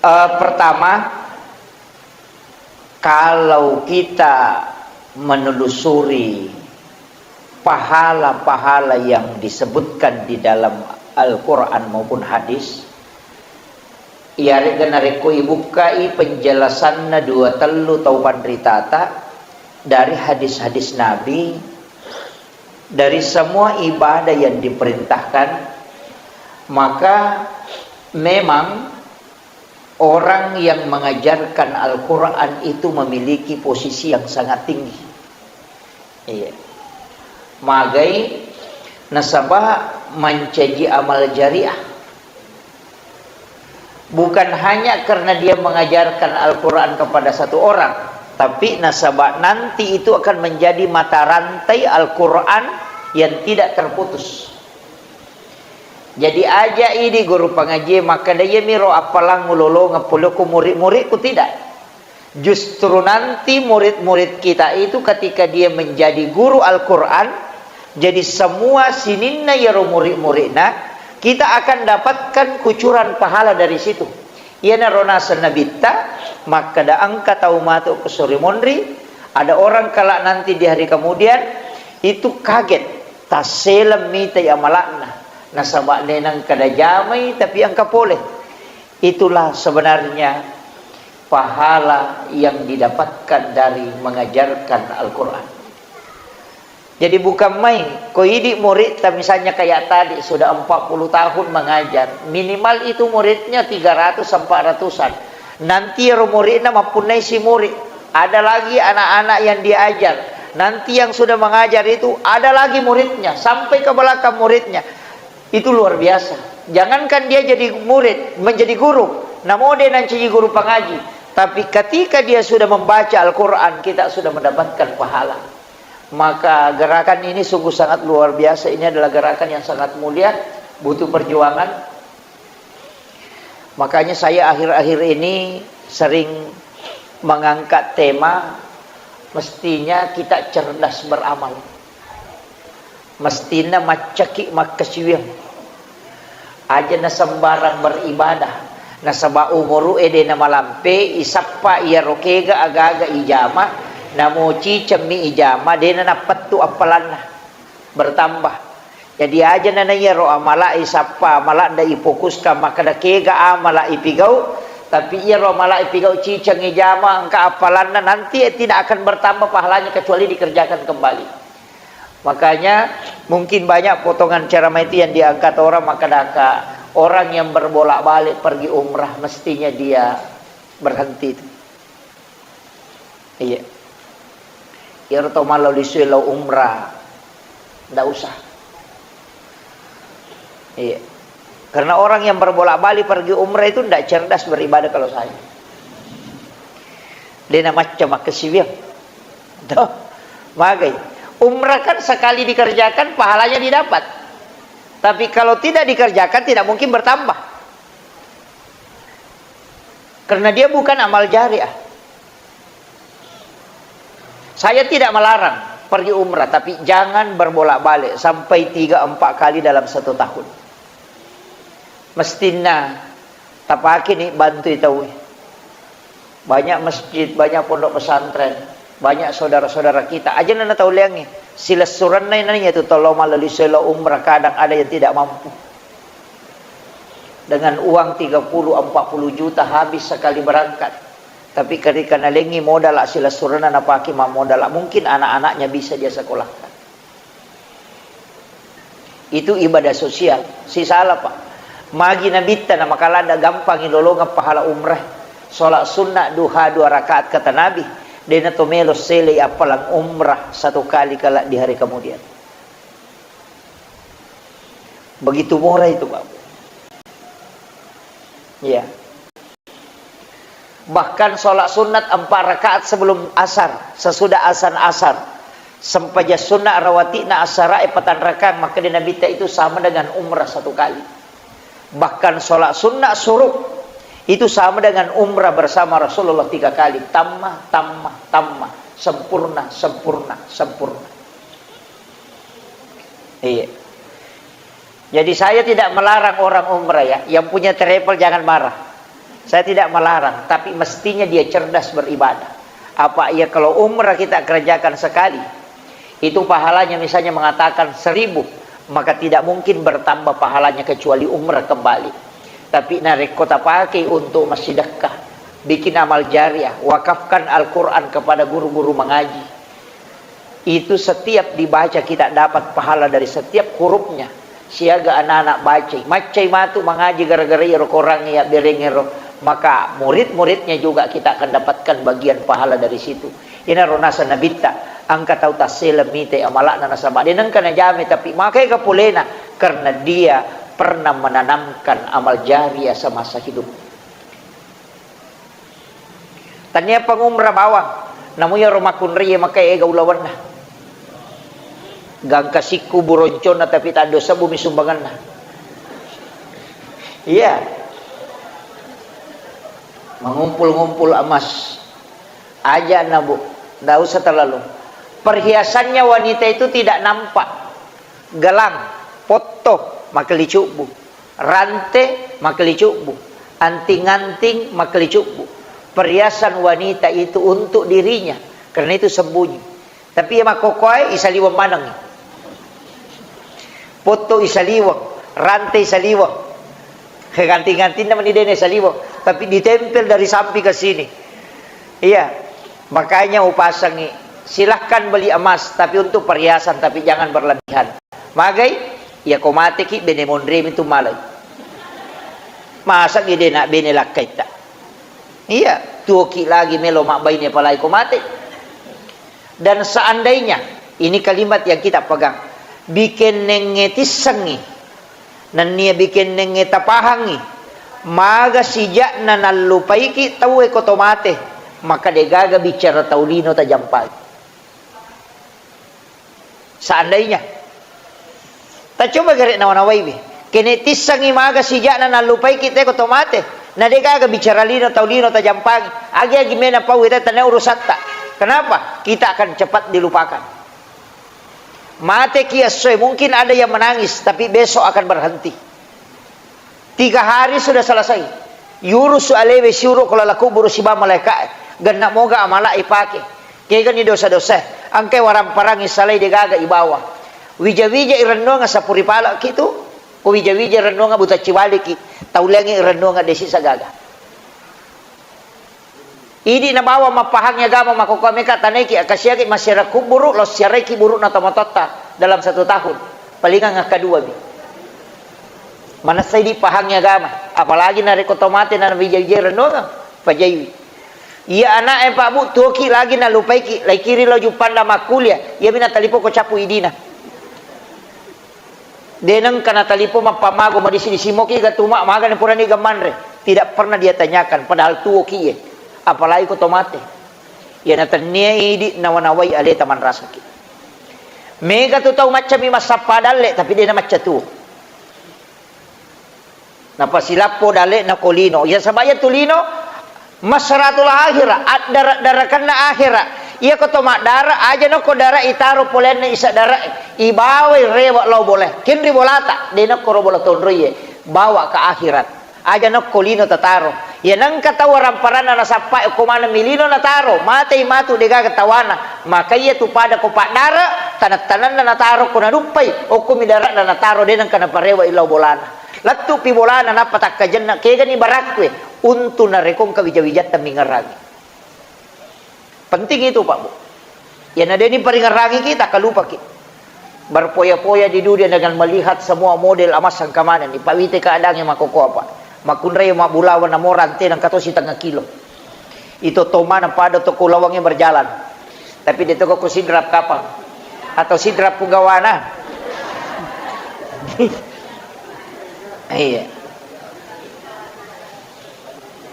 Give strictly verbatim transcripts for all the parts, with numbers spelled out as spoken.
Eh, pertama, kalau kita menelusuri pahala-pahala yang disebutkan di dalam Al-Quran maupun hadis, iyaré'ga narékko ibukkai penjelasanna dua tellu tau panritata dari hadis-hadis Nabi, dari semua ibadah yang diperintahkan, maka memang orang yang mengajarkan Al-Quran itu memiliki posisi yang sangat tinggi. Iya. Magai nasaba mancaji amal jariah. Bukan hanya karena dia mengajarkan Al-Quran kepada satu orang, tapi nasaba nanti itu akan menjadi mata rantai Al-Quran yang tidak terputus. Jadi aja idi guru pangaji makkeda, "Iyamiro appalang ulolongeng pole ko murid-muridku," tidak. Justru nanti murid-murid kita itu ketika dia menjadi guru Al-Quran, jadi semua sininna iyaro murid-muridna, kita akan dapatkan kucuran pahala dari situ. Iyanaro naseng Nabitta, makkeda engka tau matu ko sore monri, ada orang kelak nanti di hari kemudian, itu kaget, tasseleng mitai amala'na, nasaba de nengka najamai, tapi engka pole. Itulah sebenarnya pahala yang didapatkan dari mengajarkan Al-Quran. Jadi bukan main, ko idi muridta misalnya kayak tadi sudah empat puluh tahun mengajar, minimal itu muridnya tiga ratus empat ratusan. Nanti ero muridna mappunnai si murid, ada lagi anak-anak yang diajar. Nanti yang sudah mengajar itu ada lagi muridnya, sampai ke belakang muridnya. Itu luar biasa. Jangankan dia jadi murid, menjadi guru, namo de nancaji guru pangaji. Tapi ketika dia sudah membaca Al-Quran, kita sudah mendapatkan pahala. Maka gerakan ini sungguh sangat luar biasa. Ini adalah gerakan yang sangat mulia, butuh perjuangan. Makanya saya akhir-akhir ini sering mengangkat tema, mestinya kita cerdas beramal. Mestina maccaki makkasiwiang. Aja na sembarang beribadah. Nasaba umuru e de na malampe, isappa iyaro kega aga-aga ijama, namo cicemmi ijama, de na nappettu appalanna. Bertambah. Jadi aja na iyaro amala isappa, amala nda ifokuskan makkeda kega amala ipigau, tapi iyaro amala ipigau ciceng ijama, engka appalanna, nanti tidak akan bertambah pahalanya kecuali dikerjakan kembali. Makanya, mungkin banyak potongan ceramah itu yang diangkat orang, maka daka orang yang berbolak-balik pergi umrah, mestinya dia berhenti itu. Iya. Iyaro tau mallau lisue lao umrah, ndak usah. Iya. Karena orang yang berbolak-balik pergi umrah itu ndak cerdas beribadah kalau saya. De na macca makkasiwiang. Tuh, magai. Umrah kan sekali dikerjakan, pahalanya didapat. Tapi kalau tidak dikerjakan, tidak mungkin bertambah. Karena dia bukan amal jariah. Saya tidak melarang pergi umrah, tapi jangan berbolak-balik sampai tiga empat kali dalam satu tahun. Mestinna tapakeni bantui tauwe. Banyak masjid, banyak pondok pesantren, banyak saudara-saudara kita. Aja na tau leangngi. Silessurenna nani tu tau lao mallelisoi lao umrah, kadang ada yang tidak mampu. Dengan uang tiga puluh empat puluh juta habis sekali berangkat. Tapi ketika nalengi modal silessurenna napake mammodal, mungkin anak-anaknya bisa dia sekolahkan. Itu ibadah sosial. Sisala, Pak. Magi Nabitta na makalada gampangi lolongeng pahala umrah. Sholat sunnah duha dua rakaat kata Nabi. Dena to melo sele appalang umrah satu kali kala di hari kemudian. Begitu murah itu, Pak. Iya. Bahkan sholat sunat empat rakaat sebelum asar, sesudah azan asar. Sempajang sunat rawati'na asarae patang rakaat, maka di Nabitta itu sama dengan umrah satu kali. Bahkan sholat sunat suruk itu sama dengan umrah bersama Rasulullah tiga kali. Tamma, tamma, tamma. Sempurna, sempurna, sempurna. Iya. Jadi saya tidak melarang orang umrah ya. Yang punya travel jangan marah. Saya tidak melarang, tapi mestinya dia cerdas beribadah. Apa ya kalau umrah kita kerjakan sekali, itu pahalanya misalnya mengatakan seribu, maka tidak mungkin bertambah pahalanya kecuali umrah kembali. Tapi narekko tapakai untuk massidekka, bikin amal jariah, wakafkan Al-Quran kepada guru-guru mengaji. Itu setiap dibaca kita dapat pahala dari setiap hurufnya. Siaga anak-anak bacai. Maccai matu mangaji gara-gara iyaro Korang iya berengero. Maka murid-muridnya juga kita akan dapatkan bagian pahala dari situ. Inaro nasa nabitta, engka tau tassele mite amalakna nasaba de nengka najame, tapi makai kapolena karena dia pernah menanamkan amal jariah semasa hidup. Tania pangumra bawang, namu iyaro makkunrai maka ega ulawenna. Gangka sikku buronconna tapi taddo sebbu mi sumbanganna. Iya. Mengumpul-ngumpul emas. Aja na, Bu. Ndak usah terlalu. Perhiasannya wanita itu tidak nampak. Gelang, potto, makkelicubbu. Rante, makkelicubbu. Anting-anting, makkelicubbu. Perhiasan wanita itu untuk dirinya, karena itu sembunyi. Tapi iya makkokkoe isaliweng manengngi. Potto isaliweng, rante isaliweng. Anting-antingna meni dena isaliweng, tapi ditempel dari samping ke sini. Iya, makanya upasangi, silahkan beli emas, tapi untuk perhiasan, tapi jangan berlebihan. Magai, iya ko mateki, bene monremi tu malai. Masa gede nak bene lakkaitta. Iya, tuoki lagi melo mabbaine apalagi ko mate. Dan seandainya, ini kalimat yang kita pegang, bikennengnge tissengngi, nennia bikennengnge tapahangngi, maga sijakna nallupaiki tauwe ko to mate, maka degaga bicara tau lino tajampai. Seandainya. Tacoba gare nawa-nawaiwi. Kene tissangi maga sijakna nallupaiki te ko to mate. Na degaga bicara lino tau lino tajampangi. Agi-agi mena pau ita tania urusatta. Kenapa? Kita akan cepat dilupakan. Mateki essoe, mungkin ada yang menangis, tapi besok akan berhenti. Tiga hari sudah selesai. Yurusu alewe siuro ko lala kuburu siba malaika. Genna moga amala ipake. Kegani dosa-dosa. Angkai waramparangi salai degaga ibawa. Wija-wija irennuanga sapuri palaki tu. Ko wija-wija irennuanga buta ciwaliki. Tauliangi irennuanga desi sagaga. Idi nabawa mappahangi agama makkokkoe meka tanaiki, akkasiaki massiara kubburu, lao siaraiki buru'na tomatoatta dalam satu tahun. Palingang akkadua mi. Manessa idi pahangi agama, apalagi narekko to mate na wija-wija rennuangeng, pajaiwi. Iya ana'e Pak Bu, tuoki lagi nalupaiki, laikiri lao Juppanda makkulia, iyami natalipoko cappu idina. De nengka natalipong mappammago madisi-disi moki ga tuma magani purani ga manre. Tidak pernah dia tanyakan, padahal tuoki ye. Apalagi ko to mate. Iya natennia idi nawa-nawai aleta manrasaki. Mega tu tau maccami massappa dalle, tapi de namacca tuo. Napasilappo dalle'na ko lino. Iya saba iya tu lino, masratul akhirah, addara-darakanna akhirah. Iya ko to maddara, aja nokko dara itaro polenna isa dara, ibawai rewa lao bola. Kenri bolata, de nokko ro bola tonroiye, bawa ke akhirat. Aja nokko lino tataro. Iya nengka tau waramparanna nasappa ko maneng mi lino nataro, matei matu degaga tawana. Maka iya tu pada ko paddara, tanang-tananna nataro ko naduppai, okko mi dara'na nataro, de nengka naparewa lao bolana. Lettu'pi bolana nappa takkajenna, kegani barakkue untu narekko engka wija-wijatta mingerangi. Penting itu, Pak Bu. Iyana deni paringerangiki, takkalupaki. Berpoya-poya di dunia dengan melihat semua model emas engka manenni. Pawite keadaannya makkokkoe apa. Makkunrai mabbulawang namo rante nengka to sitengah kilo. Ito to maneng pada to kulawangnge berjalan. Tapi de to ko sidrap kapang. Atau sidrap pugawana. Iya.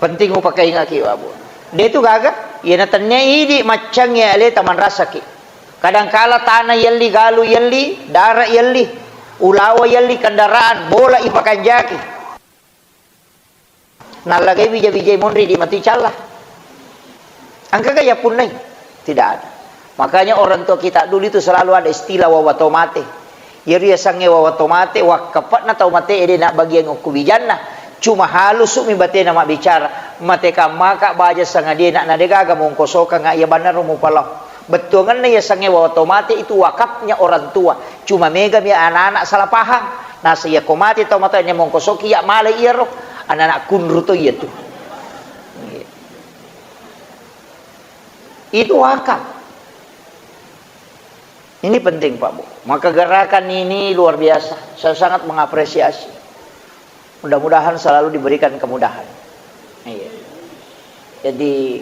Penting upakaingaki, Pak Bu. De tu gaga, iyana tennia idi maccangnge aleta manrasaki. Kadangkala tana yelli, galu yelli, dara yelli, ulawa yelli, kendaraan, bola ipakanjaki. Nallagai wija-wijai monri di matu icalla. Engkaga yappunnai? Tidak ada. Makanya orang tua kita dulu itu selalu ada istilah wawa to mate. Iyaro yasengnge wawa to mate, wakkape'na tau mate ede na bagian okko wijanna. Cuma halusu mi batena mabbicara, Mate kammaka baja sangadie nak na degaga mongkosokang iya bannaro mupalao. Bettuangenna iya sangewa otomatis itu wakafnya orang tua. Cuma megami anak-anak salah paham. Nasa iya ko mate tau matoa ne mongkosoki iya male iyaro. Anak-anak kunru to iya tu. Itu wakaf. Ini penting, Pak Bu. Maka gerakan ini luar biasa. Saya sangat mengapresiasi. Mudah-mudahan selalu diberikan kemudahan. Iya. Jadi,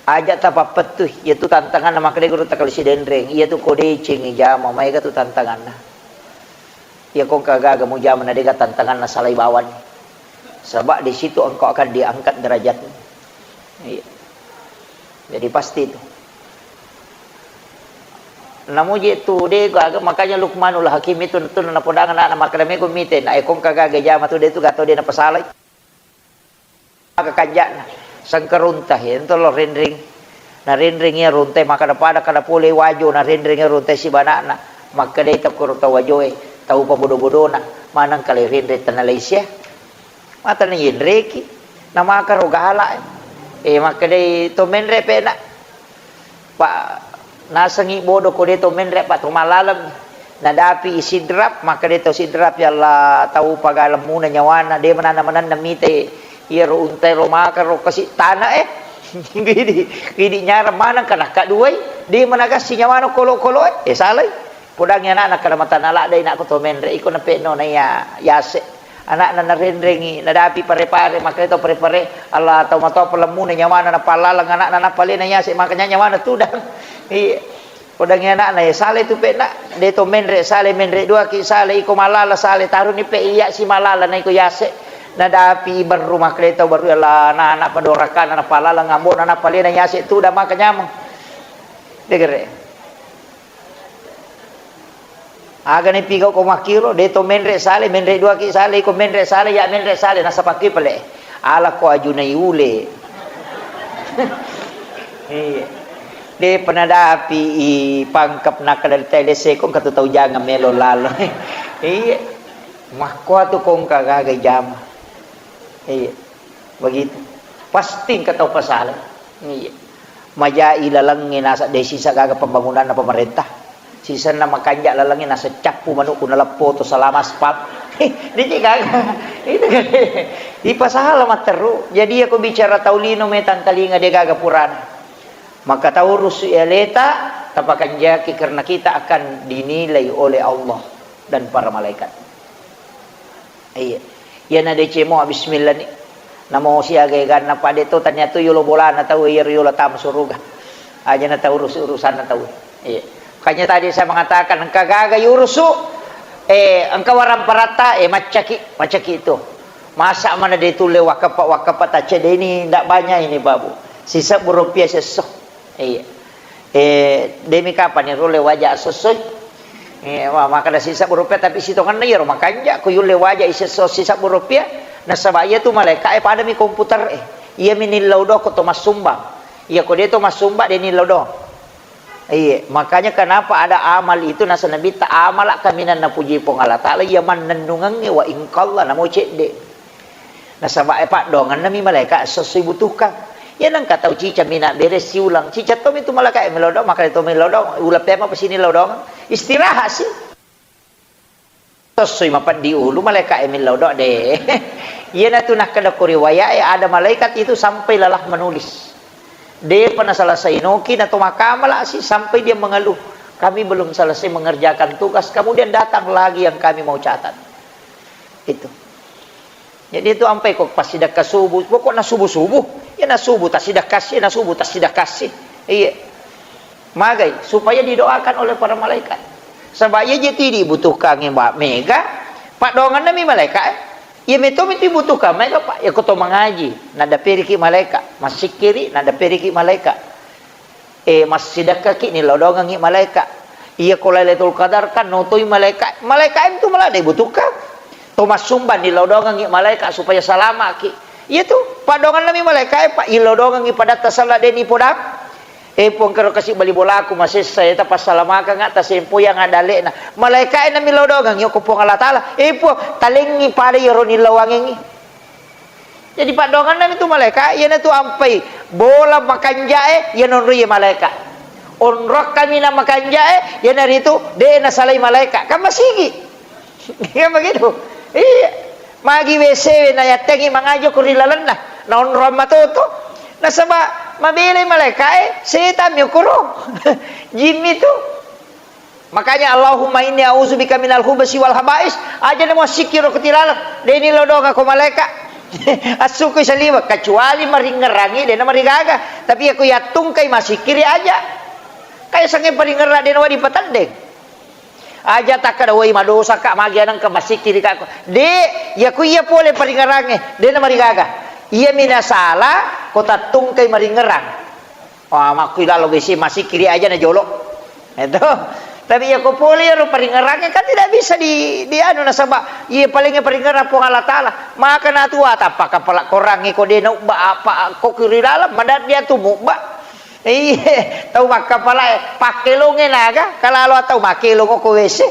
aja tapappettu, iya tu tantangan na makkeda guru takali sidenreng, iya tu ko deceng jama, maega tu tantanganna. Iya ko engka gaga mujama na dega tantanganna salai bawang. Sebab di situ engkau akan diangkat derajatmu. Iya. Jadi pasti itu. Namuji tu de gaga, makanya Luqmanul Hakim itu tu napodang anak makkeda mego mite na ekong kagaga jama tu de tu gato de napasalai. Maka kanja'na sengkarunta ento lo renring. Na renring iya runtai makkeda pada kada pole wajo na renring iya runtai sibana'na. Makkeda tau koro tau wajoe, tau pabodo-bodona, maneng kale renreng tanalaisia. Mata na yenreki, na makaro gala. Eh, makkedai to menre pena. Pa nasengi bodo ko de to menre pa to malaleng. Nadapi i Sidrap, makkeda to Sidrap, ya Allah, tau pagalemmuna nyawana, de mananna-mananna mite iyaro untai ro makaro kasi tana eh. Idi, idi nyarang maneng kana kaduai, de managassi nyawana kolo-kolo eh. Eh, salai. Podangi anakna kada matanala dai nakko to menre iko nape'no na iya yase. Anakna narenrengi, nadapi pare-pare, makkeda to pare-pare, Allah tau matoa palemmuna nyawana napallalang anakna napalena yase, makanya nyawana tudang. Iya. Podangi anakna, ya, sale tu pe'na, de to menre, sale menre duaki, sale iko malala, sale taruni pe iya si malala na iko yase. Nadapi berru makkeda to berru Allah na anak padorakana napalala ngambona napalena yase tudang maka nyameng. Degere. Aga ni pigau ko makkiro, de to menre sale, menre duaki sale, iko menre sale, ya menre sale, nasapakki pale. Ala ko ajunai ule. Iya. De penadapi i pangkep nakkeda tele seko katu tau jangan melo lalo. Iya. Makko tu kongka gaga jama. Iya. Begitu. Pasti engka tau pasala. Iya. Majai lalengnge nasa de sisa gaga pembangunanna pemerintah. Sisenna makanja lalengnge nasa cappu manukku naleppo to salama aspal. Diki gaga. Itu kan. Ipasala matteru. Jadi aku bicara tau lino metang talinga de gaga purana. Maka taurusu aleta, tapakanjaki karena kita akan dinilai oleh Allah dan para malaikat. Iya. Iyana deceng mua bismillah ni. Namo siaga eganna pade to tania tu yolo bolana tau iyaro yolo tama suruga. Aja na tau urus urusanna tau. Iya. Makanya tadi saya mengatakan engka gaga yurusu eh engka warang paratta eh maccaki, maccaki itu. Masa mana de tulle wakapa wakapa tacedeni ndak banyak ini babu. Sisebbu rupiah sesso. Iya. Eh, demi kapan ni rulle waja assossoi? Eh, wa-, makkeda sisebbu rupiah, tapi sitongenna iyaro makanja ko yulle waja isesso sisebbu rupiah, nasaba iya tu malaika e padami komputer e. Iyami nillau do ko to massumbang. Iya ko de to massumbang de nillau do. Iya, makanya kenapa ada amal itu nasa Nabitta amala kaminang napuji Puang Allah Taala iya mannennungengnge wa ingkalla namo cedde. Nasaba e paddoangenna mi malaika esso-esso ibutuhkan. Iya nengka tau cica mina bere siulang. Cica to mi tu malaika e melo do, maka to melo do, ula pema pesini lo do. Istirahat si. Tossoi mapeddi ulu malaika e melo do de. Iya natu nakkeda ko riwaya e ada malaikat itu sampai lelah menulis. Depa naselesai noki na to makamala si sampai dia mengeluh. Kami belum selesai mengerjakan tugas, kemudian datang lagi yang kami mau catat. Itu. Jadi itu ampai ko passidekka subuh, pokokna subuh-subuh, ya na subuh tassidekka si, na subuh tassidekka si. Iya. Magai, supaya didoakan oleh para malaikat. Sebab iya je ti dibutuhkan mega, paddoangenna mi malaikat, eh. Iya meto mi dibutuhkan mega, Pak. Ya ko to mangaji, nadaperiki malaikat, massikkiri, nadaperiki malaikat. Eh, massidekkaki nilaudongengngi malaika. Iya ko Lailatul Qadar kan notoi malaika. Malaika itu malah de butuhka. To massumba nilaudongengngi malaika supaya salamaki. Iya tu, paddoangenna mi malaika e, Pak, ilaudongengngi padatta sala de ni podang. Eh, Puang kero kasi bali bolaku masessa eta passalamakengnga tasempoi yang adalekna. Malaika e nami laudongengngi ko Puang Allah Taala. Eh, Puang, talengngi pada iyaro nilauangengngi. Jadi paddoangenna mitu malaeka, iyanatu ampai bola makanjae, iya nonroi malaeka. Onrong kaminang makanjae, iyanaritu de' nasalai malaeka. Kan masigi. Kan begitu? Iya. Magi W C we nayattengi mangaji ko ri lalenna. Naonrong matoto. Nasaba mabelai malaekae, setan mi okoro. Jimmi tu. Makanya, "Allahumma inni a'udzubika minal khubutsi wal khaba'is." Aja na muassikkiro ko tilaleng. De' ni lodonga ko malaeka. Assukui saliweng, kecuali maringngerangi de' na marigaga. Tapi iya ko yattungkai masikkiri aja. Kaya sange paringngerang de' na wedding pateddeng. Aja takkeda, "Woi, madosaka, magi anengka masikkiri ka." De', iya ko iya pole paringngerangnge, de' na marigaga. Iyami nasala ko tattungkai maringngerang. Wah, makkui lalo W C masikkiri aja na jolo. Itu. Tapi iya ko pole iyaro paringngerangnge kan tidak bisa di, di anu nasaba iya paling paringngerang Puang Allah Taala. Maka natua tappa kapala korangnge ko de' na ubba apa ko kiri dalam madat dia tu mubba. Iya, tau makkapalae pakkelongnge naga, kalalo tau makkelong ko W C.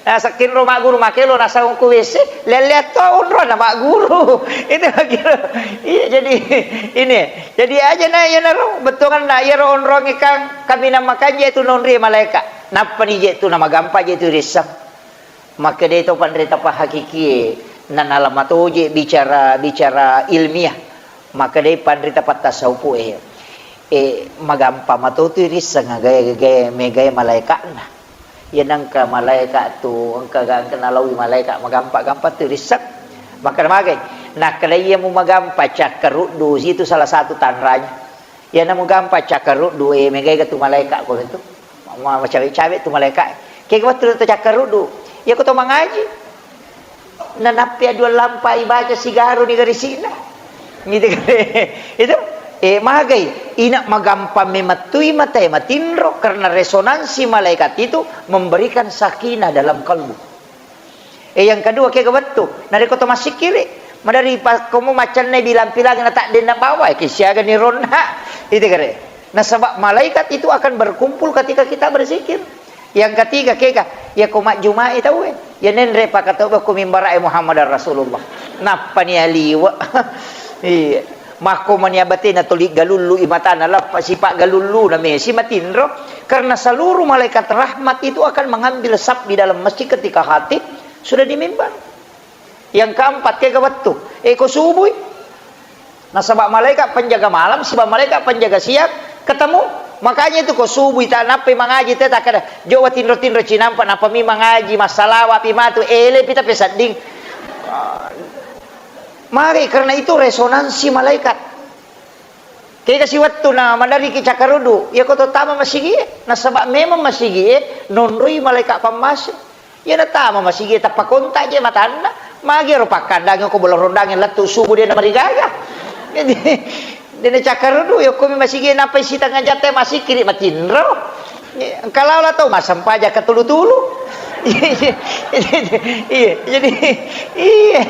Nasekkinro magguru makkelo nasang ko W C, lelle to onronna magguru. Itu makkiro. Iya, jadi ini. Jadi aja na iyanaro bettuanna iyaro onrongnge kan kaminang makanja itu nonri malaeka. Nappani je tu namagampang je tu risseng. Makkedai to panrita pahakikie, nanala matoje bicara, bicara ilmiah. Makkedai panrita pattasaupu'e, eh, magampang matotu risseng agae, agae, megae malaeka'na. Iya nengka malaeka tu, engka, engka nalaui malaeka, magampa-gampa tu risseng. Makkeda magai, nakkeda iya mu magampa cakkaruddu, itu salah satu tanranya. Iyana mugampa cakkaruddu, eh, megaega tu malaeka ko tu. Ma-, macawe-cawe tu malaeka. Kega wettu to cakkaruddu. Iya ko to mangaji. Nanappi dua lampa ibaca sigaru ni garisina. Gitu kan. Itu, eh, magai. Ina magampa memettui mata matinro karena resonansi malaikat itu memberikan sakinah dalam kalbu. Eh, yang kedua, kega wettu. Narekko to massikkiri, madari pa-, komo maccanna bilang-pilang na tak denna bawa, eh, kisiaga ni ronna. Itu kare. Nasaba malaikat itu akan berkumpul ketika kita berzikir. Yang ketiga, kega, iya ko majjumai tauwe. Iya nenre pakatoba ko mimbara e Muhammad Rasulullah. Nappani aliwa. Iya. Makko mani abatena tuli galullu i matana lappa sipa galullu na mesi matinro. Karena seluruh malaikat rahmat itu akan mengambil saf di dalam masjid ketika khatib sudah di mimbar. Yang keempat, kega wettu. Eh, ko subui. Nasaba malaikat penjaga malam, siba malaikat penjaga siang, ketemu. Makanya itu ko subui ta nappai mangaji te takkeda, jo wa tinro-tinro cinampa, nappa mi mangaji, massalawa pi matu, ele pi tapi sedding. Mari, karena itu resonansi malaikat. Kega si wettu na madariki cakkaruddu, iya ko to tama masigie, nasaba memang masigie nonroi malaika pammase. Iya na tama masigie tappa kontak je matanna, magi ero pakkandangi ko bola rondangi lettu subuh de na marigaga. Jadi, de na cakkaruddu, iya ko mi masigie nappai sitengah jatte masikkiri matinro. Iya, engka lao la tau massempajang katulu-tulu. Iya, iya, iya, iya, jadi, iya,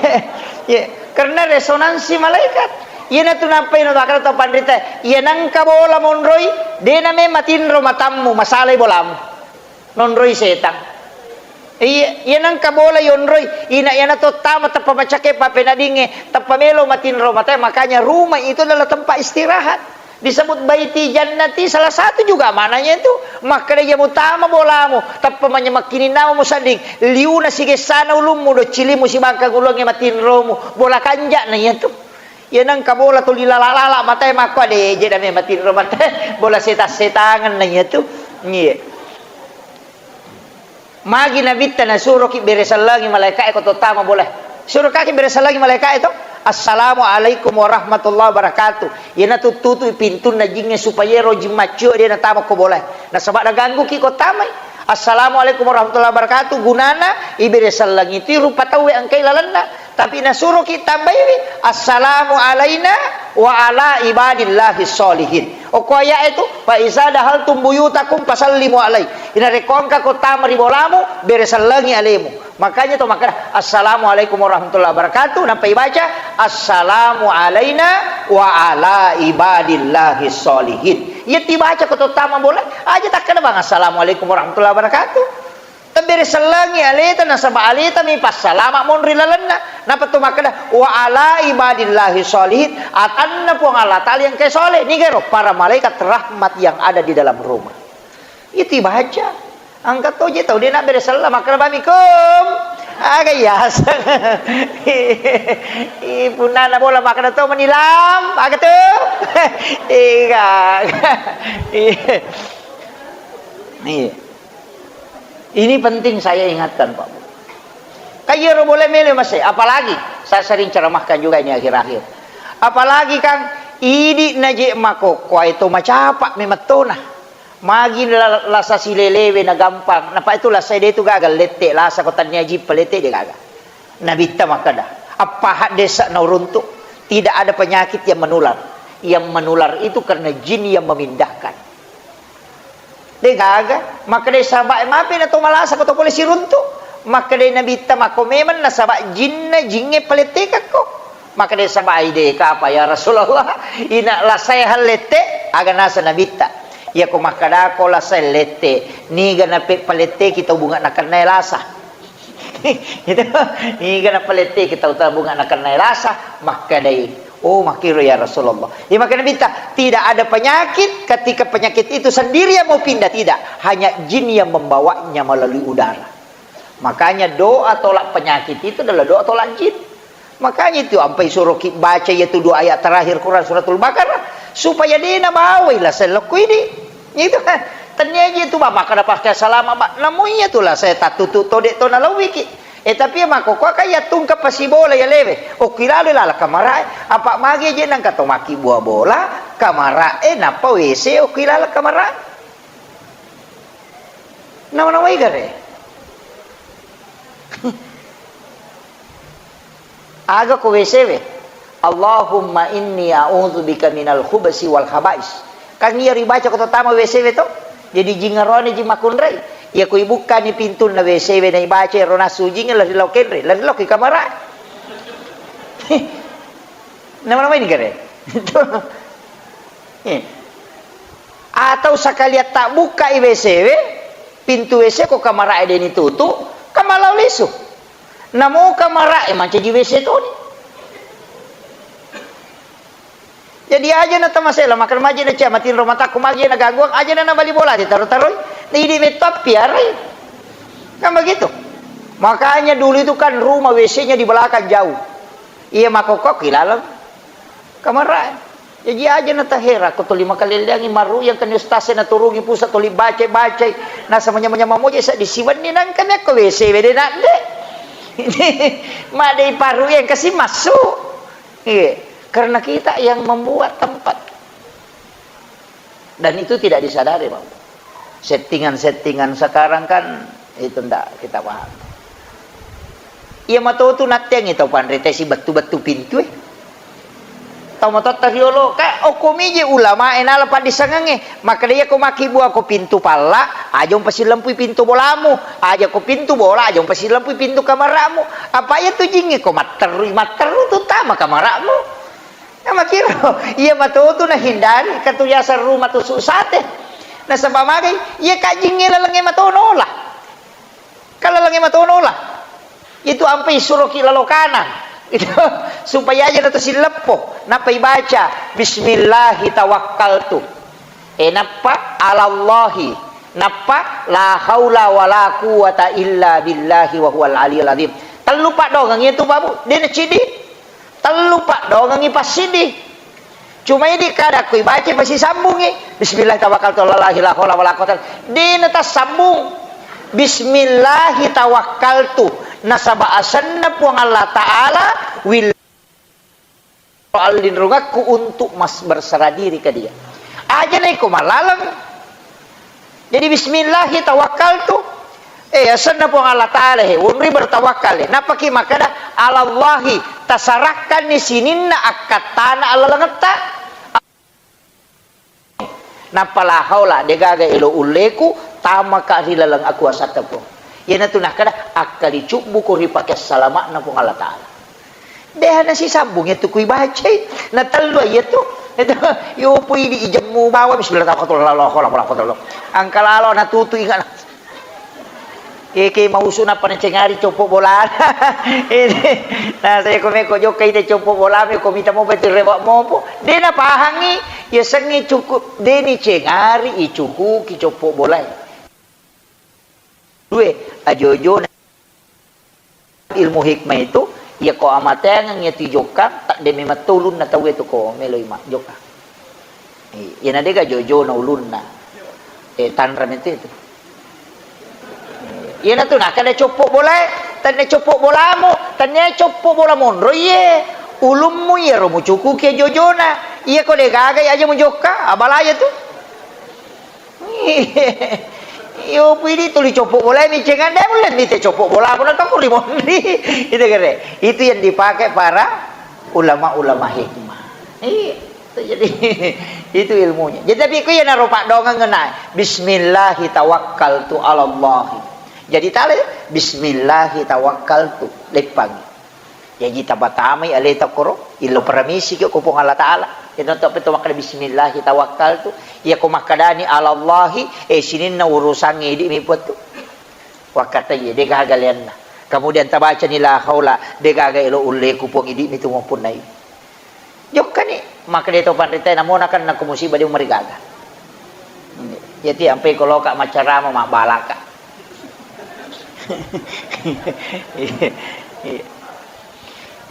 iya, karena resonansi malaikat. Iyanatu nappai natakkeda tau panrita, iya nengka bola monroi, de na memang matinro matammu, masalai bolamu. Nonroi setang. Iya, iya nengka bola yonroi, ina iyana to tama teppa macakke pappenadingnge, teppa melo matinro matae, makanya rumah itu adalah tempat istirahat. Disebut baiti jannati, salah satu juga maknanya itu. Makkeda iya mutama bolamu, teppa manyamekkininnamu musedding, liuna sigessana ulummu, doccilimu sibangkang ulungnge matinromu, bola kanja'na iyatu. Iya nengka bola tuli lala-lala matae makko ade je dame matinro matae, bola setang-setangenna iyatu. Iya. Magi Nabitta nasuroki beresellangi malaeka'e ko tottama bola. Surokaki beresellangi malaeka'e to. Assalamualaikum warahmatullahi wabarakatuh. Iyana tuttutu pintunna jingnge supaya ero jing maccio de natama ko bola. Nasaba nagangguki ko tamai. Assalamualaikum warahmatullahi wabarakatuh. Gunana iberesellangi ti rupa tauwe engkai lalenna. Tapi nasuroki tambaiwi, "Assalamu alaina wa ala ibadillahi sholihin." Okko aya'e tu, "Fa iza dahaltum buyutakum fasallimu alai." Inarekko engka ko tama ri bolamu, beresellengi alemu. Makanya to makkeda, "Assalamualaikum warahmatullahi wabarakatuh." Nampa ibaca, "Assalamu alaina wa ala ibadillahi sholihin." Iya tibaca ko to tama bola, aja takkeda bang, "Assalamualaikum warahmatullahi wabarakatuh." Tabbere sellengi aleta, nasaba aleta mi passalama monri lalenna. Nappa to makkeda, "Wa ala ibadillahi sholihin," atanna Puang Allah Ta'ala yang ke soleh. Nigero para malaikat rahmat yang ada di dalam rumah. Itu baca. Angkat toje tau, de' nabbere sella, makkeda bami, "Kum." Aga iyaseng. Ih, punnana bola makkeda to menilam, aga tu? Iga. Iya. Iya. Ini penting saya ingatkan, Pak Bu. Kan iyaro bola melo mase, apalagi saya sering ceramahkan juga ini akhir-akhir. Apalagi kan idi' naje makokkoe to macapa' memettona. Magi la-, lasa silelewe na gampang. Napa itu lasa de' tu gaga lette, lasa ko tania jippa lette de' gaga. Nabitta makkeda, "Appaha desa na uruntu, tidak ada penyakit yang menular. Yang menular itu karena jin yang memindahkan." De' gaga, makkeda sahabat, "Mapi na to malasa ko to pole siruntu?" Makkeda Nabitta, "Makko memang nasaba jinna jingnge palettekakko." Makkeda sahabat, "Ai de' kapa ya Rasulullah, ina lasae hallette." Aga nasa Nabitta, "Iyako makkedako lasae lette, niga nape paletteki tau bunga nakennae lasa?" Gitu. Niga napaletteki tau tabunga nakennae lasa, makkedai, "Oh, makkiro ya Rasulullah." Iya, makkeda Nabitta, "Tidak ada penyakit ketika penyakit itu sendiri yang mau pindah, tidak. Hanya jin yang membawanya melalui udara." Makanya doa tolak penyakit itu adalah doa tolak jin. Makanya itu ampai suruh ki baca yaitu dua ayat terakhir Quran suratul Baqarah supaya de' nabawai lasa lokko idi'. Itu kan. Tania ji tu, Pak, makkeda pakai salama, Pak. Namu iya tu lasa tatutu to de' to nalawiki. Eh, tapi iya makkokkoe kan iya tungke pasibola iya lewe. Okki lalo lala kamarae. Apa magi je nangka to makki bua bola, kamarae nappa W C okki lala kamarae. Nama-namai gare. Aga ko W C we? "Allahumma inni a'udzubika minal khubsi wal khaba'is." Kan iya ribaca ko to tama W C we to. Jadi jingarone ji makkunrai. Iya ko ibukkani pintunna W C we na ibaca ero nasu jinge lari lao kenre, lari lao ki kamara. Nama-namai gare. Eh. Atau sakalian tabbukkai W C we, pintu W C ko kamarae de' nitutu, kamalao lisu. Namo kamarae mancaji W C toni. Jadi aja na tamasela, makan maji na cia matinro matakku magi na gangguan, aja na nabali bola, ditaruh-taruh, na idi metto appiarai. Kan begitu. Makanya dulu itu kan rumah W C-nya di belakang jauh. Iya makkokkoe ki laleng kamarae. Jaji aja na tahera ko tuli makalelleangi maruyang kani ustaz e naturungi pusat tuli baca-baca. Nasa manya-manya mamoje sa disiwenni nangka mekko W C we de' nadde. Madei paruyang kasi masuk. Iya. Karena kita yang membuat tempat. Dan itu tidak disadari, Pak. Settingan-settingan sekarang kan itu ndak kita paham. Iya matotu natteangngi tau panrita sibettu-bettu pintu e. Tau matotta riolo, ka okkomi je ulama e nala paddisangengnge. Makkeda iya ko makkibua ko pintu palla, aja umpasilempui pintu bolamu, aja ko pintu bola, aja umpasilempui pintu kamaramu. Apa iya tu jingnge ko matterui, matteru tu tama kamaramu. Iya makkiro, iya matotu nahindari, katu yaseng rumah tu susate. Nasaba magai, iya kajingnge lalengnge matono lah. Kan lalengnge matono lah. Itu ampai suroki lalokana. Itu supaya aja na to silleppo. Nappa ibaca, "Bismillahi tawakkaltu." E nappa alallahi. Nappa la haula wala quwwata illa billahi wa huwal aliyul azim. Tellu paddongengngi itu, Pak Bu. De' na cidi. Tellu paddongengngi passiddi. Cuma idi kada ko ibaca pasisambungngi. Bismillah tawakkaltu alallahi la haula wala quwwata. De' na tassambung. Bismillahi tawakkaltu. Nasaba asenna Puang Allah Ta'ala wil allinrungakku untuk mas berserah diri ke Dia. Aja na iko malaleng. Jadi bismillahi tawakkaltu. Eh, asenna Puang Allah Ta'ala he, wonri bertawakkal he. Nappaki makkeda, "Alallahi, tasarakkanni sininna akkattana allalengetta." Nappa la haula, degaga elo ulleku tamaka ri laleng akuasatta Puang. Iyanatu nakkeda, akkalicubbuko ri pake salama'na Puang Allah Ta'ala. Deha nasisambung iyatu kui bacai. Na tellu iyatu. Itu, yopo idi ijemmu bawa, bismillah, tawakkaltu, la haula wala quwwata illa billah. Angka lalo natutu ingat. Eke mausu nappa nacengari coppo bolana. Ini, nah, saya ko meko jokka ite coppo bolamu, ko mita mopa itu rewa mopo. De napahangi, ya sengi cukup, de ni cengari, i cukuki coppo bolae. Due, ajo-jona ilmu hikmah itu, iya ko amateangeng iya tu jokka, tak de memang to ulunna tau itu ko meloi ma jokka. Iya, na dega jojona ulunna. Eh, tanra mete itu. Iyana tu nakkeda coppo bolae, tania coppo bolamu, tania coppo bola monro iye. Ulummu iyaro mucukuki jojona. Iya ko de gaga aja mujokka, abalaya tu. Iyo, pidi tuli coppo bolae micengan de ulle mite coppo bola ko nakko rimonri. Itu kere. Itu yang dipakai para ulama-ulama hikmah. Iya. Jadi, itu ilmunya. Jadi, tapi ku iyanaro paddoangeng ngena, "Bismillahi tawakkaltu alallahi." Jadi, tale, "Bismillahi tawakkaltu." Leppangi. Jaji, tapatamai aleta koro, illo paramisi ki ko Puang Allah Ta'ala. Ino to pe to makkeda, "Bismillahi tawakkaltu." Iya ko makkedani alallahi, eh, sininna urusangnge idi mi puattu. Wakkataiye, de gaga leanna. Kemudian tabacani la haula, de gaga elo ulleku Puang idi mi tu mappunnai. Jokkani, makkeda to panritae, namona kan nakko musibah de marigaga. Jadi ampe ko loka maccarama mabbalaka.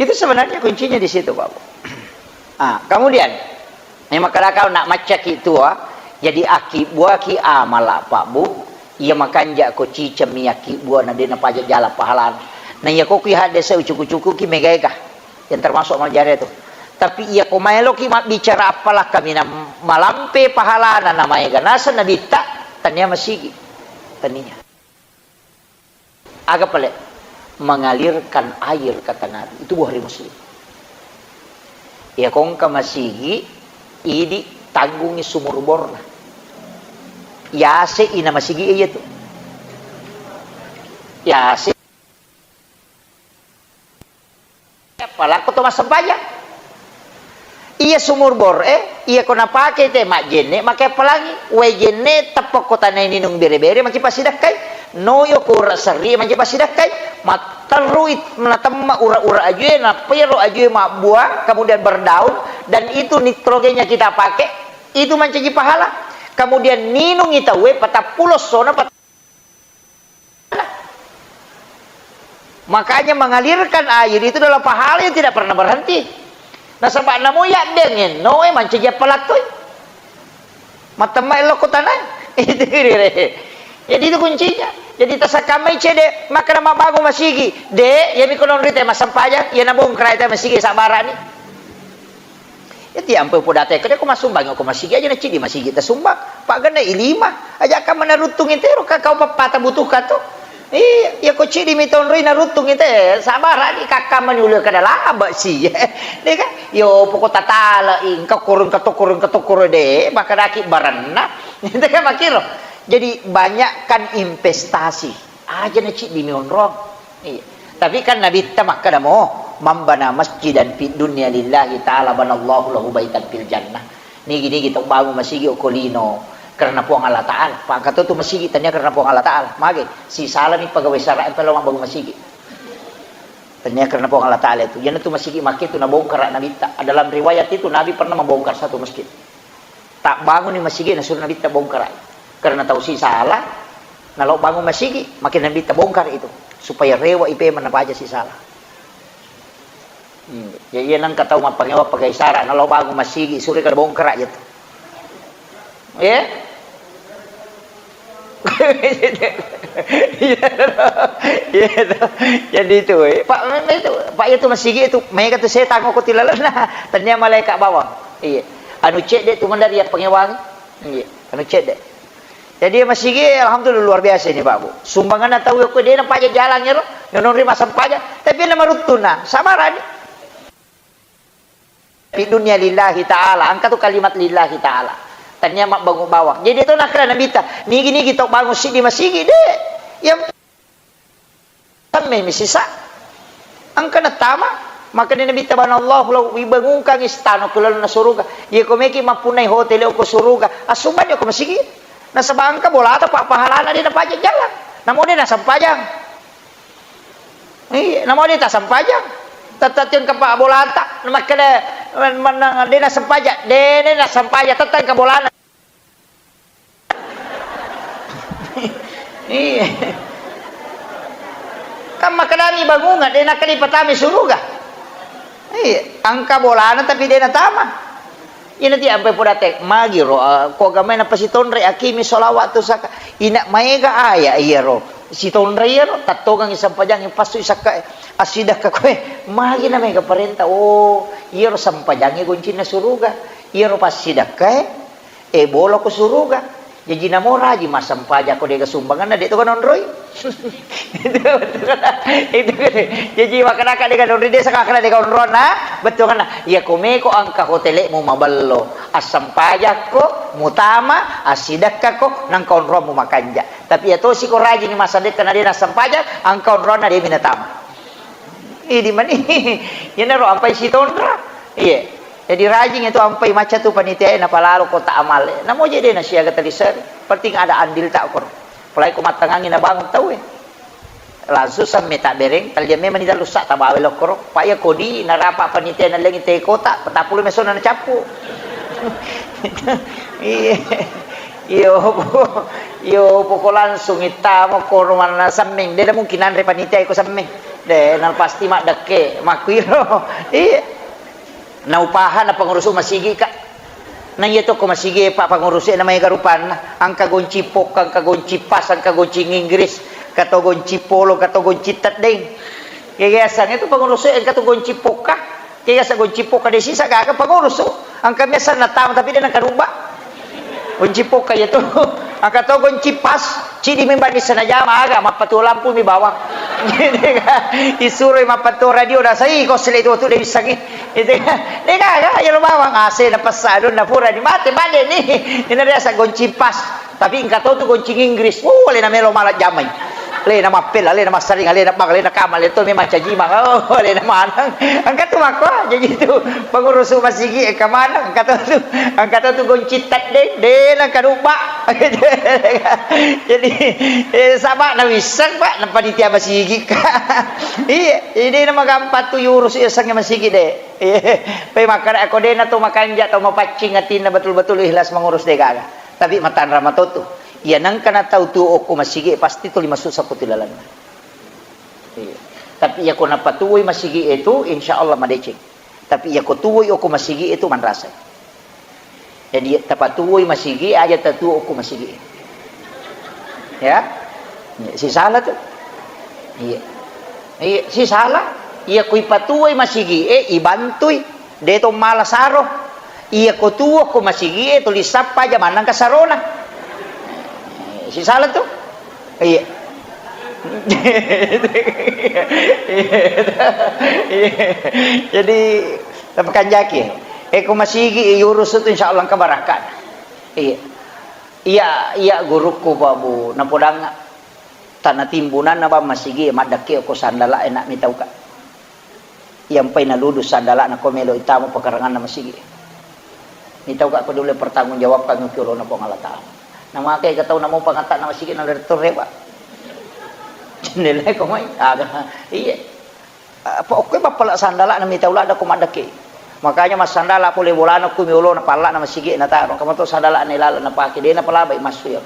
Itu sebenarnya kuncinya di situ, Pak Bu. Ah, kemudian, yang makkeda kau nak maccaki tua, jadi aki buaki amala, Pak Bu. Iya makanja ko ciceng mi aki bua na de napaja jala pahalana. Na iya ko kui hadde se ucuku-cuku ki megaega. Yang termasuk amal jariah itu. Tapi iya ko maeloki mabbicara appalakka mina malampe pahalana na maega naseng nabitta, tania masigi. Tania. Aga pale? Mengalirkan air, kata Nabi. Itu Bukhari Muslim. Iya ko engka masigi, idi tanggungi sumur borna. Yase ina masigi iya tu. Yase. Palakko to massempajang. Iya sumur bor e, iya ko napake te majjenne, make appalangi. Wae jenne teppa ko tanai ninung bere-bere, maki passidakkai. Noyo ko ura serri, maki passidakkai. Matterui natemma ura-ura ajue, nappa iyaro ajue mabbua, kemudian berdaun, dan itu nitrogenya kita pakai, itu mancaji pahala. Kemudian ninungi tauwe patappulo sona pat- Makanya mengalirkan air itu adalah pahala yang tidak pernah berhenti. Nasaba namo yaddengenno e mancaji appalakkoi. Matemma elokko tanai. Itu dire. Jadi itu kuncinya. Jadi tasakkamai cede, makkeda mabbangun masigi. De, yami ko nonri te massempajang, iya nabongkara te masigi sabarani. Iya, tiampe upodate ko, de ko massumbangi ko masigi aja na cidi masigi tasumbang. Pagana i lima, aja ka manaruttung intero ka kau pappata butuhkan to. Iya, iya ko cidi mi tonroi naruttung inte, sabarani kakkamani ulu kada laba si. De ka, yo poko tatala i, engka koro, engka tokoro, engka tokoro de, makkadaki baranna. Itu kan makiro. Jadi banyakkan investasi. Aja na cidi mi onrong. Iya. Tapi kan Nabitta makkeda mo, "Man bana masjidan fid dunya lillahi ta'ala banallahu lahu baitan fil jannah." Nigi-nigi tau bangun masigi okko lino karena Puang Allah Ta'ala. Pangkato tu masigi tania karena Puang Allah Ta'ala. Mage, sisalani pegawai syara' pelo mabbangun masigi. Tania karena Puang Allah Ta'ala itu. Yana tu masigi makke tu nabongkara Nabitta. Dalam riwayat itu Nabi pernah membongkar satu masjid. Tabbanguni masigi, nasuro Nabitta bongkarai. Karena tau sisala, nalo bangun masigi, makin Nabitta bongkar itu. Supaya rewa i pemeng napaja sisala. Hmm. Ya, iya nengka tau mappangewa pakai sara, nalo bangun masigi, suri kada bongkara iya tu. Ya? Iya, iya. Jadi itu, eh. Pak, memang itu, Pak, itu masigi itu, mega tu setan ko tilalang. Nah, tania malaikat bawang. Iya. Anu cedde tu mandari ya pengewang. Iya, anu cedde. Jadi masigi, alhamdulillah, luar biasa ini, Pak Bu. Sumbangan tahu ya, kok dia nampak aja jalan ya, loh. Nonong ri masam paja. Tapi nama rutuna, sama rani. Di dunia lillahi ta'ala, angka tu kalimat lillahi ta'ala. Tania mabbangun bawang. Jadi itu nak kena Nabitta, nigi-nigi tau bangun sidi masigi, de. Yang Tammemi sisa. Engka nattama, makkeda Nabitta, "Banallahu lahu, ibangunkangngi istana ko lalenna suruga. Iya ko meki mappunnai hotel ko suruga, assumbang ko masigi. Nasaba engka bolata pa pahalana de napaja jalan." Namo de' nasempajang. Iya, namo de' tasempajang. Tette' tiang kapa bolata, makkeda, men-, menang de' nasempajang, de', de' nasempajang, tette' engka bolana. Iya. Kan makkedami bangunga, de' nakkeda ipatama suruga. Iya, engka bolana tapi de' natama. Iyana ti ampai podatte, magiro, ah, ko agamai napasitonre, akimi sholawat tu saka. Ina maega aya iyaro. Sitonre iyaro, tattogangi sempajangnge, passui sakkae. Assidakka koe, magi na maega parenta. Oh, iyaro sempajangnge goncinna suruga. Iyaro passidakkae, eh, bolo ko suruga. Jaji namo rajing massempajang ko de'ga sumbanganna, de' to kanonroi. Itu, itu, itu. Jaji makkedaka de'ga nonroi, de' saka makkeda de'ga onronna, bettuanna. Iya ko meko engka hotele'mu maballo, assempajakko, mutama, assidekkako, nangka onroammu makanja. Tapi iya tosi ko rajingi massadekka na de' nassempajang, engka onroanna de' mi natama. Idi mani. Iyanaro ampai sitonra. Iya. Jadi rajing itu ampai macca tu panitia e napalalo kota amal e. Namo je de' nasiaga taliseri. Penting ada andil ta okoro. Apalagi ko mattangangi nabangun tau e. Langsung samme tabbereng, talia memang ni dalu sa tabawa lokkoro. Pak iya kodi narapa panitia nalengi te kota, petappulo mesona nacappu. Iya. Iyo, iyo, poko langsung ittamo koro manna semmeng. De' mungkin anre panitia iko semmeng. De', na pasti maddekke, makkuiro. Iya. Naupaha na pengurusu masigi, Kak. Na iya to ko masigi, Pak, pengurusu na maega rupanna. Engka gonci pokka, engka gonci pas, engka gonci Inggris, engka to gonci polo, engka to gonci teddeng. Iya, iya, sang itu pengurusu engka to gonci pokka. Kega sa gonci pokka de' sisa gaga pengurusu. Engka biasa natama tapi de' nangka rubba. Gonci pokka iya tu. Engka to gonci pas, cidi memang di sana jama aga, mappatuo lampu mi bawang. Isuro mappatuo radio, nasai ko sele tu, tu de' bissangi. Itu kan. De' gaga, iya lo bawang, A C na pessa, adonna pura di mate, mate ni. Ini biasa gonci pas. Tapi engka to tu goncing Inggris, oh, alena melo mala jamai. Alena mappella, alena massaring, alena bang, alena kama, alena to memang caji mang. Oh, alena maneng. Engka tu makko, jadi tu pengurusu masigi engka maneng, engka to tu, engka to tu goncing teddeng, de' nangka rubba. Jadi, eh, saba' na wisseng, Pak, na panitia masigi. Iya, jadi na magampang tu yurus iya sengnge masigi de'. Iya, pe makkeda ko de' na to makanja, to mapaccing atinna betul-betul ikhlas mengurus de' gaga. Tapi matanra matotu. Iya nengka na tau tuo okko masigi, pasti tuli masuk saputi lalenna. Iya. Tapi iya ko napatuoi masigi e tu, insya Allah madeceng. Tapi iya ko tuoi okko masigi e tu manrasai. Jadi tapatuoi masigi, aja tatuo okko masigi e. Ya? Iya, sisala tu. Iya. Iya, sisala. Iya ko ipatuoi masigi e, ibantui. De' to mala saro. Iya ko tuo ko masigi e, tuli sappa aja maneng ka sarona. Eh, sisala tu? Iya. Iya. Jadi, tapi kanjaki. Eh, ko masigi, yurus tu insya Allah engka barakka. Iya. Iya, iya gurukku, Pak Bu, napodang tana timbunanna bang masigi, maddekke ko sandala e na mitauka. Iyampai naludu sandala'na ko melo itama pekaranganna masigi. Mitauka ko dulu pertanggung jawabkan ki olona Puang Allah Ta'ala. Namake ga tau namo pangatta'na masigi na lettu rewa. Jendela ko mai. Aga. Iya. Apa okko bappala sandala'na mitau ladda ko maddekke. Makanya massandala pole bolana ko mi olona palla'na masigi nataro. Kamato sandala'na ilala napake de' napalabai massu ya.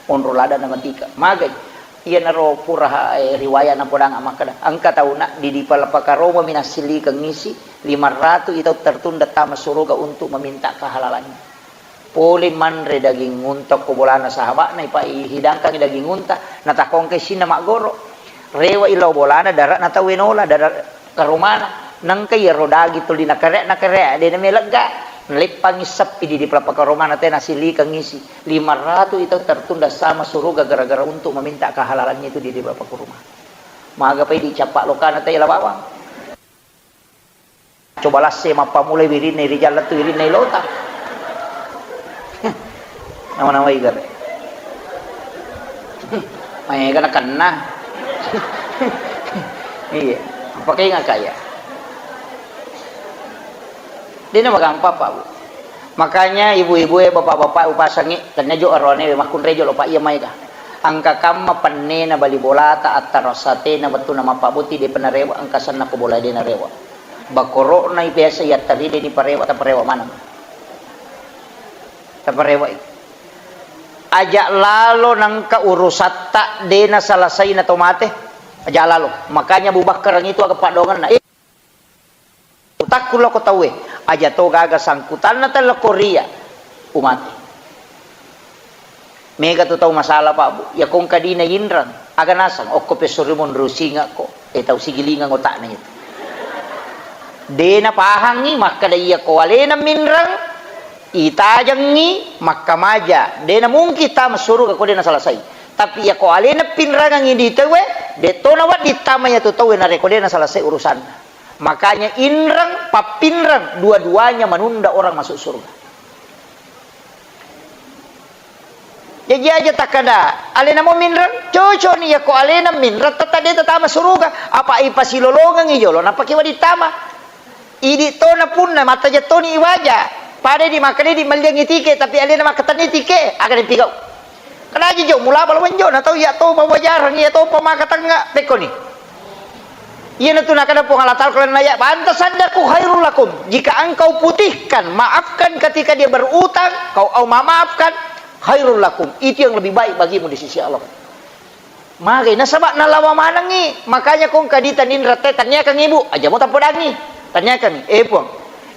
Onro ladda na matika. Magai. Iyanaro pura, eh, riwaya napodang makkeda, engka tauna di, di pala pakaromami nassillikeng isi, lima ratu i tau tertunda tama suruga untuk meminta kehalalannya. Pole manre daging unta ko bolana sahaba'na, ipa-, ihidangkangi daging unta, natakongke sinna maggoro. Rewa i lao bolana, dara'na tau enola, dara-, karomana. Nengka iyaro daging tuli nakare-, nakare, de' namelegga. Naleppangi seppi di, di pala pakaromana te nassillikeng isi. Lima ratu i tau tertunda sama suruga gara-gara untuk meminta kehalalannya itu di, di pala pakaromana. Maga pai dicappa lokana te la bawang. Coba lasse mappamulai wirinna rijal lettu wirinna ilota. Nama-nama igare. Maega nakenna. Iya, pakai ngaka ya. De' namagampang, Pak, Bu. Makanya ibu-ibu e, bapak-bapak upasangi, tenna jo arone makkunrai jo lo, Pak, iya maega. Engka kamma pennena bali bolata, attaro satena wettunna mappabbutti, depa narewa, engka senna ko bola de narewa. Bakoro'na biasa yattari de ni parewa, taparewa maneng. Taparewa i. Aja lalo nengka urusatta de nasalasai na to mate. Aja lalo. Makanya Abu Bakar itu aga paddongenna. Utakku loko tauwe, aja to gaga sangkutanna telloko ria, umate. Mega tu tau masalah, Pak Bu. Iya kongka dina yinreng, aga naseng, okko pesori monro singako, eh, tau sigilingang otakna itu. Dena pahangi, makkada iya ko alena minreng, itajengi, makkamaja. Dena mungkin tama suruga ko dena salasai. Tapi iya ko alena pinrangangi di tauwe, de tona wedding tama iya tu tauwe nareko dena salasai urusanna. Makanya inreng, pappinreng, dua-duanya menunda orang masuk surga. Jaji aja takkada, alena mo minreng, cocok ni iya ko alena minreng, tetta de tama suruga. Apa ipasilolongengi jolo, napake wadi tama. Idi tona punna, mataja toni iwaja. Pada di makkada di melliangi tike, tapi alena makkatenni tike, aga dipigau. Kadaji jo mulaba lawan jo na tau iya to mawajarang iya to pamaka tengnga pekkoni. Iyanatu nakada Puang Allah Ta'ala, kalau naya, "Anta saddaku khairul lakum." Jika engkau putihkan, maafkan ketika dia berutang, kau au memaafkan, khairul lakum. Itu yang lebih baik bagimu di sisi Allah. Magai nasaba nalawa manengngi, makanya kong kadita ninra te tanniakangngi, Bu, aja mo tapodangngi. Tanniakangngi, "Eh, Puang,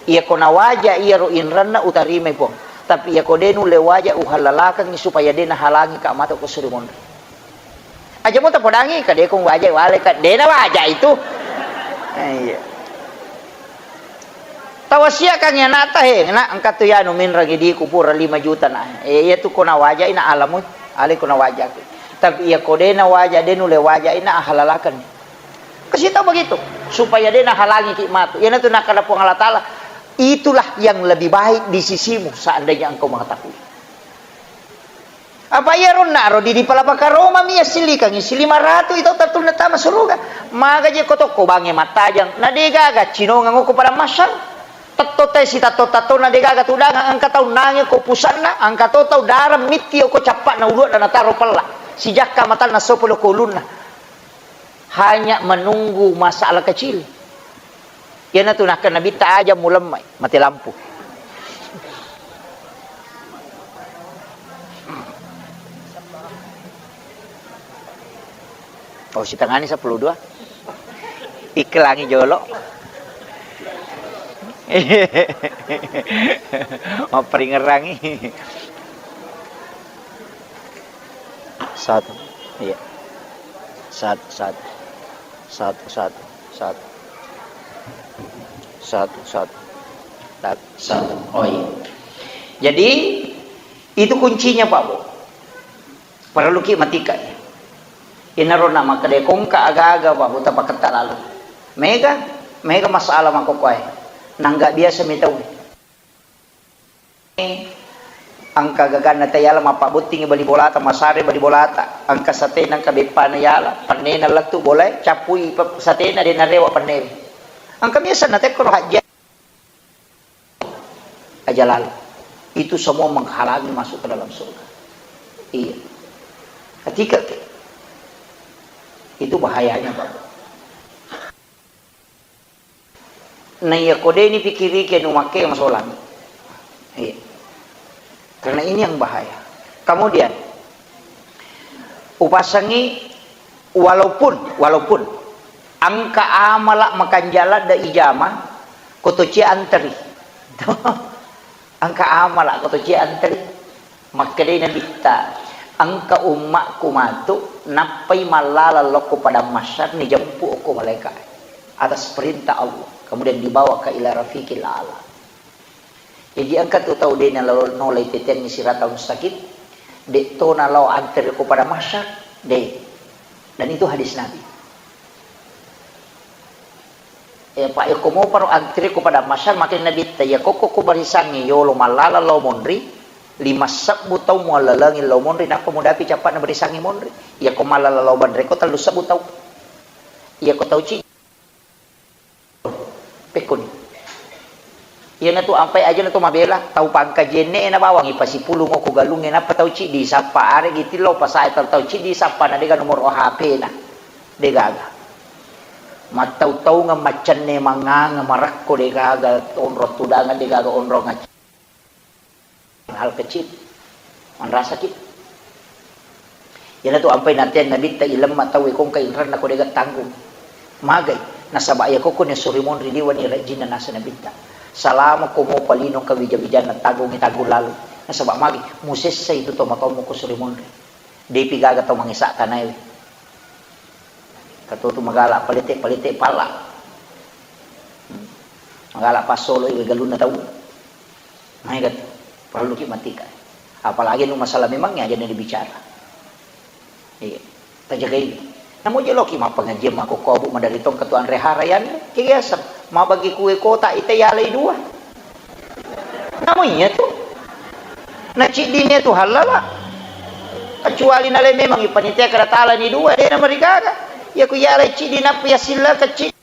iya ko nawaja iyaro inranna utarimai, Puang. Tapi iya ko de nulle waja, uhalalakangngi supaya de nahalangi ka matu ko suri monri." Aja mo tapodangngi, ka de kong waja wale ka, de nawaja itu. Eh, iya. Tawasiakangngi anakta, "He, nak, engka tu yanu minrang idiku pura lima juta, nak. Eh, iya tu ko nawajai na alamu, ale ko nawajaki. Tapi iya ko de nawaja, de nulle wajai na ahalalakan." Kasih tahu begitu, supaya de nahalangi ki matu. Iyanatu nakkada Puang Allah Ta'ala, itulah yang lebih baik di sisimu seandainya engkau mengetahui. Apa iya ronna ro di, di palapa karoma mi assilikangi si lima ratu itu tatunna tama suruga. Maga je ko tokko bange mattajang, na de gaga cinongang ko padang masyar. Tetto te si tatto-tatto na de gaga tudangang, engka tau nange ko pusanna, engka to tau darang mitti ko cappakna uluanna nataro pella. Sijakka matanna sopo lo ko ulunna. Hanya menunggu masalah kecil. Iyanatu nakkeda Nabitta, "Aja mulemmai, mati lampu." Oh, sitengani sepuluh dua. Iklangi jolo. Mapperingerangi. Satu. Iya. Satu, satu. Satu, satu, satu. Satu, satu. Satu, satu. Oh, iya. Jadi, itu kuncinya, Pak Bu. Perlu ki matika. Inaro na makkeda kongka aga-aga, Pak Bu, tapaketta lalu. Mega, mega masalah makkokkoe. Nangga biasa mi tau. Engka gaganna tayala mappabbottingi bali bolata, masare bali bolata, engka satena, engka beppana yala, pennena lettu bolae, cappui pe-, satena, de narewa pennena. Engka biasa natekkoro hajja. Aja lalo. Itu semua menghalangi masuk ke dalam surga. Iya. Ketika ke-, itu bahayanya, Pak. Na iya ko de ni pikirike nu makke masolang. Iya. Karena ini yang bahaya. Kemudian, upasangi walaupun, walaupun engka amala makanjala da ijama, ko to cia anteri. Engka amala ko to cia anteri. Makkedai Nabitta, "Engka ummakku matu, nappai mallala lokko padang mahsyar, nijempu okko malaika atas perintah Allah, kemudian dibawa ke ila rafiqil a'la." Jadi engka tu tau de nalo-, nolai tetenni siratal mustaqim, de to nalao antere ko padang mahsyar, de. Dan itu hadis Nabi. Eh, pa, iyako moparo antre ko padang mahsyar, makkeda Nabitta, iyako ko, ko barisangngi yolo mallala lao monri, lima sebbu tau muallalengi lao monri, nappa mudapi cappa'na barisangngi monri. Iyako mallala lao banreko tellu sebbu tau. Iyako tau ci-, pekkoni. Iyanatu ampai ajana to mabela, tau pangkajienne na bawang ipasipulung ko galungnge, nappa tau ciddi sappa, aregi tillau pasae tau, tau ciddi sappa na dega nomoro H P-na. Degaga. Mattau-taungeng maccenne manganga marakko degaga onrong tudangeng, degaga onrong acc-, hal kecil. Manrasaki. Iyanatu ampai nateang Nabitta, ilemma tauwe kongka inranna ko dega tanggung. Magai, nasaba iya kokko ni suri monri liwani rajinna nasa Nabitta. Salama ko mopa lino engka wija-wijanna tanggungi tanggung lalu. Nasaba magi, musessa itu to mataummu ko suri monri. Depi gaga tau mangesa tanaewe. Katotu magala palete-palete pala. Hmm. Magala passolo iwe galunna tau. Maega tu, parelluki matika. Apalagi anu masalah memangnya aja dibicara. Iya, tajagai. Namo je loki mappengajian mako kobu madari tong ketua anre hara yanre, kegiasa. Mabagi kue kota ite yalai dua. Namo iya tu. Na ciddini tu halala. Kecuali nale memang ipanitia kada talani dua, dena marigaga. Ya ku yalai ciddi nappa ya silla kecil.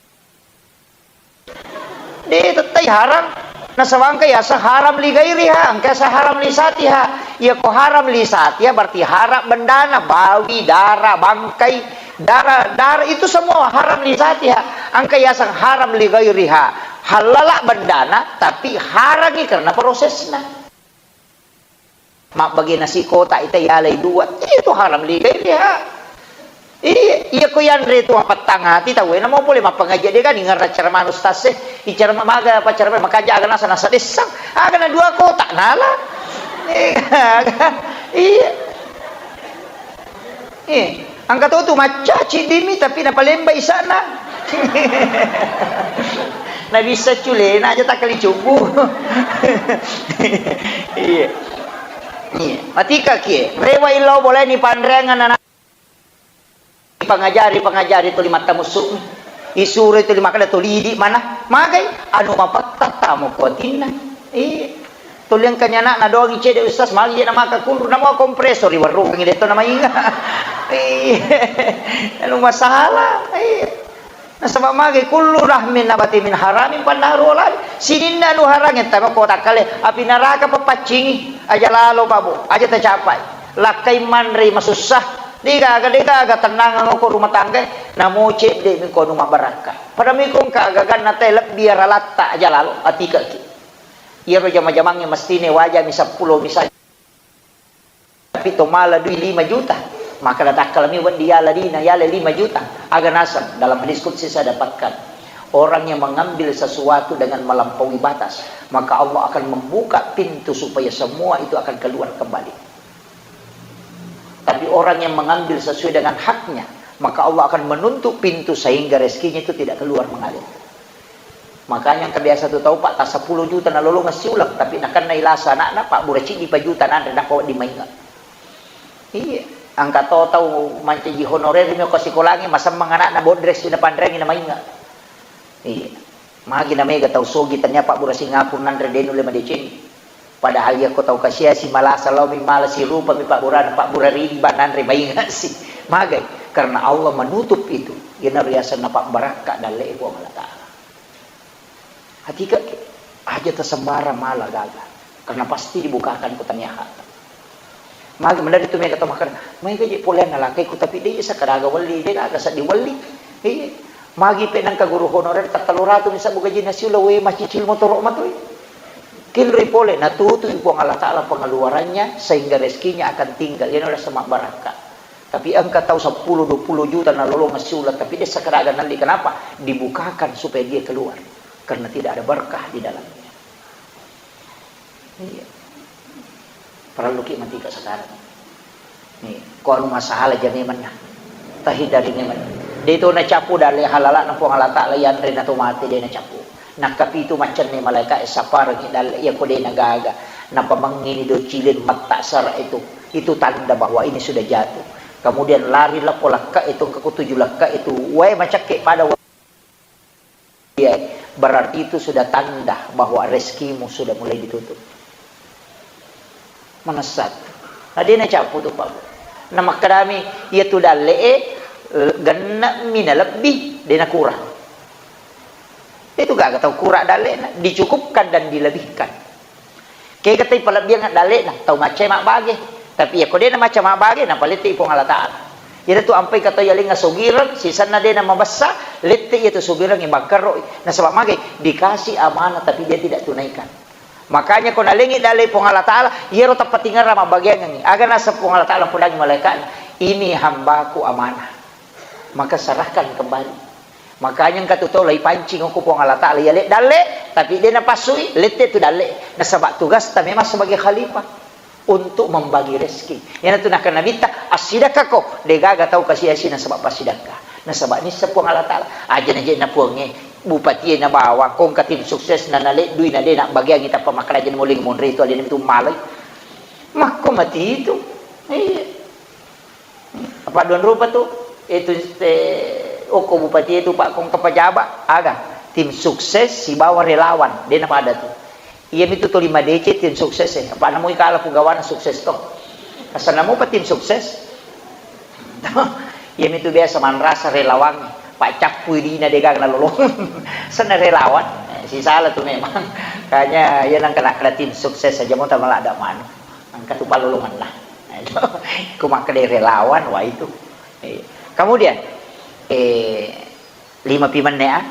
De tettai haram. Nasaba engka yaseng haram li gairiha, engka yaseng haram li satiha. Iya ko haram li satiha berarti haram bendana, bawi, dara, bangkai, dara, dara itu semua haram li satiha. Engka yaseng haram li gairiha. Halala bendana, tapi harangi karena prosesna. Mabbage nasi kotak ita yalai dua, iya tu haram li gairiha. Iya, iya ko yanre tu mapettang hati tau, namo pole mappangaji de kan ingerra ceramah ustaz e, icara maga apa ceramah makaja aga nasa nasa dessang, aga na dua kotak nala. Iya, iya. Eh, engka to tu macca ciddimi tapi napalemba isana. Nabissa culena aja takkali cubbu. Iya. Iya. Matika kie. Rewa illau boleh ni panreangan anak. Pangajari, pangajari tuli mattamussu. Isuro tuli makkeda tuli idi mana. Magai anu mapatta tamo kuatinna. Iya. Tuli engkanya anakna doangi cedde ustaz, magi je namaka kunru, namo kompresor iwerrukengi de to namainga. Iya. Anu masalah. Iya. Nasaba magi kullu rahmin nabati min haramin fannaru aula. Sininna anu harange tama kota kale, api naraka papaccingi, aja lalo pabu, aja tacapai. Lakkai manre masussa, degaga, degaga tennangeng ko rumah tangga, namo cedde mi ko anu mabbarakka. Pada mi ko engka agaganna te lebbi aralatta aja lalo, atikaki. Iyaro jama-jamangnge mestine wajami seppulo misalnya. Tapi to mala dui lima juta, maka natakkalami wedding yala dina, yala lima juta. Aga naseng, dalam hadis qudsi saya dapatkan, orang yang mengambil sesuatu dengan melampaui batas, maka Allah akan membuka pintu supaya semua itu akan keluar kembali. Tapi orang yang mengambil sesuai dengan haknya, maka Allah akan menutup pintu sehingga rezekinya itu tidak keluar mengalir. Makanya engka biasa tu tau, Pak, ta seppulo juta nalolongeng siuleng, tapi nakennai lasa anakna, pabbura ciddi pa juta nanre, nappa wedding mainga. Iya, engka to tau mancaji honorer mi ko sikolangi, masemmeng anakna bodres napanreangi namainga. Iya. Magi na mega tau sogi tania pabbura Singapura nanre de nulle madeceng. Padahal iya ko tau kasiasi malasa lao mi mala sirupa mi pabburana, pabbura ridi ba nanre mainga si. Magai? Karena Allah menutup itu. Iyana riasanna pabbarakka dalle Puang Allah Ta'ala. Hatika ke, aja tasembarang mala gaga. Karena pasti dibukakan ku tania hak. Magi mendadak tu mega to makkeda, mega je pole nalakai ku tapi de sakaraga welli, de gaga seddi welli. Iya. Magi pe nengka guru honorer ta tellu ratu mi sabbu gajinna siuleng, we macicil motoro matoi. Kilri pole, natutui Puang Allah Ta'ala pengeluarannya sehingga rezekinya akan tinggal. Iyana riaseng mabbarakka. Tapi engka tau seppulo dua puluh juta nalolongeng siuleng, tapi de sakaraga nalli. Kenapa? Dibukakan supaya dia keluar. Karena tidak ada berkah di dalamnya. Iya. Parelluki matika sekarang. Nih, ko anu masalah jame menna. Tahindari memang. De to nacappu dalle halalana Puang Allah Ta'ala yanre na to mate de nacappu. Nakkapitu maccenne malaika e saparengi dalle iya ko de nagaga. Napamengngini do cilin matta sara itu. Itu tanda bahwa ini sudah jatuh. Kemudian lari lappo lakka itu, engka ko tuju lakka itu. Wae macakke pada wa- Iya, berarti itu sudah tanda bahwa rezekimu sudah mulai ditutup. Manessat. Nah, de nacappu tu, Pak. Namakkedami, iya tu dalle e, genne'mi nalebbi, de nakurang. Itu gaga tau kura dalle'na, dicukupkan dan dilebihkan. Kega tau palebbiang dalle'na, tau macca mabbage. Tapi iya ko de' na macca mabbage, napalette Puang Allah Ta'ala. Iyana tu ampai ka tau yalengnga sogireng, sisenna de' na mabessa, lette iya tu sogireng bangkeroi. Nasaba mage, dikasih amanah tapi dia tidak tunaikan. Makanya ko nalengngi dalle Puang Allah Ta'ala, iyaro tappatingerang mabbageangengngi. Aga naseng Puang Allah Ta'ala podangngi malaikatna, "Ini hambaku amanah. Maka serahkan kembali." Makanya engka tu tau laipancing ko Puang Allah Ta'ala, yale dalle, tapi de' napassui, lette tu dalle. Nasaba tugasta memang sebagai khalifah untuk membagi rezeki. Iyana tu nakkeda Nabitta, "Assidakkako, de' gaga tau kasi-asi nasaba passidakka." Nasaba nisseng Puang Allah Ta'ala. Aja na je' na Puangnge, bupatie na bawang, ko engka tim sukses na naleddui na de' nabbageangngi tappa makkeda aja na muling monri tu alena tu malai. Makko mati itu. Iya. Apa duang rupa tu? Itu te, okko bupatie tu, Pak, ko engka pejabat, aga tim sukses sibawa relawan, de' na pada tu. Iyami tu tuli madeceng tim sukses e. Apa namo ikala pugawana sukses to. Asal namo pa tim sukses. Iyami tu biasa manrasa relawan, paccappui dina de' gaga nalolong. Senna relawan, eh, sisala tu memang. Kanya iya nang kena, kena tim sukses aja mo tamalada manu. Engka tu palolonganna. Ko makkeda relawan, wah itu. Eh, kemudian, eh, lima pi menne, ah.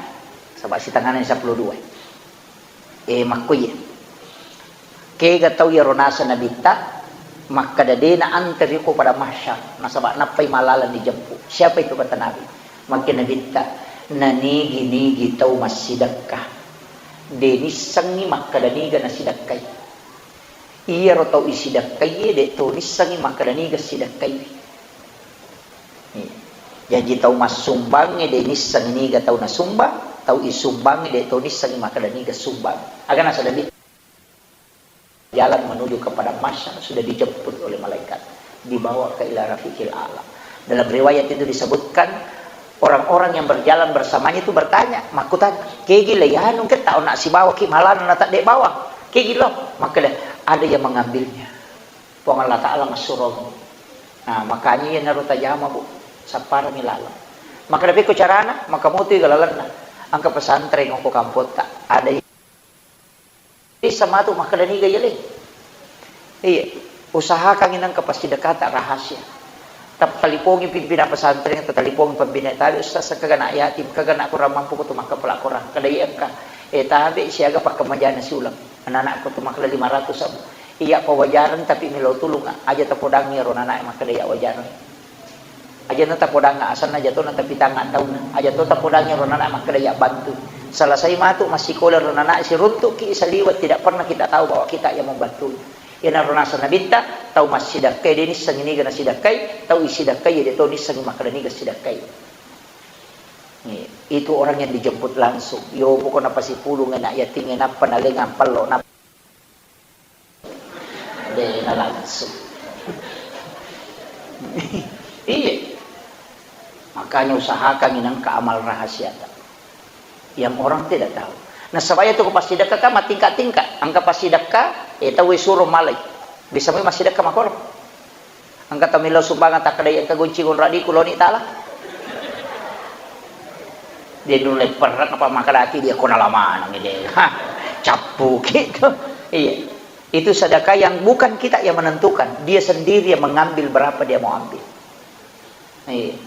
Saba sitengana seppulo dua. Eh, makko iye. Kega tau iyaro naseng Nabitta, makkeda de' na anteri ko pada mahsyar, nasaba nappai malaleng dijemput. Siapa itu kata Nabi? Makkeda Nabitta, nanigi-nigi tau massidekka, de' nissengngi makkeda niga nasidekkai. Iyaro tau isidekkaie de' to nissengngi makkeda niga sidekkaiwi. Iya. Jaji tau massumbangnge de' nissengngi niga tau nasumbang, tau isumbangnge de' to nissengngi makkeda niga sumbang. Aga nasaba jalan menuju ke padang mahsyar sudah dijemput oleh malaikat, dibawa ke ila rafiqil a'la. Dalam riwayat itu disebutkan, orang-orang yang berjalan bersamanya itu bertanya, makkutana, "Kegi le anu ketta onna sibawaki malana na tadde bawang? Kegi lo?" Makkeda, "Ada yang mengambilnya. Puang Allah Ta'ala massurong." Nah, makanya iyanaro tajama, Bu, sapparami laleng. Makkeda, "Pekko carana?" Maka motoi ga lalenna. Engka pesantren ko kampotta, ada Bisa matu makkeda niga yeleng. Iya, usahakan inang ke pasti dekata rahasia. Tap-, talipongi pimpinan pesantren, talipongi pembina tabe, "Ustaz, kagana yatim, kagana kurang mampu ko tu makkapala Quran." Kada iya engka. Eh, tabe siaga pakkemajana siuleng. Anak-anak ko tu makkeda lima ratus abu. Iya pawajareng tapi melo tulung, aja tapodangi ro anak makkeda iya wajareng. Aja na tapodangnga asenna, aja to na tapitang taunna, aja to tapodangngi ro nana makkeda iya bantu. Selesai matu massikola ro nana, siruntukki saliweng, tidak pernah kita tahu bahwa kita yang membantunya. Iyanaro naseng Nabitta, tau massidakkai de nissengngi niga nasidakkai, tau isidakkai de to nissengngi makkeda niga sidakkai. Itu orang yang dijemput langsung. Yo pokokna pasipulung anak yatim, nappa naleng ampello, nappa De na langsung. Iya. Makanya usahakan inangka amal rahasia ta. Yang orang tidak tahu. Nasaba iya tu ko passidekka kan matingkat-tingkat. Engka passidekka, eh, tau suro malai. Bisa mai massidekka makoro. Engka tau melo sumbangan takkeda iya engka gunci gonradiku loni tala. Dia dulu lepperrek apa makkeda ki dia kona lamanang dia. Hah, cappuki tu. Iya. Itu sedekah yang bukan kita yang menentukan, dia sendiri yang mengambil berapa dia mau ambil. Iya.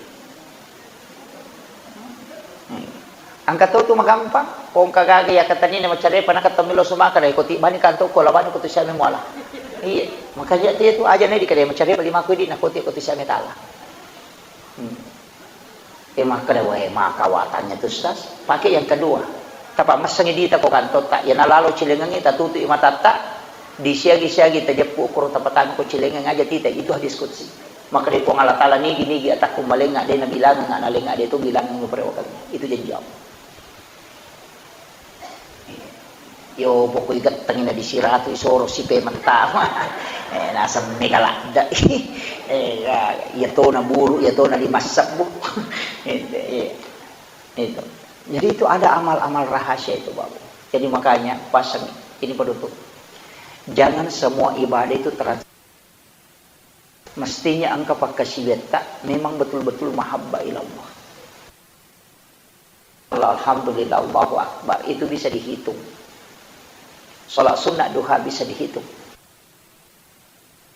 Iya. Engka to tu magampang, ko engka gaga iya katanina macarepa, na katta melo sumaka dai ko tibbani kanto ko labani ko tu siame muala. Iya, makanya tu iya tu aja na dikadai macarepa lima ko idi na ko ti ko tu siame tala. Hmm. Eh, makkeda, "Weh, maka watannya tu, Ustaz." Pakai yang kedua. Tapa messengi dita ko kantotta, iya nalalo cilengengi tatutu i matatta, disiagi-siagi tajeppu koro tapatang ko cilengeng aja tita, itu hadis qudsi. Makkeda Puang Allah Taala, "Nigi-nigi atakku malenga, de nabilangenga nalenga, de tu bilangengi perewakangi." Itu janji Allah. Yo, pokoi gettengi na disiratu, isoro sipe mettama. Eh, naseng mega ladde. Eh, ya, iya tona buru, iya tona lima sebbu. Itu, iya. Itu. Jadi itu ada amal-amal rahasia itu, Bapak. Jadi makanya pasang ini penutup. Jangan semua ibadah itu terasa. Mestinya engka pakkasiwiatta memang betul-betul mahabbah ilallah. Alhamdulillah, Allahu Akbar, itu bisa dihitung. Sholat sunnah duha bisa dihitung.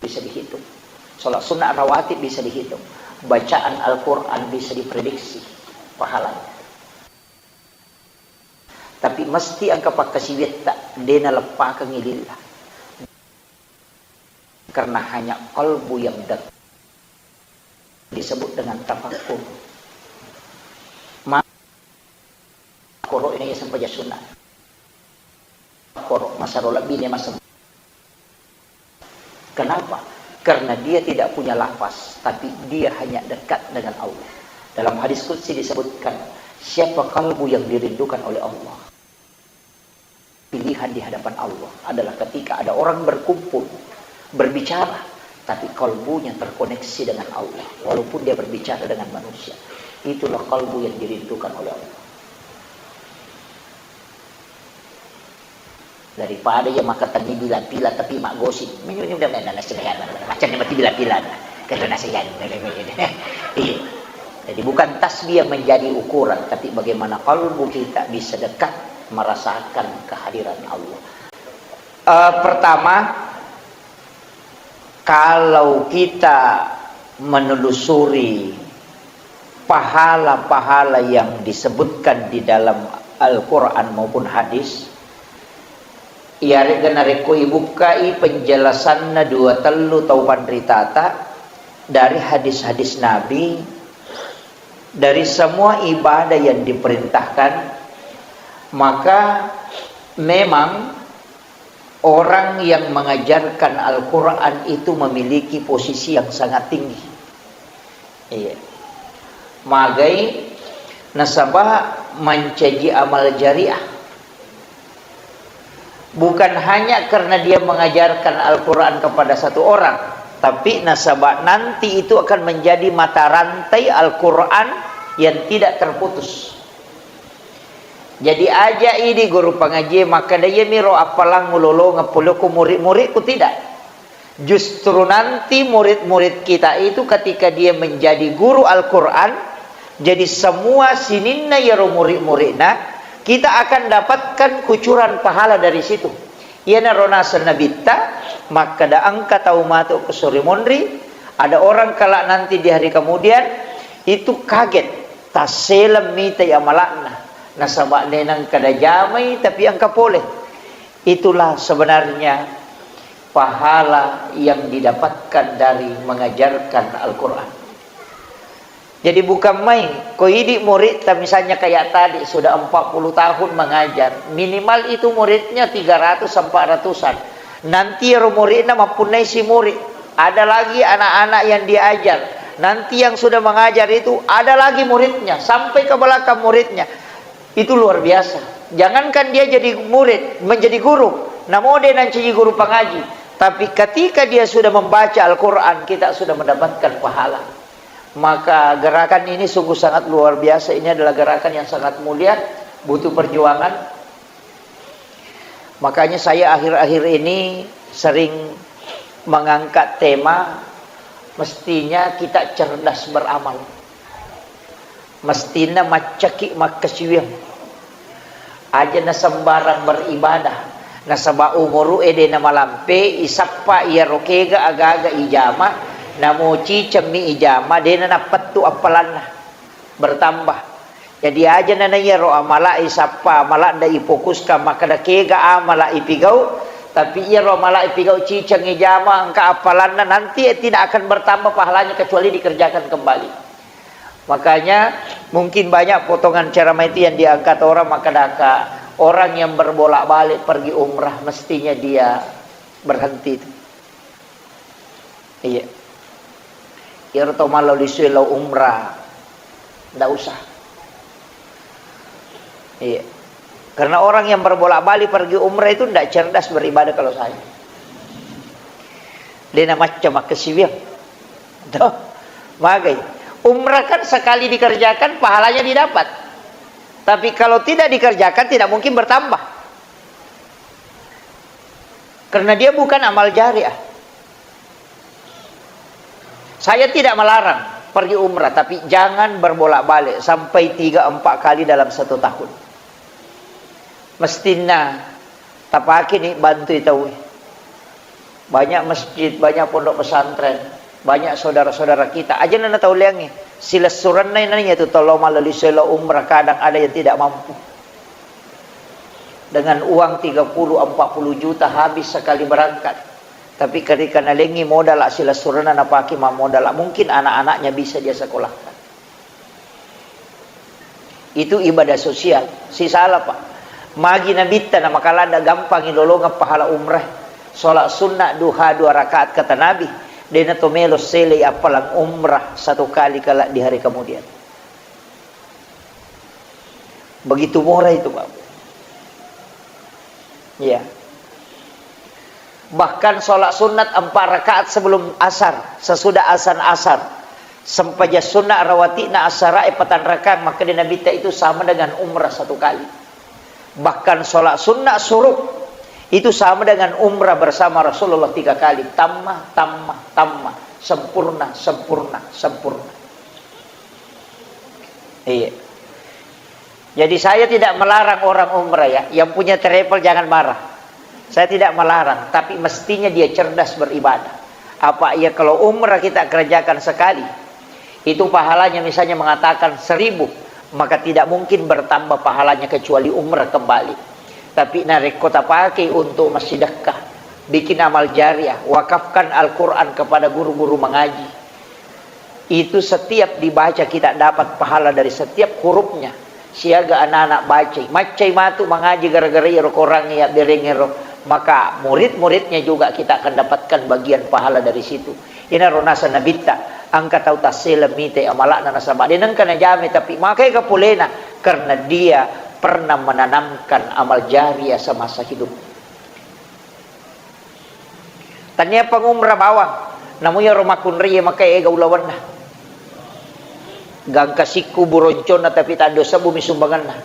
Bisa dihitung. Sholat sunnah rawatib bisa dihitung. Bacaan Al-Quran bisa diprediksi pahalanya. Tapi mesti engka pakkasiwiatta, de naleppakengngi lillah. Karena hanya kalbu yang dekat disebut dengan tafakkur. Ma-, koro ini sampai sunat. Koro masaro lebih ini masem-, Kenapa? Karena dia tidak punya lafaz, tapi dia hanya dekat dengan Allah. Dalam hadis qudsi disebutkan, siapa kalbu yang dirindukan oleh Allah? Pilihan di hadapan Allah adalah ketika ada orang berkumpul, berbicara, tapi kalbunya terkoneksi dengan Allah, walaupun dia berbicara dengan manusia. Itulah kalbu yang dirindukan oleh Allah. Daripada iya makkatenni bila-bila tapi maggosip. Ini udah main nasi lehan, macam ni mati bila-bila. Kalau nasi lehan. Iya. Jadi bukan tasbih yang menjadi ukuran, tapi bagaimana kalbu kita bisa dekat merasakan kehadiran Allah. Eh, pertama, kalau kita menelusuri pahala-pahala yang disebutkan di dalam Al-Quran maupun hadis, iyaré'ga narékko ibukkai penjelasanna dua tellu tau panritata dari hadis-hadis Nabi, dari semua ibadah yang diperintahkan, maka memang orang yang mengajarkan Al-Quran itu memiliki posisi yang sangat tinggi. Iya. Magai nasaba mancaji amal jariah. Bukan hanya karena dia mengajarkan Al-Quran kepada satu orang, tapi nasaba nanti itu akan menjadi mata rantai Al-Quran yang tidak terputus. Jadi aja idi guru pangaji makkeda, "Iyamiro appalang ulolongeng polé ko murid-muridku," tidak. Justru nanti murid-murid kita itu ketika dia menjadi guru Al-Quran, jadi semua sininna iyaro murid-muridna, kita akan dapatkan kucuran pahala dari situ. Iyanaro naseng Nabitta, makkeda engka tau matu ko sori monri, ada orang kelak nanti di hari kemudian, itu kaget, tasseleng mitai amala'na, nasaba de nengka najamai, tapi engka pole. Itulah sebenarnya pahala yang didapatkan dari mengajarkan Al-Quran. Jadi bukan main, ko idi muridta misalnya kayak tadi sudah empat puluh tahun mengajar, minimal itu muridnya tiga ratus sampai ratusan. Nanti ero muridna mappunnai si murid, ada lagi anak-anak yang diajar. Nanti yang sudah mengajar itu ada lagi muridnya, sampai ke belakang muridnya. Itu luar biasa. Jangankan dia jadi murid, menjadi guru, namo de nancaji guru pangaji. Tapi ketika dia sudah membaca Al-Quran, kita sudah mendapatkan pahala. Maka gerakan ini sungguh sangat luar biasa. Ini adalah gerakan yang sangat mulia, butuh perjuangan. Makanya saya akhir-akhir ini sering mengangkat tema, mestinya kita cerdas beramal. Mestina maccaki makkasiwiang. Aja nasembarang beribadah. Nasaba umuru e de namalampe, isappa iyaro kega aga-aga ijama, namo cicemmi ijama, de nanappettu appalanna. Bertambah. Jadi aja nana iyaro amala isappa, amala nda ifokuskang makkeda kega amala ipigau, tapi iyaro amala ipigau ciceng ijama engka appalanna, nanti tidak akan bertambah pahalanya kecuali dikerjakan kembali. Makanya mungkin banyak potongan ceramah itu yang diangkat orang, makkedaka orang yang berbolak-balik pergi umrah mestinya dia berhenti itu. Iya. Iyaro tau mallau lisue lao umrah, ndak usah. Iya. Karena orang yang berbolak-balik pergi umrah itu ndak cerdas beribadah kalau saya. De namacca makkasiwiang. Toh, magai. Umrah kan sekali dikerjakan pahalanya didapat. Tapi kalau tidak dikerjakan tidak mungkin bertambah. Karena dia bukan amal jariah. Saya tidak melarang. pergi umrah, tapi jangan berbolak-balik sampai tiga empat kali dalam satu tahun. Mestinna tapakeni bantui tauwe. Banyak masjid, banyak pondok pesantren, banyak saudara-saudara kita. Aja nana tau leangi. Silessurenna nanya tu tolo malali selo umrah, kadang ada yang tidak mampu. Dengan uang tiga puluh empat puluh juta habis sekali berangkat. Tapi ketika nalengi modal silessurenna napake mammodal, mungkin anak-anaknya bisa dia sekolahkan. Itu ibadah sosial. Sisala, Pak. Magi Nabitta na makaladda gampangi lolongeng pahala umrah. Sholat sunnah duha dua rakaat kata Nabi, dena to melo selei appalang umrah satu kali kala di hari kemudian. Begitu murah itu, Pak. Iya. Bahkan sholat sunat empat rakaat sebelum asar, sesudah azan asar. Sempajang sunat rawati'na asarae patang rakaat, maka di Nabitta itu sama dengan umrah satu kali. Bahkan sholat sunat suruk itu sama dengan umrah bersama Rasulullah tiga kali. Tamma, tamma, tamma. Sempurna, sempurna, sempurna. Iya. Jadi saya tidak melarang orang umrah ya, yang punya travel jangan marah. Saya tidak melarang, tapi mestinya dia cerdas beribadah. Apa iya kalau umrah kita kerjakan sekali, itu pahalanya misalnya mengatakan seribu, maka tidak mungkin bertambah pahalanya kecuali umrah kembali. Tapi narekko tapakai untuk massidekka, bikin amal jariah, wakafkan Al-Quran kepada guru-guru mengaji, itu setiap dibaca kita dapat pahala dari setiap hurufnya. Siaga anak-anak bacai, maccai matu mangaji gara-gara iyaro Korang iya berengero, maka murid-muridnya juga kita akan dapatkan bagian pahala dari situ. Inaro nasa Nabitta, engka tau tassela mite amalakna nasaba de nengka najame, tapi makai kapolena karena dia pernah menanamkan amal jariah semasa hidup. Tania pangumra bawang, namu iyaro makkunrai maka ega ulawenna. Gangka sikku buronconna tapi taddo sebbu mi sumbanganna.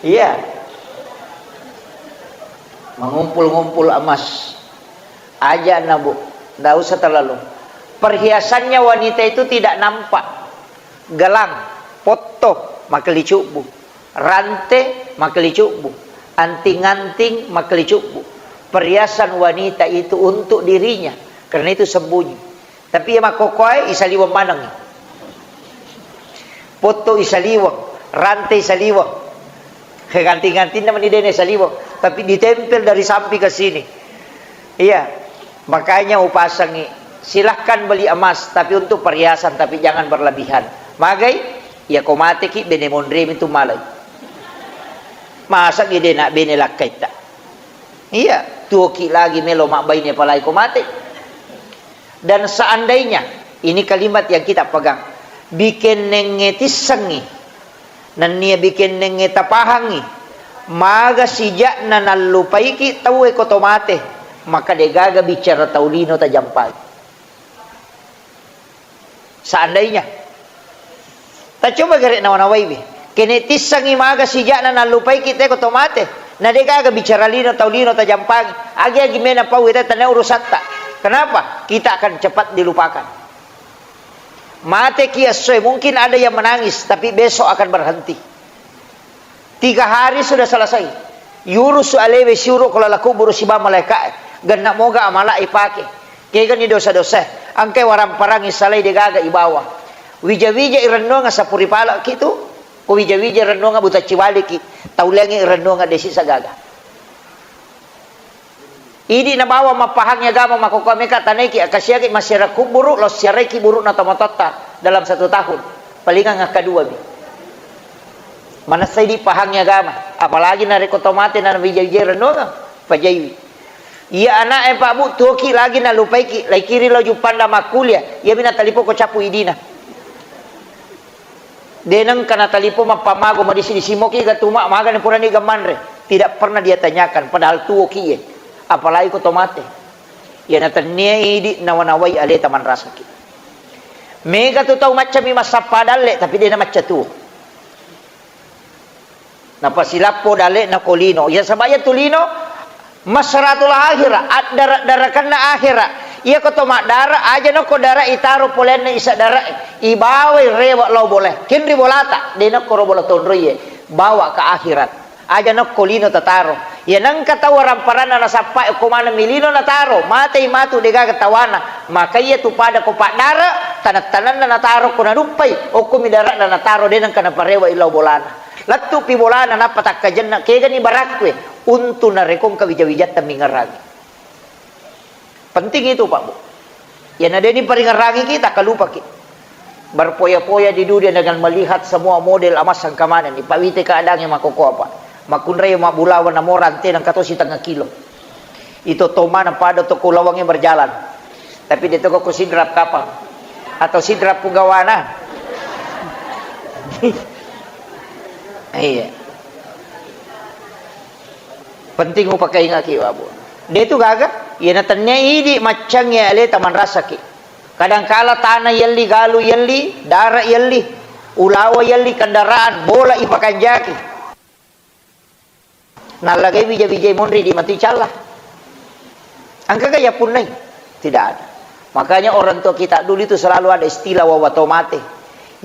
Iya. Mengumpul-ngumpul emas. Aja na, Bu, ndak usah terlalu. Perhiasannya wanita itu tidak nampak. Gelang, potto, makkelicubbu. Rante, makkelicubbu. Anting-anting, makkelicubbu. Perhiasan wanita itu untuk dirinya, karena itu sembunyi. Tapi iya makkokkoe isaliweng manengngi. Potto isaliweng, rante isaliweng. Anting-antingna mani dena isaliweng, tapi ditempel dari samping ke sini. Iya, makanya upasangi, silahkan beli emas, tapi untuk perhiasan, tapi jangan berlebihan. Magai, iya ko mateki, bene monremi tu malai. Masa gede nak bene lakkaitta. Iya, tuoki lagi melo mabbaine palai ko mate. Dan seandainya, ini kalimat yang kita pegang, bikennengnge tissengngi, nennia bikennengnge tapahangngi, maga sijakna nallupaiki tauwe ko to mate, maka degaga bicara tau lino tajampai. Seandainya. Tacoba gare nawa-nawaiwi. Kene tissengngi maga sijakna nallupaiki teko to mate. Na degaga bicara lino tau lino tajampangi. Agi-agi mena pau ita tania urusatta. Kenapa? Kita akan cepat dilupakan. Mateki essoe, mungkin ada yang menangis, tapi besok akan berhenti. Tiga hari sudah selesai. Yurusu alewe siuro ko lala kuburu siba malaika. Genna moga amala ipake. Kegani dosa-dosa. Angkai warang-parangi salai degaga ibawa. Wija-wija irennuanga sapuri pala kitu. Ko wija-wija irennuanga butacci waliki. Tauliangi irennuanga desi sagaga. Idi nabawa mappahangi agama makkokkoe meka tanaiki, akkasiaki massiara kubburu, lo siaraiki buru'na tomatoatta dalam satu tahun. Palingang akkadua mi. Manessa idi pahangi agama, apalagi narekko to mate na wija-wija rennuanga, pajaiwi. Iya ana'e Pak Bu, tuoki lagi nalupaiki, laikiri lo juppanda makkulia, iyami natalipoko cappu idina. De nengka natalipong mappamago madisi-disi moki ga tuma magani purani ga manre. Tidak pernah dia tanyakan, padahal tuoki ye. Apalagi ko to mate. Iya natennia idi nawa-nawai aleta manrasaki. Mega tu tau maccami massappa dalle, tapi de namacca tuo. Napasilappo dalle'na ko lino. Iya, saba' iyatu lino masratul akhirah, addara-darakanna akhirah. Iya ko to maddara, aja nokko dara itaro polenna isa dara, ibawai rewe lao bola. Kenri bolata, de nokko ro bola tonroie, bawa ke akhirat. Aja nokko lino tataro. Iya nengka tau waramparanna nasappa ko maneng mi lino nataro, matei matu de gaga tawana. Maka iya tu pada ko paddara, taneng-tanenna nataro ko naduppai, okko mi darana nataro de nengka naparewe lao bolana. Lettu pi bolana nappa takkajenna, kegani barakkue, untu narekong kawija-wijatta mingerangi. Penting itu, Pak Bu. Iyana deni paringerangiki, takkalupaki. Berpoya-poya di dunia dengan melihat semua model emas sangkamana ni. Pak Wite keadaannya makkokkoa, Pak. Makkunrai mabbulawa namo rante nang katosi tengah kilo. Itu tomana pada toko lawangnge berjalan. Tapi dia toko ku sidrap kapang. Atau sidrap pugawana. Iya. Penting upakaingaki, Pak Bu. De tu gaga, iyana tennia idi maccangngi aleta manrasaki. Kadangkala tana yelli, galu yelli, dara yelli, ulawa yelli, kendaraan, bola ipakanjaki. Nallagai wija-wijai monri di matu icalla. Engkaga yappunnai? Tidak ada. Makanya orang tua kita dulu itu selalu ada istilah wawa to mate.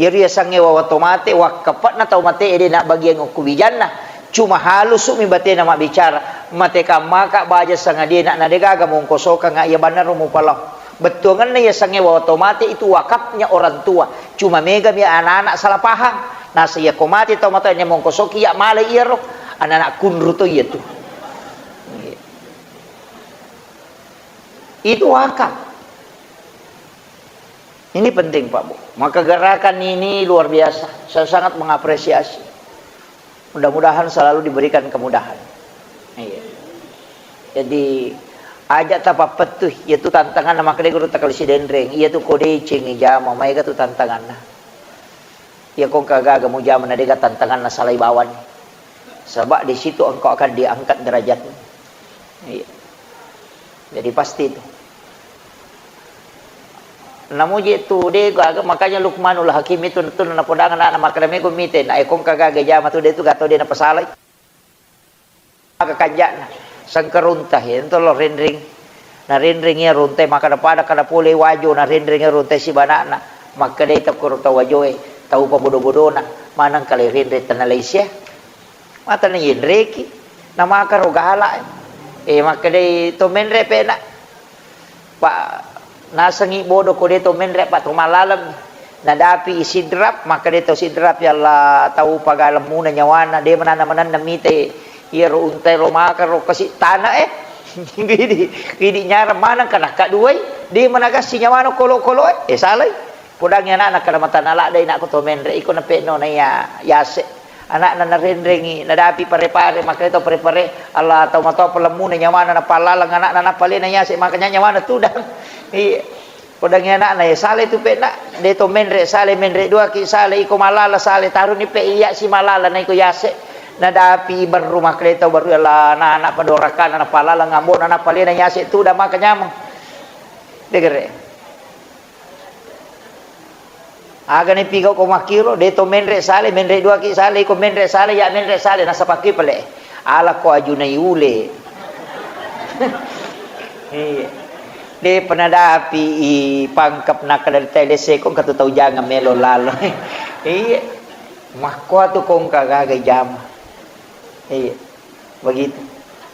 Iyaro yasengnge wawa to mate, wakkape'na tau mate ede na bagiang okko wijanna. Cuma halusu mi batena mabbicara. Mate kammaka baja sangadie na, na degaga mongkosokanga iya bannaro mupalao. Bettuangenna yasengnge wawa to mate itu wakafnya orang tua. Cuma mega mi anak-anak salah paham. Nasa iya ko mate tau matoa mongkosoki iya male iyaro. Anak-anak kunru to iya tu. Itu wakaf. Ini penting, Pak Bu. Maka gerakan ini luar biasa. Saya sangat mengapresiasi. Mudah-mudahan selalu diberikan kemudahan. Iya. Jadi, aja tapappettu, iyatu tantanganna makkeda guru takali sidenreng, iyatu ko deceng jama, maega tu tantanganna. Iya ko engka gaga mujama na dega tantanganna salai bawang. Sebab di situ engkau akan diangkat derajatmu. Iya. Jadi pasti itu. Namuji tu de gaga, makanya Luqmanul Hakim itu tu napodang anak-anak makkeda mego mite, na ekong kagaga jama tu de tu gato de napasalai. Maka kanja'na sengkerunta, ento lo renreng. Na renreng iya runtai, makkeda pada kada pole wajo na renreng iya runtai sibana'na. Makkedai tau koro tau wajoe, tau pabodo-bodona, maneng kale renreng tenna laisia. Mata na yenreki, na makaro gala. Eh, makkedai to menre pena. Pak, nasengngi bodo ko de to menre, Pak, to malaleng. Nadapi i sidrap, makkeda to sidrap, ya Allah, tau pagalemmuna nyawana, de mananna-mananna mite. Iyaro untai ro makaro kasi tana, eh. Idi, idi nyarang maneng kana kaduai, de managassi nyawana kolo-kolo, eh. Eh, salai. Podangi anakna kada matana ladde, inakku to menre, iko nape'no na iya yase. Anakna narenrengi, nadapi pare-pare, makkeda to pare-pare, Allah, tau matoa palemmuna nyawana, napallaleng anakna, napalena yase, makanya nyawana tudang. Iya. Podangi anakna, ya, sale tu pe'na, de to menre, sale menre duaki, sale iko malala, sale taruni pe iya si malala, na iko yase. Nadapi berru, makkeda to berru, Allah, na anak padorakana, napallaleng ambona, napalena yase, tudang maka nyameng. Degere. Aga ni pigau ko makkiro, de to menre sale, menre duaki sale, iko menre sale, ya menre sale, nasapakki pale. Ala ko ajunai ule. Iya. De penadapi i pangkep nakada tele seko katu tau jangan melo lalo. Iya. Makko tu kongka gaga jama. Iya. Begitu.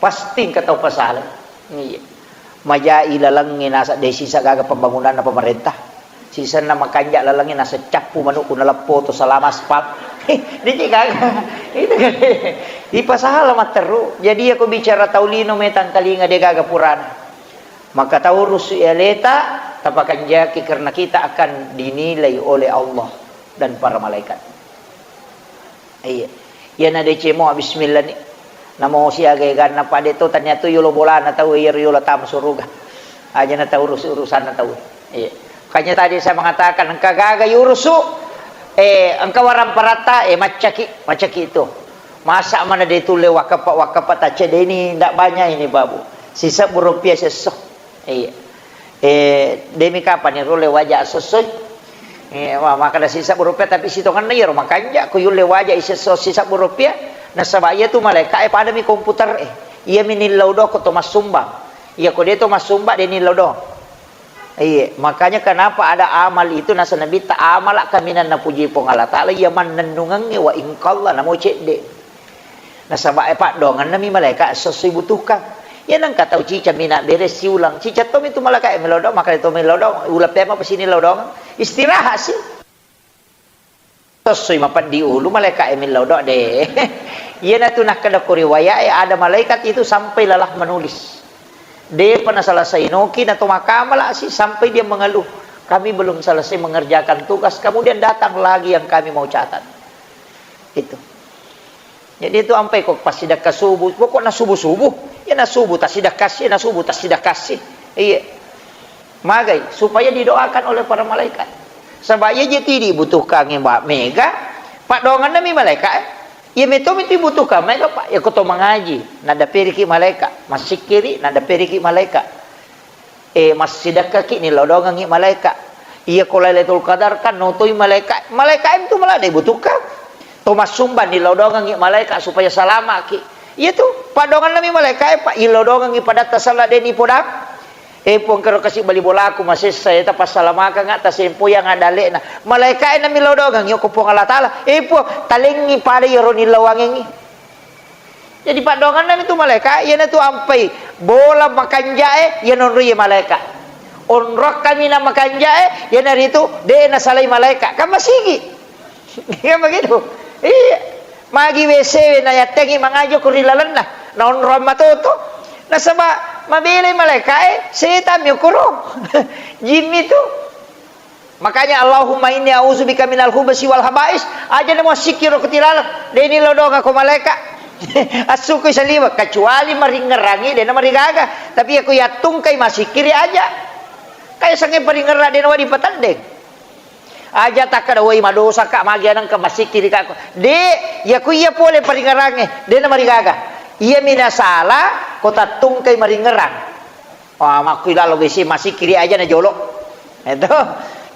Pasti engka tau pasala. Iya. Majai lalengnge naseng de sisa gaga pembangunanna pemerintah. Sisenna makanja lalengnge naseng cappu manukku naleppo to selama aspal. Diji gaga. Itu kan. Ipasala matteru. Jadi aku bicara tau lino metang kalinga de gaga purana. Maka taurusu aleta, tapakanjaki karena kita akan dinilai oleh Allah dan para malaikat. Iya. Iyana deceng mo bismillah ni. Namo siaga eganna pade to tania tu yolo bolana tau iyaro yolo tama suruga. Aja na tau urus urusanna tau. Iya. Makanya tadi saya mengatakan engka gaga yurusu, eh, engka waramparatta, eh, maccaki, maccaki itu. Masa mana de tulle wakapa, wakapa tacedeni ndak banyak ini, Babu. Sisebbu rupiah sesso. Iya. Eh, demi kapan ni rulle waja assossoi? Eh, wah, makkeda sisebbu rupiah tapi sitongenna iyaro makanja ko yulle waja isesso sisebbu rupiah. Nasaba iya tu malaika e pada mi komputer e. Iya mi nillau do ko to massumbang. Iya ko de to massumbang de nillau do. Iya, makanya kenapa ada amal itu, nasa Nabitta, "Amala kaminang napuji Puang Allah Ta'ala, iya mannennungengnge wa ingkalla namo cedde." Nasaba e paddoangennami malaika sesuai butuhkan. Iya nengka tau cica mina bere siulang, cica tommi tu malaika e melodong, maka to melodong, uleng pema pasini lodong, istirahat sih. Tossoi mapeddi ulu malaika e millau doa de. Iyanatu nakkeda ko riwayat e, ada malaikat itu sampai lelah menulis. Depa naselesai noki nato makamala si sampai dia mengeluh, "Kami belum selesai mengerjakan tugas, kemudian datang lagi yang kami mau catat." Itu. Jadi itu ampai ko passidekka subuh, pokokna subuh-subuh, ya na subuh tassidekka si, na subuh tassidekka si. Iya. Magai, supaya didoakan oleh para malaikat. Saba iya je tu dibutuhkangngi ba mega, paddoangennami malaika e. Iya meto mi tu dibutuhkan mega, Pak. Ya ko to mangaji, nadaperiki malaika, massikkiri, nadaperiki malaika. Eh, massidekkaki nilodongengngi malaika. Iya ko Lailatul Qadar kan notoi malaika. Malaika e tu malah dibutuhkan. To massumbang nilodongengngi malaika supaya salamaki. Iya tu, paddoangennami malaika e, Pak, ilodongengngi padatta sala deni podang. Eh, Puang, kero kasi bali bolaku masessa, eta passalamakanga tasempoi yang adalekna. Malaikae nami lodongang, yoko Puang Allah Ta'ala. Eh, Puang, talengngi pada iyaro nillawangengngi. Jadi, paddoangannami tu malaika, iyana tu ampai bola makanjae, iya nonroi malaika. Onrong kami na makanjae, iyana ritu de nasalai malaika. Kan masigi. Iya begitu. Iya. Magi W C we na yattengi mangajo ko ri lalenna. Na onrong matoto. Nasaba mabelai malaikae, setan mi okoro. Jimmi tu. Makanya Allahumma inni a'udzubika minal khubsi wal khaba'is. Aja namo sikkiro ko tilaleng. Deni lodonga ko malaika. Assukui saliwa. Kecuali maringngerangi dena marigaga. Tapi aku yattungkai masikkiri aja. Kayak sange paringngerang dena wadi patendeng. Aja takkeda, "Woi, madosaka, magi anengka massikkirika ko." De, iya ku iya pole paringerangnge, de namarigaga. Iya mi nasala, ko tattungkai maringerang. Wah, makku ilalo W C masikkiri aja na jolo. Itu.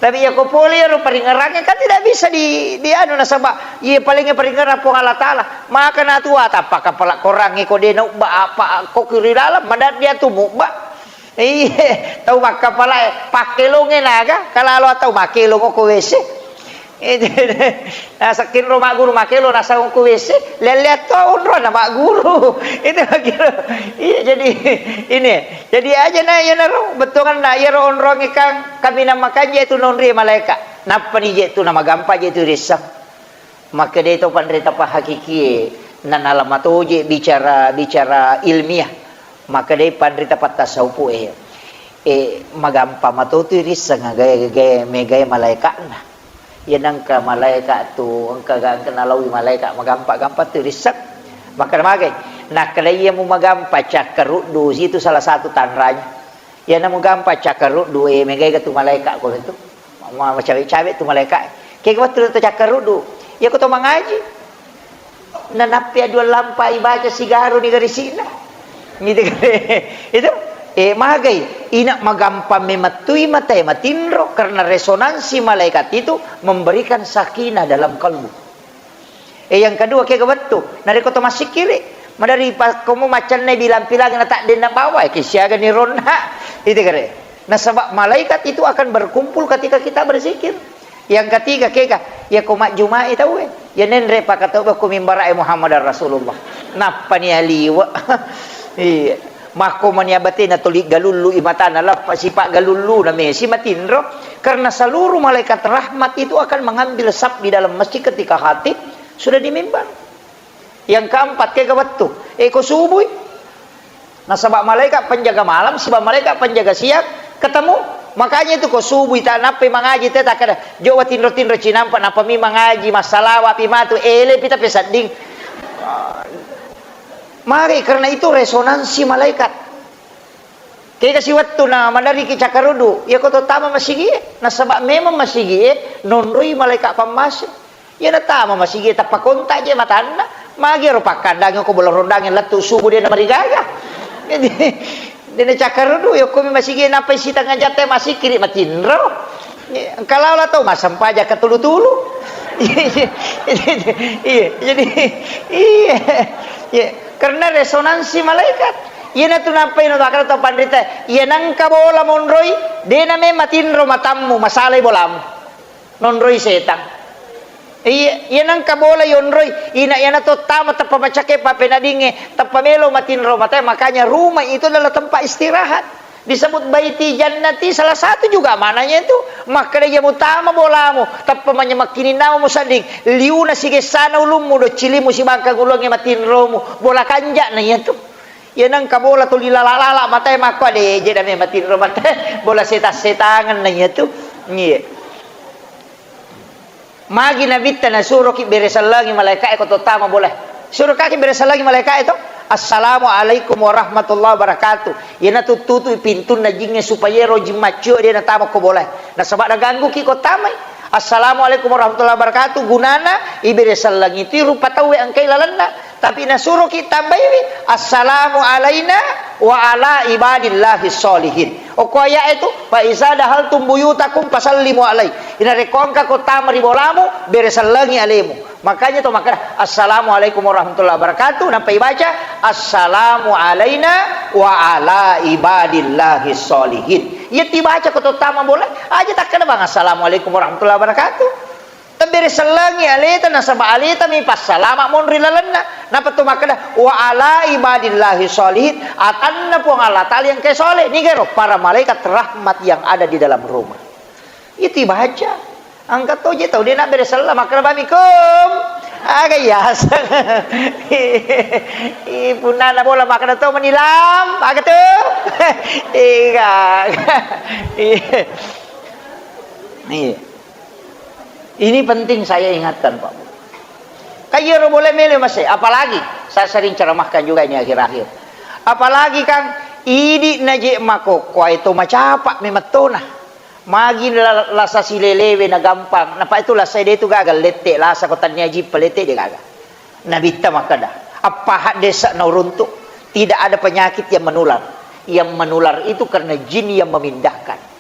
Tapi iya ko pole iyaro paringerangnge kan tidak bisa di, di anu nasaba iya palingnge paringerang Puang Allah Ta'ala. Maka natua tappa kapala korangnge ko de naubba apa ko kiri dalam madat dia tu mubba. Iye, tau makkapalae, pakkelongnge naga, kalalo tau makkelong ko W C. Itu, nasekkinro magguru makkelong, nasang ko W C, lelle to onronna magguru. Itu magguru. Iya, jadi ini. Jadi aja na iyanaro, bettuanna iyaro onrongnge kan kaminang makanja itu nonri malaika. Nappani je tu namagampa je tu risseng. Makkedai to panrita pahakikie, nanala matoje bicara, bicara ilmiah. Makkedai panrita pattasaupu'e, e, magampa matotu risseng gae, gae, megae malaeka'na. Iya nengka malaeka tu, engka, engka nalaui malaeka, magampa-gampa tu risseng. Makkeda magai, nakkeda iya mu magampa cakkaruddu, itu salah satu tanranya. Iyana mugampa cakkaruddu, e, megaega tu malaeka ko tu. Ma-, macawe-cawe tu malaeka. Kega wettu to cakkaruddu. Iya ko to mangaji. Nanappi aduang lampa ibaca sigaro ni garisi'na. Gitu kan. Itu, e, magai. Ina magampa memettui matae matinro karena resonansi malaikat itu memberikan sakinah dalam kalbu. E, yang kedua, kega wettu. Narekko to massikkiri, madari pakkomo macennai bilang-pilang na taddenna bawa, e, kisiaga ni ronna. Itu kare. Nasaba malaikat itu akan berkumpul ketika kita berzikir. Yang ketiga, kega, iya ko majjumai tauwe. Iya nenre pakatau ko mimbara e Muhammad Rasulullah. Nappani aliwa. Iya. Makko mani abatena tuli galullu i matana lappa sipa galullu na mesi matinro. Karena seluruh malaikat rahmat itu akan mengambil saf di dalam masjid ketika khatib sudah di mimbar. Yang keempat, kega wettu. E, ko subui. Nasaba malaikat penjaga malam, siba malaikat penjaga siang, ketemu. Makanya itu ko subui ta nappai mangaji te takkeda, "Jo wa tinro-tinro cinampa, nappa mi mangaji, massalawa pi matu, ele pi tapi sedding." Mari, karena itu resonansi malaikat. Kega si wettu na madariki cakkaruddu, iya ko to tama masigie, nasaba memang masigie nonroi malaika pammase. Iya na tama masigie tappa kontak je matanna, magi ero pakkandangi ko bolong rondangi lettu subuh de na marigaga. Jadi, de na cakkaruddu, iya ko mi masigie nappai sitengah jatte masikkiri matinro. Engka lao la tau massempajang katulu-tulu. Iya, iya, iya, iya, iya, iya, iya, iya, karena resonansi malaikat. Iyanatu nappai natakara tau panrita, iya nangka bola monroi, de name matinro matammu, masalai bolamu. Nonroi setang. Iya, iya nangka bola yonroi, ina iyana to tama teppa macake papenadinge, teppa melo matinro matae, makanya rumah itu adalah tempat istirahat. Disebut baiti jannati, salah satu juga maknanya itu. Makkeda iya mutama bolamu, teppa manyamakkini namu musadding, liuna sigessana ulummu, doccilimu sibangkang ulunge matinromu, bola kanja'na iyatu. Iya nangka bola tuli lala-lala matae makko, ade je dame matinro matae, bola setang-setangenna iyatu. Iya. Magi Nabitta nasuroki bere sellengi malaika'e ko to tama bola. Surokaki bere sellengi malaika'e to. Assalamualaikum warahmatullahi wabarakatuh. Iyana tuttutu pintunna jingnge supaya ero jing maccio de natama ko bola. Nasaba nagangguki ko tamai. Assalamualaikum warahmatullahi wabarakatuh. Gunana ibere sellengi itu rupa tauwe engkai lalenna. Tapi nasuroki tambaiwi, "Assalamu alaina wa ala ibadillahi sholihin." Okko aya'e tu, "Fa iza dahaltum buyutakum fasallimu alai." Inarekko engka ko tama ri bolamu, bere sellengi alemu. Makanya to makkeda, "Assalamualaikum warahmatullahi wabarakatuh." Nampa ibaca, "Assalamu alaina wa ala ibadillahi sholihin." Iya tibaca ko to tama bola, aja takkeda bang, "Assalamualaikum warahmatullahi wabarakatuh." Tebbere sellengi aleta, nasaba aleta mi passalama monri lalenna. Napa tu makkeda, "Wa ala ibadillahi sholihin," atanna Puang Allah Ta'ala yang ke soleh. Nigero, para malaikat rahmat yang ada di dalam rumah. Itu baca. Angkat toje tau, dia nak bere sellengi, makkeda bami kum. Aga yaseng. Ih, punna na bola makkeda to menilam, aga tu? Iga. Iya. Ini penting saya ingatkan, Pak Bu. Kan iyaro bola melo mase, apalagi saya sering ceramahkan juga ini akhir-akhir. Apalagi kan idi naje makokkoe to macapa memettona. Magi la-, lasa silelewe na gampang. Napa itu lasa de tu gaga lette, lasa ko tania jippa lette de gaga. Nabitta makkeda, "Appaha desa na uruntu, tidak ada penyakit yang menular. Yang menular itu karena jin yang memindahkan."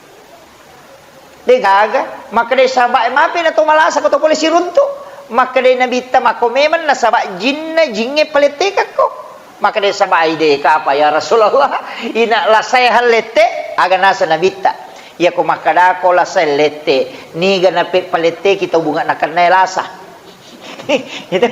De gaga, makkeda saba mapi na to malasa ko to pole siruntu. Makkeda Nabitta makko memang nasaba jinna jinge palettekakko. Makkeda saba ai de kapa ya Rasulullah, ina lasae hallette, aga nasa Nabitta. Iya ko makkeda ko lasae lette, niga nape paletteki tau bunga nakennae lasa. Itu,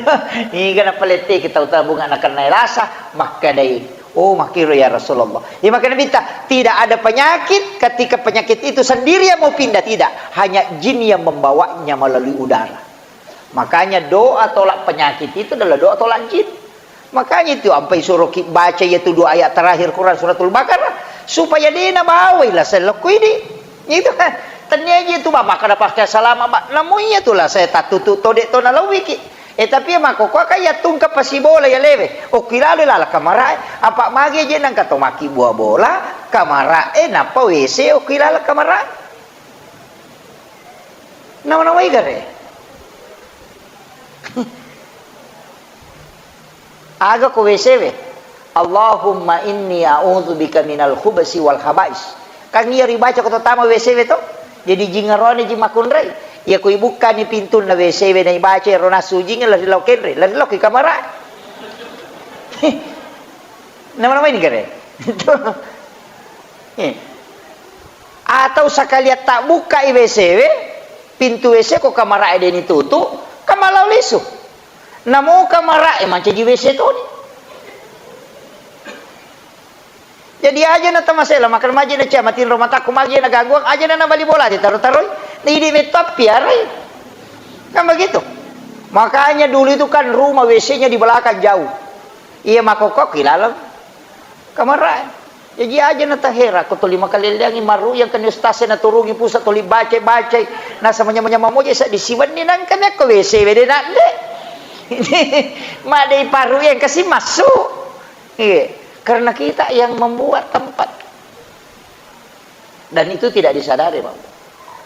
niga napaletteki tau tabunga nakennae lasa, makkedai, "Oh, makkiro ya Rasulullah." Iya, makkeda Nabitta, "Tidak ada penyakit ketika penyakit itu sendiri yang mau pindah, tidak. Hanya jin yang membawanya melalui udara." Makanya doa tolak penyakit itu adalah doa tolak jin. Makanya itu ampai suruh ki baca yaitu dua ayat terakhir Quran Suratul Baqarah supaya dena bawai lasa lokko idi. Itu kan. Tania ji tu ba makkeda pakai salama ba. Namu iya tu lasa tattutu to de to nalawiki. Eh, tapi iya makkokkoe kan iya tungke pasibola iya lewe. Okki lalo lala kamarae. Apa magi je nangka to maki bua bola, kamarae nappa W C okki lala kamarae. Nama-namai gare. Aga ko W C we? "Allahumma inni a'udzubika minal khubsi wal khabais." Kan iya ribaca ko tama W C we to? Jadi jingarone ji makunrai. Iya ko ibukkani pintunna W C we na ibaca ero nasu jinge lari lau kenre, lari lau ki kamara. Nama-nama ini gare. Eh. Atau sakalian tabbukkai W C we, pintu W C ko kamarae deni tutu, kamalao lisu. Namo kamarae mancaji W C toni. Jadi aja na tamasela, makan maji na cia, matinro matakku magi na gangguang, aja na nabali bola, taro-taroi, na idi metto appiarai. Kan begitu. Makanya dulu itu kan rumah W C-nya di belakang jauh. Iya makkokkoe ki laleng kamarae. Jaji aja na tahera ko tuli makaleleangi marru yang kani ustaz e naturungi pusat tuli baca-baca. Nasa manya-manya mamoje sa disiwenni nangka mekko W C we de nadde. Madei paru yang kasi masuk. Iya, karena kita yang membuat tempat. Dan itu tidak disadari, Pak.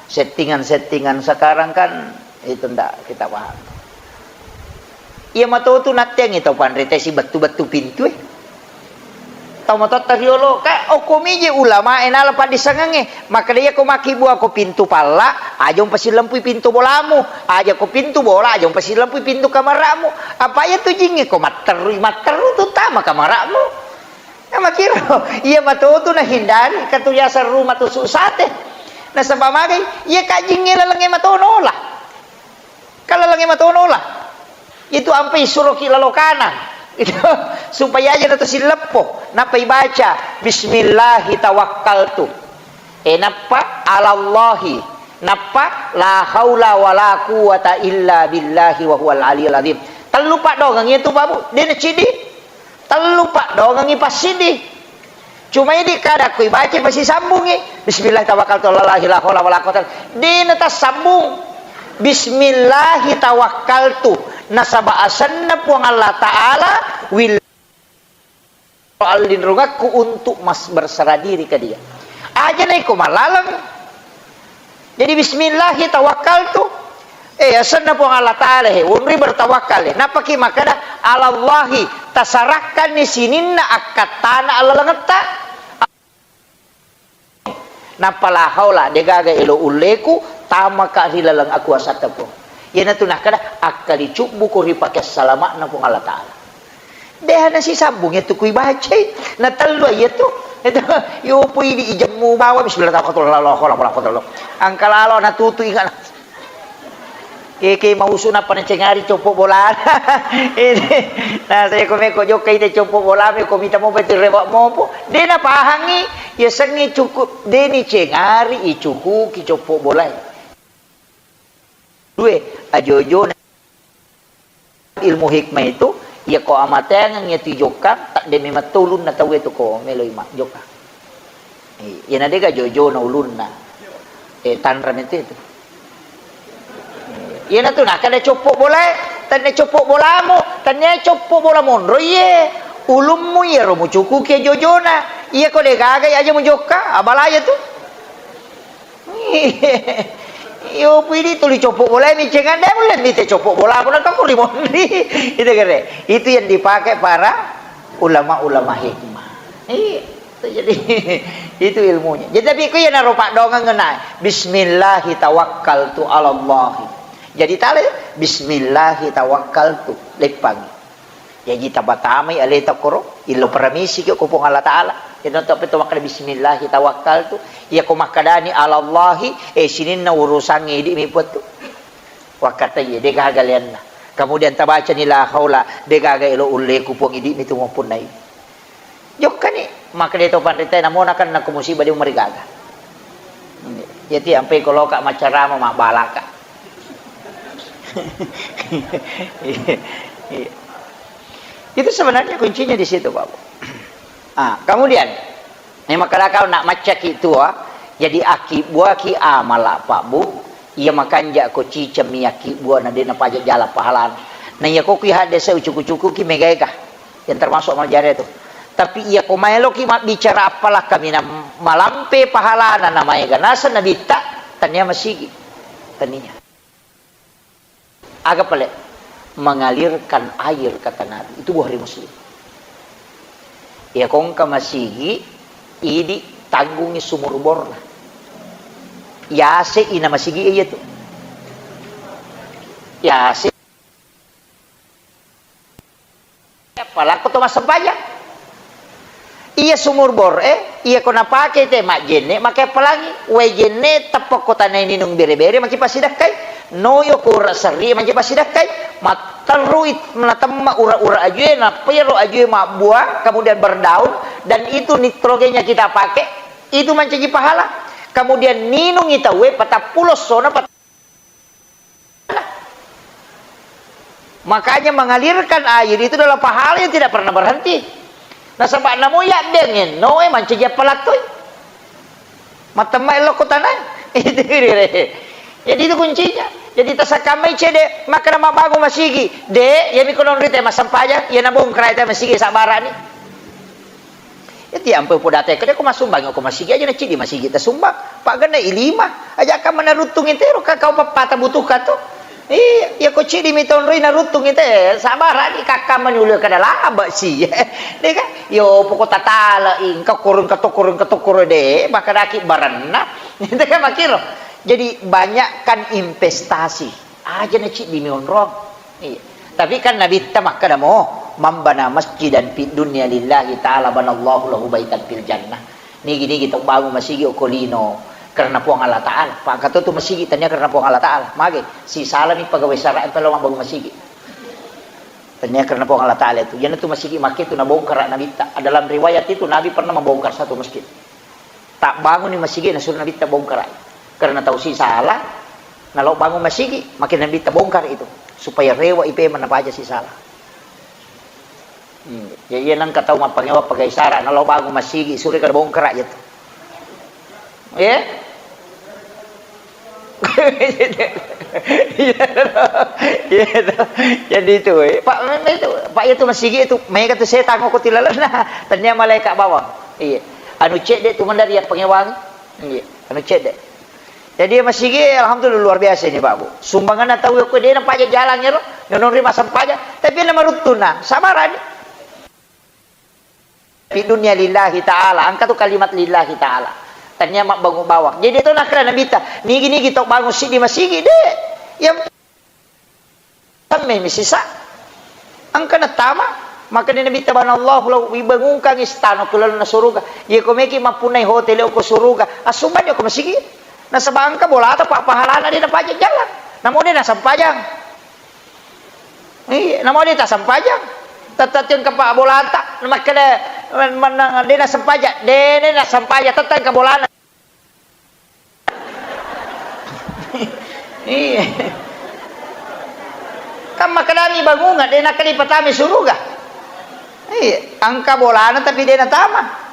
Settingan-settingan sekarang kan itu ndak kita paham. Iya matotu natteangngi tau panrita sibettu-bettu pintu e. Tau matotta riolo, ka okko miji ulama e nala paddisangengnge. Makkeda iya ko makkibua ko pintu palla, aja umpasilempui pintu bolamu. Aja ko pintu bola, aja umpasilempui pintu kamaramu. Apa iya tu jingnge ko matterui, matteru tu tama kamaramu. Makiro, iya matotu nahindari, katu biasa rumah tusuk sate. Nasaba magai, iya kajingnge lalengnge matono lah. Kan lalengnge matono lah. Itu ampai suroki lalokana. Itu supaya aja nato sileppo. Nappa ibaca, "Bismillahi tawakkaltu." Eh, nappa alallahi. Nappa la haula wala quwwata illa billahi wa huwal aliyul azim. Tellu paddoangengngi itu, Pak Bu. Dena cidi. Tellu paddoangengngi passidi. Cuma idi kada ko ibaca masisambungngi. Bismillah tawakkaltu alallahi la haula wala quwwata. Dena tassambung. Bismillahi tawakkaltu. Nasaba asenna Puang Allah Ta'ala wil allinrungakku untuk mas-, berserah diri ke Dia. Aja naiko malaleng. Jadi bismillahi tawakkaltu. Eh, asenna Puang Allah Ta'ala he, unri bertawakkal he. Napaki makkeda alallahi, tasarakkanni sininna akkattana allalengetta. Nappa la haula, degaga elo ulleku tamaka ri laleng akuasatta Puang. Iyanatu nakkeda akkalicubbuko ri pakesalama'na Puang Allah Ta'ala. Deha nasisambung iyatu kui bacai, na tellu iyatu. Itu, yopo idi ijemmu bawa, bismillah, tawakkaltu, la haula wala quwwata illa billah. Angka lalo natutu ingat. Eke mausu nappa nacengari coppo bola. Ini, nah, saya ko meko jokka ide coppo bola, meko mita mo beti rewa mopo. De napahangi, ya sengi cukup, de ni cengari icukuki coppo bola. Due, ajojo ilmu hikmah itu, iya ko amateangeng iya tu jokka, tak demi metto ulunna tau itu ko meloi ma jokka. Iya, na dega jojona ulunna. Eh, tanra mete itu. Iya na tu, nakada coppo bolae, tanne coppo bolamu, tanne coppo bola monro iye. Ulummu iya ro mucukuki jojona. Iya ko degaga aja mujokka, abalaya tu. Iyo, pidi tuli coppo bola mi cengan, de mulle mite coppo bola, ko nakko ri monri. Itu kere. Itu yang dipakai para ulama-ulama hikmah. Iya, itu jadi itu ilmunya. Jadi tapi ku iya naro paddoangeng ngena. Bismillahi tawakkaltu alallahi. Jadi tale, bismillahi tawakkaltu. Leppangi. Jaji tabatamai aleta koro, illo paramisi ki ko Puang Allah Ta'ala. Ino to pe to makkeda bismillahi tawakkaltu. Iya ko makkadani alallahi, eh, sininna urusangnge idi mi puattu. Wakkata iye, de gaga leanna. Kemudian tabacani la haula, de gaga elo ulleku Puang idi mi tu mappunnai. Jokkani, makkeda to panrita namo nakan nako musibah de umari gaga. Jadi ampai ko loka maccarama mabbalaka. Iya. Iya. Itu sebenarnya kuncinya di situ, Bapak. Ah, kemudian, memang kadang kalau nak macaki tua, jadi aki buaki amala Pak Bu, iya makanja ko cicemi aki bua na de na pajak jala pahalana. Nah, iya ko ki hadese ucuku-cuku ki megaega. Yang termasuk amal jariah itu. Tapi iya ko maeloki mabbicara apalakka mina malampe pahalana na maega naseng nabitta, tania masigi. Tania. Aga pale? Mengalirkan air, kata Nabi. Itu Bukhari Muslim. Iya ko engka masigi, idi tanggungi sumur borna. Yase ina masigi iya tu. Yase. Apalakko to massempajang. Iya sumur bor e, iya ko napake te majjenne, make appalangi. Wae jenne teppa ko tanai ninung bere-bere, maki passidakkai. Noyo ko ura serri, maki passidakkai. Matterrui natemma ura-ura ajue, nappa iyaro ajue mabbua, kemudian berdaun, dan itu nitrogenya kita pakai, itu mancaji pahala. Kemudian ninungi tauwe patappulo essona, pat- Makanya mengalirkan air itu adalah pahala yang tidak pernah berhenti. Nasaba namo yaddengenno e mancaji appalattoi. Matemma elokko tanai. Itu dire. Jadi itu kuncinya. Jadi tasakkamai cede, makkeda mabbangung masigi. De, iyami ko nonrite massempajang, iya nabongkrai te masigi sabbarani. Iyati ampe upodateke, de ko massumbang ko masigi aja na cidi masigi tasumbang. Pagana i lima, aja ka manaruttung intero ka kau pappata butuhka to. Iya, iya ko cidi mi tonroi naruttung inte, sabara di kakka mani ulu kada laba si. De ka, yo poko tatala i, engka korong katokoro, engka tokoro de, makanaki baranna. Itu kan makiro. Jadi banyakkan investasi. Aja na cidi mi onrong. Iya. Tapi kan Nabitta makkeda mo, Man bana masjidan fid dunya lillahi ta'ala banallahu lahu baitan fil jannah. Nigi-nigi tau bangun masigi okko lino karena Puang Allah Ta'ala. Pakkato tu masigi tania karena Puang Allah Ta'ala. Mage, sisalami pegawai syara' pelo mabbangun masigi. Tania karena Puang Allah Ta'ala itu. Yana tu masigi make tu nabongkar Nabitta. Dalam riwayat itu Nabi pernah membongkar satu masjid. Tabbanguni masigi nasuro Nabitta bongkara. Karena tau sisala, nalo bangun masigi, makin Nabitta bongkar itu. Supaya rewa ipe mana paja sisala. Hmm. Ya, iya nangka tau mappangewa pagai sara, nalo bangun masigi, suri kada bongkara ya tu. Ya? Iya, iya. Jadi itu, eh. Pak, memang itu, Pak, itu masigi itu, mega tu setan ko tilalana. Tania malaikat bawang. Iya. Anu cedde tu mandari ya pangewang. Iya. Anu cedde. Jadi masigi, alhamdulillah, luar biasa ini, Pak Bu. Sumbanganna tau ko de napaja jalan ero, nonori masam paja, tapi na maruttuna, sabarani. Di dunia lillahi ta'ala, angka tu kalimat lillahi ta'ala. Tania mabbangun bawang. Jadi itu nakra Nabitta, nigi-nigi tau bangun siddi masigi, de. Yang Tammemi sisa. Engka natama, makani Nabitta bana, "Allahu lau ibangungkang istana ku lalenna suruga." Iya ko meki mappunnai hotel ko suruga, assumbang ko masigi. Nasaba engka bolata pa pahalana de napaja jalan. Namo de nasampajang. Iya, namo de tasampajang. Tette engka pa bolata, makkeda mennang de nasampajang, de, de nasampajang, tette engka bolana. Iya. Kan makkedani bangunga, de nakkeda ipatama suruga. Iya, engka bolana tapi de natama.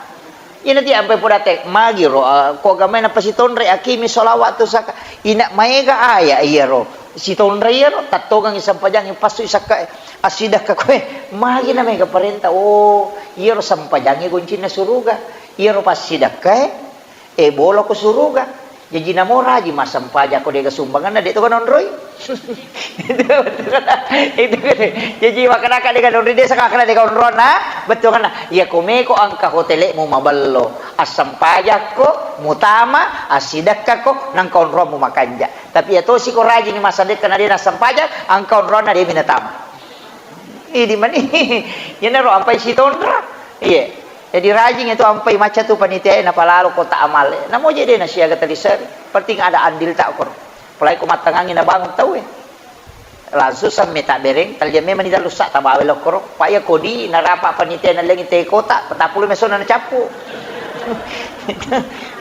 Ina ti ampai podate, magiro, ah, ko agamai napasitonre, akimi sholawat tu saka. Ina maega aya iyaro. Sitonre iyaro, tattongangi sampajangi passu sakka, asidakka koe. Magi na mega parenta, oh, iyaro sampajangi goncinna suruga. Iyaro passidakkae, E, bolo ko suruga. Jaji namo rajing massempajang ko dega sumbanganna, de to kanonroi. Itu kan. Jaji makkedaka dega nonroi desa, makkeda dega onronna, bettuanna. Iya ko meko engka hotelmu mabello, assempajakko, mutama, assidekkako, nangka onromu makanja. Tapi iya tosi ko rajing massadekka na de nassempajang, engka onronna de mi natama. Idi mani. Iyanaro ampai sitonra. Iya. Jadi rajing itu ampai macca tu panitia e napalalo kota amal e. Namo je de nasiaga taliseri. Penting ada andil ta okoro. Apalagi ko mattangangi nabangun tau e. Langsung semme tabbereng, talia memang ni dalu sa tabawa lokoro. Pa iya kodi narapa panitia nalengi te kota, patappulo mesona nacappu.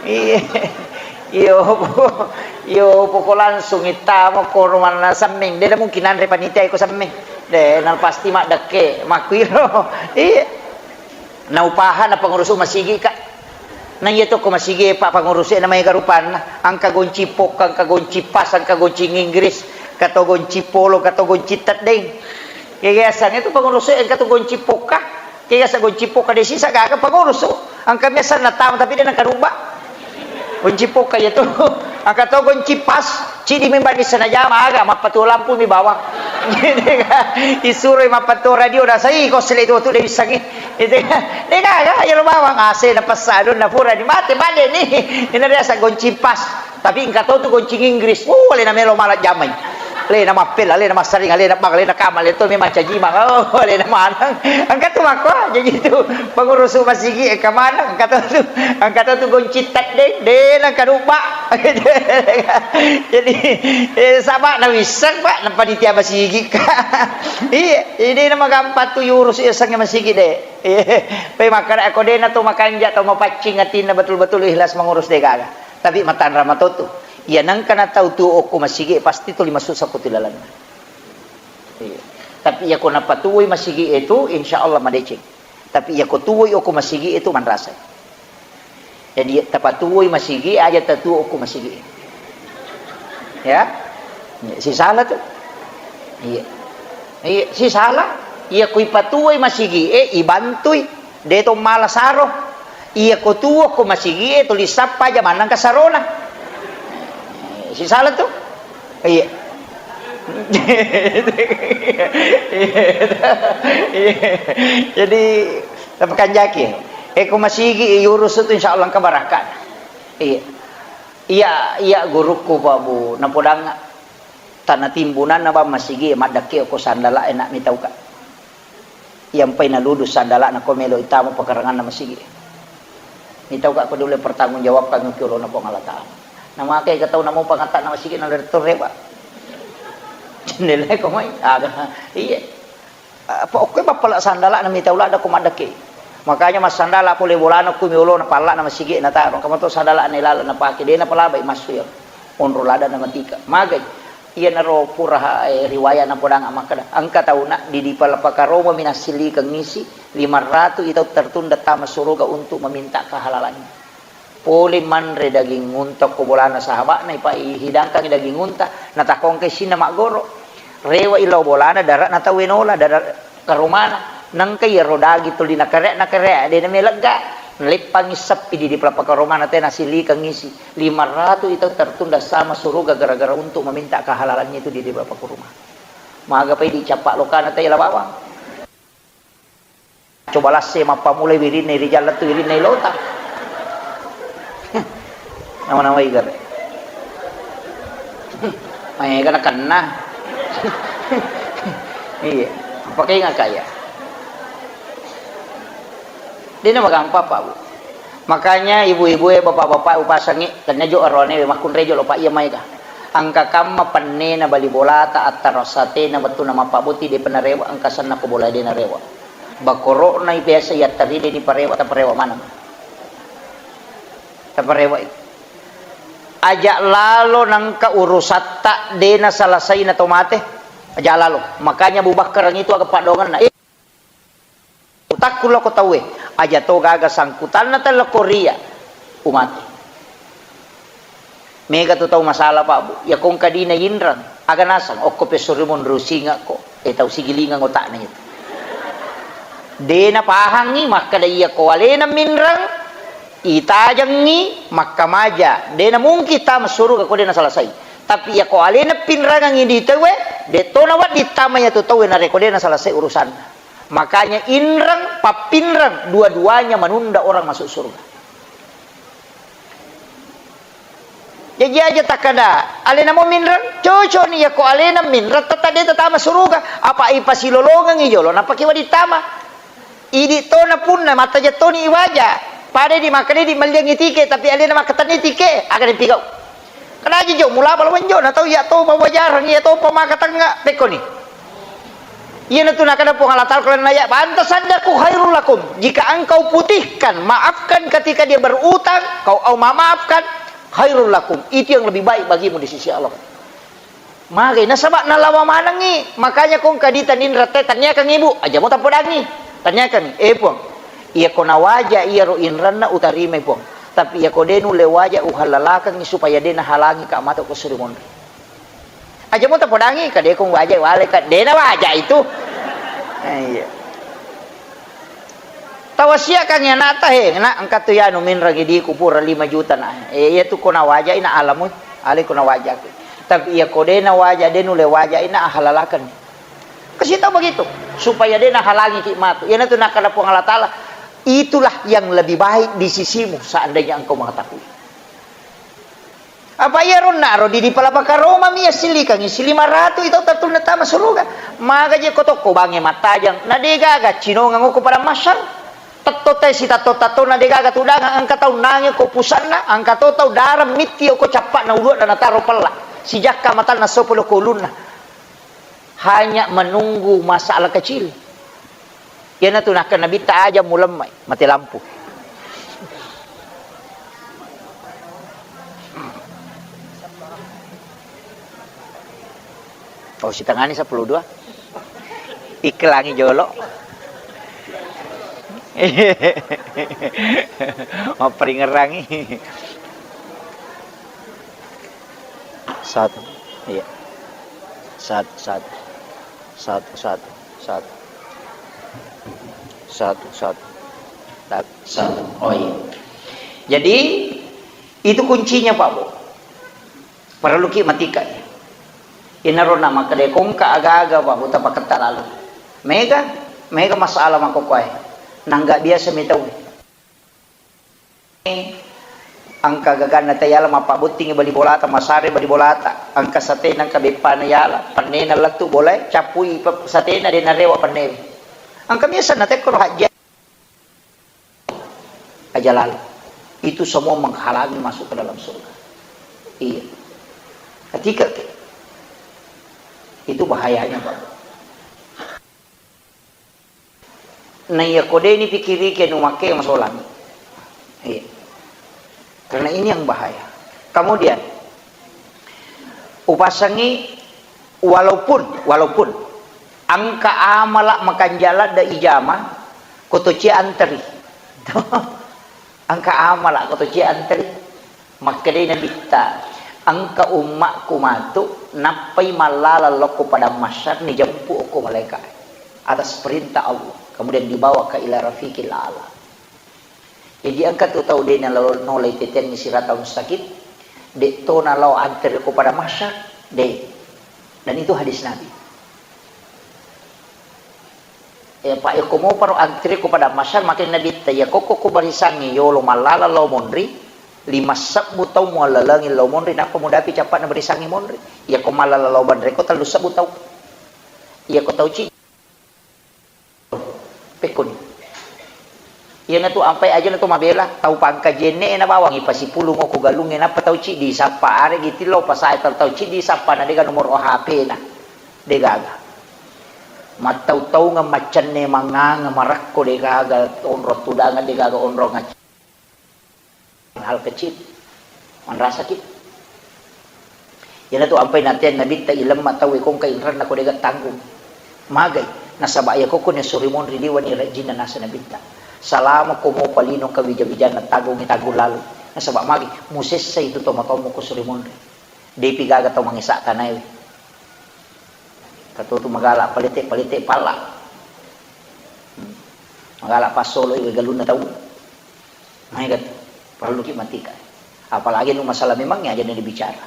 Iya. Iyo, iyo, poko langsung ittamo koro manna semmeng. De mungkin anre panitia iko semmeng. De, na pasti maddekke, makkuiro. Iya. Naupaha na pengurusu masigi, Kak. Na iya to ko masigi, Pak, pengurusu na maega rupanna. Engka gonci pokka, engka gonci pas, engka gonci Inggris, engka to gonci polo, engka to gonci teddeng. Iya, iya, sang itu pengurusu engka to gonci pokka. Kega sa gonci pokka de sisa gaga pengurusu. Engka biasa natama tapi de nakaruba. Gonci pokka iya tu. Engka to gonci pas, cidi memang di sana jama aga, mappatuo lampu mi bawang. Isuroi mappatuo radio na sai ko sele tu tu de bisangi. Itu kan. De gaga, iya lo bawang, A C na pessa, adonna pura di mate, mate ni. Ina biasa gonci pas. Tapi engka to tu gonci Inggris. Oh, alena melo mala jamai. Alena mappel, alena massaring, alena bang, alena kamal, alena to memang caji mang. Oh, alena maneng. Engka tu makko, jadi tu pengurusu masigi engka maneng, engka to tu, engka to tu gonci teddeng, de nangka rupa. Jadi, eh, saba na wisseng, Pak, na panitia masigi, Kak. Iya, jadi na magampang tu yurus isengnge masigi de. Iya, pe makkeda ko de na to makanja, to mapaccing atinna betul-betul ikhlas mengurus de gaga. Tapi matanra matotu. Iya nengka na tau tuo okko masigi pasti tuli masuk sakutu lalenna. Iya. Tapi iya ko napatuoi masigi itu, insya Allah madeceng. Tapi iya ko tuoi okko masigi itu manrasai. Jadi tapatuoi masigi aja tatuo okko masigi. Ya. Iya, sisala tu. Iya. Iya, sisala. Iya ko ipatuoi masigi, eh, ibantui. De to mala saro. Iya ko tuo ko masigi e tuli sappa aja maneng ka sarona. Sisala tu. Iya. Iya. Jadi, tapi kanjaki. Eh, ko masigi yurus tu insya Allah engka barakka. Iya. Iya, iya gurukku Pak Bu, napodang tanah timbunan na bang masigi maddakke ko sandala enak mitauka. Iyampai naludu sandala'na ko melo itama pakaranganna masigi. Mitauka ko dulu pertanggung jawabkan ki olona Puang Allah Ta'ala. Namakai ke tau namo pangatta na masigi na lettu reba. Jendela ko mai. Aga. Iya. Apa okko bappala sandala'na mitau ladda ko maddake. Makanya massandala pole bolana ko mi olona palla'na masigi na taro. Kamato sandala'na ilala na pake de na palabai massu ya. Onro ladda na matika. Magai. Iyanaro pura, eh, riwaya napodang makkeda, engka tauna di, di pala pakaromami nassilikengngi si lima ratu i tau tertunda tama suruga untuk meminta kehalalannya. Pole manre daging unta ko bolana sahaba'na, ipa-, ihidangkangi daging unta, natakongkai sinna maggoro. Rewa i lao bolana, dara'na tauwe nola, dara-, karomana. Nengka iyaro daging tuli nakerea-nakerea, de namelegga. Naleppangi seppi di, di pala pakaromana te nassilikengngi si. Lima ratu i tau tertunda sama suruga gara-gara untuk meminta kehalalannya itu di, di pala pakaroma. Maga pai dicappa lokana te la bawang. Coba lasse mappamulai wirinna rijal lettu wirinna ilota. Nama-nama igare. Maega nakenna. Iya. Pakai ngaka ya. Dena magampang, Pak, Bu. Makanya ibu-ibu e, bapak-bapak upasangi, tenna jo arone makkunrai jo lo, Pak, iya maega. Engka kamma pennena bali bolata, attara satena wettunna mappabbotting, depa narewa, engka senna ko bola de narewa. Bakoro'na i biasa yattaride ni parewa, taparewa maneng. Taparewa i. Aja lalo nengka urusatta de nasalasai na to mate. Aja lalo. Makanya Abu Bakar itu aga paddoangenna. Eh, utakku lako tauwe. Aja to gaga sangkutanna tella Korea. Umate. Mega tu tau masalah, Pak, Bu. Iya ko engka dina inreng, aga naseng, okko pessorimong rusingekko. Eh, tau sigilingeng otakna itu. De napahangngi makkeda iya ko alena minreng, itajengngi makkamaja. De namungkin tama suruga ko de nasalasai. Tapi iya ko alena pinrangengngi di tauwe, de to nawedding tama iya tu tauwe narekko de nasalasai urusanna. Makanya inreng, pappinreng, dua-duanya menunda orang masuk surga. Jaji aja takkada, alena mo minreng, cocok ni, yako alena minreng, tette de tatama suruga. Apa ipasilolongengi jolo, napake wadi tama. Idi tona punna, mattaja toni iwaja. Pada di makkeda di melliangi tike, tapi alena makkatenni tike, aga dipigau. Kadaji jo, mula bala wenjo, na tau iya to pawajareng, iya to pamakatengnga, pekkoni. Iyanatu nakada Puang Allah Ta'ala, kalau naya, "Anta saddaku khairul lakum." Jika engkau putihkan, maafkan ketika dia berutang, kau au memaafkan, khairul lakum. Itu yang lebih baik bagimu di sisi Allah. Magai, nasaba nalawa manengi. Makanya kong kadita ninrete, tanyakan ibu. Aja mo tapodangi. Tanyakan, eh Puang. Iya ko nawaja, iya ro inranna utarimai Puang. Tapi iya ko denu lewaja, uhalalakangi supaya dena halangi ka mata ko suri monri. Aja mo tapodangi, ka de ko waja wale ka, de na waja itu. Eh, iya. Tawasiakangi anakta, he, nak, engka tu yanu minreng idiku pura lima juta na. Eh, iya tu ko na waja ina alamu, ale ko na waja. Tapi iya ko de na waja, de nule waja ina ahalalakan. Kasih tahu begitu, supaya de na halangi ki matu. Iya na tu nakada Puang Allah Ta'ala, itulah yang lebih baik di sisimu seandainya engkau mengetahui. Apa iyaro naro di, di pala pakaromami yassilikangi si lima ratu i tau tattunna tama suruga. Maga je ko tokko bangnge mattajang, na de gaga cinongeng okko padang mahsyar. Tetto te si tatto-tatto na de gaga tudangang, engka tau nange ko pusanna, engka to tau darang mitti okko cappana uluanna nataro pella. Sijakka matanna sopo lo ko ulunna. Hanya menunggu masalah kecil. Iyanatu nakkeda Nabitta, "Aja mulemmai, mati lampu." Oh, sitengani sepuluh dua. Iklangi jolo. Mapperingerangi. Satu. Iya. Satu, satu. Satu, satu, satu. Satu, satu. Tak, satu. Oh, iya. Jadi, itu kuncinya, Pak Bu. Perlu ki matika. Inaro na makkeda kongka aga-aga, Pak Bu, tapaketta lalu. Mega, mega masalah makkokkoe. Nangga biasa mi tau. Engka gaganna tayala mappabbottingi bali bolata, masare bali bolata, engka satena, engka beppana yala, pennena lettu bolae, cappui pe-, satena, de narewa pennewe. Engka biasa natekkoro hajji aja lalo. Itu semua menghalangi masuk ke dalam surga. Iya. Ketika itu bahayanya, Pak. Na iya ko de' ni pikiriki anu makke masolang. Iya. Karena ini yang bahaya. Kemudian, upasangi walaupun, walaupun engka amala makanjala da ijama, ko to cie anteri. Engka amala ko to cie anteri. Makkedai Nabitta, "Engka ummakku matu, nappai mallala lokko padang mahsyar, nijempu okko malaika atas perintah Allah, kemudian dibawa ke ila rafiqil a'la." Jadi engka tu tau de' nalo-, nolai teteangngi siratal mustaqim, de' to nalao anteri ko padang mahsyar, de'. Dan itu hadis Nabi. Eh, Pak, yakko moparo antri ko padang mahsyar, makkeda Nabitta, yakko ko, ko barisangngi yolo mallala lao monri, lima sebbu tau muallalengi lao monri, nappa mudapi cappa'na barisangngi monri. Yakko mallala lao banre ko tellu sebbu tau. Yakko tau ci-, pekkoni. Iyanatu ampai aja na to mabela, tau pangkajenne na bawang ipasipulung ko galungnge, nappa tau ciddi sappa, aregi tillau pasae tau, tau ciddi sappa na dega nomoro H P-na. Degaga. Mattau-taungeng, maccenne, manganga, marakko, degaga onrong tudangeng, degaga onrong acc-, hal kecil. Manrasaki. Iyanatu ampai nateang Nabitta, ilemma tau e ko engka inrenna ko dega tanggung. Magai, nasaba iya kokko ni suri monri liwani rejjinna nasa Nabitta. Salama ko mopa lino kawija-wijanna tanggungi tanggung lalu. Nasaba magai, musessa itu to matomu ko suri monri. Depi gaga tau mangesa tanae. Katutu magala palete-palete pala. Hmm. Magala passoloi galunna tau. Maega tu, parelluki matika. Apalagi nu masalah memang aja na dibicara.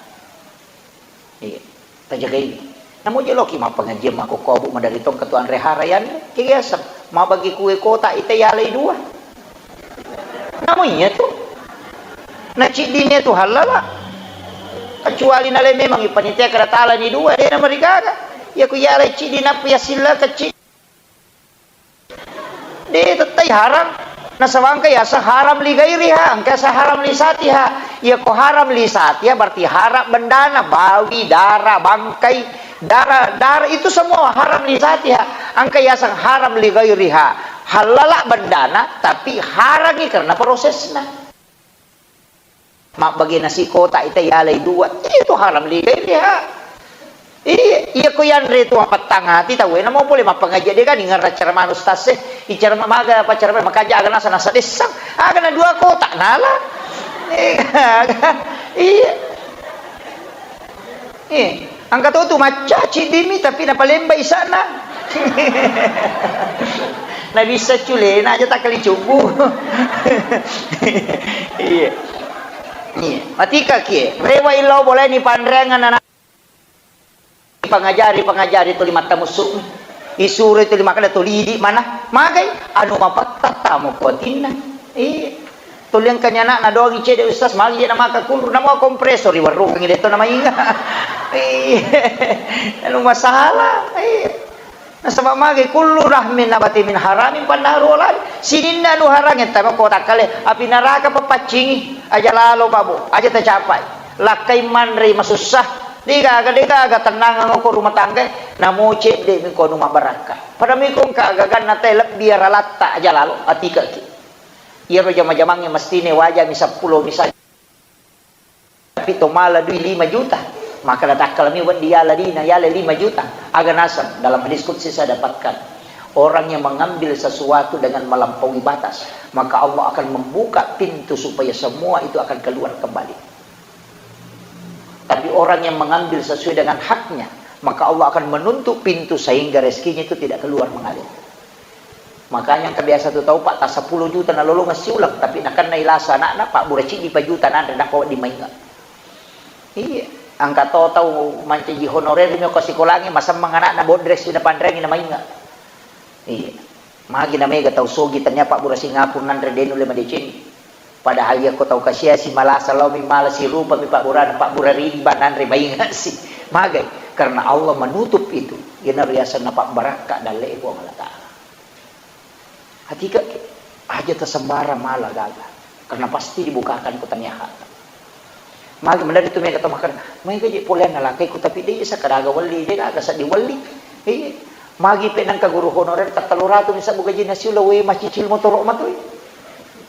Iya, tajagai. Namo jeloki mappengajian makkokkobu madari tong ketua anre hara yanre. Kegiasa, mabagi kue kota ita yalai dua. Namo iya tu. Na ciddini tu halala. Kecuali nale memang ipanitia kada talani dua, de na marigaga. Iya ku yalai ciddi nappa yasilla kecil. De tettai haram. Nasaba engka yaseng haram li gairiha, engka yaseng haram li satiha. Iya ko haram li satiha berarti haram bendana, bawi, dara, bangkai, dara, dara itu semua haram li satiha. Engka yaseng haram li gairiha. Halala bendana, tapi harangi karena prosesna. Mabbage nasi kotak ita yalai dua, itu haram li gairiha. Iya, iya ko yanre tu mapettang ati tau e, namo pole mappangaji de gani ngerra ceramah ustaz e, icara maga apa ceramah makaja aga nasa nasa dessang, aga na dua kotak nala. Iya. Eh, engka to tu macca ciddimi tapi napalemba isana. Nabissa culena aja takkali cubbu. Iya. Iya. Matika kie. Rewa illau boleh ni panreangan anak. Pangajari, pangajari tuli mattamussu. Isuro tuli makkeda tuli idi mana? Magai anu mapatta tamo kuatinna. Iya. Tuli engkanya anakna doangi cede ustaz, magi je namaka kunru, namo kompresor, iwarrukangi de to namainga. Iya. Anu masalah. Iya. Nasaba magi kullu rahmin nabati min haramin fannaru aulad. Sininna anu harang etta ko takkale api naraka papaccingi. Aja lalo pabu, aja tacapai. Lakkai manre masussa. Degaga, degaga tennangeng ko rumah tangga. Namo cedde mi ko anu mabarakka. Pada mi ko engka agaganna te lebbi aralatta aja lalo atikaki. Iyaro jama-jamangnge mestine wajami seppulo misalnya. Tapi to mala dui lima juta, maka natakkalami wedding yala dina, yala lima juta. Aga naseng, dalam hadis qudsi saya dapatkan, orang yang mengambil sesuatu dengan melampaui batas, maka Allah akan membuka pintu supaya semua itu akan keluar kembali. Tapi orang yang mengambil sesuai dengan haknya, maka Allah akan menutup pintu sehingga rezekinya itu tidak keluar mengalir. Makanya engka biasa tu tau, Pak, ta seppulo juta nalolongeng siuleng, tapi nakennai lasa anakna, pabbura ciddi pa juta nanre, nappa wedding mainga. Iya, engka to tau mancaji honorer mi ko sikolangi, masemmeng anakna, bodresi napanreangi namainga. Iya. Magi na mega tau sogi, tania pabbura Singapura nanre, de nulle madeceng. Padahal iya ko tau kasiasi malasa lao mi mala sirupa mi pabburana, pabbura riba nanre maingasi. Magai? Karena Allah menutup itu. Iyana riasanna pabbarakka dalle Puang Allah Ta'ala. Hatiga ke, aja tasembarang mala gaga, karena pasti dibukakan ko tania hata. Magi menari tu mega tau makkeda, "Maega je poleanna lakaiku, tapi de' sakadaga welli, de' gaga seddi welli." Iya. Magi pe nengka guru honorer tattellu ratu mi sabbu gajinna siula, we macicil motoro' matoi.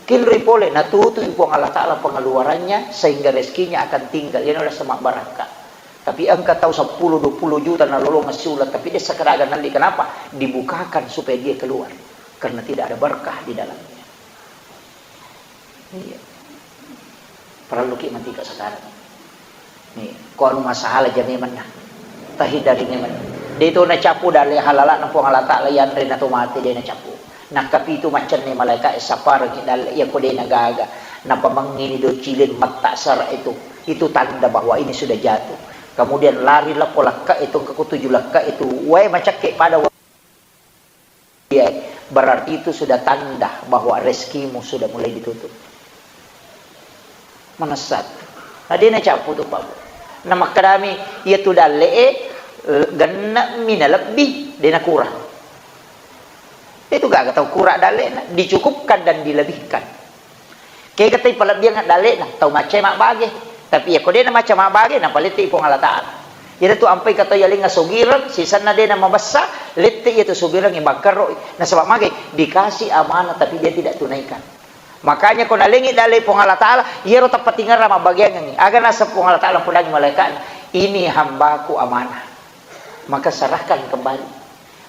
Kinroi pole, natutui Puang Allah Ta'ala pengeluarannya sehingga rezekinya akan tinggal. Iya, nala sama barakka. Tapi engka tau seppulo dua puluh juta nalolongeng siula, tapi de' sakadaga nelli. Kenapa? Dibukakan supaya dia keluar. Karena tidak ada berkah di dalamnya. Iya. Parelluki matika sekarang. Nih, ko anu masalah ja memang nah. Tahindari memang. De' to nacappu dalle halala'na Puang Allah Ta'ala, yanre na to mate de' nacappu. Nakkapitu maccenne malaika e sapparengngi dalle iya ko de' nagaga. Napamengngini docilin matta sara itu. Itu tanda bahwa ini sudah jatuh. Kemudian lari lappo lakka itu, ke tujuh lakka itu. Wae macakke pada wa-, iya, berarti itu sudah tanda bahwa rezekimu sudah mulai ditutup. Manessat. Na de' nacappu tu, Pak. Na makkedami, iya tu dalle e, genne'mi nalebbi, de' nakurang. Itu gaga tau kura dalle'na, dicukupkan dan dilebihkan. Kega tau palebbiang dalle'na, tau macca mabbage. Tapi iya ko de' namacca mabbage, napalette Puang Allah Ta'ala. Iyana tu ampai ka tau yalengnga sogireng, sisenna de' namabessa, lette iya tu sogireng bangkeroi. Nasaba mage, dikasih amanah tapi dia tidak tunaikan. Makanya ko nalengngi dalle Puang Allah Ta'ala, iyaro tappatingerang mabbageangengngi. Aga naseng Puang Allah Ta'ala podangngi malaika'na, "Ini hambaku amanah." Maka serahkan kembali.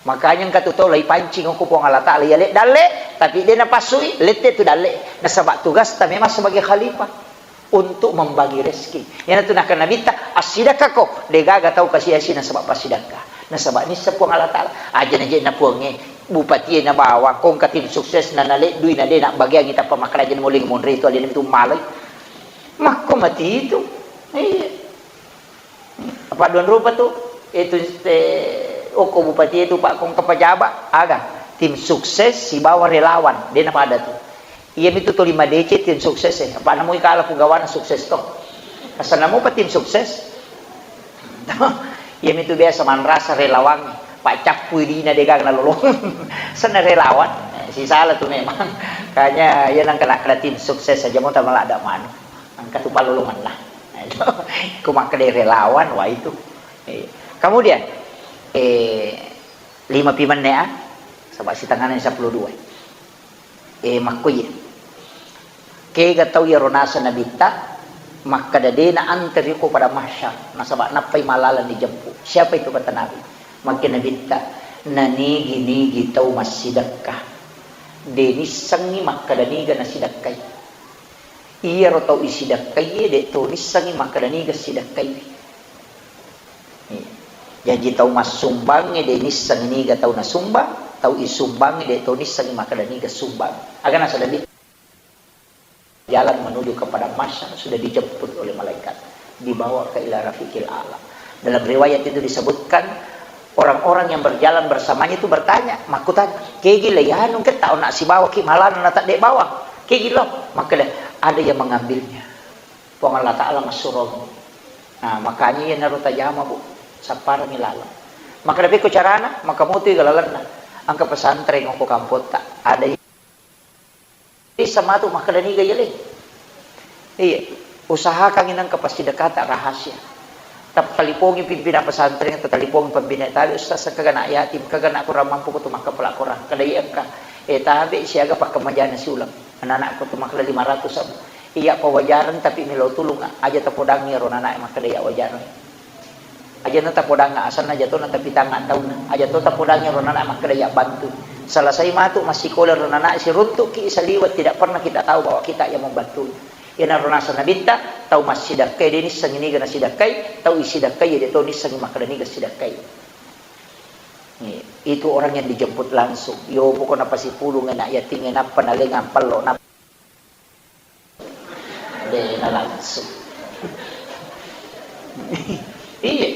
Makanya engka tu tau laipancing okko Puang Allah Ta'ala, yale dalle, tapi de' napassui, lette tu dalle. Nasaba tugasta memang sebagai khalifah untuk membagi rezeki. Iyana tu nakkeda Nabitta, "Assidakkako, de' gaga tau kasi-asi nasaba passidakka." Nasaba nisseng Puang Allah Ta'ala, aja naje na Puangnge, bupatie na bawang, ko engka tim sukses na naleddui na de' nabbageangngi tappa makkeda aja na muling monri tu alena tu malai. Makko mati itu. Iya. Apa dua rupa tu? Itu te, okko bupati itu, Pak, ko engka pejabat, aga? Tim sukses sibawa relawan, de' napada tu. Iya mitu tuli madeceng tim sukses e. Apa namui kala pugawana sukses to. Asal namupa tim sukses. Iya mitu biasa manrasa relawan, Pak, cappui dina de' gaga nalolong. Senna relawan. Eh, sisala tu memang. Kanya iya nang kena, kena tim sukses aja mau tamalada manu. Engka tu pallolongenna. Ko makkeda relawan, wah itu. Iya. Kemudian, eh, lima pi menne, ah. Saba sitengana seppulo dua. Eh, makko iya. Kega tau iyaro naseng Nabitta, makkeda de' naanteri ko pada mahsyar, nasaba nappai malalang dijemput. Siapa itu kata Nabi? Makkeda Nabitta, nanigi-nigi tau massidekka. De' nissengngi makkeda niga nasidekkai. Iyaro tau isidakkaie de' to nissengngi makkeda niga sidakkaiwi. Iya. Jaji tau massumbangnge de' nissengngi niga tau nasumbang, tau isumbangnge de' to nissengngi makkeda niga sumbang. Aga nasaba de' jalan menuju kepada mahsyar sudah dijemput oleh malaikat, dibawa ke ila rafiqil a'la. Dalam riwayat itu disebutkan, orang-orang yang berjalan bersamanya itu bertanya, makkutana, "Kegi le anu ketta onna sibawaki malana na tadde bawang? Kegi lo?" Makkeda, "Ada yang mengambilnya. Puang Allah Ta'ala massurong." Nah, makanya iya naro tajama, Bu, sapparangi laleng. Makkeda, "Pekko carana?" Maka motoi ga lalenna. Engka pesantren ko kampotta. Ada Bisa matu makkeda niga yaleng. Iya, usahakangngi nengka passidekata rahasia. Tattalipongi pimpinan pesantren, tattalipongi pembina tabe, "Ustaz, engka anak yatim, engka anak kurang mampu, kutu makkapala Quran." Kada iya engka. Eh, tabe siaga pakkemajana siuleng. Anak-anak kutu makkeda lima ratus abu. Iya pawajareng tapi melo tulung, aja tapodangi ro anak makkeda iya wajareng. Aja na tapodangnga asenna, aja to na tapitangnga taunna. Aja to tapodangngi ro nana makkeda iya bantu. Selesai matu massikola ro nana, siruntukki saliweng, tidak pernah kita tahu bahwa kita yang membantu. Iyanaro naseng Nabitta, tau massidakkai de nissengngi niga nasidakkai, tau isidakkai de to nissengngi makkeda niga sidakkai. Itu orang yang dijemput langsung. Yo pokokna pasipulung anak yatim, nappa nalengang pello, nappa De na langsung. Iya.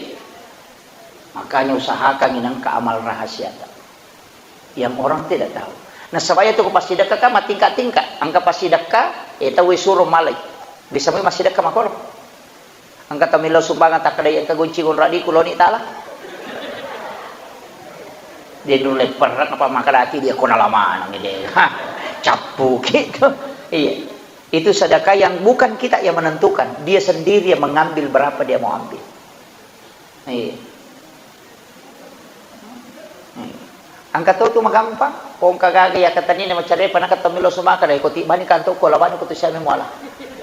Makanya usahakan inangka amal rahasia ta. Yang orang tidak tahu. Nasaba iya tu ko passidekka kan matingka-tingka. Engka passidekka, eh, tau suro malai. Bisa mai massidekka makoro. Engka tau millau sumbangan takkeda engka gonci gonradiku loni tala. Dia dulu lepper apa makan hati dia kona lama nang dia. Hah, cappu gitu. Iya. Itu sedekah yang bukan kita yang menentukan, dia sendiri yang mengambil berapa dia mau ambil. Iya. Iya. Engka to tu magampang, ko engka gaga iya katanina macarepa, naka to melo sumaka dai, ko tibbani kanto ko labani ko tu siame muala.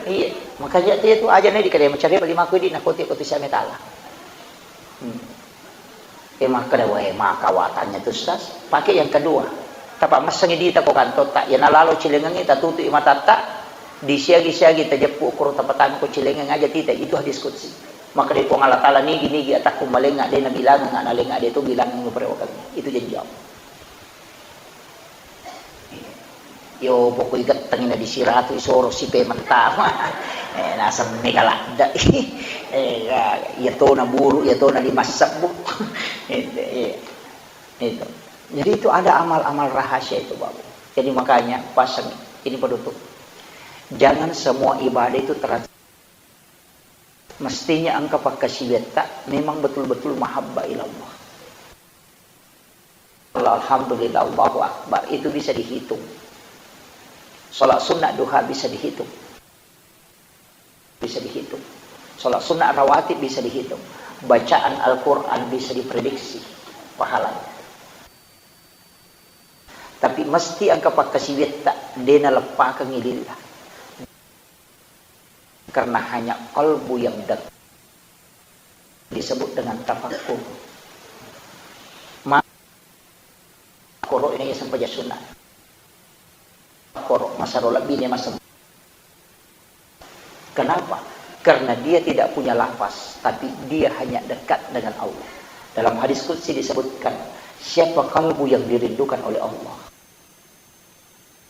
Iya, makanya dia tu aja nih dikadai macarepa lima ko di, na ko ti ko tu siame tala. Hmm. Eh, makkeda, "Weh, maka watanya tu, Ustaz." Pakai yang kedua. Tapa messengi dita ko kantotta, iya nalalo cilengengi tatutu i matatta, disiagi-siagi tajeppu koro tapatang ko cilengeng aja tita, itu hadis qudsi. Makkeda Puang Allah Taala, "Nigi-nigi atakku malenga de nabilangang, nalenga de tu bilangang muperewakangi." Itu janji Allah. Yo, pokoi gettengi na disiratu isoro sipe mentama. Eh, naseng mega ladde. Eh, ya, iya tona buru, iya tona lima sebbu. Itu, iya. Itu. Jadi itu ada amal-amal rahasia itu, Bapak. Jadi makanya pasang ini penutup. Jangan semua ibadah itu terasa. Mestinya engka pakkasiwiatta memang betul-betul mahabbah ilallah. Alhamdulillah, Allahu Akbar, itu bisa dihitung. Sholat sunnah duha bisa dihitung. Bisa dihitung. Sholat sunnah rawatib bisa dihitung. Bacaan Al-Quran bisa diprediksi pahalanya. Tapi mesti engka pakkasiwiatta, de naleppakengi lillah. Karena hanya kalbu yang dekat disebut dengan tafakkur. Ma-, koro ini sempajang sunnah. Koro masaro lebih ini masem-, kenapa? Karena dia tidak punya lafaz, tapi dia hanya dekat dengan Allah. Dalam hadis qudsi disebutkan, siapa kalbu yang dirindukan oleh Allah?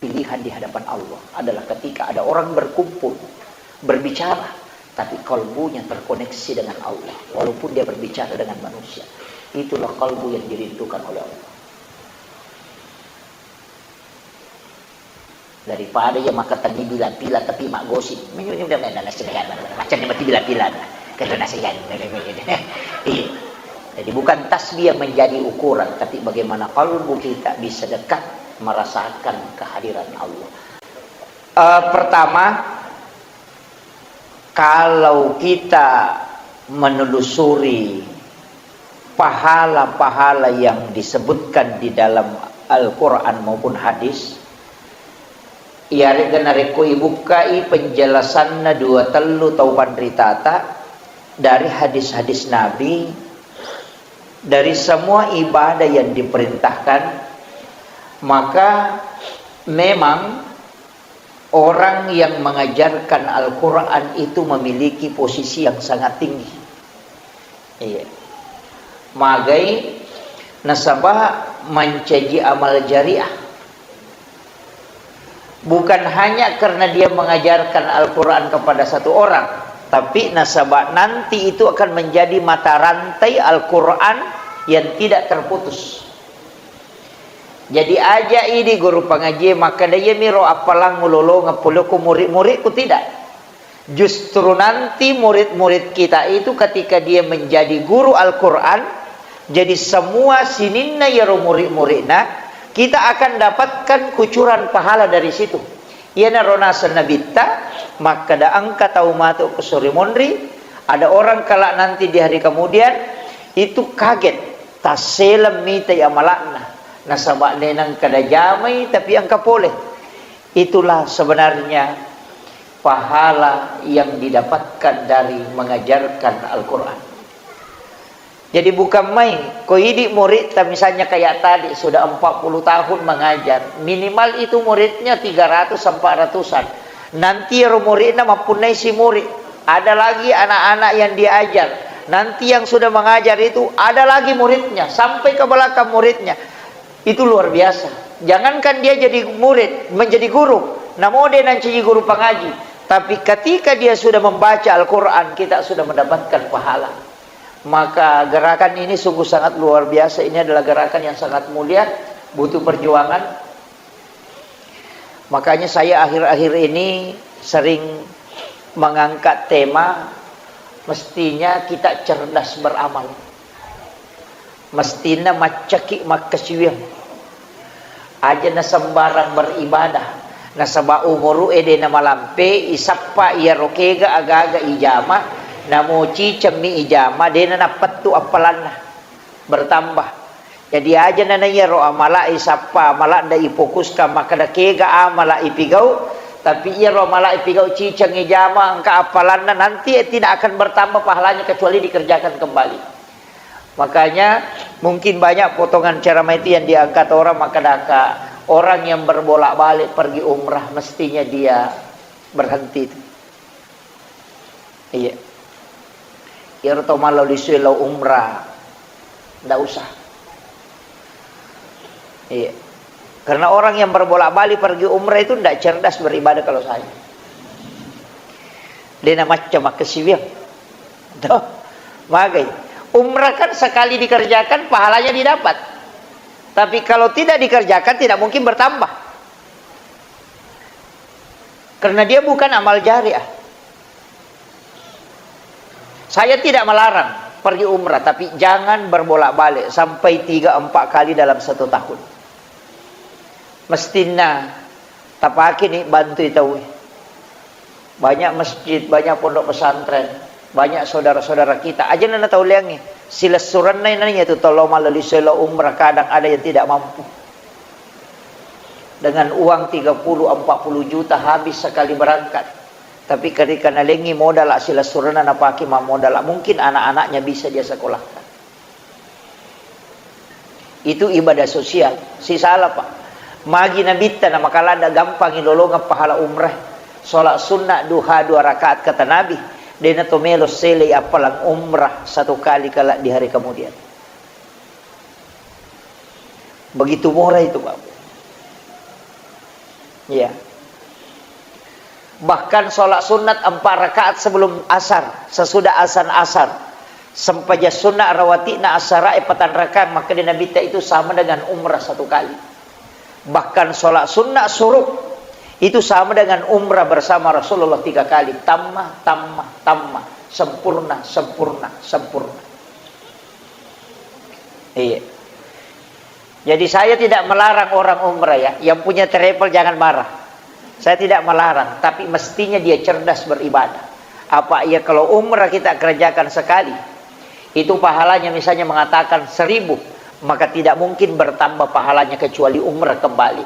Pilihan di hadapan Allah adalah ketika ada orang berkumpul, berbicara, tapi kalbunya terkoneksi dengan Allah, walaupun dia berbicara dengan manusia. Itulah kalbu yang dirindukan oleh Allah. Daripada ya maka tadi bila-bila tapi mak gosip. Macam ni mati bila-bila. Kata nasi kan. Iya. Jadi bukan tasbih yang menjadi ukuran, tapi bagaimana kalbu kita bisa dekat merasakan kehadiran Allah. Eh, pertama, kalau kita menelusuri pahala-pahala yang disebutkan di dalam Al-Quran maupun hadis, iyaré'ga narékko ibukkai penjelasanna dua tellu tau panritata dari hadis-hadis Nabi, dari semua ibadah yang diperintahkan, maka memang orang yang mengajarkan Al-Quran itu memiliki posisi yang sangat tinggi. Iya. Magai nasaba mancaji amal jariah. Bukan hanya karena dia mengajarkan Al-Quran kepada satu orang, tapi nasaba nanti itu akan menjadi mata rantai Al-Quran yang tidak terputus. Jadi aja idi guru pangaji makkeda, "Iyamiro appalang ulolongeng polé ko murid-muridku," tidak. Justru nanti murid-murid kita itu ketika dia menjadi guru Al-Quran, jadi semua sininna iyaro murid-muridna, kita akan dapatkan kucuran pahala dari situ. Iyanaro naseng Nabitta, makkeda engka tau matu ko sori monri, ada orang kelak nanti di hari kemudian, itu kaget, tasseleng mitai amala'na, nasaba nenang kada jamai tapi engka pole. Itulah sebenarnya pahala yang didapatkan dari mengajarkan Al-Quran. Jadi bukan main, ko idi muridta misalnya kayak tadi sudah empat puluh tahun mengajar, minimal itu muridnya tiga ratus, empat ratusan. Nanti ro muridna mappunnai si murid, ada lagi anak-anak yang diajar. Nanti yang sudah mengajar itu ada lagi muridnya, sampai ke belakang muridnya. Itu luar biasa. Jangankan dia jadi murid, menjadi guru, namo de nancaji guru pangaji. Tapi ketika dia sudah membaca Al-Quran, kita sudah mendapatkan pahala. Maka gerakan ini sungguh sangat luar biasa. Ini adalah gerakan yang sangat mulia, butuh perjuangan. Makanya saya akhir-akhir ini sering mengangkat tema, mestinya kita cerdas beramal. Mestinna maccaki makkasiwiang. Aja nasembarang beribadah. Nasaba umuru'e de namalampe, isappa iyaro kega aga-aga ijama, namo cicemmi ijama, de nanappettu appalanna. Bertambah. Jadi aja nana iyaro amala isappa, amala de ifokuskang makkeda kega amala ipigau, tapi iyaro amala ipigau ciceng ijama, engka appalanna, nanti tidak akan bertambah pahalanya kecuali dikerjakan kembali. Makanya, mungkin banyak potongan ceramah itu yang diangkat orang, makkedaka, orang yang berbolak-balik pergi umrah, mestinya dia berhenti itu. Iya. Iyaro tau mallau lisue lao umrah, ndak usah. Iya. Karena orang yang berbolak-balik pergi umrah itu ndak cerdas beribadah kalau saya. De namacca makkasiwiang. Toh, magai. Umrah kan sekali dikerjakan, pahalanya didapat. Tapi kalau tidak dikerjakan, tidak mungkin bertambah. Karena dia bukan amal jariah. Saya tidak melarang pergi umrah, tapi jangan berbolak-balik sampai tiga empat kali dalam satu tahun. Mestinna tapakeni bantui tauwe. Banyak masjid, banyak pondok pesantren, banyak saudara-saudara kita. Aja nana tau leangngi. Silessurenna nanya tu tolong malali selo umrah, kadang ada yang tidak mampu. Dengan uang tiga puluh, empat puluh juta habis sekali berangkat. Tapi ketika nalengi modal silessurenna napake mammodal, mungkin anak-anaknya bisa dia sekolahkan. Itu ibadah sosial. Sisala, Pak. Magi nabitta na makala nda gampang ilolongeng pahala umrah. Sholat sunnah duha dua rakaat kata Nabi, dena to melo selei appalang umrah satu kali kala di hari kemudian. Begitu murah itu, Pak. Iya. Bahkan sholat sunat empat rakaat sebelum asar, sesudah asan asar, sempajang sunat rawati'na asarae patang rakaat, maka di Nabi ta itu sama dengan umrah satu kali. Bahkan sholat sunat suruk itu sama dengan umrah bersama Rasulullah tiga kali, tamma, tamma, tamma, sempurna, sempurna, sempurna. Iya. Jadi saya tidak melarang orang umrah ya, yang punya travel jangan marah. Saya tidak melarang, tapi mestinya dia cerdas beribadah. Apa iya kalau umrah kita kerjakan sekali, itu pahalanya misalnya mengatakan seribu, maka tidak mungkin bertambah pahalanya kecuali umrah kembali.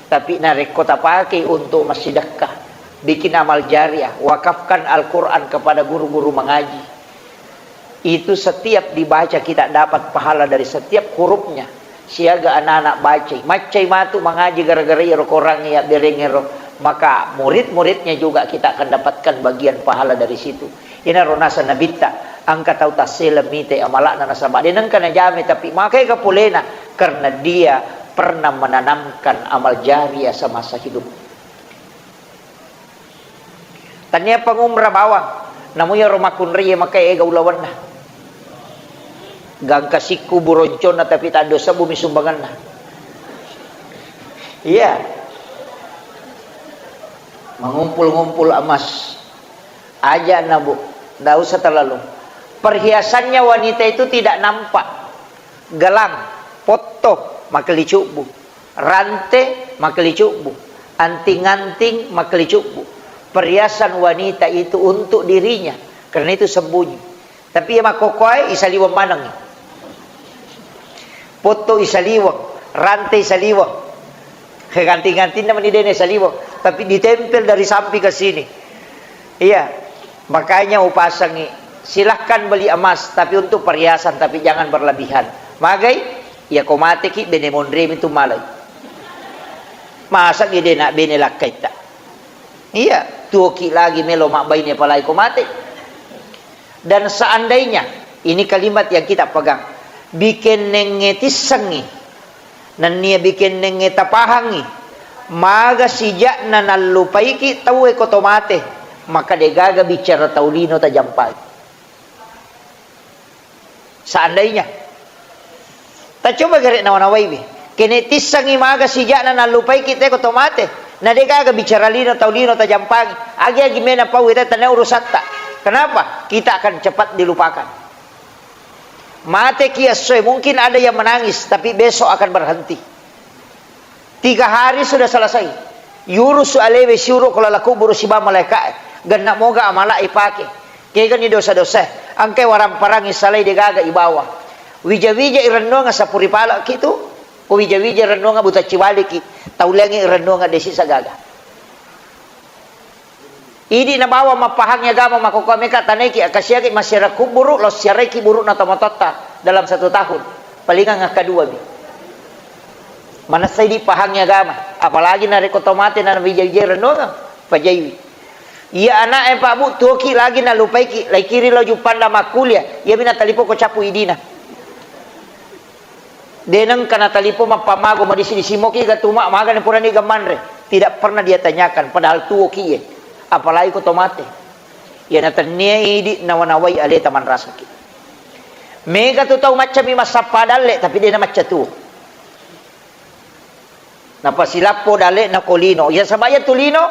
Tapi narekko tapakai untuk massidekka, bikin amal jariah, wakafkan Al-Quran kepada guru-guru mengaji, itu setiap dibaca kita dapat pahala dari setiap hurufnya. Siaga anak-anak bacai. Maccai matu mangaji gara-gara iyaro Korang iya berengero. Maka murid-muridnya juga kita akan dapatkan bagian pahala dari situ. Inaro nasa nabitta, engka tau tassele mite amalakna nasaba de nengka najame, tapi makai kapolena karena dia pernah menanamkan amal jariah semasa hidup. Tania pangumra bawang, namu iyaro makkunrai makai ega ulawenna. Gangka sikku buronconna tapi taddo sebbu mi sumbanganna. Iya. Mengumpul-ngumpul emas. Aja na, Bu. Ndak usah terlalu. Perhiasannya wanita itu tidak nampak. Gelang, potto, makkeli cubbu. Rante, makkeli cubbu. Anting-anting, makkeli cubbu. Perhiasan wanita itu untuk dirinya, karena itu sembunyi. Tapi iya makkokkoe, isaliweng manengngi. Potto isaliweng, rante isaliweng. Anting-antingna meni dena isaliweng, tapi ditempel dari samping ke sini. Iya, makanya upasangi, silahkan beli emas, tapi untuk perhiasan, tapi jangan berlebihan. Magai, iya ko mateki, bene monremi tu malai. Masa gede nak bene lakkaitta. Iya, tuoki lagi melo mabbaine palai ko mate. Dan seandainya, ini kalimat yang kita pegang, bikennengnge tissengngi, nennia bikennengnge tapahangngi, maga sijakna nallupaiki tauwe ko to mate, maka degaga bicara tau lino tajampai. Seandainya. Tacoba gare nawa-nawaiwi. Kene tissangi maga sijakna nallupaiki te ko to mate. Na degaga bicara lino tau lino tajampangi. Agi-agi mena pau ita tania urusatta. Kenapa? Kita akan cepat dilupakan. Mateki essoe, mungkin ada yang menangis, tapi besok akan berhenti. Tiga hari sudah selesai. Yurusu alewe siuro ko lala kuburu siba malaika, genna moga amala ipake. Kegani dosa-dosa, engkai waramparang isalai degaga ibawa. Wija-wija irennuang sapuri palaki tu, ko wija-wija irennuang buta ciwaliki, tauliangi irennuang desi sagaga. Idi nabawa mappahang agama makkokkoe meka tanaiki, akasiaki massiara kuburu, lao siaraiki buru'na tomatoatta dalam satu tahun. Palingang akkaduami. Manessa idi pahang agama, apalagi narekko to mate na wija-wija rennuang, pajaiwi. Iya ana'e Pak Bu, tuoki lagi nalupaiki, laikiri lao Juppanda makkuliah, iyami natalipoko cappu idina. De nengka natalipong mappammago madisi-disi moki ga tuma magani purani ga manre. Tidak pernah dia tanyakan, padahal tuoki ye. Apalagi ko to mate. Iya natennia idi nawa-nawai aleta manrasaki. Mega tu tau maccami massappa dalle, tapi de namacca tuo. Napasilappo dalle'na ko lino. Iya, saba iya tu lino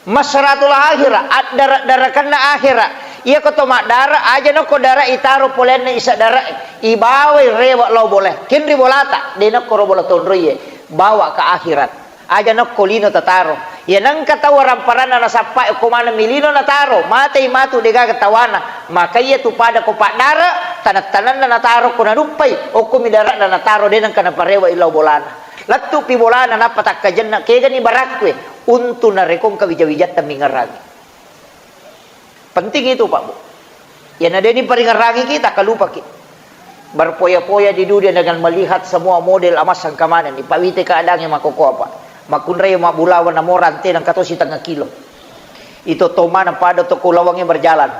masratul akhira, addara-darakanna akhira. Iya ko to maddara, aja nokko dara itaro polenna isa dara, ibawai rewe lao bola. Kenri bolata, de nokko ro bola tonroiye, bawa ke akhirat. Aja nokko lino tataro. Iya nengka tau waramparanna nasappa ko maneng mi lino nataro, matei matu degaga tawana. Maka iya tu pada ko paddara, taneng-tanenna nataro ko naduppai, okko mi darana nataro, de nengka naparewa lao bolana. Lettu'pi bolana nappa takkajenna, kegani barakkue, untu narekko engka wija-wijatta mingerangi. Penting itu, Pak Bu. Iyana deni paringerangiki, takkalupaki. Berpoya-poya di dunia dengan melihat semua model emas engka manenni, pawite keadaannya makkokkoe apa. Makkunrai mabbulawa namo rante nengka to sitengnga kilo. Itu to mana pada to kulawangnge berjalan.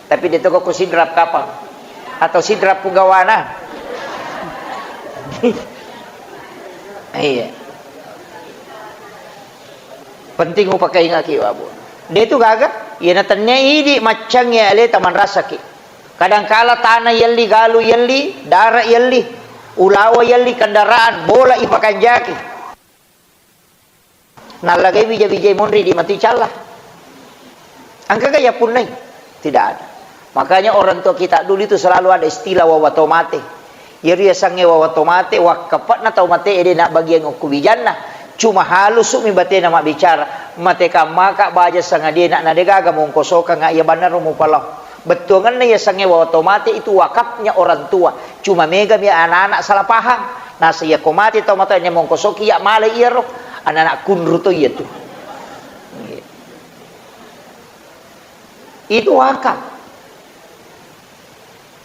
Tapi de to ko sidrap kapang. Atau sidrap pugawana. Iya. Penting upakaingaki, Pak Bu. De tu gaga, iyana tennia idi maccangnge aleta manrasaki. Kadangkala tana yelli, galu yelli, dara yelli, ulawa yelli, kendaraan, bola ipakanjaki. Nallagai wija-wijai monri di mati calla. Engkaga yappunnai? Tidak ada. Makanya orang tua kita dulu itu selalu ada istilah wawa to mate. Iyaro yasengnge wawa to mate, wakkape'na tau mate ede na bagiang okko wijanna. Cuma halusu mi batena mabbicara, mate kammaka baja sangadie na, na degaga mongkosokang iya bannaro mupalao. Bettuangenna yasengnge wawa to mate itu wakafnya orang tua. Cuma mega mi anak-anak salah paham. Nasa iya ko mate tau mate mongkosoki iya male iyaro. Anak-anak kunru to iya tu. Itu wakaf.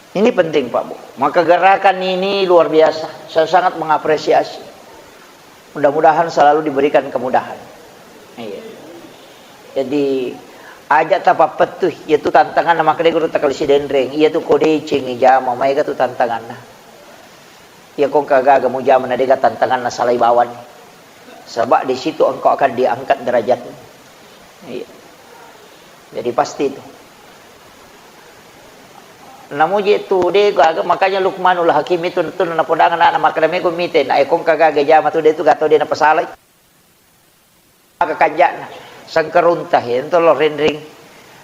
Ini penting, Pak Bu. Maka gerakan ini luar biasa. Saya sangat mengapresiasi. Mudah-mudahan selalu diberikan kemudahan. Iya. Jadi, aja tapappettu, iya tu tantangan na makkedai guru takali sidenreng, iya tu ko deceng jama, maega tu tantanganna. Iya ko engka gaga mujama na dega tantanganna salai bawang. Sebab di situ engkau akan diangkat derajatmu. Iya. Jadi pasti itu. Namuji tu de gaga, makanya Luqmanul Hakim itu tu napodangan anak makkeda mego mite, na ekong kagaga jama tu de tu gato de napasalai. Maka kanja'na sengkarunta, ento lo renreng.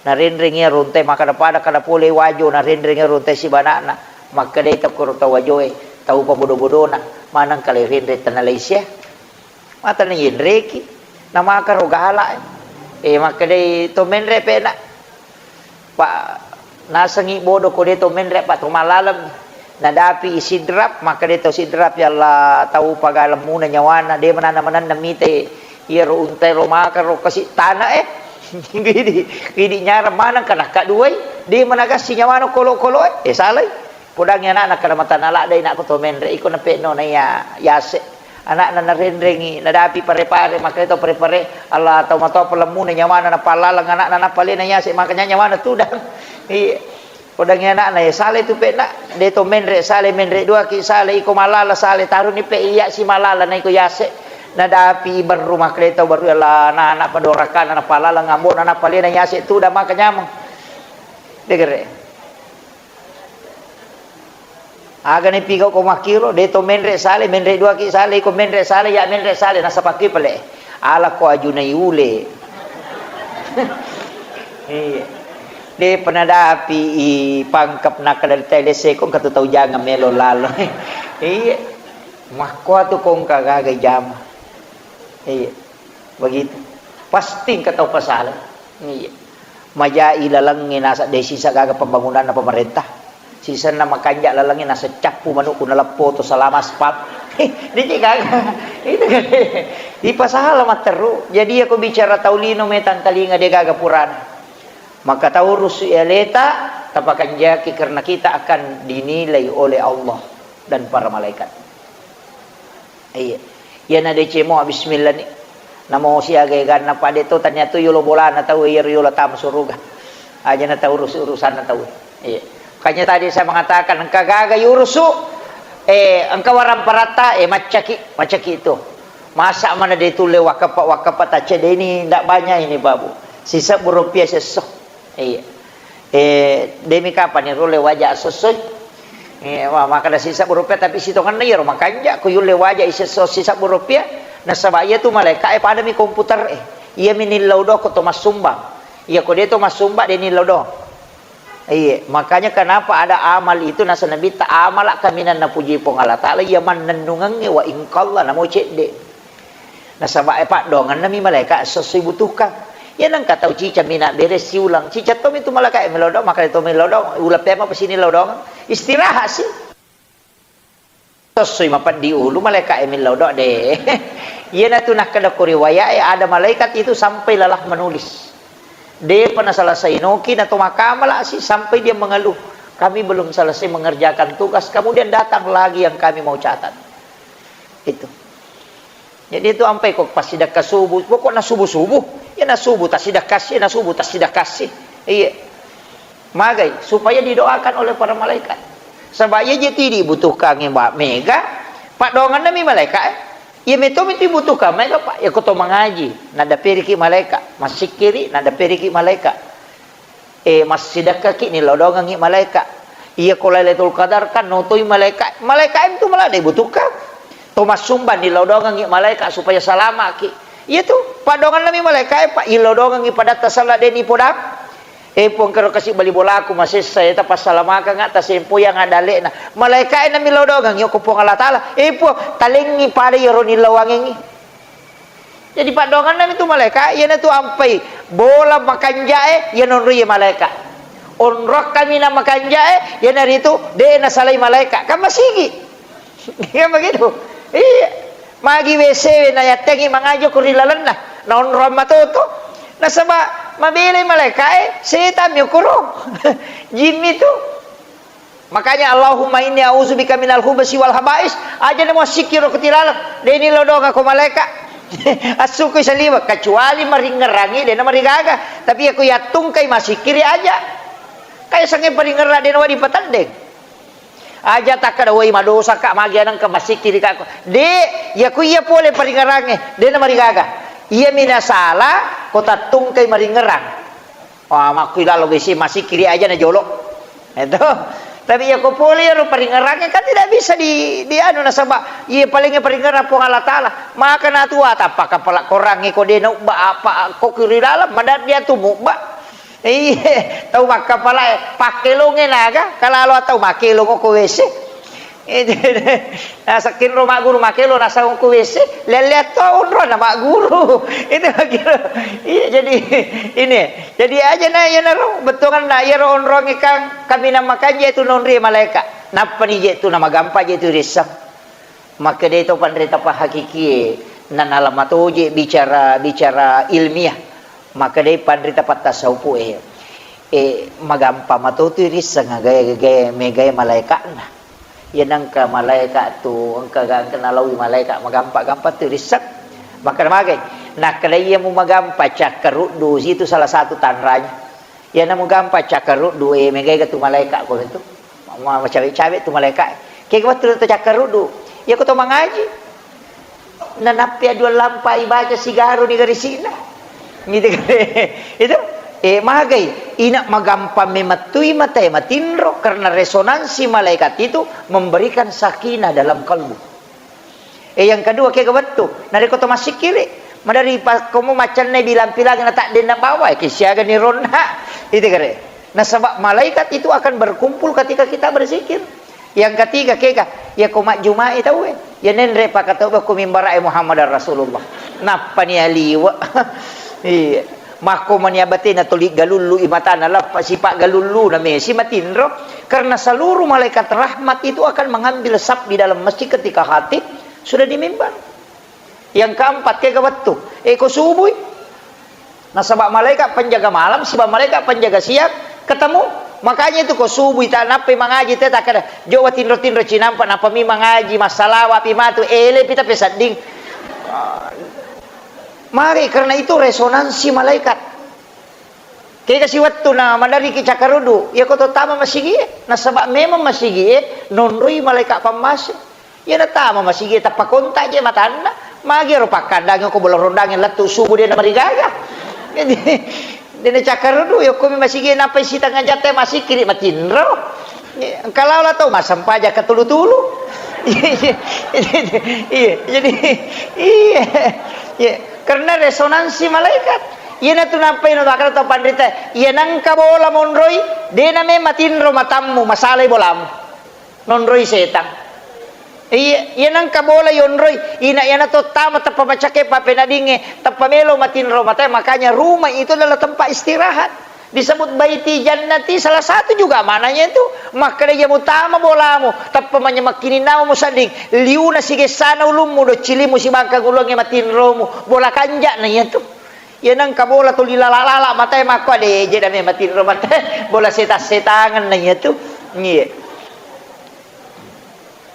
Na renreng iya runtai, maka pada kada pole wajo na renreng iya runtai sibana'na. Makkedai takkuro tau wajoe, tau pabodo-bodona, maneng kale renreng tanalaisia. Mata na yenreki, na maka ro gala. Eh, makkedai to menre pena. Pa nasengngi bodo ko de to menre, pa to malaleng. Nadapi i Sidrap, maka de to Sidrap, ya Allah, tau pagalemmuna nyawana, de mananna-mananna mite, iyaro untai ro maka ro kasi tana, eh. Idi, idi nyarang maneng kana kaduai, de managassi nyawana kolo-kolo, eh. Eh, salai. Podangi anakna kada matana ladde, inakku to menre, iko na pe'no na iya yase. Anakna narenrengi, nadapi pare-pare, makanya tau pare-pare, Allah, tau matoa palemmuna nyawana napallalang anakna, napalena yase, makanya nyawana tudang. Iya. Podangi anakna, ya, sale tu pe'na, de to menre, sale menre dua ki, sale iko malala, sale taruni pe iya si malala, na iko yase, nadapi berru, makanya tau berru, Allah, na anak padorakana, napallalang ambona, napalena yase, tudang, maka nyameng. Degere. Aga ni pigau ko makkiro, de to menre sale, menre dua ki sale, iko menre sale, ya menre sale, nasapakki pale. Ala ko ajunai ule. Iya. De' pernah dapi i pangkep nakkeda tele seko engka tu tau jangang melo lalo. Iya. Makkuatu ko engka gaga jama. Iya. Begitu. Pasti engka tau pasala. Iya. Majai lalengnge nasa de' sisa gaga pembangunanna pemerintah. Sisenna makanja lalengnge nasa cappu manukku naleppo to salama aspal. Diki gaga. Itu kan. Ipasala matteru. Jadi aku bicara tau lino metang talinga de' gaga purana. Maka taurusu aleta, tapakanjaki karena kita akan dinilai oleh Allah dan para malaikat. Iya. Iyana decemo bismillah ni. Namo siaga eganna pade to tania tu yolo bolana tau iyaro yolo tama suruga. Aja na taurus urusanna tau. Iya. Makanya tadi saya mengatakan engka gaga yurusu eh engka warang paratta eh maccaki, maccaki itu. Masa mana de' tulle wakapa, wakapa tacedeni ndak banyak ini babu. Sisebbu rupiah sesso. Iya. Eh, demi kapan ni rulle waja sessoi? Eh, wa-, makkeda sisebbu rupiah tapi sitongenna iyaro makanja ko yulle waja isesso sisebbu rupiah. Nasaba iya tu malaika e padami komputer e. Iya mi nillau do ko to massumbang. Iya ko de' to massumbang de' nillau do. Iya, makanya kenapa ada amal itu nasa Nabitta amala kaminang napuji Puang Allah Taala iya mannennungengnge wa ingkalla namo cedde. Nasaba e paddoangenna mi malaika esso-esso ibutuhkang. Iya nengka tau cica mina bere siulang, cica to mi tu malaika e melodong, maka to melodong, uleng pema pesini lodong, istirahat si. Esso-esso mapeddi ulu malaika e melodong de. Iyana tu nakkeda ko riwayat e ada malaikat itu sampai lelah menulis. Depa naselesai noki na to makamala si sampai dia mengeluh. Kami belum selesai mengerjakan tugas, kemudian datang lagi yang kami mau catat. Itu. Jadi itu ampai ko passidekka subuh, pokokna subuh-subuh, ya na subuh tassidekka si, na subuh tassidekka si. Iya. Magai, supaya didoakan oleh para malaikat. Sebab iya je tu dibutuhkan mega, paddoangenna mi malaikat, eh. Iya meto mi tu dibutuhkan mega, Pak. Ya ko to mangaji, nadaperiki malaikat, massikkiri, nadaperiki malaikat. Eh, massidekkaki nilodongengngi malaika. Iya ko Lailatul Qadar kan notoi malaika. Malaika itu malah de butuhkan. To massumbang nilodongengngi malaika supaya salamaki. Iya tu, paddoangenna mi malaika e, Pak, ilodongengngi padatta sala de ni podang. Eh, Puang, kero kasi bali bolaku masessa eta passalamakengnga tasempoyang adalena. Malaika e nami lodongengngi ko Puang Allah Taala. Eh, Puang, talengngi pada iyaro nilawangengngi. Jadi paddoangenna mi tu malaika, iyana tu ampai bola makanjae, iyana onroi malaika. Onrong kaminang makanjae, iyana ritu de nasalai malaika. Kan masigi. Kan begitu. Iya. Magi W C we na yattengi mangajo ko ri lalenna. Na onrong matoto. Nasaba mabelai malaika e, setan mi okoro. Jin mi tu. Makanya, "Allahumma inni a'udzubika minal khubutsi wal khaba'is." Aja namo sikkiro ko tilaleng. De ni lodonga ko malaika. Assukui saliweng, kecuali maringngerangi de na marigaga. Tapi iya ko yattungkai masikkiri aja. Kai sange paringngerang de na wadi patendeng. Aja takkada, "Woi, madosa ka, magi anengka masikkiri ka." De, iya ko iya pole paringngerange, de na marigaga. Iya mi nasala ko tattungkai maringngerang. Wah, makku ilalo W C masikkiri aja na jolo. Itu. Tapi iya ko pole iyaro paringngerangnge kan tidak bisa di, di anu nasaba iya paling paringngerang Puang Allah Taala. Maka na tua tappa kapala korangnge ko de na ubba apa ko kiri dalam madat dia tu mubba. Iya, tau makkapala e pakkelongnge naga kalalo tau makkelong ko W C. Itu. Nasakkinro magguru makkelo nasang ku W C, lelle to onrong na magguru. Itu makkiro. Iya, jadi ini. Jadi aja na iyanaro bettuanganna iyaro onrongnge kan kaminang makanja tu nonri malaika. Nappani je tu na magampa je tu risseng. Makkeda to panrita pahakikie na nalama toje bicara, bicara ilmiah. Makkeda panrita pattasaupu e. E, magampa matotu risseng gae, gae, megae malaikatna. Iya nengka malaikat tu, engka, engka nalawi malaikat, magampa-gampa tu risseng. Makkeda magai, nakkeda iya mu magampa cakkaruddu, itu salah satu tanranya. Iya na mugampa cakkaruddu, eh, megai tu malaikat ko itu. Ma-, ma-, macawe-cawe tu malaikat. Kega wettu tu cakkaruddu. Iya ko to mangaji. Nanappi dua lampa ibaca sigaro ni garisina. Gitu kan. Itu, eh, magai. Ina magampa memettui mata e matinro karena resonansi malaikat itu memberikan sakinah dalam kalbu. Eh, yang kedua, kega wettu. Narekko to massikkiri, madari pa-, komo macenne bilang-pilang na tak denna bawa, eh, kisiaga ni ronna. Itu kare. Nasaba malaikat itu akan berkumpul ketika kita berzikir. Yang ketiga, kega, ya ko majjumai tauwe. Ya nenre pakatau ko mimbara'e Muhammadar Rasulullah. Nappa nia liwe. Iya. Makko mania batena tuli galullu i matana lappa sipa galullu na mesi matinro. Karena seluruh malaikat rahmat itu akan mengambil saf di dalam masjid ketika khatib sudah di mimbar. Yang keempat, kega wettu. E, ko subui. Nasaba malaikat penjaga malam, siba malaikat penjaga siang, ketemu. Makanya itu ko subui ta nappai mangaji te takkeda, jo watinro-tinro cinampa, nappa mi mangaji, massalawa pi matu, ele pi tapi sedding. Mari, karena itu resonansi malaikat. Kega si wettu na maderiki cakarudu, iya ko to tama masigie, nasaba memang masigie nonroi malaika pammase. Iya na tama masigie tappa kontak je matanna, magi ero pakkandangi ko bola rondangi lettu subuh de na marigaga. Jadi, de na cakarudu, iya ko mi masigie nappai sitengah jam te masikiri matinro. Engka lao la tau massempajang katulu-tulu. Iya, iya, iya, jadi, iya, iya. Karena resonansi malaikat. Iyanatu nappai no takkeda tau panrita, iya nengka bola monroi, de na memang matinro matammu, masalai bolamu. Nonroi setang. Iya, iya nengka bola yonroi, ina iyana to tama teppa macakke pappenadingnge, teppa melo matinro matae, makanya rumah itu adalah tempat istirahat. Disebut baiti jannati, salah satu juga maknanya itu. Makkeda iya mutama bolamu, teppa manyamekkininnamu musedding, liuna sigessana ulummu, doccilimu sibangkang uluangnge matinromu, bola kanja'na iyatu. Iya nengka bola tuli lala-lala matae makko ade je dame matinro matae, bola setang-setangenna iyatu. Iya.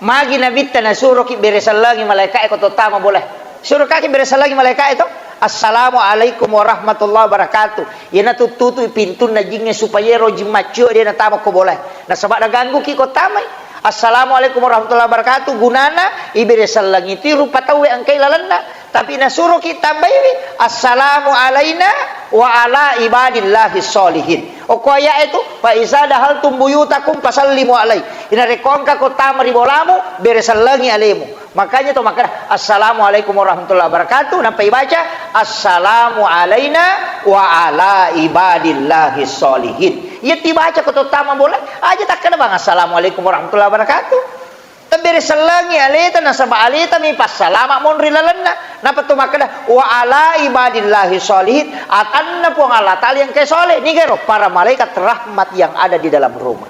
Magi Nabitta nasuroki bere sellengi malaika'e ko to tama bola. Surokaki bere sellengi malaika'e to. Assalamualaikum warahmatullahi wabarakatuh. Iyana tuttutu pintunna jingnge supaya ero jing maccio de natama ko bola. Nasaba nagangguki ko tamai. Assalamualaikum warahmatullahi wabarakatuh. Gunana ibere sellengi itu rupa tauwe engkai lalenna. Tapi nasuroki tambaiwi, "Assalamu alaina wa ala ibadillahi sholihin." Okko aya'e tu, "Fa iza dahaltum buyutakum fasallimu alai." Inarekko engka ko tama ri bolamu, bere sellengi alemu. Makanya to makkeda, "Assalamualaikum warahmatullahi wabarakatuh." Nampa ibaca, "Assalamu alaina wa ala ibadillahi sholihin." Iya tibaca ko to tama bola, aja takkeda bang, "Assalamualaikum warahmatullahi wabarakatuh." Tebbere sellengi aleta, nasaba aleta mi passalama monri lalenna. Nappa to makkeda, "Wa ala ibadillahi sholihin," atanna Puang Allah Ta'ala yang ke soleh. Nigero para malaikat rahmat yang ada di dalam rumah.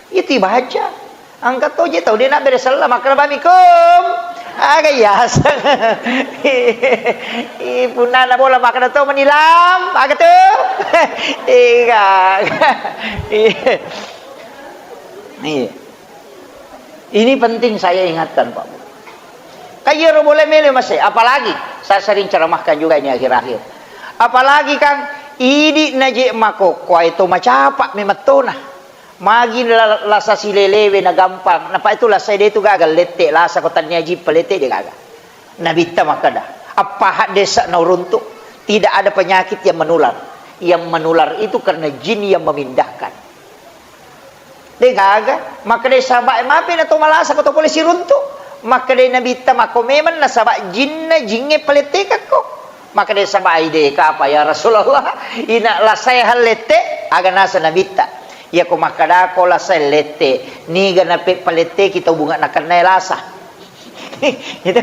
Itu baca. Angka to je tau de na bere sella makkeda bami kum. Aga yaseng. I punna na bola makkeda to menilam, aga tu? Iya. Iya. Ini penting saya ingatkan, Pak Bu. Kan iyaro bola melo mase, apalagi saya sering ceramahkan juga ini akhir-akhir. Apalagi kan idi naje makokkoe to macapa memettona. Magi la-, lasa silelewe na gampang. Napa itu lasa de tu gaga lette, lasa ko tania jippa lette de gaga. Nabitta makkeda, "Appaha desa na uruntu, tidak ada penyakit yang menular. Yang menular itu karena jin yang memindahkan." De gaga, makkeda sahabat, "Mapi na to malasa ko to pole siruntu?" Makkeda Nabitta, "Makko memang nasaba jinna jinge palettekakko." Makkeda sahabat, "Ai de kapa ya Rasulullah, ina lasae hallette?" Aga nasa Nabitta, "Iya ko makkadako lasae lette, niga nape paletteki tau bunga nakennae lasa?" Itu,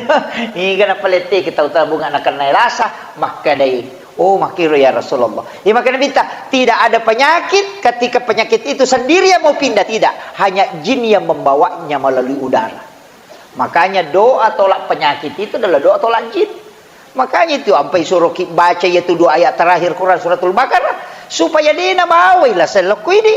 niga napaletteki tau tabunga nakennae lasa, makkedai, "Oh, makkiro ya Rasulullah." Iya, makkeda Nabitta, "Tidak ada penyakit ketika penyakit itu sendiri yang mau pindah, tidak. Hanya jin yang membawanya melalui udara." Makanya doa tolak penyakit itu adalah doa tolak jin. Makanya itu ampai suroki baca iyatu dua ayat terakhir Quran Suratul Baqarah supaya de nabawai lasa lokko idi.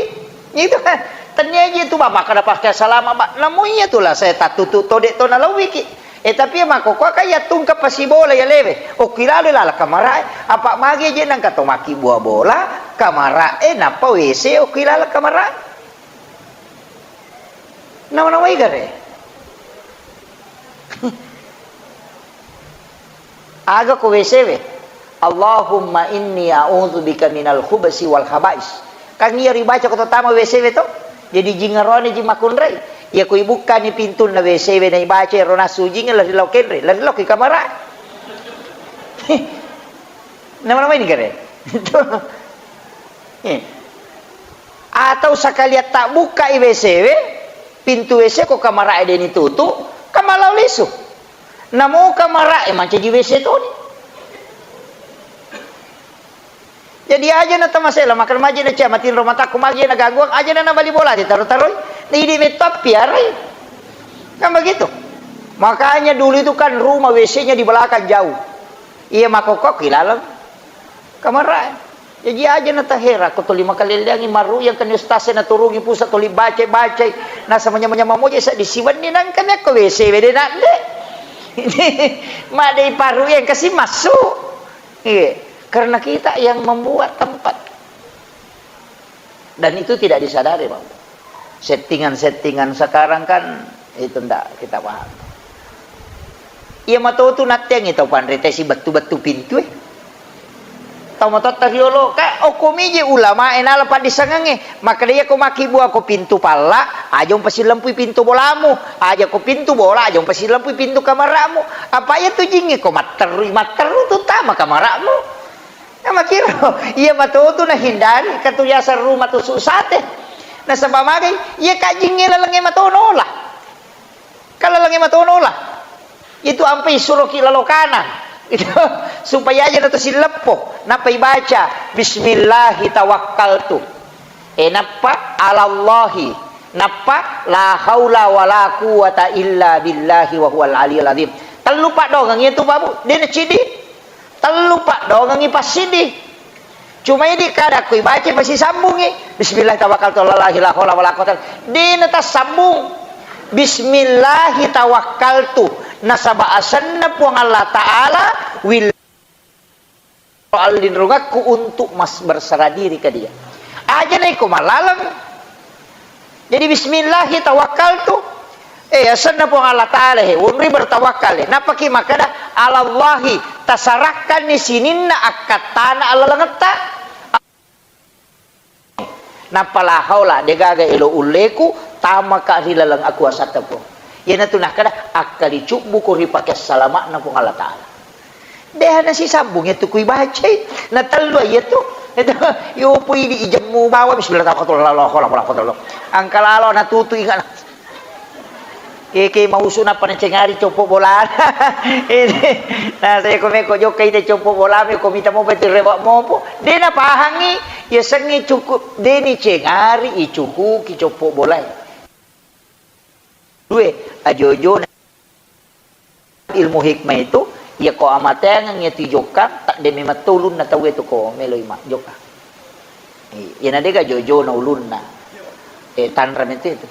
Itu kan. Tania ji tu, Bapa, kada pakai salama, Pak. Namu iya tu lasa tatutu to de to nalawiki. Eh, tapi iya makkokkoe kan iya tungka pasibola iya lewe. Okki lalo lala kamarae. Apa magi je nangka to makki bua bola, kamarae nappa W C okki lalo kamarae. Nawa-nawai gare. Aga ko W C we? "Allahumma inni a'udzubika minal khubsi wal khaba'is." Kan iya ribaca ko tama W C we to? Jadi jingarone jing makkunrai. Iya ko ibukkani pintunna W C we na ibaca ero nasu jing lari lao kenre, lari lao ki kamara. Nama-nama ini gare. Eh. Atau sakalian tabbukkai W C we, pintu W C ko kamara'e deni tutu, kamalao lisu. Namo kamara'e mancaji W C toni. Jadi aja na tamasela, makan maji na cia, matinro matakku magi na gangguang, aja na nabali bola, taro-taroi, na idi metto appiarai. Kan begitu. Makanya dulu itu kan rumah W C-nya di belakang jauh. Iya, makkokko ki laleng kamara'e. Jaji aja na tahera, ko tuli makaleleangi marru yang kani ustaz na turungi pusat tuli baca-bacai, nasa manyama-nyama moja sa disiwenni nangka mekko W C wede nadde. Madei paru yang kasi masuk. Iya, karena kita yang membuat tempat. Dan itu tidak disadari, Pak. Settingan-settingan sekarang kan itu ndak kita paham. Iya matotu natteangngi tau panrita sibettu-bettu pintu e. Tau matotta riolo, ka okko miji ulama e nala paddisangengnge. Makkeda iya ko makkibua ko pintu palla, aja umpasilempui pintu bolamu. Aja ko pintu bola, aja umpasilempui pintu kamara'mu. Apa iya tu jingnge ko matterru, matterru tu tama kamara'mu. Namakkiro, iya matotu nahindari, katu yaseng rumah tusuk sate. Nasaba magai, iya kajingnge lalengnge matono lah. Kan lalengnge matono lah. Itu ampai suroki lalokana. Itu, supaya aja nato sileppo. Nappa ibaca, "Bismillahi tawakkaltu." Eh, nappa, "Alallahi." Nappa, "La haula wala quwwata illa billahi wa huwal aliyul azim." Tellu paddoangeng itu, Pak Bu. Dena cidi. Tellu paddoangengngi passiddi. Cuma idi kada ko ibaca pasisambungngi. Bismillah tawakkaltu alallahi la haula wala quwwata. Dena tassambung. Bismillahi tawakkaltu. Nasaba asenna Puang Allah Ta'ala wil allinrungakku untuk mas berserah diri ke Dia. Aja naiko malaleng. Jadi, "Bismillahi tawakkaltu." Eh, asenna Puang Allah Ta'ala he, wonri bertawakkal he. Nappaki makkeda, "Alallahi," tasarakkanni sininna akkattana allalengetta. Nappa la haula, degaga elo ulleku, tamaka ri laleng akuasatta Puang. Iyanatu nakkeda, akkalicubbuko ri pake salama'na Puang Allah Ta'ala. Deha nasisambung iyatu kui bacai. Na tellu iyatu. Itu, yopo idi ijemmu bawa, bismillah, tawakkaltu, la haula wala quwwata illa billah. Angka lalo natutu ingat. Keke mausu nappa nacengari coppo bola. Ini, na saya ko meko jokka ite coppo bola, meko mita mopa itu rewa mopo. De napahangi, ya sengi cukup, de ni cengari icukuki coppo bola. Due, ajojo na Ilmu hikmah itu, iya ko amateangeng iya tu ijokkang, tadde memang to ulunna tauwe tu ko meloi majjokka. Iya, na dega jojona ulunna. Eh, tanra mete itu.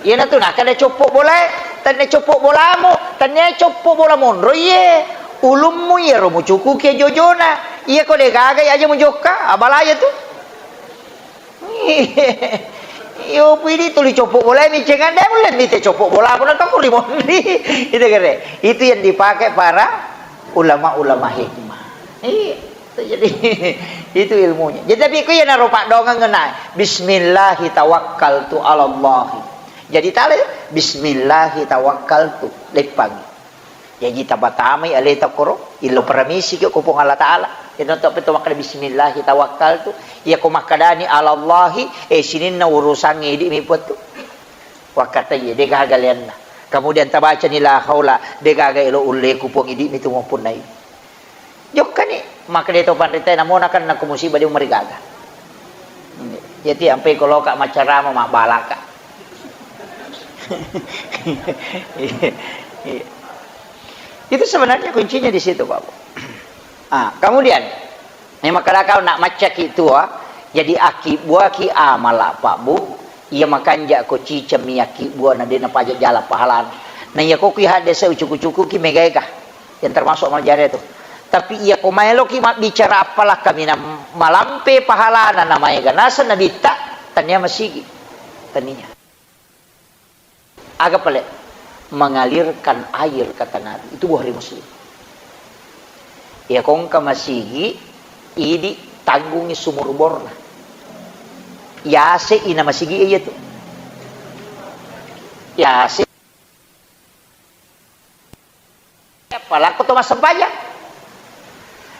Iya na tu, nakada coppo bolae, tanne coppo bolamu, tanne coppo bola monro iye. Ulummu iya ro mucukuki jojona. Iya ko degaga iya aja mujokka, abalaya tu. Iyo, pidi tuli coppo bolae micengan, de mulle mite coppo bola, pura toko ri monri. Itu kere. Itu yang dipakai para ulama-ulama hikmah. Iya, itu jadi, itu ilmunya. Jadi, tapi ku iya naro paddoangeng ngena, "Bismillahi tawakkaltu alallahi." Jadi, tale, "Bismillahi tawakkaltu." Leppangi. Jaji tapatamai aleta koro, illo paramisi ki ko Puang Allah Ta'ala. Ino to pe to makkeda, "Bismillahi tawakkaltu." Iya ko makkedani, "Alallahi," eh, sininna urusangnge idi mi puattu. Wakkata iye, de gaga leanna. Kemudian tabacani, "La haula," de gaga elo ulleku Puang, idi mi tu mappunnai. Jokkani, makkeda to panrita, namona kan nako musibah de marigaga. Jadi, ampai ko loka maccarama, mabbalaka. Iya, iya. Itu sebenarnya kuncinya di situ, Pak Bu. Ah, kemudian, memang kadang kau nak macaki tua, jadi aki buaki amala, Pak Bu. Iya makanja ko ciceng mi aki bua na de napaja jala pahalana. Na iya ko ki hadde se ucuku-cuku ki megaega. Yang termasuk amal jariah itu. Tapi iya ko maeloki mabbicara apalakka mina malampe pahalana na maega naseng nabitta, tania masigi. Tania. Aga pale? Mengalirkan air, kata Nabi. Itu Bukhari Muslim. Iya ko engka masigi, idi tanggungi sumur borna. Yase ina masigi iya tu. Yase Apalako to massempajang.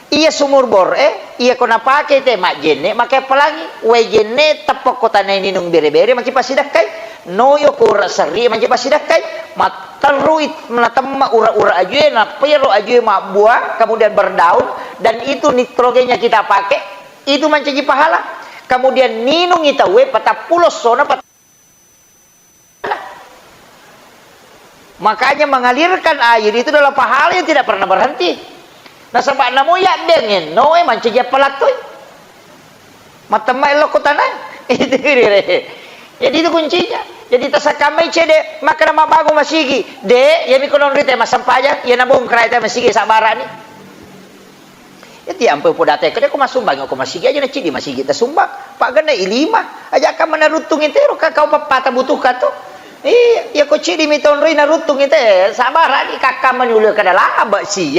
Iya sumur bor e, Iya ko napake te majjenne, make pelangi, wae jenne teppa ko tanai ninung bere-bere, maki pasidakkai. No yo ko ura serri, maki pasidakkai. Matterui natemma ura-ura ajue, napero ajue mabbua, kemudian berdaun, dan itu nitrogennya kita pakai, itu mancaji pahala. Kemudian ninungi tauwe patappulo sona pat- Makanya mengalirkan air itu adalah pahala yang tidak pernah berhenti. Nasaba namo yaddengnge noe mancaji appalattoi. Matemma elokko tanai. Itu dire. Jadi itu kuncinya. Jadi tasakkammai cede, makkeda mabbangung masigi. De, yami kono nrite massempajang, iya nabongkara te masigi sabarani. Iya, tiampe podate, kede ko massumbang ko masigi aja na cidi masigi tasumbang. Pagana i lima, aja ka manaruttung ite ro ka kau pappata butuhkan to. Iya, iya ko cidi mi tonroi naruttung ite, sabarani kakkamani ulu kada laba si.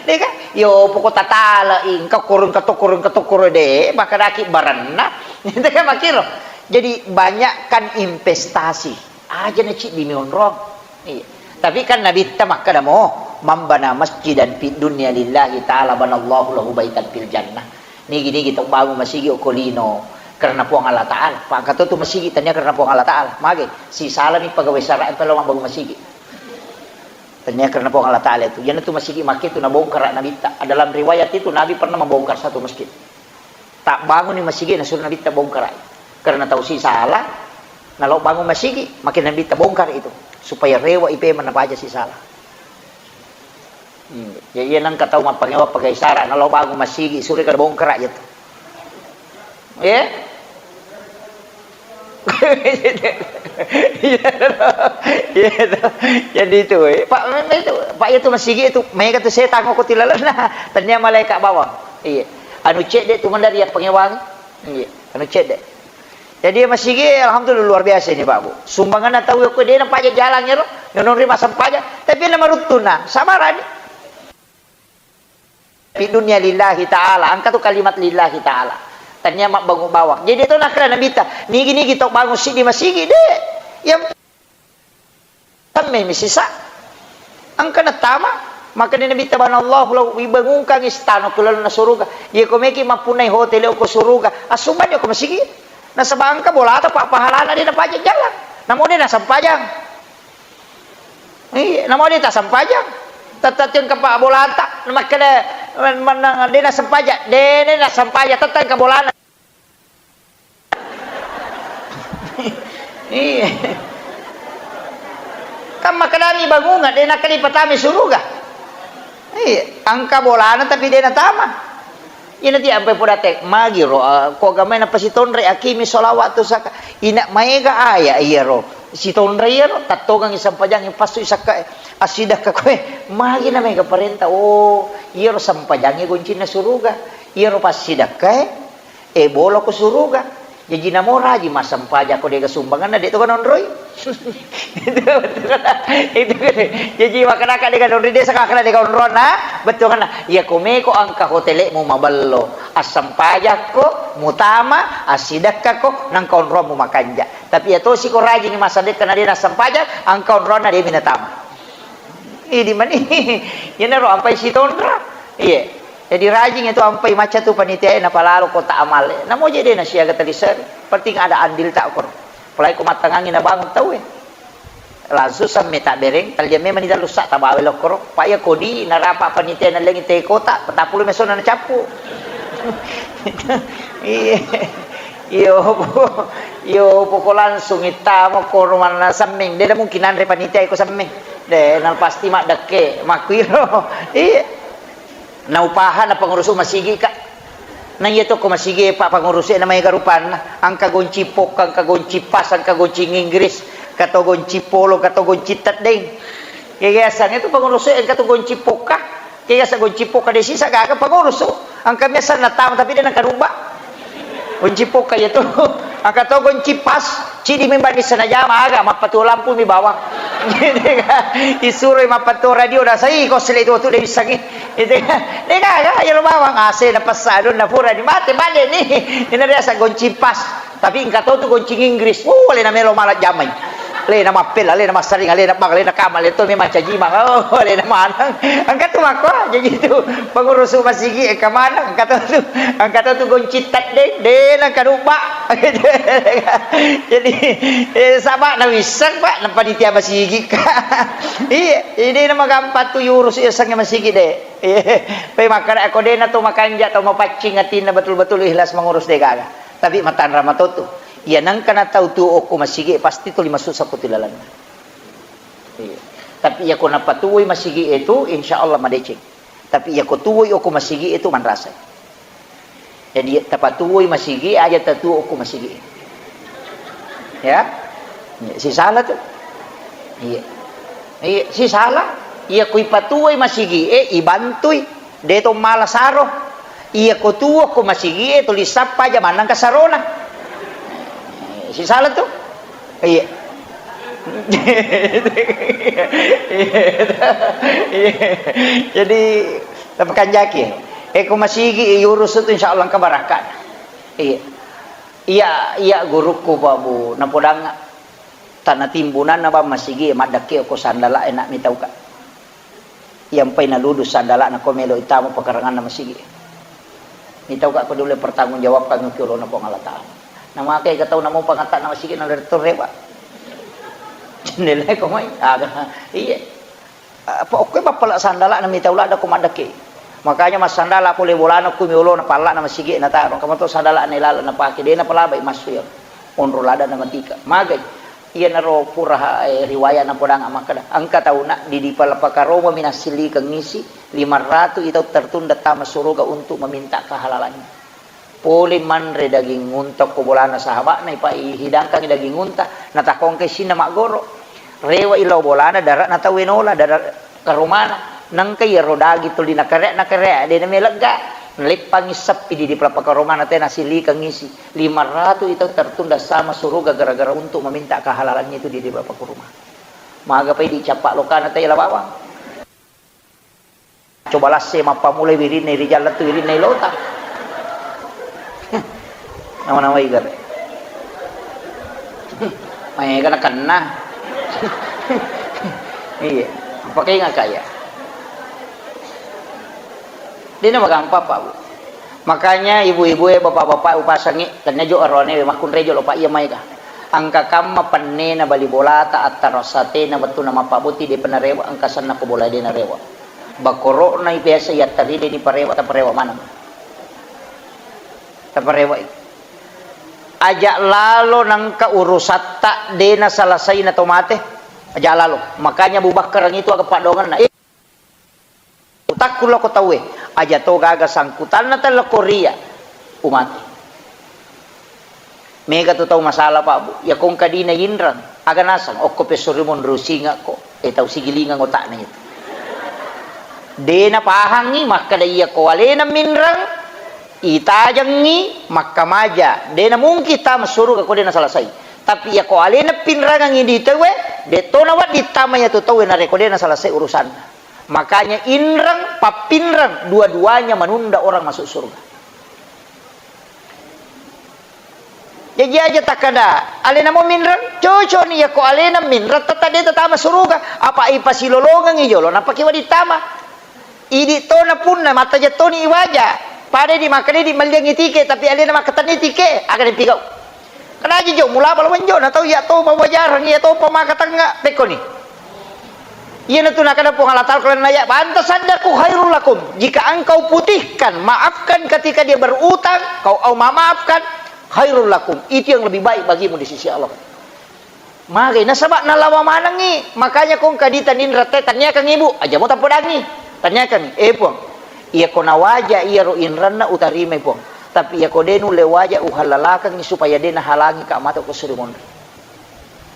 Deka, yo poko tatala i, engka korong katokoro, engka tokoro de, bakadaki baranna. Deka makiro. Jadi banyakkan investasi. Aja na cidi mi onrong. Iya. Tapi kan Nabitta makkeda mo, "Man bana masjidan fid dunya lillahi ta'ala banallahu lahu baitan fil jannah." Nigi-nigi tau bangun masigi okko lino karena Puang Allah Ta'ala. Pak, engka to tu masigi tania karena Puang Allah Ta'ala. Mage, sisalani pegawai syara' yang perlu bangun masigi. Tania karena Puang Allah Ta'ala itu. Yana tu masigi make tu nabongkar Nabitta. Dalam riwayat itu Nabi pernah membongkar satu masjid. Tabbanguni masigi nasuro Nabitta bongkarai. Karena tau sisala, nalo bangun masigi, makin Nabitta bongkar itu. Supaya rewa ipe mana paja sisala. Hmm. Ya, iya nangka tau mappangewa pagai sara, nalo bangun masigi, suri kada bongkara je tu. Ya? Iya, iya, iya. Jadi itu, eh. Pak, memang itu, Pak, itu masigi itu, mega tu setan ko tilalenna. Tania malaikat bawang. Iya. Anu cedde tu mandari ya pangewang. Iya. Anu cedde. Jadi masigi, alhamdulillah, luar biasa ini, Pak, Bu. Sumbanganna tau ko de na paja jalan ya ro. Nonori masang paja. Tapi na maruttuna, sabarani. Di dunia lillahi ta'ala, engka tu kalimat lillahi ta'ala. Tania mabbangun bawang. Jadi itu nakkeda Nabitta, nigi-nigi tau bangun siddi masigi, de. Yang semme mi sisa. Engka natama, makanya Nabitta bana Allah, lau ibangungkang istana ku lalenna suruga. Iya ko meki mappunai hotel ko suruga. Assumbang ko masigi. Nasaba engka bolata pa pahalana de na paja jalan. Namo de na sempajang. Iya, namo de tasempajang. Tette engka pa bolata, makkeda, men-, menang de nasempajang, de, de nasempajang, tette engka bolana. Iya. Kan makkedani bangunga, de nakkeda patama suruga. Iya, engka bolana tapi de natama. Ina ti ampai podate, magi ro, ah, ko agamai napasitonre, akimi sholawat tu saka. Ina maega aya iya ro. Sitonre iya ro, tattongangi sampajangi passu i sakka e. Assidakka koe, magi na mega parenta. Oh, iya ro sampajangi goncinna suruga. Iya ro passidakka e, e bolo ko suruga. Jaji namo rajing massempajang ko dega sumbanganna, de to kanonroi. Itu, itu, itu. Jaji makkedaka dega nonroi, de saka makkeda dega onronna, bettuanna. Iya ko meko engka hotelmu mabello, assempajakko, mutama, assidekkako, nangka onromu makanja. Tapi iya tosi ko rajing massadekka na de nassempajang, engka onronna de minatama. Idi mani. Iyanaro ampai sitonra. Iya. Jadi rajing itu ampai macca tu panitia e napalalo kota amal e. Namo je de nasiaga taliseri. Penting ada andil tak koro. Apalagi ko mattangangi nabangun tau e. Langsung semme tabbereng, talliang memang ni dalu sa tabawe lokkoro. Pa iya kodi narapa panitia nallengi te kota, patappulo mesona nacappu. Iya. Iyo, po-, iyo, poko langsung ittamo koro manna semmeng. De mungkin nanre panitia iko semmeng. De, na pasti maddekke, makkuiro. Iya. Naupaha na pengurusu masigi, Kak. Na iya to ko masigi, Pak, pengurusu na maega rupanna. Engka gonci pokka, engka gonci pas, engka gonci Inggris, engka to gonci polo, engka to gonci teddeng. Iya, iya, sang itu pengurusu engka to gonci pokka. Kega sa gonci pokka de sisa gaga pengurusu. Engka biasa natama tapi de nangka rubba. Gonci pokka iya tu. Engka to gonci pas, cidi memang di sana jama aga, mappatuo lampu mi bawang. Isuro mappatuo radio da sai ko sele tu tu de bisangi. Itu kan. De gaga iya lo bawang A C na pessa donna pura di mate bale ni. Ina biasa gonci pas. Tapi engka to tu gonci Inggris. Oh, le na melo mala jamai. Alena mappella, alena massering, alena bang, alena kamma, alena to memang caji mang. Oh, alena maneng. Engka tu makko, jaji tu pengurusu masigi engka maneng, engka to tu, engka to tu goncing tedde, de nengka nubba. Jadi, eh, saba na wisseng, Pak, na panitia masigi ka. Iya, jadi na magampang tu yurus yasengnge masigi de. Iya, pe makkada ko de na to makanja, to mapaccing atinna betul-betul ikhlas mengurus de gaga. Tapi matanra matotu. Iya nengka na tau tu okko masigi pasti tuli masuk saputi lalenna. Iya. Tapi iya ko napatuwoi masigi itu, insya Allah madeceng. Tapi iya ko tuwoi okko masigi itu manrasai. Jadi tapatuwoi masigi aja tatuwo okko masigi. Ya? Iya, sisala tu. Iya. Iya, sisala. Iya ko ipatuwoi masigi e, ibantui. De to mala saro. Iya ko tuwo ko masigi e, tuli sappa aja maneng ka sarona. Eh, sisala tu. Iya. Iya. Jadi, tapi kanjaki. Eh, ko masigi yurus tu insya Allah engka barakka. Iya. Iya, iya gurukku Pak Bu, napodang tanah timbunan na bang masigi maddakke ko sandala enak mitauka. Iyampai naludu sandala'na ko melo itama pekaranganna masigi. Mitauka ko diulle pertanggung jawabkan ki olona Puang Allah Ta'ala. Namake ka tau namo pangatta'na masigi na letto rewa. Jendela ko mai. Aga. Iya. Apa okko bappala sandala'na mitau ladda ko maddekke. Makanya massandala pole bolana ko mi olona palla'na masigi na taro. Kamu to sandala'na ilala napake de na palabai massu ya. Onro ladda na matika. Magai. Iyanaro pura, eh, riwaya napodang makkeda, engka tauna di, di pala-, pakaromami nassilikengngi si lima ratu i tau tertunda tama suruga untuk meminta kehalalannya. Pole manre daging unta ko bolana sahaba'na, ipa-, ihidangkangi daging unta, natakongke sinna maggoro. Rewa i lao bolana, dara'na tau enola, dara-, karomana. Nengka iyaro daging tuli nakarea, nakarea, de namelegga. Naleppangi seppi di, di pala-, pakaromana te nassilikengngi si. Lima ratu itu tertunda sama suruga gara-gara untuk meminta kehalalannya itu di, di bapa kurma. Maga pai dicappa lokana tai la bawang. Coba lasse mappamulai wirinna rijal lettu wirinna ilota. Nama-nama igare. Maega nakenna. Iya. Pakai ngaka ya. Dena magampang, Pak, Bu. Makanya ibu-ibu e, bapak-bapak upasangi, tenna jo arone makkunrai jolo, Pak, iya maega. Engka kamma pennena bali bolata, attarasatena wettunna mappabboti, de pernah rewa, engka senna ko bola de narewa. Bakoro'na biasa yattari de ni parewa, taparewa maneng. Taparewa i. Aja lalo nengka urusatta de nasalasai na to mate. Aja lalo. Makanya Abu Bakar itu aga paddoangenna. Utakku loko tauwe, aja to gaga sangkutanna telloko ria, umate. Mega tu tau masalah, Pak, Bu. Ya kong kadina inrang, aga nasang, okko pesori monro singako, eh, tau sigilingeng otakna itu. Dena pahangi, makkada iya ko alena minrang, itajengi, makkamaja. Dena mungkin tama suruga ko dena salasai. Tapi iya ko alena pinrangangi di tauwe, de tona wedding tama iya tu tauwe nareko dena salasai urusanna. Makanya inreng, pappinreng, dua-duanya menunda orang masuk surga. Jaji aja takkada, alena mo minreng, cocok ni, yako alena minreng, tetta de tama suruga. Apa ipasilolongengi jolo, napaki wadi tama. Idi tona punna, mataja toni iwaja. Pada di makkeda di melliangi tike, tapi alena makkatenni tike, aga dipigau. Kanaji jo, mula bala wenjo, na tau iya to pawajarang, iya to pamakatengnga, pekkoni. Iyanatu nakada Puang Allah Ta'ala, kalau naya, "Anta saddaku khairul lakum." Jika engkau putihkan, maafkan ketika dia berutang, kau au mamaafkan, khairul lakum. Itu yang lebih baik bagimu di sisi Allah. Magai, nasaba nalawa manengi, makanya kong kadita ninrette, tanyakan ibu, aja mo tapodangi, tanyakan, eh Puang, iya ko nawaja iya ro inranna utarimai Puang, tapi iya ko de nulle waja uhalalakangi supaya de nahalangi ka mata ko suri monri.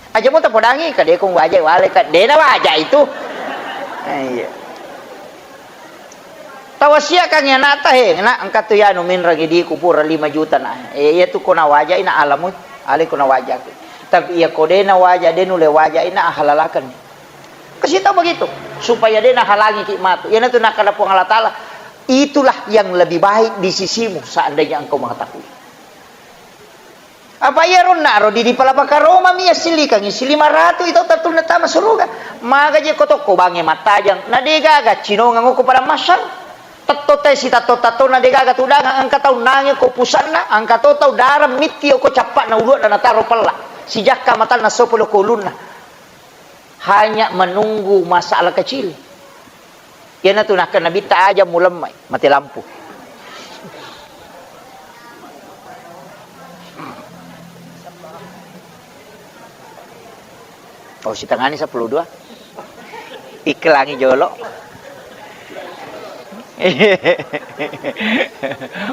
Aja mo tapodangi, ka de kong waja wale ka, de nawaja itu. Eh, iya. Tawasiakangngi anakta, "He, nak, engka tu yanu minrang idiku pura lima juta na." Eh, iya tu ko nawajai na alamu, ale ko nawajaku. Tapi iya ko de nawaja, de nulle wajai na ahalalakan. Kasih tahu begitu, supaya de nahalangi ki matu. Iyanatu nakkada Puang Allah Ta'ala, "Itulah yang lebih baik di sisimu seandainya engkau mengetahui." Apa iyaro naro di, di pala pakaromami assilikangi silima ratu i tau tattunna tama suruga. Maga je ko tokko bangnge mattajang, na de gaga cinongeng okko padang mahsyar. Tetto tai sitatto-tattona de gaga tudangeng, engka tau nange ko pusanna, engka to tau dareng mitti okko cappa'na uluanna nataro pella. Sijakka matanna sopo lo ko ulunna. Hanya menunggu masalah kecil. Iyanatu nakkeda Nabitta, "Aja mulemmai, mate lampu." Oh, sitengani seppulo dua. Iklangi jolo.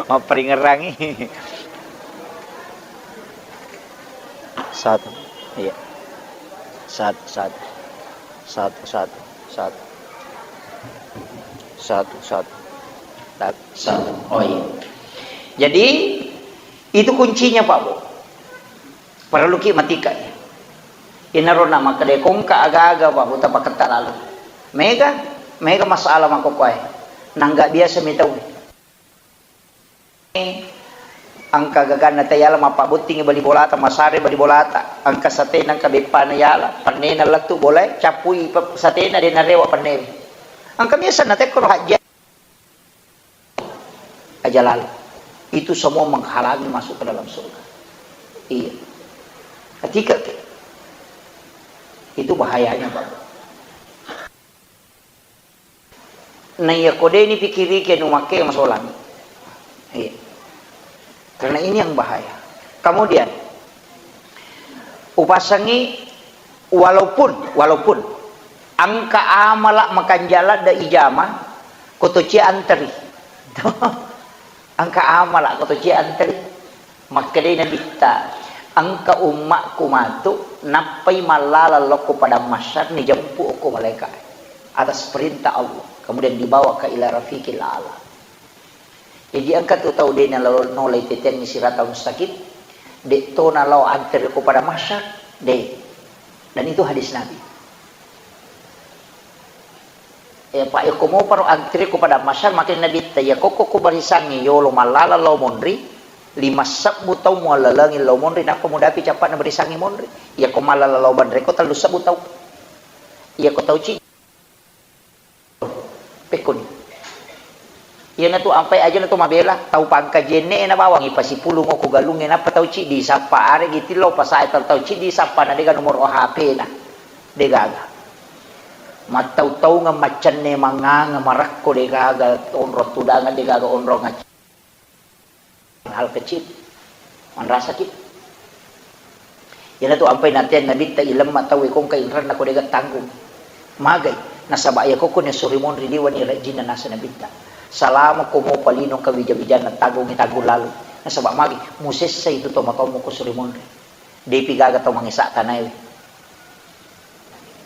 Mapperingerangi. Satu. Iya. Satu, satu. Satu, satu, satu. Satu, satu. Satu, satu. Oh, iya. Jadi, itu kuncinya, Pak Bu. Parelluki matika, ya. Inaro na makkeda kongka aga-aga, Pak Bu, tapaketta lalu. Mega, mega masalah makkokkoe. Nangga biasa mi tau. Engka gaganna tayala, mappabbottingi bali bolata, masare bali bolata, engka satena, engka beppana yala, pennena lettu bolae, cappui pe-, satena, de narewa pennewe. Engka biasa natekkoro hajja aja lalu. Itu semua menghalangi masuk ke dalam surga. Iya. Ketika itu bahayanya, Pak. Na iya ko de ni pikirike nu makke masolang. Iya. Karena ini yang bahaya. Kemudian, upasangi walaupun, walaupun engka amala makanjala de ijama, ko to cia anteri. Engka amala ko to cia anteri. Makkedai Nabitta, "Engka ummakku matu nappai mallala lokko padang mahsyar, nijempu okko malaika atas perintah Allah, kemudian dibawa ke ila rafiqil a'la." Jadi engka tu tau de nalo-, nolai teteangngi sirata mustaqim, de to nalao anteri ko padang mahsyar, de. Dan itu hadis Nabi. Eh, pa, iyako moparo antri ko padang mahsyar, makkeda Nabitta, iyako ko, ko barisangngi yolo mallala lao monri, lima sebbu tau muallalengi lao monri, nappa mudapi cappa'na barisangngi monri. Iyako mallala lao banreko tellu sebbu tau. Iyako tau ci-, pekkoni. Iyanatu ampai ajana to mabela, tau pangkaji enne na bawang ipasipulung ko galungnge, nappa tau ciddi sappa, aregi tillau pasae tau, tau ciddi sappa na dega nomoro H P na. Degaga. Mattau-taungeng, maccenne, mangngangeng, marakko, degaga onrong tudangeng, degaga onrong acc-, hal kecil. Manrasaki. Iyanatu ampai nateang Nabitta, ilemma tauwe ko engka inrenna ko dega tanggung. Magai, nasaba iyako ko nasuroi monri liwani rejjinna nasa Nabitta. Salama ko mopa lino engka wija-wijanna tanggungngi tanggung lalu. Nasaba magi, musessa itu tomatoammu ko suroi monri. Depi gaga tau mangesa tanaewe.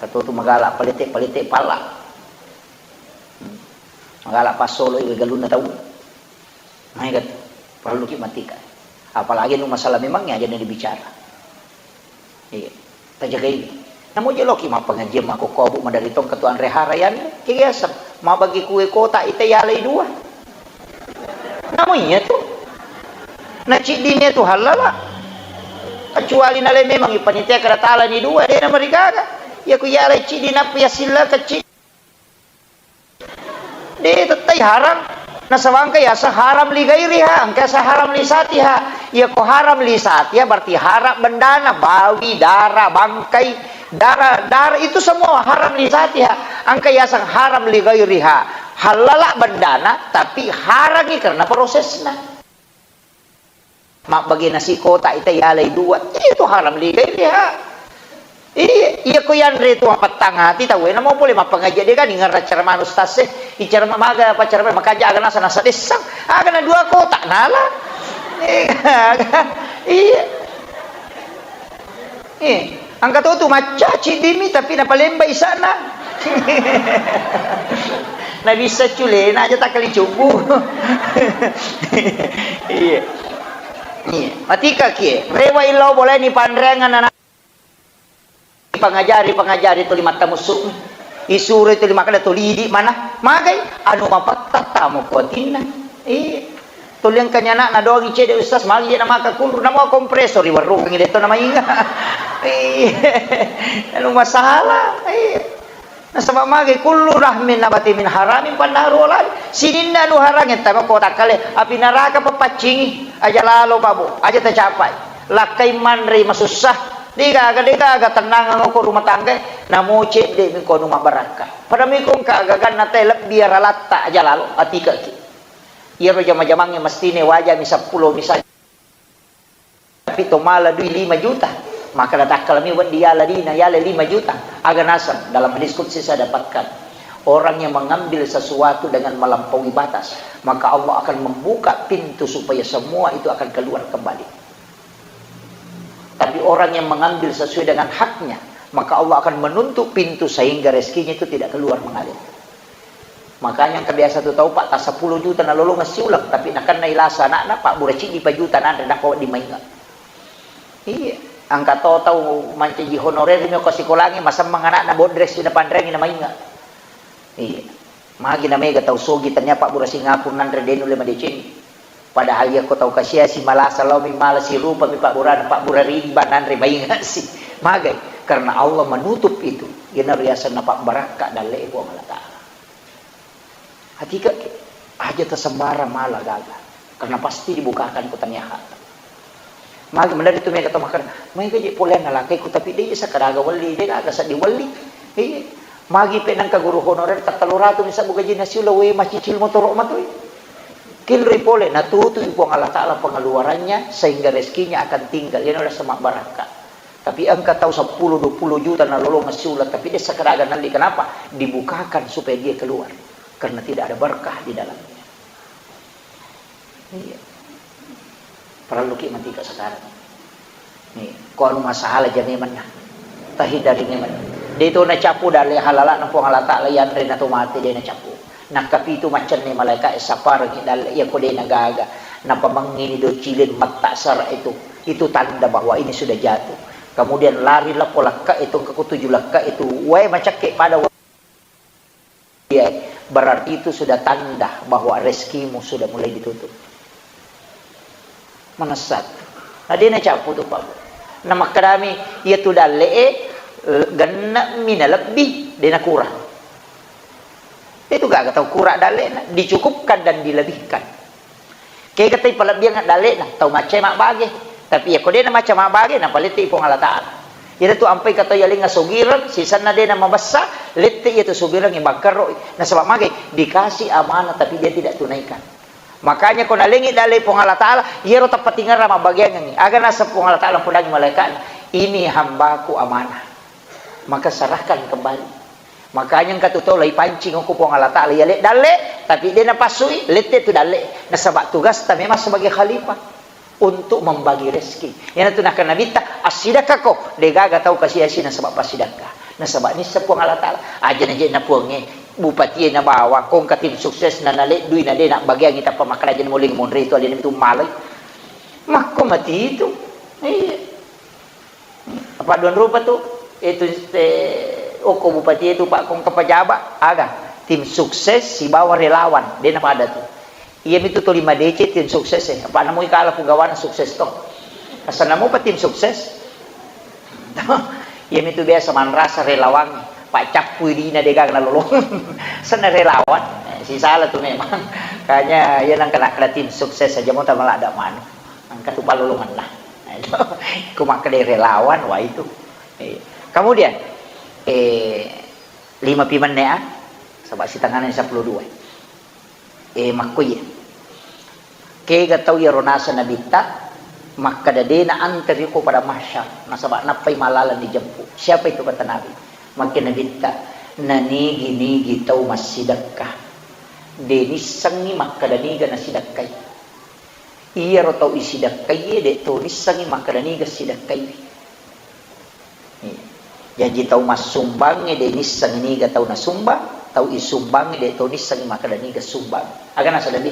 Katutu magala palete-palete pala. Hmm. Magala passoloi galunna tau. Maega tu, parelluki matika. Apalagi nu masalah memang aja na dibicara. Iya. Tajagai. Namo jeloki mappengajian makkokkoe, Bu, madari tong ketua anre hara yanre. Kegiaseng. Mabagi kue kota ite yalai dua. Namo iya tu. Na ciddi ni tu halala. Kecuali nalai memang ipanitia kada talani dua, de na marigaga. Iya ku yalai ciddi nappa yasilla kecil. De tettai haram. Nasaba engka yaseng haram li gairiha, engka yaseng haram li satiha. Iya ko haram li satiha berarti haram bendana, bawi, dara, bangkai, dara, dara itu semua haram li satiha. Engka yaseng haram li gairiha. Halala bendana, tapi harangi karena prosesna. Mabbagi nasi kotak ita yalai dua, iya tu haram li gairiha. Iya, iya ko yanre tu mapettang ati tau, eh, namo pole mappangaji de kan ingerra ceramah ustaz, eh, icara maga apa ceramah makaja aga nasa nasa dessang, aga na dua kotak nala. Iya, iya. Eh, engka to tu macca ciddimi tapi napalemba isana. Nabissa culena aja takkali cubbu. Iya. Iya. Matika kie. Rewa illau boleh ni panreangan anak. Pangajari, pangajari tuli mattamusuk. Isuro tuli makkeda tuli idi mana. Magai anu mapatta tamo kuatinna. Iya. Tuli engkani ana'na doangi cedde, Ustaz, magi je namaka kunru, namua kompresor, riwerrukengngi, de to namainga. Iya. Anu masalah. Iya. Nasaba magi kullu lahmin nabati min haramin fannaru aula. Sininna anu harangnge tama ko takkale, api naraka papaccingi, aja lalo, Pak Bu, aja tacapai. Lakkai manre masussa. Degaga, degaga tennangeng ko rumah tangga, namo cedde mi ko anu mabarakka. Pada mi ko engka gaganna te lebbi aralatta, aja lalo, atikaki. Iyaro jama-jamangnge mestine wajami seppulo misalnya. Tapi to mala dui lima juta, maka natakkalami wedding yala dina, yala lima juta. Aga naseng, dalam hadis qudsi saya dapatkan, orang yang mengambil sesuatu dengan melampaui batas, maka Allah akan membuka pintu supaya semua itu akan keluar kembali. Tapi orang yang mengambil sesuai dengan haknya, maka Allah akan menutup pintu sehingga rezekinya itu tidak keluar mengalir. Makanya engka biasa tu tau, Pak, ta seppulo juta nalolongeng siuleng, tapi nakennai lasa anakna, pabbura ciddi pa juta nanre, nako di mainga. Iya, engka to tau mancaji honorer mi ko sikolangi, masemmeng anakna bodres na panrengi na mainga. Iya. Magi na mega tau sogi tania pabbura singapung nanre de nulle madeceng. Padahal iya ko tau kasiasi malasa lao mi mala sirupa mi pabburana, pabbura ridi ba nanre mainga si. Magai, karena Allah menutup itu. Iyana riasanna pabbarakka dalle Puang Allah Ta'ala. Atikaki, aja tasembarang mala gaga, karena pasti dibukakan ko tania hak. Magi menari tu mega to makkeda, mega je poleanna lakaiku, tapi de je sakadaga welli, de gaga seddi welli. Iya. Magi pe nengka guru honorer ta tellu ratu ni sabbu gajinna siuleng, we macicil motoro matoi. Kinroi pole, natutu'i Puang Allah Ta'ala pengeluarannya sehingga rezekinya akan tinggal. Iyana ulessa mabbarakka. Tapi engka tau seppulo dua puluh juta nalolongeng siuleng, tapi de sakadaga nelli. Kenapa? Dibukakan supaya dia keluar. Karena tidak ada berkah di dalamnya. Iya. Parelluki matika sekarang. Nih, ko anu masalah ja memang nah. Tahindari memang. De to nacappu dalle halalana Puang Allah Ta'ala, yanre na to mate de nacappu. Nakkapitu maccenne malaika e saparengi dalle iya ko de nagaga. Napamengngini do cilin matta sara itu. Itu tanda bahwa ini sudah jatuh. Kemudian lari lappo lakka itu, ke tujuh lakka itu. Wae macakke pada wa-, iya, berarti itu sudah tanda bahwa rezekimu sudah mulai ditutup. Manessat. Na de nacappu tu, Pak. Namakkedami, iya tu dalle e, genne'mi na lebbi, de nakurang. Itu gaga tau kurang dallena, dicukupkan dan dilebihkan. Kega tau palebbiang dallena, tau macca mabbage. Tapi iya ko de namacca mabbage, napalette Puang Allah Ta'ala. Iyana tu ampai ka tau yalengnga sogireng, sisenna de namabessa, lette iya tu sogireng ibakkarro, nasaba magai dikasih amanah tapi dia tidak tunaikan. Makanya ko nalengi dalle Puang Allah Ta'ala, iyaro tappatingerang mabbageangengngi. Aga naseng Puang Allah Ta'ala podangi malaikatna, ini hambaku amanah. Maka serahkan kembali. Makanya engka tu tau laipancing ko Puang Allah Ta'ala, yale dalle, tapi de napassui, lette tu dalle. Nasaba tugasta memang sebagai khalifah untuk membagi rezeki. Iyana tu nakkeda Nabitta, assidakkako, de gaga tau kasiasi nasaba passidakka. Nasaba nisseng Puang Allah Ta'ala. Aja na je na Puangnge, bupatie na bawang, ko engka tim sukses na naleddui na de nabbageangi tappa makkeda aja na muling monri tu alena mitu malai. Makko mati itu. Iya. Apa duan rupa tu? Itu te, okko bupati itu, Pak, ko engka pejabat, aga tim sukses sibawa relawan, de napada tu. Iya mitu tuli madeceng tim sukses e. Apa namui kala pugawana sukses to. Asal namupa tim sukses. Iya mitu biasa manrasa relawan, Pak, cappui dina de gaga nalolong. Senna relawan. Eh, sisala tu memang. Kanya iya nang kena, kena tim sukses aja mau tak malah ada manu. Engka tu palolongenna. Nah, itu. Ku makkeda relawan, wah itu. Eh, kemudian, eh, lima pi menne, ah. Saba sitengana seppulo dua. Eh, makko iya. Kega tau iyaro naseng Nabitta, makkeda de na anteri ko pada mahsyar, nasaba nappai malalan dijemput. Siapa itu kata Nabi? Makke Nabitta, nanigi-nigi tau massidekka. De nissengngi makkeda niga nasidekkai. Iyaro tau isidakkaie de to nissengngi makkeda niga sidakkaiwi. Iya. Jaji tau massumbangnge de nissengngi niga tau nasumbang, tau isumbangnge de to nissengngi makkeda niga sumbang. Aga nasaba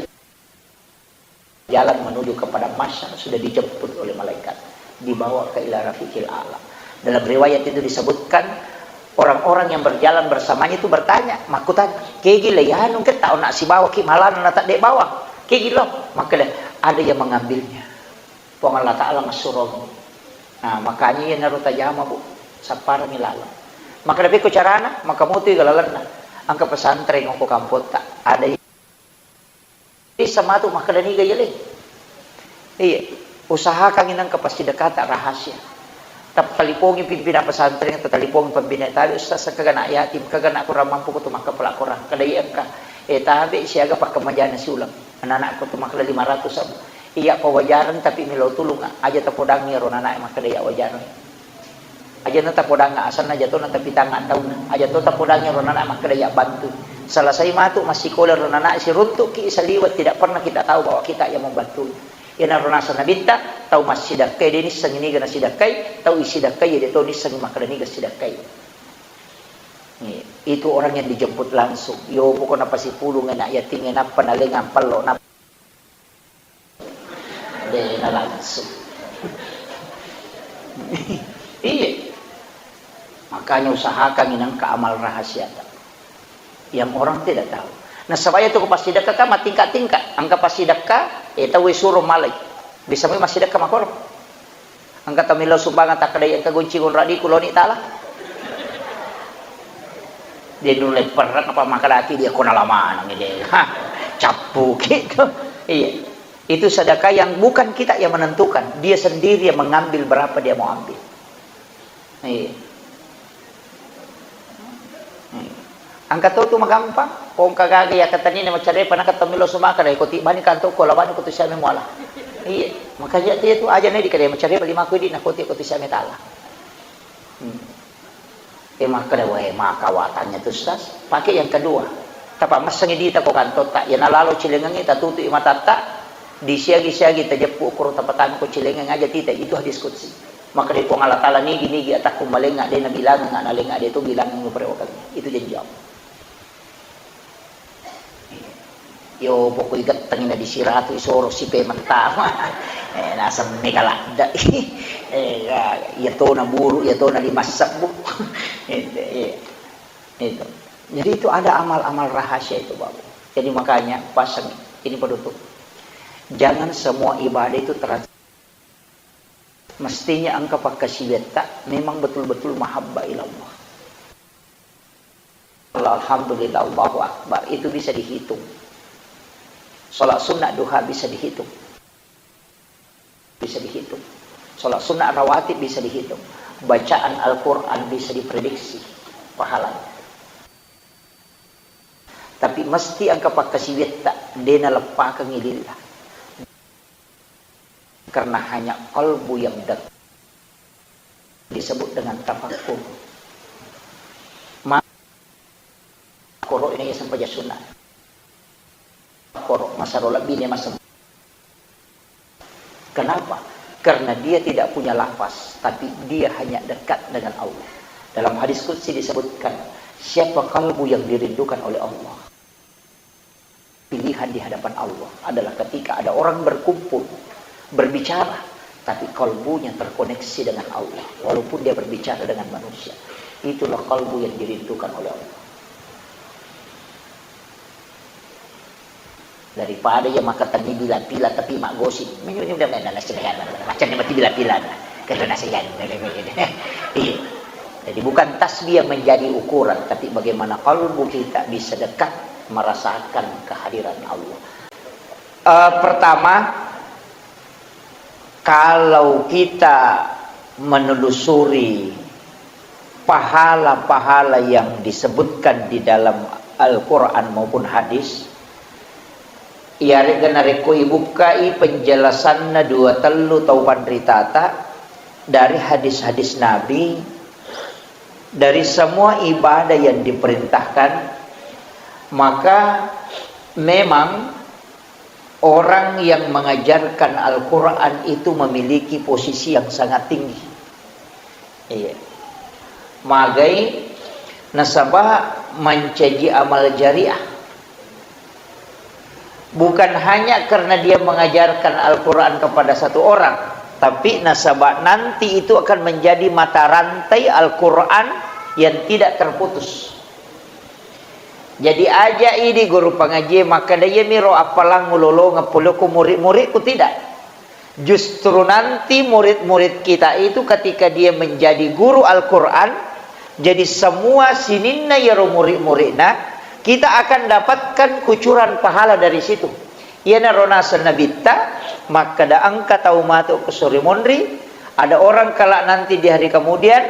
jalan menuju kepada mahsyar sudah dijemput oleh malaikat, dibawa ke ila rafiqil a'la. Dalam riwayat itu disebutkan, orang-orang yang berjalan bersamanya itu bertanya, makkutana, "Kegi le yanu ke tau nak sibawa ki malana na tak dek bawa?" Kegi lo, makkeda, ada yang mengambilnya. Puang Allah Ta'ala massurong. Nah, makanya iyanaro tajama, Bu, sapparangi laleng. Makkeda, pekko carana, maka mutui ga lalenna. Engka pesantren ko kampotta, ada i-, bisa matu makkeda niga yale. Iya, usahakan inangka passidekkata rahasia. Tattalipongi pimpinan pesantren, tattalipongi pembina tabe, ustaz, engka anak yatim, engka anak kurang mampu, kutu makkapala Quran. Kada iya engka, eh, tabe siaga pakkemajana siuleng. Anak-anak kutu makkeda lima ratus abu. Iya, pawajareng tapi melo tulung, aja tapodangi ro anak makkeda iya wajareng. Aja na tapodangi asanna, aja to na tapitang taunna. Aja to tapodangi ro anak makkeda iya bantu. Selesai matu massikola ro anak, siruntukki saliweng, tidak pernah kita tahu bahwa kita yang membantu. Iyanaro naseng Nabitta, tau massidakkai de nissengngi niga nasidakkai, tau isidakkai de to nissengngi makkeda niga sidakkai. Nih, itu orang yang dijemput langsung. Yo, pokokna pasipulung anak yatim, nappa nalengang pello, nap-, de na langsung. Iya. Makanya usahakan inangka amal rahasia. Yang orang tidak tahu. Nasaba iya tu ko passidekka kan matingka-tingka. Engka passidekka, eh, tau suro malai. Bisa mai massidekka makoro. Engka tau melo sumbangan takkeda engka gonci gonradiku loni tala. Dia nulle perrek apa makkeda ki dia kona lamanang dia. Hah, cappu gitu. Iya. Itu sedekah yang bukan kita yang menentukan. Dia sendiri yang mengambil berapa dia mau ambil. Iya. Iya. Engka to tu magampang, ko engka gaga iya katanina macarepa, naka to melo sumaka dai ko tibbani kanto ko labani ko tu siame muala. Iya, makanya tu iya tu aja na dikade macarepa lima ko di nako ti ko tu siame tala. Hmm. Eh, makkeda, "Wae, maka watanya tu, Ustaz." Pakai yang kedua. Tapa messengi dita ko kantotta, iya nalalo cilengengi tatutu i matatta, disiagi-siagi tajeppu koro tapatami ko cilengeng aja tita, itu hadis qudsi. Makkeda Puang Allah Taala, "Nigi-nigi atakku malenga, de nabilangenga nalenga, de to bilangengngi parewakangngi." Itu janji Allah. Yo, pokoi gettengi na disiratu, isoro sipe mentama. Eh, naseng mega ladde. Eh, ya, iya tona buru, iya tona lima sebbu. Itu, iya. Itu. Jadi itu ada amal-amal rahasia itu, Bapak. Jadi makanya pasang ini penutup. Jangan semua ibadah itu terasa Mestinya engka pakkasiwiatta memang betul-betul mahabbah ilallah. Alhamdulillah, Allahu Akbar, itu bisa dihitung. Sholat sunnah duha bisa dihitung. Bisa dihitung. Sholat sunnah rawatib bisa dihitung. Bacaan Al-Quran bisa diprediksi pahalanya. Tapi mesti engka pakkasiwiatta, de naleppakengngi lillah. Karena hanya kalbu yang dek-, disebut dengan tafakkur. Ma-, koro ini sempaja sunnah. Koro masaro lebih ini masem-, Kenapa? Karena dia tidak punya lafaz, tapi dia hanya dekat dengan Allah. Dalam hadis qudsi disebutkan, siapa kalbu yang dirindukan oleh Allah? Pilihan di hadapan Allah adalah ketika ada orang berkumpul, berbicara, tapi kalbunya terkoneksi dengan Allah, walaupun dia berbicara dengan manusia. Itulah kalbu yang dirindukan oleh Allah. Daripada iya makkatenni bila-bila tapi maggosip. Macam ni mati bila-bila. Iya. Jadi bukan tasbih yang menjadi ukuran, tapi bagaimana kalbu kita bisa dekat merasakan kehadiran Allah. Eh, pertama, Kalau kita menelusuri pahala-pahala yang disebutkan di dalam Al-Quran maupun hadis, iyaré'ga narékko ibukkai penjelasanna dua tellu tau panritata dari hadis-hadis Nabi, dari semua ibadah yang diperintahkan, maka memang Orang yang mengajarkan Al-Quran itu memiliki posisi yang sangat tinggi. Iya. Magai nasaba mancaji amal jariah. Bukan hanya karena dia mengajarkan Al-Quran kepada satu orang, tapi nasaba nanti itu akan menjadi mata rantai Al-Quran yang tidak terputus. Jadi aja idi guru pangaji makkeda, "Iyamiro appalang ulolongeng pole ko murid-muridku," tidak. Justru nanti murid-murid kita itu ketika dia menjadi guru Al-Quran, jadi semua sininna iyaro murid-muridna, kita akan dapatkan kucuran pahala dari situ. Iyanaro naseng Nabitta, makkeda engka tau matu ko sore monri, ada orang kelak nanti di hari kemudian,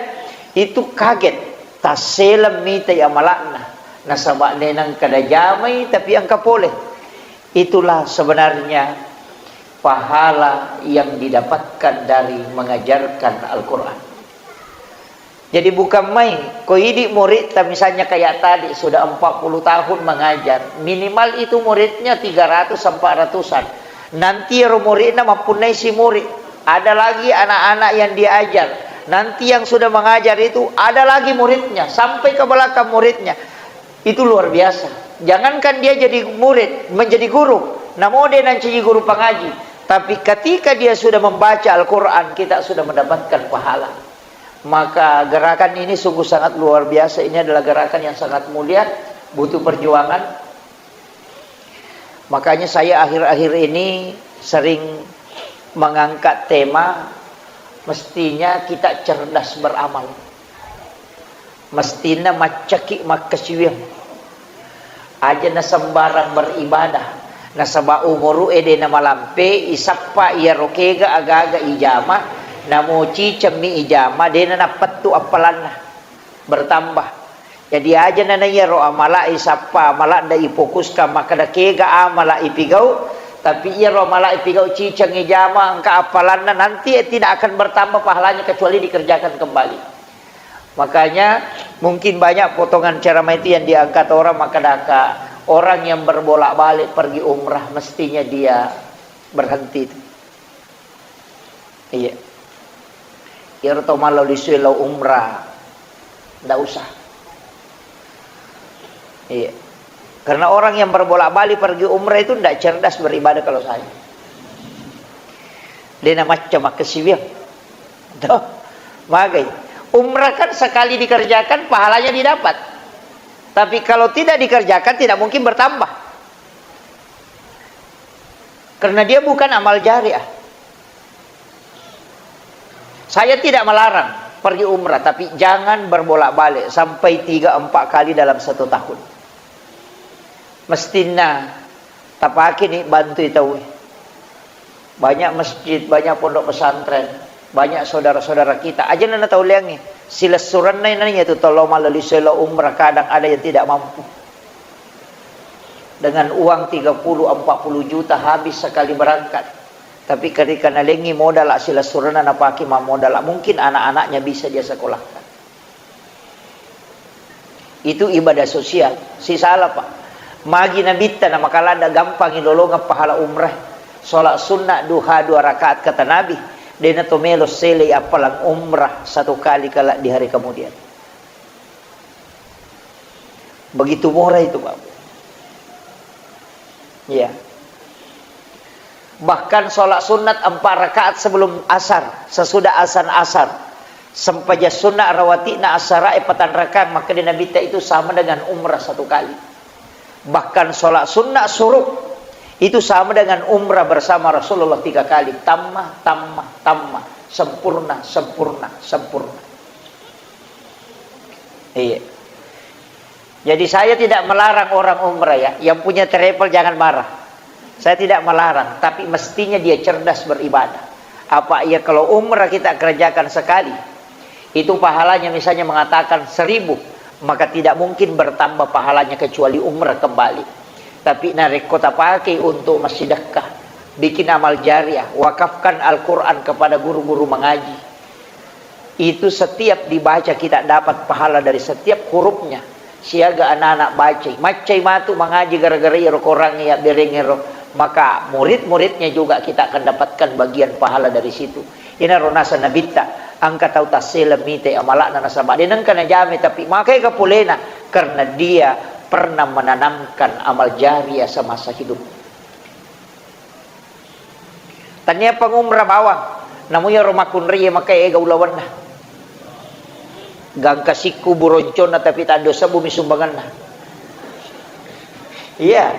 itu kaget, tasseleng mitai amala'na, nasaba de nengka najamai tapi engka pole. Itulah sebenarnya pahala yang didapatkan dari mengajarkan Al-Quran. Jadi bukan main, ko idi muridta misalnya kayak tadi sudah empat puluh tahun mengajar, minimal itu muridnya tiga ratus empat ratusan. Nanti ro muridna mempunyai si murid, ada lagi anak-anak yang diajar. Nanti yang sudah mengajar itu ada lagi muridnya, sampai ke belakang muridnya. Itu luar biasa. Jangankan dia jadi murid, menjadi guru, namo de nancaji guru pangaji. Tapi ketika dia sudah membaca Al-Quran, kita sudah mendapatkan pahala. Maka gerakan ini sungguh sangat luar biasa. Ini adalah gerakan yang sangat mulia, butuh perjuangan. Makanya saya akhir-akhir ini sering mengangkat tema, mestinya kita cerdas beramal. Mestina maccaki makkasiwiang. Aja nasembarang beribadah, nasaba umuru'e de namalampe, isappa iyaro kega aga-aga ijama, namo cicemmi ijama, de nanappettu appalanna, bertambah. Jadi aja nana iyaro amala isappa, amala nda ifokuskang makkeda kega amala ipigau, tapi iyaro amala ipigau ciceng ijama, engka appalanna, nanti tidak akan bertambah pahalanya kecuali dikerjakan kembali. Makanya mungkin banyak potongan ceramah itu yang diangkat orang, maka daka orang yang berbolak-balik pergi umrah mestinya dia berhenti itu. Iya. Iyaro tau mallau lisue lao umrah, ndak usah. Iya. Karena orang yang berbolak-balik pergi umrah itu ndak cerdas beribadah kalau saya. De namacca makkasiwiang. Toh, magai. Umrah kan sekali dikerjakan, pahalanya didapat. Tapi kalau tidak dikerjakan, tidak mungkin bertambah. Karena dia bukan amal jariah. Saya tidak melarang pergi umrah, tapi jangan berbolak-balik sampai tiga empat kali dalam satu tahun. Mestinna tapakeni bantui tauwe. Banyak masjid, banyak pondok pesantren, banyak saudara-saudara kita. Aja nana tau leangngi. Silessurenna nana iya tu tau lao mallisue lao umrah, kadang ada yang tidak mampu. Dengan uang tiga puluh, empat puluh juta habis sekali berangkat. Tapi ketika nalengi modal silessurenna napake mammodal, mungkin anak-anaknya bisa dia sekolahkan. Itu ibadah sosial. Sisala, Pak. Magi Nabitta na makaladda gampangi lolongeng pahala umrah. Sholat sunnah duha dua rakaat, kata Nabi, dena to melo selei appalang umrah satu kali kala di hari kemudian. Begitu murah itu, Pak. Iya. Bahkan sholat sunat empat rakaat sebelum asar, sesudah azan asar, sempajang sunat rawati'na asarae patang rakaat, maka di Nabitta itu sama dengan umrah satu kali. Bahkan sholat sunat suruk itu sama dengan umrah bersama Rasulullah tiga kali. Tamma, tamma, tamma. Sempurna, sempurna, sempurna. Iya. Jadi saya tidak melarang orang umrah ya, yang punya travel jangan marah. Saya tidak melarang, tapi mestinya dia cerdas beribadah. Apa iya kalau umrah kita kerjakan sekali, itu pahalanya misalnya mengatakan seribu, maka tidak mungkin bertambah pahalanya kecuali umrah kembali. Tapi narekko tapakai untuk massidekka, bikin amal jariah, wakafkan Al-Quran kepada guru-guru mengaji, itu setiap dibaca kita dapat pahala dari setiap hurufnya. Siaga anak-anak bacai, maccai matu mangaji gara-gara iyaro Korang iya berengero, maka murid-muridnya juga kita akan dapatkan bagian pahala dari situ. Inaro naseng Nabitta, engka tau tassele mitai amala'na nasaba de nengka najame, tapi makai kapolena karena dia pernah menanamkan amal jariah semasa hidup. Tania pangumra bawang, namu iyaro makkunrai makai ega ulawenna. Gangka sikku buronconna tapi taddo sebbu mi sumbanganna. Iya.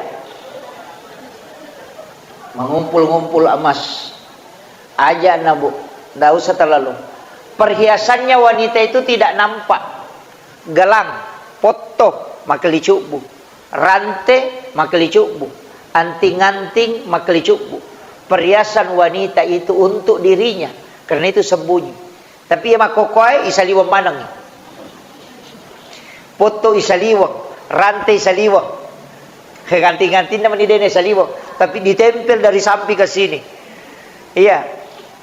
Mengumpul-ngumpul emas. Aja na, Bu. Ndak usah terlalu. Perhiasannya wanita itu tidak nampak. Gelang, potto, makkelicubbu. Rante, makkelicubbu. Anting-anting, makkelicubbu. Perhiasan wanita itu untuk dirinya. Karena itu sembunyi. Tapi iya makkokkoe isaliweng manengngi. Potto isaliweng, rante isaliweng. Ganti-gantinna meni dena isaliweng, tapi ditempel dari samping ke sini. Iya,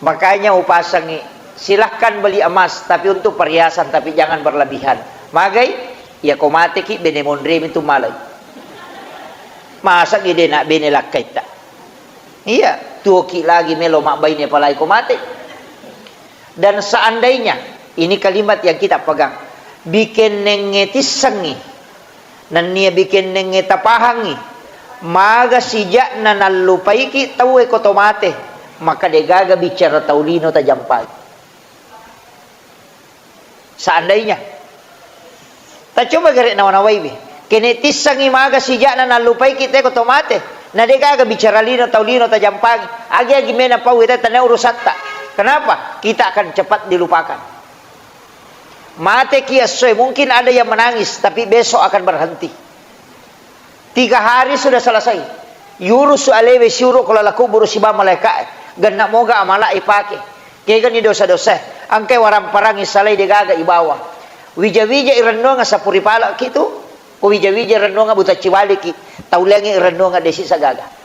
makanya upasangi, silahkan beli emas, tapi untuk perhiasan, tapi jangan berlebihan. Magai, iya ko mateki bene monremi tu malai. Masa gede nak bene lakkaitta. Iya, tuoki lagi melo mabbaine apalagi ko mate. Dan seandainya, ini kalimat yang kita pegang, bikennengnge tissengngi, nennia bikennengnge tapahangngi, maga sijakna nallupaiki tauwe ko to mate, maka degaga bicara tau lino tajampai. Seandainya. Tacoba gare nawa-nawaiwi. Kene tissengngi maga sijakna nallupaiki teko to mate. Na degaga bicara lino tau lino tajampangi. Agi-agi mena pau teta na urusatta. Kenapa? Kita akan cepat dilupakan. Mateki essoe, mungkin ada yang menangis, tapi besok akan berhenti. Tiga hari sudah selesai. Yurusu alewe siuro ko lala kuburu siba malaika. Genna moga amala ipake. Kegani dosa-dosa. Angkai waramparang isalai degaga ibawa. Wija-wija irennuanga sapuri pala kitu. Ko wija-wija irennuanga butacci waliki. Taulengi irennuanga desi sagaga.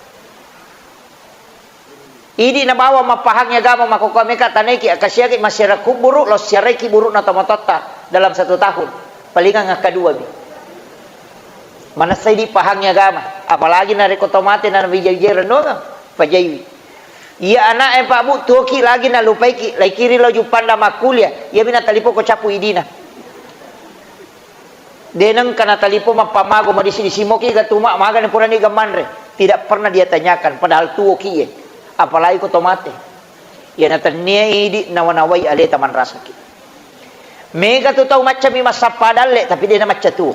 Idi nabawa mappahangi agama makkokkoe meka tanaiki, akkasiaki massiara kuburu, lo siaraiki buru'na tomatoatta dalam satu tahun. Palingang akkaduami. Manessa idi pahangi agama, apalagi narekko to mate na wija-wija rennuanga, pajaiwi. Iya ana'e Pak Bu, tuoki lagi nalupaiki, laikiri lo juppanda makkulia, iyami natalipoko cappu idina. De nengka natalipong mappammago madisi-disi moki ga tuma magani purani ga manre. Tidak pernah dia tanyakan, padahal tuoki ye. Apalagi ko to mate. Iya natennia idi nawa-nawai aleta manrasaki. Mega tu tau maccami massappa dalle, tapi de namacca tuo.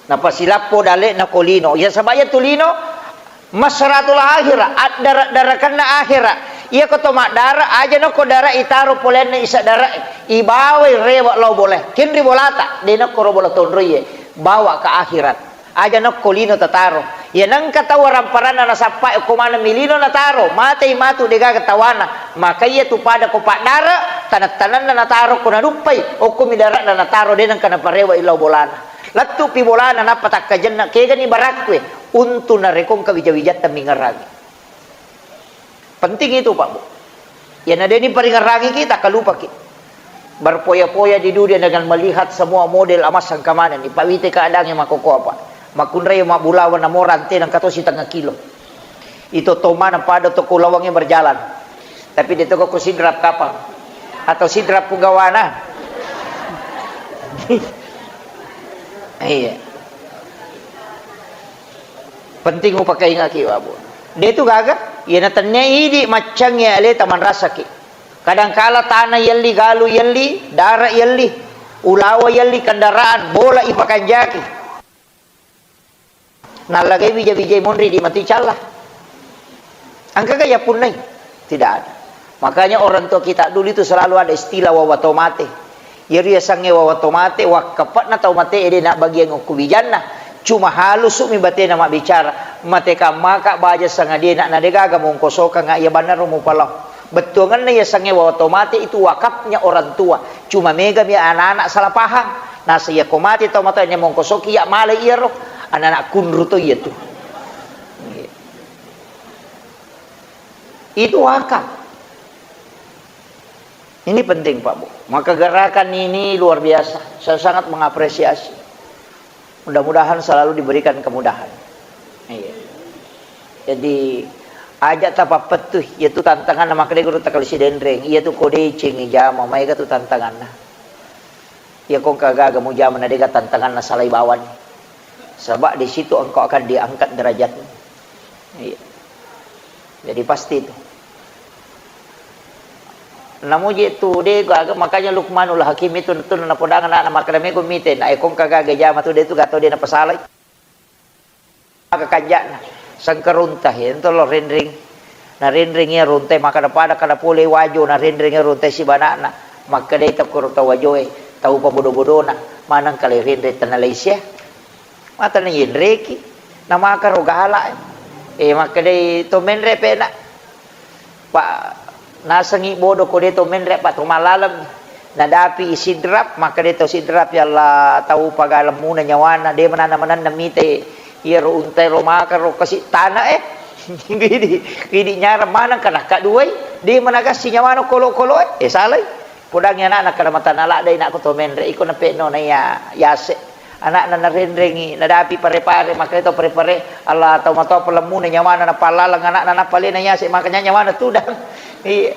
Napasilappo dalle'na ko lino. Iya, saba' iya tu lino masratul akhirah, addara-darakanna akhirah. Iya ko to maddara, aja nokko dara itaro polenna isa dara, ibawai rewe' lao bola. Kenri bolata, de nokko ro bola tonroiye, bawa ke akhirat. Aja nokko lino tataro. Iya nengka tau waramparanna nasappa ko maneng mi lino nataro, matei matu degaga tawana. Maka iya tu pada ko paddara, taneng-tanenna nataro ko naduppai, okko mi dara'na nataro, de nengka naparewe' lao bolana. Lettu'pi bolana nappa takkajenna, kegani barakkue, untu narekko engka wija-wijatta mingerangi. Penting itu, Pak, Bu. Iyana deni paringerangiki, takkalupaki. Berpoya-poya di dunia dengan melihat semua model emas engka manenni. Pawite keadaannya makkokkoe, Pak. Makkunrai mabbulawa namo rante nengka to sitengnga kilo. Ito to maneng pada to ko lawangnge berjalan. Tapi de to ko sidrap kapang. Atau sidrap pugawana. Iya. Penting upakaingaki, Pak, Bu. De tu gaga, iyana tennia idi maccangnge aleta manrasaki. Kadangkala tana yelli, galu yelli, dara yelli, ulawa yelli, kendaraan, bola ipakanjaki. Nallagai wija-wijai monri di matu icalla. Engkaga yappunnai? Tidak ada. Makanya orang tua kita dulu itu selalu ada istilah wawa to mate. Iyaro yasengnge wawa to mate, wakkape'na tau mate ede na bagiang okko wijanna. Cuma halusu'mi batena mabbicara, mate kammaka baja sangadie na, na degaga mongkosokanga iya bannaro mupalao. Bettuangenna yasengnge wawa to mate itu wakafnya orang tua. Cuma megami anak-anak salah paham. Nasa iya ko mate tau matoa mongkosoki iya male iyaro, anak-anak kunru to iya tu. Itu wakaf. Ini penting, Pak, Bu. Maka gerakan ini luar biasa. Saya sangat mengapresiasi. Mudah-mudahan selalu diberikan kemudahan. Iya. Jadi, aja tapappettu, iya tu tantangan maka de guru takali sidenreng, iya tu ko deceng jama, maega tu tantanganna. Iya ko engka gaga mujama na dega tantanganna salai bawang. Sebab di situ engkau akan diangkat derajatmu. Iya. Jadi pasti itu. Namuji tu de gaga, makanya Luqmanul Hakim itu tu napodangan anak makkeda mego mite, na ekong kagaga jama tu de tu gato de napasalai. Maka kanja'na, sengkerunta, iyento lo renreng. Narenreng iyaro untae, makkada pada kada pole wajo, narenreng iyaro untae sibana'na. Makkedai tokkoro tau wajoe, tau pabodo-bodona, maneng kale renreng tenna laisia. Mata nayenreki, namakaro gala. Eh, makkedai to menre pena. Pa nasengngi bodo ko de to menre, pa to malaleng. Nadapi i Sidrap, makkeda to Sidrap, "Ya Allah, tau pagalemmuna nyawana, de mananna-mananna mite iyaro untae ro makaro kasi tana e." Idi, idi nyarang maneng kana kaduai, de managassi nyawana kolo-kolo e. Eh, salai. Podangi anakna kada matana ladde inakku to menre, iko nape'no na iya yase. Anakna narenrengi, nadapi pare-pare, makkeda to pare-pare, Allah, tau matoa palemmuna nyawana napallaleng anakna, napalena yase, makanya nyawana tudang. Iya.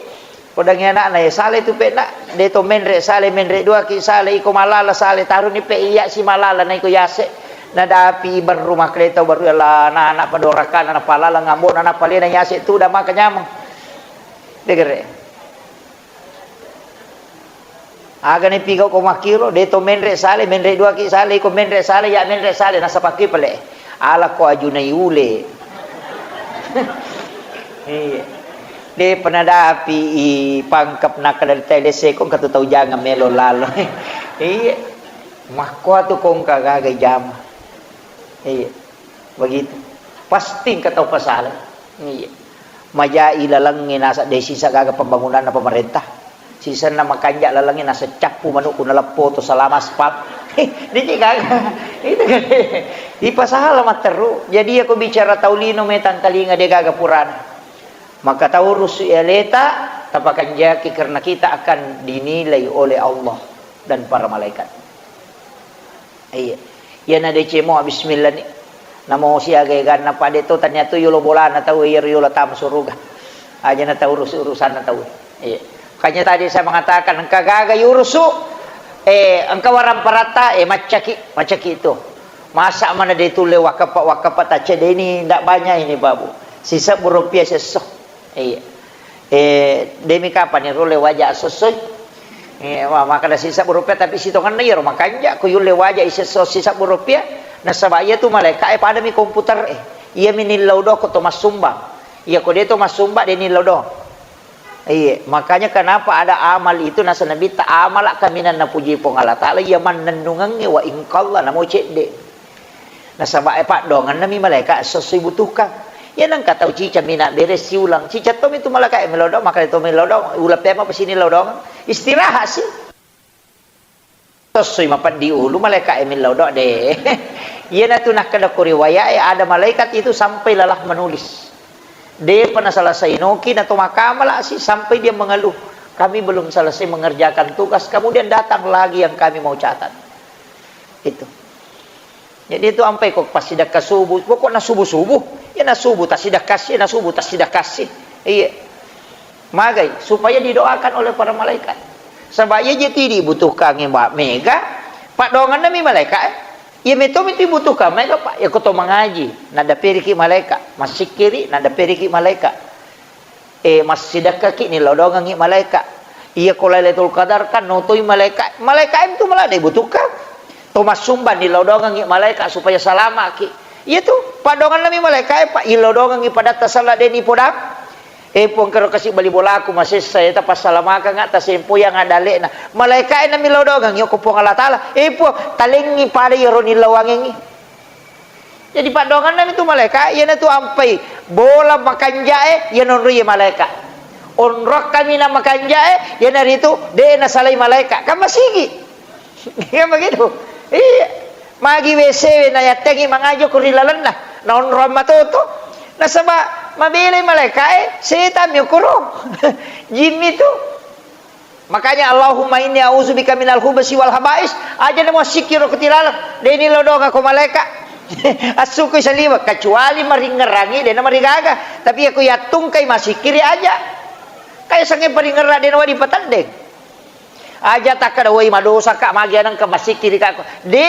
Podangi anakna, ya, sale tu pe'na, de to menre sale, menre dua ki sale, iko malala sale, taruni pe iya si malala na iko yase. Nadapi berru, makkeda to berru, Allah, na anak padorakana napallaleng ambona napalena yase tudang, maka nyameng. Degere. Aga ni pigau ko makkiro, de to menre sale, menre dua ki sale, iko menre sale, ya menre sale, nasaba ki pale. Ala ko ajunai ule. Iya. De penadapi i pangkep nakkeda tele seko, engka tu tau jangang melo lalo. Iya. Makkoa tu kongka gaga jama. Iya. Begitu. Pasti engka tau pasala. Iya. Majai lalengnge naseng de sisa gaga pembangunanna pemerintah. Sisenna makanja lalengnge naseng cappu manukku naleppo to salama aspal. Diki gaga. Itu kan. Ipasala matteru. Jadi, iya ko bicara tau lino metang kalinga de gaga purana. Maka taurusu aleta, tapakanjaki karena kita akan dinilai oleh Allah dan para malaikat. Iya. Iyana decemo bismillah ni. Namo siaga eganna pade to tania tu yolo bolana tau, iyaro yolo tama suruga. Aja na tau urus-urusanna tau. Iya. Makanya tadi saya mengatakan engka gaga yurusu, eh, engka warang paratta, eh, maccaki, maccaki itu. Masa mana de tulle wakapa, wakapa tacedeni ndak banyak ini, Babu. Sisebbu rupiah sesso. Iya. Eh, demi kapan ni rulle waja assossoi? Eh, wa-, makkeda sisebbu rupiah, tapi sitongenna iyaro makanja ko yulle waja isesso sisebbu rupiah, nasaba iya tu malaika'e padami komputer e. Iyami nillau do ko to massumbang. Iya ko de to massumbang, de nillau do. Iya, makanya kenapa ada amal itu nasa Nabitta, amala kaminang napuji Puang Allah Ta'ala, iya mannennungengnge wa ingkalla namo cedde. Nasaba e paddoangenna mi malaika esso-esso ibutuhkang. Iya nengka tau cica mina bere siulang. Cica tommi tu malaika e melodong, maka to melodong, uleng pema pesini lodong. Istirahat si. Tossoi mapeddi ulu malaika e melodong de. Iyana tu nakkeda ko riwaya e ada malaikat itu sampai lelah menulis. Depa naselesai noki na to makamala si sampai dia mengeluh. Kami belum selesai mengerjakan tugas, kemudian datang lagi yang kami mau catat. Itu. Jadi itu ampai ko passidekka subuh, pokokna subuh-subuh, ya na subuh tassidekka si, ya na subuh tassidekka si. Iya. Magai, supaya didoakan oleh para malaikat. Sebab iya je tu dibutuhkan ba mega, paddoangenna mi malaikat, eh. Iya meto mi tu dibutuhkan mega, Pak. Ya ko to mangaji, nadaperiki malaikat, massikkiri, nadaperiki malaikat. Eh, massidekkaki nilodongengngi malaika. Iya ko Lailatul Qadar kan notoi malaika. Malaika itu malah de butuhkan. To massumbang nilodongengngi malaika supaya salamaki. Iya tu, paddoangenna mi malaika e, Pak, ilodongengngi padatta sala de ni podang. Eh, Puang, kero kasi bali bolaku masessa, eta passalamakang ta sempo yang ada lena. Malaika e nami lodongengngi ko Puang Allah Taala. Eh, Puang, talengngi pada iyaro nilawangengngi. Jadi paddoangenna mi tu malaika, iyana tu ampai bola makanjae, iyana onroi malaika. Onrong kaminang makanjae, iyana ritu de nasalai malaika. Kan masigi. Kan begitu. Iya. Magi W C we na yattengi mangajo ko ri lalenna. Na onrong matoto. Nasaba mabelai malaika e, setan mi okoro. Jimmi tu. Makanya, "Allahumma inni a'udzubika minal khubasi wal khaba'is." Aja namo sikkiro ko tilaleng, de ni lodonga ko malaika. Assukui saliwa, kecuali maringngerangi de na marigaga. Tapi iya ko yattungkai masikkiri aja. Kaya sange paringngerang de na wadi patendeng. Aja takkada, "Woi, madosa ka, magi anengka masikkiri ka." De,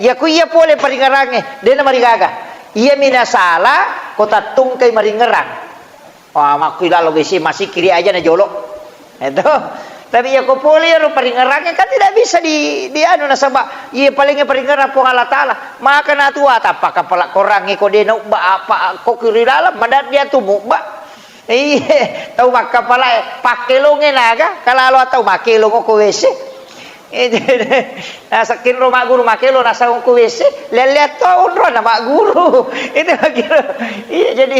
iya ko iya pole paringngerange, de na marigaga. Iya mi nasala ko tattungkai maringngerang. Wah, makkuilalo besi masikkiri aja na jolo. Itu. Tapi iya ko pole iyaro paringerrangnge kan tidak bisa di, di anu, nasaba iya paling paringerrang Puang Allah Taala. Maka natua tappa kapala korangnge ko de naubba apa ko kiri dalam, madat dia tu mubba. Iya, tau makkapalae pakkelongnge naga, kalalo tau makkelong ko W C. Itu, nasakkiro magguru makkelo, nasang ko W C, lea-lea to onrong na magguru. Itu makkiro. Iya, jadi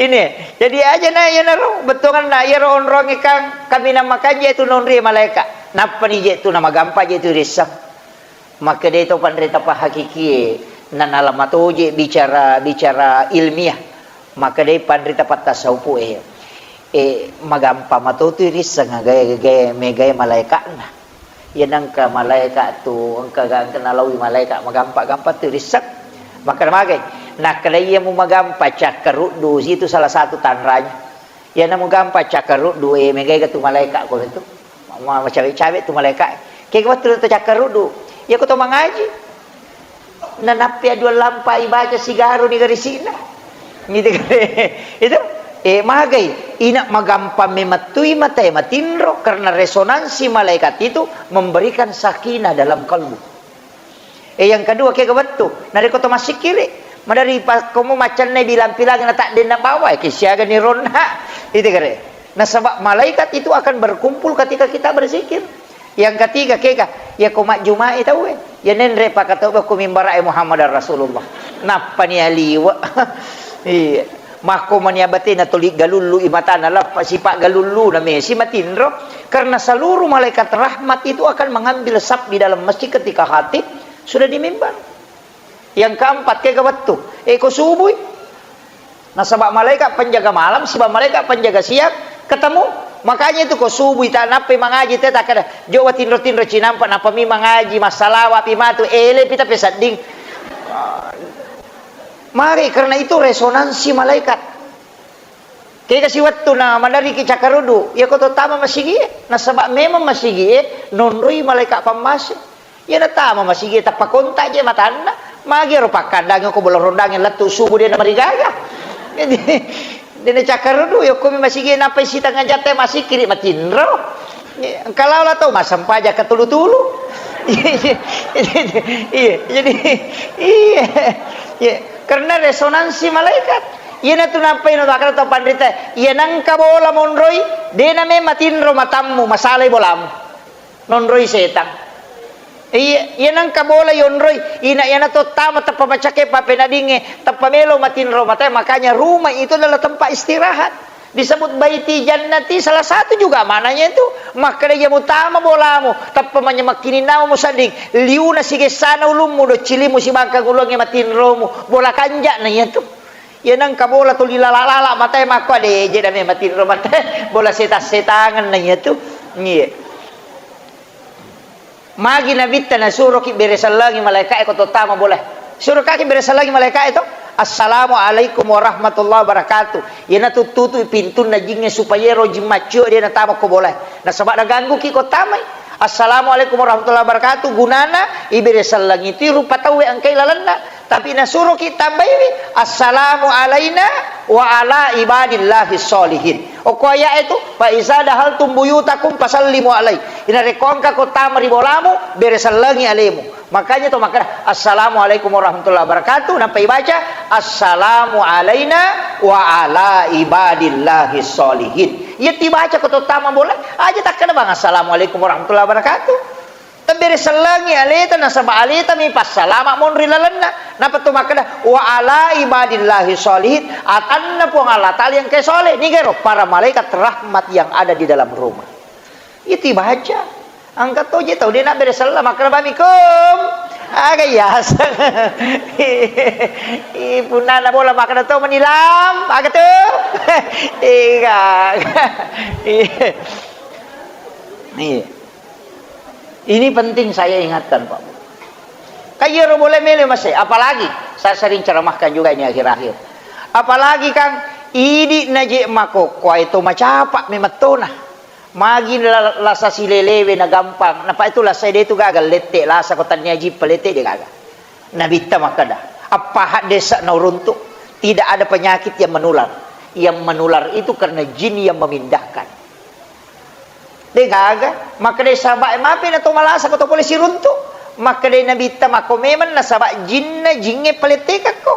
ini. Jadi aja na iyanaro bettuanna iyaro onrongnge kan kaminang makanja itu nonri malaeka. Nappani je tu namagampa je tu risseng. Makkedai to panrita pahakikie, nanala matoje bicara, bicara ilmiah. Makkedai panrita pattasaupu e, e, magampa matotu risseng gae, gae, megae malaeka'na. Iya nengka malaeka tu, engka ga, engka nalaui malaeka magampa-gampa tu risseng. Makkeda magai, nakkeda iya mu magampa cakkaruddu, itu salah satu tanranya. Iyana mugampa cakkaruddu, e, megai ga tu malaeka ko itu. Ma-, macawe-cawe tu malaeka. Kega wettu to cakkaruddu. Iya ko to mangaji. Nanappi dua lampa ibaca sigaro ni garisi'na. Gitu kan. Itu, e, magai. Ina magampa memettui mata e matinro karena resonansi malaikat itu memberikan sakinah dalam kalbu. E, yang kedua, kega wettu. Narekko to massikkiri, madari pakkomo maccanne bilang-pilang na taddenna bawa, e, kisiaga ni ronna. Itu kere. Nasaba malaikat itu akan berkumpul ketika kita berzikir. Yang ketiga, kega, ya ko majjumai tauwe. Ya nenre pakatau ko mimbara e Muhammad Rasulullah. Nappa ni aliwa. Iya. Makko mani abatena tuli galullu i matana lappa sipa galullu na mesi matinro. Karena seluruh malaikat rahmat itu akan mengambil saf di dalam masjid ketika khatib sudah di mimbar. Yang keempat, kega wettu. E, ko subui. Nasaba malaikat penjaga malam, siba malaikat penjaga siang, ketemu. Makanya itu ko subui, tak nappe mangaji, te tak ada. Jowa tinro-tinro cinampa, napa mi mangaji, massalawa pi matu, ele pi tapi sedding. Mari, karena itu resonansi malaikat. Kega siwettu na madariki cakkaruddu, iya ko to tama masigie, nasaba memang masigie nonroi malaika pammase. Iya natama masigie tappa kontak je matanna, magi ero pakkandangi ko bola rondangi lettu subuh de namarigaga. Jadi, de na cakkaruddu, iya ko mi masigie nappai sitengnga jatte masikkiri matinro. Engka lao la tau massempajang ka tulu-tulu. Iya, iya, iya, jadi, iya, iya. Karena resonansi malaikat. Iya natu nappai no takara tau panrita. Iya nangka bola monroi, de na memang matinro matammu, masalai bolamu. Nonroi setang. Iya, iya nangka bola yonroi, ina iya nato tama teppa macake papenadinge, teppa melo matinro matae, makanya rumah itu adalah tempat istirahat. Disebut baiti jannati, salah satu juga maknanya itu. Makkeda iya mutama bolamu, tappa manya makkininnamu musedding, liuna sigessana ulummu, doccilimu sibangkang ulungnge matinromu, bola kanja'na iya tu. Iya nengka bola tuli lala-lala matae makko ade je dame matinro matae, bola setang-setangenna iya tu. Iya. Magi Nabitta nasuroki bere sellengi malaika'e ko tottama bolae. Surokaki bere sellengi malaika'e to. Assalamualaikum warahmatullahi wabarakatuh. Iyana tuttutu pintunna jingnge supaya ero jing maccio de natama ko bolae. Nasaba nagangguki ko tamai. Assalamualaikum warahmatullahi wabarakatuh. Gunana ibere sellengi itu rupa tauwe engkai lalenna. Tapi nasuroki tambaiwi, "Assalamu alaina wa ala ibadillahi sholihin." Okko aya'e tu, "Fa iza dahaltum buyutakum fasallimu alai." Inarekko engka ko tama ri bolamu, bere sellengi alemu. Makanya to makkeda, "Assalamualaikum warahmatullahi wabarakatuh." Nappa ibaca, "Assalamu alaina wa ala ibadillahi sholihin." Iya tibaca ko to tama bola, aja takkeda bang, "Assalamualaikum warahmatullahi wabarakatuh." Tebbere sellengi aleta, nasaba aleta mi passalama monri lalenna. Nappa tu makkeda, "Wa ala ibadillahi sholihin." Atanna Puang Allah Taala yang ke soleh. Nigero para malaikat rahmat yang ada di dalam rumah. Itu baca. Angka toje tau de nabbere selleng, makkeda bami kum. Aga yaseng. Ih, punna na bola makkeda to menilam. Aga tu. Iga. Iya. Ini penting saya ingatkan, Pak. Kan iyaro bola melo mase, apalagi saya sering ceramahkan juga ini akhir-akhir. Apalagi kan idi naje makokkoe to macapa memettona. Magi la-, lasa silelewe na gampang. Napa itu lasa de tu gaga lette, lasa ko tania jippa lette de gaga. Nabitta makkeda, "Appaha desa na uruntuk, tidak ada penyakit yang menular. Yang menular itu karena jin yang memindahkan." De gaga, makkedai sahabat, "Mapi na to malasa ko to pole siruntu?" Makkedai Nabitta, "Mako memang nasaba jinna, jingnge palettekakko."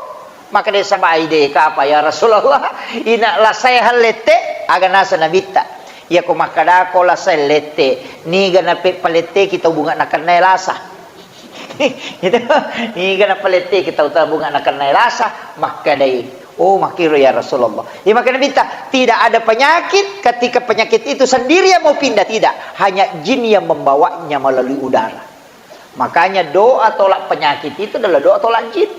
Makkedai sahabat, "Ai de kapa ya Rasulullah, ina lasae hallette?" Aga nasa Nabitta, "Iyako makkedako lasae lette, niga nape paletteki tau bunga nakennae lasa?" Gitu. Niga napaletteki tau tabunga nakennae lasa, makkedai, "Oh, makkiro ya Rasulullah." Iya, makkeda Nabitta, "Tidak ada penyakit ketika penyakit itu sendiri yang mau pindah, tidak. Hanya jin yang membawanya melalui udara." Makanya doa tolak penyakit itu adalah doa tolak jin.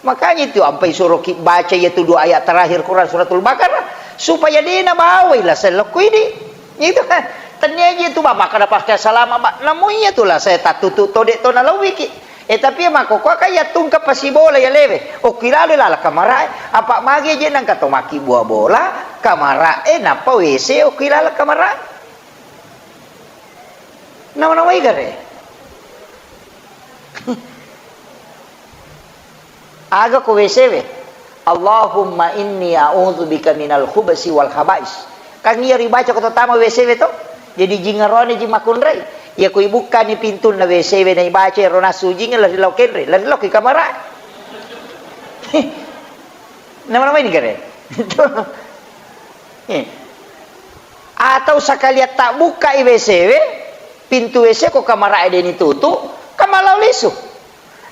Makanya itu ampai suruh ki baca yaitu dua ayat terakhir Quran Suratul Baqarah supaya dena bawai lasa lokko idi. Itu kan. Tania ji tu ba, makkeda pakai salama ba. Namu iya tu lasa tattutu to de to nalauiki. Eh, tapi iya makkokkoe kan iya tungke pasibola iya lewe. Okki lalo lala kamarae. Apa magi je nangka to makki bua bola, kamarae nappa W C okki lala kamarae. Nama-namai gare. Aga ko W C we? "Allahumma inni a'udzubika minal khubsi wal khaba'is." Kan iya ribaca ko tama W C we to? Jadi jingarone ji makkunrai. Iya ko ibukkani pintunna W C we na ibaca ero nasu jinge lari lao kenre, lari lao ki kamara. Nama-nama ini gare. Eh. Atau sakalian tabbukkai W C we, pintu W C ko kamara e deni tutu, kamalao lisu.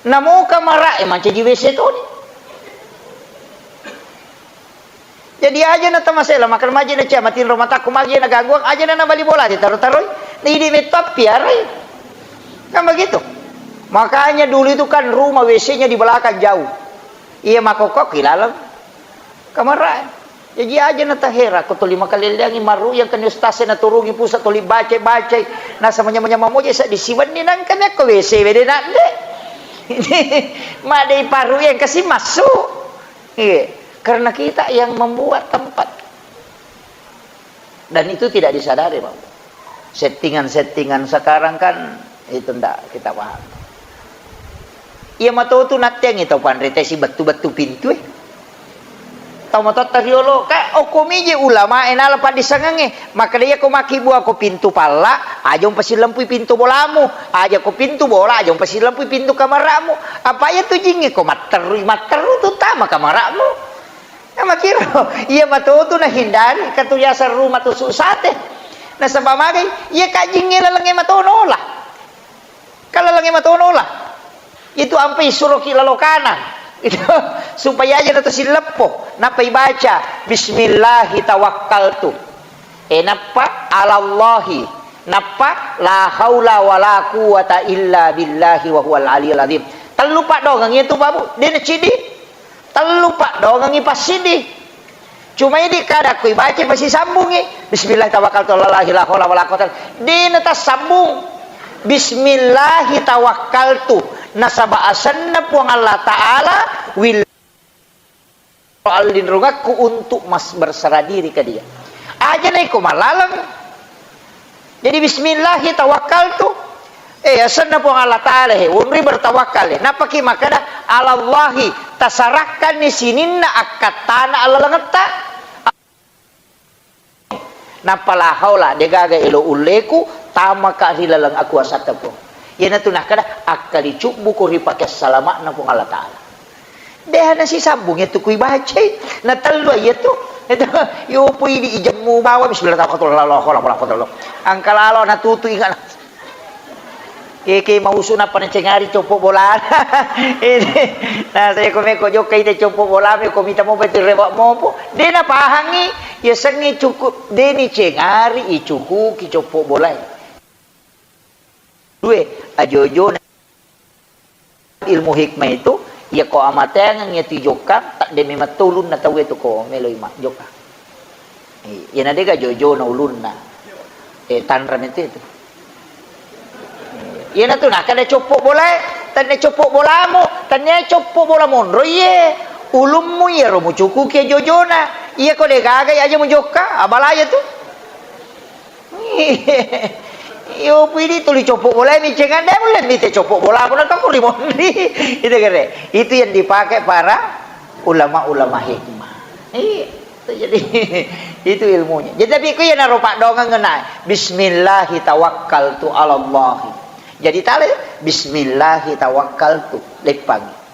Namo kamara e mancaji W C toni. Jadi aja na tamasela, makan maji na cia, matinro matakku magi na gangguan, aja na nabali bola, ditaruh-taruh, na idi metto appiarai. Kan begitu. Makanya dulu itu kan rumah W C-nya di belakang jauh. Iya, makokok di dalam kamar. Jadi aja na tahera, ko tuli makaleleangi maru yang kena ustaz na turungi pusat tuli baca-baca, nasa manya-manya mamoje sa disiwenni nangka mekko W C wede nadde. Madei paru yang kasih masuk. Iya, karena kita yang membuat tempat. Dan itu tidak disadari, Pak. Settingan-settingan sekarang kan itu ndak kita paham. Iya matotu natteangngi tau panrita si bettu-bettu pintu e. Tau matotta riolo, ka okko miji ulama e nala paddisangengnge. Makkeda iya ko makkibua ko pintu palla, aja umpasilempui pintu bolamu. Aja ko pintu bola, aja umpasilempui pintu kamaramu. Apa iya tu jingnge ko matterui, matteru tu tama kamaramu. Namakiro, iya matotu nahindari, katu biasa rumah tusuk sate. Nasaba magai, iya kajingnge lalengnge matono lah. Kan lalengnge matono lah. Itu ampai suroki lalo kanang. Itu supaya aja na to sileppo. Nappa ibaca, "Bismillahi tawakkaltu." E nappa alallahi. Nappa la haula wala quwwata illa billahi wa huwal aliyul azim. Tellu paddongengngi itu, Pak Bu. Dena cidi. Tellu paddongengngi passidi. Cuma idi kada ko ibaca pasisambungngi. Bismillah tawakkaltu ala Allahi la haula wala quwwata. Dena tassambung. Bismillahi tawakkaltu. Nasaba asenna Puang Allah Ta'ala wil allinrungakku untuk mas-, berserah diri ke Dia. Aja na iko malaleng. Jadi bismillahi tawakkaltu. Eh, asenna Puang Allah Ta'ala he, wonri bertawakkal he. Nappaki makkeda, "Alallahi," tasarakkanni sininna akkattana allalengetta. Nappa la haula, degaga elo ulleku tamaka ri laleng akuasatta Puang. Iyanatu nakkeda, akkalicubbuko ri pake salama'na Puang Allah Ta'ala. Deha nasisambung iyatu kui bacai, na tellu iyatu. Itu, yopo idi ijemmu bawa, bismillah, tawakkaltu, la haula wala quwwata illa billah. Engka lalo natutu ingat. Eke mausu nappa nacengari coppo bola. Ini, nah, saya ko meko jokka ide coppo bola, meko mita mopa itu rewa mopo. De napahangi, ya sengi cukup, de ni cengari, icukuki coppo bola. Due, ajojo ilmu hikmah itu, iya ko amateangeng iya tu jokka, tak de memang to ulunna tau itu ko meloi ma jokka. Iya, na dega jojona ulunna. Eh, tanra itu itu. Iya na tu nakada coppo bolae, tanne coppo bolamu, tanne coppo bola monro iye. Ulummu iya ro mucukuki jojona. Iya ko de gaga iya aja mujokka, abalaya tu. Iyo, pidi tuli coppo bola mi cengan de mulle mite coppo bola ko nakko ri monri. Itu kere. Itu yang dipakai para ulama-ulama hikmah. Iya. Jadi, itu ilmunya. Jadi, tapi ku iyanaro paddoangeng na, "Bismillahi tawakkaltu alallahi." Jadi, tale, "Bismillahi tawakkaltu." Leppangi.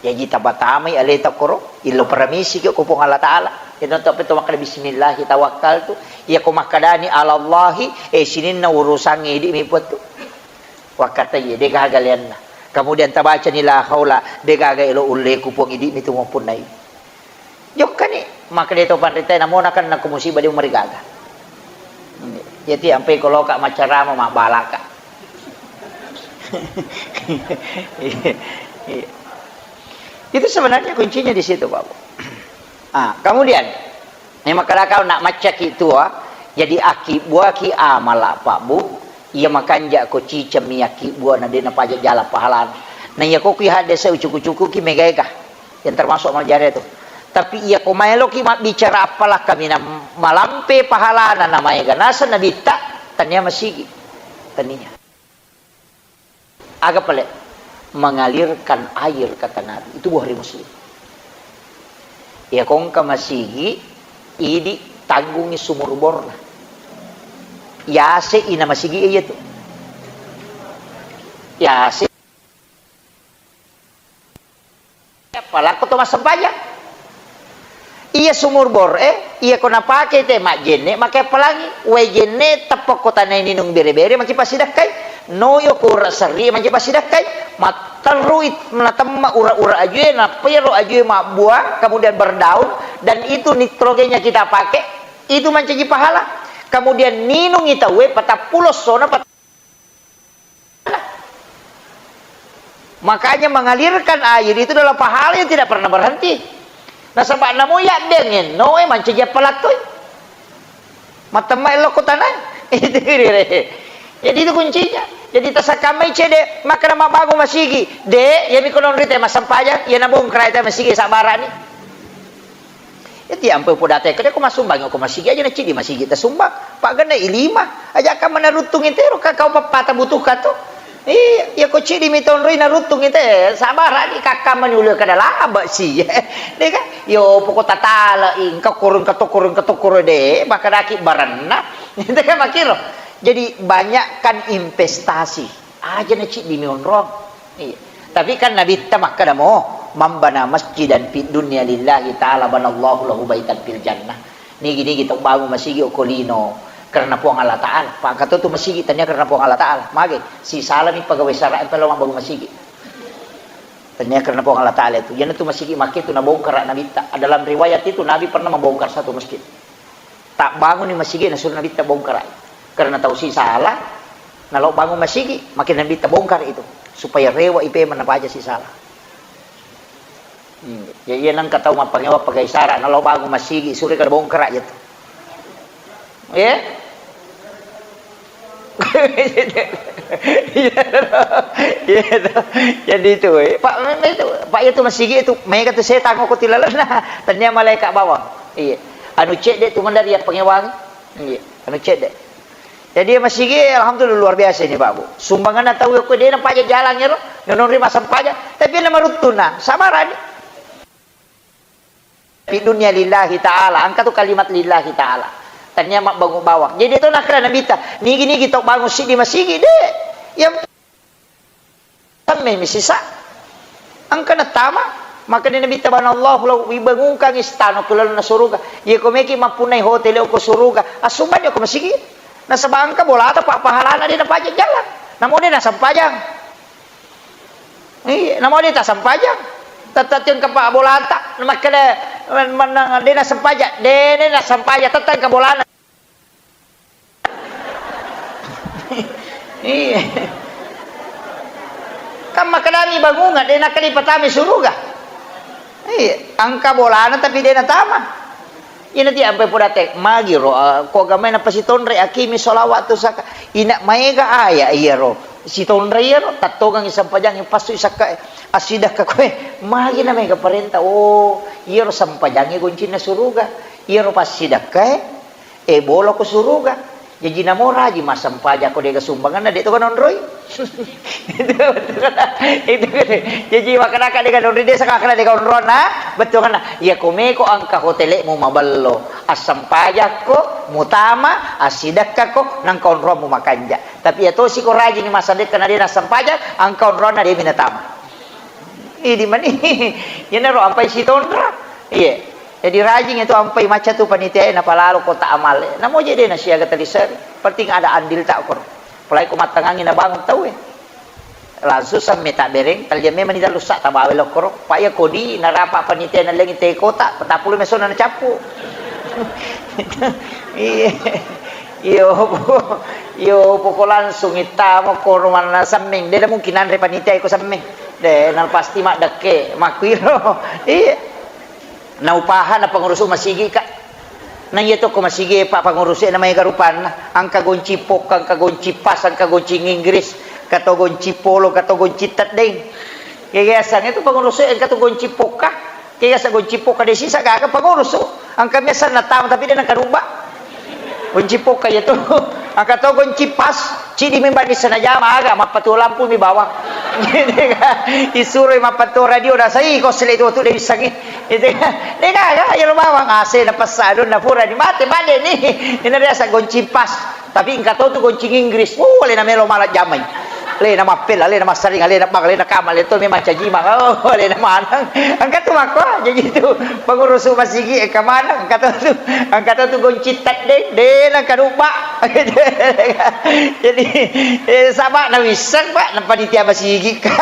Jaji, tapatamai aleta koro, illo paramisi ki ko Puang Allah Ta'ala. Ino to pe to makkeda, "Bismillahi tawakkaltu." Iya ko makkedani, "Alallahi," eh, sininna urusangnge idi mi Puang tu. Wakkatai, de gaga leanna. Kemudian tabacani, "La haula," de gaga elo ulleku Puang, idi mi tu mappunnai. Jokkani, makkeda to panritae, "Namo nakenna ko musibah de umarigaga." Jadi ampai ko loka maccarama mabbalaka. Itu sebenarnya kuncinya di situ, Pak Bu. Ah, kemudian, ini makkeda kau nak maccaki tua, jadi akibbuaki amala, Pak Bu. Iya makanja ko cicemmi akibbuana de napaja jala pahalana. Na iya ko ki hadese ucuku-cuku ki mega-ega. Yang termasuk amal jariah itu. Tapi iya ko maeloki mabbicara appala kaminang malampe pahalana na maega naseng nabitta, tania masigi. Tania. Aga pale? Mengalirkan air, kata Nabi. Itu Bukhari Muslim. Iya ko engka masigi, idi tanggungi sumur borna. Yase ina masigi iya tu. Yase Palakko to massempajang. Iya sumur bor e, iya ko napake te majjenne, make pelangi, wae jenne teppo ko tanai ninung bere-bere, manci passidakkai. Noyo ko ura serri, manci passidakkai. Matterui natemma ura-ura ajue, napero ajue mabbuah, kemudian berdaun, dan itu nitrogenya kita pakai, itu mancaji pahala. Kemudian ninungi tauwe patappulo sona pat- Makanya mengalirkan air itu adalah pahala yang tidak pernah berhenti. Nasaba namo yaddeng noe mancaji appalakkoi. Matemma lokko tanai. Itu dire. Jadi itu kuncinya. Jadi tasakkammai cede, makkeda mabbangung masigi. De, iyami ko nonroi te massempajang, iya nabongkarai te masigi, sabbarani. Iyati ampe upodatengka, de ko massumbang ko masigi aja, na ciddi masigi tasumbang. Paggenna i lima. Aja ka manaruttung itero, ka kau pappata butuhka to. Iya, iya ko ciddi mi tonroi naruttung ite, sabbarani, kakkammani ulue kada labe si. De ka? Yo poko tatala i, engka korong katokoro, katokoro de, makkadaki barenna. Itu kan makkiro. Jadi banyakkan investasi. Aja na ciddi mi onrong. Iya. Tapi kan Nabitta makkeda mo, "Man bana masjidan fid dunya lillahi ta'ala banallahu lahu baitan fil jannah." Nigi-nigi tau bangun masigi okko lino karena Puang Allah Ta'ala. Pangkato tu masigi tania karena Puang Allah Ta'ala. Mage, sisalani pegawai sara' yang perlu bangun masigi. Tania karena Puang Allah Ta'ala itu. Yana tu masigi makke tu nabongkar Nabitta. Dalam riwayat itu Nabi pernah membongkar satu masjid. Tabbanguni masigi nasuro Nabitta bongkarai. Karena tau sisala, nalo bangun masigi, makin Nabitta bongkar itu. Supaya rewa i pemeng napaja sisala. Hmm. Ya, iya nengka tau mappangewa pagai sara, nalo bangun masigi, suri kada bongkara je tu. Eh? Iya, iya, iya. Jadi itu, eh. Pak, memang itu, Pak, itu masigi itu, mega tu setan ko tilalenna. Tania malaikat bawang. Iya. Anu cedde tu mandari ya pangewang. Iya. Anu cedde. Jadi masigi, alhamdulillah, luar biasa ini, Pak Bu. Sumbanganna tau ko de napaja jalan ero, nonroi massempajang, tapi na maruttunna, sabarani. Di dunia lillahi ta'ala, engka tu kalimat lillahi ta'ala. Tania mabbangun bawang. Jadi itu nakkeda Nabitta, nigi-nigi tau bangun siddi masigi, de. Yang Semme mi sisa. Engka natama, makkeda Nabitta, "Banallahu lahu, ibangunkangngi istana ku lalenna suruga." Iya ko meki mappunnai hotel ko suruga, assumbanni ko masigi. Nasaba engka bolata pa pahalana de napaja jalan. Namo de nasempajang. Iya, namo de tasempajang. Tette engka pa bolata, makkeda mennang de nasempajang, de, de nasempajang, tette engka bolana. Iya. Kan makkedani bangunga, de nakkeda ipatama suruga. Iya, engka bolana tapi de natama. Ina ti ampai podate, magiro, ah, ko agamai napasitonre, akimi sholawat tu saka. Ina maega aya iyaro. Sitonre iyaro, tattongangi sampajangi passu sakka, assidakka koe. Magi na mega parenta, oh, iyaro sampajangi goncinna suruga. Iyaro passidakkae, eh, bolo ko suruga. Jaji namo rajing massempajang ko dega sumbanganna, de to kanonroi. Itu, itu, jadi makkedaka de' gaga onrong desa, makkedaka de' gaga onronna, bettuanna. Iya ko meko engka hotelmu mabello, assempajakko, mutama, assidekkako, nengka onrongmu makanja'. Tapi iya tosi ko rajing massedekka na de' nassempajang, engka onronna de' mi natama. Idi mani. Iyanaro ampai sitonra. Iya. Jadi rajing itu ampai macca tu panitia e napalalo kotak amal e. Namo je de' nasiaga taliseri. Penting ada andilta okoro. Apalagi ko mattengngangi nabangun tau e. Langsung samme tabbereng, talia memang ni dalu sa tabawa lo okoro. Pa iya kodi narapa panitia nallengi te kotak, patappulo mesona nacappu. Iya. Iyo, iyo, poko langsung ittama koro manna semmeng. De' mungkin nanre panitia iko semmeng. De', na pasti maddekke, makkuiro. Iya. Naupaha na pengurusu masigi ka. Na iya to ko masigi pa pengurusu na maega rupanna. Engka gonci pokka, engka gonci pas, engka gonci Inggris, engka to gonci polo, engka to gonci teddeng. Kegiasan itu pengurusu engka to gonci pokka. Kega sa gonci pokka de' sisa gaga pengurusu. Engka biasa natama tapi de' nengka nubba. Gonci pokka iya tu. Engka to gonci pas. Cidi memang di sana jama aga mappatuo lampu mi bawang. Isuroi mappatuo radio nasai ko sele tu tu de' bissangi. Itu kan. De' gaga iya lo bawang A C na pessa donna pura di mate made ni. Ina biasa gonci pas. Tapi engka to tu gonci Inggris. Oh, alena melo mala jamai. Alena mappella, alena massaring, alena bang, alena kamma, alena to memang caji mang. Oh, alena maneng. Engka tu makko, jadi tu pengurusu masigi engka maneng, engka to tu, engka to tu gonci teddeng, de' nengka nubba. Jadi, eh, saba na wisseng, Pak, na panitia masigi ka.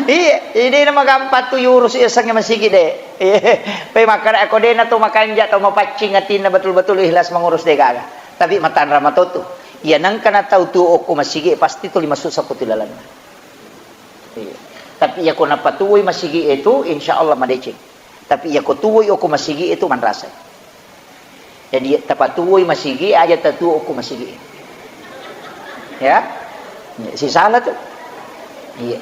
Iya, jadi na magampang tu yurusu yasengnge masigi de'. Iya, pe makkeda ko de' na to makanja' to mapaccing atinna betul-betul ikhlas mengurus de' gaga. Tapi matanra matotu. Iya nengka na tau tuo okko masigi pasti tuli massusa ko tu lalenna. Iya. Tapi iya ko napatuoi masigi itu, insya Allah madeceng. Tapi iya ko tuoi okko masigi itu manrasai. Jadi tapatuoi masigi aja tatuo okko masigi. Ya? Iya, sisala tu. Iya.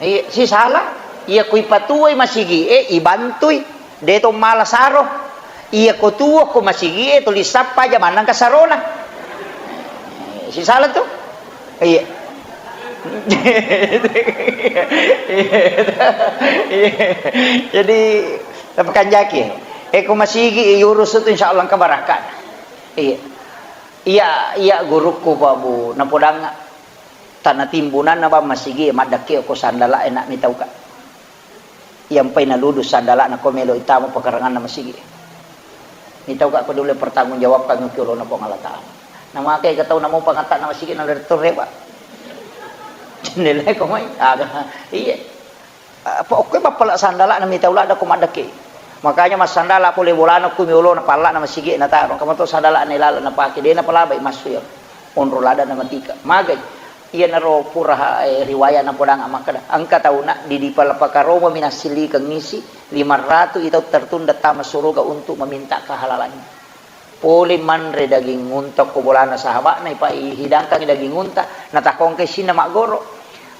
Iya, sisala. Iya ko ipatuoi masigi e, ibantui. De' to mala saro. Iya ko tuo ko masigi e tuli sappa aja maneng ka sarona. Eh, sisala tu. Iya. Iya. Jadi, tapi kanjaki. Eh, ko masigi yurus tu insya Allah engka barakka. Iya. Iya, iya gurukku Pak Bu, napodang tanah timbunan na bang masigi maddakke ko sandala enak mitauka. Iyampai naludu sandala'na ko melo itama pekaranganna masigi. Mitauka ko dulu pertanggung jawabkan ki olona Puang Allah Ta'ala. Namakai ke tau namo pangatta na masigi na lettu rewa. Jendela ko mai. Aga. Iya. Apa okko bappala sandala'na mitau ladda ko maddake. Makanya massandala pole bolana ko mi olona palla'na masigi na taro. Kamu to sandala'na ilala na pake de na palabai massu ya. Onro ladda na matika. Magai. Iyanaro pura, eh, riwaya napodang makkeda, engka tauna di, di pala pakaromami nassilikengngi si lima ratu i tau tertunda tama suruga untuk meminta kehalalannya. Pole manre daging unta ko bolana sahaba'na, ipa-, ihidangkan daging unta, natakongke sinna maggoro.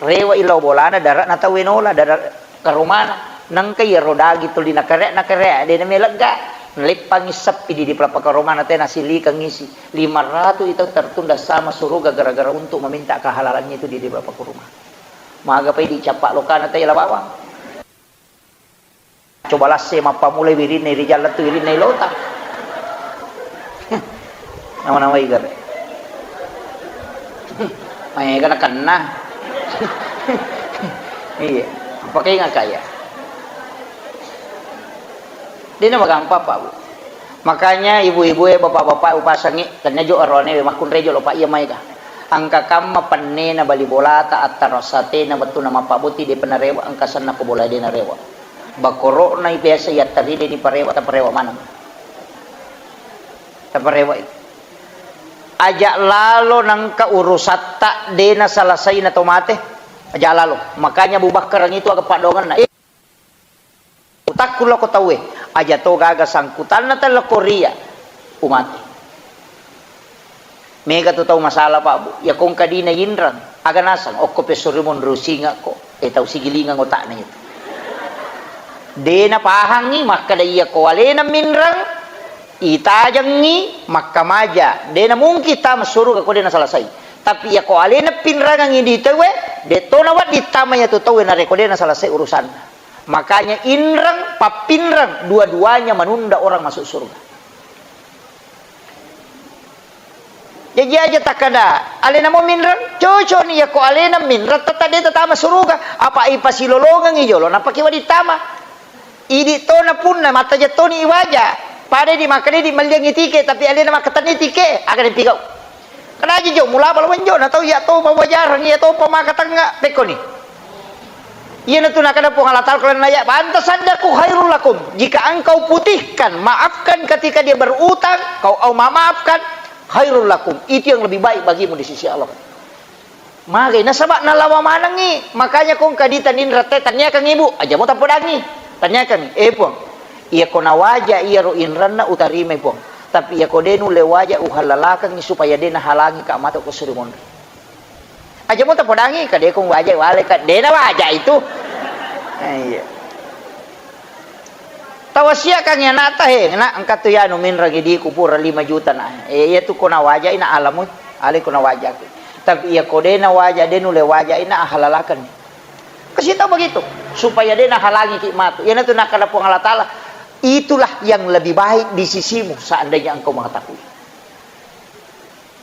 Rewa i lao bolana, dara'na tau wenola, dara-, karomana. Nengka iyaro daging tuli nakareak-nakareak, de na melegga. Naleppangi seppi di, di pala pakaromana te nassilikengngi si. Lima ratu itu tertunda sama suruga gara-gara untuk meminta kehalalannya itu di, di pala pakaroma. Maga pai dicappa lokana te la bawang. Coba lasse mappamulai wirinna rijalla tu wirinna ilota. Nama-nama igare. Maega nakenna. Iya. Apa kainga kaya? Dena magampang, Pak, Bu. Makanya ibu-ibu e, bapak-bapak upasangi, tenna jo arone makkunrai jo lo, Pak, iya maega. Engka kamma pennena bali bolata, attarasatena, wettuna mappabboti, de penarewa, engka senna ko bola de narewa. Bakoro'na i biasa yattaride ni parewa, taparewa maneng. Taparewa i. Aja lalo nengka urusatta de nasalasai na to mate. Aja lalo. Makanya Abu Bakar itu aga padongenna. Eh, utakku lako tauwe. Aja to gaga sangkutanna tella Korea. Umate. Mega tu tau masalah, Pak, Bu. Iya ko engka dina inreng, aga naseng, okko pessorimong rusingekko. Eh, tau sigilingeng otakna itu. De napahangi makkeda iya ko alena minreng, itajengi makkamaja. De na mungkin tama suruga ko de nasalasai. Tapi iyako alena pinrangengngi di tauwe, de' to nawedding tama iyatu tauwe narekko de' naselesai urusanna. Makanya inreng, pappinreng, dua-duanya menunda orang masuk surga. Jaji aja takkada, alena mo minreng, cocokni iyako alena minreng, tette' de' tatama suruga. Apa ipasilolongengngi jolo, napake wedding tama. Idi' tona punna, mattaja toni iwaja. Pada di makkeda di melliangngi tike, tapi alena makkatenni tike, aga dipigau. Kadaji jo, mulapa lawan jo, na tau iya topa wajarang, iya topa makatengnga, pekkoni. Iyanatu nakkeda Puang Allah Ta'ala, kalau naya, "Anta saddaku khairul lakum." Jika engkau putihkan, maafkan ketika dia berutang, kau au memaafkan, khairul lakum. Itu yang lebih baik bagimu di sisi Allah. Magai, nasaba nalawa manengngi. Makanya kong kadita ninra te, tanniakangngi, Bu. Aja mo tapodangngi. Tanniakangngi, "Eh, Puang, iyako nawaja iyaro inranna utarimai, Puang. Tapi iyako de' nulle waja, uhallalakengngi supaya de' nahalangika matu ko suri monri." Aja mo tapodangngi, ka de' kong waja wale, ka de' nawaja itu. Eh, iya. Tawasiakangngi anakta, "He, nak, engka tu yanu minreng idiku pura lima juta, nak. Eh, iya tu ko nawajai, nak, alamu, ale ko nawajaki. Tapi iya ko de' nawaja, de' nulle wajai, nak, ahalalakenni." Kasih tahu begitu, supaya de' nahalangiki matu. Iyanatu nakkeda Puang Allah Ta'ala, "Itulah yang lebih baik di sisimu seandainya engkau mengetahui."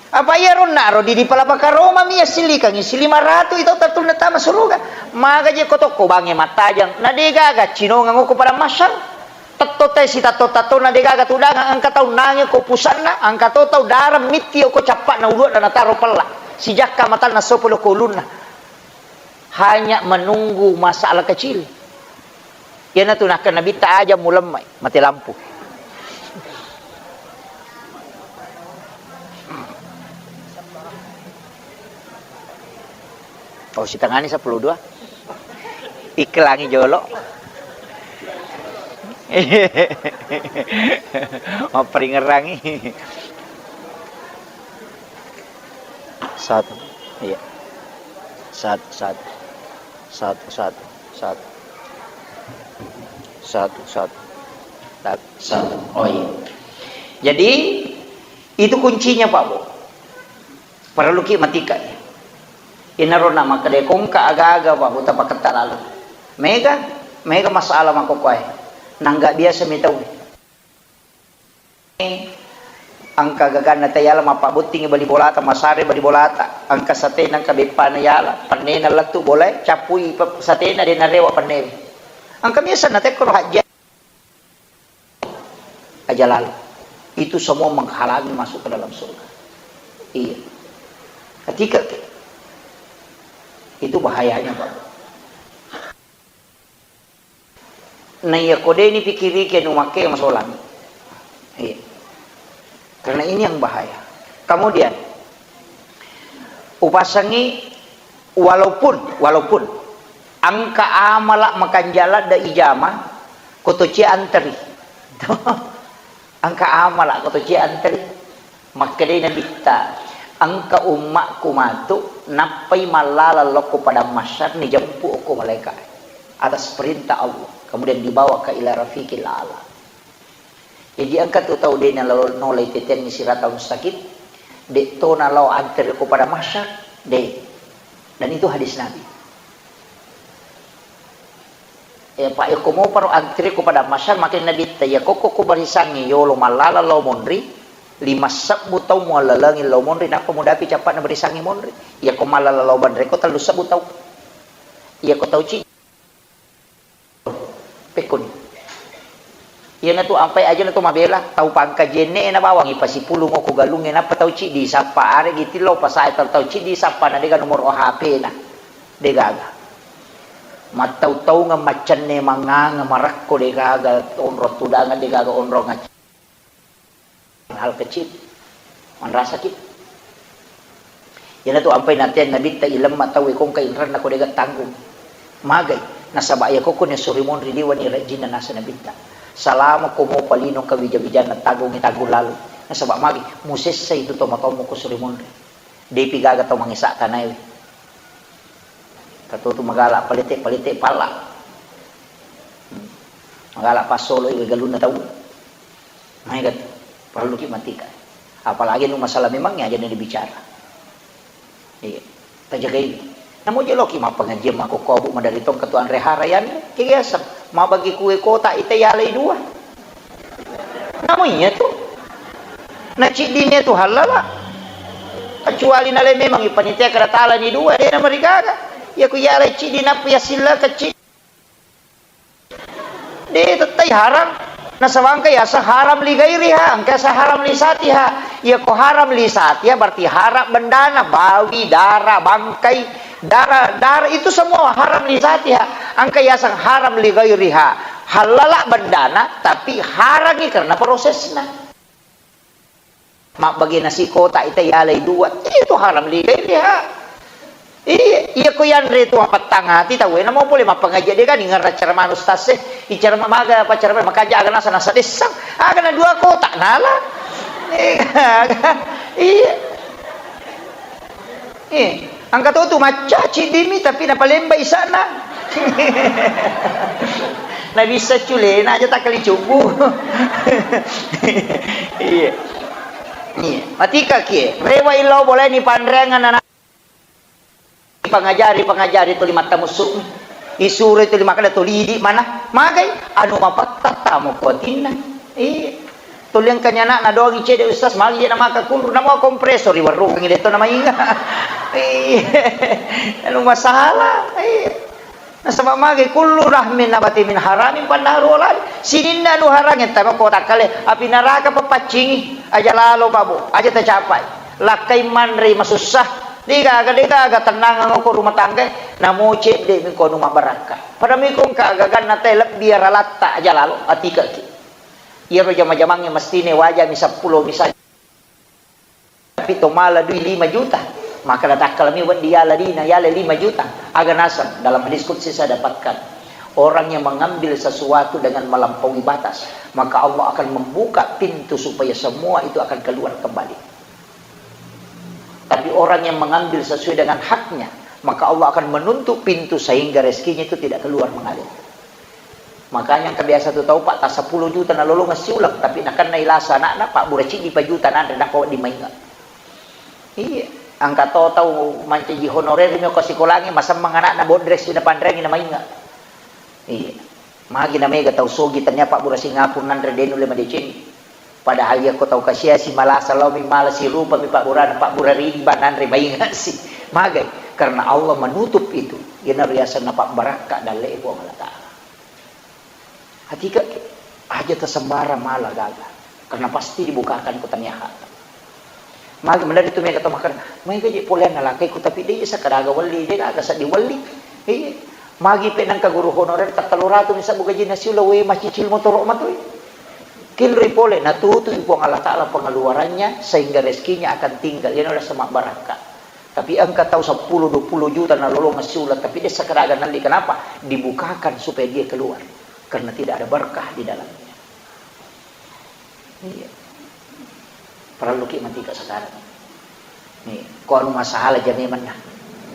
Apa iyaro naro di, dipalapakaromami assilikangngi, silima ratu i tau tattunna tama suruga. Magaji ko tokko bangnge mattajang, na de' gaga cinongeng okko padang mahsyar. Tetto te sitatto-tattona de' gaga tudangeng, engka tau nange ko pusanna, engka to tau dareng mitti okko cappa'na uluanna nataro pella. Sijakka matanna sopolo ko ulunna. Hanya menunggu masalah kecil. Iyanatu nakkeda Nabitta, "Aja mulemmai, mati lampu." Oh, sitengani sepuluh dua. Iklangi jolo. Mapperingerangi. Satu. Iya. Satu, satu. Satu, satu, satu. Satu, satu. Satu, satu. Oh, iya. Jadi, itu kuncinya, Pak, Bu. Parelluki matika. Inaro na makkeda kongka aga-aga, Pak, Bu, tapaketta lalu. Mega, mega masalah makkokkoe. Nangga biasa mi tau. Engka gaganna tayala, mappabbottingi bali bolata, masare bali bolata, engka satena, engka beppana yala, pennena lettu bolae, cappui pe-, satena, de' narewa pennewe. Engka biasa natekkoro hajja aja lalu. Itu semua menghalangi masuk ke dalam surga. Iya. Ketika itu bahayanya, Pak. Na iya ko de' ni pikiriki anu makke masolang. Iya. Karena ini yang bahaya. Kemudian, upasangi walaupun, walaupun engka amala makanjala da ijama, ko to cie anteri. Engka amala ko to cie anteri. Makkedai Nabitta, "Engka ummakku matu, nappai mallala lokko padang mahsyar, nijempu okko malaika atas perintah Allah, kemudian dibawa ke ila rafiqil a'la." Jadi engka tu tau de' nalo-, nolai teteangngi sirata mustaqim, de' to nalao anteri ko padang mahsyar, de'. Dan itu hadis Nabi. Eh, pa, iyako moparo antri ko padang mahsyar, makkeda Nabitta, iyako ko, ko barisangngi yolo mallala lao monri, lima sebbu tau muallalengi lao monri, nappa mudapi cappa'na barisangngi monri. Iyako mallala lao banre ko tellu sebbu tau. Iyako tau ci-, pekkoni. Iyanatu ampai aja na to mabela, tau pangkaji enne na bawang ipasipulung ko galungnge, nappa tau ciddi sappa, aregi tillau pasae tau, tau ciddi sappa na dega nomoro H P na. Degaga. Mattau-taungeng, maccenne, mangngangeng, marakko, degaga onrong tudangeng, degaga onrong acc-, hal kecil. Manrasaki. Iyanatu ampai nateang Nabitta, ilemma tauwe kongka inranna ko dega tanggung. Magai, nasaba iyako ko ni suri monri liwani rajinna nasa Nabitta. Salama ko mopa lino kawija-wijanna, tanggungi tanggung lalu. Nasaba magai, musessa itu to matomo ko suri monri. Depi gaga tau mangesa tanaewe. Katotu magala palete-palete palla. Hmm. Magala passoloi wae galunna tau. Maega tu, parelluki matika. Apalagi nu masalah memang aja na dibicara. Iya, tajagai. Namo je loki mappangajian makkokkobu madari tong ketua anre hara yanre. Kegiasa, mabagi kue kota ita yalai dua. Namo iya tu. Na ciddi ni tu halala. Kecuali nale memang ipanitia kada talani dua, de na marigaga. Iya ku yalai ciddi nappu yasilla kecil. De tettai haram. Nasaba engka yaseng haram li gairiha, engka yaseng haram li satiha. Iya ko haram li satiha berarti haram bendana, bawi, dara, bangkai, dara, dara itu semua haram li satiha. Engka yaseng haram li gairiha. Halala bendana, tapi harangi karena prosesna. Mabbage nasi kota ita yalai dua, itu haram li gairiha. Iya, iya ko yanre tu mapettang ati tau, namo pole mappangaji de gani ngerra ceramah ustaz e, icara maga apa ceramah makaja aga nasa nasa dessang, aga na dua kota nala. Iya. Eh, engka to tu macca ciddimi tapi napalemba isana. Nabissa culena aja takkali cubbu. Iya. Iya. Matika kie. Rewa illau boleh ni panreangan anak. Pangajari, pangajari tuli mattamussu. Isuro tuli makkeda tuli idi mana. Magai anu mapatta tamu kotinna. Iya. Tuli engkani anakna doangi cede ustaz, magi je namaka kullu, namo kompresor riwarrukangi de to namainga. Iya. Anu masalah. Iya. Nasaba magi kullu rahmin nabati min haramin pannaru olali. Sininna anu harange tama kota kale, api naraka papaccingi. Aja lalo pabu, aja tacapai. Lakkai manre masussa. Degaga, degaga tennangeng ko rumah tangga. Namo cedde mi ko anu mabarakka. Pada mi ko engka gaganna te lebbi aralatta aja lalo atikaki. Iyaro jama-jamangnge mestine wajami seppulo misalnya. Tapi to mala dui lima juta. Maka natakkalami weddi yala dina, yala lima juta. Aga naseng dalam hadis qudsi saya dapatkan. Orang yang mengambil sesuatu dengan melampaui batas, maka Allah akan membuka pintu supaya semua itu akan keluar kembali. Tapi orang yang mengambil sesuai dengan haknya, maka Allah akan menutup pintu sehingga rezekinya itu tidak keluar mengalir. Makanya engka biasa tu tau, Pak, ta seppulo juta nalolongeng siuleng, tapi nakennai lasa anakna, pabbura ciddi pa juta nanre, nappa wedding mainga. Iya, engka to tau mancaji honorer mi ko sikolangi, masemmeng anakna bodresi napanreangi namainga. Iya. Magi na mega tau sogi tania pabbura Singapura nanre de nulle madecengi. Padahal iya ko tau kasiasi malasa lao mi mala sirupa mi pabburana, pabbura ridi ba nanre mainga si. Magai? Karena Allah menutup itu. Iyana riasanna pabbarakka dalle Puang Allah Ta'ala. Hatika aja tasembarang mala gaga. Karena pasti dibukakan ko tania hata. Magi menari tu mega tau makkeda, mega je poleanna lakaiku, tapi de sakadaga welli, de gaga seddi welli. Iya. Magi pe nengka guru honorer tattelu ratu mi sabbu gajinna siula, we macicil motoro matoi. Kinroi pole, natutu'i Puang Allah Ta'ala pengeluarannya sehingga rezekinya akan tinggal. Iyana rasa mabbarakka. Tapi engka tau seppulo dua puluh juta nalolongeng siula, tapi de sakadaga nelli. Kenapa? Dibukakan supaya dia keluar. Karena tidak ada berkah di dalamnya. Iya. Parelluki matika sekarang. Nih, ko anu masalah jame menna.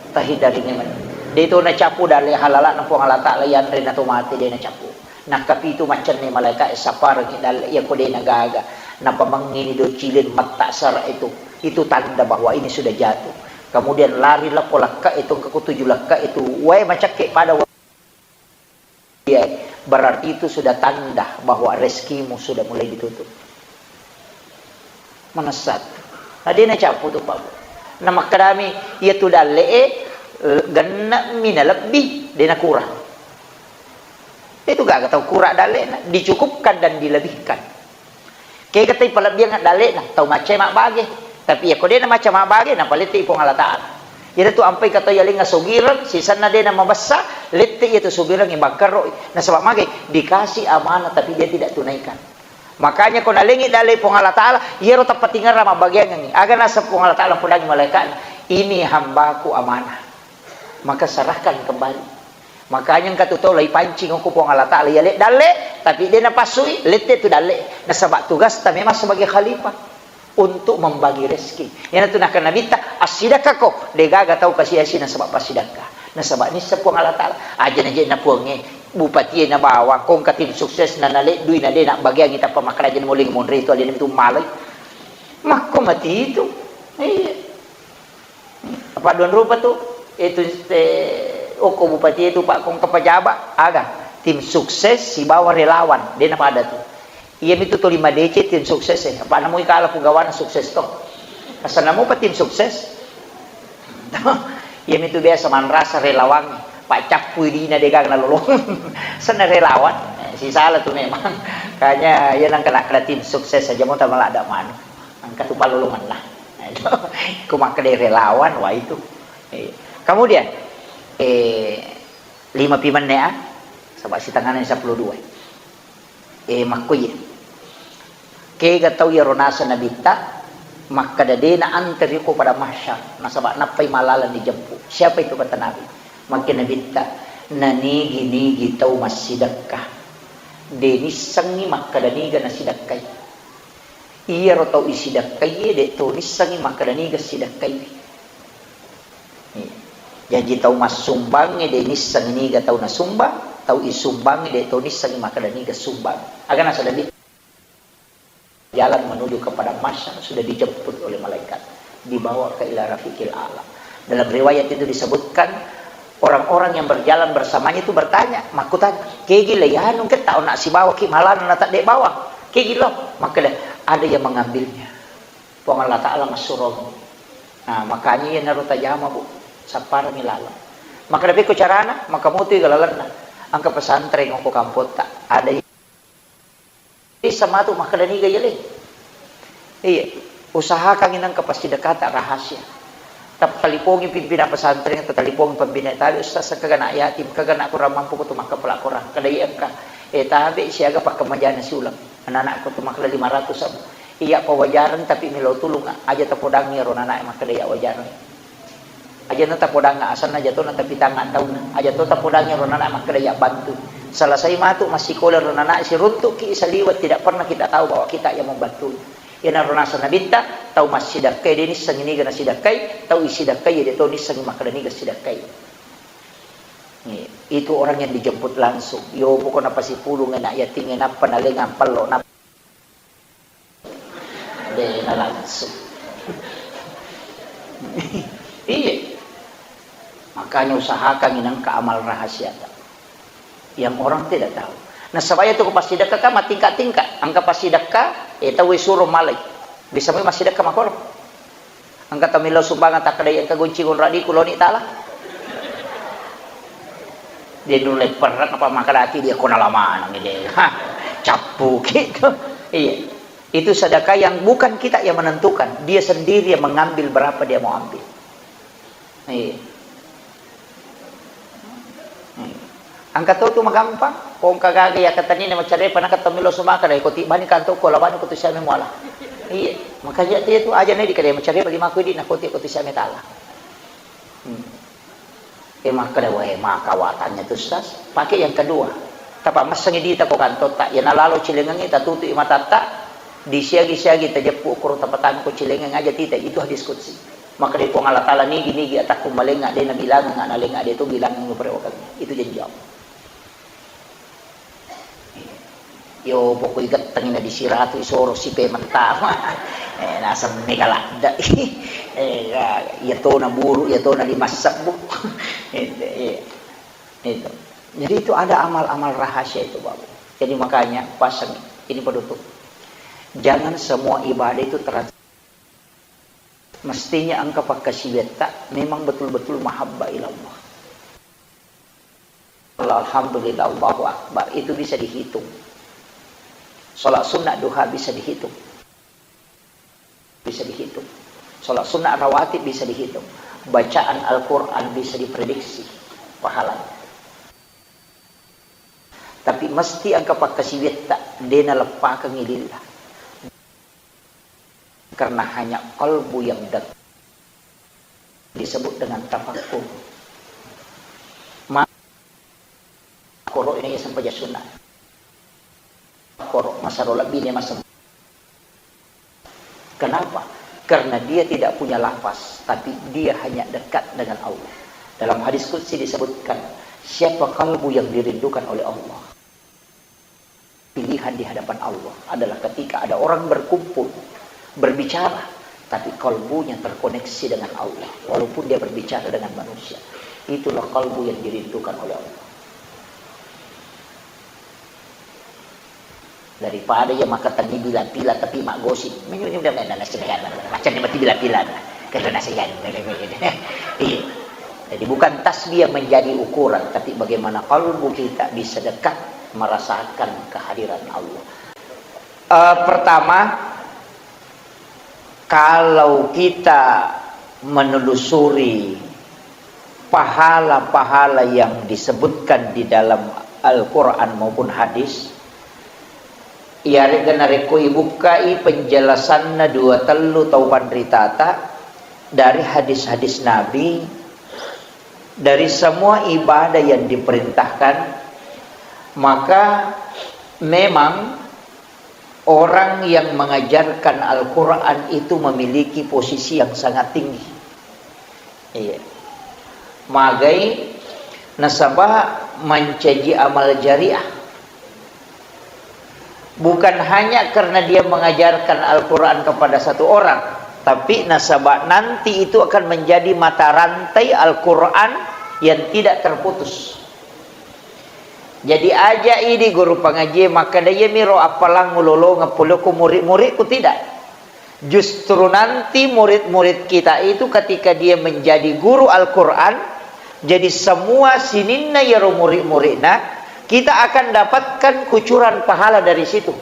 Tahindari memang. De to nacappu dalle halalana Puang Allah Ta'ala yanre na to mate de nacappu. Nakkapitu maccenne malaika e saparengi dalle iya ko de nagaga. Napamengngini do cilin matta sara itu. Itu tanda bahwa ini sudah jatuh. Kemudian lari lappo lakka itu, engka ko tuju lakka itu. Wae macakke pada wa- Iya, berarti itu sudah tanda bahwa rezekimu sudah mulai ditutup. Manessat. Na de nacappu tu, Pak. Na makkedami, iya tu dalle e, eh, genne mi nalebbi, de nakurang. Itu gaga tau kurang dalle na, dicukupkan dan dilebihkan. Kega tei palebbiang dallena, tau macca mabbage. Tapi iya ko dena macca mabbage, napalette i Puang Allah Ta'ala. Iyana tu ampai ka tau yalengnga sogireng, sisenna dena mabessa, lette iya tu sogireng i bangkerro. Nasaba magai? Dikasih amanah tapi dia tidak tunaikan. Makanya ko nalengi dalle Puang Allah Ta'ala, iyaro tappatingerra mabbageangengi. Aga naseng Puang Allah Ta'ala podangi malaikatna, "Ini hambaku amanah." Maka serahkan kembali. Makanya engka tu tau laipancing ko Puang Allah Ta'ala, yale dalle, tapi de napassui, lette tu dalle. Nasaba tugasta memang sebagai khalifah untuk membagi rezeki. Iyana tu nakkeda Nabitta, "Assidakkako, de gaga tau kasiasi nasaba passidakka." Nasaba nisseng Puang Allah Ta'ala, aja naje na Puangnge, bupatie na bawang, ko engka tim sukses na naleddui na de nabbageangi tappa makkeda aja na moling monre tu alena tu malai. Makko mati itu. Iya. Padduang rupa tu, itu, eh, okko bupati itu, Pak, kongka pejabat, aga, tim sukses sibawa relawan, de' napada tu. Iyamitu tuli madeceng tim sukses e, apa' namui kala pugawana sukses to. Asal namupa tim sukses. Iyamitu biasa manrasa relawan, paccappui dina de' gaga nalolong. Senna relawan, eh, sisala tu memang. Kanya iya nangka nakkeda tim sukses aja mo tamaladda manu. Engka tu pallolonganna. Ko makkeda relawan, wah itu. Eh, kemudian, eh, lima pi menne, ah, saba' sitengana seppulo dua. Eh, makkuye. Kega tau iyaro naseng Nabitta, makkeda de' naanteri ko pada mahsyar, nasaba' nappai malaleng dijemput. Siapa itu, kata Nabi? Makke Nabitta, nanigi-nigi tau massidekka, de' nissengngi makkeda niga nasidekkai. Iyaro tau isidekkaiye de' to nissengngi makkeda niga sidekkaiwi. Iya. Jaji tau massumbangnge de' nissengngi niga tau nasumbang, tau isumbangnge de' to nissengngi makkeda niga sumbang. Aga nasaba' de' jalan menuju kepada mahsyar sudah dijemput oleh malaikat, dibawa ke ila rafiqil a'la. Dalam riwayat itu disebutkan, orang-orang yang berjalan bersamanya itu bertanya, makkutana, "Kegi le yanu ke tau na sibawaki malana na tadde bawang? Kegi lo?" Makkeda, "Ada yang mengambilnya. Puang Allah Ta'ala massurong." Nah, makanya iyanaro tajama, Bu, sapparami laleng. Makkeda, "Pekko carana?" Maka mutui ga lalenna. Engka pesantren ko kampotta, ada Bisa matu makkeda niga iya le. Iya, usahakangngi nengka passidekkata rahasia. Tattalipongi pimpinan pesantren, tattalipongi pembina tabe, "Ustaz, engkaga anak yatim, engkaga anak kurang mampu ko tu makkapala Korang." Kada iya engka. Eh, tabe siaga pakkemajana siuleng. Anak-anak ko tu makkeda lima ratus abu. Iya pawajareng tapi melo tulung, aja tapodangngi ro anak makkeda iya wajareng. Aja na tapodangnga asenna, aja to na tapitang taunna, aja to tapodangngi ro nana makkeda iya bantu. Selesai matu massikola ro nana, siruntukki saliweng, tidak pernah kita tahu bahwa kita yang membantu. Iyanaro naseng Nabitta, tau massidekkai de nissengngi niga nasidekkai, tau isidekkai de to nissengngi makkeda niga sidekkai. Nih, itu orang yang dijemput langsung. Yo pokokna pasipulung anak yatim, nappa nalengang pello, nappa De na langsung. Iya. Makanya usahakan inangka amal rahasiata yang orang tidak tahu. Nasaba iya tu ko passidekka kan matingka-tingka. Engka passidekka, eh, tau suro malai. Bisa mai massidekka makoro. Engka tau millau sumbangan, takkeda iya engka gonci gonradiku, loni tala. Dia dulu leperrek apa makkeda ati dia, kona lamanang dia. Hah, cappu gitu. Iya. Itu sedekah yang bukan kita yang menentukan, dia sendiri yang mengambil berapa dia mau ambil. Iya. Iya. Engka to tu magampang, ko engka gaga iya katanina macarepa, naka to melo sumaka dai, ko tibbani kanto ko labani ko tu siame muala. Iya, makanya dia tu aja nih dikadai macarepa lima ko di, na ko ti ko tu siame tala. Hmm. Eh, makkeda, "Wah, eh, maka watanya tu, Ustaz." Pakai yang kedua. Tapa messengi dita ko kantotta, iya nalalo cilengengi tatutu i matatta, disiagi-siagi tajeppu koro tapatangko cilengeng aja tita, itu hadis qudsi. Makkeda Puang Allah Taala, "Nigi-nigi atakku malenga, de nabilangang, nalenga de tu bilangang, muperewakangi." Itu janji Allah. Yo, pokoi gettengi na disiratu isoro sipe mentama. Eh, naseng mega ladde. Eh, ya, iya tona buru, iya tona lima sebbu. Itu, iya. Itu. Jadi itu ada amal-amal rahasia itu, Bapak. Jadi makanya pasang ini penutup. Jangan semua ibadah itu terasa Mestinya engka pakkasiwiatta memang betul-betul mahabbah ilallah. Alhamdulillah, Allahu Akbar, itu bisa dihitung. Sholat sunnah duha bisa dihitung. Bisa dihitung. Sholat sunnah rawatib bisa dihitung. Bacaan Al-Quran bisa diprediksi pahalanya. Tapi mesti engka pakkasiwiatta, de naleppakengngi lillah. Karena hanya kalbu yang dekat disebut dengan tafakkur. Ma-, koro ini sempajang sunnah. Koro masaro lebih ini masem-, Kenapa? Karena dia tidak punya lafaz, tapi dia hanya dekat dengan Allah. Dalam hadis qudsi disebutkan, siapa kalbu yang dirindukan oleh Allah? Pilihan di hadapan Allah adalah ketika ada orang berkumpul, berbicara, Tapi kalbunya terkoneksi dengan Allah, walaupun dia berbicara dengan manusia. Itulah kalbu yang dirindukan oleh Allah. Daripada ia makkatenni bila-bila tapi maggosip. Menyunyum dan lain-lain, macam dia mati bila-bila. Karena nasihat. Iya. Jadi bukan tasbih yang menjadi ukuran, tapi bagaimana kalbu kita bisa dekat merasakan kehadiran Allah. Eh, pertama, kalau kita menelusuri pahala-pahala yang disebutkan di dalam Al-Quran maupun hadis, iyaré'ga narékko ibukkai penjelasanna dua tellu tau panritata dari hadis-hadis Nabi, dari semua ibadah yang diperintahkan, maka memang orang yang mengajarkan Al-Quran itu memiliki posisi yang sangat tinggi. Iya. Magai nasaba mancaji amal jariah. Bukan hanya karena dia mengajarkan Al-Quran kepada satu orang, tapi nasaba nanti itu akan menjadi mata rantai Al-Quran yang tidak terputus. Jadi aja idi guru pangaji makkeda, "Iyamiro appalang ulolongeng pole ko murid-muridku," tidak. Justru nanti murid-murid kita itu ketika dia menjadi guru Al-Quran, jadi semua sininna iyaro murid-muridna, kita akan dapatkan kucuran pahala dari situ.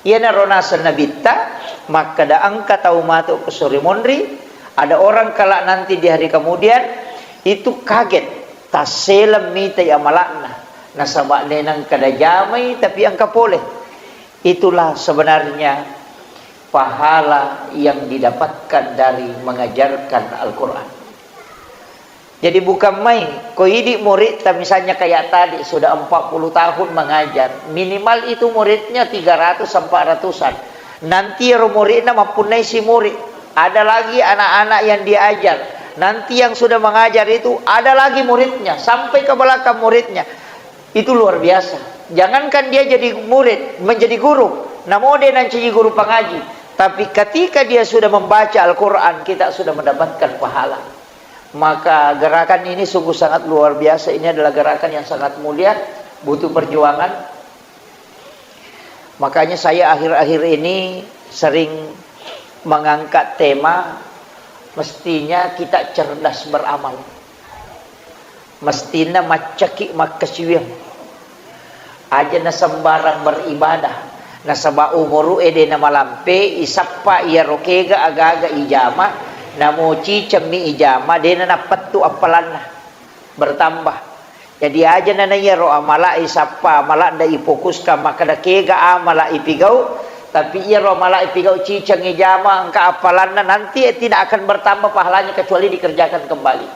Iyanaro naseng Nabitta, makkeda engka tau matu ko sore monri, ada orang kelak nanti di hari kemudian, itu kaget, tasseleng mitai amala'na, nasaba de nengka najamai tapi engka pole. Itulah sebenarnya pahala yang didapatkan dari mengajarkan Al-Quran. Jadi bukan main, ko idi muridta misalnya kayak tadi sudah empat puluh tahun mengajar, minimal itu muridnya tiga ratus empat ratusan. Nanti ero muridna mappunnai si murid, ada lagi anak-anak yang diajar. Nanti yang sudah mengajar itu ada lagi muridnya, sampai ke belakang muridnya. Itu luar biasa. Jangankan dia jadi murid, menjadi guru, namo de nancaji guru pangaji, tapi ketika dia sudah membaca Al-Quran, kita sudah mendapatkan pahala. Maka gerakan ini sungguh sangat luar biasa. Ini adalah gerakan yang sangat mulia, butuh perjuangan. Makanya saya akhir-akhir ini sering mengangkat tema, mestinya kita cerdas beramal. Mestinna maccaki makkasiwiang. Aja nasembarang beribadah. Nasaba umuru'e de namalampe, isappa iyaro kega aga-aga ijama, namo cicemmi ijama, de nanappettu appalanna. Bertambah. Jadi aja nana iyaro amala isappa, amala de ifokuskan makkeda kega amala ipigau, tapi iyaro amala ipigau ciceng ijama, engka appalanna, nanti tidak akan bertambah pahalanya kecuali dikerjakan kembali.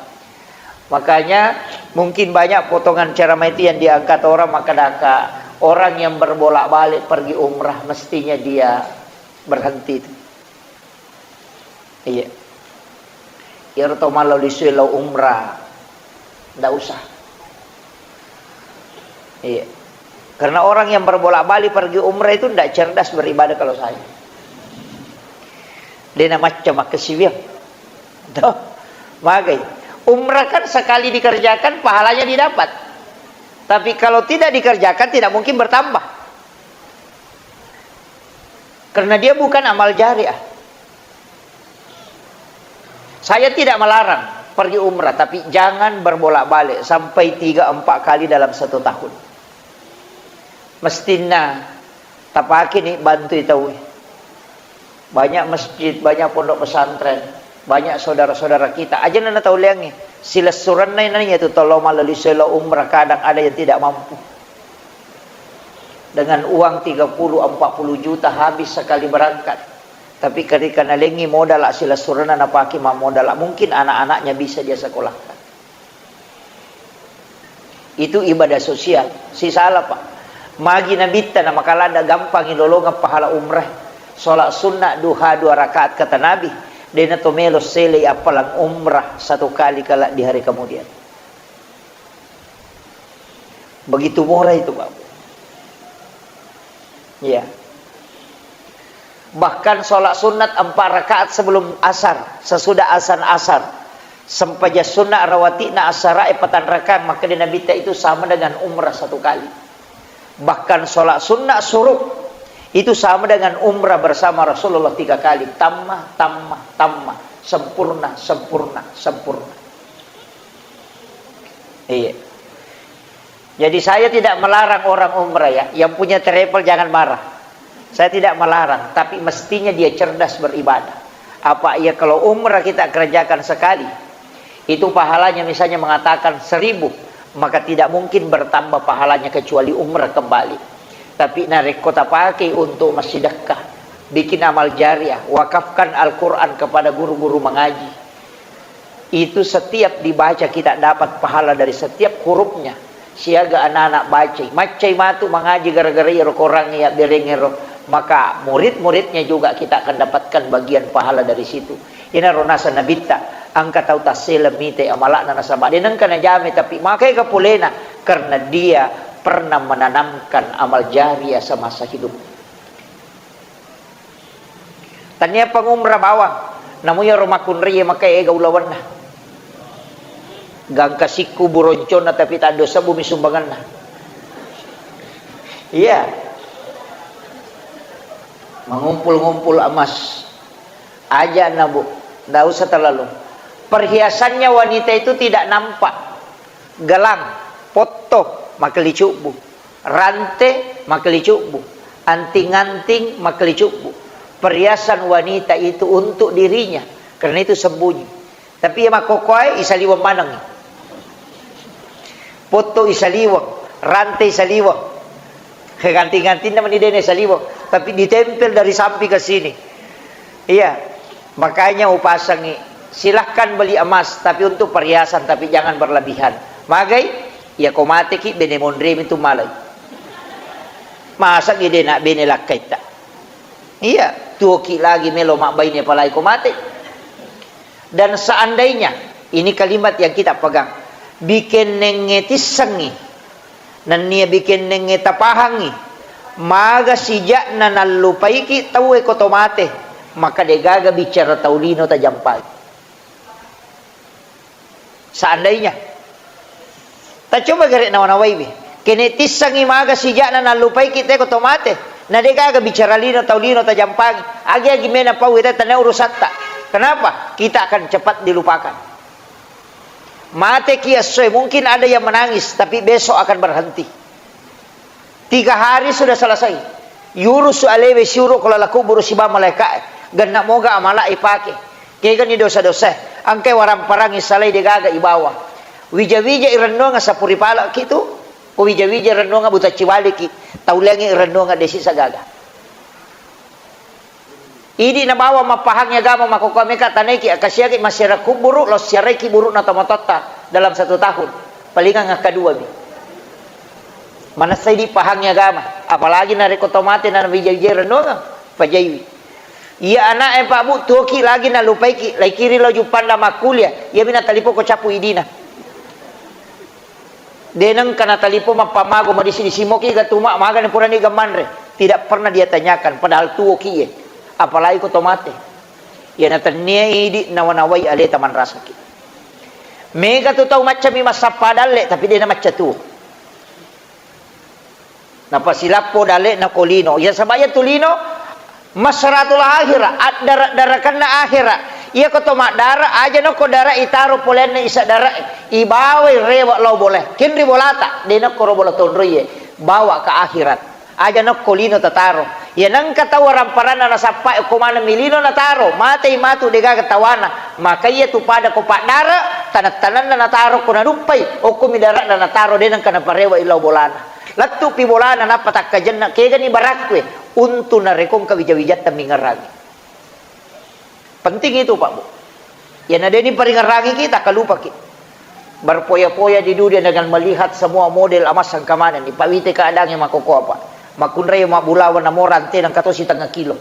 Makanya, mungkin banyak potongan ceramah itu yang diangkat orang, makkedaka, orang yang berbolak-balik pergi umrah, mestinya dia berhenti itu. Iya. Iyaro tau mallau lisue lao umrah, ndak usah. Iya. Karena orang yang berbolak-balik pergi umrah itu ndak cerdas beribadah kalau saya. De namacca makkasiwiang. Toh, magai. Umrah kan sekali dikerjakan, pahalanya didapat. Tapi kalau tidak dikerjakan, tidak mungkin bertambah. Karena dia bukan amal jariah. Saya tidak melarang pergi umrah, tapi jangan berbolak-balik sampai tiga empat kali dalam satu tahun. Mestinna tapakeni bantui tauwe. Banyak masjid, banyak pondok pesantren, banyak saudara-saudara kita. Aja nana tau leangngi. Silessurenna nani yatu tau lao mallisue lao umrah, kadang ada yang tidak mampu. Dengan uang tiga puluh, empat puluh juta habis sekali berangkat. Tapi ketika nalengi modal, silessurenna napake mammodal, mungkin anak-anaknya bisa dia sekolahkan. Itu ibadah sosial. Sisala, Pak. Magi nabitta na makala nda gampang ilolongeng pahala umrah. Sholat sunnah duha dua rakaat kata Nabi. Dena to melo sele appalang umrah satu kali kala di hari kemudian. Begitu murah itu, Pak. Iya. Bahkan sholat sunat empat rakaat sebelum asar, sesudah azan asar. Sempajang sunat rawati'na asara e patang rakaat, makkeda Nabitta itu sama dengan umrah satu kali. Bahkan sholat sunat suruk itu sama dengan umrah bersama Rasulullah tiga kali. Tamma, tamma, tamma. Sempurna, sempurna, sempurna. Iya. Jadi saya tidak melarang orang umrah ya. Yang punya travel jangan marah. Saya tidak melarang, tapi mestinya dia cerdas beribadah. Apa ya kalau umrah kita kerjakan sekali, itu pahalanya misalnya mengatakan seribu, maka tidak mungkin bertambah pahalanya kecuali umrah kembali. Tapi narekko tapakai untuk massidekka, bikin amal jariah, wakafkan Al-Quran kepada guru-guru mengaji, itu setiap dibaca kita dapat pahala dari setiap hurufnya. Siaga anak-anak bacai. Maccai matu mangaji gara-gara iyaro Korang iya berengero. Maka murid-muridnya juga kita akan dapatkan bagian pahala dari situ. Inaro nasa Nabitta, engka tau tassele mite amalakna nasaba de nengka najame, tapi makai kapolena karena dia pernah menanamkan amal jariah semasa hidup. Tania pangumra bawang, namu iyaro makkunrai makai ega ulawenna. Gangka sikku buronconna tapi taddo sebbu mi sumbanganna. Iya. Mengumpul-ngumpul emas. Aja na, Bu. Ndak usah terlalu. Perhiasannya wanita itu tidak nampak. Gelang, potto, makkelicubbu. Rante, makkelicubbu. Anting-anting, makkelicubbu. Perhiasan wanita itu untuk dirinya. Karena itu sembunyi. Tapi iya makkokkoe isaliweng maneng. Potto isaliweng, rante isaliweng. Ganti-gantinna meni dene isaliweng, tapi ditempel dari samping ke sini. Iya, makanya upasangi, silahkan beli emas, tapi untuk perhiasan, tapi jangan berlebihan. Magai, iya ko mateki bene monremi tu malai. Masa gede nak bene lakkaitta. Iya, tuoki lagi melo mabbaine palai ko mate. Dan seandainya, ini kalimat yang kita pegang, bikennengnge tissengngi, nennia bikennengnge tapahangngi, maga sijakna nallupaiki tauwe ko to mate, maka degaga bicara tau lino tajampai. Seandainya. Tacoba gare nawa-nawaiwi. Kene tissangi maga sijakna nallupaiki te ko to mate. Na degaga bicara lino tau lino tajampangi. Agi-agi mena pau ita tania urusatta. Kenapa? Kita akan cepat dilupakan. Mate ki essoe, mungkin ada yang menangis, tapi besok akan berhenti. Tiga hari sudah selesai. Yurusu alewe siuru ko lala kuburu siba malaika. Genna moga amala ipake. Kegani dosa-dosa. Angkai waramparangi salai degaga ibawa. Wija-wija irennuanga sapuri pala kitu. Ko wija-wija irennuanga buta ciwaliki. Tauliangi irennuanga desi sagaga. Idi nabawa mappahangi agama makkokkoe meka tanaiki, akasiaki massiara kuburu, lao siaraiki buru'na tomatoatta dalam satu tahun. Palingang akkaduami. Manessa idi pahangi agama, apalagi narekko to mate na wija-wija rennuanga, pajaiwi. Iya ana'e Pak Bu, tuoki lagi nalupaiki, laikiri lao Juppanda makkulia, iyami natalipoko cappu idina. De nengka natalipong mappammago madisi-disi moki ga tuma magani purani ga manre. Tidak pernah dia tanyakan, padahal tuoki ye. Apalagi ko to mate. Iya natennia idi nawa-nawai aleta manrasaki. Mega tu tau maccami massappa dalle, tapi de namacca tuo. Napasilappo dalle'na ko lino. Iya, sabaya tu lino, masaratul akhirah, addara-darakanna akhirah. Iya ko to maddara, aja nokko dara itaro polenna isa dara, ibawai rewa lao bola. Kenri bolata, de nokko ro bola tonroie, bawa ke akhirat. Aja nokko lino tataro. Iya nengka tau waramparanna nasappa ko maneng mi lino nataro, matei matu degaga tawana. Maka iya tu pada ko paddara, taneng-tanenna nataro ko naduppai, okko mi dara'na nataro, de nengka naparewa lao bolana. Lettu'pi bolana nappa takkajenna, kegani barakkue, untu narekko engka wija-wijatta mingerangi. Penting itu, Pak Bu. Iyana deni paringerangiki, takkalupaki. Berpoya-poya di dunia dengan melihat semua model emas engka manenni. Pawite keadaannya makkokkoe apa. Makkunrai mabbulawa namo rante nengka to sitengah kilo.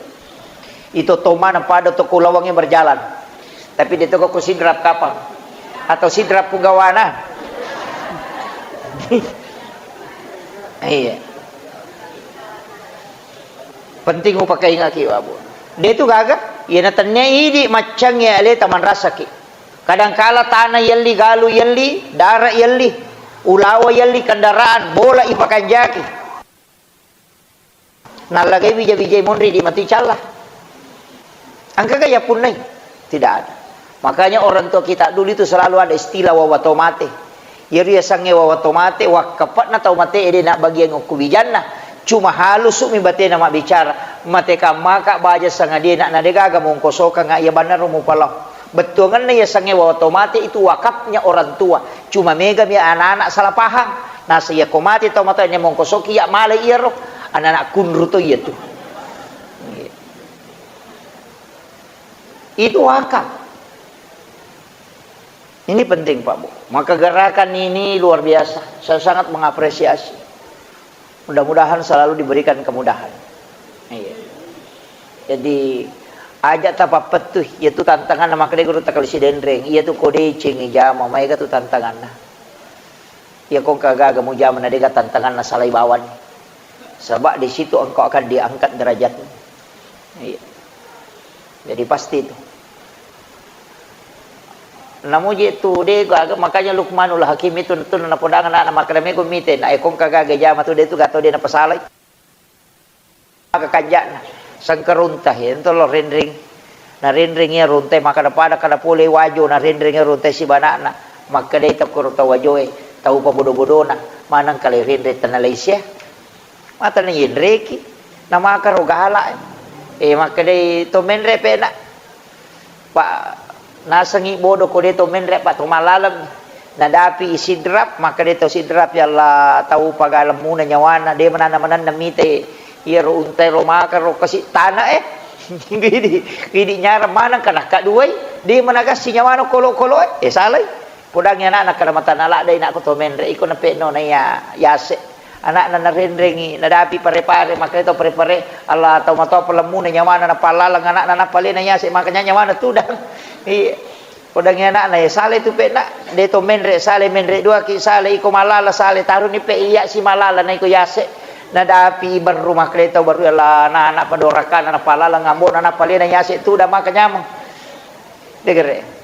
Itu to mana pada toko lawangnge berjalan. Tapi de toko ko sidrap kapang. Atau sidrap pugawana. Iya. Penting upakaingaki, Pak Bu. De tu gaga, iyana tennia idi maccangngi aleta manrasaki. Kadangkala tana yelli, galu yelli, dara yelli, ulawa yelli, kendaraan, bola ipakanjaki. Nallagai wija-wijai monri di matu icalla. Engkaga yappunnai? Tidak ada. Makanya orang tua kita dulu itu selalu ada istilah wawa to mate. Iyaro yasengnge wawa to mate, wakkape'na tau mate ede na bagiang okko wijanna. Cuma halusu'mi batena mabbicara. Mate kammaka baja sangadie na, na degaga mongkosokanga iya bannaro mupalao. Bettuangenna yasengnge wawa to mate itu wakafnya orang tua. Cuma megami anak-anak salah paham. Nasa iyako mate tau matoa ne mongkosoki iya malai iyaro. Anak-anak kunru to iya tu. Itu wakaf. Ini penting, Pak Bu. Maka gerakan ini luar biasa. Saya sangat mengapresiasi. Mudah-mudahan selalu diberikan kemudahan. Iya. Jadi, aja tapappettu, iyatu tantangan na makkeda guru takali sidenreng, iyatu ko deceng jama, maega tu tantanganna. Iya ko engka gaga mujama na dega tantanganna salai bawang. Sebab di situ engkau akan diangkat derajatmu. Iya. Jadi pasti itu. Namuji tu de gaga, makanya Luqmanul Hakim itu tu napodangan anak makkeda mego mite, na ekong kagaga jama tu de tu gato de napasalai. Maka kanja'na, sengkarunta, iyento lo renreng. Na renreng iya runtai, makkada pada kada pole wajo, na renreng iya runtai sibana'na. Makkedai tau koro tau wajoe, tau pabodo-bodona, maneng kale renreng tenalai sia. Mata na yenreki, na makaro gala. Eh, makkedai to menre pena. Pa nasengngi bodo ko de to menre, pa to malaleng. Nadapi i Sidrap, makkeda to Sidrap, "Ya Allah, tau pagalemmuna nyawana, de mananna-mananna mite iyaro unta ro maka ro kasi tana e." Idi, idi nyarang maneng kana kaduai, de managassi nyawana kolo-kolo e. Eh, salai. Podangi anakna kada matana ladde inakku to menre, iko napeno na iya yase. Anakna narenrengi, nadapi pare-pare, makkeda to pare-pare, Allah, tau matoa palemmuna nyawana, napalaleng anakna, napalena yase, makanya nyawana tudang. Iya. Podangi anakna, ya, sale tu pena, de to menre, sale menre dua ki, sale iko malala, sale taruni pe iya si malala na iko yase. Nadapi berru, makkeda to berru, Allah, na anak padorakana, napalala ngambona, napalena yase, tudang maka nyameng. Degere.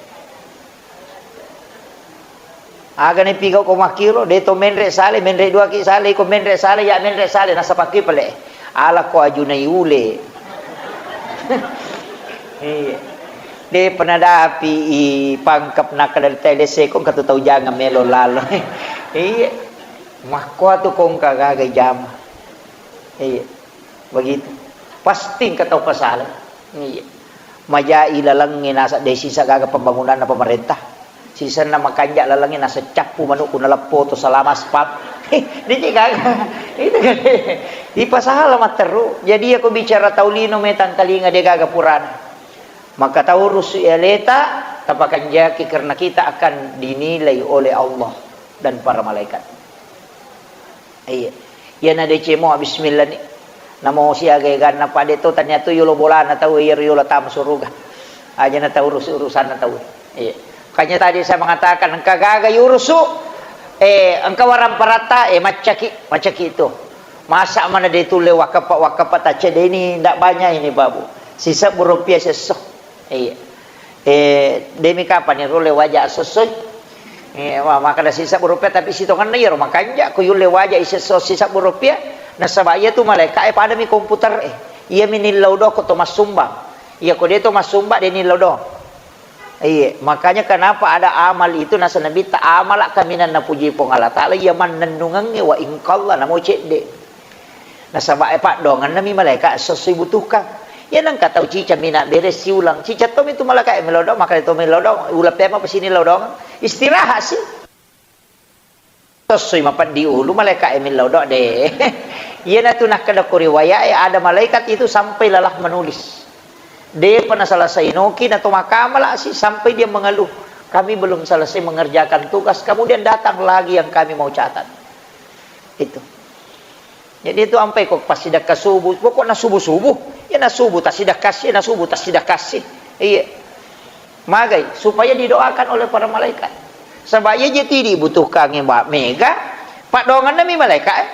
Aga ni pigau ko makkiro, de to menre sale, menre dua ki sale, iko menre sale, ya menre sale, nasapakki pale. Ala ko ajunai ule. Iya. De pernah dapi i pangkep nakka dari tele seko, engka tu tau jangan melo lalo. Iya. Makko tu kongka gaga jama. Iya. Begitu. Pasti engka tau pasala. Iya. Majai lalengnge nasa de sisa gaga pembangunanna pemerintah. Sisenna makanja lalengnge nasa cappu manukku naleppo to selama aspal. Dede gaga. Itu kan. Ipasala matteru. Jadi aku bicara tau lino metang talinga de gaga purana. Maka taurusu aleta, tapakanjaki karena kita akan dinilai oleh Allah dan para malaikat. Iya. Iyana deceng mo bismillah ni. Namo siaga eganna pade to tania tu yolo bolana tau iyaro yolo tama suruga. Aja na tau urus-urusanna tau. Iya. Makanya tadi saya mengatakan engka gaga yurusu, eh, engka warang paratta, eh, maccaki, maccaki itu. Masa mana de tulle wakapa, wakapa tacedeni ndak banyak ini babu. Sisebbu rupiah sesso. Iya. Eh, demi kapang ni rulle waja assessoi? Eh, wa-, makkeda sisebbu rupiah, tapi sitongenna iyaro makanja ko yulle waja isesso sisebbu rupiah, nasaba iya tu malaika e padami komputer e. Iya mi nillau do ko to massumbang. Iya ko de to massumbang de nillau do. Iya, makanya kenapa ada amal itu nasa Nabitta, amala kaminang napuji Puang Allah Taala, iya mannennungengnge wa ingkalla namo cedde. Nasaba e paddoangenna mi malaika esso-esso ibutuhkan. Iya nengka tau cica mina bere siulang. Cica to mi tu malaika e melo do, maka to melo do, uleng pema pesini lao doang. Istirahat si. Esso-esso mapeddi ulu malaika e melo do de. Iya na tu nakkeda ko riwayat e ada malaikat itu sampai lelah menulis. Depa naselesai noki na to makamala si sampai dia mengeluh. Kami belum selesai mengerjakan tugas, kemudian datang lagi yang kami mau catat. Itu. Jadi itu ampai ko passidekka subuh, pokokna subuh-subuh, ya na subuh tassidekka si, ya na subuh tassidekka si. Iya. Magai, supaya didoakan oleh para malaikat. Sebab iya je ti dibutuhkan, Mbak, mega, paddoangenna mi malaikat, eh.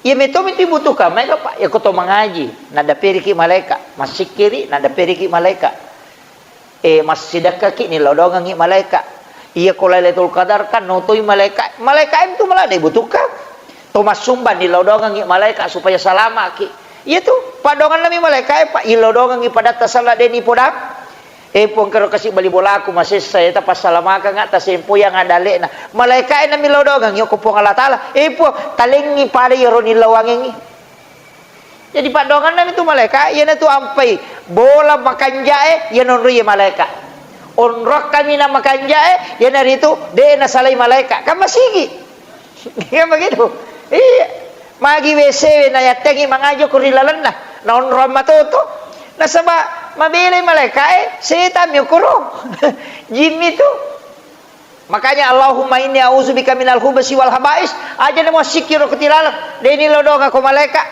Iya meto mi dibutuhkan, mega, Pak, ya ko to mangaji, nadaperiki malaikat. Massikkiri, nadapperiki malaika. Eh, massidekkaki, nilodongengi malaika. Iya ko Lailatul Qadar kan notoi malaika. Malaika itu malah dibutuhkan. To massumba, nilodongengi malaika supaya salamaki. Iya tu, padongenna mi malaika, eh, Pak, ilodongengi padatta sala deni podang. Eh, Puang, kero kasi bali bolaku masessa, eh, tapasalamakanga, tasempoyang adalena. Malaika, eh, nami lodongengi, ko Puang Allah Taala. Eh, Puang, talengi pada iyaro nilawangengi. Jadi, paddoangenna mi tu malaika, iyanatu ampai bola makanjae, iya nonroi malaika. Onrong kaminang makanjae, iyanaritu de' nasalai malaika. Kan masigi. Kan begitu? Iya. Magi W C we nayattengi mangaji ko ri lalenna. Naonrong matoto. Nasaba mabelai malaikae, setan mi okoro. Jin mi tu. Makanya, "Allahumma inni a'udzubika minal khubutsi wal khaba'is." Aja na massikkiri ko tilaleng, de' nilodongeng ko malaika.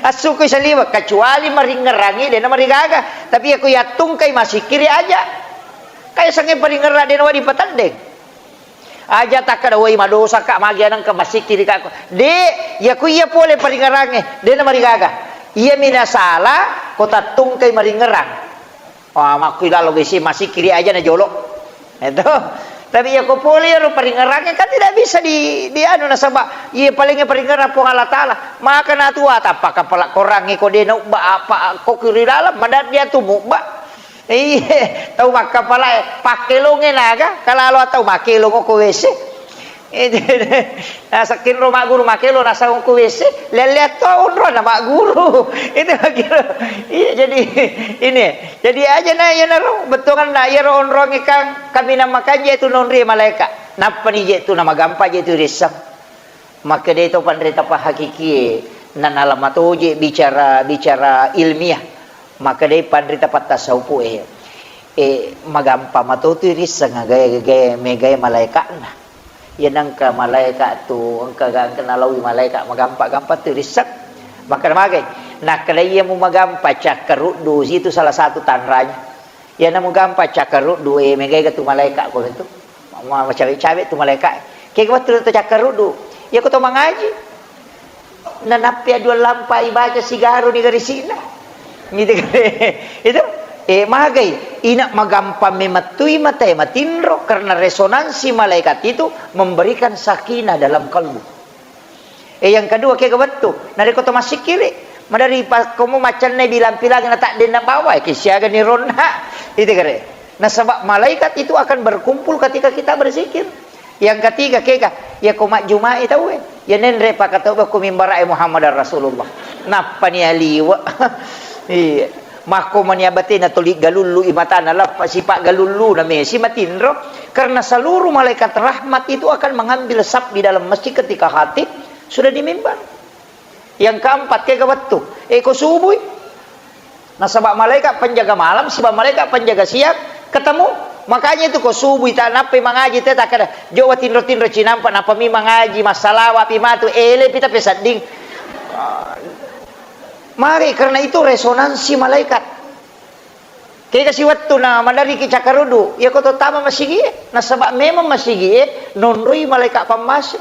Assukui saliweng, kecuali maringngerangi, de' namarigaga. Tapi iya ko yattungkai massikkiri aja. Kayasengnge paringngerang de' nawedding pateddeng. Aja takkeda, "Woi, madosa ka, magi anengka massikkiri ka ko." De', iya ko iya pole paringngerangnge, de' namarigaga. Iya mi nasala ko tattungkai maringngerang. Wah, makkuilalo besi massikkiri aja na jolo. Itu. Tapi iya ko pole iyaro paringngerangnge kan tidak bisa di, di anu nasaba iya paling paringngerang Puang Allah Taala. Maka natua tappa kapala korangnge ko de' naubba apa ko kiri dalam madat dia tu mubba. Iya, tau makkapalae pakkelongnge naga, kalalo tau makkelong ko W C. Itu, nasakkinro magguru makkelo nasang ku W C, lelle to onrong na magguru. Itu makkelo. Iya, jadi ini. Jadi aja na iyanaro bettuanna iyaro onrongnge kan kaminang makanja itu nonri malaika. Nappani je tu namagampang je tu risseng. Makkedai to panrita pahakikie, nanala matoje bicara, bicara ilmiah. Makkedai panrita pattasaupu e, e, magampa matotu risseng agae, gae, megae malaeka'na. Iya nengka malaeka tu, engka ga, engka nalawi malaeka magampa-gampa tu risseng. Makkeda magai, nakkeda iya mu magampa cakkaruddu, itu salah satu tanranya. Iyana mugampa cakkaruddu, e, megaega tu malaeka ko tu. Ma-, macawe-cawe tu malaeka. Kega wettu to cakkaruddu. Iya ko to mangaji. Nanappi aduang lampa ibaca sigaro di garisi'na. Gitu kan. Itu, e, magai. Ina magampa memettui matae matinro karena resonansi malaikat itu memberikan sakinah dalam kalbu. E, yang kedua, kega wettu. Narekko to massikkiri, madari pa-, komo maccanna bilang-pilang na taddenna bawa, e, kisiaga ni ronna. Itu kare. Nasaba malaikat itu akan berkumpul ketika kita berzikir. Yang ketiga, kega, iya ko majjumai tauwe. Iya nenre pakatau ko mimbara e Muhammad Rasulullah. Nappani aliwa. Iya. Makko mani abatena tuli galullu i matana lappa sipa galullu na mesi matinro. Karena seluruh malaikat rahmat itu akan mengambil saf di dalam masjid ketika khatib sudah di mimbar. Yang keempat, kega wettu. E, ko subui. Nasaba malaikat penjaga malam, siba malaikat penjaga siang, ketemu. Makanya itu ko subui ta nappai mangaji te takkeda, jo wa tinro-tinro cinampa, nappa mi mangaji, massalawa pi matu, ele pi tapi sedding. Mari, karena itu resonansi malaikat. Kega si wettu na madariki cakkaruddu, iya ko to tama masigie, nasaba memang masigie nonroi malaeka pammase.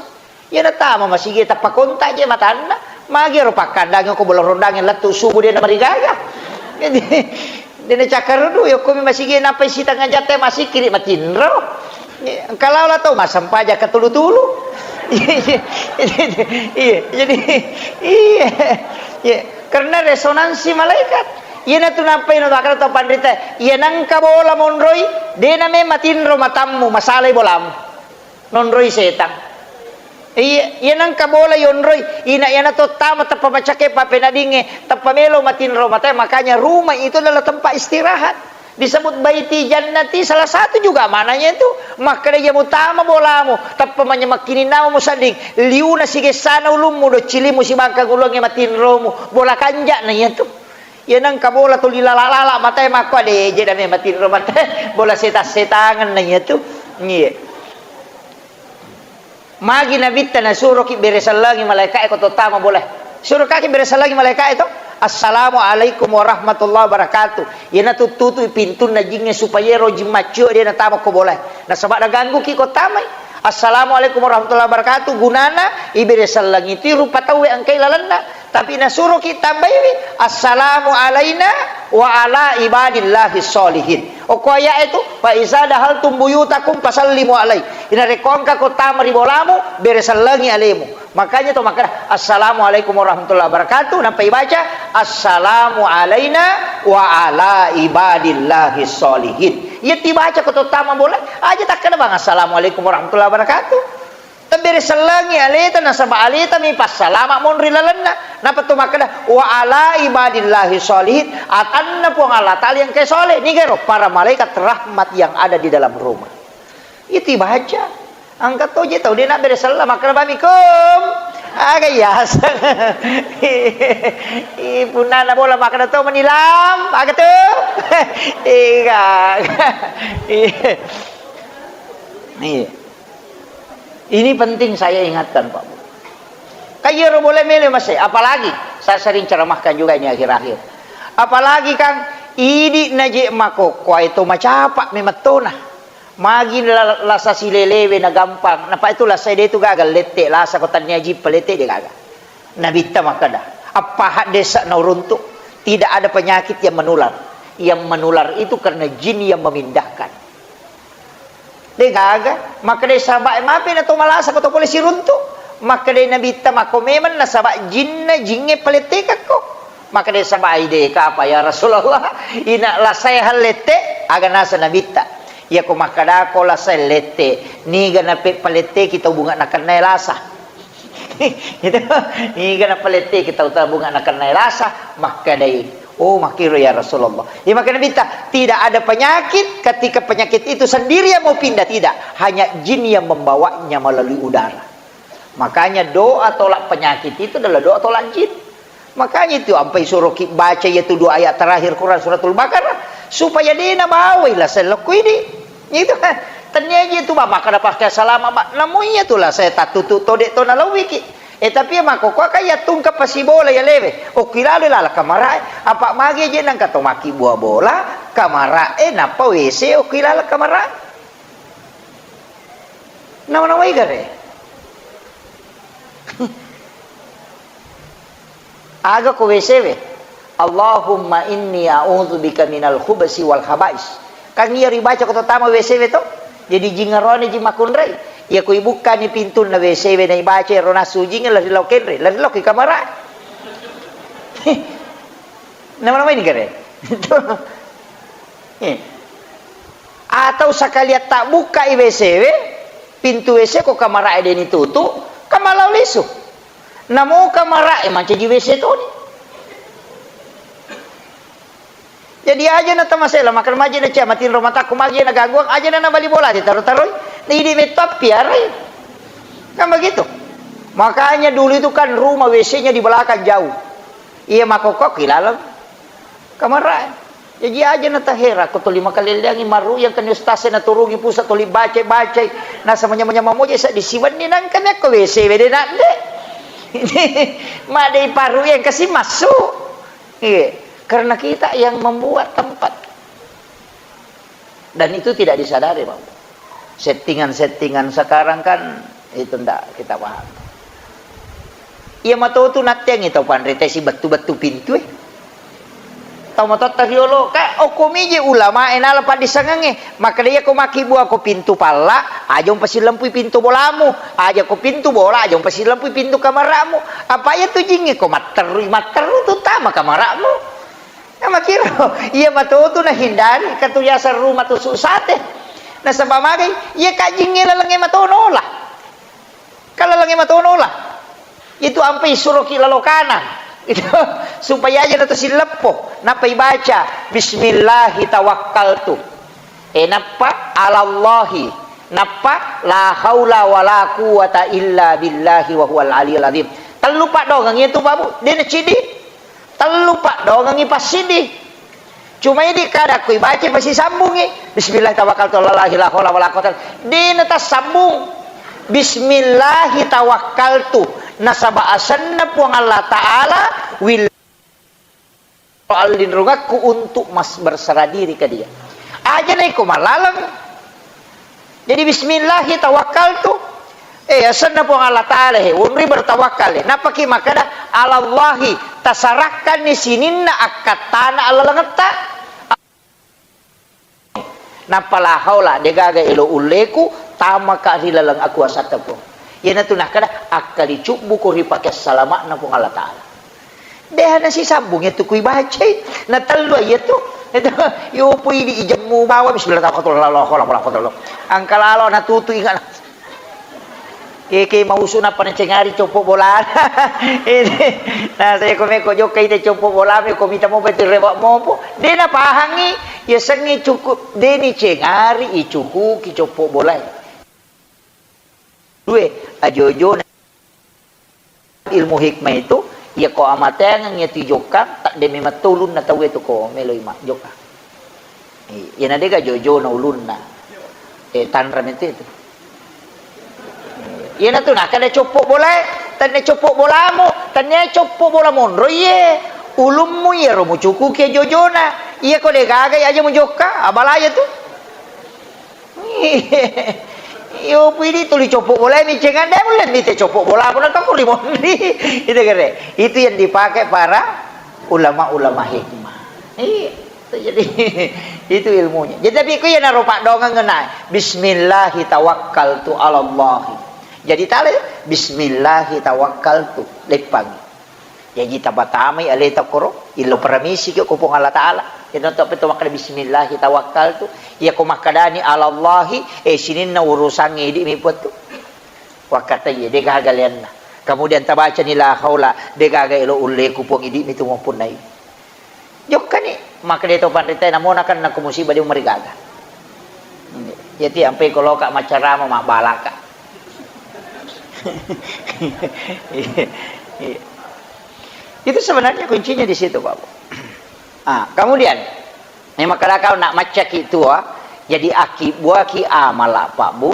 Iya na tama masigie tappa kontak je matanna, magi ero pakkandangi ko bola rondangi lettu subuh de na marigaga. Jadi, de na cakkaruddu, iya ko mi masigie nappai sitengnga jatte masikkiri matinro. Engka lalo tau massempajang katulu-tulu. Iya, iya, iya, iya, jadi, iya, iya. Karena resonansi malaikat. Iya natu nappai no takara tau panrita. Iya nengka bola monroi, de na memang matinro matammu, masalai bolamu. Nonroi setang. Iya, iya nengka bola yonroi, ina iyana to tama teppa macake papenadinge, teppa melo matinro matae, makanya rumah itu adalah tempat istirahat. Disebut baiti jannati, salah satu juga maknanya itu. Makkeda iya mutama bolamu, tappa manyamekkininnamu musedding, liuna sigessana ulummu, doccilimu sibangkang ulungnge matinromu, bola kanja'na iyatu. Iya nengka bola tuli lala-lala matae makko, ade je dame matinro matae, bola setang-setangenna iyatu. Iya. Magi Nabitta nasuroki bere sellengi malaeka'e ko to tama bolae. Surokaki bere sellengi malaeka'e to. "Assalamualaikum warahmatullahi wabarakatuh." Iyana tuttutu pintunna jingnge supaya ero jing maccio de natama ko bolae. Nasaba nagangguki ko tamai. "Assalamualaikum warahmatullahi wabarakatuh." Gunana ibere sellengi ti rupa tauwe engkai lalenna. Tapi nasuroki tambaiwi, "Assalamu alaina wa ala ibadillahi sholihin." Okko aya'e tu, "Fa iza dahaltum buyutakum fasallimu alai." Inarekko engka ko tama ri bolamu, bere sellengi alemu. Makanya to makkeda, "Assalamualaikum warahmatullahi wabarakatuh." Nampa ibaca, "Assalamu alaina wa ala ibadillahi sholihin." Iya tibaca ko to tama bola, aja takkeda bang, "Assalamualaikum warahmatullahi wabarakatuh." Tebbere sellengi aleta, nasaba aleta mi passalama monri lalenna. Napa to makkeda, "Wa ala ibadillahi sholihin," atanna Puang Allah Ta'ala yang ke soleh. Nigero para malaikat rahmat yang ada di dalam rumah. Itu baca. Angka to je tau de nabbere sella makkeda bami kum. Aga yaseng. I punna na bola makkeda to menilam, aga tu. Iga. Iya. Ini penting saya ingatkan, Pak Bu. Kan iyaro boleh milih, Mas, ya. Apalagi, saya sering ceramahkan juga ini akhir-akhir. Apalagi, Kang, idi naje makokkoe to macapa memettona. Magi la-, lasa silelewe na gampang. Napa itu lasa de tu gaga lette, lasa ko tania jippa lette de gaga. Nabitta makkeda, "Appaha desa na uruntu, tidak ada penyakit yang menular. Yang menular itu karena jin yang memindahkan." De gaga, makkeda sahabat, "Mapi na to malasa ko to pole siruntu?" Makkeda Nabitta, "Makko memang nasaba jinna, jingnge palettekakko." Makkeda sahabat, "Ai de kapa ya Rasulullah, ina lasae hallette?" Aga nasa Nabitta, "Iya ko makkeda ko lasae lette, niga nape paletteki tau bunga nakennae lasa." Itu, niga napaletteki tau tabunga nakennae lasa, makkedai, "Oh, makkiro ya Rasulullah." Iya makkeda Nabitta, "Tidak ada penyakit ketika penyakit itu sendiri yang mau pindah, tidak. Hanya jin yang membawanya melalui udara." Makanya doa tolak penyakit itu adalah doa tolak jin. Makanya itu ampai suroki baca iyatu dua ayat terakhir Quran Suratul Baqarah supaya de nabawai lasa lokko idi. Itu kan. Tania ji tu ba makkeda pakai salama ba. Namu iya tu lasa tattutu to de to nalawiki. Eh, tapi iya makkokkoe kan iya tungka pasibola iya lewe. Okki lalo lala kamarae. Apa magi je nangka to makkibua bola, kamarae nappa W C okki lala kamarae. Nawa-nawai gare. Aga ko W C we? "Allahumma inni a'udzubika minal khubsi wal khaba'is." Kan iya ribaca ko to tama W C we to? Jadi jingarone ji makkunrai. Iya ko ibukkani pintunna W C we na ibaca ero nasu jinge lari lao kenre, lari lao ki kamara. Nama-nama ini gare. Eh. Atau sakalian tabbukkai W C we, pintu W C ko kamarae deni tutu, kamalao lisu. Namo kamarae mancaji W C toni. Jadi aja na tamasela, makan maji na cia, matinro matakku magi na gangguang, aja na nabali bola, ditaro-taroi, na idi metto appiarai. Kan begitu. Makanya dulu itu kan rumah W C-nya di belakang jauh. Iya, makkokkoe ki laleng kamarae. Jaji aja na tahera ko tuli makaleleangi maru yang kani ustaz e naturungi pusat tuli baca-bacai. Nasa manyama-nyama moja sa disiwenni nangka mi akko W C we de nadde. Madei paru yang kasi masuk. Iya, karena kita yang membuat tempat. Dan itu tidak disadari, Pak. Settingan-settingan sekarang kan itu ndak kita paham. Iya matotu natteangngi tau panrita sibettu-bettu pintue. Tau matotta riolo, ka okko mije ulamae nala paddissengengnge. Makkeda iya ko makkibua ko pintu palla, aja umpasilempui pintu bolamu. Aja ko pintu bola, aja umpasilempui pintu kamara'mu. Apa iya tu jingnge ko matterui, matteru tu tama kamara'mu. Iya makkiro, iya matotu nahindari, katu yaseng rumah tusuk sate. Nasaba magai, iya kajingnge lalengnge matono lah. Kan lalengnge matono lah. Itu ampai suroki lalokana. Itu supaya aja na to silleppo. Nappa ibaca, "Bismillahi tawakkaltu." Eh, nappa alallahi. Nappa la haula wala quwwata illa billahi wa huwal aliyul azim. Tellu paddoangeng itu, Pak Bu. De na cidi. Tellu paddoangengngi passiddi. Cuma idi kada ko ibaca pasisambungngi. Bismillah tawakkaltu alallahi la haula wala quwwata. De na tassambung. Bismillahi tawakkaltu. Nasaba asenna Puang Allah Ta'ala will allinrungakku untuk mas berserah diri ke Dia. Aja na iko malaleng. Jadi, "Bismillahi tawakkaltu." Eh, asenna Puang Allah Ta'ala he, wonri bertawakkal he. Nappaki makkeda, Alallahi, tasarakkanni sininna akkattana allalengetta. Nappa la haula, degaga elo ulleku, tamaka ri laleng akuasatta Puang. Iyanatu nakkeda, akkalicubbuko ri pake salama'na Puang Allah Ta'ala. Deha nasisambung iyatu kui bacai, natellu iyatu. Itu, yopo idi ijemmu bawa, bismillah, tawakkaltu, la haula wala quwwata illa billah. Angka lalo natutu ingat. Keke mausu nappa nacengari coppo bolana. Ini, nah, saya ko meko jokka ite coppo bola, meko mita mopa itu rewa mopo. De napahangi, yasengnge cukup, de nicengari, icukuki coppo bolae. Due, ajo-ojona ilmu hikmah itu, iya ko amateangeng iya tu ijokkang, tak de memang to ulunna tau itu ko meloi ma jokka. Iya, na dega jojona ulunna. Eh, tanra mete itu. Iyanatu nakkeda coppo bolae, tannia coppo bolamu, tannia coppo bola monro iye. Ulummu iyaro mucukuki jojona. Iya ko degaga aja mujokka, abalaya tu. Iyo, pidi tuli coppo bolae micengan de ulle mite coppo bola pun kau rimonri. Itu kere. Itu yang dipakai para ulama-ulama hikmah. Iya. Jadi, itu ilmunya. Jadi, tapi ku iyanaro paddoangeng ngena, "Bismillahi tawakkaltu alallahi." Jadi, tale, "Bismillahi tawakkaltu." Leppangi. Jaji, tapatamai aleta koro, illo paramisi ki ko Puang Allah Ta'ala. Iyana to, apa to makkeda, "Bismillahi tawakkaltu." Iya ko makkedani, "Alallahi," eh, sininna urusangnge idi mi Puang tu. Wakkatai, de gaga leanna. Kemudian tabacani, "La haula," de gaga elo ulleku Puang, idi mi tu mappunnai. Jokkani, makkeda to panrita, namona kan nako musibah de marigaga. Jadi ampai ko loka maccarama mabbalaka. Iya, iya. Itu sebenarnya kuncinya di situ, Pak Bu. Ah, kemudian, memang kadang kau nak macaki tua, jadi aki buaki amala, Pak Bu.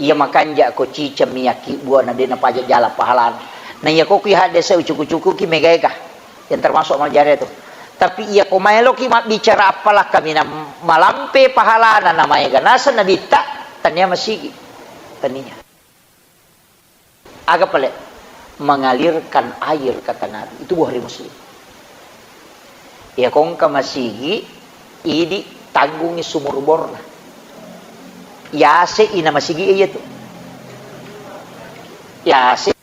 Iya makanja ko ciceng mi aki buana de napaja jala pahalana. Nah, iya ko kui hadese ucuku-cuku ki megaega. Yang termasuk amal jariah itu. Tapi iya ko maeloki mabbicara appala kaminang malampe pahalana na maega naseng nabitta, tania masigi. Tania. Aga pale? Mengalirkan air, kata Nabi. Itu Bukhari Muslim. Iya ko engka masigi, idi tanggungi sumur borna. Yase ina masigi iya tu. Yase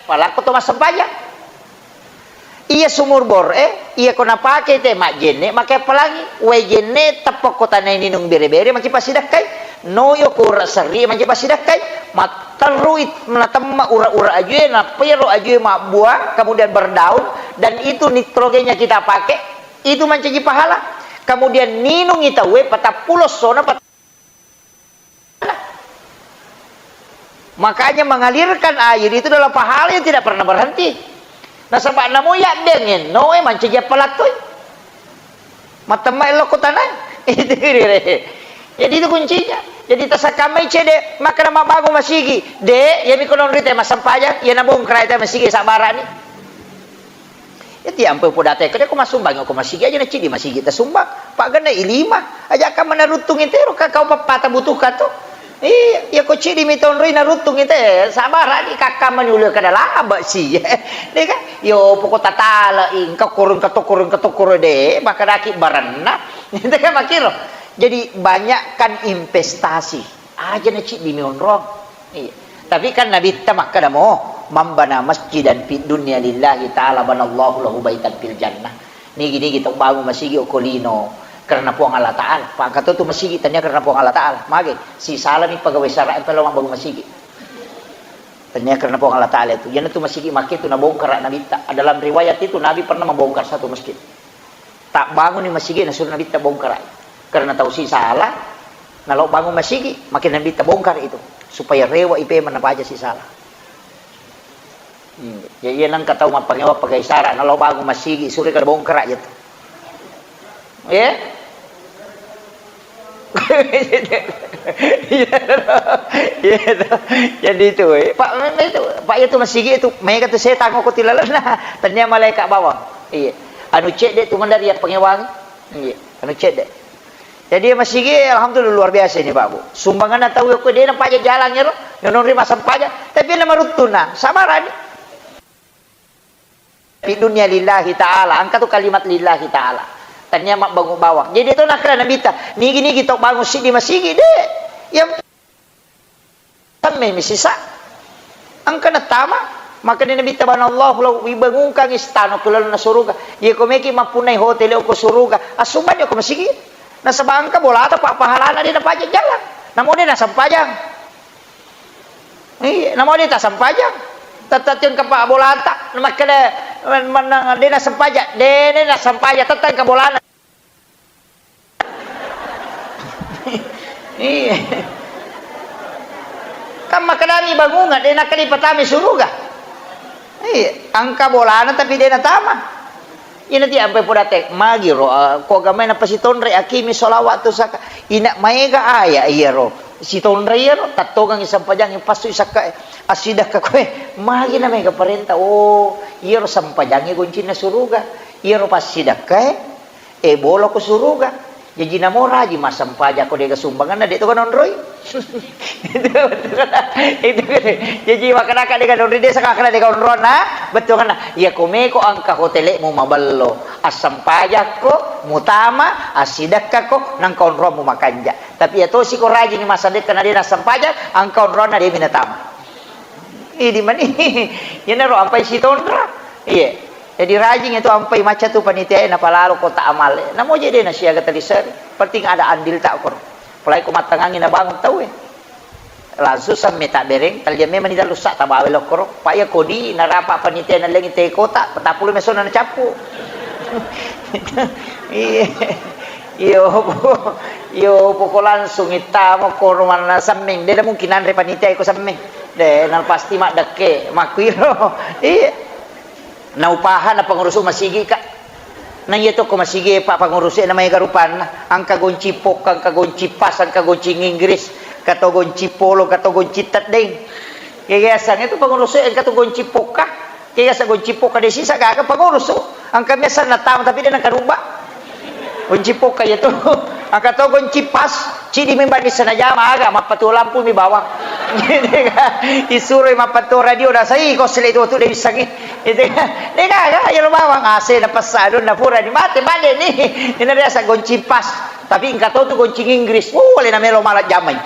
Palakko to massempajang. Iya sumur bor e, iya ko napake te majjenne, make appalangi. Wae jenne teppa ko tanai ninung bere-bere, maki passidakkai. Noyo ko ura serri, maki passidakkai. Matterrui natemma ura-ura ajue, nappa iyaro ajue mabbuang, kemudian berdaun, dan itu nitrogenya kita pakai, itu mancaji pahala. Kemudian ninungi tauwe patappulo sona pat- Makanya mengalirkan air itu adalah pahala yang tidak pernah berhenti. Nasaba namo yaddeng enno e mancaji appalakkoi. Matemma ello ko tanai. Itu dire. Jadi itu kuncinya. Jadi tasakkammai cede, makkeda mabbangung masigi. De, yami ko nonri te massempajang, iya nabongkara te masigi sabbarani. Iya tiampe podate kede ko massumbang ko masigi aja na cidi masigi tasumbang. Pagana i lima. Aja ka manaruttung itero ka kau pappata butuhkan tu. Iya, iya ko cidi mi tonroi naruttung ite, sabara di kakka manulu kada laba si. Deka, yo poko tatala i, engka korong katokoro, engka tokoro de, makadaki baranna. Deka makiro. Jadi banyakkan investasi. Aja na cidi mi onrong. Iya. Tapi kan Nabitta makkeda mo, "Man bana masjidan fid dunya lillahi ta'ala banallahu lahu baitan fil jannah." Nigi-nigi tau bangun masigi okko lino karena Puang Allah Ta'ala. Pangkato tu masigi tania karena Puang Allah Ta'ala. Mage, sisalami pegawai syara' yang perlu membangun masigi. Tania karena Puang Allah Ta'ala itu. Yana tu masigi make tu nabongkar Nabitta. Dalam riwayat itu Nabi pernah membongkar satu masjid. Tabbanguni masigi nasuro Nabitta bongkara. Karena tau sisala, nalo bangun masigi, makin Nabitta bongkar itu. Supaya rewa ipe mana paja sisala. Hmm. Ya, iya nang katau mappangewa pagai sara, nalo bangun masigi, suri kada bongkara ya tu. Ya? Iya, iya, iya. Jadi itu, eh. Pak, memang itu, Pak, itu masigi itu, mereka tu setan kok tilalan. Tania malaikat bawang. Iya. Anu cedde tu mandari ya pengewang. Iya. Anu cedde. Jadi masigi, alhamdulillah, luar biasa ini, Pak, Bu. Sumbanganna tau ko de' napaja jalan ero, nonri massempajang, tapi na maruttunna, sabarani. Di dunia lillahi ta'ala, engka tu kalimat lillahi ta'ala. Tania mabbangung bawang. Jadi itu nakala Nabitta, nigi-nigi tau bangun siddi masigi, de'. Yang Semmemi sisa. Engka natama, makkedai Nabitta, "Banallahu lahu, ibangungkang istana ko lalenna suruga." Iya ko meki mappunnai hotel ko suruga, assumbang ko masigi. Nasaba engka bolata pa pahalana de' napaja jalan. Namo de' nasempajang. Iya, namo de' tasempajang. Tette' engka pa bolata, makkeda, men-, menang de' nasempajang, de', de' nasempajang, tette' engka bolana. Iya. Kan makkedami bangunga, de' nakkeda ipatama suruga. Iya, engka bolana tapi de' natama. Ina ti ampai podate, magi ro, ah, ko agamai napasitonre, akimi sholawat tu saka. Ina maega aya iya ro. Sitonre iya ro, tattogang sempajangi passu sakka, asidakka koe. Magi na maega parenta, oh, iya ro sempajangi goncinna suruga. Iya ro passidakka, eh. Eh, bolo ko suruga. Jaji namo rajing massempajang ko de' gaga sumbanganna, de' to ganonroi. Itu, itu, jaji makkedaka de' ganonroi, de' saka makkeda de' ganonronna, bettuanna. Iya ko meko engka hotelmu maballo, assempajakko, mutama, assidekkako, nangka onroammu makanja. Tapi iya tosi ko rajing massadekka na de' nassempajang, engka onroanna de' mi natama. Idi mani. Iyanaro ampai sitonra. Iya. Jadi rajing itu ampai macca tu panitia e napalalo kota amal e. Namo je de' nasiaga taliseri. Penting ada andil ta koro. Apalagi ko mattangangi nabangun tau e. Langsung semme tabbereng, talia memang ni dalu sa tabawa lo koro. Pa iya kodi narapa panitia e nalengi te kota, patappulo mesona nacappu. Iya. Iyo, iyo, poko langsung ittamo koro manna semmeng. De' mungkin anre panitia iko semmeng. De', na pasti maddekke, makkuiro. Iya. Na upaha na pengurusu masigi, Kak. Na iya to ko masigi, Pak, pengurusu na maega rupanna. Engka gonci pokka, engka gonci pas, engka gonci Inggris, kato gonci polo, kato gonci teddeng. Yayasan itu pengurusu engka tu gonci pokka. Kega sa gonci pokka de' sisa gaga pengurusu. Engka biasa natama tapi de' nakaruba. Gonci pokka iya tu. Engka to gonci pas, cidi memang di sana jama aga, mappatuo lampu mi bawang. Isuroi mappatuo radio, nasai ko sele tu tu de' bissangi. Itu kan. De' gaga, iya lo bawang, ase na pessa, donna pura ni mate, bale ni. Ina biasa gonci pas. Tapi engka to tu goncing Inggris, wuh, alena melo mala jamai.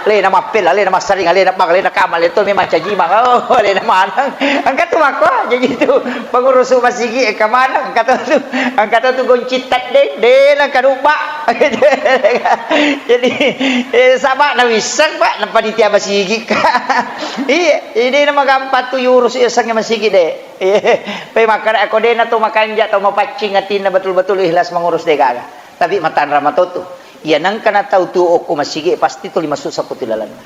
Alena mappella, alena massaring, alena bang, alena kamma, alena to memang caji bang. Oh, alena maneng. Engka tu makko, jaji tu pengurusu masigi engka maneng, engka to tu, engka to tu goncing teddeng, de' nengka dubba. Jadi, eh, saba na wisseng, Pak, na panitia masigi, Kak. Iya, jadi na magampang tu yurus iya sengnge masigi de'. Iya, pe makkeda ko de' na to makanja, to mapaccing atinna betul-betul ikhlas mengurus de' gaga. Tapi matanra matotu. Iya, nengka na tau tuo okko masigi, pasti tuli masuk saputi lalenna.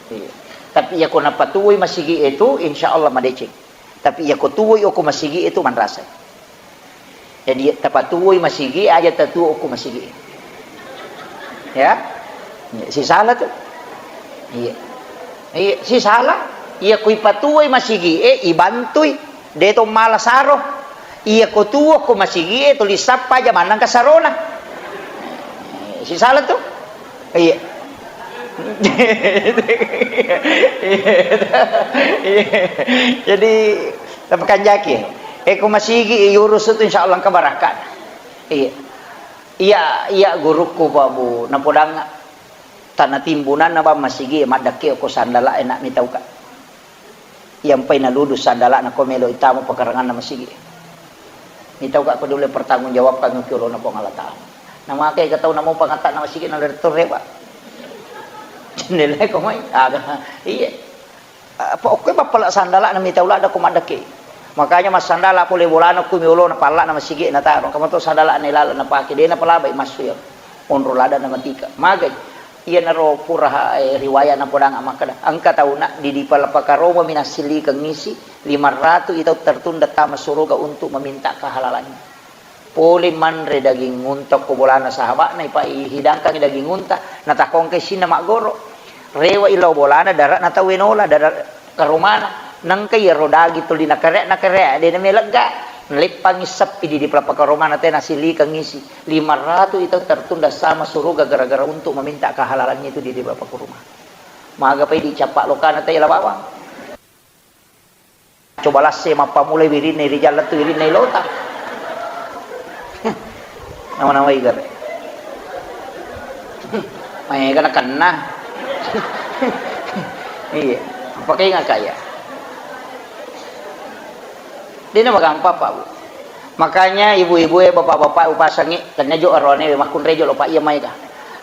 Iya. Tapi iya ko napatuoi masigi itu, insya Allah madeceng. Tapi iya ko tuoi okko masigi itu manrasai. Jadi tapatuoi masigi, aja tatuo okko masigi. Ya? Iya, sisala tu. Iya. Iya, sisala. Iya, kui patuoi masigi, eh, ibantui. De' to mala saro. Iya ko tuo ko masigi e tuli sappa aja maneng ka sarona. Eh, sisala tu. Iya. Iya. Jadi, tapi kanjaki. Eh, ko masigi yurus tu insya Allah engka barakka. Iya. Iya, iya gurukku Pak Bu, napodang tana timbunanna bang masigi maddakke ko sandala e na mitauka. Iyampai naludu sandala'na ko melo itama pakaranganna masigi. Mitauka ko dule pertanggung jawabkan ki olona Puang Allah Ta'ala. Namake ka tau namo pangatta'na masigi na lettorre, Pak. Jendela ko mai. Aga. Iya. Apa okkoe mappala sandala'na mitau ladda ko maddekke. Makanya massandala pole bolana ko miolona palla'na masigi nataro. Kamato sandala'na laleng napake de' napalabai massu ya. Onro ladda na matika. Magai. Iyanaro pura, eh, riwaya napodang makkeda, engka tauna didi pala pakaromo minassillikeng isi lima ratu itau tertunda tama suruga untuk meminta kehalalannya. Pole manre daging unta ko bolana sahaba'na, ipa-, ihidangkangi daging unta, natakongke sinna maggoro. Rewe'i lao bolana dara'na tauwe nola, dara karomana. Nengka iyaro daging tuli nakare-, nakare, de' namelegga. Naleppangngi seppi di, di palapaka romana tena silikang isi. Lima ratu itu tertunda sama suruga gara-gara untuk meminta kehalalannya itu di, di palapaka romana. Maga pai dicappa lokana tela bawang. Coba lasse mappamulai wirinna rijang lettu wirinna ilota. Nama-nama igare. Maega nakenna. Iya, pakai ngaka ya. Dena magampang, Pak, Bu. Makanya ibu-ibu e, bapak-bapak upasangi, tenna jo arone makkunrai jo lo, Pak, iya maega.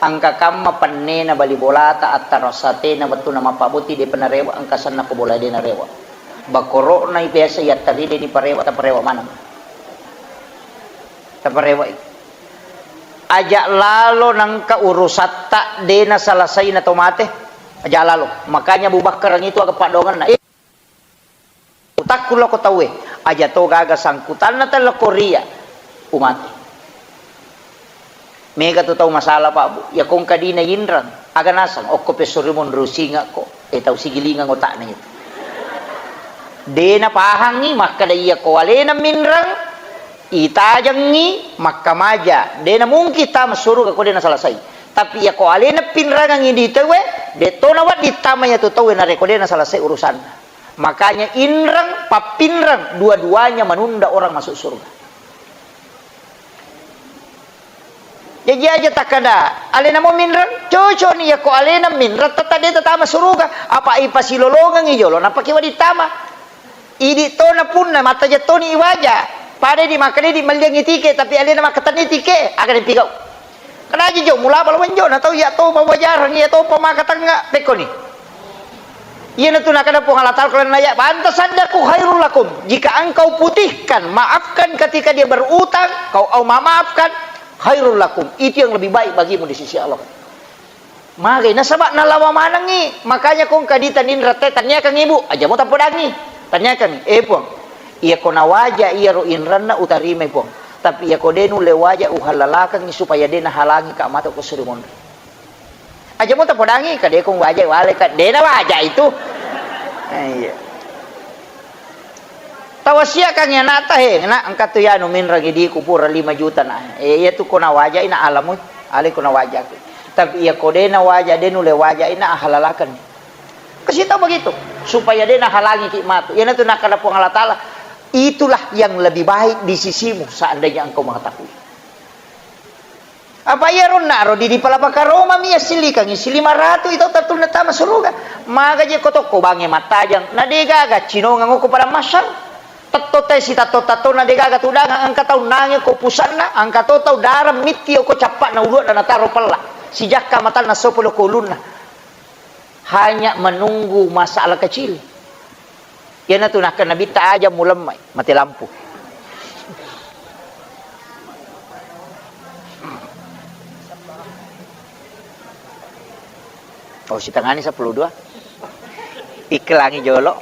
Engka kamma pennena bali bolata, attarasatena wettuna mappabboti de penarewa, engka senna ko bola de narewa. Bakoro'na biasa yattaride ni parewa, taparewa maneng. Taparewa. Aja lalo nangka urusatta de nasalasai na to mate. Aja lalo. Makanya Abu Bakar itu aga padongenna. Eh, utakku loko tauwe. Aja to gaga sangkutanna telloko ria. Umate. Mega tu tau masalah, Pak, Bu. Iya ko engka dina inreng, aga naseng, okko pesso ri monro singakko, eh, tau sigilingeng otakna itu. De napahangngi makkeda iya ko alena minreng, itajengngi makkamaja. De namungkin tama suruga ko de nasalasai. Tapi iya ko alena pinrangengngi di tauwe, de to nawedding tama iya tu tauwe narekko de nasalasai urusanna. Makanya inreng, pappinreng, dua-duanya menunda orang masuk surga. Jaji aja takkada, alena mo minreng, cocok ni, yako alena minreng, tetta de tatama suruga. Apa ipasilolongengi jolo, napake wedding tama. Idi tona punna, mattaja toni iwaja. Pada di makkeda di melliangi tike, tapi alena makkatenni tike, aga dipigau. Kena aja jo, mulaba lawan jo, na tau iya to mawajarang, iya to pamakatengnga, pekkoni. Iyanatu nakkeda Puang Allah Ta'ala, kalau naya, "Anta saddaku khairul lakum." Jika engkau putihkan, maafkan ketika dia berutang, kau au memaafkan, khairul lakum. Itu yang lebih baik bagimu di sisi Allah. Magai nasaba nalawa manengngi, makanya kong kadita ninrette tanniakangngi, Bu, aja mo tapodangngi. Tanniakangngi, "Eh, Puang, iya ko nawaja iyaro inranna utarimai, Puang. Tapi iya ko de nulle waja uhallalakangngi supaya de nahalangi ka matu ko suri monri." Aja mo tapodangngi, ka de kong waja wale ka, de nawaja itu. Eh, iya. Tawasiakangngi anakta, he, nak, engka tu yanu minreng idiku pura lima juta na. Eh, iya tu ko nawajai na alamu, ale ko nawajaki. Tapi iya ko de nawaja, de nulle wajai na ahalalakan. Kasih tahu begitu, supaya de nahalangi ki matu. Iyanatu nakkeda Puang Allah Ta'ala, itulah yang lebih baik di sisimu seandainya engkau mengetahui. Apa iyaro naro di, di palapaka Roma mi assilikangngi silima ratu itu tatunna tama suruga. Maga je ko tokko bangnge mattajang, na de gaga cinongeng ko padang mahsyar. Tetto tai sitatto-tatto na de gaga tudang, engka tau nange ko pusanna, engka to tau darang mitti ko cappana uluanna nataro pella. Sijakka matanna sopo lo ko ulunna. Hanya menunggu masalah kecil. Iyanatu nakkeda Nabitta, "Aja mulemmai, mate lampu." Oh, sitengani sepuluh dua. Iklangi jolo.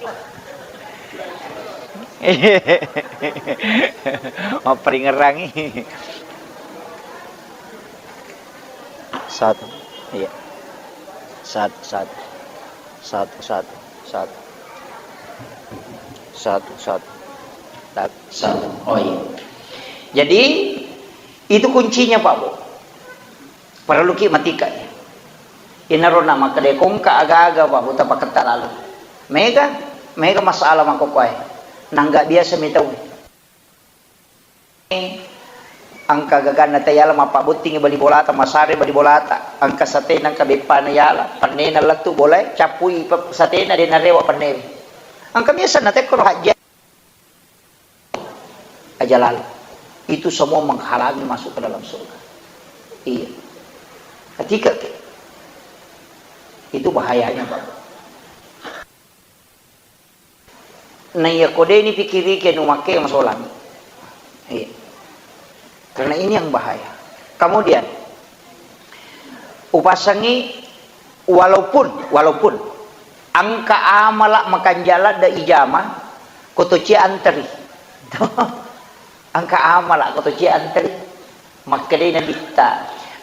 Mapperingerangi. Satu. Iya. Satu, satu. Satu, satu, satu. Satu, satu. Satu, satu. Oh, iya. Jadi, itu kuncinya, Pak, Bu. Perlu ki matika. Inaro na makkeda kongka aga-aga, Pak, Bu, tapaketta lalu. Mega, mega masalah makkokkoe. Nangga biasa mi tau. Engka gaganna tayala mappabottingi bali bolata, masare bali bolata, engka satena, engka beppana yala, pennena lettu bolae, cappui pe-, satena de narewa pennewe. Engka biasa natekkoro hajja aja lalu. Itu semua menghalangi masuk ke dalam surga. Iya. Ketika itu bahayanya, Pak. Na iya ko de ni pikirike nu makke masolang. Iya. Karena ini yang bahaya. Kemudian, upasangi walaupun, walaupun engka amala makanjala da ijama, ko to cia anteri. Engka amala ko to cia anteri. Makkedai Nabitta,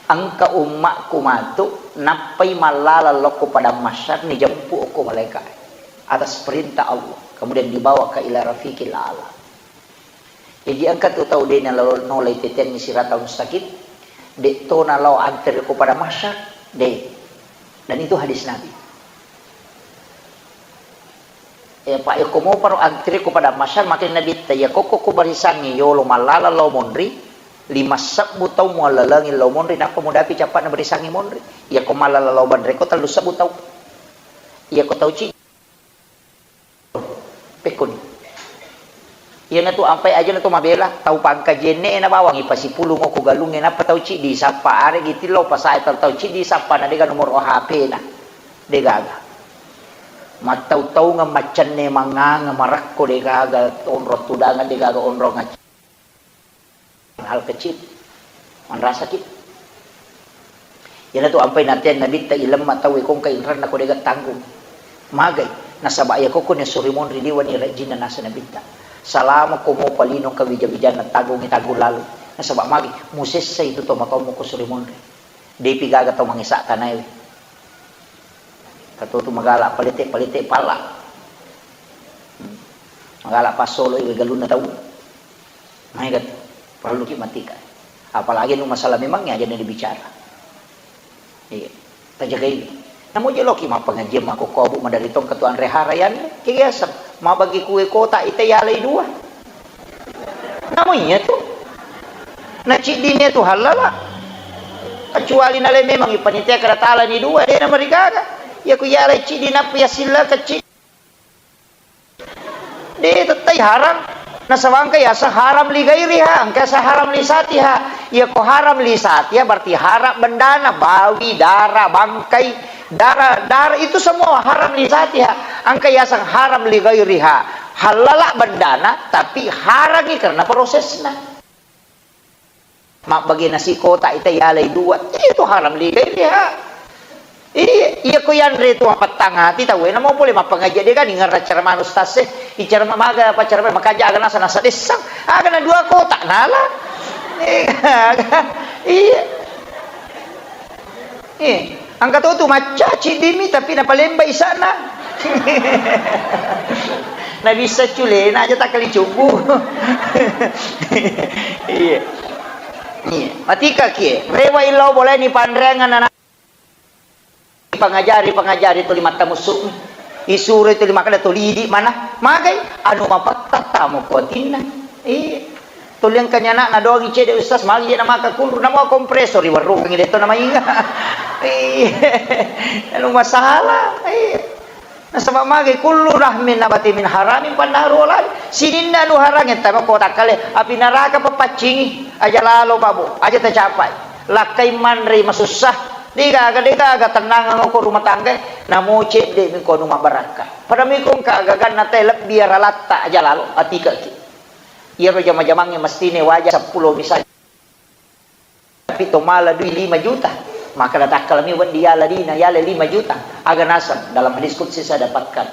"Engka ummakku matu nappai mallalang lokko padang mahsyar, nijemput okko malaika atas perintah Allah, kemudian dibawa ke ila rafiqil a'la." Jadi engka tu tau de' nalo-, nolai teteangngi sirata mustaqim, de' to nalao antere ko pada mahsyar, de'. Dan itu hadis Nabi. Eh, pa' yako moparo antere ko pada mahsyar, makkeda Nabitta, iya kokko ko barisangngi yolo mallala lao monri, lima sebbu tau muallalengi lao monri, nappa mudapi cappa'na barisangngi monri. Iya ko mallala lao banre ko tellu sebbu tau. Iya ko tau ci-, Pekkoni. Iyanatu ampai aja na to mabela, tau pangkajienne na bawang ipasipulung ko galungnge, nappa tau ciddi sappa, aregi tillau pasae tau, tau ciddi sappa na dega nomoro H P na. Degaga. Mattau-taungeng maccenne manganga marakko degaga onrong tudangeng degaga onrong acc-, Hal kecil. Manrasaki. Iyanatu ampai nateang Nabitta ilemma tauwe ko engka inranna ko dega tanggung. Magai, nasaba iya kokko ni suri monri liwani rajinna nasa Nabitta. Salama ko mopa lino engka wija-wijanna tanggungi tanggung lalu. Nasaba magi, musessa itu to matomu ko suri monri. Depi gaga tau mangesa tanaewe. Katotu magala palete-palete pala. Hmm. Magala passolo iwe galunna tau. Maega tu, parelluki matika. Apalagi nu masalah memang aja na dibicara. Iya, tajagai. Namo jeloki mappengajian mako kobu madari tong ketua anre hara yanre. Kegiasa, mabagi kue kota ite yalai dua. Namo iya tu. Na ciddini tu halala. Kecuali nale memang ipanitia kada talani dua, de na marigaga. Ya ku yalai ciddi nappa ya silla kecil. De tettai haram. Nasaba engka yaseng haram li gairiha, engka yaseng haram li satiha. Iya ko haram li satiha berarti haram bendana, bawi, dara, bangkai, dara, dara itu semua haram li satiha. Engka yaseng haram li gairiha. Halala bendana tapi harangi karena prosesna. Mabbage nasi kotak ita yalai dua, itu haram li gairiha. Iya, iya ko yanre tu mapettang ati tauwe, namo pole mappangaji de kan ingerra ceramah ustaz e, iceramah maga apa ceramah makaja aga nasa nasa dessang, aga na dua kotak nala. Iya. Eh, engka to tu macca ciddimi tapi napalemba isana. Nabissa culena aja takkali cubbu. Iya. Iya. Matika kie. Rewa illau boleh ni panreangan anak. Pangajari, pangajari tuli mattamussu. Isuro tuli makkeda tuli idi mana. Magai anu mapatta tamu kuatinna. Iya. Tuli engkanya anakna doangi cedde ustaz, magi je namaka kunru, namua kompresor, iwarrukangi de to namainga. Iya. Anu masalah. Iya. Nasaba magi kullu rahmin nabati min haramin fannaru wala. Sininna anu harange tama ko takkale, api naraka papaccingi, aja lalo pabu, aja tacapai. Lakkai manre masussa. Degaga, degaga tennangeng ko rumah tangga, namo cedde mi ko anu mabarakka. Pada mi ko engka gaganna te lebbi aralatta aja lalo, atikaki. Iyaro jama-jamangnge mestine waja seppulo misalnya. Tapi to mala dui lima juta, maka natakkalami weddi yala dina, yala lima juta. Aga naseng, dalam hadis qudsi saya dapatkan,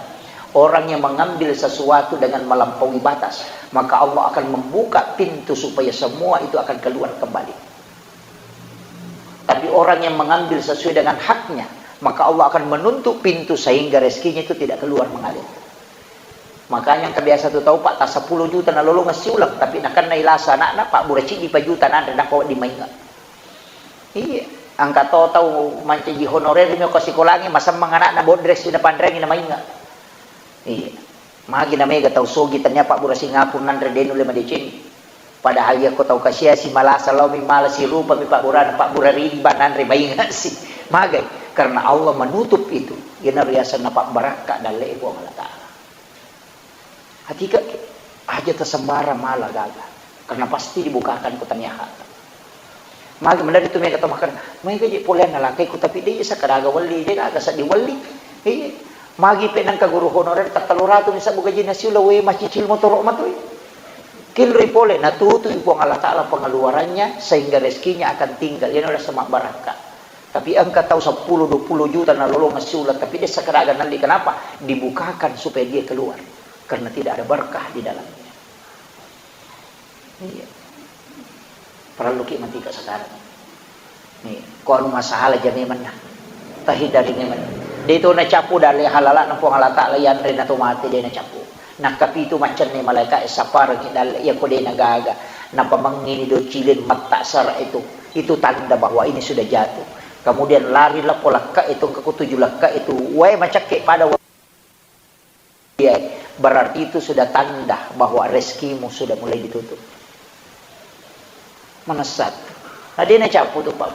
orang yang mengambil sesuatu dengan melampaui batas, maka Allah akan membuka pintu supaya semua itu akan keluar kembali. Tapi orang yang mengambil sesuai dengan haknya, maka Allah akan menutup pintu sehingga rezekinya itu tidak keluar mengalir. Makanya engka biasa tu tau, Pak, ta seppulo juta nalolongeng siuleng, tapi nakennai lasa anakna, pabbura ciddi pa juta nanre, nappa wedding mainga. Iya, engka to tau mancaji honorer mi ko sikolangi, masemmeng anakna, bodresi napanreangi namainga. Iya. Magi na mega tau sogi, tania pabbura Singapura nanre de nulle madecengi. Padahal iya ko tau kasiasi malasa laomi mala sirupami pabburana, pabbura ridi ba nanre maingasi. Magai? Karena Allah menutup itu. Iyanaro riasenna pabbarakka dalle Puang Allah Ta'ala. Hatika aja tasembarang mala gaga. Karena pasti dibukakan ko tania hata. Magi menari tu mega tau makkeda, mega je poleanna lakaiku, tapi de sakadaga welli, de gaga seddi welli. Iya. Magi pe nengka guru honorer ta tellu ratu ni sabbu gajinna siula, we macicil motoro matoi. Kinroi pole, natutui Puang Allah Ta'ala pengeluarannya sehingga rezekinya akan tinggal. Iyana udah semak barakka. Tapi engka tau seppulo dua puluh juta nalolongeng siula, tapi de sakadaga nelli. Kenapa? Dibukakan supaya dia keluar. Karena tidak ada berkah di dalamnya. Iya. Parelluki matika sekarang. Iya. Ko anu masalah ja memang nah. Tahindari memang. De to nacappu dalle halalana Puang Allah Ta'ala, yanre na to mate de nacappu. Nakkapitu macenne malaeka e sapparengngi dalle iya ko de' nagaga. Napamengngini do cilin matta sara itu. Itu tanda bahwa ini sudah jatuh. Kemudian lari lappo lakka itu, engka ko tuju lakka itu. Wae macakke pada wa-, iya, berarti itu sudah tanda bahwa rezekimu sudah mulai ditutup. Manessat. Na de' nacappu tu, Pak.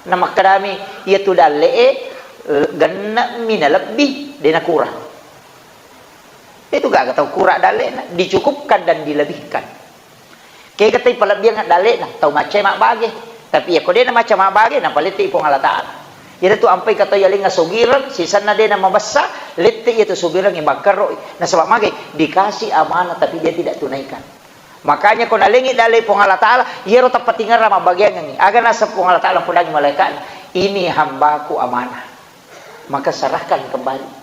Na makkedami, iya tu dalle e, eh, genne' mi nalebbi, de' nakurang. Itu gaga tau kura dalle'na, dicukupkan dan dilebihkan. Kega tau palebbiang dalle'na, tau macca mabbage. Tapi iya ko de' namacca mabbage, napalette i Puang Allah Ta'ala. Iyana tu ampai katau yalengnga sogireng, sisenna de' namabessa, lette iya tu sogireng i bangkerro i. Nasaba mage, dikasih amanah tapi dia tidak tunaikan. Makanya ko nalengngi dalle Puang Allah Ta'ala, iyaro tappatingerang mabbageangengngi. Aga naseng Puang Allah Ta'ala podangngi malaeka'na, "Ini hambaku amanah." Maka serahkan kembali.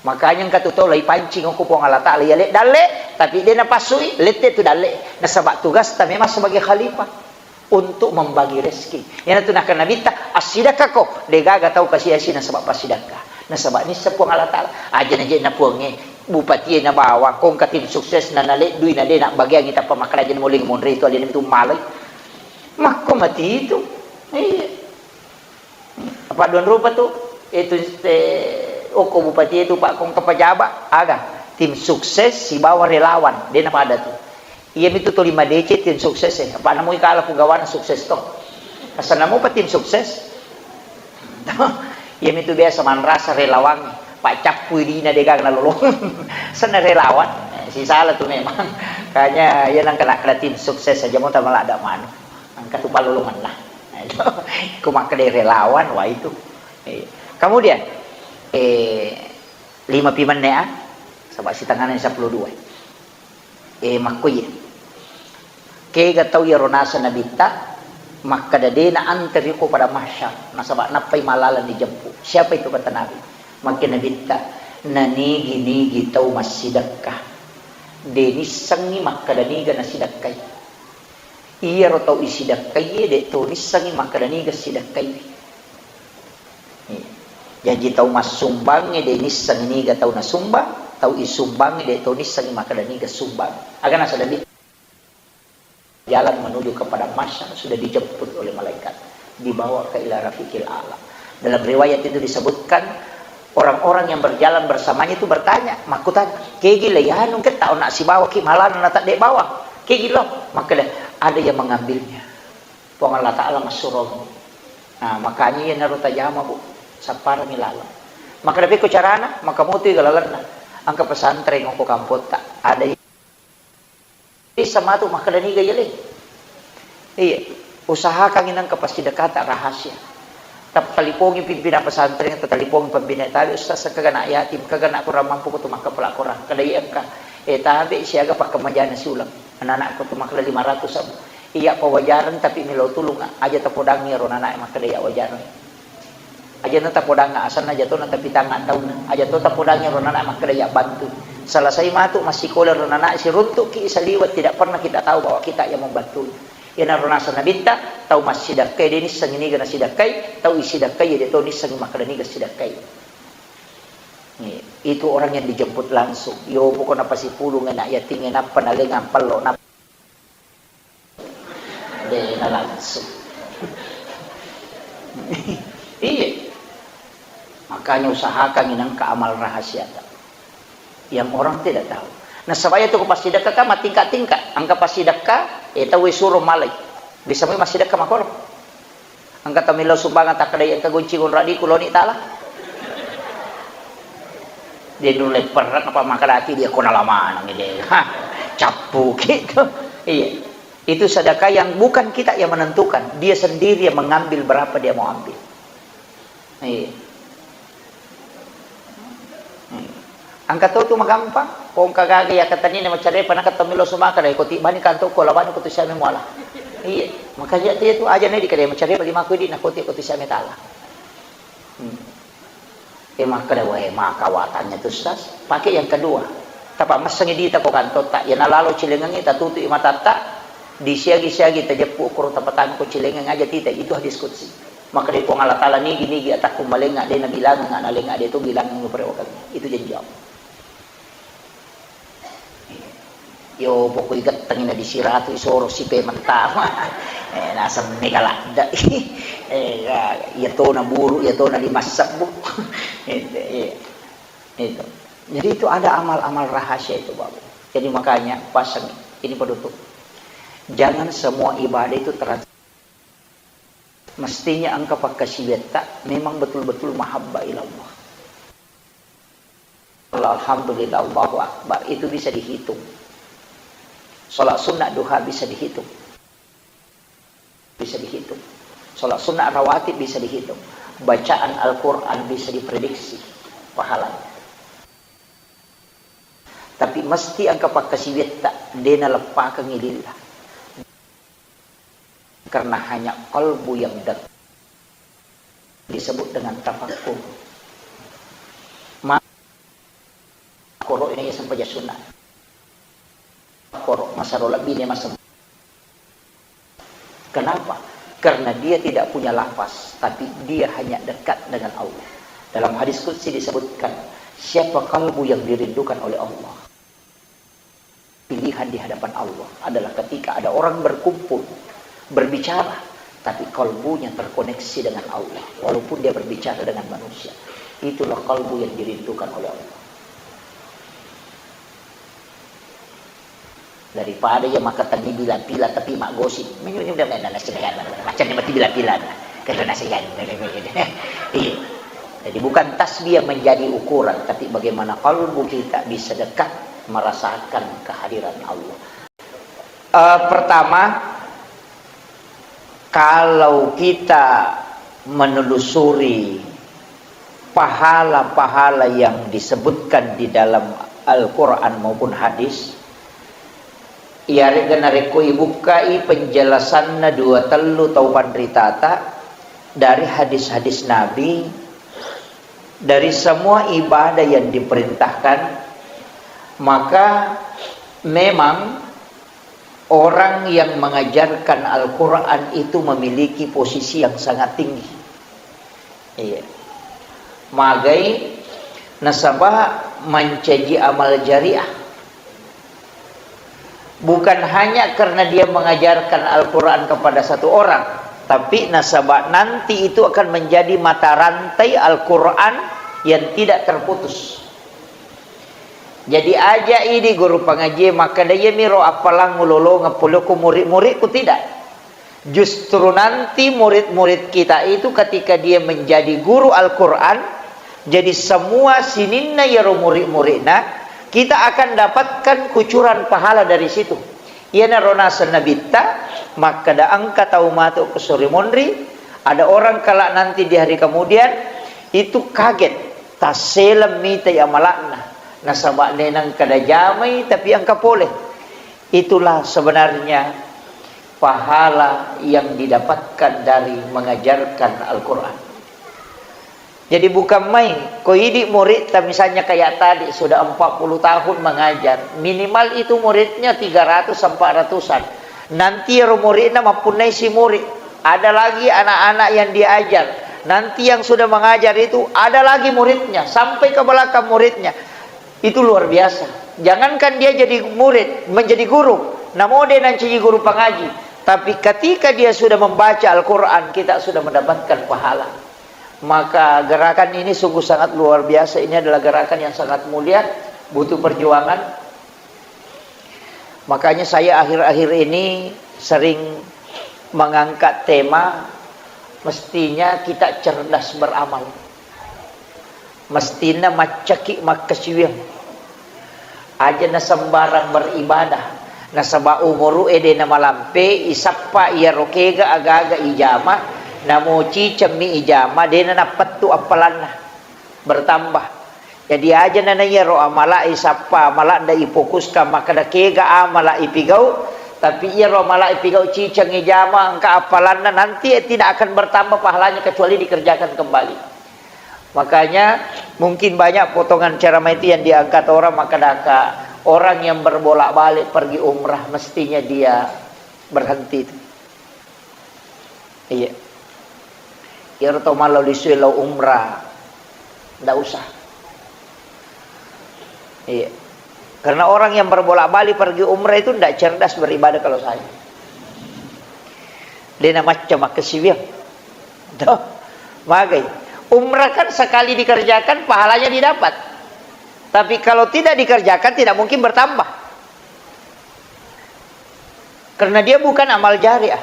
Makanya engka tu tau laipancing ko Puang Allah Ta'ala, yale dalle, tapi de' napassui, lette tu dalle. Nasaba tugasta memang sebagai khalifah untuk membagi rezeki. Iyana tu nakkeda Nabitta, "Assidakkako, de' gaga tau kasi-asi nasaba passidakka." Nasaba nisseng Puang Allah Ta'ala, aja naje' na Puangnge, bupatie na bawang, ko engka tim sukses na naleddui na de' nabbageangngi tappa makkeda aja na muling monri tu alena tu malai. Makko mati itu. Iya. Apa duan rupa tu? Itu te, okko bupati itu, Pak, ko engka pejabat, aga tim sukses sibawa relawan, de' napada tu. Iya mitu tuli madeceng tim sukses e. Apa namui kala pugawana sukses to. Asal namupa tim sukses. Iya mitu biasa manrasa relawan, Pak, cappui dina de' gaga nalolong. Senna relawan. Eh, sisala tu memang. Kanya iya nang kena, kena tim sukses aja mau tamalada manu. Engka tu pallolongenna. Ko makkeda relawan, wah itu. Eh, kemudian, eh, lima pi menne, ah, saba' sitengana seppulo dua. Eh, makko iya. Kega tau iyaro naseng Nabitta, makkeda de' naanteri ko pada mahsyar, nasaba nappai malaleng dijemput. Siapa itu, kata Nabi? Makkeda Nabitta, nanigi-nigi tau massidekka, de' nissengngi makkeda niga nasidekkai. Iyaro tau isidekkaie de' to nissengngi makkeda niga sidekkaiwi. Iya. Jaji tau massumbangnge de' nissengngi niga tau nasumbang, tau isumbangnge de' to nissengngi makkeda niga sumbang. Aga nasaba de' jalan menuju kepada mahsyar sudah dijemput oleh malaikat, dibawa ke ila rafiqil a'la. Dalam riwayat itu disebutkan, orang-orang yang berjalan bersamanya itu bertanya, makkutana, "Kegi le anu ketta onna sibawaki malana na tadde bawang? Kegi lo?" Makkeda, "Ada yang mengambilnya. Puang Allah Ta'ala massuromi." Nah, makanya iyanaro tajama, Bu, sapparami laleng. Makkeda, "Pekko carana?" Maka mutui ga lalenna. Engka pesantren ko kampotta, ada Bisa matu makkeda niga yaleng. Iya, usahakan inang ke pasidekata rahasia. Tattalipongi pimpinan pesantren, tattalipongi pembina tabe, "Ustaz, kagana yatim, kagana kurang mampu, kutu makkapala kurang." Kada iya engka. Eh, tabe siaga pakkemajana siuleng. Anak-anakku tu makkeda lima ratus abu. Iya pawajareng tapi melo tulung, aja tapodangi ro anak makkeda iya wajareng. Aja na tapodangnga asenna, aja to na tapitang taunna, aja to tapodangngi ro nana makkeda iya bantu. Selesai matu massikola ro nana, siruntukki saliweng, tidak pernah kita tahu bahwa kita yang membantu. Iyanaro naseng Nabitta, tau massidekkai de nissengngi niga nasidekkai, tau isidekkai de to nissengngi makkeda niga sidekkai. Itu orang yang dijemput langsung. Yo pokokna pasipulung anak yatim, nappa nalengang pello, nappa De na langsung. Iya. Makanya usahakan inangka amal rahasia ta. Yang orang tidak tahu. Nasaba iya tu ko passidekka kan matingka-tingka. Engka passidekka, eh, tau suro malai. Bisa mai massidekka makoro. Engka tau millau sumbangan takkeda iya engka gonci gonradiku loni tala. Dia dulu leperrek apa makkeda ki dia kona lamanang dia. Hah, cappu gitu. Iya. Itu sedekah yang bukan kita yang menentukan, dia sendiri yang mengambil berapa dia mau ambil. Iya. Iya. Engka to tu magampang, ko engka gaga iya katanina macarepa, naka to melo sumaka dai, ko tibbani kanto ko labani ko tu siame muala. Iya, makanya dia tu aja nih dikadai macarepa lima ko di, na ko ti ko tu siame tala. Hmm. Eh, makkeda, "Weh, maka watanya tu, Ustaz." Pakai yang kedua. Tapa messengi dita ko kantotta. Iya nalalo cilengengi, tatutu i matatta, disiagi-siagi, tajeppu koro tapatang ko cilengeng aja tita. Itu hadis qudsi. Makkeda Puang Allah Ta'ala, "Nigi-nigi atakku malenga, de nabilangang analenga, de tu bilangang muperewakangi." Itu janji Allah. Yo pokoi gettengi na disiratu isoro sipe mentama. Eh, naseng mega ladde. Eh, ya, iya tona buru, iya tona lima sebbu. Itu, iya. Itu. Jadi itu ada amal-amal rahasia itu, Bapak. Jadi makanya pasang ini penutup. Jangan semua ibadah itu terasa. Mestinya engka pakkasiwiatta memang betul-betul mahabbah ilallah. Alhamdulillah, Allahu Akbar, itu bisa dihitung. Sholat sunnah duha bisa dihitung. Bisa dihitung. Sholat sunnah rawatib bisa dihitung. Bacaan Al-Quran bisa diprediksi pahalanya. Tapi mesti engka pakkasiwiatta, de naleppakengngi lillah. Karena hanya kalbu yang dekat disebut dengan tafakkur. Ma-, koro ini sempajang sunnah. Koro masaro lebih ini masem-, kenapa? Karena dia tidak punya lafaz, tapi dia hanya dekat dengan Allah. Dalam hadis qudsi disebutkan, siapa kalbu yang dirindukan oleh Allah? Pilihan di hadapan Allah adalah ketika ada orang berkumpul, berbicara, tapi kalbunya terkoneksi dengan Allah, walaupun dia berbicara dengan manusia. Itulah kalbu yang dirindukan oleh Allah. Daripada yang makatengi bila-bila tapi mak gosip. Macam ni mati bila-bila. Karena saya. Iya. Jadi bukan tasbih yang menjadi ukuran, tapi bagaimana kalbu kita bisa dekat merasakan kehadiran Allah. Eh, pertama, kalau kita menelusuri pahala-pahala yang disebutkan di dalam Al-Quran maupun hadis, iyaré'ga narékko ibukkai penjelasanna dua tellu tau panritata dari hadis-hadis Nabi, dari semua ibadah yang diperintahkan, maka memang orang yang mengajarkan Al-Quran itu memiliki posisi yang sangat tinggi. Iya. Magai nasaba mancaji amal jariah. Bukan hanya karena dia mengajarkan Al-Quran kepada satu orang, tapi nasaba nanti itu akan menjadi mata rantai Al-Quran yang tidak terputus. Jadi aja idi guru pangaji makkeda, "Iyamiro appalang ulolongeng pole ko murid-muridku," tidak. Justru nanti murid-murid kita itu ketika dia menjadi guru Al-Quran, jadi semua sininna iyaro murid-muridna, kita akan dapatkan kucuran pahala dari situ. Iyanaro naseng Nabitta, makkeda engka tau matu ko sore monri, ada orang kelak nanti di hari kemudian, itu kaget, tasseleng mitai amala'na, nasaba de nengka najamai tapi engka pole. Itulah sebenarnya pahala yang didapatkan dari mengajarkan Al-Quran. Jadi bukan main, ko idi muridta misalnya kayak tadi sudah empat puluh tahun mengajar, minimal itu muridnya tiga ratus sampai ratusan. Nanti ero muridna mappunnai si murid, ada lagi anak-anak yang diajar. Nanti yang sudah mengajar itu ada lagi muridnya, sampai ke belakang muridnya. Itu luar biasa. Jangankan dia jadi murid, menjadi guru, namo de nancaji guru pangaji. Tapi ketika dia sudah membaca Al-Quran, kita sudah mendapatkan pahala. Maka gerakan ini sungguh sangat luar biasa. Ini adalah gerakan yang sangat mulia, butuh perjuangan. Makanya saya akhir-akhir ini sering mengangkat tema, mestinya kita cerdas beramal. Mestinna maccaki makkasiwiang. Aja nasembarang beribadah. Nasaba umuru'e de namalampe, isappa iyaro kega aga-aga ijama, namo cicemmi ijama, de nanappettu appalanna. Bertambah. Jadi aja nana iyaro amala isappa, amala nda ifokuskan makkeda kega amala ipigau, tapi iyaro amala ipigau ciceng ijama engka appalanna, nanti tidak akan bertambah pahalanya kecuali dikerjakan kembali. Makanya mungkin banyak potongan ceramah itu yang diangkat orang, makkedaka orang yang berbolak-balik pergi umrah mestinya dia berhenti itu. Iya. Iyaro tau mallau lisue lao umrah, ndak usah. Iya. Karena orang yang berbolak-balik pergi umrah itu ndak cerdas beribadah kalau saya. Dena macca makkasiwiang. Tuh, magai. Umrah kan sekali dikerjakan, pahalanya didapat. Tapi kalau tidak dikerjakan, tidak mungkin bertambah. Karena dia bukan amal jariah.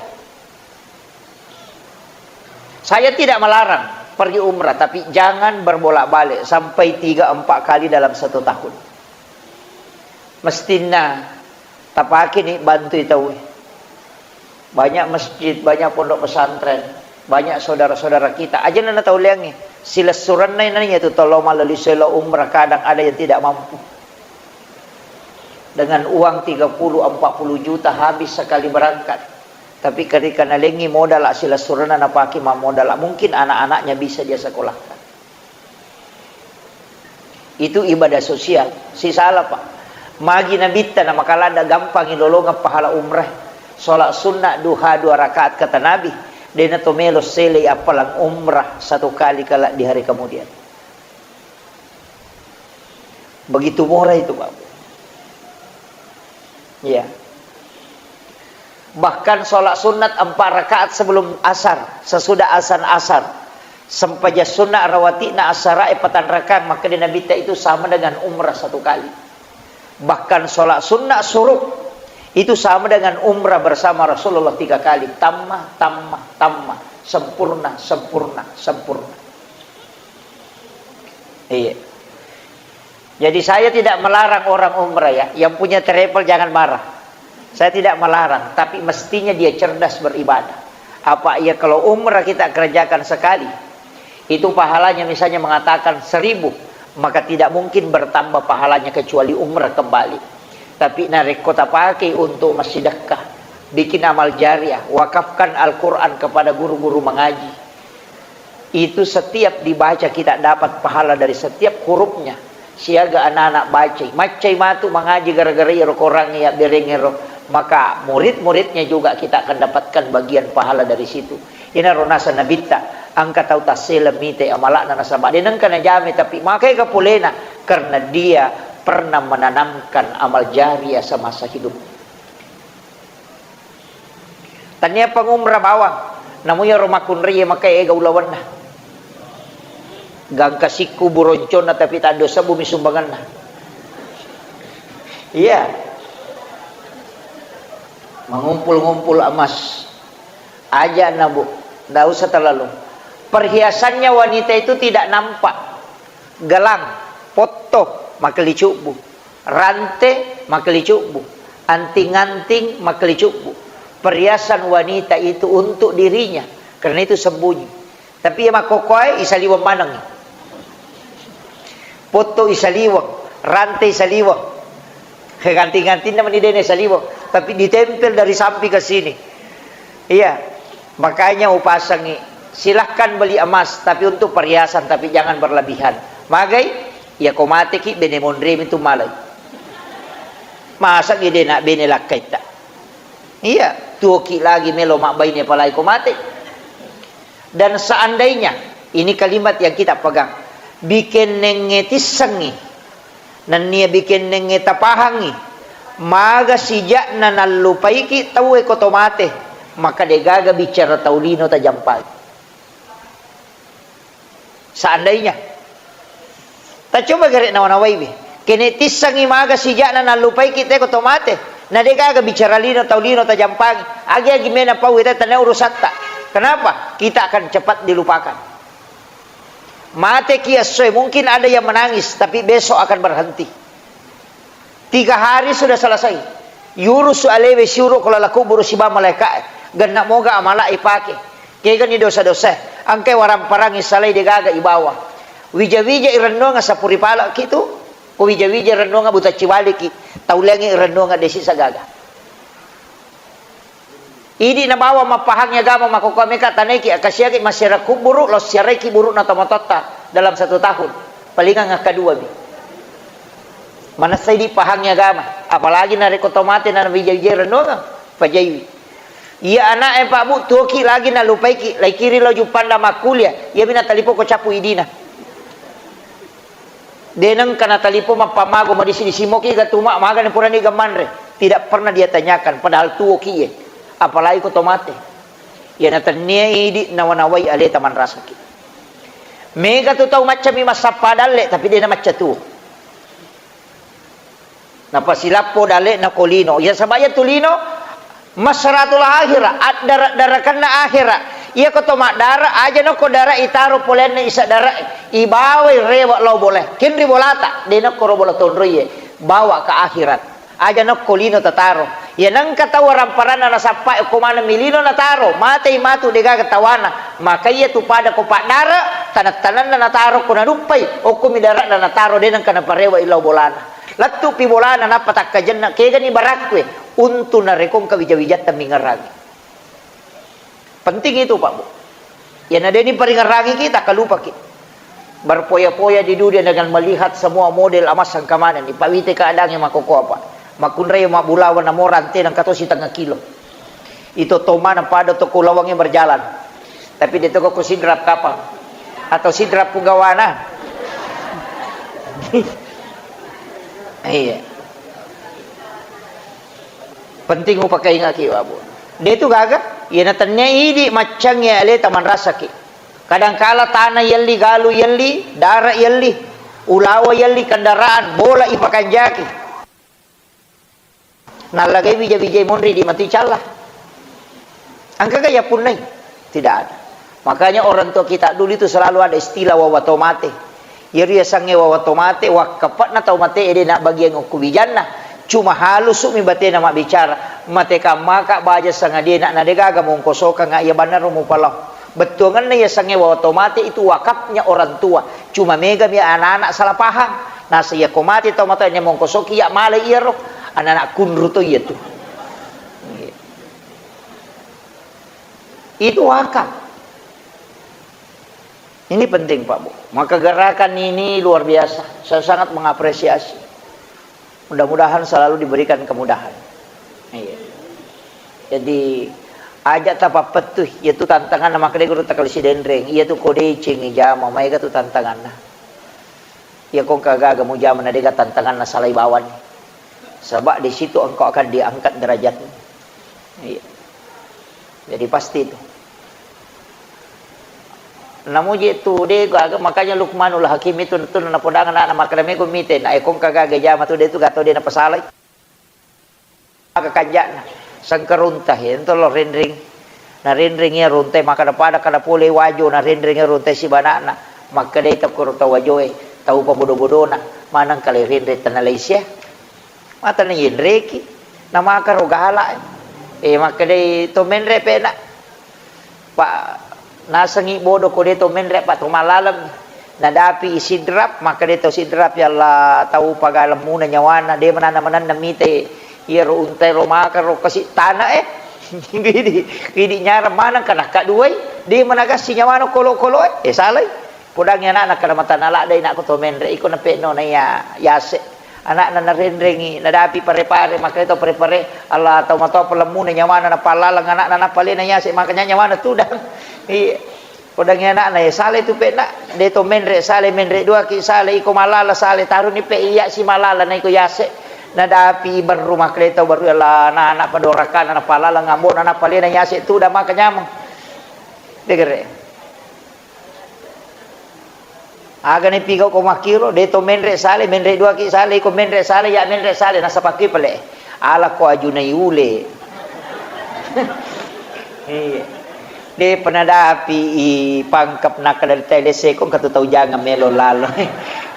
Saya tidak melarang pergi umrah, tapi jangan berbolak-balik sampai tiga empat kali dalam satu tahun. Mestinna tapake ni bantui tauwe. Banyak masjid, banyak pondok pesantren, banyak saudara-saudara kita. Aja nana tau leangi. Silessurenna nani tu tolo malali selo umrah, kadang ada yang tidak mampu. Dengan uang tiga puluh, empat puluh juta habis sekali berangkat. Tapi ketika nalengi modal silessurenna napake mammodal, mungkin anak-anaknya bisa dia sekolahkan. Itu ibadah sosial. Sisala, Pak. Magi Nabitta na makalada gampangi lolongeng pahala umrah. Sholat sunnah duha dua rakaat kata Nabi. Dena to melo selei appalang umrah satu kali kala di hari kemudian. Begitu murah itu, Pak. Iya. Bahkan sholat sunat empat rakaat sebelum asar, sesudah asan asar. Sempajang sunat rawati'na asarae patang rakaat, maka di Nabitta itu sama dengan umrah satu kali. Bahkan sholat sunat suruk itu sama dengan umrah bersama Rasulullah tiga kali. Tamma, tamma, tamma. Sempurna, sempurna, sempurna. Iya. Jadi saya tidak melarang orang umrah ya. Yang punya travel jangan marah. Saya tidak melarang, tapi mestinya dia cerdas beribadah. Apa ya kalau umrah kita kerjakan sekali, itu pahalanya misalnya mengatakan seribu, maka tidak mungkin bertambah pahalanya kecuali umrah kembali. Tapi narekko tapake untuk massidekka, bikin amal jariah, wakafkan Al-Quran kepada guru-guru mengaji. Itu setiap dibaca kita dapat pahala dari setiap hurufnya. Siaga anak-anak bacai. Maccai matu mangaji gara-gara iyaro Korang iya berengero. Maka murid-muridnya juga kita akan dapatkan bagian pahala dari situ. Inaro naseng Nabitta, engka tau tassele mite amalakna nasaba de nengka najame, tapi makai kapolena karena dia pernah menanamkan amal jariah semasa hidup. Tania pangumra bawang, namu iyaro makkunrai makai ega ulawenna. Gangka sikku buronconna tapi taddo sebbu mi sumbanganna. Iya. Mengumpul-ngumpul emas. Aja na, Bu, ndak usah terlalu. Perhiasannya wanita itu tidak nampak. Gelang, potto, makelicubbu. Rante, makelicubbu. Anting-anting, makelicubbu. Perhiasan wanita itu untuk dirinya, karena itu sembunyi. Tapi iya makkokkoe isaliweng maneng. Potto isaliweng, rante isaliweng. Ganti-gantinna meni dena isaliweng, tapi ditempel dari samping ke sini. Iya, makanya upasangi, silahkan beli emas, tapi untuk perhiasan, tapi jangan berlebihan. Magai, ya ko mateki bene monremi tu malai. Masa gede nak bene lakkaitta. Iya, tuoki lagi melo mabbaine apalagi ko mate. Dan seandainya, ini kalimat yang kita pegang, bikennengnge tissengngi, nennia bikennengnge tapahangngi, maga sijakna nallupaiki tauwe ko to mate, maka degaga bicara tau lino tajampai. Seandainya. Tacoba gare nawa-nawaiwi. Kene tissengngi maga sijakna nallupaiki te ko to mate. Na degaga bicara lino tau lino tajampangi. Agi-agi mena pau ita tania urusatta. Kenapa? Kita akan cepat dilupakan. Mateki essoe, mungkin ada yang menangis, tapi besok akan berhenti. Tiga hari sudah selesai. Yurusu alewe siuro ko lala kuburu siba malaika. Genna moga amala ipake. Kegani dosa-dosa. Angkai waramparang isalai degaga ibawa. Wija-wija irennuang sapuri pala kitu. Ko wija-wija irennuang buta ciwaliki. Tauliangi irennuang desi sagaga. Idi nabawa mappahang agama makkokkoe meka tanaiki, akasiaki massiara kuburu, lao siaraiki buru'na tomatoatta dalam satu tahun. Palingang akkaduami. Manessa idi pahang agama, apalagi narekko to mate na wija-wija rennuanga, pajaiwi. Iya ana'e, Pak, Bu, tuoki lagi nalupaiki, laikiri lao Juppanda makkulia, iyami natalipoko cappu idina. De nengka natalipong mappammago madisi-disi moki ga tuma magani purani ga manre. Tidak pernah dia tanyakan, padahal tuoki ye. Apalagi ko to mate. Iya natennia idi nawa-nawai aleta manrasaki. Mega tu tau maccami massappa dalle, tapi de namacca tuo. Napasilappo dalle'na ko lino. Iya, saba iya tu lino, masratul akhirah, addara-darakanna akhirah. Iya ko to maddara, aja nokko dara itaro polenna isa dara, ibawai rewe lao bole. Kenri bolata, de nokko ro bola tonroiye, bawa ke akhirat. Aja nokko lino tataro. Iya nengka tau waramparanna nasappa ko maneng mi lino nataro, matei matu degaga tawana. Maka iya tu pada ko paddara, taneng-tanenna nataro ko naduppai, okko mi dara'na nataro, de nengka naparewe lao bolana. Lettu'pi bolana nappa takkajenna, kegani barakkue untu narekong kawija-wijatta mingerangi. Penting itu, Pak Bu. Iyana deni paringerangiki, takkalupaki. Berpoya-poya di dunia dengan melihat semua model emas sangkamana ni. Pak Wite keadaannya makkokkoa, Pak. Makkunrai mabbulawa namo rante nang katosi tengah kilo. Itu tomana pada toko lawangnge berjalan. Tapi de toko ko sidrap kapang. Atau sidrap pugawana. Iya. Penting upakaingaki, Pak Bu. De tu gaga, iya natennia idi maccangnge aleta manrasaki. Kadangkala tana yelli, galu yelli, dara yelli, ulawa yelli, kendaraan, bola ipakanjaki. Nallagai wija-wijai monri di matu icalla. Engkaga yapunnai? Tidak ada. Makanya orang tua kita dulu itu selalu ada istilah wawa to mate. Iyaro yasengnge wawa to mate, wakkape'na tau mate ede nabbagiang okko wijanna. Cuma halusu'mi batena mabbicara, mate kammaka baja sangadie na, na degaga mongkosokanga iya bannaro mupalao. Bettuangenna yasengnge wawa to mate itu wakafnya orang tua. Cuma megami anak-anak salah paham. Nasa iya ko mate tau matoa ne mongkosoki iya malai iyaro. Anak-anak kunru to iya tu. Itu wakaf. Ini penting, Pak Bu. Maka gerakan ini luar biasa. Saya sangat mengapresiasi. Mudah-mudahan selalu diberikan kemudahan. Iya. Jadi, aja tapappettu, iya tu tantangan maka de guru takali sidenreng, iya tu ko deceng jama, maega tu tantanganna. Iya ko engka gaga mujama na dega tantanganna salai bawani. Sebab di situ engkau akan diangkat derajatmu. Iya. Jadi pasti itu. Namuji tu de gaga, makanya Luqmanul Hakim itu tu napodangan anak makkeda mego mite na ekong kagaga jama tu de tu gato de napasalai. Maka kanja'na sengkerunta ento lo renreng. Na renreng iya runtai makkeda pada kada pole wajo na renreng iya runtai sibanakna. Makkedai tau koro tau wajoe, tau pabodo-bodona, maneng kale renreng tanalai sia. Mata na yenreki, na maka ro gala. Eh, makkedai to menre pena. Pa nasengi bodo ko de to menre pa to malaleng. Nadapi sidrap, makkedai to sidrap ya Allah tau pagalemmuna nyawana de mananna-mananna mite iyaro untai ro maka ro kasi tana eh. Gidi, gidi nyarang maneng kana kaduai, de managassi nyawana kolo-kolo eh. Eh, salai. Podangngi ana'na kada matanala dai nakko to menre iko nape'no na iya yase. Ana'na narenrengi, nadapi pare-pare, makkedai to pare-pare, Allah tau matoa palemmuna nyawana napallaleng ana'na napalena yase, makanya nyawana tudang. Iya. Podangngi ana'na, ya sale tu pe'na, de to menre sale, menre dua ki sale, iko malala sale, taruni pe iya si malala na iko yase. Nadapi berru makkedai to berru Allah, na, na padorakana napallaleng ambona napalena yase tudang maka nyameng. Degere. Aga ni pigau ko makkiro, de to menre sale, menre dua ki sale, iko menre sale, ya menre sale, nasapakki pale. Ala ko ajunai ule. Iya. De penadapi i pangkep nakada tele seko katu tau jangan melo lalo.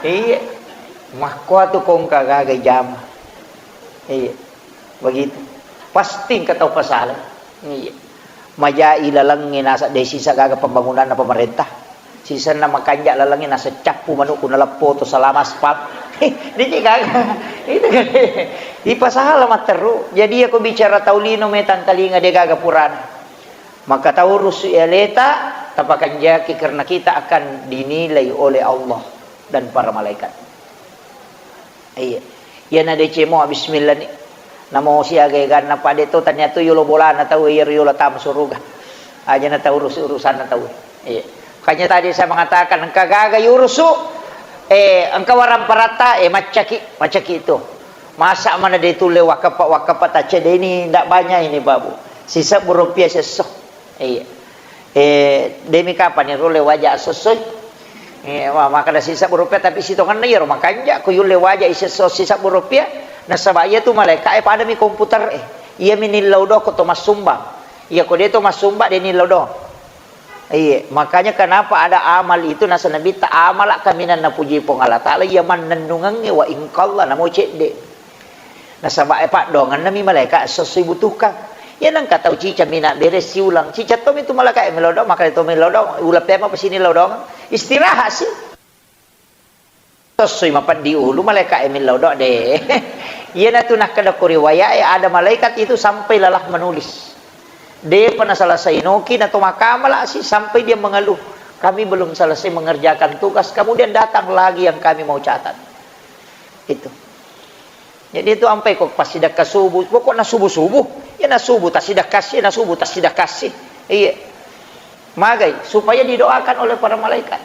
Iya. Makko tu kongka gaga jama. Iya. Begitu. Pasti engka tau pasala. Iya. Majai lalengnge nasa de sisa gaga pembangunanna pemerintah. Sisenna makanja lalengnge nasa cappu manukku naleppo to salama aspal. Diki gaga. Itu kan. Ipasala matteru. Jadi aku bicara tau lino metang talinga de gaga purana. Maka tau rusu aleta tapakanjaki karena kita akan dinilai oleh Allah dan para malaikat. Iya. Iyana deceng mua bismillah ni. Namo siaga eganna pade to tania tu yolo bolana tau iyaro yolo tama suruga. Aja na tau urusu-, urusanna tau. Iya. Makanya tadi saya mengatakan engka gaga yurusu Eh, engka warang paratta, eh, maccaki, maccaki itu. Masa mana de tulle wakapa, wakapa tacedeni, ndak banyak ini, Babu. Sisebbu rupiah sesso. Iya. Eh, demi kapan ni rulle waja sessoi? Eh, wa-, makada sisebbu rupiah, tapi sitongenna iyaro makanja, ko yulle waja isesso sisebbu rupiah, nasaba iya tu malaika, eh, padami komputer, eh. Iya mi nillau do ko to massumbang. Iya ko de to massumbang, de nillau do. Iya, makanya kenapa ada amal itu, nasa Nabitta, "Amala kaminang napuji Puang Allah Ta'ala, iya mannennungengnge wa ingkalla namo cedde." Nasaba, eh, paddoangenna mi malaika esso-esso ibutuhkan. Iya nengka tau cica mina bere siulang, cica tommi tu malaika e melodong, maka to melodong, ulang pema pesini lodong, istirahat sih. Tossoi mapeddi ulu malaika e millau do de. Iyanatu nakkeda ko riwayat e, ada malaikat itu sampai lelah menulis. Depa naselesai noki nato makamala si sampai dia mengeluh, "Kami belum selesai mengerjakan tugas, kemudian datang lagi yang kami mau catat." Itu. Jadi itu ampai ko passidekka subuh, pokokna subuh-subuh, ya na subuh tassidekka si, ya na subuh tassidekka si. Iya. Magai, supaya didoakan oleh para malaikat.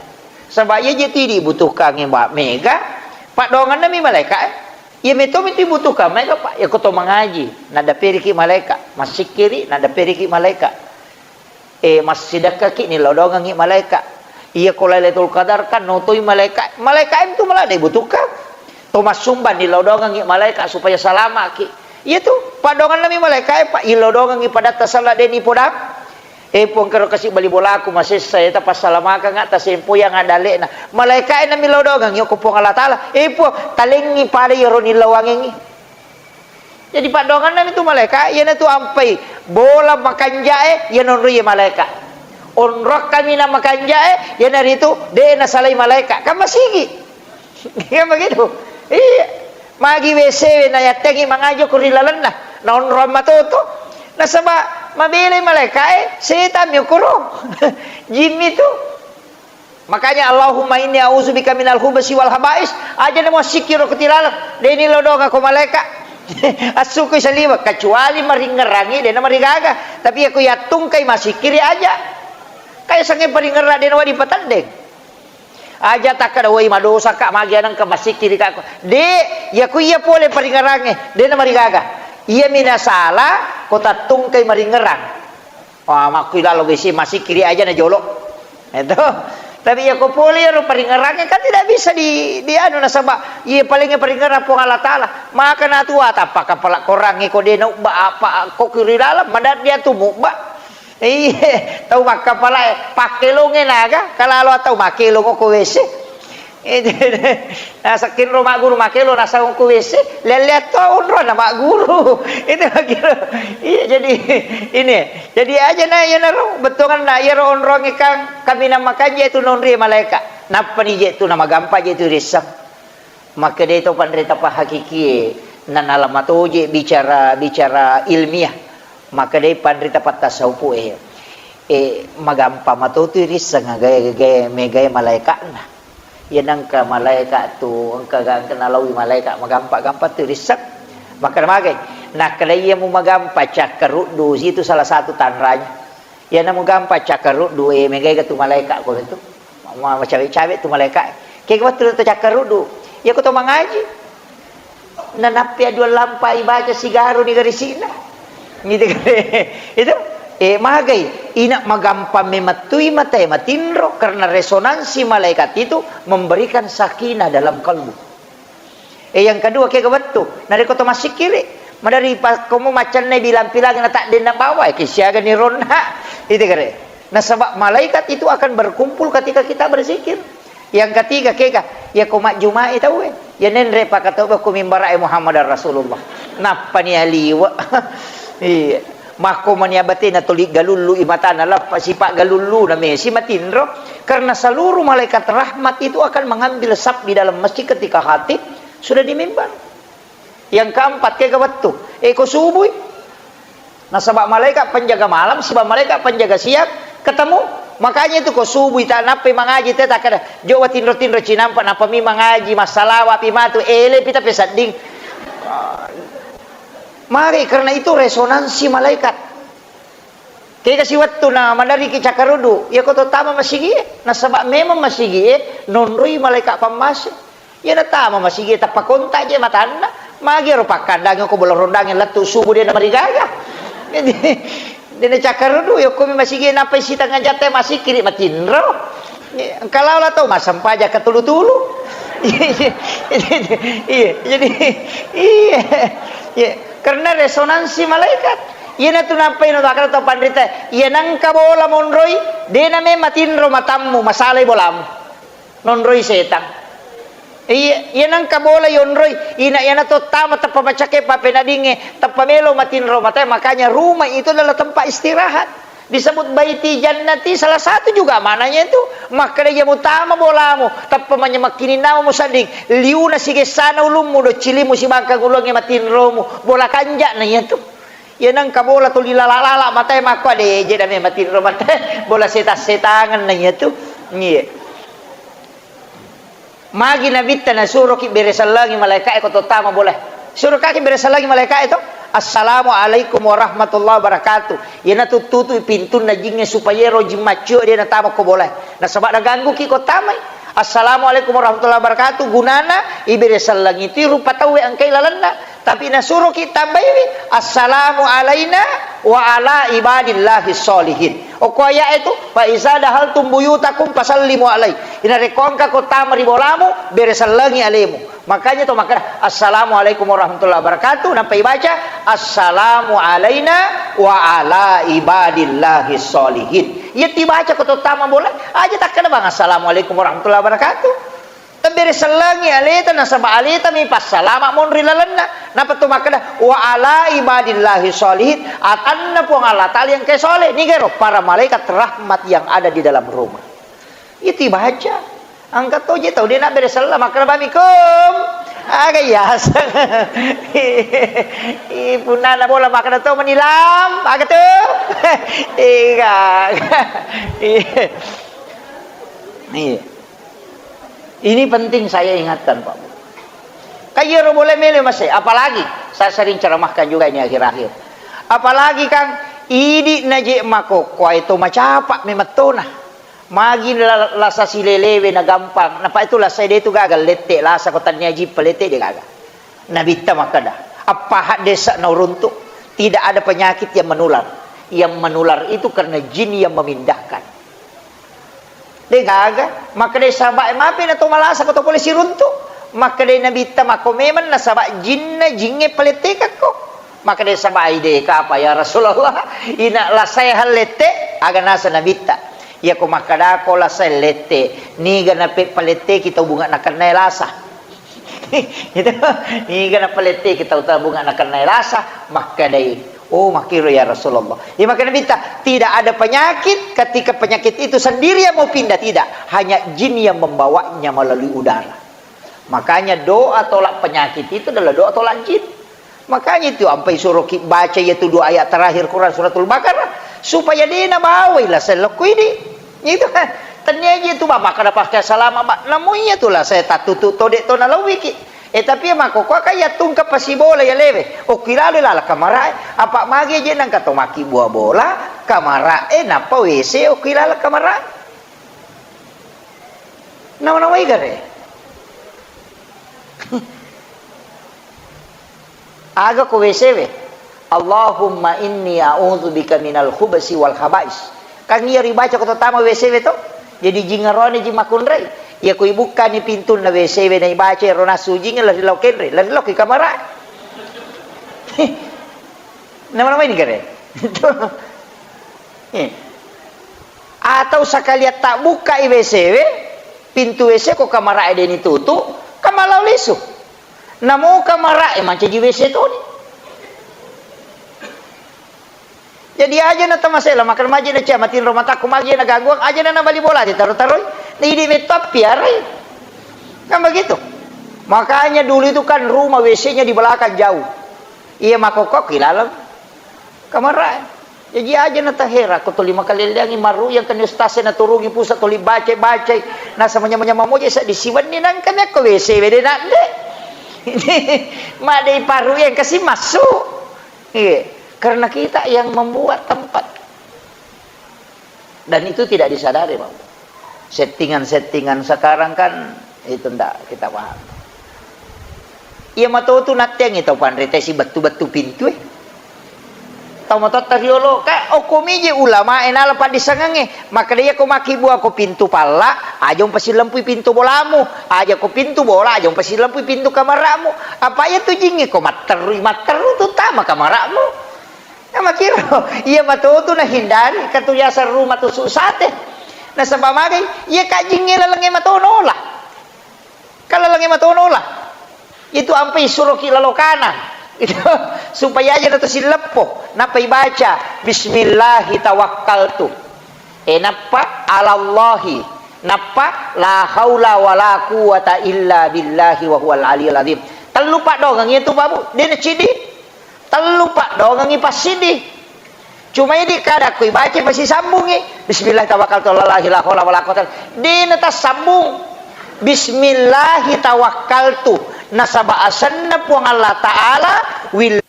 Saba iya je tu dibutuhkan, Mbak, mega, paddoangenna mi malaikat, eh. Iya meto mi tu dibutuhkan, mega, Pak. Ya ko to mangaji, nadaperiki malaikat, massikkiri, nadaperiki malaikat. Eh, massidekkaki, nilodongengi malaika. Iya ko Lailatul Qadar kan notoi malaika. Malaika itu malah de butuhkan. To massumbang nilodongengi malaika supaya salamaki. Iya tu, paddoangenna mi malaika e, Pak, ilodongengi padatta sala de nipodang. Eh, Puang, kero kasi bali bolaku masessa, eta passalamakanga, tasempoyang adalekna. Malaika e nami lodongengi ko Puang Allah Taala. Eh, Puang, talengi pada iyaro nilawangengi. Jadi paddoangenna mi tu malaika, iyana tu ampai bola makanjae, iya nonroi malaika. Onrong kaminang makanjae, iyanaritu de nasalai malaika. Kan masigi. Iya begitu. Iya. Magi W C we na yattengi mangajo ko ri lalenna. Na onrong matoto. Nasaba mabelai malaika e, setan mi okoro. Jimmi tu. Makanya, "Allahumma inni a'udzubika minal khubsi wal khaba'is." Aja na muassikkiro ko tilaleng, de ni lodonga ko malaika. Assukui saliweng, kecuali maringngerangi, de na marigaga. Tapi iya ko yattungkai masikkiri aja. Kaya sange paringngerang de na wadi pateddeng. Aja takkada, "Woi, madosa ka, magi anengka masikkiri ka." De, iya ko iya pole paringngerange, de na marigaga. Iya mi nasala ko tattungkai maringngerang. Wah, makkuilalo besi masikkiri aja na jolo. Itu. Tapi iya ko pole iyaro paringngerangnge kan tidak bisa di, di anu nasaba iya paling paringngerang Puang Allah Taala. Maka natua tappa kapala korangnge ko de na ubba apa ko kiri dalam madat dia tu mubba. Iya, tau makkapala e, pakkelongnge naga, kalalo tau makkelong ko W C. Itu, nasekkinro magguru makkelo nasang ku W C, lelle to onro na magguru. Itu makkiro. Iya, jadi ini. Jadi aja na iyanaro bettuanna iyaro onrongnge kan kaminang makanja itu nonri malaika. Nappani je tu namagampang je tu risseng. Makkeda to panrita pahakikie, nanala matoje bicara, bicara ilmiah. Makkeda panrita pattasaupu e, e, magampang matotu risseng gae, gae, megae malaikatna. Iya nengka malaikat tu, engka ga-, engka nalawi malaikat, magampa-gampa tu risseng. Makkeda magai, nakkeda iya mu magampa cakkaruddu, itu salah satu tanranya. Iya namu gampa cakkaruddu, e, megai ga tu malaikat ko tu. Ma-, macawe-cawe tu malaikat. Kega wettu tu cakkaruddu. Iya ko to mangaji. Nanappi aduang lampa ibaca sigaro ni garisina. Gitu kan. Itu, eh, magai, ina magampang memettui mata e matinro karena resonansi malaikat itu memberikan sakinah dalam kalbu. Eh, yang kedua, kega wettu, narekko to massikkiri, madari pa-, komo maccanna bilang-pilang na taddenna bawa, eh, kisiaga ni ronna. Itu kare. Nasaba malaikat itu akan berkumpul ketika kita berzikir. Yang ketiga, kega, ya ko majjumai tauwe. Ya nenre pakatoba ko mimbara e Muhammad Rasulullah. Nappani aliwa. Iya. Makko mani abatena tuli galullu i matana lappa sipa galullu na mesi matinro. Karena seluruh malaikat rahmat itu akan mengambil saf di dalam masjid ketika khatib sudah di mimbar. Yang keempat, kega wettu. Eh, ko subui. Nasaba malaikat penjaga malam, siba malaikat penjaga siang, ketemu. Makanya itu ko subui ta nappai mangaji te takkeda, "Jo watinro-tinro cinampa, nappa mi mangaji, massalawa pi matu, ele pi tapi sedding." Mari, karena itu resonansi malaikat. Kega siwettu na maderriki cakkarudu, iya ko to tama masigie, nasaba memang masigie nonroi malaika pammase. Iya natama masigie tappa kontak je matanna, magi ero pakkandangi ko bola rondangi lettu subuh de namarigaga. Jadi, de nacakkarudu, yokkomi masigie nappai sitengnga jatte masikkiri matinro. Engka lao la tau massempajang katulu-tulu. Iya, iya, iya. Iya, jadi, iya, iya. Karena resonansi malaikat. Iyanatu nappai no makkeda tau panrita, iya nengka bola monroi, de name matinro matammu, masalai bolamu. Nonroi setang. Iya, iya nengka bola yonroi, ina iyana to tama tappa macake pappenadingnge, tappa melo matinro matae, makanya rumah itu adalah tempat istirahat. Disebut baiti jannati, salah satu juga maknanya itu. Makkeda iya mutama bolamu, tappa manyamekkininnamu musedding, liuna sigessana ulummu, doccilimmu sibangkang uluangnge matinromu, bola kanja'na iyatu. Iya nengka bola tuli lala-lala matae makko ade je dame matinro matae, bola setang-setangenna iyatu. Iya. Magi Nabitta nasuroki bere sellengi malaika'e ko to tama bolae. Surokaki bere sellengi malaika'e to. Assalamualaikum warahmatullahi wabarakatuh. Iyanatu tutui pintunna jingnge supaya ero jing maccio de natama ko bolae. Nasaba nagangguki ko tamai. Assalamualaikum warahmatullahi wabarakatuh. Gunana ibere sellengi tu rupa tauwe engkai lalenna. Tapi nasuroki tambaiwi, "Assalamu alaina wa ala ibadillahi sholihin." Okko aya'e tu, "Fa iza dahaltum buyutakum fasallimu alai." Inarekko engka ko tama ri bolamu, bere sellengi alemu. Makanya to makkeda, "Assalamualaikum warahmatullahi wabarakatuh." Nampa ibaca, "Assalamu alaina wa ala ibadillahi sholihin." Iya tibaca ko to tama bola, aja takkeda bang, "Assalamualaikum warahmatullahi wabarakatuh." Tabbere sellengi aleta, nasaba aleta mi passalama monri lalenna. Napa to makkeda, "Wa ala ibadillahi sholihin," atanna Puang Allah Ta'ala yang ke soleh. Nigero para malaikat rahmat yang ada di dalam rumah. Itu baca. Angkat toje tau, de nabbere sella, makkeda bami, "Kum." Aga yaseng. Ih, punnana bola makkeda to menilam, aga tu? Iya. Iya. Ini penting saya ingatkan, Pak Bu. Kan iyaro bola melo mase, apalagi saya sering ceramahkan juga ini akhir-akhir. Apalagi kan idi naje makokkoe to macapa memettona. Magi la-, lasa silelewe na gampang. Napa itu lasa de tu gaga lette, lasa ko tania jippa lette de gaga. Nabitta makkeda, "Appaha desa na uruntu, tidak ada penyakit yang menular. Yang menular itu karena jin yang memindahkan." De gaga, makkeda sahabat, "Mapi na to malasa ko to pole siruntu?" Makkeda Nabitta, "Makko memang nasaba jinna jinge palettekakko." Makkeda sahabat, "Ai de kapa ya Rasulullah, ina lasae hallette?" Aga nasa Nabitta, "Iyako makkedako lasae lette, niga nape paletteki tau bunga nakennae lasa?" Itu, niga napaletteki tau tabunga nakennae lasa, makkedai, "Oh, makkiro ya Rasulullah." Iya, makkeda Nabitta, "Tidak ada penyakit ketika penyakit itu sendiri yang mau pindah, tidak. Hanya jin yang membawanya melalui udara." Makanya doa tolak penyakit itu adalah doa tolak jin. Makanya itu ampai suroki baca iyatu dua ayat terakhir Quran Suratul Baqarah supaya de nabawai lasae lokko idi. Itu kan. Tania ji tu, Bapak, kada pakai salama, Pak. Namu iya tu lasae tattutu to de to nalawiki. Eh, tapi iya makkokkoe kan iya tungke pasibola iya lewe. Okki lalo laleng kamarae. Apa magi je nangka to makki bua bola, kamarae nappa W C okki laleng kamarae. Nama-namai gare. Aga ko W C we? "Allahumma inni a'udzubika minal khubsi wal khabais." Kan iya ribaca ko tama W C we to? Jadi jingarone jing makkunrai. Iya ko ibukkani pintunna W C we na ibaca ero nasu jing lari lao kenre, lari lao ki kamara. Nama-namai ni gare. Eh. Atau sakalian tabbukkai W C we, pintu W C ko kamarae deni tutu, kamalao lisu. Namo kamarae mancaji W C toni. Jadi aja na tamasela, makan maji na cia, matinro matakku maji na gangguan, aja na nabali bola, ditaro-taroi. Na idi metto appiarai. Kan begitu. Makanya dulu itu kan rumah W C-nya di belakang jauh. Iya makkokkoe ki laleng kamarae. Jaji aja na tahera ko tuli makaleleangi maru yang kena ustaz na turungi pusat tuli baca-baca. Nasa manyamang-nyamang moja sa disiwenni nangka mi ko W C we de nadde. Madei paru yang kasih masuk. Iya. Karena kita yang membuat tempat. Dan itu tidak disadari, Pak. Settingan-settingan sekarang kan itu ndak kita paham. Iya matotu natteangngi tau panrita sibettu-bettu pintu e. Tau matotta riolo, ka okkomi je ulama e nala paddissengengnge. Makkeda iya ko makkibua ko pintu palla, aja umpasilempui pintu bolamu, aja ko pintu bola, aja umpasilempui pintu kamara'mu. Apa iya tu jingnge ko matterrui, matterru tu tama kamara'mu. Nah, makkiro, iya matotu nahindari, katu biasa rumah tusuk sate. Nasaba magai, iya kajingnge lalengnge matono lah. Kan lalengnge matono lah. Itu ampe isuroki lalokana. Itu supaya aja nato silleppo. Nappa ibaca, "Bismillahi tawakkaltu." Eh, nappa alallahi. Nappa la haula wala quwwata illa billahi wa huwal aliyul azim. Tellu paddoangengngi itu, Pak Bu. Dena cidi. Tellu paddoangengngi passiddi. Cuma idi kada ko ibaca pasti sambungngi. Bismillah tawakkaltu ala la ilaha wala quwwata. Dena tassambung. Bismillahi tawakkaltu. Nasaba asenna Puang Allah Ta'ala wil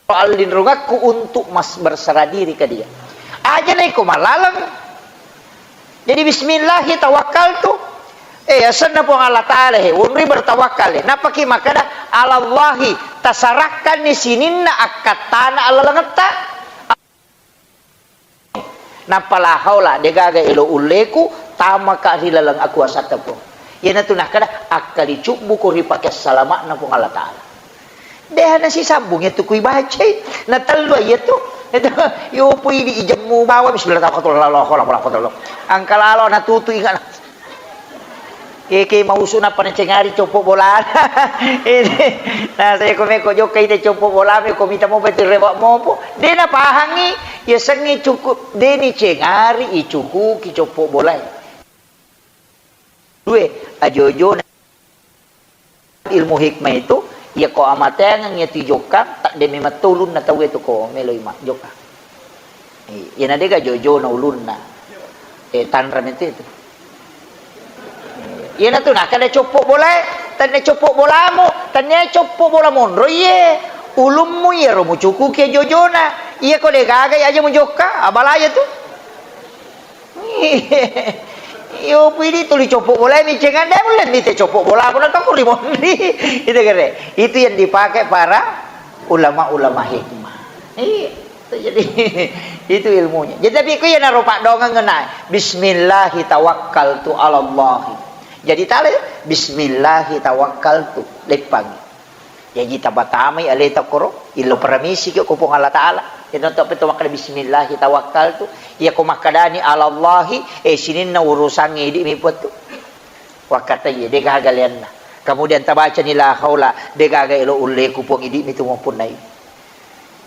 allinrungakku untuk mas berserah diri ke dia. Aja naiko malaleng. Jadi bismillahi tawakkaltu. Eh, asenna Puang Allah Ta'ala he, wonri bertawakkal he. Nappaki makkeda, "Alallahi, tasarakkanni sininna akkattana allalengetta." Nappa la haula, degaga elo ulleku, tamaka ri laleng akuasatta Puang. Iyanatu nakkeda, akkalicubbuko ri pake salama'na Puang Allah Ta'ala. Deha nasisambung iyatu kui bacai, na tellu iyatu. Itu, yopo idi ijemmu bawa, bismillah, tawakkaltu, la haula wala quwwata illa billah. Angka lalo natutu ingat. Keke mausu nappa nacengari coppo bola. Ini, na saya ko meko jokka ite coppo bola, meko mita mopa itu rewa mopo. De napahangi, ya sengi cukup, de ni cengari, icukuki coppo bola. Due, ajojo ilmu hikmah itu, iya ko amateangeng iya tijokkang, tak demi metto ulunna tau itu ko meloi ma jokka. Iya na dega jojona ulunna. Eh, tanra mete itu. Iya na tu nakada coppo bola, tanne coppo bolamu, tanne coppo bola monro iye. Ulummu iya ro mucukuki jojona. Iya ko degaga aja mujokka, abalaya tu. Iyo, pidi tuli coppo bola, micengande mulle mite coppo bola, aku nakko ri monri. Itu kere. Itu yang dipakai para ulama-ulama hikmah. Iya, itu jadi itu ilmunya. Jadi tapi ku ya naro paddoangeng ngena, "Bismillahi tawakkaltu alallahi." Jadi tale, "Bismillahi tawakkaltu." Leppangi. Jaji tapatamai aleta koro, illo paramisi ki ko Puang Allah Ta'ala. Ino to pe to makkeda, "Bismillahi tawakkaltu." Iya ko makkedani, "Alallahi," eh, sininna urusangnge idi mi puattu. Wakkatai, de gaga leanna. Kemudian tabacani, "La haula," de gaga elo ulleku Puang, idi mi tu mappunnai.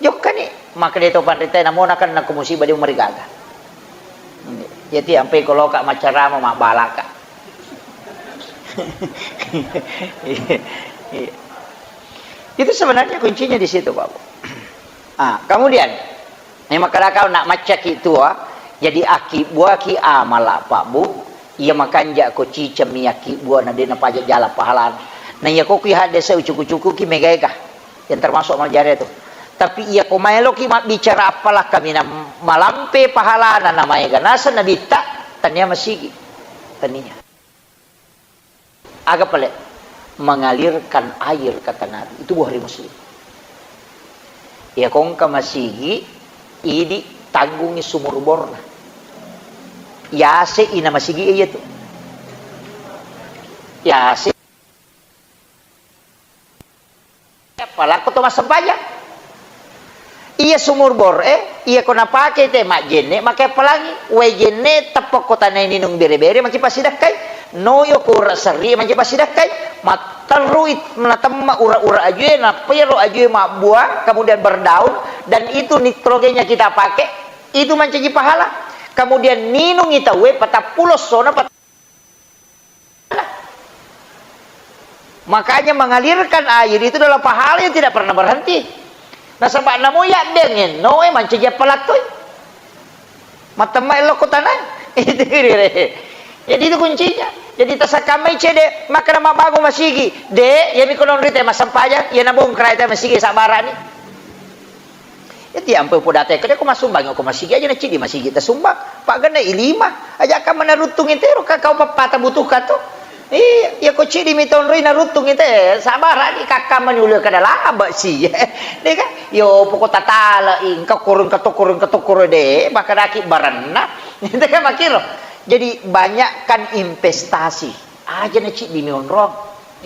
Jokkani, makkeda to panrita, namona kan nakko musibah de marigaga. Jadi ampe ko loka maccarama mabbalaka. Iya, iya. Itu sebenarnya kuncinya di situ, Pak Bu. Ah, kemudian, ini makkeda kau nak maccaki tua, jadi aki buaki amala, Pak Bu. Iya makanja ko ciceng mi aki buana de napaja jala pahalana. Na iya ko kui hadese ucuku-cuku ki megaega. Yang termasuk amal jariah itu. Tapi iya ko maeloki mabbicara appala kaminang malampe pahalana na maega naseng nabitta, tania masigi. Tania. Aga pale? Mengalirkan air, kata Nabi. Itu Bukhari Muslim. Iya ko engka masigi, idi tanggungi sumur borna. Yase ina masigi iya tu. Yase Palakko to massempajang. Iya sumur bor e, iya ko napake te majjenne, make palangi. Wae jenne teppa ko tanai ninung bere-bere, maki passidakkai. Noyo ko ura serri, maki passidakkai. Matterui natemma ura-ura ajue, nappa iyaro ajue mabbuah, kemudian berdaun, dan itu nitrogenya kita pakai, itu mancaji pahala. Kemudian ninungi tauwe patappulo sona pat- Makanya mengalirkan air itu adalah pahala yang tidak pernah berhenti. Nasaba namo yaddengngenno e mancaji appalakkoi. Matemma elokko tanai. Itu dire. Jadi itu kuncinya. Jadi tasakkamai cede, makkeda mabbangung masigi. De, iyami ko nonri te massempajang, iya nabongkrai te masigi sabbarani. Jadi ampe podate kede ko masumbang ko masigi aja na cidi masigi ta sumbang. Pak genne i lima. Aja ka menaruttung itero ka kau papata butuh ka to. Iya, iya ko cidi mi tonroi naruttung ite. Sabara di kakka manyulu kada laba si. Deka, yo poko tatala ingka korong katokoro katokoro de, bakadaki baranna. Itu kan makiro. Jadi banyakkan investasi. Aja na cidi mi onrong.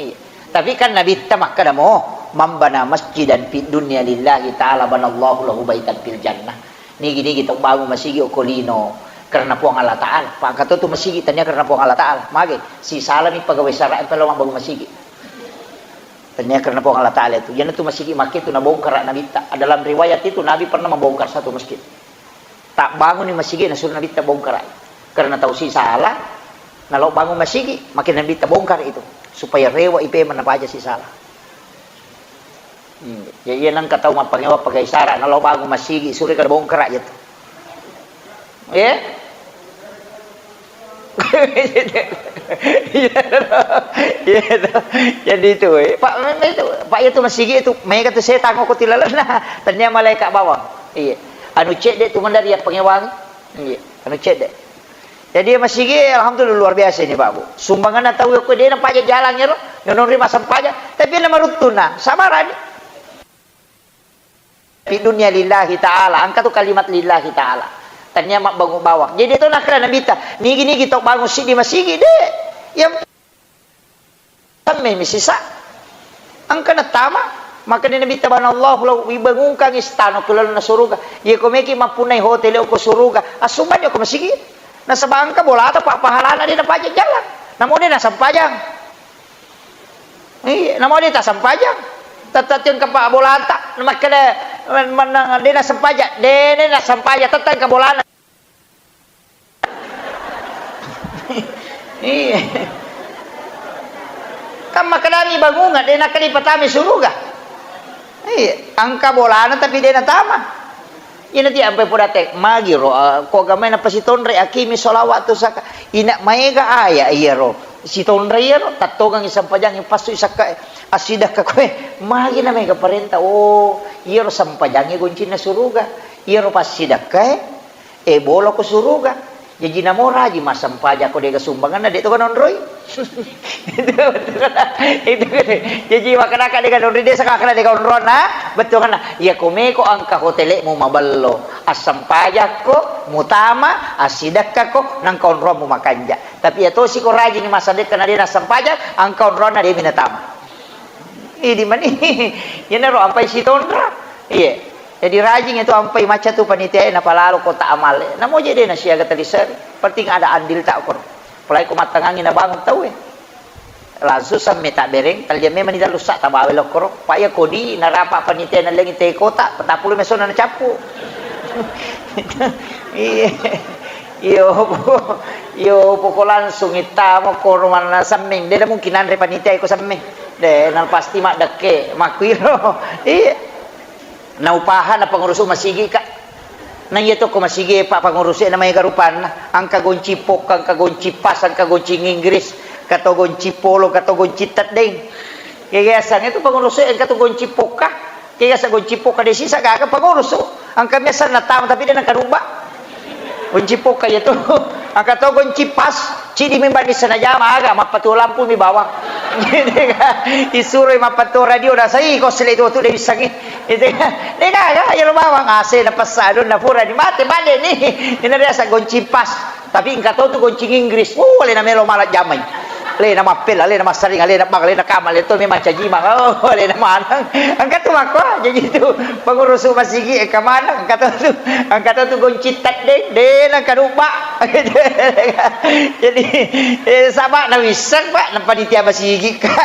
Iya. Tapi kan Nabitta makkeda mo, "Man bana masjidan fid dunya lillahi ta'ala banallahu lahu baitan fil jannah." Nigi-nigi tau bangun masigi okko lino karena Puang Allah Ta'ala. Pak kato tu masigi tania karena Puang Allah Ta'ala. Mage, sisalami pegawai sara' yang perlu bangun masigi. Tania karena Puang Allah Ta'ala itu. Jadi tu masigi makke tu nabongkar Nabitta. Dalam riwayat itu Nabi pernah membongkar satu masjid. Tabbanguni masigi nasuro Nabitta bongkarai. Karena tau sisala, nalo bangun masigi, makin Nabitta bongkar itu. Supaya rewa ipe mana paja sisala. Hmm. Ya iya nangka tau mappangewa pakai sara, nalo bangun masigi, suri kada bongkar aja tu. Ya? Iya, iya. Jadi itu, eh. Pak, memang itu, Pak, itu masigi itu, mega tu setan ko tilalenna. Tania malaikat bawang. Iya. Anu cedde tu mandari ya pangewangi. Iya. Anu cedde. Jadi masigi, alhamdulillah luar biasa ini, Pak Bu. Sumbanganna tau ko dena paja jalan ya, ro. Nonori masam paja, tapi na maruttuna, sabarani. Fi dunya lillahi ta'ala, engka tu kalimat lillahi ta'ala. Tania mabbangun bawang. Jadi tu nakkeda Nabitta, nigi-nigi tau bangun siddi masigi, de. Yang samme mi sisa. Engka natama, makkeda Nabitta, "Banallahu lahu, ibangunkan istana ku lalenna suruga." Iya ko meki mappunnai hotel ko suruga, assumbang ko masigi. Nasaba engka bolata pa pahalana de napaja jalan. Namo de nasampajang. Iya, namo de tasampajang. Tette tiang kapa bolata, makkeda mennang de nasampajang, de, de nasampajang, tette engka bolana. Iya. Kan makkedani bangunga, de nakkeda ipatama suruga. Iya, engka bolana tapi de natama. Ina ti ampai podate, magi ro, ah, ko agamai napasitonre, akimi sholawat tu saka. Ina maega aya iya ro. Sitonre iya ro, tattogang i sampajang i passu i sakka, asidakka koe. Magi na maega parenta, oh, iya ro sampajangnge goncinna suruga. Iya ro passidakkae, eh, bola ko suruga. Jaji namo raji massempajang ko dega sumbanganna, de to kanonroi. Itu, itu, itu. Jaji makanaka dega nonroi, desa kakana dega onronna, bettuanna. Iya ko meko angka hotelekmu maballo, assempajakko, mutama, assidekkako, nangka onroammu makanja. Tapi iya tosi ko rajingi massadekka na de nassempajang, angka onroanna de minatama. Idi mani, iyanaro ampai sitonra. Iye. Jadi rajing itu ampai macca tu panitia e napalalo kota amal e. Namo je de nasiaga taliseri. Penting ada andil ta okoro. Apalagi ko mattangangi nabangun tau e. Langsung samme tabbereng, talia memang ni dalu sa tabawa lokoro. Pa iya kodi narapa panitia e nalengi te kota, patappulo mesona nacappu. Iye. Iyo, iyo, poko langsung ittamo koro manna semmeng. De mungkin anre panitia iko semmeng. De, na pasti maddekke, makkuiro. Iya. Na upaha na pengurusu masigi, Kak. Na iya to ko masigi, Pak, pengurusu na maega rupanna. Angka gonci pokka, angka gonci pas, angka gonci Inggris, kato gonci polo, kato gonci teddeng. Kegiasan itu pengurusu, angka tu gonci pokka. Kega sa gonci pokka de sisa gaga pengurusu. Angka biasa natama tapi de nangka rubba. Gonci pokka iya tu. Angka to gonci pas, cidi memang di sana jama aga, mappatu lampu mi bawang. Isuro mappatu radio da sai ko sele tu tu de bisangi. Itu kan. De gaga iya lo bawang ase na pessa donna pura di mate bale ni. Ina biasa gonci pas. Tapi engka to tu goncing Inggris, oh, alena melo mala jamai. Alena mappella, alena massaring, alena bang, alena kama, alena to memang caji mang. Oh, alena maneng. Engka tu makko, jadi tu pengurusu masigi engka maneng, engka to tu, engka to tu goncing teddeng, de nangka rubba. Jadi, eh, saba na wisseng, Pak, na panitia masigi, Kak.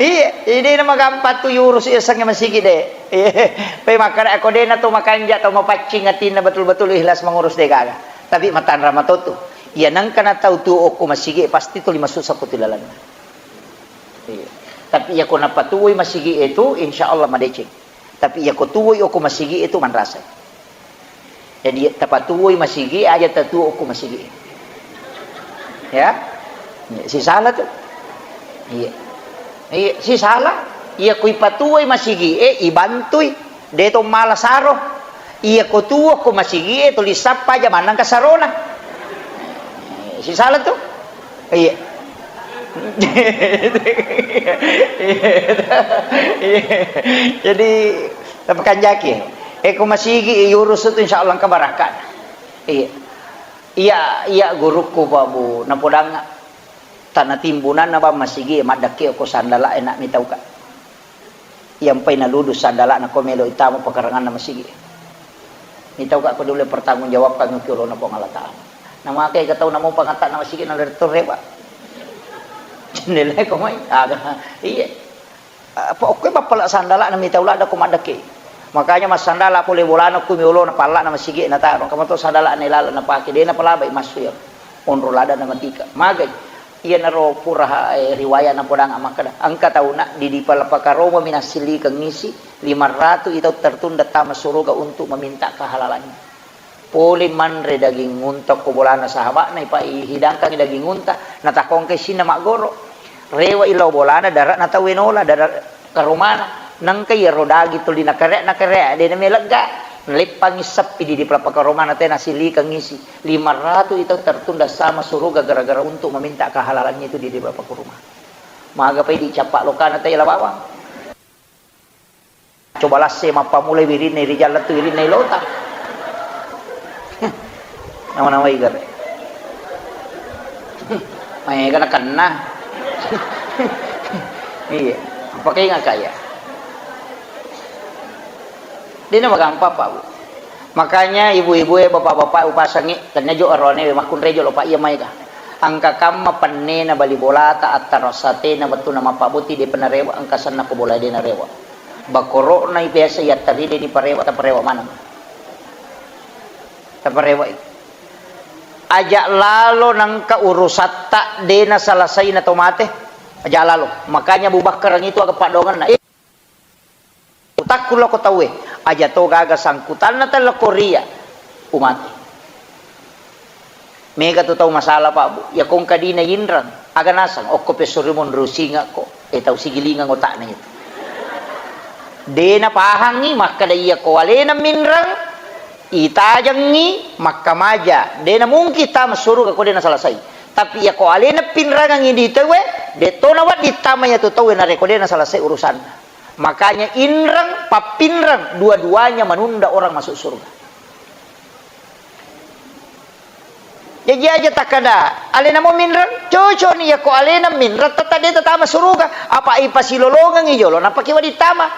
Iya, jadi na magampang tu yurus iya sange masigi de. Iya, pe makkada ko de na to makanja to mapaccing atinna betul-betul ikhlas mengurus de gaga. Tapi matanra matotu. Iya nengka na tau tuo okko masigi, pasti tuli masuk saputi lalenna. Iya. Tapi iya ko napatuoi masigi itu, insya Allah madeceng. Tapi iya ko tuoi okko masigi itu manrasai. Jadi tapatuoi masigi aja tatuo okko masigi. Ya. Iya, sisala tu. Iya. Iya, sisala. Iya ko ipatuoi masigi, eh, ibantui. De to mala saro. Iya ko tuo ko masigie tuli sappa aja mannang kasarona. Eh, sisala tu? Iya. Iya. Jadi, tapi kanjaki. Eh, ko masigi urus tu insya Allah engka barakka. Iya. Iya, iya gurukku Pak Bu, napodang tana timbunanna bang masigi maddakke ko sandala enak mitauka. Iyampai naludu sandala'na ko melo itama pakaranganna masigi. Mitauka ko dulu pertanggung jawabkan ki olona Puang Allah Ta'ala. Namakai ka tau namo pangatta'na masigi na letto rewa. Jendela ko mai. Aga, iya. Apa okko bappala sandala'na mitau ladda ko maddakke. Makanya massandala pole bolana ko miolona palla'na masigi na taro. Kamato sandala'na ilala napake de napalabai massu ya. Onro ladda na matika. Magai. Iyanaro pura, eh, riwaya napodang makkeda, engka tauna di, di pala pakaromami nassilikengngi si lima ratu i tau tertunda tama suruga untuk meminta kehalalannya. Pole manre daging unta ko bolana sahaba'na, ipa-, ihidangkangi daging unta, natakongke sinna maggoro. Rewa ilao bolana, dara'na tau enola, dara-, karomana. Nengka iyaro daging tuli nakare-, nakare, de namelegga. Naleppangi seppi di, di pala pakaromana te nasilikengngi si. Lima ratu i tau tertunda sama suruga gara-gara untuk meminta kehalalannya itu di, di pala pakaromana. Maga pai dicappa lokana te la bawang. Coba lasse mappamulai wirinna ri jalla tu wirinna ilota. Nama-nama igare. Maega nakenna. Iya, apa kainga kaya? Dena magampang, Pak, Bu. Makanya ibu-ibu e, bapak-bapak upasangi, tanya jo arone makkunre jolo, Pak, iya maega. Engka kamma pennena bali bolata, attarasatena, wettuna mappabboti, depa narewa, engka senna ko bola de narewa. Bakoro'na biasa yattaride ni parewa, taparewa maneng. Taparewa itu. Aja lalo nangka urusatta de nasalasai na to mate. Aja lalo. Makanya Abu Bakar itu aga padongenna. Eh, utakku loko tauwe. Aja to gaga sangkutanna tella Korea. Umate. Mega tu tau masalah, Pak, Bu. Iya ko engka dina inreng, aga naseng, okko pesso ri monro singakko. Eh, tau sigilingang otakna itu. De napahangi makkeda iya ko alena minreng, itajengi makkamaja. De namungkin tama suruga ko de nasalasai. Tapi iya ko alena pinrangangi di tauwe, de to nawedding tama iya tu tauwe narekko de nasalasai urusanna. Makanya inreng, pappinreng, dua-duanya menunda orang masuk surga. Jaji aja takkada, alena mo minreng, cocok ni, yako alena minreng, tetta de tatama suruga. Apa ipasilolongengi jolo, napake wedding tama.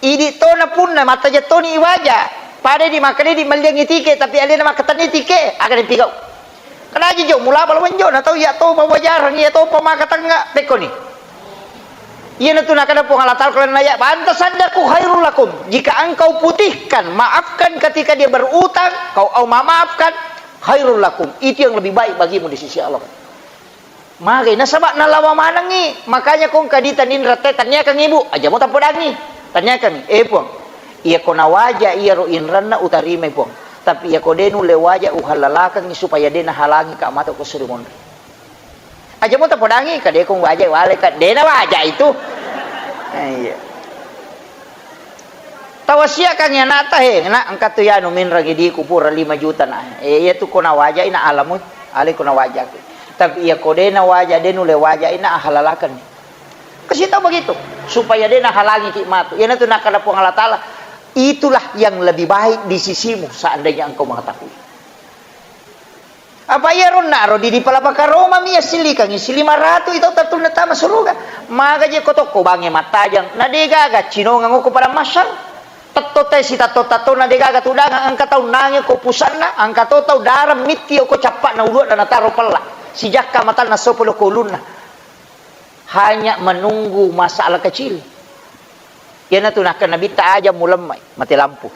Idi tona punna, mattaja toni iwaja. Pada di makkeda di melliangi tike, tapi alena makkatenni tike, aga dipigau. Kadaji jo, mulaba lo menjo, na tau iya to pawajarang, iya to pamakatengnga, pekkoni. Iyanatu nakkeda Puang Allah Ta'ala, "Kalau naya, fa an tasaddaqu khairul lakum." Jika engkau putihkan, maafkan ketika dia berutang, kau au memaafkan, khairul lakum. Itu yang lebih baik bagimu di sisi Allah. Magai nasaba nalawa manengngi, makanya kong kadita ninrette tanyakan ibu, aja mo tapodangi. Tanyakan, "Eh, Puang, iya ko nawaja iyaro inranna utarimai, Puang. Tapi iya ko de nulle waja, uhallalakengngi supaya de nahalangi ka mato ko suri monri." Aja mo tapodangi, ka de ko waja wale ka, de na waja itu. Eh, iya. Tawasiakangngi anakta, he, nak, engka tu yanu minrang idiku pura lima juta na. Eh, iya tu ko nawaja ina alamu, ale ko nawaja. Tapi iya ko de nawaja, de nulle waja ina ahalalakan. Kasih tahu begitu, supaya de nahalangi ki matu. Iya na tu nakkeda Puang Allah Ta'ala, itulah yang lebih baik di sisimu seandainya engkau mengetahui. Apa iyaro naro di, di palapa karomami yassilikangngi silima ratu itau tattunna tama suruga. Maga je ko tokko bangnge mattajang, na de gaga cinongeng ko padang mahsyar. Tetto tai sitatto-tattona de gaga tudangang, engka tau nange ko pusanna, engka to tau darang mitti ko cappa'na uluanna nataro pella. Sijakka matanna sopo lo ko ulunna. Hanya menunggu masalah kecil. Iyanatu nakkeda Nabitta, "Aja mulemmai, mati lampu."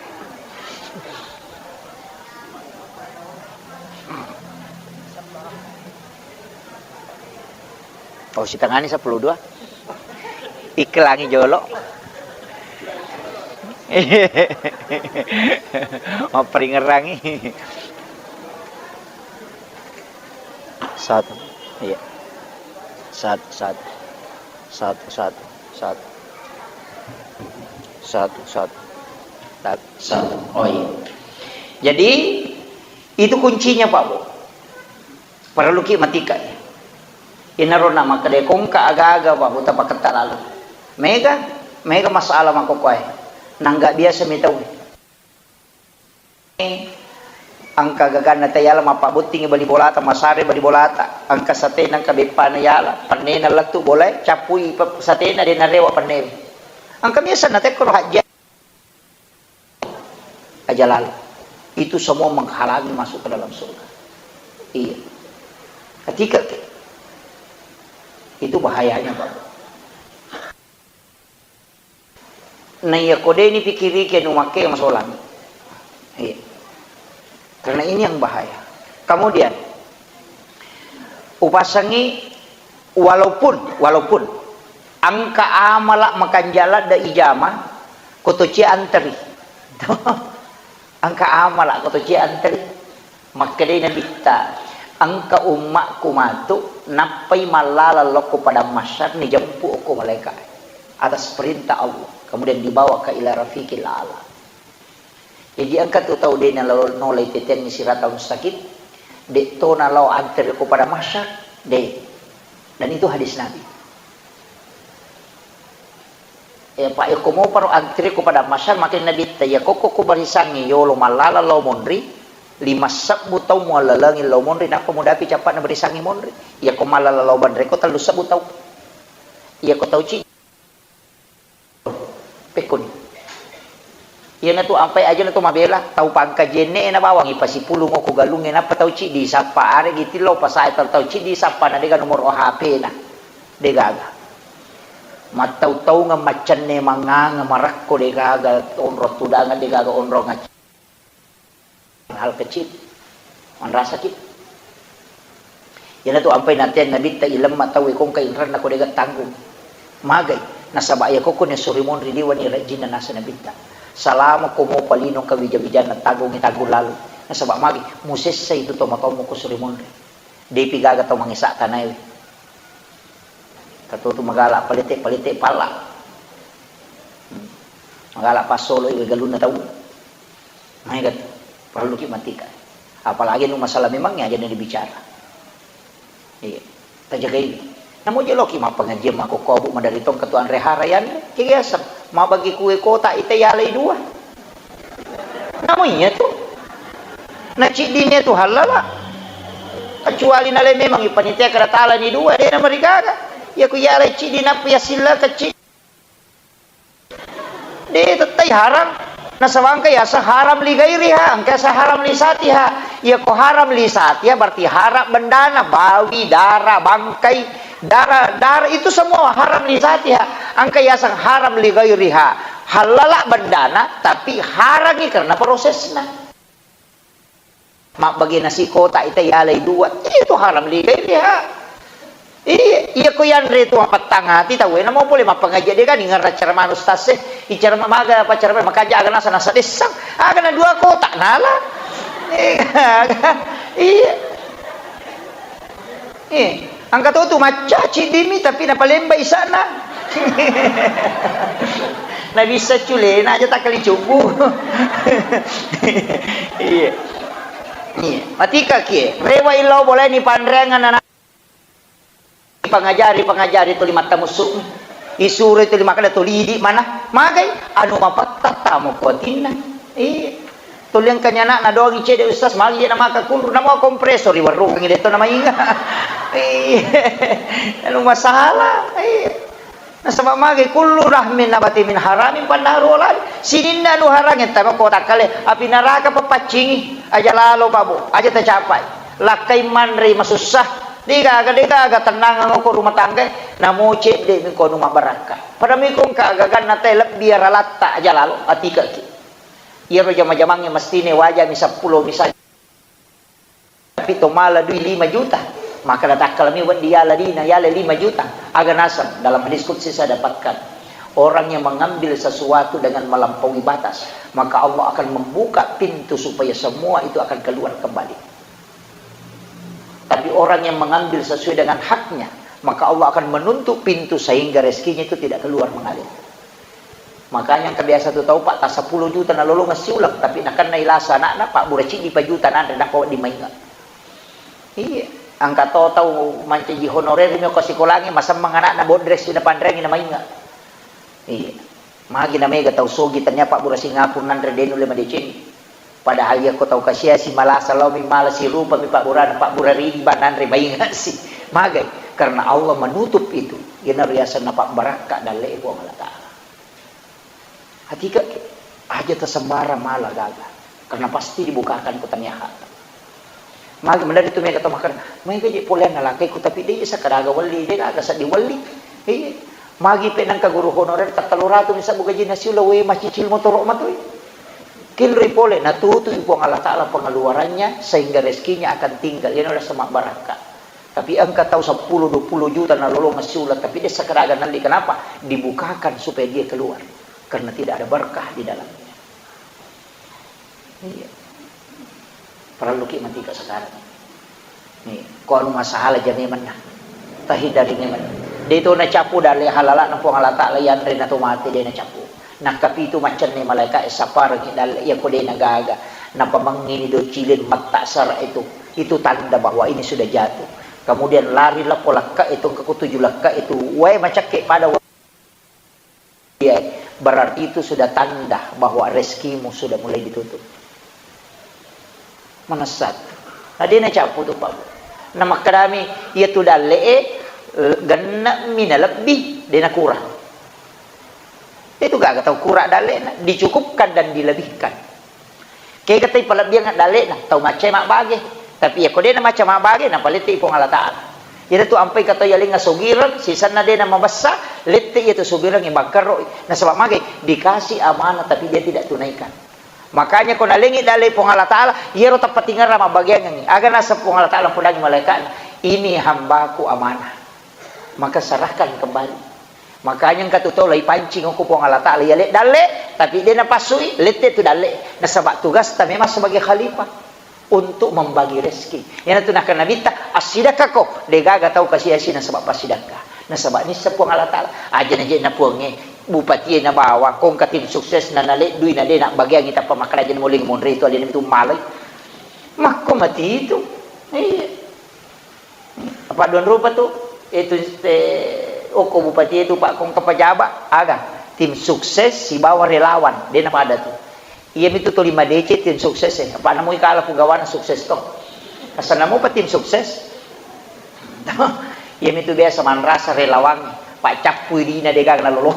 Oh, sitengani seppulo dua. Iklangi jolo. Mapperingerangi. Satu. Iya. Satu, satu. Satu, satu, satu. Satu, satu. So, oh iya. Jadi, itu kuncinya, Pak Bu. Perlu ki matika. Inaro na makkeda kongka aga-aga, Pak Bu, tapaketta lalu. Mega, mega masalah makkokkoe. Nangga biasa mi tau. Engka gaganna tayala mappabottingi bali bolata, masare bali bolata. Engka satena, engka beppana yala, pennena lettu bolae, cappui pe-, satena, de narewa pennewe. Engka biasa natekkoro hajja. Aja lalu. Itu semua menghalangi masuk ke dalam surga. Iya. Ketika itu bahayanya, Pak. Nah, iya, ko de ni pikirike nu makke masolang. Iya. Karena ini yang bahaya. Kemudian, upasangi Walaupun, walaupun engka amala makanjala de ijama, ko to cie anteri. Engka amala ko to cie anteri. Makkedai Nabitta, engka ummakku matu nappai mallala lokko padang mahsyar, nijempu okko malaika atas perintah Allah, kemudian dibawa ke ila rafiqil a'la. Jaji engka tu tau de nalo-, nolai teteangngi siratal mustaqim, de to nalao antere ko padang mahsyar, de. Dan itu hadis Nabi. Eh, Pak, iko moparo antere ko padang mahsyar, makin Nabitta, iya kokko ko barisangngi yolo mallala lao monri, lima sebbu tau muallalengi lao monri, nappa mudapi cappana barisangngi monri. Iya ko mallala lao banre ko tellu sebbu tau. Iya ko tau ci Pekkoni. Iyanatu ampai aja na to mabela, tau pangkaji enne na bawang ipasipulung okko galungnge, nappa tau ciddi sappa, aregi tillau pasae tau, tau ciddi sappa na dega nomoro H P na. Degaga. Mattau-taungeng, maccenne mangngangeng, marakko degaga, onrong tudangeng degaga, onrong acc-, hal kecil. Manrasaki. Iyanatu ampai nateang Nabitta ilemma tauwe kongka inranna ko dega tanggung. Magai, nasaba iya kokko ni suri monri liwani rajinna nasa Nabitta. Salama ko mopa lino kawija-wijanna tanggungi tanggung lalu. Nasaba magi, musessa itu to matomu ko suri monri. Depi gaga tau mangesa tanaewe. Katotu magala palete-palete pala. Hmm. Magala passoloi galunna tau. Maega tu, parelluki matika. Apalagi nu masalah memang aja na dibicara. Iya, tajagai. Namo jeloki mappengajian makko kobu madari tong ketua anre hara yanre. Kigiaseng, mabagi kue kota ite yalai dua. Namo iya tu. Na ciddini tu halala. Kecuali nale memang ipanitia kada talani dua, de na marigaga. Iya ku yalai ciddi nappa yasilla kecil. De tettai haram. Nasaba engka yaseng haram li gairiha, engka yaseng haram li satiha. Iya ko haram li satiha berarti haram bendana, bawi, dara, bangkai, dara, dara itu semua haram li satiha. Engka yaseng haram li gairiha. Halala bendana tapi harangi karena prosesna. Mabbagi nasi kota ita yalai dua, itu haram li gairiha. Iya, iya ko yanre tu mapettang ati tau, namo pole mappangaji de gani ngerra ceramah ustaz e, icara maga apa ceramah makaja aga nasa nasa dessang, aga na dua kota nala. Iya. Iya. Eh, engka to tu macca ciddimi tapi napalemba isana. Nabissa culena aja takkali cubbu. Iya. Iya. Matika kie. Rewa illau boleh ni panreangan anak. Pangajari, pangajari tuli mattamussu. Isuro tuli makkeda tuli idi mana. Magai anu mapatta tamo kuatinna. Iya. Tuli engka nyana'na doangi cede ustaz, magi je namaka kunru, namua kompresor, iwarrukangi de to namainga. Iya. Anu masalah. Iya. Nasaba magi kullu rahmin nabati min haramin fannaru wala. Sininna anu harange tama ko takkale, api naraka papaccingi. Aja lalo pabu, aja tacapai. Lakkai manre masussa. Degaga, degaga tennangeng ko rumah tangga. Namo cedde mi ko anu mabarakka. Pada mi ko engka gaganna te lebbi aralatta aja lalo atikaki. Iyaro jama-jamangnge mestine wajami seppulo misalnya. Tapi to mala dui lima juta, maka natakkalami wedding yala dina, yala lima juta. Aga naseng dalam hadis qudsi saya dapatkan, orang yang mengambil sesuatu dengan melampaui batas, maka Allah akan membuka pintu supaya semua itu akan keluar kembali. Tapi orang yang mengambil sesuai dengan haknya, maka Allah akan menutup pintu sehingga rezekinya itu tidak keluar mengalir. Makanya engka biasa tu tau, Pak, ta seppulo juta nalolongeng siuleng, tapi nakenna ilasa anakna, pabbura ciddi pa juta nanre, nappa wedding mainge. Iya, engka to tau mancaji honorer mi ko sikolangnge, masemmeng anakna bodresi napanreangi na mainge. Iya. Magi na mega tau sogi, tania pabbura Singapura nanre de nulle madeceng. Padahal iya ko tau kasiasi malasa lao mi mala sirupa mi pabburana, pabbura ridi ba nanre mainge si. Magai? Karena Allah menutup itu. Iyanaro riasenna pabbarakka dalle Puang Allah Ta'ala. Hatika, aja tasembarang mala gaga, karena pasti dibukakan ku tania hata. Magi mendadak tu mega tau makkeda, mega je poleanna lakaiku, tapi de sakaraga welli, de gaga seddi welli. Iya. Magi pe nengka guru honorer ta tellu ratu mi sabbu gajinna siuleng, we macicil motoro matoi. Kinroi pole, natutui Puang Allah Ta'ala pengeluarannya sehingga rezekinya akan tinggal. Iyana rasa mabbarakka. Tapi engka tau seppulo dua puluh juta nalolongeng siuleng, tapi de sakaraga nalli. Kenapa? Dibukakan supaya dia keluar. Karena tidak ada berkah di dalamnya. Iya. Parelluki matika sekarang. Nih, ko anu masalah jame menna. Tahindari memang. De to nacappu dalle halalana Puang Allah Ta'ala, yanre na to mate de nacappu. Nakkapitu maccenne malaika e saparengi dalle iya ko de nagaga. Napamengngini do cilin matta sara itu. Itu tanda bahwa ini sudah jatuh. Kemudian lari lappo lakka itu, engka ko tuju lakka itu. Wae macakke pada wa-, iya, berarti itu sudah tanda bahwa rezekimu sudah mulai ditutup. Manessat. Na de nacappu tu, Pak. Na makkedami, iya tu dalle e, eh, genne mi nalebbi, de nakurang. Itu gaga tau kurang dalle na, dicukupkan dan dilebihkan. Kega tai palebbiang dalle na, tau macca mabbage. Tapi iya ko de na macca mabbage, na palette Puang Allah Ta'ala. Iyana tu ampai ka tau yalengnga sogireng, sisenna de na mabessa, lette iya tu sogireng e bangkerro. Nasaba magai? Dikasih amanah tapi dia tidak tunaikan. Makanya ko nalengi dalle Puang Allah Ta'ala, iyaro tappatingerang mabbageangengngi. Aga naseng Puang Allah Ta'ala podangi malaikatna, "Ini hambaku amanah." Maka serahkan kembali. Makanya engka tu tau laipancing ko Puang Allah Ta'ala, yale dalle, tapi de napassui, lette tu dalle. Nasaba tugasta memang sebagai khalifah untuk membagi rezeki. Iyana tu nakkeda Nabitta, "Assidakkako, de gaga tau kasiasi nasaba passidakka." Nasaba nisseng Puang Allah Ta'ala. Aja naje na Puangnge, bupatie na bawang, ko engka tim sukses na naleddui na de nabbageangi tappa makkeda aja na muling monre tu alena mitu malai. Makko mati itu. Iya. Apa duan rupa tu? Itu te, okko bupatie tu, Pak, ko engka pejabat, aga? Tim sukses sibawa relawan, de napada tu. Iyamitu tuli madeceng tim sukses e. Apa namui kala pugawana sukses to. Asal namupa tim sukses. Iyamitu biasa manrasa relawan, paccappui dina de gaga nalolong.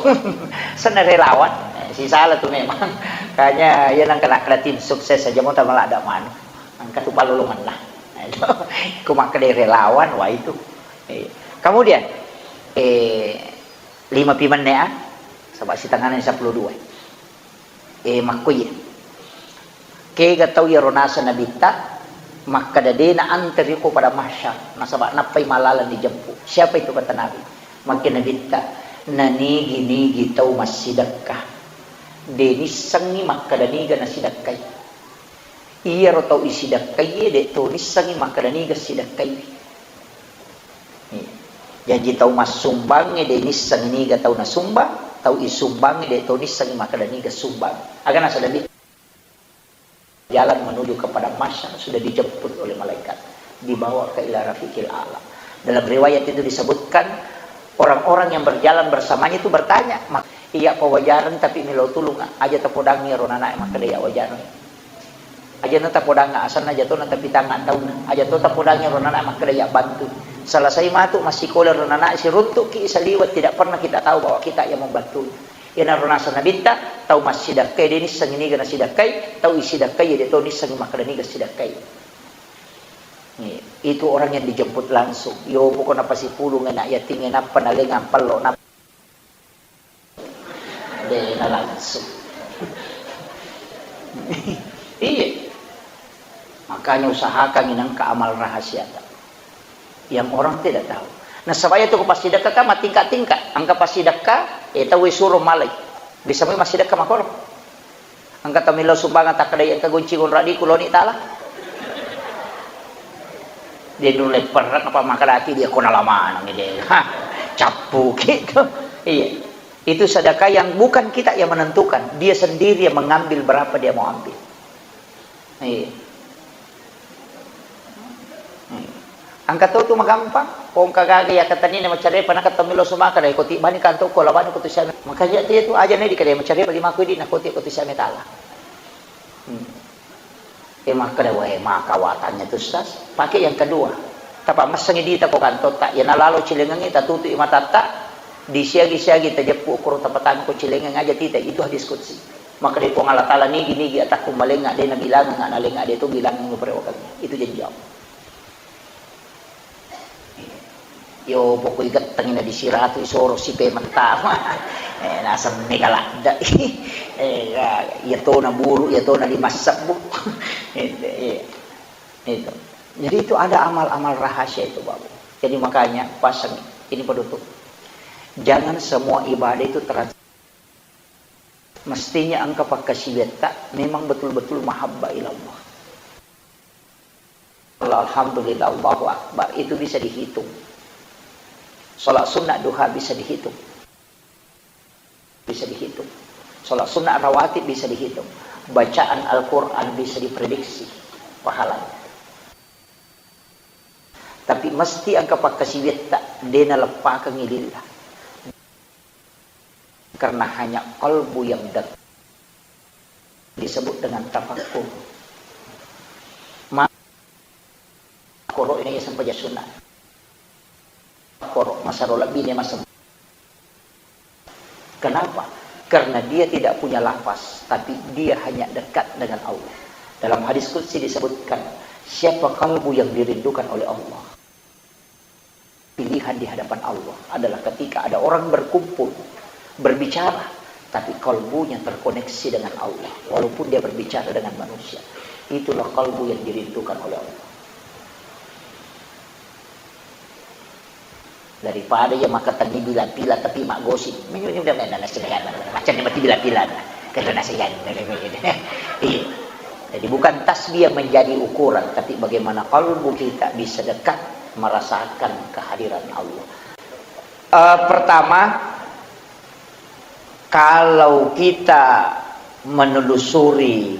Senna relawan. Eh, sisala tu memang. Kanya iya nangka nakkeda tim sukses aja mo tamalada manu. Engka tu palolongenna. Ko makkeda relawan, wah itu. Eh, kemudian, eh, lima pi menne, ah, saba sitengana seppulo dua. Eh, makkuye. Kega tau iyaro naseng Nabitta, makkeda de na anteri ko pada mahsyar, nasaba nappai malaleng dijemput. Siapa itu, kata Nabi? Makke Nabitta, nanigi-nigi tau massidekka, de nissengngi makkeda niga nasidekkai. Iyaro tau isidekkaie de to nissengngi makkeda niga sidekkai. Iya. Jaji tau massumbangnge de nissengngi niga tau nasumbang, tau isumbangnge de to nissengngi makkeda niga sumbang. Aga naseng Nabi? Jalan menuju ke padang mahsyar sudah dijemput oleh malaikat, dibawa ke ila rafiqil a'la. Dalam riwayat itu disebutkan, orang-orang yang berjalan bersamanya itu bertanya, "Mak, iya pawajareng tapi melo tulung, aja tapodangi ro nanae makkeda iya wajareng. Aja na tapodangi asanna, aja to na tapitanga tauna, aja to tapodangi ro nanae makkeda iya bantu." Selesai matu massikola ro nanae, siruntukki saliweng, tidak pernah kita tahu bahwa kita yang membantunya. Iyanaro naseng Nabitta, tau massidekkai de nissengngi niga nasidekkai, tau isidekkai de to nissengngi makkeda niga sidekkai. Nih, itu orang yang dijemput langsung. Yo poko napasipulung anak yatim, nappa naleng ampello, nap-, de na langsung. Iya. Makanya usahakan inangka amal rahasia ta. Yang orang tidak tahu. Nasaba iya tu ko passidekka kan matingka-tingka. Engka passidekka, eh, tau isuro malai. Bisa moi massidekka makoro. Engka tau melo sumbangan takkeda engka gonci gonradiku loni tala. De nulle perrek apa makkedaki dia ko nalamaneng de. Ha, cappuki tu. Iya. Itu sedekah yang bukan kita yang menentukan, dia sendiri yang mengambil berapa dia mau ambil. Iya. Hmm. Engka to tu magampang, ko engka gaga iya katenni na macarepa, na kato melo sumaka dai ko tibbani kanto ko labani ko tu siame. Makanya tu iya tu aja na di kada macarepa lima ko di na ko ti ko tu siame tala. Hmm. Eh, makkeda, "Wae, maka watannya tu, Ustaz." Pakai yang kedua. Tapa messengi dita ko kantotta, iya nalalo cilengengi tatutu i matatta, disiagi-siagi tajeppu koro tapatami ko cilengeng aja tita, itu hadis qudsi. Makkeda Puang Allah Taala, "Nigi-nigi atakku malenga de nabilangenga nalenga de tu bilangengngi perewakangngi." Itu janji Allah. Yo pokoi gettengi na disiratu isoro sipe mentama. Eh, naseng mega ladde. Eh, ya, iya tona buru, iya tona lima sebbu. Itu, iya. Itu. Jadi itu ada amal-amal rahasia itu, Bapak. Jadi makanya pasang ini penutup. Jangan semua ibadah itu terasa. Mestinya engka pakkasiwiatta memang betul-betul mahabbah ilallah. Alhamdulillah, Allahu Akbar, itu bisa dihitung. Sholat sunnah duha bisa dihitung. Bisa dihitung. Sholat sunnah rawatib bisa dihitung. Bacaan Al-Quran bisa diprediksi pahalanya. Tapi mesti engka pakkasiwiatta, de naleppakengngi lillah. Karena hanya kalbu yang dekat disebut dengan tafakkur. Ma-, koro ini sempaja sunnah. Koro masaro lebih ini masem-, kenapa? Karena dia tidak punya lafaz, tapi dia hanya dekat dengan Allah. Dalam hadis qudsi disebutkan, siapa kalbu yang dirindukan oleh Allah? Pilihan di hadapan Allah adalah ketika ada orang berkumpul, berbicara, tapi kalbunya terkoneksi dengan Allah, walaupun dia berbicara dengan manusia. Itulah kalbu yang dirindukan oleh Allah. Daripada ya maka tani bila-bila tapi mak gosip. Macam ni mati bila-bila. Iya. Jadi bukan tasbih yang menjadi ukuran, tapi bagaimana kalbu kita bisa dekat merasakan kehadiran Allah. Eh, pertama, kalau kita menelusuri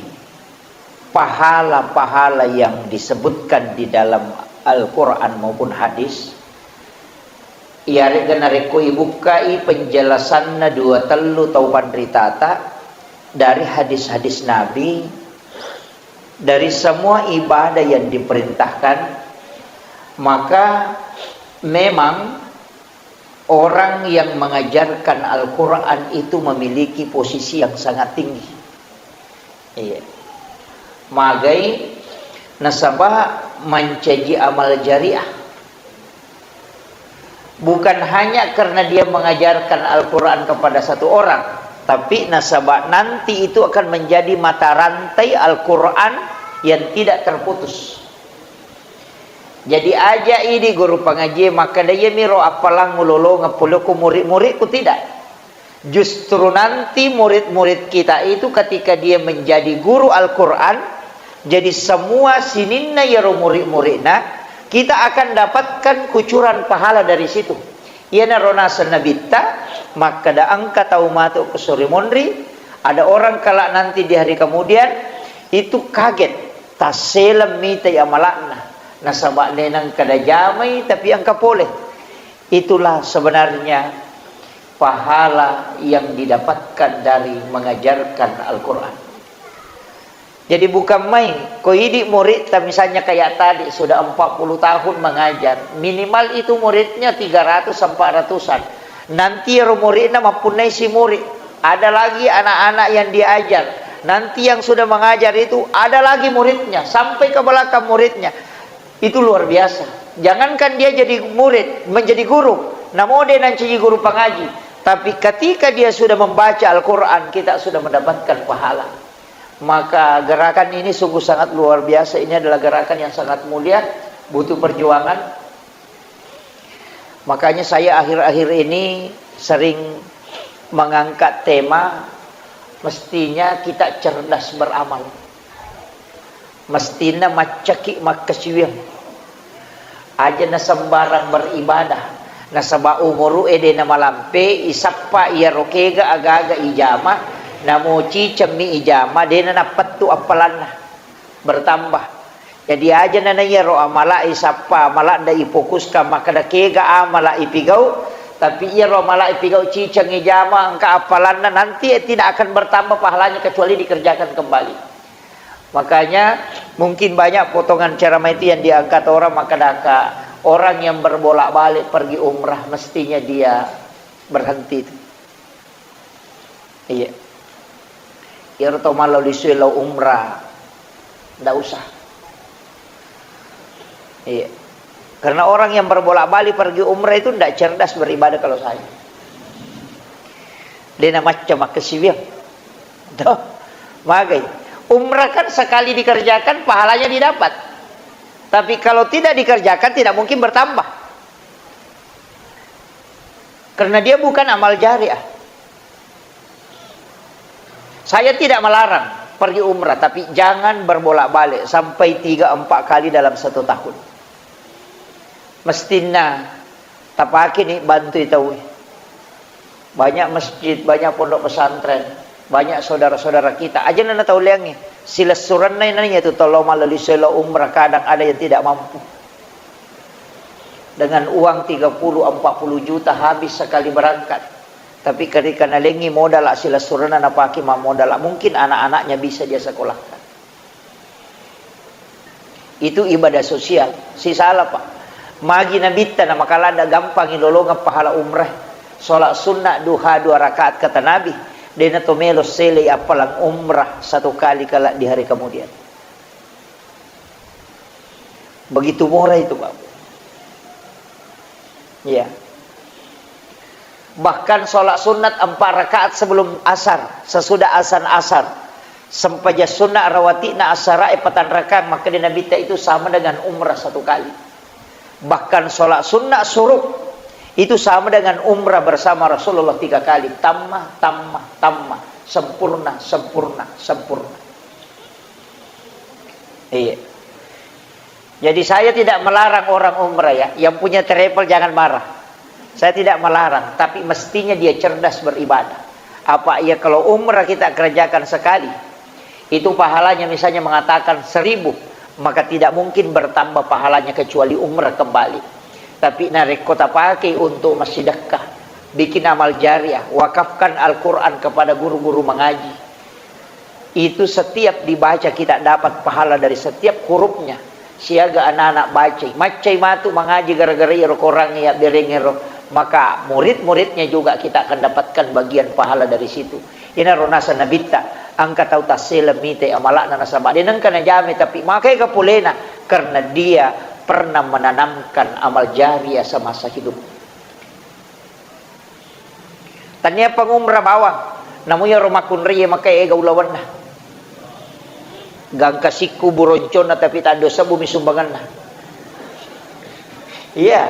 pahala-pahala yang disebutkan di dalam Al-Quran maupun hadis, iyaré'ga narékko ibukkai penjelasanna dua tellu tau panritata dari hadis-hadis Nabi, dari semua ibadah yang diperintahkan, maka memang orang yang mengajarkan Al-Quran itu memiliki posisi yang sangat tinggi. Iya. Magai nasaba mancaji amal jariah. Bukan hanya karena dia mengajarkan Al-Quran kepada satu orang, tapi nasaba nanti itu akan menjadi mata rantai Al-Quran yang tidak terputus. Jadi aja idi guru pangaji makkeda, "Iyamiro appalang ulolongeng pole ko murid-muridku," tidak. Justru nanti murid-murid kita itu ketika dia menjadi guru Al-Quran, jadi semua sininna iyaro murid-muridna, kita akan dapatkan kucuran pahala dari situ. Iyanaro naseng Nabitta, makkeda engka tau matu ko sore monri, ada orang kelak nanti di hari kemudian, itu kaget, tasseleng mitai amala'na, nasaba de nengka najamai tapi engka pole. Itulah sebenarnya pahala yang didapatkan dari mengajarkan Al-Quran. Jadi bukan main, ko idi muridta misalnya kayak tadi sudah empat puluh tahun mengajar, minimal itu muridnya tiga ratus empat ratusan. Nanti ro muridna mempunyai si murid, ada lagi anak-anak yang diajar. Nanti yang sudah mengajar itu ada lagi muridnya, sampai ke belakang muridnya. Itu luar biasa. Jangankan dia jadi murid, menjadi guru, namo de nancaji guru pangaji, tapi ketika dia sudah membaca Al-Quran, kita sudah mendapatkan pahala. Maka gerakan ini sungguh sangat luar biasa. Ini adalah gerakan yang sangat mulia, butuh perjuangan. Makanya saya akhir-akhir ini sering mengangkat tema, mestinya kita cerdas beramal. Mestina maccaki makkasiwiang. Aja na sembarang beribadah. Nasaba umuru'e de namalampe, isappa iyaro kega aga-aga ijama, namo cicemmi ijama, de nanappettu appalanna, bertambah. Jadi aja nana iyaro amala isappa, amala nda ifokuskang makkeda kega amala ipigau, tapi iyaro amala ipigau ciceng ijama, engka appalanna, nanti tidak akan bertambah pahalanya kecuali dikerjakan kembali. Makanya, mungkin banyak potongan ceramah itu yang diangkat orang, makkedaka, orang yang berbolak-balik pergi umrah, mestinya dia berhenti itu. Iya. Iyaro tau mallau lisue lao umrah, ndak usah. Iya. Karena orang yang berbolak-balik pergi umrah itu ndak cerdas beribadah kalau saya. De namacca makkasiwiang. Toh, magai. Umrah kan sekali dikerjakan, pahalanya didapat. Tapi kalau tidak dikerjakan, tidak mungkin bertambah. Karena dia bukan amal jariah. Saya tidak melarang pergi umrah, tapi jangan berbolak-balik sampai tiga empat kali dalam satu tahun. Mestinna tapakeni bantui tauwe. Banyak masjid, banyak pondok pesantren, banyak saudara-saudara kita. Aja nana tau leangngi. Silessurenna nanya tu tollo mallo lisue lao umrah, kadang ada yang tidak mampu. Dengan uang tiga puluh, empat puluh juta habis sekali berangkat. Tapi ketika nalengi modal silessurenna napake mammodal, mungkin anak-anaknya bisa dia sekolahkan. Itu ibadah sosial. Sisala, Pak. Magi Nabitta na makalada gampangi lolongeng pahala umrah. Sholat sunnah duha dua rakaat kata Nabi. Dena to melo sele appalang umrah satu kali kala di hari kemudian. Begitu murah itu, Pak. Iya. Bahkan sholat sunat empat rakaat sebelum asar, sesudah azan asar. Sempajang sunat rawati'na asarae patang rakaat, makkeda Nabitta itu sama dengan umrah satu kali. Bahkan sholat sunat suruk itu sama dengan umrah bersama Rasulullah tiga kali. Tamma, tamma, tamma. Sempurna, sempurna, sempurna. Iya. Jadi saya tidak melarang orang umrah ya, yang punya travel jangan marah. Saya tidak melarang, tapi mestinya dia cerdas beribadah. Apa iya kalau umrah kita kerjakan sekali, itu pahalanya misalnya mengatakan seribu, maka tidak mungkin bertambah pahalanya kecuali umrah kembali. Tapi narekko tapakai untuk massidekka, bikin amal jariah, wakafkan Al-Quran kepada guru-guru mengaji, itu setiap dibaca kita dapat pahala dari setiap hurufnya. Siaga anak-anak bacai. Maccai matu mangaji gara-gara iyaro Korang iya berengero. Maka murid-muridnya juga kita akan dapatkan bagian pahala dari situ. Inaro nasa Nabitta, engka tau tassele mite amalakna nasaba de nengka najame, tapi makai kapolena karena dia pernah menanamkan amal jariah semasa hidup. Tania pangumra bawang, namu iyaro makkunrai makkeda ega ulawenna. Gangka sikku buronconna tapi taddo sebbu mi sumbanganna. Iya.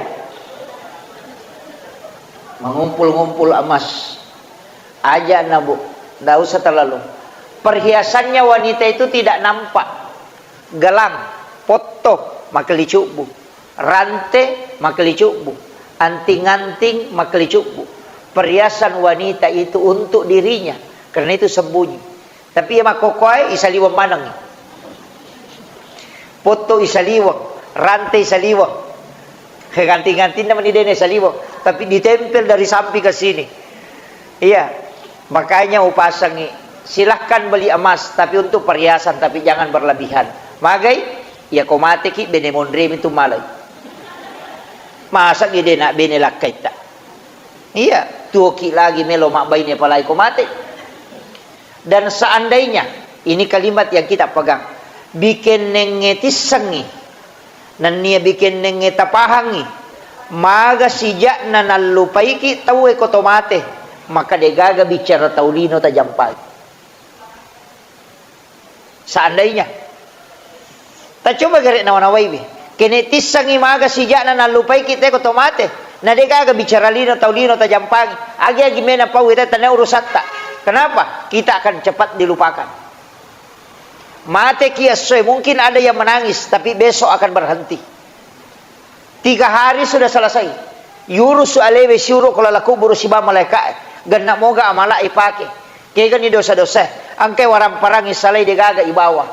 Mengumpul-ngumpul emas. Aja na, Bu. Ndak usah terlalu. Perhiasannya wanita itu tidak nampak. Gelang, potto, makkelicubbu. Rante, makkelicubbu. Anting-anting, makkelicubbu. Perhiasan wanita itu untuk dirinya, karena itu sembunyi. Tapi iya makkokkoe isaliweng maneng. Potto isaliweng, rante isaliweng. Anting-antingna mani dena isaliweng, tapi ditempel dari samping ke sini. Iya, makanya upasangi, silahkan beli emas, tapi untuk perhiasan, tapi jangan berlebihan. Magai, iya ko mateki, bene monremi tu malai. Masa gede nak bene lakkaitta. Iya, tuoki lagi melo mabbaine palai ko mate. Dan seandainya, ini kalimat yang kita pegang, bikennengnge tissengngi, nennia bikennengnge tapahangngi, maga sijakna nallupaiki tauwe ko to mate, maka degaga bicara tau lino tajampai. Seandainya. Tacoba gare nawa-nawaiwi. Kene tissangi maga sijakna nallupaiki teko to mate. Na degaga bicara lino tau lino tajampangi. Agi-agi mena pau ita tania urusatta. Kenapa? Kita akan cepat dilupakan. Mate ki essoe, mungkin ada yang menangis, tapi besok akan berhenti. Tiga hari sudah selesai. Yurusu alewe siuro ko lala kuburu siba malaeka'e, genna moga amala ipake. Kegani dosa-dosa, engkai waramparang isalai degaga ibawa.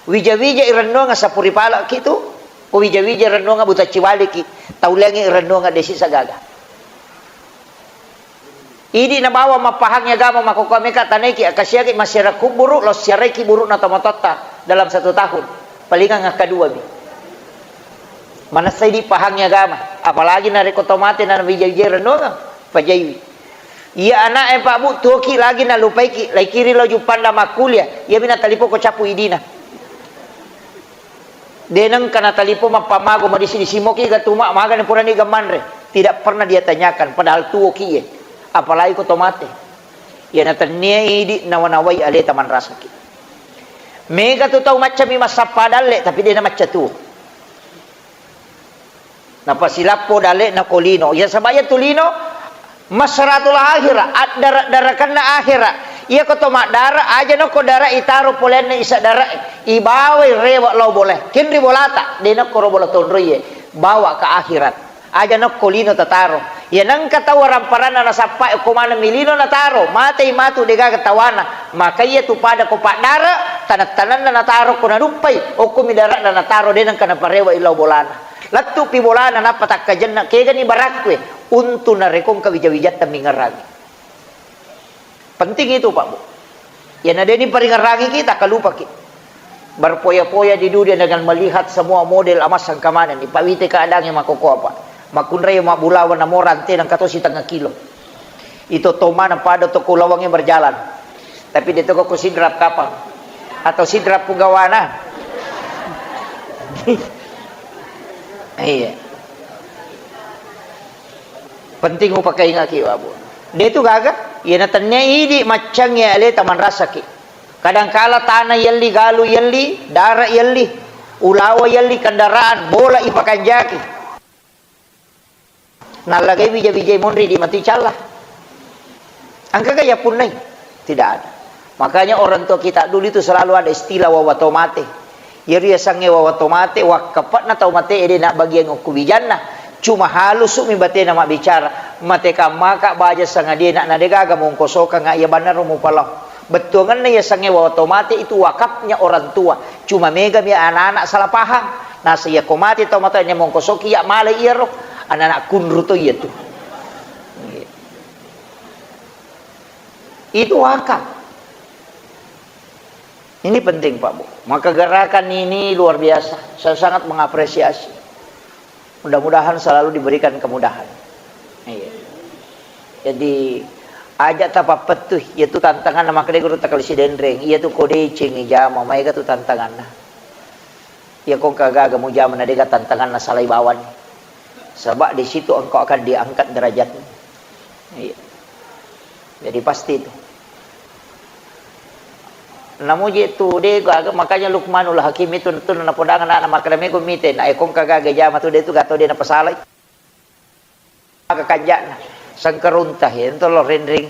Wija-wija irennuanga sapuri palaki tu, ko wija-wija irennuanga buta ciwaliki, tauliangi irennuanga desi sagaga. Idi nabawa mappahangi agama makkokkoe meka tanaiki, akasiaki massiara kuburu, lo siaraiki buru'na tomatoatta dalam satu tahun. Palingang akkaduami. Manessa idi pahangi agama, apalagi narekko to mate na wija-wija rennuanga, pajaiwi. Iya ana'e Pak Bu, tuoki lagi nalupaiki, laikiri lo juppanda makkulia, iyami natalipoko cappu idina. De nengka natalipong mappammago madisi-disi moki ga tuma magani purani ga manre. Tidak pernah dia tanyakan, padahal tuoki ye. Apalagi ko to mate. Iya natennia idi nawa-nawai aleta manrasaki. Mega tu tau maccami massappa dalle, tapi de namacca tuo. Napasilappo dalle'na ko lino. Iya saba iya tu lino, masratul akhirah, addara-darakanna akhirah. Iya ko to maddara, aja nokko dara itaro polenna isa dara, ibawai rewa lao bolae. Kenri bolata, de nokko ro bola tonroiye, bawa ke akhirat. Aja nokko lino tataro. Iya nengka tau waramparanna nasappa ko maneng mi lino nataro, matei matu degaga tawana. Maka iya tu pada ko paddara, taneng-tanenna nataro ko naduppai, okko mi dara'na nataro, de nengka naparewa lao bolana. Lettu'pi bolana nappa takkajenna, kegani barakkue, untu narekko engka wija-wijatta mingerangi. Penting itu, Pak Bu. Iyana deni paringerangiki, takkalupaki. Berpoya-poya di dunia dengan melihat semua model emas sangkamana ni. Pawite keadaannya makkokkoe apa. Makkunrai mabbulawa namo rante nengka to sitengah kilo. Itu to mana pada toko lawangnge berjalan. Tapi de toko ku sidrap kapang. Atau sidrap pugawana. Iya. Penting upakaingaki, Pak Bu. De tu gaga, iyana tennia idi maccangnge aleta manrasaki. Kadangkala tana yelli, galu yelli, dara yelli, ulawa yelli, kendaraan, bola ipakanjaki. Nallagai wija-wijai monri di matu icalla. Engkaga yappunnai? Tidak ada. Makanya orang tua kita dulu itu selalu ada istilah wawa to mate. Iyaro yasengnge wawa to mate, wakkape'na tau mate ede na bagiang okko wijanna. Cuma halusu'mi batena mabbicara, mate kammaka baja sangadie na, na degaga mongkosokanga iya bannaro mupalao. Bettuangenna yasengnge wawa to mate itu wakafnya orang tua. Cuma megami anak-anak salah paham. Nasa iya ko mate tau mate nya mongkosoki iya male iyaro, anak-anak kunru to iya tu. Itu wakaf. Ini penting, Pak Bu. Maka gerakan ini luar biasa. Saya sangat mengapresiasi. Mudah-mudahan selalu diberikan kemudahan. Iya. Jadi, aja tapappettu, iya tu tantanganna, makkedai guru takkalisi denreng, iya tu ko deceng ijama, maega tu tantanganna. Iya ko engka gaga mujama na dega tantanganna salai bawang. Sebab di situ engkau akan diangkat derajatmu. Iya. Jadi pasti itu. Namuji tu de gaga, makanya Luqmanul Hakim itu tu napodang anak-anak makkeda mego mite, na ekong kagaga jama tu de tu gato de napasalai. Maka kanja'na sengkarunta, ento lo renreng.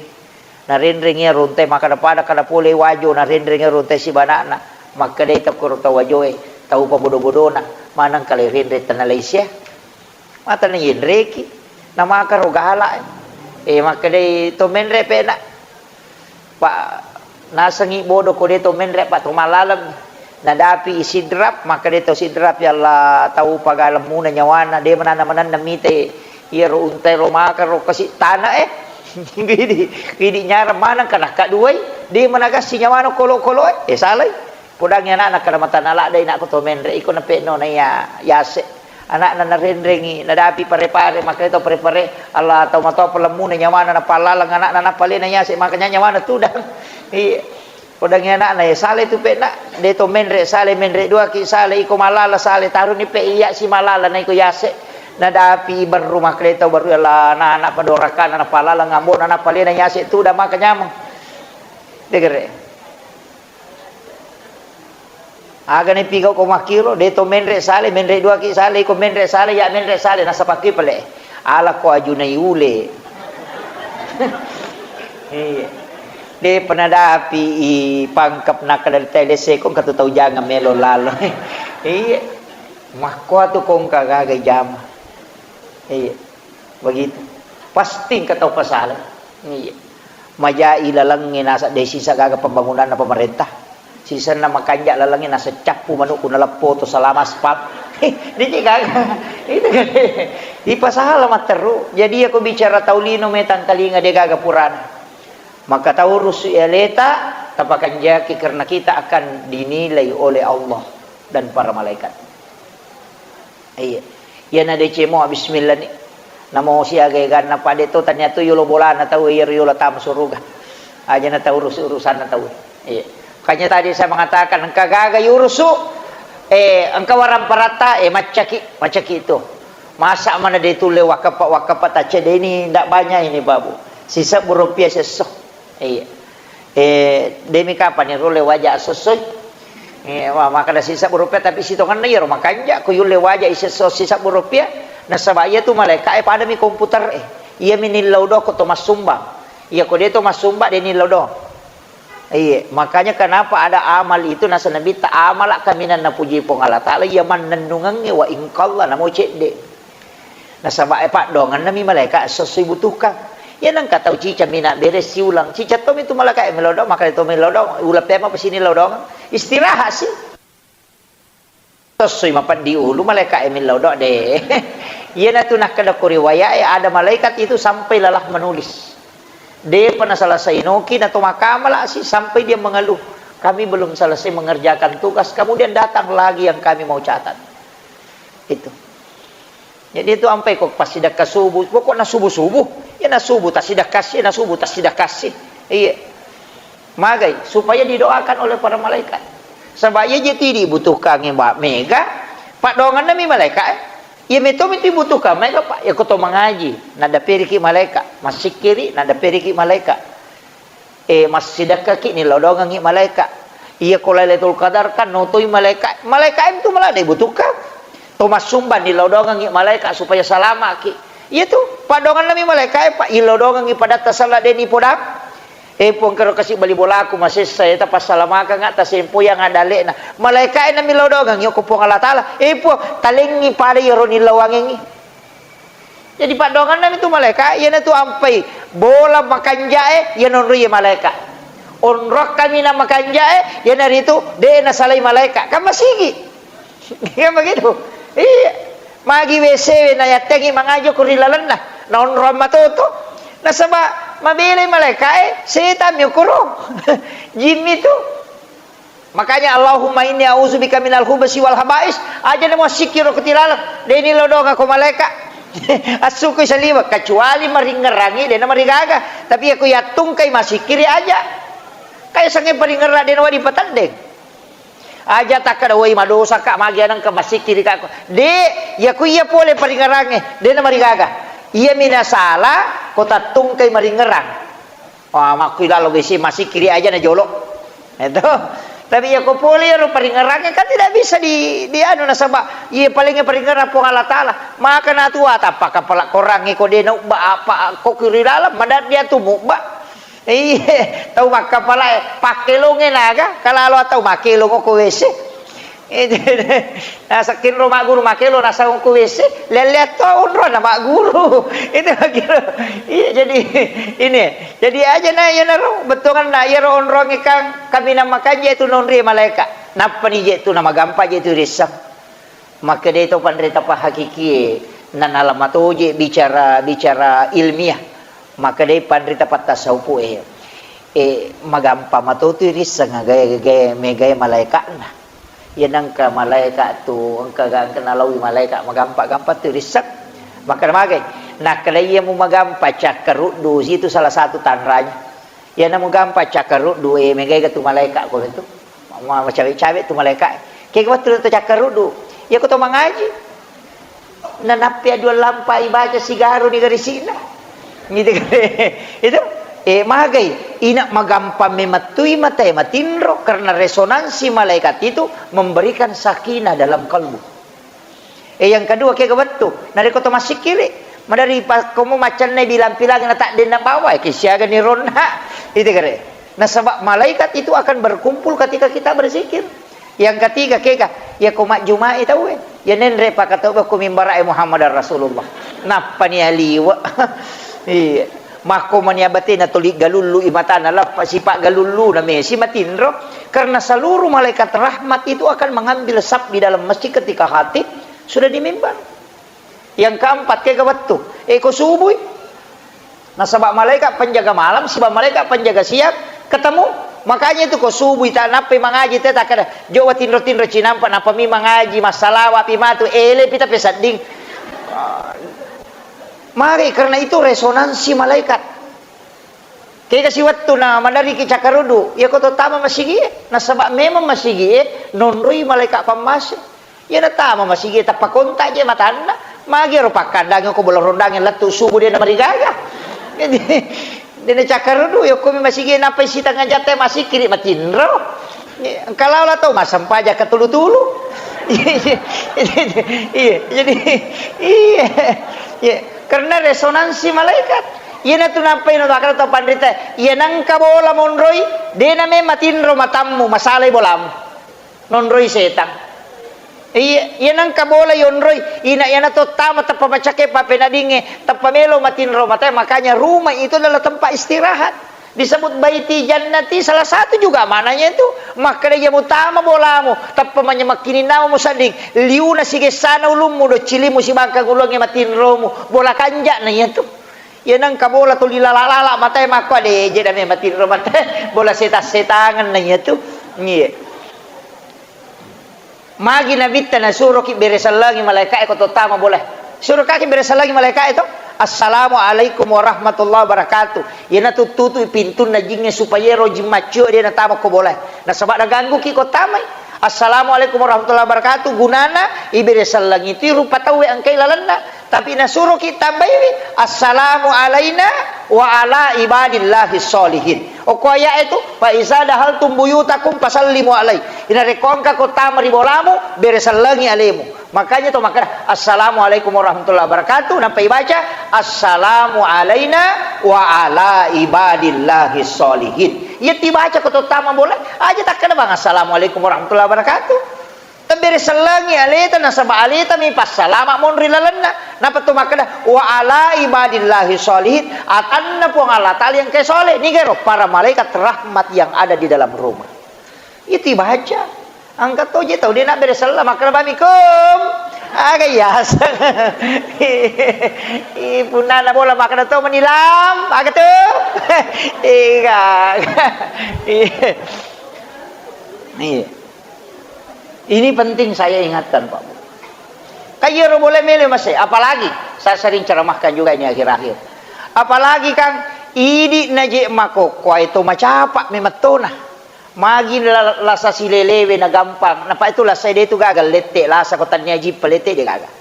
Na renreng iya runtai makkeda pada kada pole wajo na renreng iya runtai sibana'na. Makkedai tau kuro tau wajoe, tau pabodo-bodona, maneng kale renreng tanalaisia. Mata na yenreki, na maka ro gala. Eh, makkedai to menre pena. Pa nasengi bodo ko de to menre pa to malaleng. Nadapi i Sidrap, makkedai to Sidrap, ya Allah, tau pagalemmuna nyawana, de mananna-mananna mite iyaro untai ro maka ro kasi tana eh. Widi, widi nyarang maneng kana kaduai, de managassi nyawana kolo-kolo eh. Eh, salai. Podangi anakna kada matana ladde inakku to menre, iko nape'no na iya yase. Anakna narenrengi, nadapi pare-pare, makkedai to pare-pare, Allah tau matoa palemmuna nyawana napallalang anakna napalena yase, makanya nyawana tudang. Iya. Podangi anakna, ya, sale tu pe'na, de to menre, sale menre duaki, sale iko malala, sale taruni pe iya si malala na iko yase. Nadapi berru makkedai to berru, Allah, na anak padorakana napallalang ambona napalena yase tudang maka nyameng. Degere. Aga ni pigau ko makkiro, de to menre sale, menre duaki sale, iko menre sale, ya menre sale, nasapakki pale. Ala ko ajunai ule. Iya. De penadapi i pangkep nakkeda tele sekong katu tau jangan melo lalo. Iya. Makkoa tu kongka gaga jama. Iya. Begitu. Pasti engka tau pasala. Iya. Majai lalengnge naseng de sisa gaga pembangunanna pemerintah. Sisenna makanja lalengnge naseng cappu manukku naleppo to selama aspal. Diki gaga. Itu kan. Ipasala matteru. Jadi aku bicara tau lino metang talinga de gaga purana. Maka tau rusu aleta tapakanjaki karena kita akan dinilai oleh Allah dan para malaikat. Iya. Iyana decemo bismillah ni. Namo siaga eganna pade to tania tu yolo bolana tau iyaro yolo tama suruga. Aja na tau urus urusanna tau. Iya. Makanya tadi saya mengatakan engka gaga yurusu eh engka warang paratta eh maccaki, maccaki itu. Masa mana de tulle wakapa wakapa tacedeni ndak banyak ini babu. Sisa burupia sesso. Iya. Eh, demi kapang ni rulle waja assessoi. Eh, wah, makkeda sisebbu rupiah, tapi sitongenna iyaro makanja ko yulle waja isessoi sisebbu rupiah. Nasaba iya tu malaika'e padami komputer e. Iya mi nillau do ko to massumbang. Iya ko de to massumbang de nillau do. Iya, makanya kenapa ada amal itu nasa Nabitta amala kaminang napuji Puang Allah Taala iya mannennungengnge wa ingkalla namo cedde. Nasaba e paddoangenna mi malaika esso-esso ibutuhkang. Iya nengka tau cica mina bere siulang. Cica to mi tu malaika e millau do, maka to millau do, uleng pema pesini lau doang. Istirahat si. Esso-esso mapeddi ulu malaika e millau do de. Iya natu nakkeda ko riwayat e ada malaikat itu sampai lelah menulis. Depa naselesai noki nato makamala si sampai dia mengeluh. Kami belum selesai mengerjakan tugas, kemudian datang lagi yang kami mau catat. Itu. Jadi itu ampai ko passidekka subuh, pokokna subuh-subuh, ya na subuh tassidekka si, na subuh tassidekka si. Iya. Magai, supaya didoakan oleh para malaikat. Sebab iya je tu dibutuhkan mbak mega, paddoangenna mi malaikat, eh. Iya meto mi tu dibutuhkan mega, Pak. Ya ko to mangaji, nadaperiki malaikat, massikkiri, nadaperiki malaikat. Eh, massidekkaki, nillau doangengngi malaika. Iya ko Lailatul Qadar kan notoi malaika. Malaika itu malah de butuhkan. To massumbang nillau doangengngi malaika supaya salamaki. Iya tu, paddoangenna mi malaika e, Pak, illau doangengngi padatta sala de ni podang. Eh, Puang kero kasi bali bolaku masessa eta pasalamakanga tasempo yang ada lena. Malaika e na millau doangengngi ko Puang Allah Taala. Eh, Puang, talengngi pada iyaro nillauangengngi. Jadi paddoangenna mi tu malaika, iyana tu ampai bola makanjae, iyana onroi malaika. Onrong kaminang makanjae, iyana ritu de nasalai malaika. Kan masigi. Kan begitu. Iya. Magi W C we na yattengi mangajo ko ri lalenna. Na onrong matoto. Nasaba mabelai malaika e, setan mi okoro. Jimmi tu. Makanya, "Allahumma inni a'udzubika minal khubasi wal khaba'is." Aja namo sikkiro ko tilaleng. De ni lodonga ko malaika. Assukui saliweng, kecuali maringngerangi de na marigaga. Tapi iya ko yattungkai masikkiri aja. Kaya sange paringngerang de na wadi patendeng. Aja takkeda, "Woi, madosa ka, magi anengka masikkiri ka." De, iya ko iya pole paringngerange, de na marigaga. Iya mi nasala ko tattungkai maringngerang. Wah, makkuilalo besi masikkiri aja na jolo. Itu. Tapi iya ko pole iyaro paringngerangnge kan tidak bisa di, di anu nasaba iya paling paringngerang Puang Allah Taala. Maka natua tappa kapala korangnge ko de na ubba apa ko kiri dalam madat dia tu mubba. Iya, tau makkapala pakkelongnge naga kalalo tau makkelong ko W C. Itu, nasakkinro magguru makkelo nasang ku W C, lelle to onro na magguru. Itu makkelo. Iya, jadi ini. Jadi aja na iyanaro bettuanna iyaro onrongnge kan kaminang makanja itu nonri malaika. Nappani je tu na magampa je tu risseng. Makkedai to panrita pahakikie, nanala matoje bicara, bicara ilmiah. Makkedai panrita pattasaupu e, e, magampa matotu risseng gae, gae, megae malaikatna. Iya nengka malaikat tu, engka, engka nalaui malaikat, magampa-gampa tu risseng. Makkeda magai, nakkeda iya mu magampa cakkaruddu, situ salah satu tanranya. Iyana mugampa cakkaruddu, e, megaega tu malaika ko tu. Ma-, macawe-cawe tu malaika. Kega wettu tu cakkaruddu. Iya ko to mangaji. Nanappi dua lampa ibaca sigaro ni garisina. Gitu kan. Itu. E, magai. Ina magampa memettui mata e matinro karena resonansi malaikat itu memberikan sakinah dalam kalbu. E, yang kedua, kega wettu. Narekko to massikkiri, madari pakkomo maccanna bilang-pilang na taddenna bawa, e, kisiaga ni ronna. Itu kare. Nasaba malaikat itu akan berkumpul ketika kita berzikir. Yang ketiga, kega, iya ko majjumai tauwe. Iya nenre pakatau ko mimbara e Muhammad Rasulullah. Nappani aliwe. Iya. Makko mani abatena tuli galullu i matana lappa sipa galullu na mesi matinro. Karena seluruh malaikat rahmat itu akan mengambil saf di dalam masjid ketika khatib sudah di mimbar. Yang keempat, kega wettu. Eh, ko subui. Nasaba malaikat penjaga malam, siba malaikat penjaga siang, ketemu. Makanya itu ko subui ta nappai mangaji te takkeda, "Jo watinro-tinro cinampa, napami mangaji, massalawa pi matu, ele pi tapi sedding." Mari, karena itu resonansi malaikat. Kega si wettu na madariki cakkarudu, iya ko to tama masigie, nasaba memang masigie nonroi malaikat pammase. Iya natama masigie tappa kontak je matanna, magi ero pakkandangi ko bola rondangi lettu subuh de namarigaga. Jadi, de na cakkarudu, iya ko mi masigie nappai sitengah jam te masikiri matinro. Engka lao la tau massempajang ka tulu-tulu. Iya, iya, iya, iya, jadi, iya, iya. Karena resonansi malaikat. Iyanatu nappai natakala tau panrita, iya nengka bola monroi, de na memang matinro matammu, masalai bolamu. Nonroi setang. Iya, iya nengka bola yonroi, ina iyana to tama teppa macakke pappenadinge, teppa melo matinro matae, makanya rumah itu adalah tempat istirahat. Disebut baiti jannati, salah satu juga maknanya itu. Makkeda iya mutama bolamu, teppa manyamekkininnamu musedding, liuna sigessana ulummu, doccilimu sibangkang ulungnge matinromu, bola kanja'na iyatu. Iya nengka bola tuli lala-lala matae makko ade je dame matinro matae, bola setang-setangenna iyatu. Iya. Magi Nabitta nasuroki bere sellengi malaika'e ko to tama bola. Surokaki bere sellengi malaika'e to. "Assalamualaikum warahmatullahi wabarakatuh." Iyana tuttutu pintunna jingnge supaya ero jing maccio de natama ko bola. Nasaba nagangguki ko tamai. "Assalamualaikum warahmatullahi wabarakatuh." Gunana ibere sellengi itu rupa tauwe engkai lalenna. Tapi nasuroki tambaiwi, "Assalamu alaina wa ala ibadillahi sholihin." Okko aya'e tu, "Fa iza dahaltum buyutakum fasallimu alai." Inarekko engka ko tama ri bolamu, bere sellengi alemu. Makanya to makkeda, "Assalamualaikum warahmatullahi wabarakatuh." Nappa ibaca, "Assalamu alaina wa ala ibadillahi sholihin." Iya tibaca ko to tama bola, aja takkeda bang, "Assalamualaikum warahmatullahi wabarakatuh." Tebbere sellengi aleta, nasaba aleta mi passalama monri lalenna. Napa tu makkeda, "Wa ala ibadillahi sholihin." Atanna Puang Allah Ta'ala yang ke soleh. Nigero para malaikat rahmat yang ada di dalam rumah. Itu baca. Angka toje tau, de na bere sella, makkeda bami kum. Aga yaseng. Ih, punna na bola makkeda to menilam, aga tu? Iya. Iya. Ini penting saya ingatkan, Pak Bu. Kan iyaro bola melo mase, apalagi saya sering ceramahkan juga ini akhir-akhir. Apalagi kan idi naje makokkoe to macapa memettona. Magi la-, lasa silelewe na gampang. Napa itu lasa de tu gaga lette, lasa ko tania jippa lette de gaga.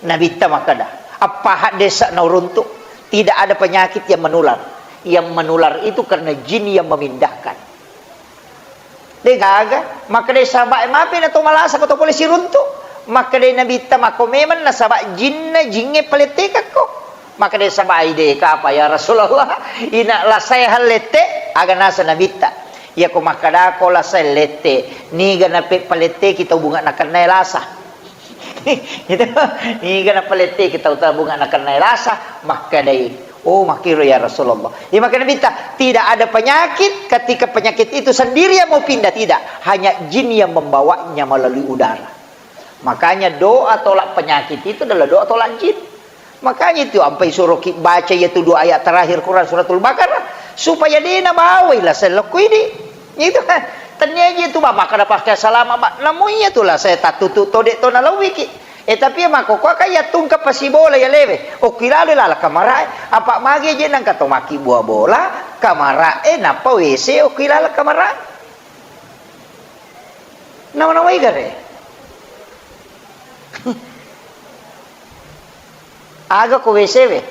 Nabitta makkeda, appaha desa na uruntu, tidak ada penyakit yang menular. Yang menular itu karena jin yang memindahkan. De gaga, makkedai sahabat, "Mapi na to malasa ko to pole siruntu?" Makkedai Nabitta, "Makko memang nasaba jinna jingnge palettekakko." Makkedai sahabat, "Ai de kapa ya Rasulullah, ina lasae hallette?" Aga nasa Nabitta, "Iya ko makkedako lasae lette, niga nape paletteki tau bunga nakennae lasa?" Itu, niga napaletteki tau tabunga nakennae lasa, makkedai, "Oh, makkiro ya Rasulullah." Iya, makkeda Nabitta, "Tidak ada penyakit ketika penyakit itu sendiri yang mau pindah, tidak. Hanya jin yang membawanya melalui udara." Makanya doa tolak penyakit itu adalah doa tolak jin. Makanya itu ampai suruh ki baca iya tu dua ayat terakhir Quran Suratul Baqarah supaya de nabawai lasa lokko idi. Itu kan. Tania ji tu ba, makkeda pakai salama ba. Namu iya tu lasa tattutu to de to nalawiki. Eh, tapi iya makkokkoe kan iya tungke pasibola iya lewe. Okki lalo lala kamarae. Apa magi je nangka to makki bua bola, kamarae nappa W C okki lala kamarae. Nama-namai gare. Aga ko W C we?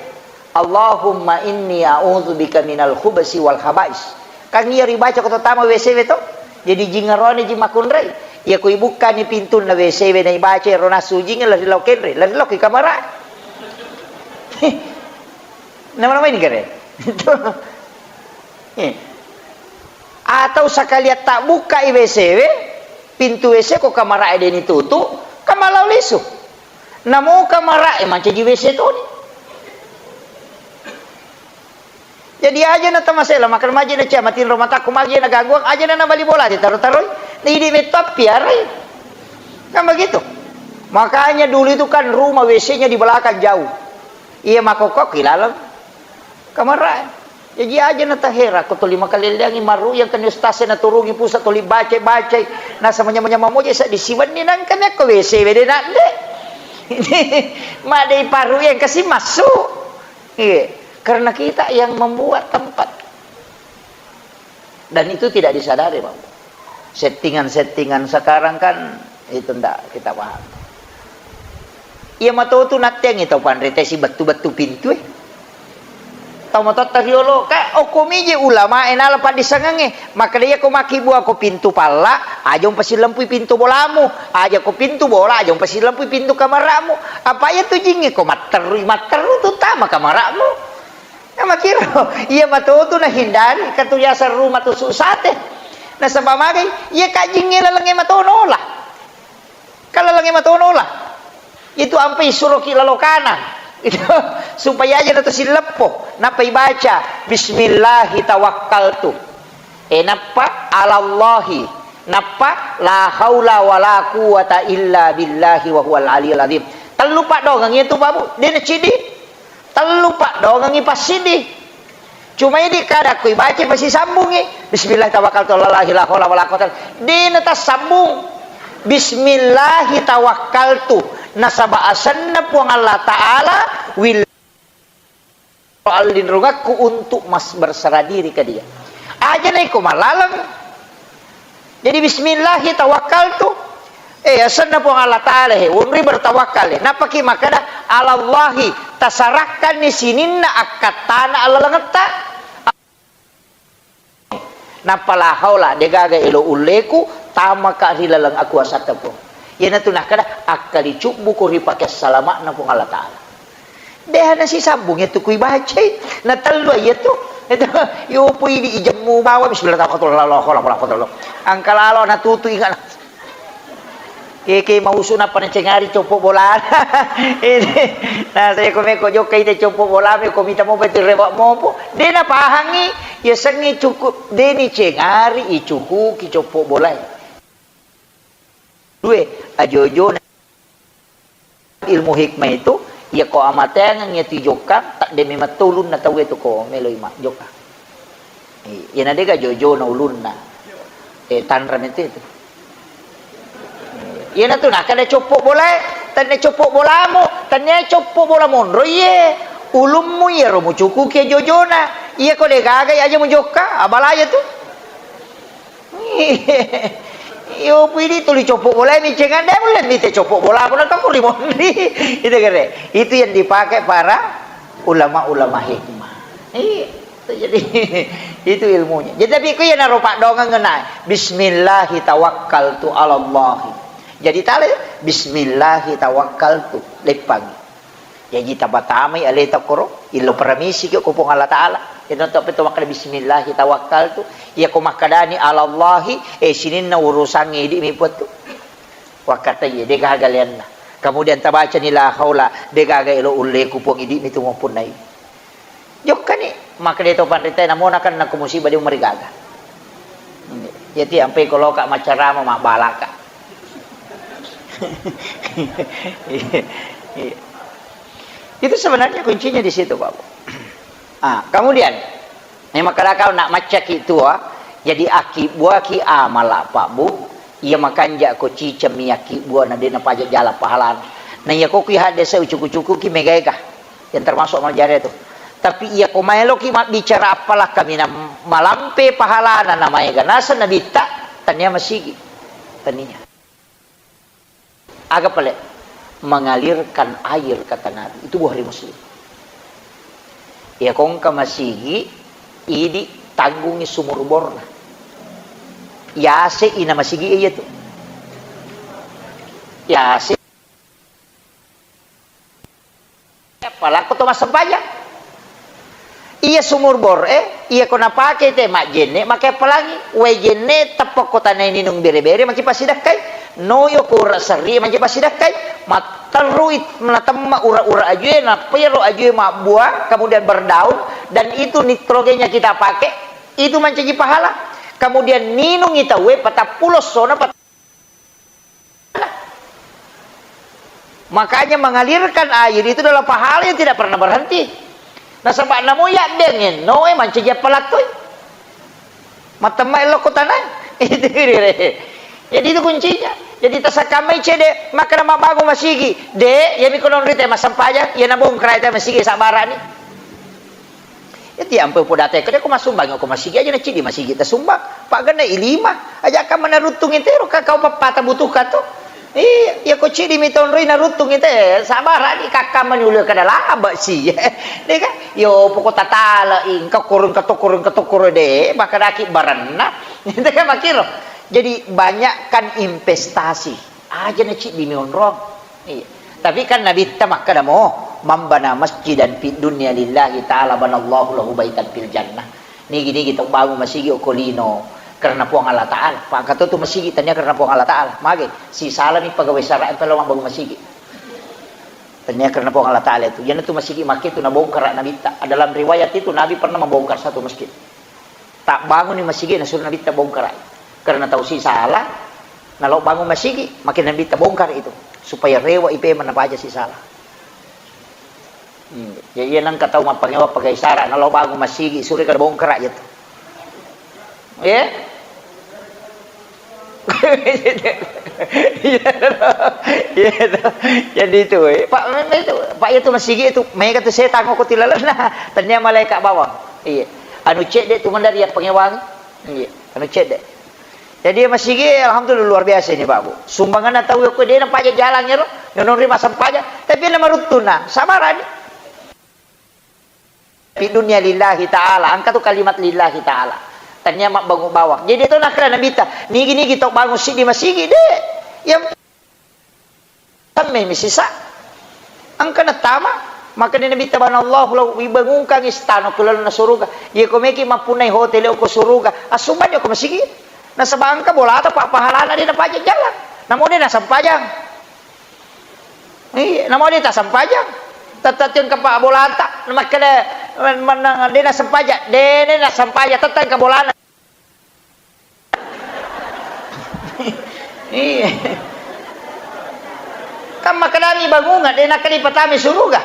"Allahumma inni a'udzubika minal khubsi wal khaba'is." Kan iya ribaca ko to tama W C we to. Jadi jingarone ji makunrai. Iya ko ibukkani pintunna W C we na ibaca ero nasu jinge lari lao kenre, lari lao ki kamara. Nama-nama ini gare. Eh. Atau sakalian tabbukkai W C we, pintu W C ko kamarae deni tutu, kamalao lisu. Namo kamarae mancaji W C toni. Jadi aja na tamasela, makan maje na cia, matinro matakku maje na gangguang, aja na nabali bola, ditaruh-taruh. Nah, ini metto piarai. Kan begitu. Makanya dulu itu kan rumah W C-nya di belakang jauh. Iya, makokok ilalang kamar. Jadi aja na tahera, ko tuli makaleleangi maru yang kena ustaz na turungi pusat tuli baca-baca. Nasa manya-manya mamoje sa disiwenni nangka mekko W C wede nak de. Ini madai paru yang kasih masuk. Iya, karena kita yang membuat tempat. Dan itu tidak disadari, Pak. Settingan-settingan sekarang kan itu ndak kita paham. Iya matotu nattengi tau panrita si bettu-bettu pintu e. Tau matotta riolo, ka okko miji ulama e nala paddisangengnge. Maka dia ko maki bua ko pintu palla, aja umpasilempui pintu bolamu. Aja ko pintu bola, aja umpasilempui pintu kamaramu. Apa iya tu jingnge ko matterui, matteru tu tama kamaramu. Nah, makiro, iya matotu nahindari, katu biasa rumah tu susate. Nasaba magai, iya kajingnge lalengnge matono lah. Kan lalengnge matono lah. Itu ampai suroki lalokana. Itu supaya aja na to sileppo. Nappa ibaca, "Bismillahi tawakkaltu." Eh, nappa alallahi. Nappa la haula wala quwwata illa billahi wa huwal aliyul azim. Tellu paddoangeng itu, Pak Bu. Dia na cidi. Tellu paddoangengngi passidi. Cuma idi kada ko ibaca pasisambungngi. Bismillah tawakkaltu ala Allahi la haula wala quwwata. Dena tassambung. Bismillahi tawakkaltu. Nasaba asenna Puang Allah Ta'ala will allinrungakku untuk mas berserah diri ke Dia. Aja naiko malaleng. Jadi, "Bismillahi tawakkaltu." Eh, asenna Puang Allah Ta'ala he, wonri bertawakkal he. Nappaki makkeda, "Alallahi," tasarakkanni sininna akkattana allalengetta. Nappa la haula, degaga elo ulleku, tamaka ri laleng akuasatta Puang. Iyanatu nakkeda, akkalicubbuko ri pake salama'na Puang Allah Ta'ala. Deha nasisambung iyatu kui bacai, na tellu iyatu. Itu, yopo idi ijemmu bawa, bismillah, tawakkaltu, la haula wala quwwata illa billah. Engka lalo natutu ingat. Keke mausu nappa nacengari coppo bola. Ini, nah, saya ko meko jokka ite coppo bola, meko mita mopa itu rewa mopo. De napahangi, ya sengi cukup, de ni cengari, icukuki coppo bola. Due, ajojo ilmu hikmah itu, iya ko amateangeng iya tu jokka, tak demi metto ulunna tau itu ko meloi ma jokka. Iya, na dega jojona ulunna. Eh, tanra mete itu. Iya na tu nakada coppo bolae, tanne coppo bolamu, tanne coppo bola monro iye. Ulummu iya ro mucukuki jojona. Iya ko degaga iya aja mujokka, abalaya tu. Iyo, pidi tuli coppo bola mi cengan de mulle mite coppo bola pun kau ri monri. Itu kere. Itu yang dipakai para ulama-ulama hikmah. Iya, itu jadi itu ilmunya. Jadi tapi ku ya naro paddoangeng ngena. Bismillahi tawakkaltu ala Allah. Jadi tale bismillahi tawakkaltu. Leppangi. Jaji tapatamai aleta koro, illo paramisi ki ko Puang Allah Ta'ala. Ino to peto makkada bismillahi tawakkaltu. Iya ko makkadani alallahi, eh, sininna urusangnge idi mi puattu. Wakkata iya, de gaga leanna. Kemudian tabacani la haula, de gaga elo ulleku Puang idi mi tu mappunnai. Jokkani, makkada to panrita namona kan nakko musibah de umari gaga. Jadi ampai ko loka macarama mabbalaka. Iya. Itu sebenarnya kuncinya di situ, Pak. Ah, kemudian, memang kadang kau nak macaki tua, jadi aki buaki amala, Pak Bu. Iya makanja ko ciceng mi aki bua na de na paja jala pahalana. Na iya ko kui hadese ucuku-cuku ki mega-ega. Yang termasuk amal jariah itu. Tapi iya ko maeloki mabbicara apalakka mina malampe pahalana na maega naseng nabitta, tania masigi. Tania. Aga pale? Mengalirkan air, kata Nabi. Itu Bukhari Muslim. Iya ko engka masigi, idi tanggungi sumur borna. Yase ina masigi iya tu. Yase Apalakko to massempajang. Iya sumur bor e, iya ko napake te majjenne, make appalangi. Wae jenne teppa ko tanai ninung bere-bere, maki passidakkai. Noyo ko ura serri, maki passidakkai. Matterui natemma ura-ura ajue, nappa iyaro ajue mabbua, kemudian berdaun, Dan itu nitrogenya kita pakai, itu mancaji pahala. Kemudian ninungi tauwe patappulo essona pat-, makanya mengalirkan air itu adalah pahala yang tidak pernah berhenti. Nasaba namo yaddengenno e mancaji appalattoi. Matemma elokko tanai. Itu dire. Jadi itu kuncinya. Jadi tasakkammai cede, makkeda mabbangung masigi. De, iyami ko nonroi te massempajang, iya nabongkarai te masigi, sabarani. Iya tiampe podate ko de ko massumbang ko masigi aja na cidi masigi tasumbang. Pagana ilima. Aja ka manaruttung intero ka kau pappata butuhkan to. Iya, iya ko cidi mi tonroi naruttung ite, sabarani kakkamani ulu kada laba si. Deka, yo poko tatala ingka korong katokoro katokoro de, bakadaki baranna. Itu kan makiro. Jadi banyakkan investasi. Aja na cidi mi onrong. Iya. Tapi kan Nabitta makkeda mo, "Man bana masjidan fid dunya lillahi ta'ala banallahu lahu baitan fil jannah." Nigi-nigi tau bangun masigi okko lino karena Puang Allah Ta'ala. Pakkato tu masigi tania karena Puang Allah Ta'ala. Mage, sisalani pegawai syara' yang pelo mabbangun masigi. Tania karena Puang Allah Ta'ala itu. Yana tu masigi makke tu nabongkar Nabitta. Dalam riwayat itu Nabi pernah membongkar satu masjid. Tabbanguni masigi nasuro Nabitta bongkarai. Karena tau sisala, nalo bangun masigi, makin Nabitta bongkar itu. Supaya rewa ipe mana paja sisala. Hmm. Ya, iya nangka tau mappangewa pagai sara, nalo bangun masigi, suri kada bongkar aja tu. Ya? Iya, iya. Jadi itu, eh. Pak, memang itu, Pak, itu masigi itu, mega tu setan ko tilalenna. Tania malaikat bawang. Iya. Anu cedde tu mandari ya pangewang. Iya. Anu cedde. Jadi masigi, alhamdulillah, luar biasa ini, Pak, Bu. Sumbanganna tau ko dena paja jalan ya, ro. Nonori masam paja, tapi na maruttuna, sabarani. Fi dunya lillahi ta'ala, engka tu kalimat lillahi ta'ala. Tania mabbangun bawang. Jadi itu nakra Nabitta, nigi-nigi tau bangun sidi masigi, de. Yang Samme mi sisa. Engka natama, makani Nabitta bana Allah, "Lau ibangunkan istana ku lalenna suruga." Iya ko meki mappunnai hotel ko suruga, assumbang ko masigi. Nasaba engka bolata pa pahalana de napaja jalan. Namo de nasampajang. Iya, namo de tasampajang. Tattatiang ka pa bolata, namakkeda mennang de nasampajang, de, de nasampajang, tettang ka bolana. Iya. Kan makkedani bangunga, de nakkeda ipatama suruga.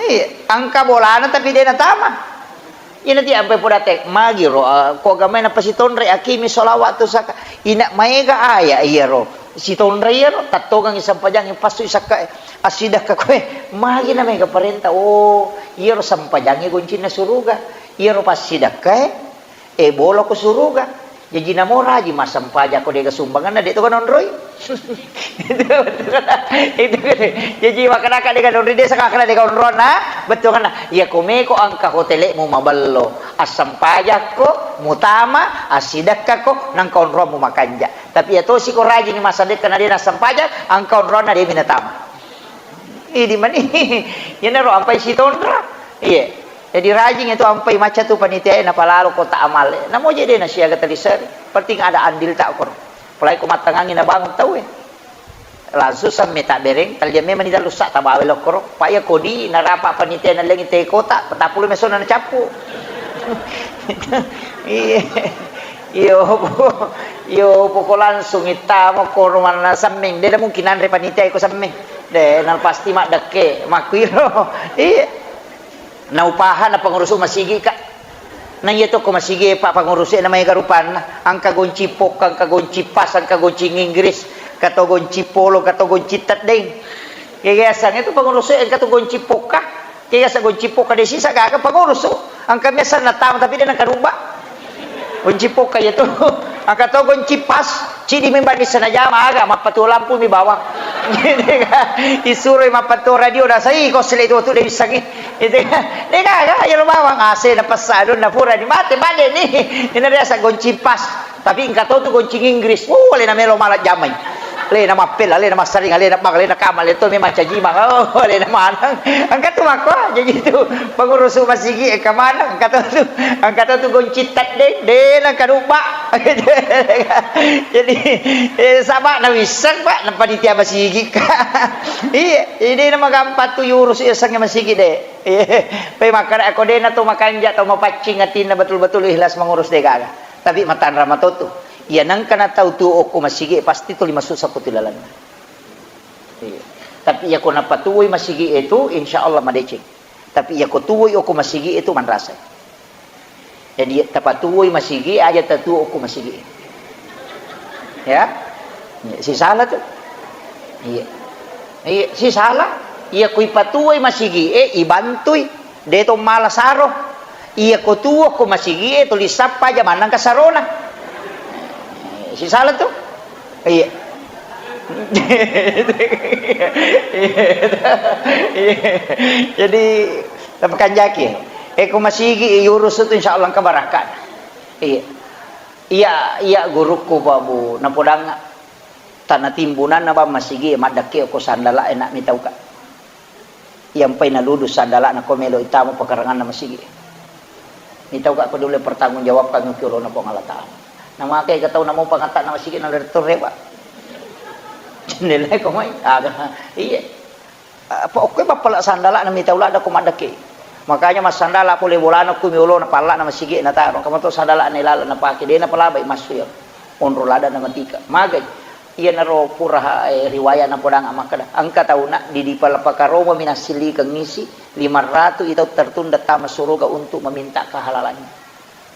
Iya, engka bolana tapi de natama. Ina ti ampai podate, magiro, ah, ko agamai napasitonre, akimi sholawat tu saka. Ina maega aya iyaro. Sitonre iyaro, tattongangi sampajangi passu sakka, eh, assidakka koe. Magi na maega parenta, oh, iyaro sampajangi goncinna suruga. Iyaro passidakka, eh. Eh, bolo ko suruga. Jaji namo rajing massempajang ko dega sumbanganna, de to kanonroi. Itu bettuanna. Itu kan. Jaji makkedaka de kanonroi, de saka makkeda de kanonronna, bettuanna. Iya ko meko engka hotelmu mabello, assempajakko, mutama, assidekkako, nangka onromu makanja. Tapi iya tosi ko rajing massadekka na de nassempajang, engka onronna de minatama. Idi mani. Iyanaro ampai sitonra. Iya. Jadi rajing itu ampai macca tu panitia e napalalo kota amal e. Namo je de nasiaga taliseri. Penting ada andil ta okoro. Apalagi ko mattangangi nabangun tau e. Langsung samme tabbereng, tallia memang ni dalu sa tabawa lokoro. Pa iya kodi narapa panitia nallengi te kota, patappulo mesona nacappu. Iya. Iyo, iyo, poko langsung ittama koro manna semmeng. De mungkin nanre panitia iko semmeng. De, na pasti maddekke, makkuiro. Iya. Naupaha na pengurusu masigi, Kak. Na iya to ko masigi, Pak, pengurusu na maega rupanna. Engka gonci pokka, engka gonci pas, engka gonci Inggris, kato gonci polo, kato gonci teddeng. Yayasan itu pengurusu engka tu gonci pokka. Kega sa gonci pokka de sisa gaga pengurusu. Engka biasa natama tapi de nangka rubba. Gonci pokka iya tu. Engka to gonci pas. Cidi mi bani sana jama aga, mappatuo lampu mi bawang. Isuro mappatuo radio, nasai ko sele tu tu de bisangi. Itu kan. De gaga, iya lo bawang, ase na pessa, adon na pura ni mate bade ni. Ina biasa gonci pas. Tapi engka to tu gonci Inggris. Wuh, le na melo mala jamai. Alena mappella, alena massaring, alena bang, alena kamma, alena to memang caji mang. Oh, alena maneng. Engka tu makko, jaji tu pengurusu masigi engka maneng, engka to tu, engka to tu goncing teddeng, de nengka nubba. Jadi, eh, saba na wisseng, Pak, na panitia masigi ka. Iya, jadi na magampang tu urus yasengnge masigi de. Iya, pe makkada ko de na to makanja, to mapaccing atinna betul-betul ikhlas mengurus de gaga. Tapi matanra matotu. Iya nengka na tau tu okko masigi pasti tuli masussa ko tu lalenna. Iya. Tapi iya ko napatuwoi masigi itu, insya Allah madeceng. Tapi iya ko tuwoi okko masigi itu manrasai. Jadi tapatuwoi masigi aja tatuwo okko masigi. Ya. Iya, sisala tu. Iya. Iya, sisala. Iya ko ipatuwoi masigi e, ibantui. De to mala saro. Iya ko tuwo ko masigi e, tuli sappa aja maneng ka sarona. Eh, sisala tu. Iya. Jadi, tapi kanjaki. Eh, ko masigi urus tu insya Allah engka barakka. Iya. Iya, iya gurukku Pak Bu, napodang tanah timbunan na bang masigi maddakke ko sandala enak mitauka. Iyampai naludu sandala'na ko melo itama pakaranganna masigi. Mitauka ko dulu pertanggung jawabkan ki olona Puang Allah Ta'ala. Namake ka tau namo pangatta'na masigi na lettu rewa. Jendela ko mai. Aga. Iya. Apa okko bappala sandala'na mitau ladda ko maddekke. Makanya massandala pole bolana ko mi olona palla'na masigi na taro. Kamu to sandala'na ilala napake de na palabai massu ya. Onro ladda na matika. Magai. Iyanaro pura, eh, riwaya napodang makkeda, engka tauna di, di pala-, pakaromami nassilikengngi si lima ratu i tau tertunda tama suruga untuk meminta kehalalannya.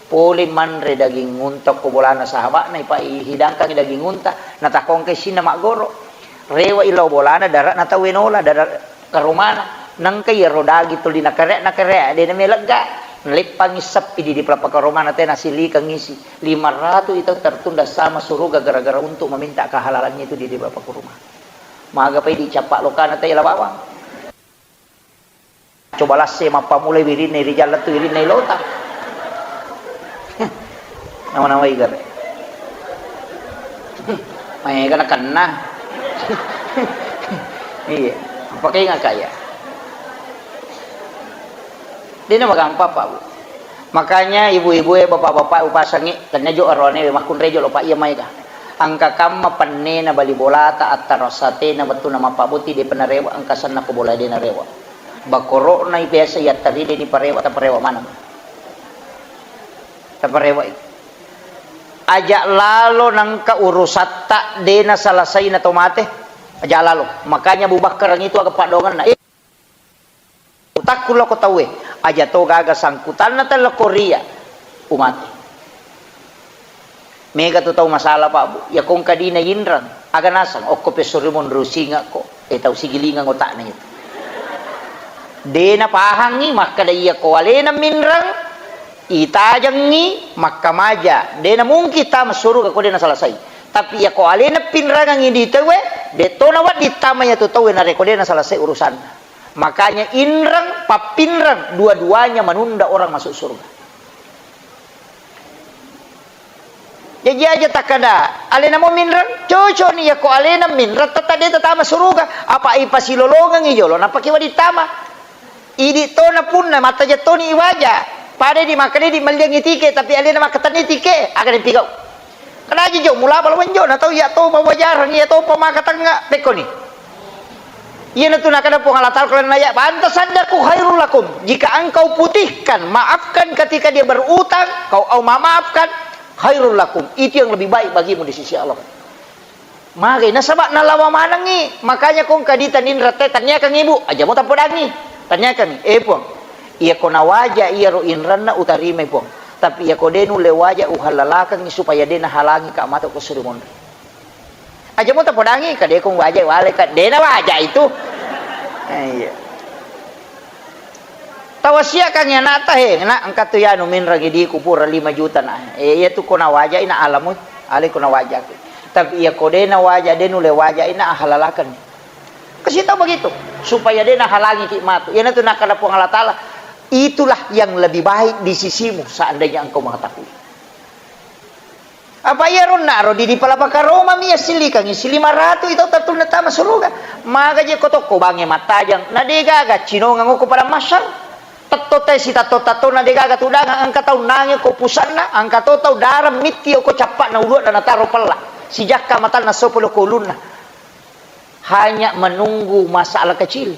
Pole manre daging unta ko bolana sahaba'na, ipa-, ihidangkan daging unta, natakongkai sinna maggoro. Rewa i lao bolana, dara'na tau wenola, dara-, karomana. Nengka iyaro daging tuli nakarea, nakarea, de namelegga. Naleppangi seppi di, di pala-, pakaromana te nassilikengngi si. Lima ratu itu tertunda sama suruga gara-gara untuk meminta kehalalannya itu di, di bapa kurma. Maga pai dicappa lokana tei la bawang. Coba lasse mappamulai wirinna rijalla tu wirinna ilota. Nama-nama igare. Mai kana kenna. Iya. Apa kayak nggak kaya? Dena magampang, Pak, Bu. Makanya ibu-ibu e, bapak-bapak upasangi, tenna jo arone makkunrai jo lo, Pak, iya maega. Engka kamma pennena bali bolata, attarasatena, wettuna mappabbuti, de pernah rewa, engka senna ko bola de narewa. Bakoro'na i biasa yattari de ni parewa, taparewa maneng. Taparewa i. Aja lalo nengka urusatta de nasalasai na to mate. Aja lalo. Makanya Abu Bakar itu aga padongenna. Utakku loko tauwe, aja to gaga sangkutanna telloko ria, umate. Mega tu tau masalah, Pak, Bu. Ya kong kadina inrang, aga nasang, okko pesori monro singako, eh, tau sigilingeng otakna itu. Dena pahangi, makkada iya ko alena minrang, itajengi, makkamaja. Dena mungkin tama suruga ko dena salasai. Tapi iya ko alena pinrangangi di tauwe, de tona waddi tama iya tu tauwe nareko dena salasai urusanna. Makanya inreng, pappinreng, dua-duanya menunda orang masuk surga. Jaji aja takkada, alena mo minreng, cocok ni, yako alena minreng, tetta de tetama suruga. Apa ipasilolongengi jolo, napake wadi tama. Idi tona punna, mataja toni iwaja. Pada di makkeda di melliangi tike, tapi alena makkatenni tike, aga dipigau. Kanaji jo, mula bala wenjo, na tau iya to pawajarang, iya to pamakatengnga, pekkoni. Iyanatu nakada Puang Allah Ta'ala, kalau naya, "Anta saddaku khairul lakum." Jika engkau putihkan, maafkan ketika dia berutang, kau au memaafkan, khairul lakum. Itu yang lebih baik bagimu di sisi Allah. Magai, nasaba nalawa manengi. Makanya kong kadita ninrette, tanyakan ibu. Aja mo tapodangi. Tanyakan, "Eh, Puang, iya ko nawaja iya ro inranna utarimai, Puang. Tapi iya ko de nulle waja uhalalakangi supaya de nahalangi ka mata ko suri monri." Aja mo tapodangi, ka de kong waja wale, ka de nawaja itu. Eh, iya. Tawasiakangi anakta, "He, nak, engka tu yanu minrang idiku pura lima juta na." Eh, iya tu ko nawajai na alamu, ale ko nawajaki. Tapi iya ko de nawaja, de nulle wajai na ahalalakan. Kasih tahu begitu, supaya de nahalangi ki matu. Iyanatu nakada Puang Allah Ta'ala, itulah yang lebih baik di sisimu seandainya engkau mengetahui. Apa iyaro naro di, di pala pakaromami yassilikangi silima ratu i tau tattunna tama suruga. Maga je ko tokko bangnge mattajang, na de gaga cinongeng okko padang mahsyar. Tetto tai sitatto-tattona de gaga tudangeng, engka tau nangi ko pusanna, engka to tau dareng mitti okko cappa'na ulu'na nataro pella. Sijakka matanna sopo lo ko ulunna. Hanya menunggu masalah kecil.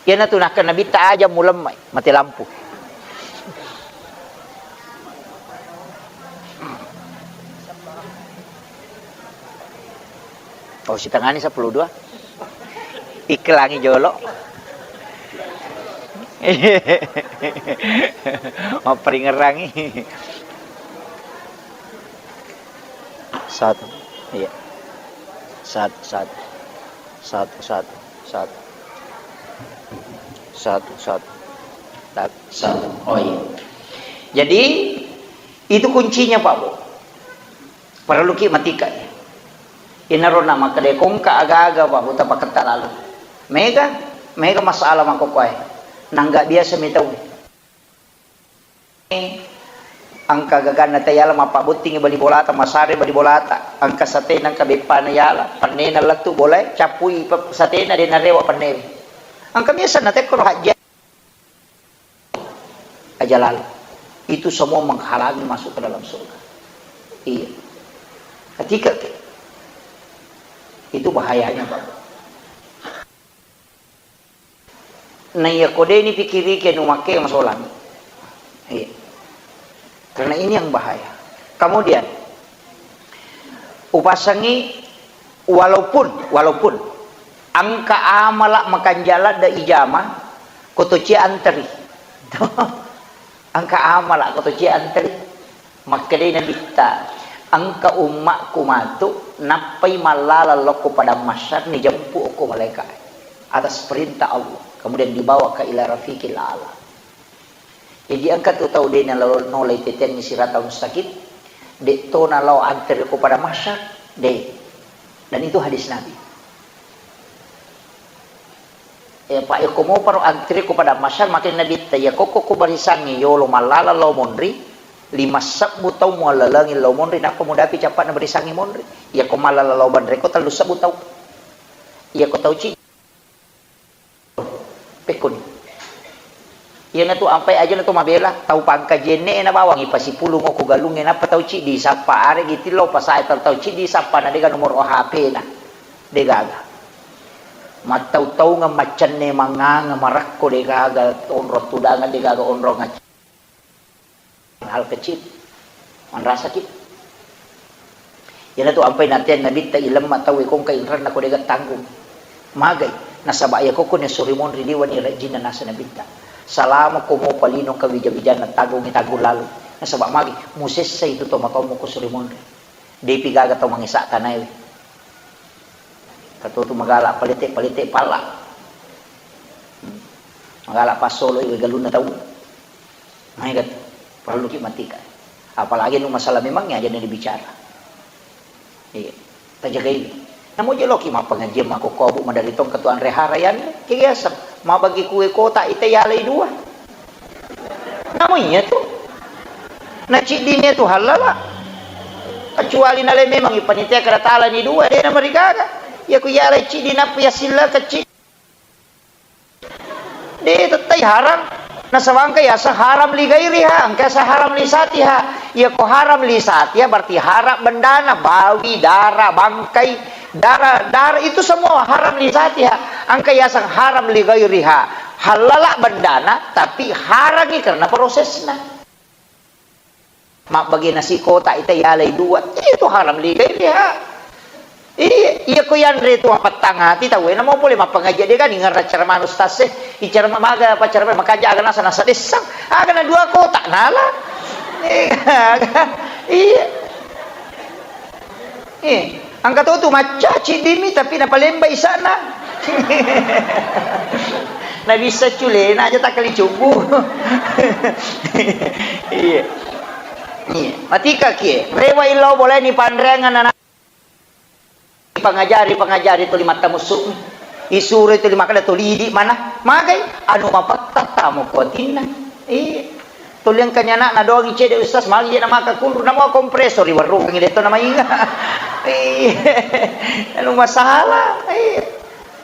Iyanatu nakkeda Nabitta, "Aja mulemmai, mate lampu." Oh, sitengani seppulo dua. Iklangi jolo. Mapperingerangi. Satu. Iya. Satu, satu. Satu, satu, satu. Satu, satu. Tak, satu. Oh, iya. Jadi, itu kuncinya, Pak Bu. Parelluki matika. Inaro na makkeda kongka aga-aga, Pak Bu, tapaketta lalu. Mega, mega masalah makkokkoe. Nangga biasa mi tau. Engka gaganna tayala, mappabbottingi bali bolata, masare bali bolata, engka satena, engka beppana yala, pennena lettu bolae, cappui pe-, satena, de narewa pennewe. Engka biasa natekkoro hajja aja lalu. Itu semua menghalangi masuk ke dalam surga. Iya. Ketika itu bahayanya, Pak. Na iya ko de ni pikirike nu makke masolang. Iya. Karena ini yang bahaya. Kemudian, upasangi walaupun, walaupun engka amala makanjala da ijama, ko to cia anteri. Engka amala ko to cia anteri. Makkedai Nabitta, "Engka ummakku matu nappai mallala lokko padang mahsyar, nijempu okko malaika atas perintah Allah, kemudian dibawa ke ila rafiqil a'la." Jadi engka tu tau de nalo-, nolai teteangngi sirata mustaqim, de to nalao anteri ko padang mahsyar, de. Dan itu hadis Nabi. Eh, pa, iyako moparo antri ko padang mahsyar, makkeda Nabitta, iyako ko, ko barisangngi yolo mallala lao monri, lima sebbu tau muallalengi lao monri, nappa mudapi cappa'na barisangngi monri. Iyako mallala lao banreko tellu sebbu tau. Iyako tau ci-, pekkoni. Iyanatu ampai ajana to mabela, tau pangkajienne na bawangi pasipulung ko galungnge, nappa tau ciddi sappa, aregi tillau pasae tau, tau ciddi sappa na dega nomoro H P-na. Degaga. Mattau-taungeng, maccenne, mangngangeng, marakko, degaga onrong tudangeng, degaga onrong ac-, hal kecil. Manrasaki. Iyanatu ampai nateang Nabitta, ilemma tauwe ko engka inrenna ko dega tanggung. Magai. Nasaba iyako ko nesuri monri liwani rejjinna nasa Nabitta. Salama ko mopa lino engka wija-wijanna tanggungi tanggung lalu. Nasaba magi musessa itu to matomo ko suri monri. Depi gaga tau mangesa tanaewe. Katutu magala palete-palete pala. Hmm. Magala passoloi wae galunna tau. Maega tu. Parelluki matika. Apalagi nu masalah memang aja na dibicara. Iya. Tajagai. Namo jeloki mappengajian makkokkoe, Bu, madari tong ketua anre hara yanre. Kegiasa. Mabagi kue kota ite yalai dua. Namo iya tu. Na ciddini tu halala. Kecuali nalai memang ipanitia kada talani dua, de na marigaga. Iya ku yalai ciddi nappa yasilla kecil. De tettai haram. Nasaba engka yaseng haram li gairiha, engka yaseng haram li satiha. Iya ko haram li satiha berarti haram bendana, bawi, dara, bangkai, dara, dara itu semua haram li satiha. Engka yaseng haram li gairiha. Halala bendana, tapi harangi karena prosesna. Mabbagi nasi kotak ita yalai dua, itu haram li gairiha. Iya, iya ko yanre tu mapettang ati tau, eh, namo pole mappangaji de kan ingerra ceramah ustaz, eh, icerama maga apa ceramah makaja aga nasa nasa dessang, aga na dua kotak nala. Iya, aga. Iya. Eh, engka to tu macca ciddimi tapi napalemba isana. Nabissa culena aja takkali cubbu. Iya. Iya. Matika kie. Rewa illau boleh ni panreangan anak. Pangajari, pangajari tuli mattamussu. Isuro tuli makkeda tuli idi mana. Magai anu mapatta tamo kuatinna. Iya. Tuli engkani ana'na doangi cedde, Ustaz, magi je namaka kunru, namo kompresor, riwerrukengngi, de to namainga. Iya. Anu masalah. Iya.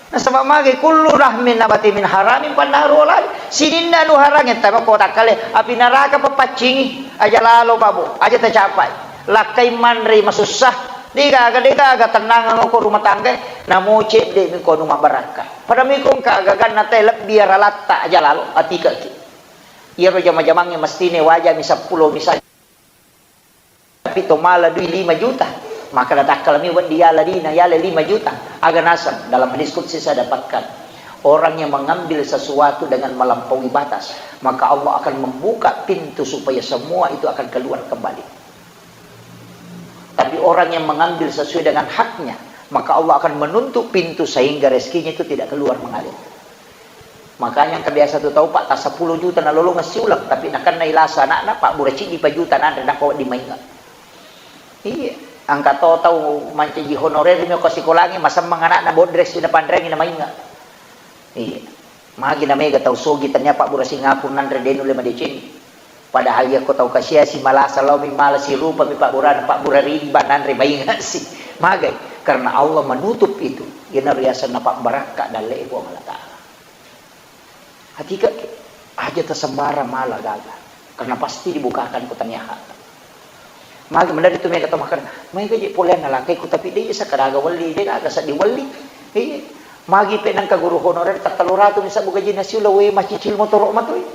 Nasaba magi kullu rahmin nabati min haramin fannaru aula. Sininna anu harangnge tama ko takkale, api naraka papaccingi, aja lalo, Pak Bu, aja tacapai. Lakkai manre masussa, degaga, degaga tennangang ko rumah tangga, namo cedde mi ko anu mabarakka. Pada mi ko engka gaganna te lebbi aralatta, aja lalo, atikaki. Iyaro jama-jamangnge mestine wajami seppulo misalnya. Tapi to mala dui lima juta, maka natakkalami wedding yala dina, yala lima juta. Aga naseng, dalam hadis qudsi saya dapatkan, orang yang mengambil sesuatu dengan melampaui batas, maka Allah akan membuka pintu supaya semua itu akan keluar kembali. Tapi orang yang mengambil sesuai dengan haknya, maka Allah akan menutup pintu sehingga rezekinya itu tidak keluar mengalir. Makanya engka biasa tu tau, Pak, ta seppulo juta nalolongeng siuleng, tapi nakennai lasa anakna, pabbura ciddi pa juta nanre, nappa wedding mainga. Iya, engka to tau mancaji honorer mi ko sikolangi, masemmeng anakna, bodresi napanreangi, namainga. Iya. Magi na mega tau sogi, tania pabbura singapung nanre, de nulle madecengi. Padahal iya ko tau kasiasi malasa lao mi, mala sirupa mi pabburana, pabbura ridi ba nanre, maingasi. Magai? Karena Allah menutup itu. Iyanaro riasenna pabbarakka dalle Puang Allah Ta'ala. Hatika ke, aja tasembarang mala gaga. Karena pasti dibukakan ko tania hak. Magi menari tu mega tau makkeda, mega je poleanna lakaiku, tapi de sakaraga welli, de gaga seddi welli. Iya. Magi pe nengka guru honorer ta tellu ratu mi sabbu gajinna siuleng, we, macicil motoro matoi.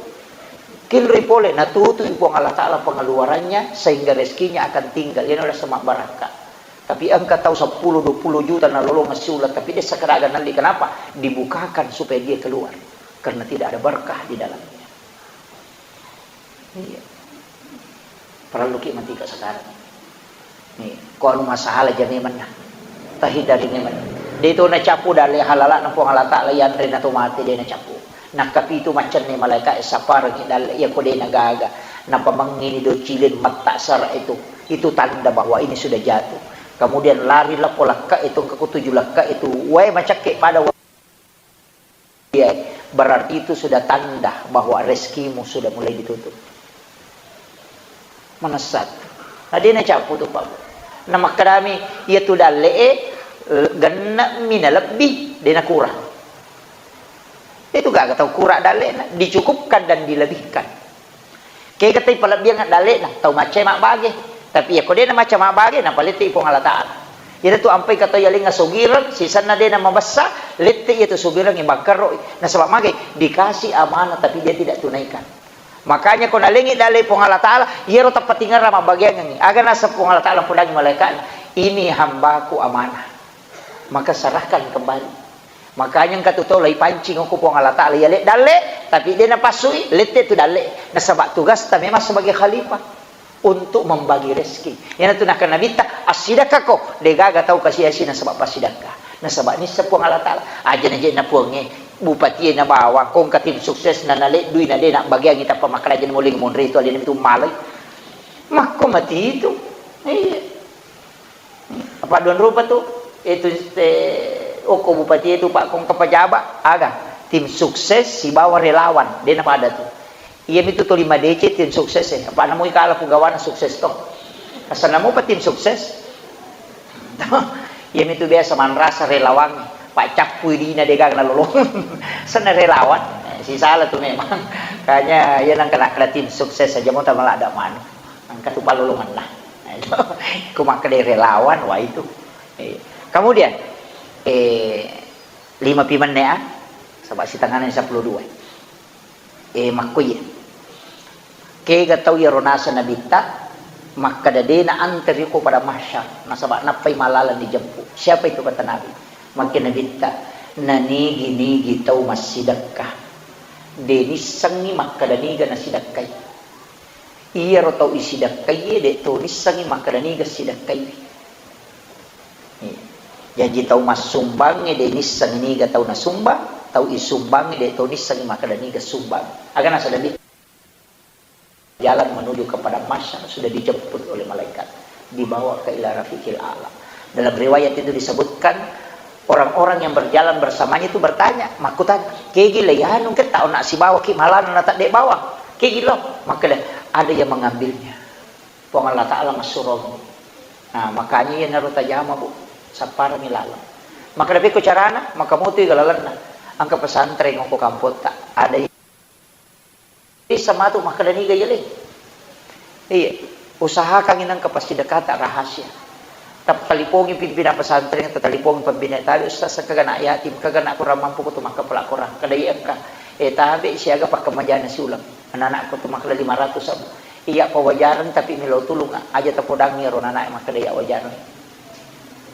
Kinroi pole, natutu'i Puang Allah Ta'ala pengeluarannya sehingga rezekinya akan tinggal. Iyana rasa mabbarakka. Tapi engka tau seppulo dua puluh juta nalolongeng siuleng, tapi de sakaraga nelli. Kenapa? Dibukakan supaya dia keluar. Karena tidak ada berkah di dalamnya. Iya. Parelluki matika sekarang. Nih, ko anu masalah ja memang nah. Tahindari memang. De to nacappu dalle halalana Puang Allah Ta'ala, yanre na to mate de nacappu. Nakkapitu maccenne malaika e, saparengi dalle iya ko de nagaga. Napamengngini do cilin matta sara itu. Itu tanda bahwa ini sudah jatuh. Kemudian lari lappo lakka itu, ke kutuju lakka itu. Wae macakke pada Iya, berarti itu sudah tanda bahwa rezekimu sudah mulai ditutup. Manessat. Na de nacappu tu, Pak. Na makkedami, iya tu dalle'e, eh, genne'mi nalebbi, de nakurang. Itu gaga tau kurang dalle'na, dicukupkan dan dilebihkan. Kega tau palebbiang dalle'na, tau macca mabbage. Tapi iya ko de namacca mabbage, napalette Puang Allah Ta'ala. Iyana tu ampai ka tau yalengnga sogireng, sisenna de namabessa, lette iya tu sogireng, ibakkarro, nasaba magai, dikasih amanah tapi dia tidak tunaikan. Makanya ko nalengi dalle Puang Allah Ta'ala, iyaro tappatingerang mabbageangengngi. Aga naseng Puang Allah Ta'ala podangi malaikatna, "Ini hambaku amanah." Maka serahkan kembali. Makanya engka tu tau laipancing ko Puang Allah Ta'ala, yale dalle, tapi de napassui, lette tu dalle. Nasaba tugasta memang sebagai khalifah untuk membagi rezeki. Iyana tu nakkeda Nabitta, "Assidakkako, de gaga tau kasiasi nasaba passidakka." Nasaba nisseng Puang Allah Ta'ala, aja najenna Puangnge, bupatie na bawang, ko engka tim sukses na naleddui na de nabbageangi tappa makkeda aja muling monri tu alena tu malai. Makko mati itu. Iya. Apa duang rupa tu? Itu, eh, okko bupati itu, Pak, kong ke pejabat, aga? Tim sukses sibawa relawan, de napada tu. Iya mitu tuli madeceng tim sukses, eh. Apa namui kala pugawana sukses to. Asal namu pa tim sukses. Iya mitu biasa manrasa relawan, Pak, cappui dina de gaga nalolong. Senna relawan, eh, sisala tu memang. Kanya iya nang kena, kena tim sukses aja mau tak malah ada manu. Engka tu palolongenna. Ku makkeda relawan, wah itu. Eh, kemudian, eh, lima pi menne, ah, saba sitengana seppulo dua. Eh, makko iya. Kega tau iyaro naseng Nabitta, makkeda de na anteri ko pada mahsyar, nasaba nappai malalang dijemput. Siapa itu, kata Nabi? Makke Nabitta, nanigi-nigi tau massidekka. De nissengngi makkeda niga nasidekkai. Iyaro tau isidekkaiye, de to nissengngi makkeda niga sidekkaiwi. Iya. Jaji tau massumbangnge de nissengngi niga tau nasumbang, tau isumbangnge de to nissengngi makkeda niga sumbang. Aga nasaba de jalan menuju kepada mahsyar sudah dijemput oleh malaikat, dibawa ke ila rafiqil a'la. Dalam riwayat itu disebutkan, orang-orang yang berjalan bersamanya itu bertanya, makkutana, "Kegi le yanu ke tau nak sibawa ki malana na tadde bawang? Kegi lo?" Makkeda, Ada yang mengambilnya. Puang Allah Ta'ala massurong. Nah, makanya iyanaro tajama, Bu. Sapparangi laleng. Maka dapekko carana, maka mutui ga lalenna. Engka pesantren ko kampotta. Ada yang bisa matu makkeda niga yeleng. Iya. Usahakan inang ke pasti dekata rahasia. Tattalipongi pimpinan pesantren, tattalipongi pembina tabe, ustaz, engka ga anak yatim, engka ga anak kurang mampu, kutu makkapala Quran. Kada iya engka. Eh, tabe siaga pakkemajana siuleng. Anak-anak kutu makkeda lima ratus abu. Iya pawajareng tapi melo tulung, aja tapodangi ro anak makkeda iya wajareng.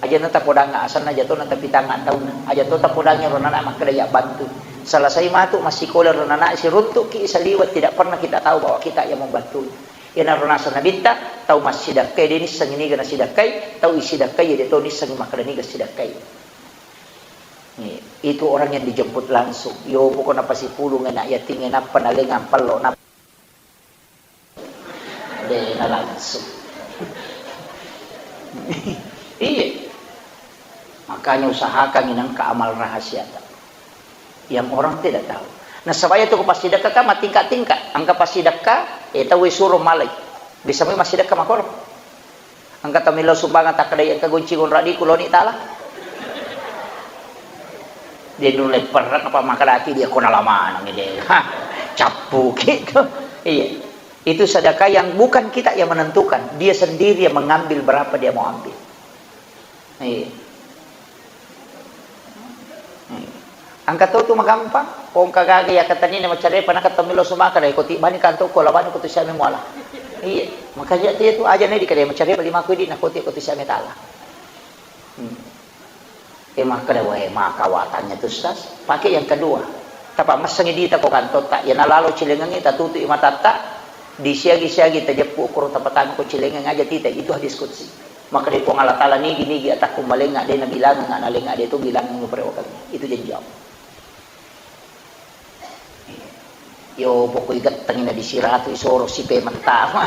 Aja na tapodangi asanna, aja to na tapitanga daunna. Aja to tapodangi ro anak makkeda iya bantu. Selesai matu massikola ro anak siruntuki saliweng, tidak pernah kita tahu bahwa kita yang membantu. Iyanaro naseng Nabitta, tau massidakkai de nissengngi niga nasidakkai, tau isidakkai de to nissengngi makkeda niga sidakkai. Nih, itu orang yang dijemput langsung. Yo pokokna pasipulung anak yatim, nappa nalengang pello, nappa de na langsung. Iya. Makanya usahakan inangka amal rahasia ta. Yang orang tidak tahu. Nasaba iya tu ko passidekka kan matingka-tingka. Engka passidekka, eh, tau suro malai. Bisa mai massidekka makoro. Engka tau melo sumbangan takkedai engka gonci gonradiku loni tala. Dia dulu perrek apa makkadaki dia kona lamanang dia. Hah, cappu gitu. Iya. Itu sedekah yang bukan kita yang menentukan, dia sendiri yang mengambil berapa dia mau ambil. Iya. Iya. Engka to tu magampang, ko engka gaga iya katanina macarepa, naka to melo sumaka dai, ko tibbani kanto ko labani ko tu siame muala. Iya, makanya dia tu aja nih dikadai macarepa lima ko di, na ko ti ko tu siame tala. Hmm. Eh, makkeda, "Wae, maka watanya tu, Ustaz." Pakai yang kedua. Tapa messengi dita ko kantotta, iya nalalo cilengengngi, tatutu'i matatta, disiagi-siagi tajeppu koro tapatama ko cilengeng aja tita, itu hadis qudsi. Makkeda Puang Allah Taala, "Nigi-nigi atakku malenga, de nabilangenga nalenga, de tu bilangengngi parewakengngi." Itu janji Allah. Yo, pokoi gettengi na disiratu isoro sipe mettama.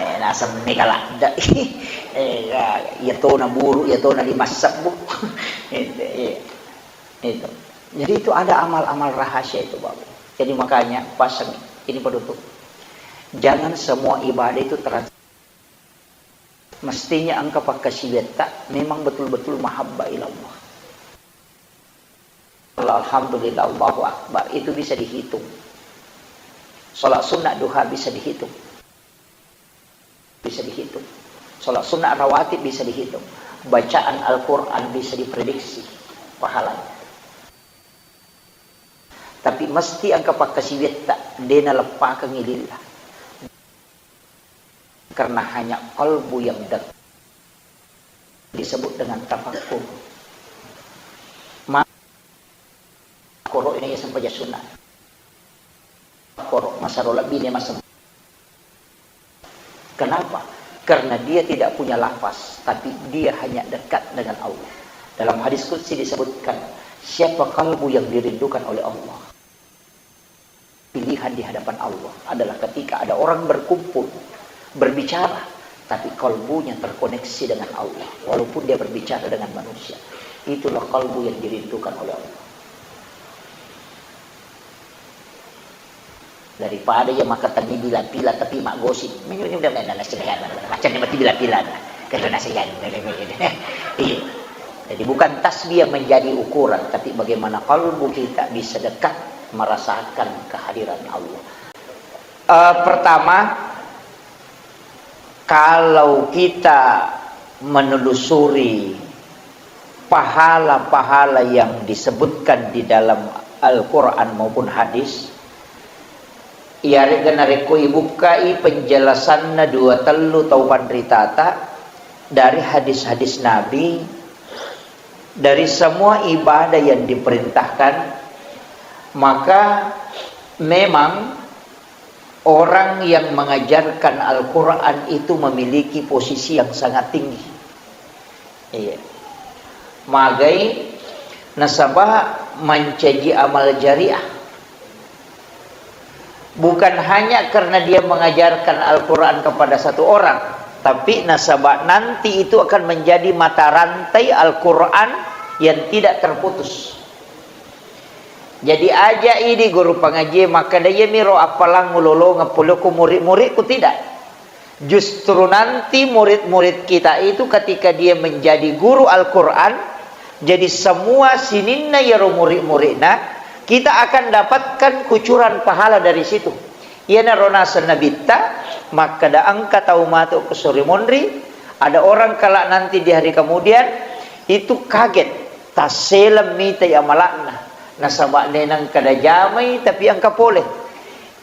Eh, naseng mega ladde. Eh, ya, iya tona buru, iya tona lima sebbu. Itu, iya. Itu. Jadi itu ada amal-amal rahasia itu, Bapak. Jadi makanya pasang ini penutup. Jangan semua ibadah itu terasa. Mestinya engka pakkasiwiatta memang betul-betul mahabbah ilallah. Alhamdulillah, Allahu Akbar, itu bisa dihitung. Sholat sunnah duha bisa dihitung. Bisa dihitung. Sholat sunnah rawatib bisa dihitung. Bacaan Al-Quran bisa diprediksi pahalanya. Tapi mesti engka pakkasiwiatta, de naleppakengngi lillah. Karena hanya kalbu yang dekat disebut dengan tafakkur. Ma-, koro ini ya sempajang sunnah. Koro masaro lebih ini masem-, Kenapa? Karena dia tidak punya lafaz, tapi dia hanya dekat dengan Allah. Dalam hadis qudsi disebutkan, siapa kalbu yang dirindukan oleh Allah? Pilihan di hadapan Allah adalah ketika ada orang berkumpul, berbicara, tapi kalbunya terkoneksi dengan Allah, walaupun dia berbicara dengan manusia. Itulah kalbu yang dirindukan oleh Allah. Daripada iya makkatenni bila-bila tapi maggosip. Macam ni mati bila-bila. Karena saya iya. Jadi bukan tasbih yang menjadi ukuran, tapi bagaimana kalbu kita bisa dekat merasakan kehadiran Allah. Eh, pertama, kalau kita menelusuri pahala-pahala yang disebutkan di dalam Al-Quran maupun hadis, iyaré'ga narékko ibukkai penjelasanna dua tellu tau panritata dari hadis-hadis Nabi, dari semua ibadah yang diperintahkan, maka memang orang yang mengajarkan Al-Quran itu memiliki posisi yang sangat tinggi. Iya. Magai nasaba mancaji amal jariah. Bukan hanya karena dia mengajarkan Al-Quran kepada satu orang, tapi nasaba nanti itu akan menjadi mata rantai Al-Quran yang tidak terputus. Jadi aja idi guru pangaji makkeda, "Iyamiro appalang ulolongeng pole ko murid-muridku," tidak. Justru nanti murid-murid kita itu ketika dia menjadi guru Al-Quran, jadi semua sininna yaro murid-muridna, kita akan dapatkan kucuran pahala dari situ. Iyanaro naseng Nabitta, makkeda engka tau matu ko sore monri, ada orang kelak nanti di hari kemudian, itu kaget, tasseleng mitai amala'na, nasaba de nengka najamai, tapi engka pole.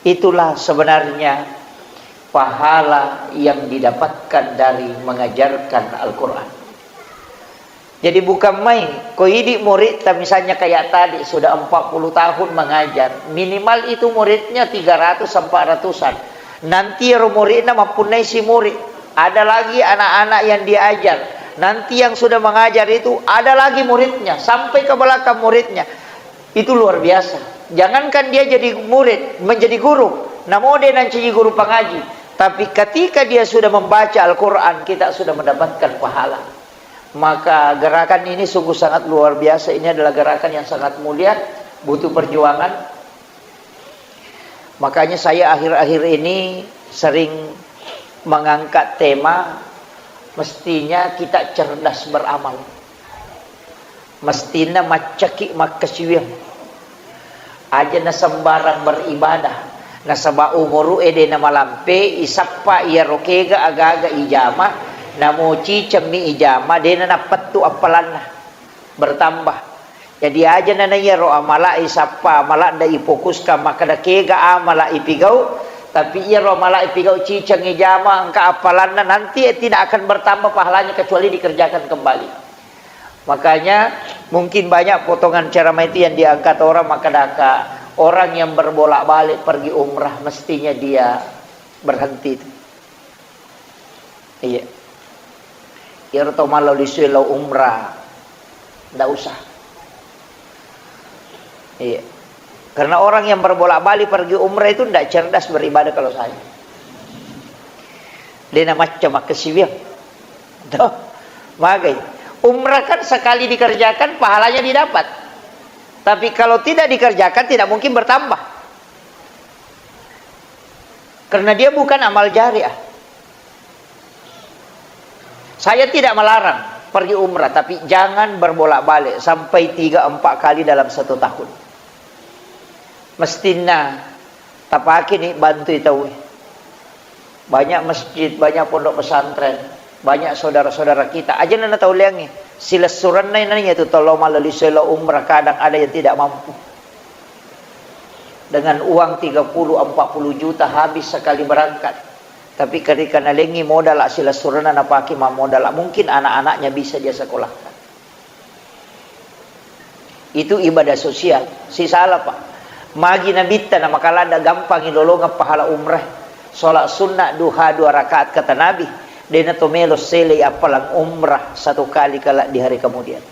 Itulah sebenarnya pahala yang didapatkan dari mengajarkan Al-Quran. Jadi bukan main, ko idi muridta misalnya kayak tadi sudah empat puluh tahun mengajar, minimal itu muridnya tiga ratus, empat ratusan. Nanti ero muridna mappunnai si murid, ada lagi anak-anak yang diajar. Nanti yang sudah mengajar itu ada lagi muridnya, sampai ke belakang muridnya. Itu luar biasa. Jangankan dia jadi murid, menjadi guru, namo de nancaji guru pangaji. Tapi ketika dia sudah membaca Al-Quran, kita sudah mendapatkan pahala. Maka gerakan ini sungguh sangat luar biasa. Ini adalah gerakan yang sangat mulia, butuh perjuangan. Makanya saya akhir-akhir ini sering mengangkat tema, mestinya kita cerdas beramal. Mestinna maccaki makkasiwiang. Aja nasembarang beribadah, nasaba umuru'e de namalampe, isappa iyaro kega aga-aga ijama, namo cicemmi ijama, de nanappettu appalanna, bertambah. Jadi aja nana iyaro amala isappa, amala nda ifokuskan makkeda kega amala ipigau, tapi iyaro amala ipigau ciceng ijama, engka appalanna, nanti tidak akan bertambah pahalanya kecuali dikerjakan kembali. Makanya, mungkin banyak potongan ceramah itu yang diangkat orang, maka daka orang yang berbolak-balik pergi umrah, mestinya dia berhenti itu. Iya. Iyaro tau mallau lisue lao umrah, ndak usah. Iya. Karena orang yang berbolak-balik pergi umrah itu ndak cerdas beribadah kalau saya. De namacca makkasiwiang. Tuh, magai. Umrah kan sekali dikerjakan, pahalanya didapat. Tapi kalau tidak dikerjakan, tidak mungkin bertambah. Karena dia bukan amal jariah. Saya tidak melarang pergi umrah, tapi jangan berbolak-balik sampai tiga empat kali dalam satu tahun. Mestinna tapake ni bantui tauwe. Banyak masjid, banyak pondok pesantren, banyak saudara-saudara kita. Aja nana tau leangi. Silessurenna nani tu tolo malali selo umrah, kadang ada yang tidak mampu. Dengan uang tiga puluh, empat puluh juta habis sekali berangkat. Tapi ketika nalengi modal silessurenna napake mammodal, mungkin anak-anaknya bisa dia sekolahkan. Itu ibadah sosial. Sisala, Pak. Magi nabitta na makaladda gampangi lolongeng pahala umrah. Sholat sunnah duha dua rakaat kata Nabi, dena to melo selei appalang umrah satu kali kala di hari kemudian.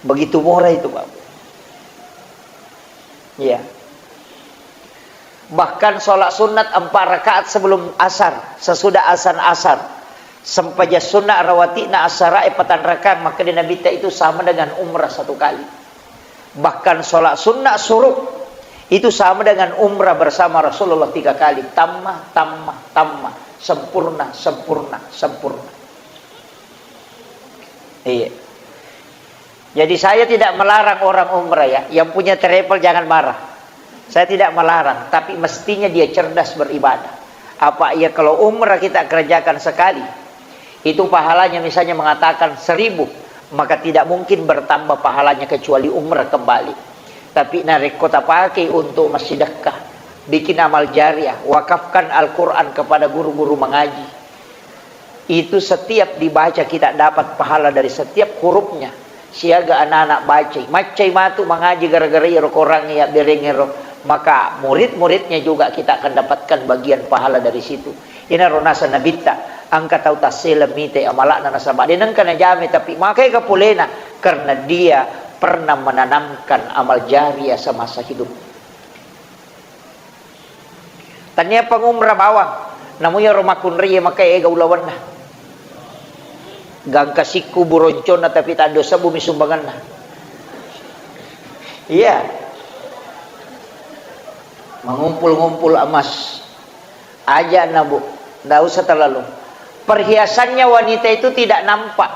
Begitu murah itu, Pak. Iya. Bahkan sholat sunat empat rakaat sebelum asar, sesudah asan asar. Sempajang sunat rawati'na asarae patang rakaat, maka di Nabitta itu sama dengan umrah satu kali. Bahkan sholat sunat suruk itu sama dengan umrah bersama Rasulullah tiga kali. Tamma, tamma, tamma. Sempurna, sempurna, sempurna. Iya. Jadi saya tidak melarang orang umrah ya, yang punya travel jangan marah. Saya tidak melarang, tapi mestinya dia cerdas beribadah. Apa ya kalau umrah kita kerjakan sekali, itu pahalanya misalnya mengatakan seribu, maka tidak mungkin bertambah pahalanya kecuali umrah kembali. Tapi narekko tapakai untuk massidekka, bikin amal jariah, wakafkan Al-Quran kepada guru-guru mengaji, itu setiap dibaca kita dapat pahala dari setiap hurufnya. Siaga anak-anak bacai, maccai matu mangaji gara-gara iyaro Korang iya berengero, maka murid-muridnya juga kita akan dapatkan bagian pahala dari situ. Inaro nasa nabitta, angka tau tassele mite amalakna nasaba de nengka najame, tapi makai kapolena karena dia pernah menanamkan amal jariah semasa hidup. Tania pangumra bawang, namu iyaro makkunrai maka ega ulawanna. Gangka sikku buronconna tapi taddo sebbu mi sumbanganna. Iya. Mengumpul-ngumpul emas. Aja na, Bu. Ndak usah terlalu. Perhiasannya wanita itu tidak nampak.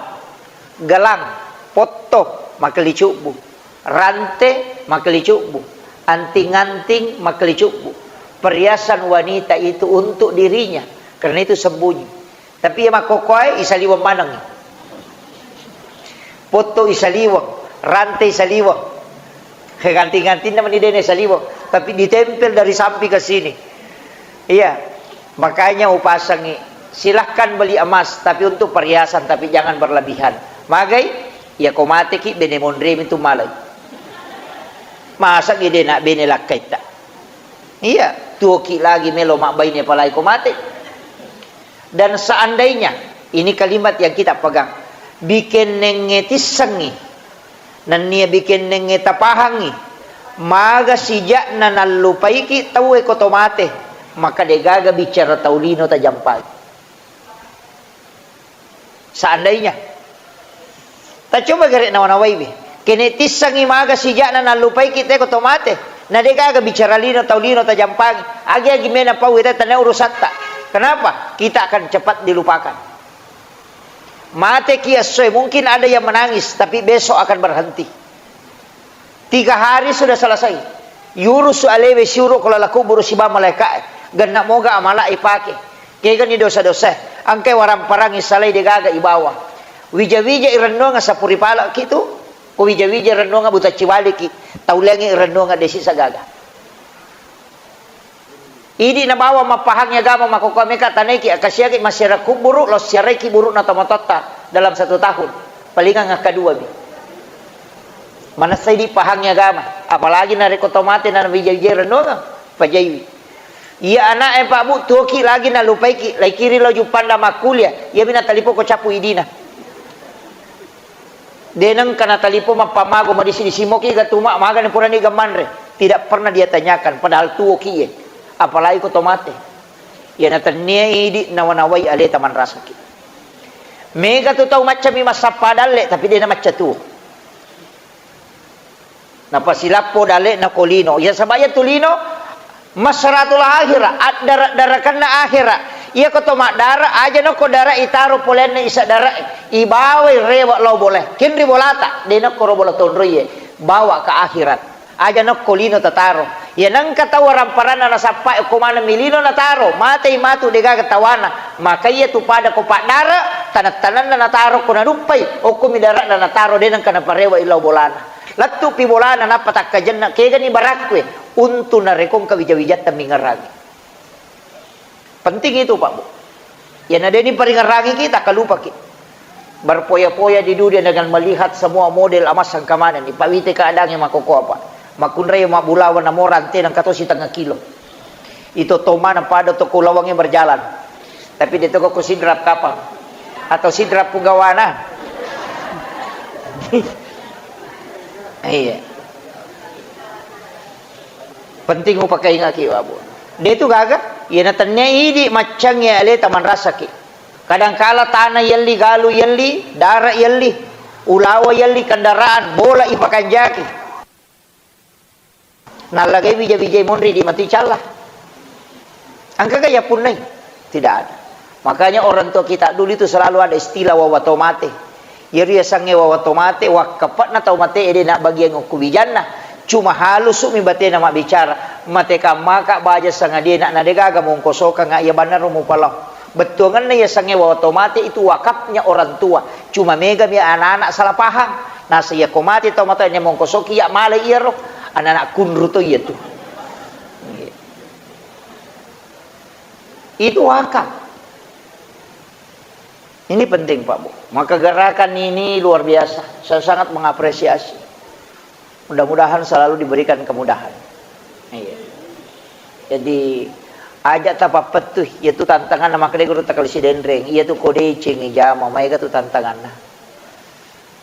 Gelang, potto, makkelicubbu. Rante, makkelicubbu. Anting-anting, makkelicubbu. Perhiasan wanita itu untuk dirinya. Karena itu sembunyi. Tapi iya makkokkoe isaliweng maneng. Potto isaliweng, rante isaliweng. Ganti-gantinna meni dena isaliweng, tapi ditempel dari samping ke sini. Iya, makanya upasangi. Silahkan beli emas, tapi untuk perhiasan, tapi jangan berlebihan. Magai, iya ko mateki bene monremi tu malai. Masa gede nak bene lakkaitta. Iya, tuoki lagi melo mabbaine palai ko mate. Dan seandainya, ini kalimat yang kita pegang, bikennengnge tissengngi, nennia bikennengnge tapahangngi, maga sijakna nallupaiki tauwe ko to mate, maka degaga bicara tau lino tajampai. Seandainya. Tacoba gare nawa-nawaiwi. Kene tissangi maga sijakna nallupaiki te ko to mate. Na degaga bicara lino tau lino tajampangi. Agi-agi mena pau te tanai urusatta. Kenapa? Kita akan cepat dilupakan. Mate ki essoe, mungkin ada yang menangis, tapi besok akan berhenti. Tiga hari sudah selesai. Yurusu alewe siuro ko lala kuburu siba malaika. Genna moga amala ipake. Kegani dosa-dosa. Angkai waramparangi salai degaga ibawa. Wija-wija irennuanga sapuri pala kitu. Ko wija-wija irennuanga butacci waliki. Tauliangi irennuanga desi sagaga. Idi nabawa mappahangi agama makkokkoe meka tanaiki, akasiaki massiara kuburu, lo siaraiki buru'na tomatoatta dalam satu tahun. Palingang akkadua mi. Manessa idi pahangi agama, apalagi narekko to mate na wija-wija rennuanga, pajaiwi. Iya ana'e Pak Bu, tuoki lagi nalupaiki, laikiri lo juppanda makkulia, iyami natalipo ko capu idina. De nengka natalipo mappamago madisi-disi moki ga tuma magani purani ga manre. Tidak pernah dia tanyakan, padahal tuoki ye. Apalagi ko to mate. Iya natennia idi nawa-nawai aleta manrasaki. Mega tu tau maccami massappa dalle, tapi de namacca tuo. Napasilappo dalle'na ko lino. Iya, sabaya tu lino masaratul akhira, addara-darakanna akhira. Iya ko to maddara, aja nokko dara itaro polenna isa dara, ibawai rewe lao bole. Kinri bolata, de nokko ro bola tonroiye, bawa ke akhirat. Aja nokko lino tataro. Iya nengka tau waramparanna nasappa ko maneng mi lino nataro, matei matu degaga tawana. Maka iya tu pada ko paddara, tanang-tananna nataro ko naduppai, okko mi dara'na nataro, de nengka naparewa lao bolana. Lettu'pi bolana nappa takkajenna, kegani barakkue, untu narekko engka wija-wijatta mingerangi. Penting itu, Pak Bu. Iyana deni paringerangiki, takkalupaki. Berpoya-poya di dunia dengan melihat semua model emas engka manenni. Pawite keadaannya makkokkoe, Pak. Makkunrai mabbulawa namo rante nengka to sitengah kilo. Ito to maneng pada toko lawangnge berjalan. Tapi de toko ko sidrap kapang. Atau sidrap pugawana. Iya. Penting upakaingaki, Pak Bu. De tu gaga, iyana tennia idi maccangnge aleta manrasaki. Kadangkala tana yelli, galu yelli, dara yelli, ulawa yelli, kendaraan, bola ipakanjaki. Nallagai wija-wijai monri di matu icalla. Engkaga yappunnai? Tidak ada. Makanya orang tua kita dulu itu selalu ada istilah wawa to mate. Iyaro yasengnge wawa to mate, wakkape'na tau mate ede na bagiang okko wijanna. Cuma halusu'mi batena mabbicara. Mate kammaka baja sangadie na, na degaga mongkosokanga iya bannaro mupalao. Bettuangenna yasengnge wawa to mate itu wakafnya orang tua. Cuma megami anak-anak salah paham. Nasa iya ko mate tau mate ne mongkosoki iya male iyaro. Anak-anak kunru to iya tu. Itu wakaf. Ini penting, Pak Bu. Maka gerakan ini luar biasa. Saya sangat mengapresiasi. Mudah-mudahan selalu diberikan kemudahan. Iya. Jadi, aja tapappettu, iya tu tantangan maka de guru takali sidenreng, iya tu ko deceng jama, maega tu tantanganna.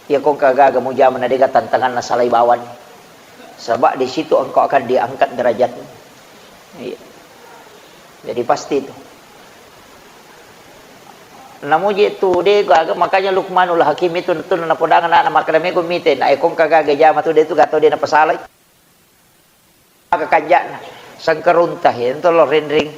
Iya ko engka gaga mujama na dega tantanganna salai bawani. Sebab di situ engkau akan diangkat derajatmu. Iya. Jadi pasti itu. Namuji tu de gaga, makanya Luqmanul Hakim itu tu napodangan anak makkeda mego mite, na ekong kagaga jama tu de tu gato de napasalai. Aga kanja'na, sengkerunta, ento lo renreng.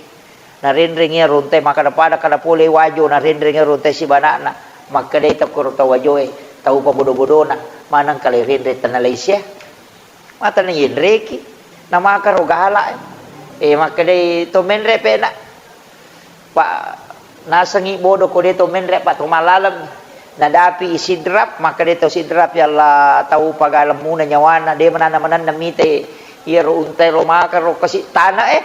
Narenreng iya runtai, makkada pada kada pole wajo, narenreng iya runtai sibana'na. Makkedai tokkoro tau wajoe, tau pabodo-bodona, maneng kale renreng tenna laisia. Mata nayenreki, namakaro gala. Eh, makkedai to menre pena. Pa nasengngi bodo ko de to menre, pa to malaleng. Nadapi i Sidrap, makkeda to Sidrap, "Ya Allah, tau pagalemmuna nyawana, de mananna-mananna mite iyaro untai ro maka ro kasi tana e."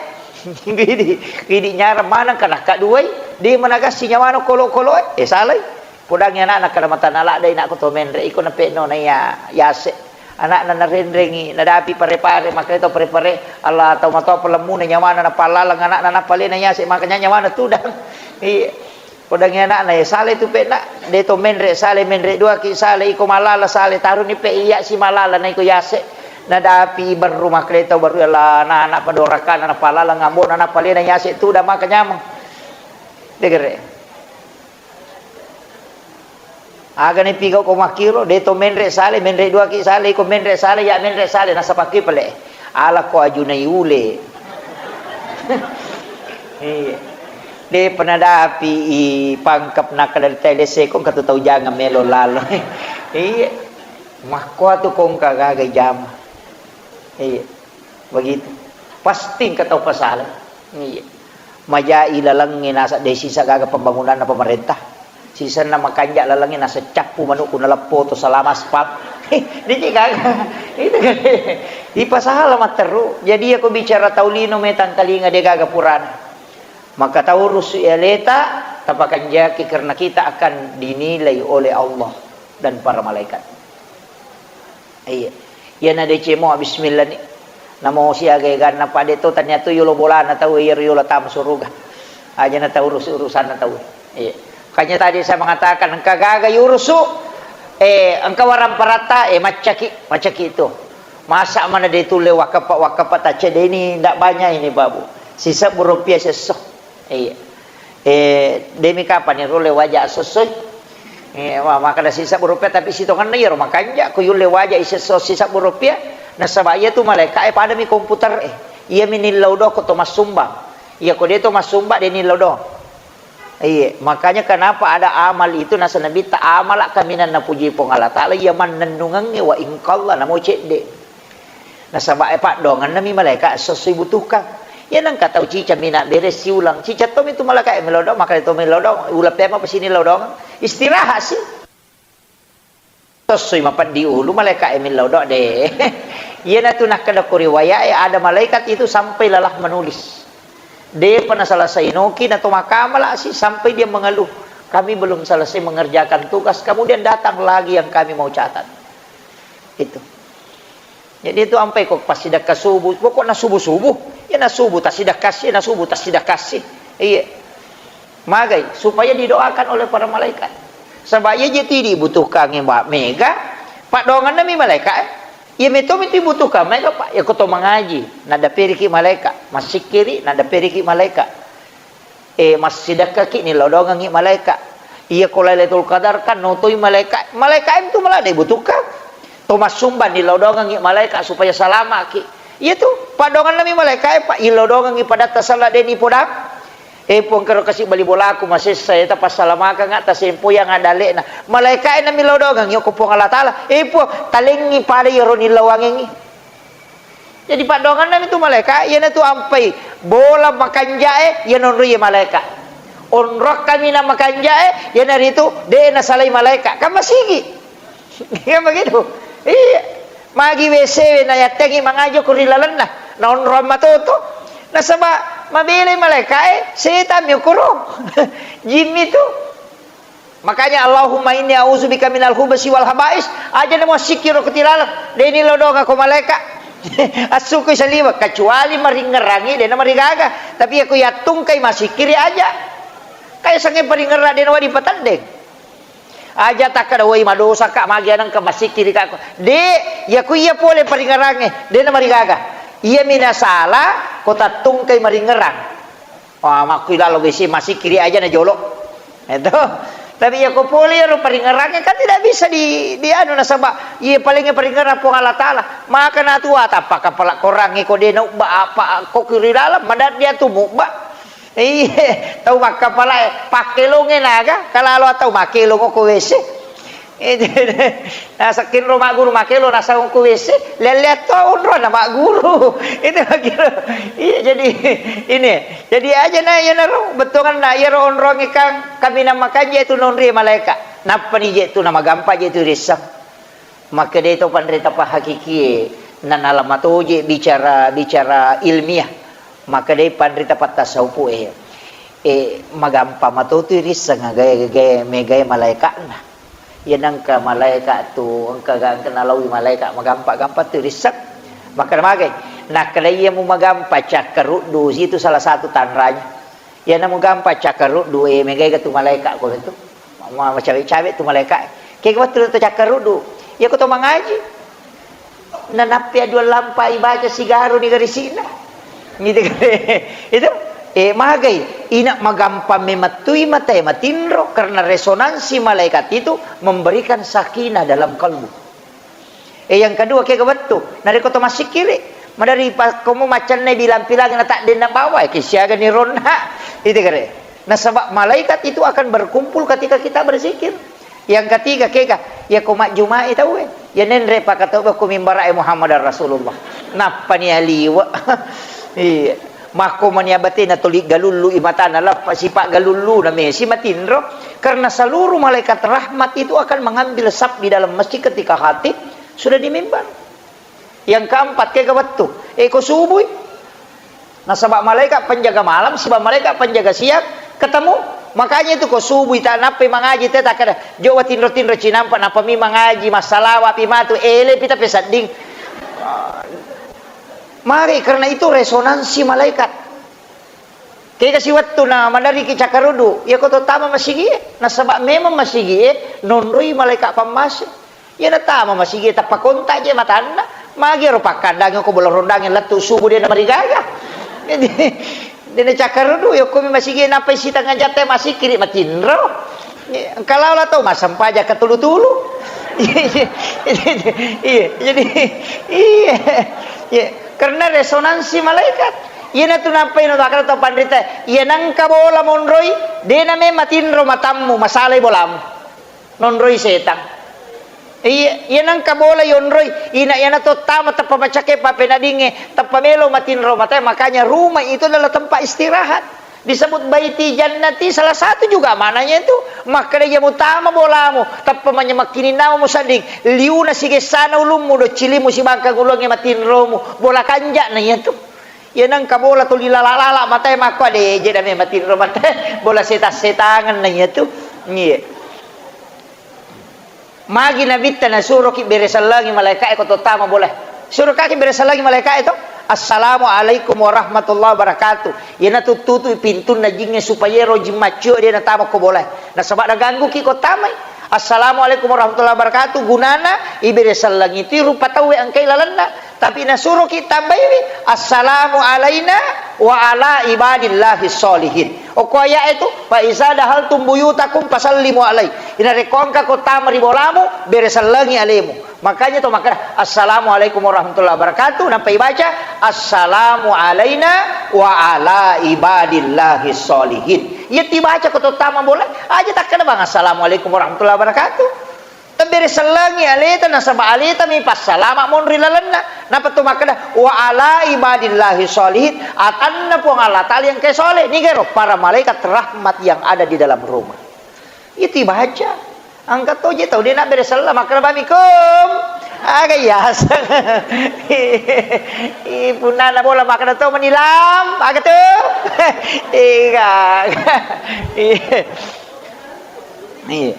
Gidi, gidi nyarang maneng kana kaduai, de managassi nyawana kolo-kolo e. Eh, salai. Podangi anakna kada matana ladde inakku to menre, iko napeno na iya yase. Anakna narenrengi, nadapi pare-pare, makkeda to pare-pare, Allah, tau matoa palemmuna nyawana napallaleng anakna, napalena yase, makanya nyawana tudang. Iya. Podangi anakna, ya, sale tu pena, de to menre sale, menre dua ki sale, iko malala sale, taruni pe iya si malala na iko yase. Nadapi berru, makkeda to berru, Allah, na anak padorakana napallaleng ambona napalena yase tudang, maka nyameng. Degere. Aga ni pigau ko makkiro, de to menre sale, menre dua ki sale, iko menre sale, ya menre sale, nasaba ki pale. Ala ko ajunai ule. Iya. De penadapi i pangkep nakkeda tele seko katu tau jangan melo lalo. Iya. Makko tu kongka gaga jama. Iya. Begitu. Pasti engka tau pasala. Iya. Majai lalengnge naseng de sisa gaga pembangunanna pemerintah. Sisenna makanja lalengnge naseng cappu manukku naleppo to salama aspal. Diki gaga. Itu kan. Ipasala matteru. Jadi aku bicara tau lino metang talinga de gaga purana. Maka tau rusu aleta, tapakanjaki karena kita akan dinilai oleh Allah dan para malaikat. Iya. Iyana decemo bismillah ni. Namo siaga eganna pade to tania tu yolo bolana tau iyaro yolo tam suruga. Aja na tau urus-urusanna tau. Iya. Makanya tadi saya mengatakan engka gaga yurusu, eh, engka warang paratta, eh, maccaki, maccaki itu. Masa mana de tulle wakapa, wakapa tacedeni ndak banyak ini babu. Sisa burung pia sesso. Iya. Eh, demi kapan ni rulle waja assessoi? Eh, wa-, makkeda sisebbu rupiah, tapi sitongenna iyaro makanja ko yulle waja isessoi sisebbu rupiah, nasaba iya tu malaeka'e padami komputer e. Iyami nillau doang ko to massumbang. Iya ko de to massumbang, de nillau doang. Iya, makanya kenapa ada amal itu, nasa Nabitta, amala kaminang napuji Puang Allah Taala, iya mannennungengnge wa ingkalla namo cedde. Nasaba e paddoangenna mi malaeka esso-esso ibutuhkang. Iya nengka tau cicang mi nabbere siulang. Cicang to mi tu malaeka e millau doang, makanya to millau doang. Ulang pema pesini lau doang. Istirahat si. Esso-esso mapeddi ulu malaeka e millau doang de. Iyana tu nakkeda ko riwaya e ada malaikat itu sampai lelah menulis. Depa naselesai noki na to makamala si sampai dia mengeluh. Kami belum selesai mengerjakan tugas, kemudian datang lagi yang kami mau catat. Itu. Jadi itu ampai ko passidekka subuh, pokokna subuh-subuh, iya na subuh tassidekka si, iya na subuh tassidekka si. Iya. Magai, supaya didoakan oleh para malaikat. Saba iya je tu dibutuhkan mega, paddoangenna mi malaika e. Iya meto mi tu dibutuhkan mega, Pak. Iya ko to mangaji, naddaperiki malaika, massikkiri, naddaperiki malaika. Eh, massidekkaki, nillau doangengngi malaeka. Iya ko Lailatul Qadar kan notoi malaeka. Malaeka e tu malah de butuhkan. To massumbang nillau doangengngi malaeka supaya salamaki. Iya tu, paddoangenna mi malaeka e, Pak, illau doangengngi padatta sella de ni podang. Eh, Puang, kero kasi bali bolaku masessa, eh, tapassalamakanga, tasempoyang adalekna. Malaeka e na millau doangengngi ko Puang Allah Taala. Eh, Puang, talengngi pada iyaro nillauangengngi. Jadi paddoangenna mi tu malaeka, iyana tu ampai bola makanjae, iya nonro iya malaeka. Onrong kaminang makanjae, iyana ritu de nasalai malaeka. Kan masigi. Iya begitu. Iya. Magi W C we na yattengi mangajo ko ri lalenna. Na onrong matoto. Nasaba mabelai malaeka e, setan mi okoro. Jimmi tu. Makanya, "Allahumma inni a'udzubika minal khubutsi wal khaba'is." Aja namo sikkiro ko tilaleng, de nillau doang ko malaeka. Assukui saliweng, kecuali maringngerangi, de namarigaga. Tapi iya ko yattungkai masikkiri aja. Kai sange paringngerang de nawedding pateddeng. Aja takkeda, "Woi, madosa ka, magi anengka masikkiri ka." De, iya ko iya pole paringngerangnge, de namarigaga. Iya mi nasala ko tattungkai maringngerang. Wah, makkuilalo besi masikkiri aja na jolo. Itu. Tapi iya ko pole iyaro paringerrangnge kan tidak bisa di, di anu, nasaba iya paling paringerrang Puang Allah Taala. Maka natua tappa kapala korangnge ko de naubba apa ko kiri dalam, madaddi atu mubba. Iya, tau makkapalae pakkelongnge naga, kalalo tau makkelong ko W C. Itu, nasakkiro magguru makkelong nasang ko W C, lelle to onrong na magguru. Itu makkiro. Iya, jadi ini. Jadi aja na iyanaro bettuanna iyaro onrongnge kan kaminang makanja itu nonri malaeka. Nappani je tu namagampang je tu risseng. Makkedai to panrita pahakikie, nanala matoje bicara, bicara ilmiah. Makkedai panrita pattasaupu e, e, magampang matotu risseng gae, gae, megae malaeka'na. Iya nengka malaeka tu, engka ga, engka nalaui malaeka, magampang-gampang tu risseng. Makkeda magai, nakkeda iya mu magampang cakkaruddu, itu salah satu tanranya. Iyana mugampang cakkaruddu, eh, megai ga tu malaeka ko tu. Ma-, macawe-cawe tu malaeka. Kega wettu to cakkaruddu. Iya ko to mangaji. Nanappi dua lampa ibaca sigaro ni garisina. Gitu kan. Itu, eh, magai. Ina magampang memettui mata matinro karena resonansi malaikat itu memberikan sakinah dalam kalbu. Eh, yang kedua, kega wettu. Narekko to massikkiri, madari pa-, komo maccanne bilang-pilang na tak denna bawa, eh, kisiaga ni ronna. Itu kare. Nasaba malaikat itu akan berkumpul ketika kita berzikir. Yang ketiga, kega, ya ko majjumai tau, eh. Ya nenre pakatau ko mimbara, eh, Muhammad Rasulullah. Nappa ni aliwa. Iya. Makko mania batena tuli galullu i matana lappa sipa galullu na mesi matinro. Karena seluruh malaikat rahmat itu akan mengambil saf di dalam masjid ketika khatib sudah di mimbar. Yang keempat, kega wettu. Eh, ko subui. Nasaba malaikat penjaga malam, siba malaikat penjaga siang, ketemu. Makanya itu ko subui tak nappai mangaji te tak ada. Jowa tinro-tinro cinampa, nappa mi mangaji, massalawa pi matu, ele pita pesadding. Mari, karena itu resonansi malaikat. Kega siwettu na madariki cakkaruddu, iya ko to tama masigie, nasaba memang masigie nonroi malaika pammase. Iya na tama masigie tappa kontak je matanna, magi ero pakkandangi ko bola rondangi lettu subuh de na marigaga. Jadi, de na cakkaruddu, iya ko mi masigie nappai sitengnga jatte masikkiri matinro. Iya, engka lao la tau massempajang katulu-tulu. Iya, iya, iya, iya, jadi, iya, iya, karena resonansi malaikat. Iya na tu nappai no takkan tau panrita. Iya nengka bola monroi, de na me matinro matammu, masalai bolamu. Nonroi setang. Iya, iya nengka bola yonroi, ina iya na to tama teppa macake papenadinge, teppa melo matinro matae, makanya rumah itu adalah tempat istirahat. Disebut baiti jannati, salah satu juga maknanya itu. Makkeda iya mutama bolamu, tappa manyamekkininnamu musadding, liuna sigessana ulummu, doccilimu sibangkang ulungnge matinromu, bola kanja'na iya tu. Iya nengka bola tuli lala-lala matae makko ade je dame matinro matae, bola setang-setangenna iya tu. Iya. Magi Nabitta nasuroki bere sellengi malaika'e ko to tama bolae. Surokaki bere sellengi malaika'e to. Assalamualaikum warahmatullahi wabarakatuh. Iyana tuttutu pintunna jingnge supaya ero jing maccio de natama ko bolae. Nasaba nagangguki ko tamai. Assalamualaikum warahmatullahi wabarakatuh. Gunana ibere sellengi tu rupa tauwe engkai lalenna. Tapi nasuroki tambaiwi, "Assalamu alaina wa ala ibadillahi sholihin." Okko aya'e tu, "Fa iza dahaltum buyutakum fasallimu alai." Inarekko engka ko tama ri bolamu, bere sellengi alemu. Makanya to makkeda, "Assalamualaikum warahmatullahi wabarakatuh." Nampa ibaca, "Assalamu alaina wa ala ibadillahi sholihin." Iya tibaca ko to tama bola, aja takkeda bang, "Assalamualaikum warahmatullahi wabarakatuh." Tebbere sellengi aleta, nasaba aleta mi passalama monri lalenna. Nappa to makkeda, "Wa ala ibadillahi sholihin," atanna Puang Allah Taala yang ke soleh. Nigero para malaikat rahmat yang ada di dalam rumah. Itu dibaca. Angka toje tau de nabbere sella makkeda bami, "Kum." Aga iyaseng. Ih, punnana bola makkeda to meni lam, aga tu? Iya. Iya.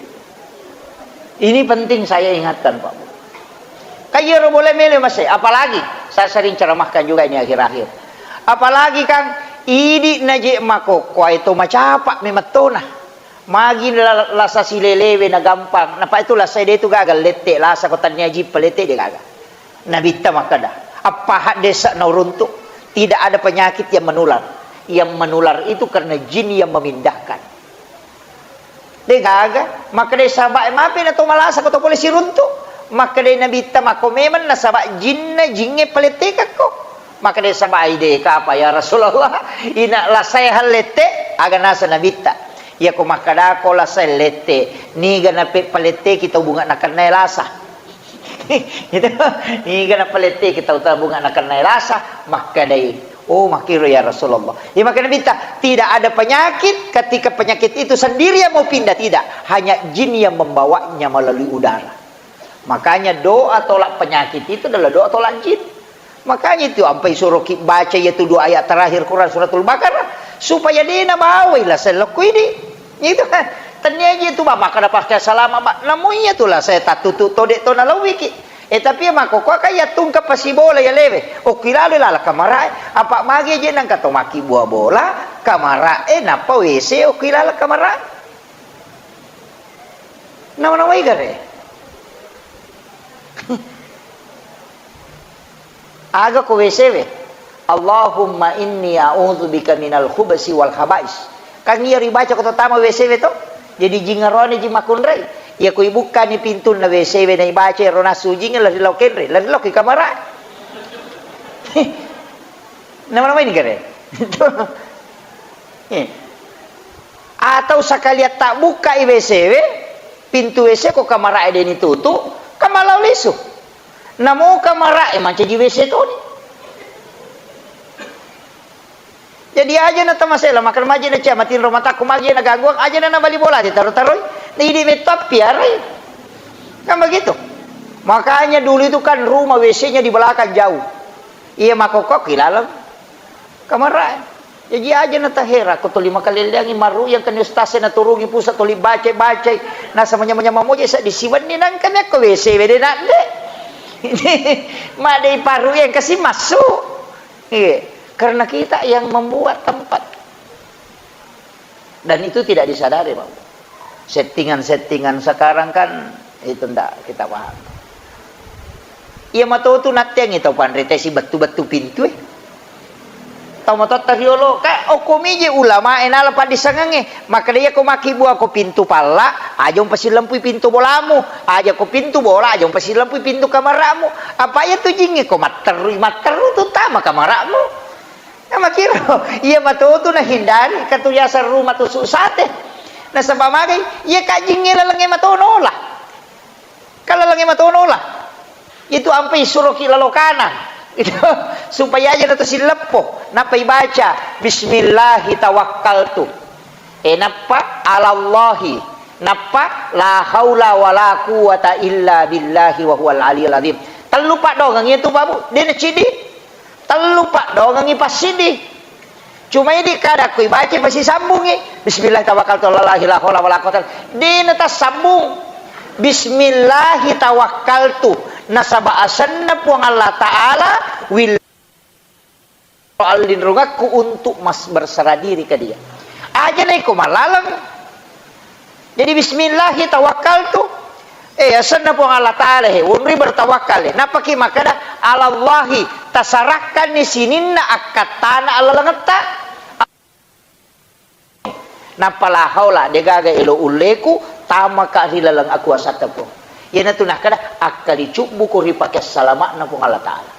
Ini penting saya ingatkan, Pak Bu. Kan iyaro bola mele mase, apalagi saya sering ceramahkan juga ini akhir-akhir. Apalagi kan idi naje makokkoe to macapa memettona. Magi la-, lasa silelewe na gampang. Napa itu lasa de tu gaga lette, lasa ko tania jippa lette de gaga. Nabitta makkeda, "Appaha desa na uruntu, tidak ada penyakit yang menular. Yang menular itu karena jin yang memindahkan." De gaga, makkedai sahabat, "Mapi na to malasa ko to pole siruntu?" Makkedai Nabitta, "Mako memang nasaba jinna jingnge palettekakko." Makkedai sahabat, "Ai de kapa ya Rasulullah, ina lasae hallette?" Aga nasa Nabitta, "Iyako makkedako lasae lette, niga nape paletteki tau bunga nakennae lasa?" Gitu. Niga napaletteki tau tabunga nakennae lasa, makkedai, "Oh, makkiro ya Rasulullah." Iya makkeda Nabitta, "Tidak ada penyakit ketika penyakit itu sendiri yang mau pindah, tidak. Hanya jin yang membawanya melalui udara." Makanya doa tolak penyakit itu adalah doa tolak jin. Makanya itu ampai suruh ki baca yaitu dua ayat terakhir Quran suratul Baqarah supaya dena bawai lasa lokko idi. Itu kan. Tania aja itu, Pak, makkeda pakai salama, Pak. Namu iya tu lasa tattutu tode to nalawiki. Eh, tapi iya makkokkoe kan iya tungke pasi bola iya lewe. Okki lalo lala kamarae. Apa magi je nangka to makki bua bola, kamarae nappa W C okki lala kamarae. Nama-namai gare. Aga ko W C we? "Allahumma inni a'udzubika minal khubsi wal khaba'is." Kan iya ribaca ko tama W C we to? Jadi jingarone ji makkunrai. Iya ko ibukkani pintunna W C we na ibaca ero nasu jing lari lau kenre, lari lau ki kamara. Nama-nama ini kare. Eh. Atau sekalian tak buka i W C we, pintu W C ko kamara e deni tutu, kamalao lisu. Namo kamara e mancaji W C toni. Jadi aja na tamasela, makan maji na cia, matinro matakku magi na gangguan, aja na nabali bola, ditaro-taroi, na idi metto appiarai. Kan begitu. Makanya dulu itu kan rumah W C-nya di belakang jauh. Iya makokok di dalam kamar. Jadi aja na tahera, ko toli makaleleangi maru yang kena ustaz na turungi pusat toli baca-baca. Nah, sama nyama-nyama moja sa disiwenni nang kami ko W C bede nak de. Madai paru yang kasih masuk. Iya, karena kita yang membuat tempat. Dan itu tidak disadari, Pak. Settingan-settingan sekarang kan itu ndak kita paham. Iya matotu natteangi tau panrita si bettu-bettu pintu e. Tau matotta riolo, ka okko miji ulama e nala paddisangangnge. Makkeda iya ko makkibua ko pintu palla, aja umpasilempui pintu bolamu. Aja ko pintu bola, aja umpasilempui pintu kamaramu. Apa iya tu jingnge ko matterui, matteru tu tama kamaramu. Namakiro, iya matotu nahindari, katu yaseng rumah tusuk sate. Nasaba magai, iya kajingnge lalengnge matono lah. Kan lalengnge matono lah. Itu ampai suroki lalokana. Itu, supaya aja na to silleppo. Nappa ibaca, "Bismillahi tawakkaltu." E, nappa, "Alallahi." Nappa, "La haula wala quwwata illa billahi wa huwal aliyul azim." Tellu paddoangeng itu, Pak Bu. Dena cidi. Tellu paddoangengngi passidi. Cuma idi kada ko ibaca pasisambungngi. Bismillah tawakkaltu alallahi la haula wala quwwata. Dena tassambung. Bismillahi tawakkaltu. Nasaba asenna Puang Allah Ta'ala will allinrungakku untuk mas berserah diri ke Dia. Aja naiko malaleng. Jadi, "Bismillahi tawakkaltu." Eh, asenna Puang Allah Ta'ala he, wonri bertawakkal he. Nappaki makkeda, "Alallahi," tasarahkanni sininna akkattana allalengetta. Nappa la haula, degaga elo ulleku, tamaka ri laleng akuasatta Puang. Iyanatu nakkeda, akkalicubbuko ripake salama'na Puang Allah Ta'ala.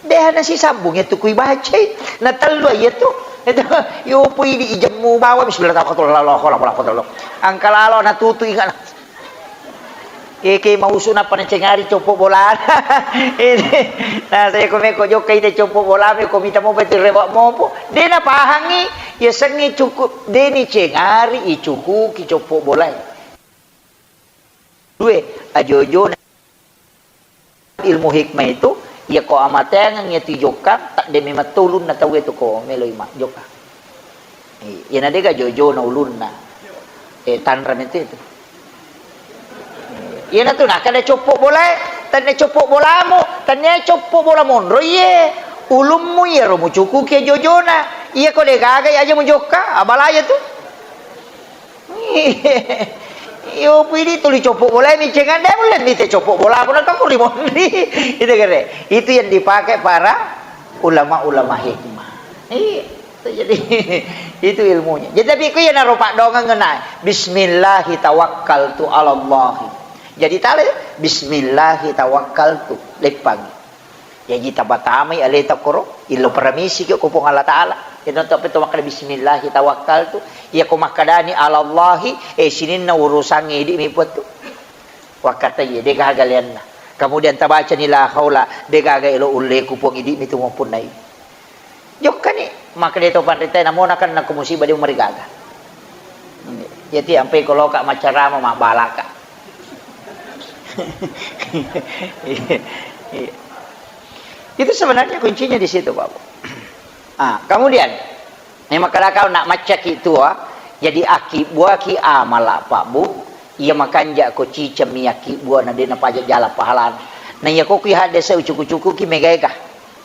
Deha nasisambung iyatu kui bacai, na tellu iyatu. Itu, yopo idi ijemmu bawa, bismillah, tawakkaltu, la haula wala quwwata illa billah. Angka lalo natutu ingat. Keke mausu nappa nacengari coppo bola. Ini, na saya ko meko jokka ide coppo bola, meko mita mopa itu rewa mopo. De napahangi, ya sengi cukup, de ni cengari icukuki coppo bola. Due, ajojo Ilmu hikmah itu, iya ko amateangeng iya tu ijokkang, tadde memang to ulunna tauwe tu ko meloi majokka. Iya na dega jojona ulunna. Eh, tanra metu itu. Iya na tu, nakada coppo bolae, tanne coppo bolamu, tanne coppo bola monro iye, ulummu iya ro mucukuki jojona. Iya ko degaga aja mujokka, abalaya tu. Iyo, pidi tuli coppo bola, miceng ande mulle mite coppo bola, pura kau kuri monri. Itu kere. Itu yang dipakai para ulama-ulama hikmah. Iya. Jadi, itu ilmunya. Jadi, tapi ku iyanaro paddoangeng ngena, "Bismillahi tawakkaltu alallahi." Jadi, tale, "Bismillahi tawakkaltu." Leppangi. Jaji tapatamai aleta koro, illo paramisi ki ko Puang Allah Ta'ala. Iyana to apa to makkeda, "Bismillahi tawakkaltu." Iya ko makkedani, "Alallahi," eh, sininna urusangnge idi mi puattu. Wakkatai, de gaga leanna. Kemudian tabacani, "La haula," de gaga elo ulleku Puang, idi mi tu mappunnai. Jokkani, makkeda to panritae, namona kan nakko musibah de marigaga. Jadi ampai ko loka maccarama mabbalaka. Itu sebenarnya kuncinya di situ, Pak Bu. Ah, kemudian, ini makkeda kau nak maccaki tua, jadi akibbuaki amala, Pak Bu. Iya makanja ko cicemmi akibbuana de napaja jala pahalana. Na iya ko ki hadese ucuku-cuku ki megaega.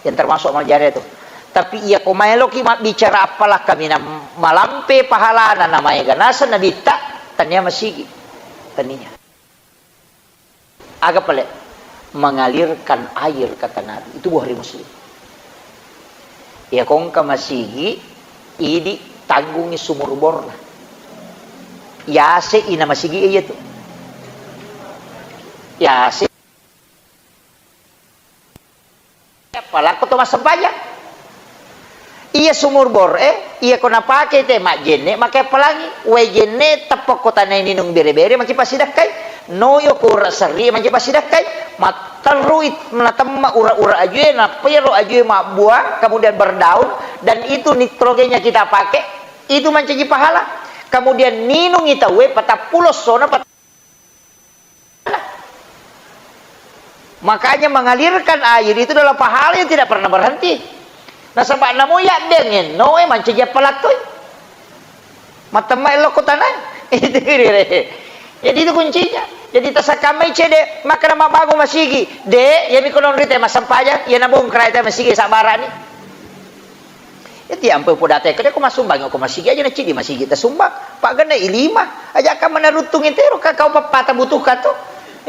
Yang termasuk amal jariah itu. Tapi iya ko maeloki mabbicara appala kaminang malampe pahalana na maega naseng nabitta, tania masigi. Tania. Aga pale? Mengalirkan air, kata Nabi. Itu Bukhari Muslim. Iya ko engka masigi, idi tanggungi sumur borna. Yase ina masigi iya tu. Yase Palakko to massempajang. Iya sumur bor e, iya ko napake te majjenne, make pelangi, wae jenne teppa ko tanai ninung bere-bere, maki passidakkai. No yo ko ura serri, maki passidakkai. Matterui natemma ura-ura ajue, nappa iyaro ajue mabbuah, kemudian berdaun, dan itu nitrogenya kita pakai, itu mancaji pahala. Kemudian ninungi tauwe patappulo sona, pat- Makanya mengalirkan air itu adalah pahala yang tidak pernah berhenti. Nasaba namo yaddeng no e mancaji appalakkoi. Matemma elokko tanai. Itu dire. Jadi itu kuncinya. Jadi tasakkamai cede, makkeda mabbangung masigi. De, yami konon rite massempajang, iya nabongkara te masigi sabarani. Iyati ampe podate kede ko massumbang ko masigi aja na cidi masigi tasumbang. Pagana i lima. Aja ka manaruttung intero ka kau pappata butuhkan to.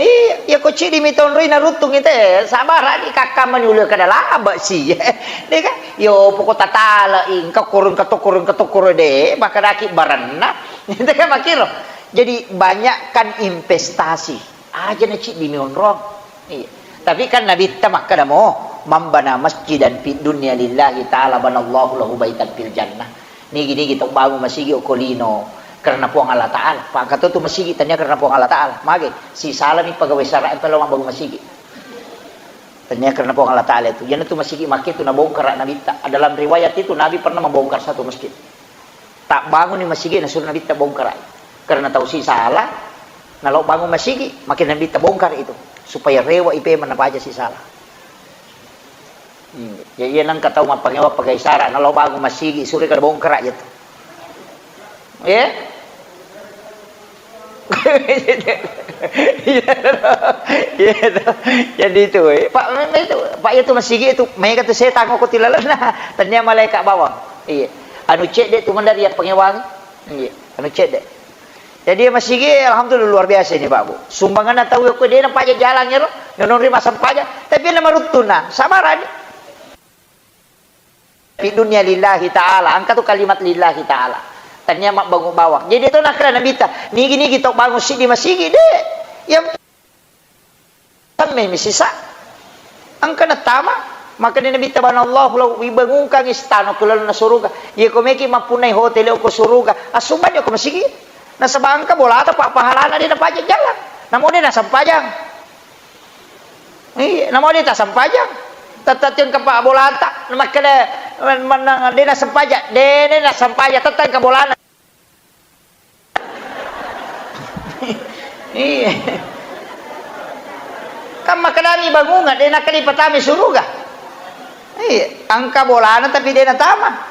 Iya, iya ko cidi mi tonroi naruttung inte sabara di kakka manyulu kada laba si. Deka, yo poko tatala ingka korong katokoro katokoro de, bakadaki baranna. Deka makiro. Jadi banyakkan investasi. Aja na cidi mi onrong. Iya. Tapi kan Nabitta makkeda mo, "Man bana masjidan fid dunya lillahi ta'ala banallahu lahu baitan fil jannah." Nigi-nigi tau bangun masigi okko lino karena Puang Allah Ta'ala. Pangkato tu masigi tania karena Puang Allah Ta'ala. Mage, sisalami pegawai sara' yang perlu membangun masigi. Tania karena Puang Allah Ta'ala itu. Jangan tu masigi make tu nabongkar Nabitta. Dalam riwayat itu Nabi pernah membongkar satu masjid. Tabbanguni masigi nasuro Nabitta bongkarai. Karena tau sisala, nalo bangun masigi, makin Nabitta bongkar itu. Supaya rewa ipe mana paja sisala. Hmm. Ya, iya nangka tau mappangewa pagai sara, nalo bangun masigi, suri kada bongkara iya tu. Eh? Iya, iya, iya. Jadi itu, eh. Pak, memang itu, Pak, itu masigi itu, mega tu setan ko tilalenna. Tania malaikat bawang. Iya. Anu cedde tu mandari ya pengewang. Iya. Anu cedde. Jadi masigi, alhamdulillah, luar biasa ini, Pak Bu. Sumbanganna tau ko dena paja jalan ya, ro. Nonori masang paja, tapi na maruttuna, sabarani. Di dunia lillahi ta'ala, angka tu kalimat lillahi ta'ala. Tania mabbangun bawang. Jadi itu nakra Nabitta, nigi-nigi tau bangun sidi masigi, de. Yang Semme mi sisa. Engka natama, makkedai Nabitta, "Banallahu lahu, ibangunkan istana ku lalenna suruga." Iya ko meki mappunnai hotel ko suruga, assumbang ko masigi. Nasaba engka bolata pa pahalana de napaja jalan. Namo de nasempajang. Iya, namo de tasempajang. Tetta tiang kepa bolata, makkeda mennang de nasempajang, de ne nasempajang, tetta engka bolana. Iya. Kan makkedani bangunga, de nakkeda ipatama suruga. Iya, engka bolana tapi de natama.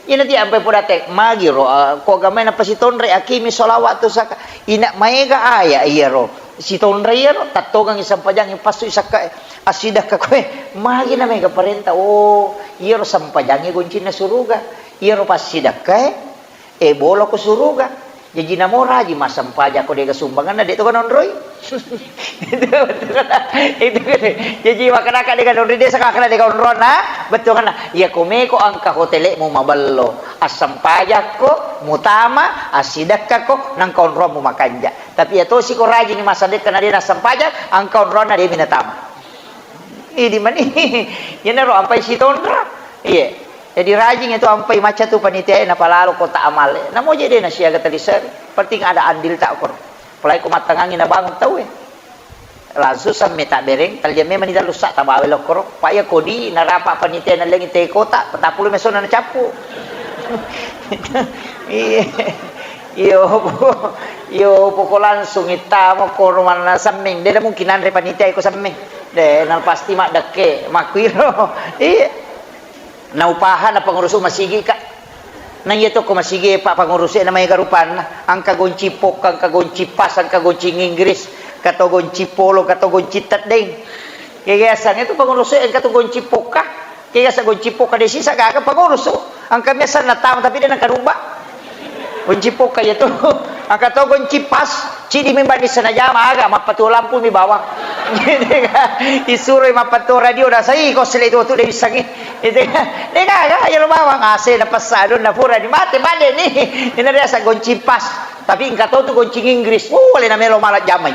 Ina ti ampai podate, magi ro, ah, ko agamai napasitonre, akimi sholawat tu saka. Ina maega aya iya ro. Sitonre iya ro, tattongang sampajang passu sakka asidakka koe. Magi na mega parenta. Oh, iya ro sampajangi goncinna suruga. Iya ro passidakkae. Eh, boloko suruga. Jaji namo raji massempajang ko dega sumbanganna, de to kanonroi. Itu, itu, itu. Jadi, makkedaka de' gaga onrong desa, makkedaka de' gaga onronna, bettuanna. Iya, ko meko engka hotelmu mabello, assempajakko, mutama, assidekkako, nangka onrongmu makanja. Tapi iya tosi ko rajingi massadekka na de' nassempajang, engka onronna de' mi natama. Idi mani. Iyanaro ampai sitonra. Iya. Jadi rajing itu ampai macca tu panitia e napalalo kota amale. Namo je de' nasiaga taliseri. Penting ada andilta koro. Apalagi ko mattangangi nabangun tau e. Langsung semme tabbereng, talia memang ni dalu sa tabawa lokkoro. Pa iya kodi narapa panitia nallengi te kota, patappulo mesona nacappu. Iya. Iyo, iyo, poko langsung ittamo koro manna semmeng. De' mungkin anre panitia iko semmeng. De', na pasti maddekke, makkuiro. Iya. Naupaha na pengurusu masigi ka. Na iya to ko masigi, Pak, pengurusu na maega rupanna. Engka gonci pokka, engka gonci pas, engka gonci Inggris, engka to gonci polo, engka to gonci teddeng. Kegiasan itu pengurusu engka to gonci pokka. Kega sa gonci pokka de' sisa gaga pengurusu. Engka biasa natama tapi de' nakaruba. Gonci pokka iya tu. Engka to gonci pas, cidi memang di sana jama aga, mappatuo lampu mi bawang. Isuroi mappatuo radio, dasai ko sele tu, tu de' bissangi. Itu kan. De' gaga, iya lo bawang, ase na pessa, donna pura ni mate, mate ni. Ini biasa gonci pas. Tapi engka to tu goncing Inggris, uh, alena melo mala jamai.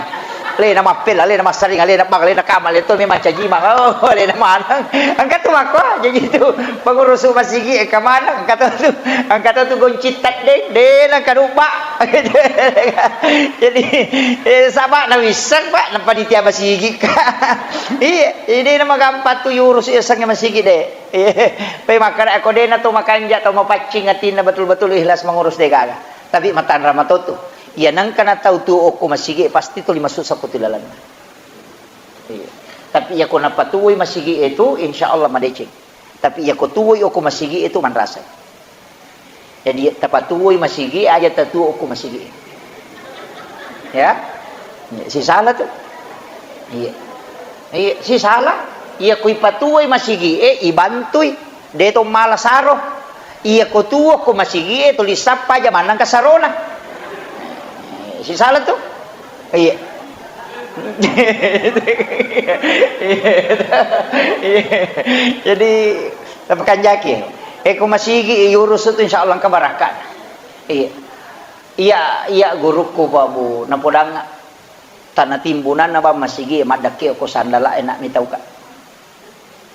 Alena mappella, alena massaring, alena bang, alena kama, alena to memang caji mang. Oh, alena maneng. Engka tu makko, jadi tu pengurusu masigi engka maneng, engka to tu, engka to tu goncing teddeng, de' nakaruba. Jadi, eh, saba na wisseng, Pak, na panitia masigi ka. Iya, jadi na magampang tu yurus iya sange masigi de'. Iya, pe makkada ko de' na to makanja, to mapaccing atinna betul-betul ikhlas mengurus de' gaga. Tapi matanra matotu. Iya nengka na tau tuo okko masigi pasti tuli masuk saputi lalenna. Iya. Tapi iya ko napatuoi masigi itu, insya Allah madeceng. Tapi iya ko tuoi okko masigi itu manrasai. Jadi tapatuoi masigi aja tatuo okko masigi. Ya? Iya, sisala tu. Iya. Iya, sisala. Iya ko ipatuoi masigi e, ibantui. De' to mala saro. Iya ko tuo ko masigi e tuli sappa aja maneng ka sarona. Eh, sisala tu. Iya. Iya. Jadi, tapi kanjaki. Eh, ko masigi yurus tu insya Allah engka barakka. Iya. Iya, iya gurukku Pak Bu, napodang tana timbunanna bang masigi maddakke ko sandala e na mitauka.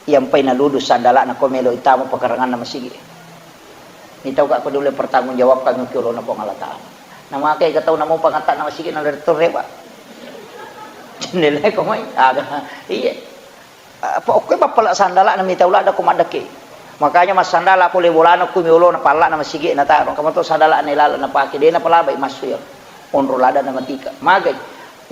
Iyampai naludu sandala'na ko melo itama pakaranganna masigi. Mitauka ko dulu pertanggungjawabkan ki olona Puang Allah Ta'ala. Namakai ka tau namo pangatta'na masigi na letto rewa. Jendela ko mai. Aga. Iya. Apa okko bappala sandala'na mitau ladda ko maddekke. Makanya massandala pole bolana ko mi olona palla'na masigi na taro. Kamato sandala'na ilala napake de' napalabai massu ya. Onro ladda na matika. Magai.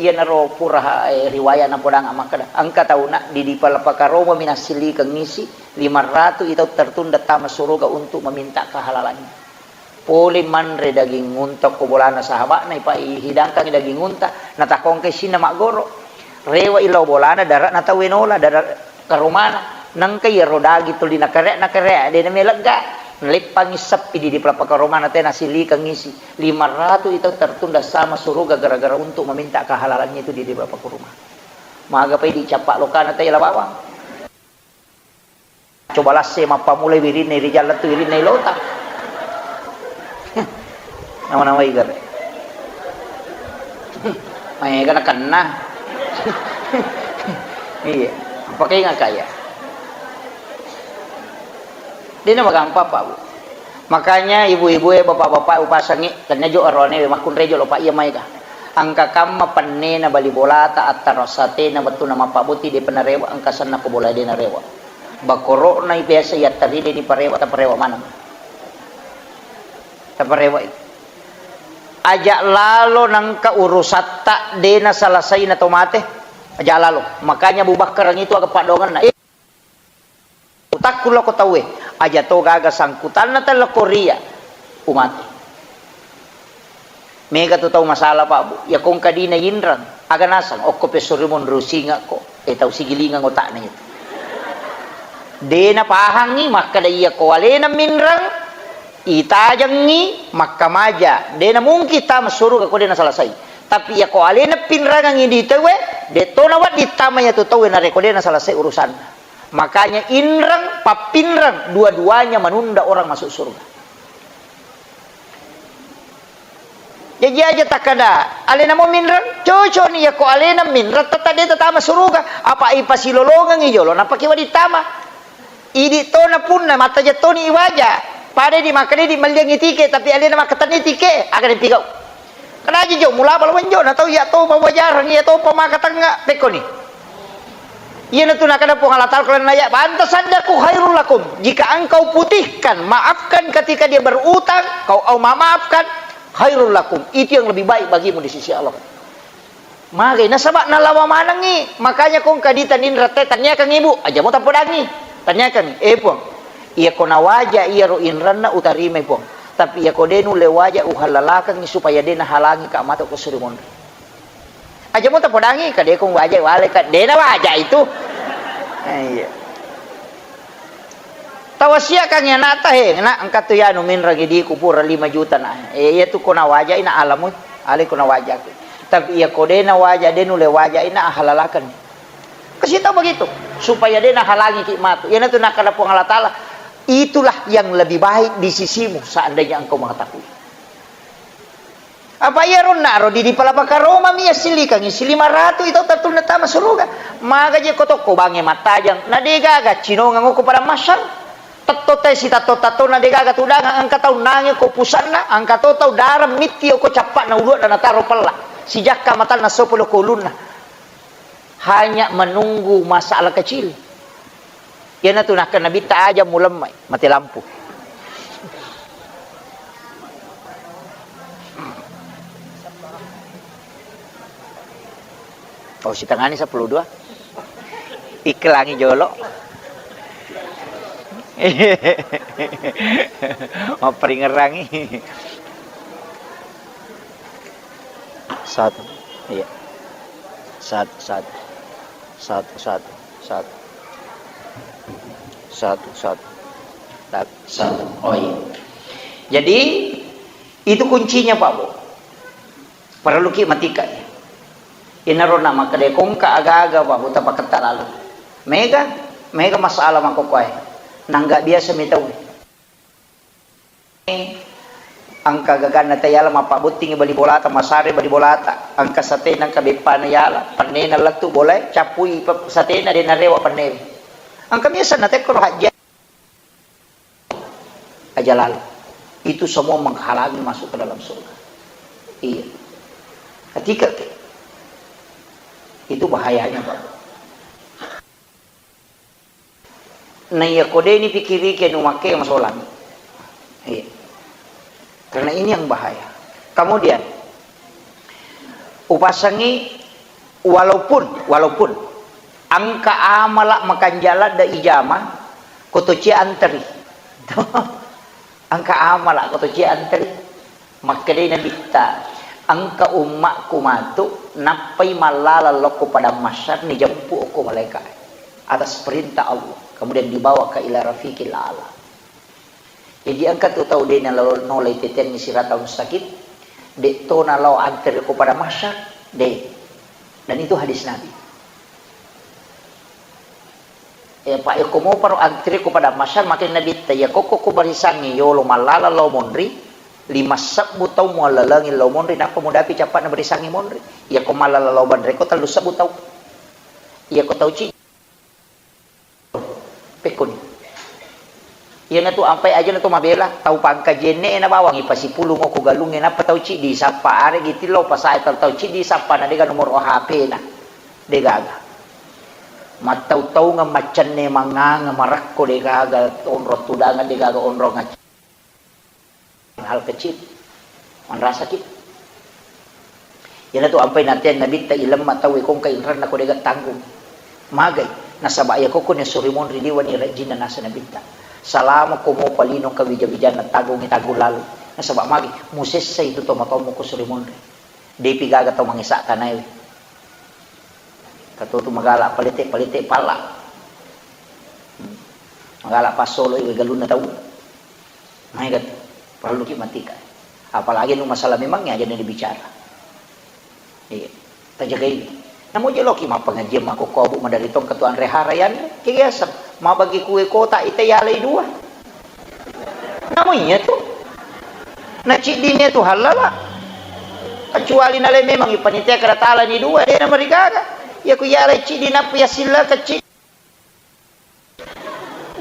Iyanaro pura, eh, riwaya napodang makkeda, engka tauna didi pala pakaromami nassilikengngi si lima ratu i tau tertunda tama suruga untuk meminta kehalalannya. Pole manre daging unta ko bolana sahaba'na, ipa-, ihidangkan daging unta, natakongke sinna maggoro. Rewa i lao bolana, dara'na tau enola, dara-, karomana. Nengka iyaro daging tuli nakarea, nakarea, de' namelegga. Naleppangi seppi didi pala pakaromana te nasilikengngi si. Lima ratu itu tertunda sama suruga gara-gara untuk meminta kehalalannya itu di, di beberapa kurma. Maga pai dicappa lokana tela bawang. Coba lasse mappamulai wirinna rijal lettu wirinna ilota. Nama-nama igare. Maega nakenna. Iya, pakai ngaka ya. Dena magampang, Pak, Bu. Makanya ibu-ibu e, bapak-bapak upasangi, tenna jo arone makkunrai jolo, Pak, iya maega. Engka kamma pennena bali bolata, attarasatena, wettuna mappabboti, depa narewa, engka senna ko bola de narewa. Bakoro'na biasa yattaride diparewa, taparewa maneng. Taparewa. Aja lalo nengka urusatta de nasalasai na to mate. Aja lalo. Makanya Abu Bakar itu aga paddoangenna. Eh, utakku lako tauwe. Aja to gaga sangkutanna tellako ria. Umate. Mega tu tau masalah, Pak, Bu. Iya ko engka dina inreng, aga naseng, okko pesso ri monro singakko. Eh, tau sigilingeng otakna itu. De napahangi makkeda iya ko alena minreng, itajengi makkamaja. De namungkin tama suruga ko de nasalasai. Tapi iyako alena pinrangengngi di tauwe, de' to nawedding tama iyatu tauwe narekko de' naselesai urusanna. Makanya inreng, pappinreng, dua-duanya menunda orang masuk surga. Jaji aja takkeda, alena mo minreng, cocokni iyako alena minreng, tetap de' tatama suruga. Apa ipasilolongengngi jolo, napake wedding tama. Idi' tona punna, mattajeng toni iwaja. Pada idi' makkeda idi' melliangngi tike, tapi alena makkatenni tike, aga dipigau. Kedaji jo, mulaba lo menjo, na tau iya to mawajareng, iya to pamakatengnga, pekkoni. Iyanatu nakkeda Puang Allah Ta'ala, kalau naya, "Anta saddaku khairul lakum." Jika engkau putihkan, maafkan ketika dia berutang, kau au memaafkan, khairul lakum. Itu yang lebih baik bagimu di sisi Allah. Magai, nasaba nalawa manengngi, makanya kong kadita ninra te, tanniakangngi, Bu, aja mo tapodangngi. Tanniakangngi, "Eh, Puang, iyako nawaja iyaro inranna utarimai, Puang. Tapi iyako de' nulle waja, uhallalakengngi supaya de' nahalangi ka matu ko suri monri." Aja mo tapodangngi, ka de' kong waja wale ka, de' nawaja itu. Eh, iya. Tawasiakangngi anakta, "He, nak, engka tu yanu minreng idiku pura lima juta, nak. Eh, iya tu ko nawajai, nak, alamui, ale ko nawajaku. Tapi iya ko de' nawaja, de' nulle wajai, nak, ahalalakenni." Kasih tahu begitu, supaya de' nahalangi ki matu. Iyanatu nakkeda Puang Allah Ta'ala, "Itulah yang lebih baik di sisimu seandainya engkau mengetahui." Apa iyaro naro di, di palapaka Roma mi assilikangngi, silima ratu i tau tattunna tama suruga. Maga je ko tokko bangnge mattajang, na de' gaga cinongeng okko padang mahsyar. Tetto te sitatto-tattona de' gaga tudangeng, engka tau nange ko pusanna, engka to tau dareng mitti okko cappa'na ulua'na nataro pella. Sijakka matanna sopelo ko ulunna. Hanya menunggu masalah kecil. Iyanatu nakkeda Nabitta, "Aja mulemmai, mati lampu." Oh, sitengani seppulo dua. Iklangi jolo. Mapperingerangi. Satu. Iya. Satu, satu. Satu, satu, satu. Satu, satu. Satu, satu. Oh, iya. Jadi, itu kuncinya, Pak Bu. Parelluki matika. Inaro na makkeda kongka aga-aga, Pak Bu, tapaketta lalu. Mega, mega masalah makkokkoe. Nangga biasa mi tau. Engka gaganna tayala, mappabbottingi bali bolata, masare bali bolata, engka satena, engka beppana yala, pennena lettu bolae, cappui pe-, satena, de' narewa pennewe. Engka biasa natekkoro hajja aja lalu. Itu semua menghalangi masuk ke dalam surga. Iya. Ketika itu bahayanya, Pak. Na iya ko de' ni pikirike nu makke masolang. Iya. Karena ini yang bahaya. Kemudian, upasangi walaupun, walaupun engka amala makanjala de' ijama, ko to cia anteri. Engka amala ko to cia anteri. Makkedai Nabitta, "Engka ummakku matu, nappai mallala lokko padang mahsyar, nijemput okko malaika atas perintah Allah, kemudian dibawa ke ila rafiqil a'la." Jadi engka tu tau de' nalo-, nolai teteangngi siratal mustaqim, de' to nalao anteri ko padang mahsyar, de'. Dan itu hadis Nabi. Eh, pa, iyako moparo antri ko padang mahsyar, makkeda Nabitta, iya kokko ko barisangngi yolo mallala lao monri, lima sebbu tau muallalengi lao monri, nappa mudapi cappa'na barisangngi monri. Iyako mallala lao banreko tellu sebbu tau. Iyako tau ci-, pekkoni. Iyanatu ampai aja na to mabela, tau pangkaji enne na bawang ipasipulung ko galungnge, nappa tau ciddi sappa, aregi tillau pasae tau, tau ciddi sappa na dega nomor H P na. Degaga. Mattau-taungeng, maccenne, mangngangeng, marakko, degaga onrong tudangeng, degaga onrong acc-, hal kecil. Manrasaki. Iyanatu ampai nateang Nabitta, ilemma tauwe kongka inranna ko dega tanggung. Magai, nasaba iya kokko ni suri monri liwani rajinna nasa Nabitta. Salama ko mopa lino kawija-wijanna tanggungi tanggung lalu. Nasaba magi, musessa itu tomatomu ko suri monri. Depi gaga tau mangesa tanaewe. Katutu magala palete-palete palla. Hmm. Magala passoloi galunna tau. Maega tu, parelluki matika. Apalagi nu masalah memang aja ni dibicara. Iya, tajagai. Namo je loki mappengajian makkokkoe, Bu, madari tong ketuan rehara yanre. Kegiasa, mabagi kue kota ite yalai dua. Namo iya tu. Na ciddini tu halala. Kecuali nale memang ipanitia kada talani dua, de na marigaga. Iya ku yalai ciddi nappa yasilla kecil.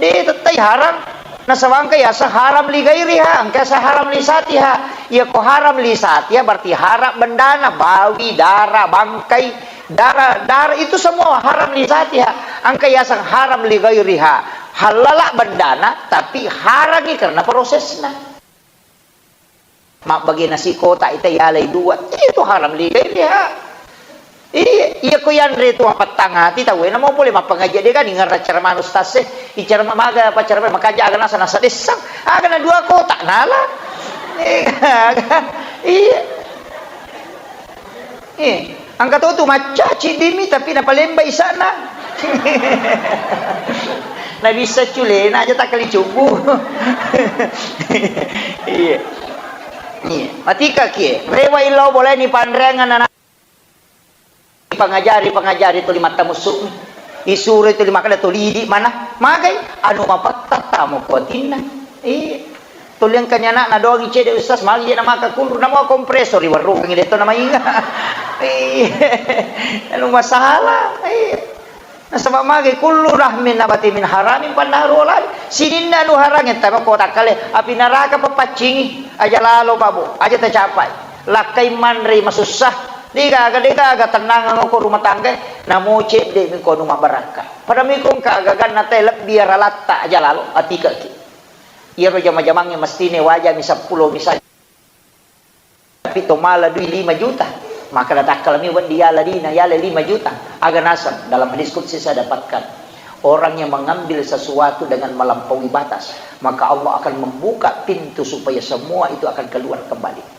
De tettai haram. Nasaba engka yaseng haram li gairiha, engka yaseng haram li satiha. Iya ko haram li satiha berarti haram bendana, bawi, dara, bangkai, dara, dara itu semua haram li satiha. Engka yaseng haram li gairiha. Halala bendana, tapi harangi karena prosesna. Mabbagi nasi kotak ita yalai dua, itu haram li gairiha. Iya, iya ko yanre tu mapettang ati tau, namo pole mappangaji de kan ngerra ceramah ustaz e, icara maga apa ceramah makaja aga nasa nasa dessang, aga na dua kotak nala. Iya. Eh, engka to tu macca ciddimi tapi napalemba isana. Na bisa culena aja takkali cubbu. Iya. Iya. Matika kie. Rewa illau boleh ni panreangan anak. Pangajari, pangajari tuli mattamussu. Isuro tuli makkeda tuli idi mana. Magai anu mapatta tamo kuatinna. Iya. Tuli engkani ana'na doangi cede, Ustaz, magi je namaka kunru, namua kompresor, iwarrukangi de to namainga. Iya. Anu masalah. Iya. Nasaba magi kullu rahmin nabati min haramin fannaru wala. Sininna anu harange tama ko takkale api naraka papaccingi. Aja lalo, Pak Bu, aja tacapai. Lakkai manre masussa. Degaga, degaga tennangeng ko rumah tangga. Namo cedde mi ko anu mabarakka. Pada mi ko engka gaganna te lebbi ralatta aja lalo atikaki. Iyaro jama-jamangnge mestine wajami seppulo misalnya. Tapi to mala dui lima juta, maka natakkalami wedding yala dina, yala lima juta. Aga naseng, dalam hadis qudsi saya dapatkan, orang yang mengambil sesuatu dengan melampaui batas, maka Allah akan membuka pintu supaya semua itu akan keluar kembali.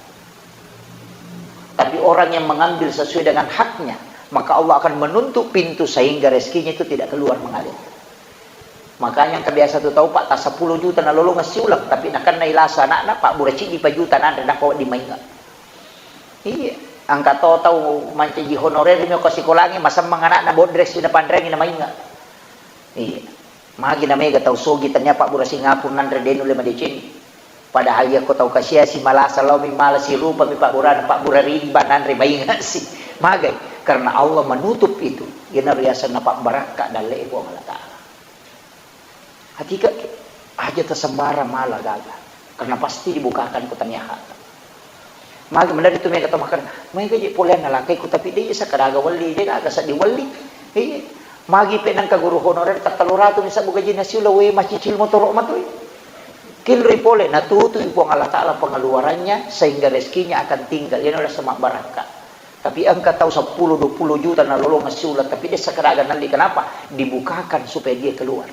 Tapi orang yang mengambil sesuai dengan haknya, maka Allah akan menutup pintu sehingga rezekinya itu tidak keluar mengalir. Makanya engka biasa tu tau, Pak, ta seppulo juta nalolongeng siuleng, tapi nakennai lasa anakna, pabbura ciddi pa juta nanre, nako di mainga. Iya, engka to tau mancaji honorer mi ko sikolangi, masemmeng anakna bodres na panreangi na mainga. Iya. Magi na mega tau sogi tania pabbura Singapura nanre de nulle madeceng. Padahal iya ko tau kasiasi malasa lao mi mala sirupa mi pabburana, pabbura ridi ba nanre mainga si. Magai? Karena Allah menutup itu. Iyana riasanna pabbarakka dalle Puang Allah Ta'ala. Atika aja tasembarang mala gaga. Karena pasti dibukakan ko tania hata. Magi menari tu mega tau makan, mega je poleanna lakai ku tapi de sakadaga welli, de gaga seddi welli. Iya. Magi pe nengka guru honorer tattelu ratu mi sabbu gajinna siula we macicil motoro matoi. Kinroi pole natutui Puang Allah Ta'ala pengeluarannya sehingga rezekinya akan tinggal. Iyana rasa mabbarakka. Tapi engka tau seppulo dua puluh juta nalolongeng siuleng, tapi de sakadaga nalli. Kenapa? Dibukakan supaya dia keluar.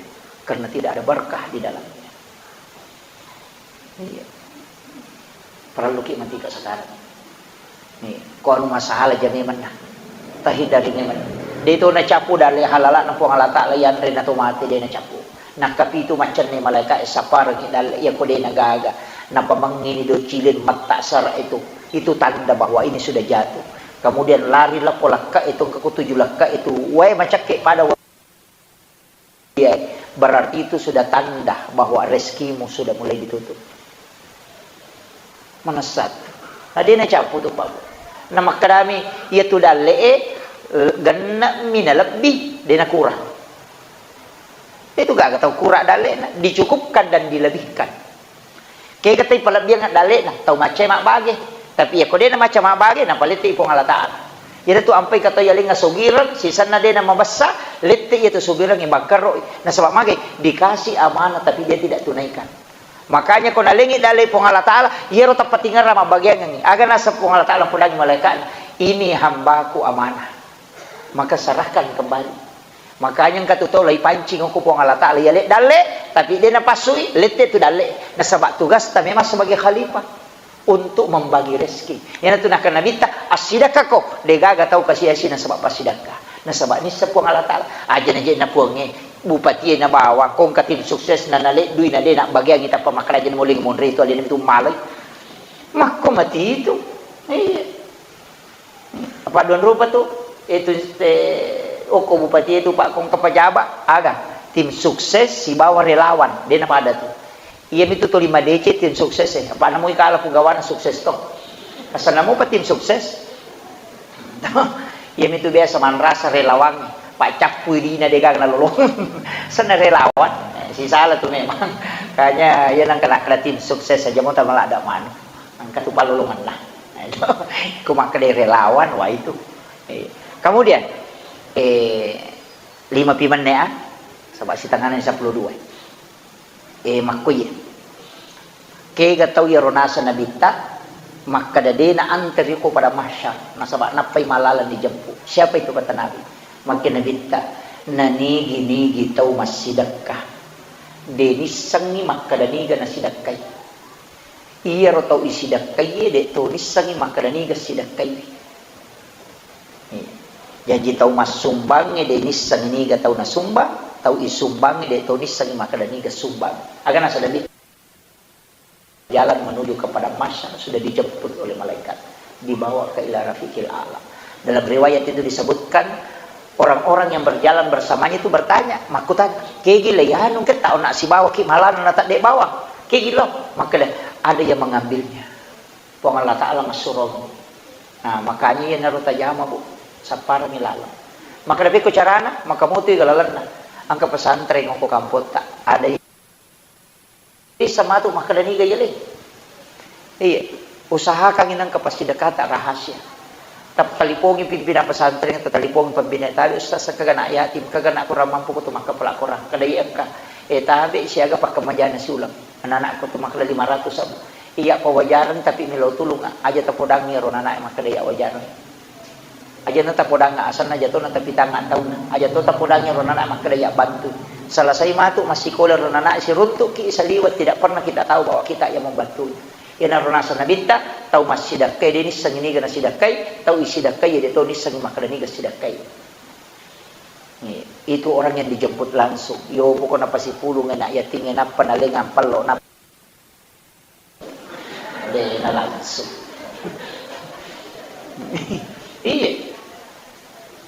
Karena tidak ada berkah di dalamnya. Iya. Parelluki matika sekarang. Nih, ko anu masalah ja memang nah. Tahindari memang. De to nacappu dalle halala na Puang Allah Ta'ala yanre na to mate de nacappu. Nakkapitu macenne malaika e saparengi dalle iya ko de nagaga. Napamengngini do cilin matta sara itu. Itu tanda bahwa ini sudah jatuh. Kemudian lari lappo lakka itu, engka ko tuju lakka itu. Wae macakke pada wa-, iya, berarti itu sudah tanda bahwa rezekimu sudah mulai ditutup. Manessat. Na de nacappu tu, Pak. Na makkedami, iya tu dalle e, eh, genne'mi na lebbi, de nakurang. Itu gaga tau kurang dalle na, dicukupkan dan dilebihkan. Kega tai palebbiang dalle na, tau macca mabbage. Tapi iya ko de na macca mabbage, na palette Puang Allah Ta'ala. Iyana tu ampai ka tau yalenga sogireng, sisenna de na mabessa, lette iya tu sogireng bangkeroi. Nasaba magai? Dikasih amanah tapi dia tidak tunaikan. Makanya ko nalengi dalle Puang Allah Ta'ala, iyaro tappatingerang mabbagiangengi. Aga naseng Puang Allah Ta'ala podangi malaikatna, "Ini hambaku amanah." Maka serahkan kembali. Makanya engka tu tau lai pancing ko Puang Allah Ta'ala, yale dalle, tapi de napassui, lette tu dalle. Nasaba tugasta memang sebagai khalifah untuk membagi rezeki. Iyana tu nakkeda Nabitta, "Assidakkako, de gaga tau kasiasi nasaba passidakka." Nasaba nisseng Puang Allah Ta'ala. Aja naje na Puangnge, bupatie na bawang, ko engka tim sukses na naleddui na de nabbagiangi tappa makkeda aja na muling monri tu alena mitu malai. Makko mati itu. Iya. Padduang rupa tu, itu, eh, okko bupati itu, Pak, kongka pejabat, aga, tim sukses sibawa relawan, de' napada tu. Iyamitu tuli madeceng tim sukses e, apa' namui kala pugawana sukses to. Asal namupa tim sukses. Iyamitu biasa manrasa relawangnge, paccappui dina de' gaga nalolong. Senna relawan, eh, sisala tu memang. Kanya iya nangka nakkeda tim sukses aja mo tamaladda manu. Engka tu pallolongenna. Ko makkeda relawan, wah itu. Eh, kemudian, eh, lima pi menne, ah, saba' sitengana seppulo dua. Eh, makkuye. Kega tau iyaro naseng Nabitta, makkeda de' naanteri ko pada mahsyar, nasaba' nappai malaleng dijeppu. Siapa itu kata Nabi? Makke Nabitta, nanigi-nigi tau massidekka, de' nissengngi makkeda niga nasidekkai. Iyaro tau isidekkaie de' to nissengngi makkeda niga sidekkaiwi. Iya. Jaji tau massumbangnge de' nissengngi niga tau nasumbang, tau isumbangnge de' to nissengngi makkeda niga sumbang. Aga nasaba' jalan menuju ke padang mahsyar sudah dijemput oleh malaikat, dibawa ke ila rafiqil a'la. Dalam riwayat itu disebutkan, orang-orang yang berjalan bersamanya itu bertanya, makkutana, "Kegi le yanu ketta onna sibawaki malana na tadde bawang? Kegi lo?" Makkeda, "Ada yang mengambilnya. Puang Allah Ta'ala massurong." Nah, makanya iyanaro tajama, Bu, sapparami laleng. Makkeda, "Pekko carana?" Maka mutui ga lalenna. Engka pesantren ko kampotta, ada Bisa matu makkeda niga yale. Iya, usahakangngi nengka passidekkata rahasia. Tattalipongi pimpinan pesantren, tattalipongi pembina tabe, ustaz, engka ga anak yatim, engka ga anak kurang mampu ko tu makkapala Quran. Kada iya engka, eh, tabe siaga pakkemajana siuleng. Anak-anak ko tu makkeda lima ratus abu. Iya pawajareng tapi melo tulung, aja tapodangi ro anak makkeda iya wajareng. Aja na tapodangnga asenna, aja to na tapitangnga taunna, aja to tapodangngi ro nana makkeda iya bantu. Selesai matu massikola ro nana, siruntukki saliweng, tidak pernah kita tahu bahwa kita yang membantunya. Iyanaro naseng Nabitta, tau massidekkai de nissengngi niga nasidekkai, tau isidekkai de to nissengngi makkeda niga sidekkai. Nih, itu orang yang dijemput langsung. Yo pokokna pasipulung anak yatim, nappa nalengang pello, nappa De na langsung. Iya.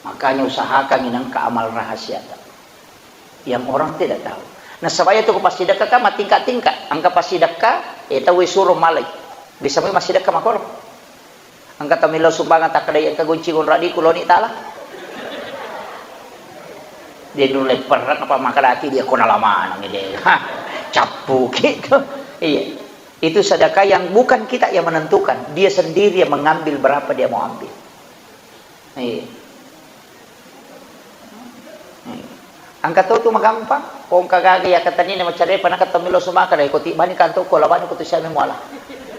Makanya usahakan inangka amal rahasiata. Yang orang tidak tahu. Nasaba iya tu ko passidekka kan matingkat-tingkat. Engka passidekka, eh, tau suro malai. Bisa mai massidekka makoro. Engka tau millau sumbangan takkeda iya engka gonci gonradiku loni tala. De nulle perrek apa makkedaki dia ko nala maneng de. Hah, cappuki. Iya. Itu sedekah yang bukan kita yang menentukan, dia sendiri yang mengambil berapa dia mau ambil. Iya. Iya. Engka to tu magampang, ko engka gaga iya katanina macarepa na katta melo sumaka dai ko tibbani kanto ko labani ko tu siame muala.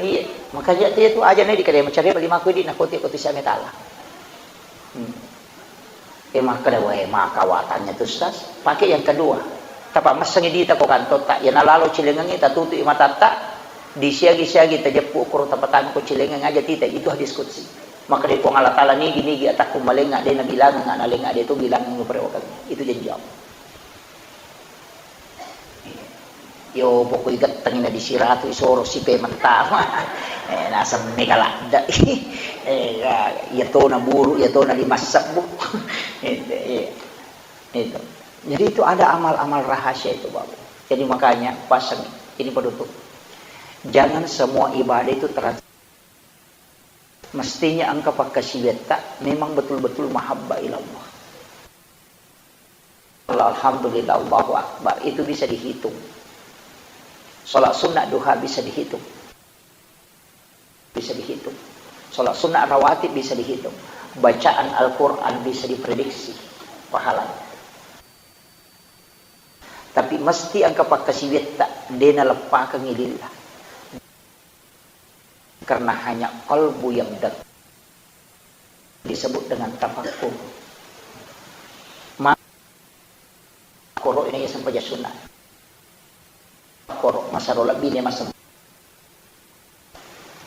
Iya, makanya tu iya tu aja na dikadai macarepa lima ko di na ko ti ko tu siame tala. Hmm. Eh, makkeda, "Wae, maka watangnya tu, Ustaz." Pakai yang kedua. Tapa messengi dita ko kantotta, iya nalalo cilengengi tatutu i matatta, disiagi-siagi tajeppu koro tapatang ko cilengeng aja tita, itu hadis qudsi. Makkeda Puang Allah Taala, "Nigi-nigi atakku malenga, de nabilangenga nalenga, de tu bilangengngi perewakengngi." Itu janji Allah. Yo pokoi gettengi na disiratu isoro sipe mettama. Eh, naseng mega ladde. Eh, ya, iya tona buru, iya tona lima sebbu. Itu, iya. Itu. Jadi itu ada amal-amal rahasia itu, Bapak. Jadi makanya pasang ini penutup. Jangan semua ibadah itu terasa Mestinya engka pakkasiwiatta memang betul-betul mahabbah ilallah. Alhamdulillah, Allahu Akbar, itu bisa dihitung. Sholat sunnah duha bisa dihitung. Bisa dihitung. Sholat sunnah rawatib bisa dihitung. Bacaan Al-Quran bisa diprediksi pahalanya. Tapi mesti engka pakkasiwiatta, de naleppakengngi lillah. Karena hanya kalbu yang dekat disebut dengan tafakkur. Ma-, koro ini sempajang sunnah. Koro masaro lebih ini masa.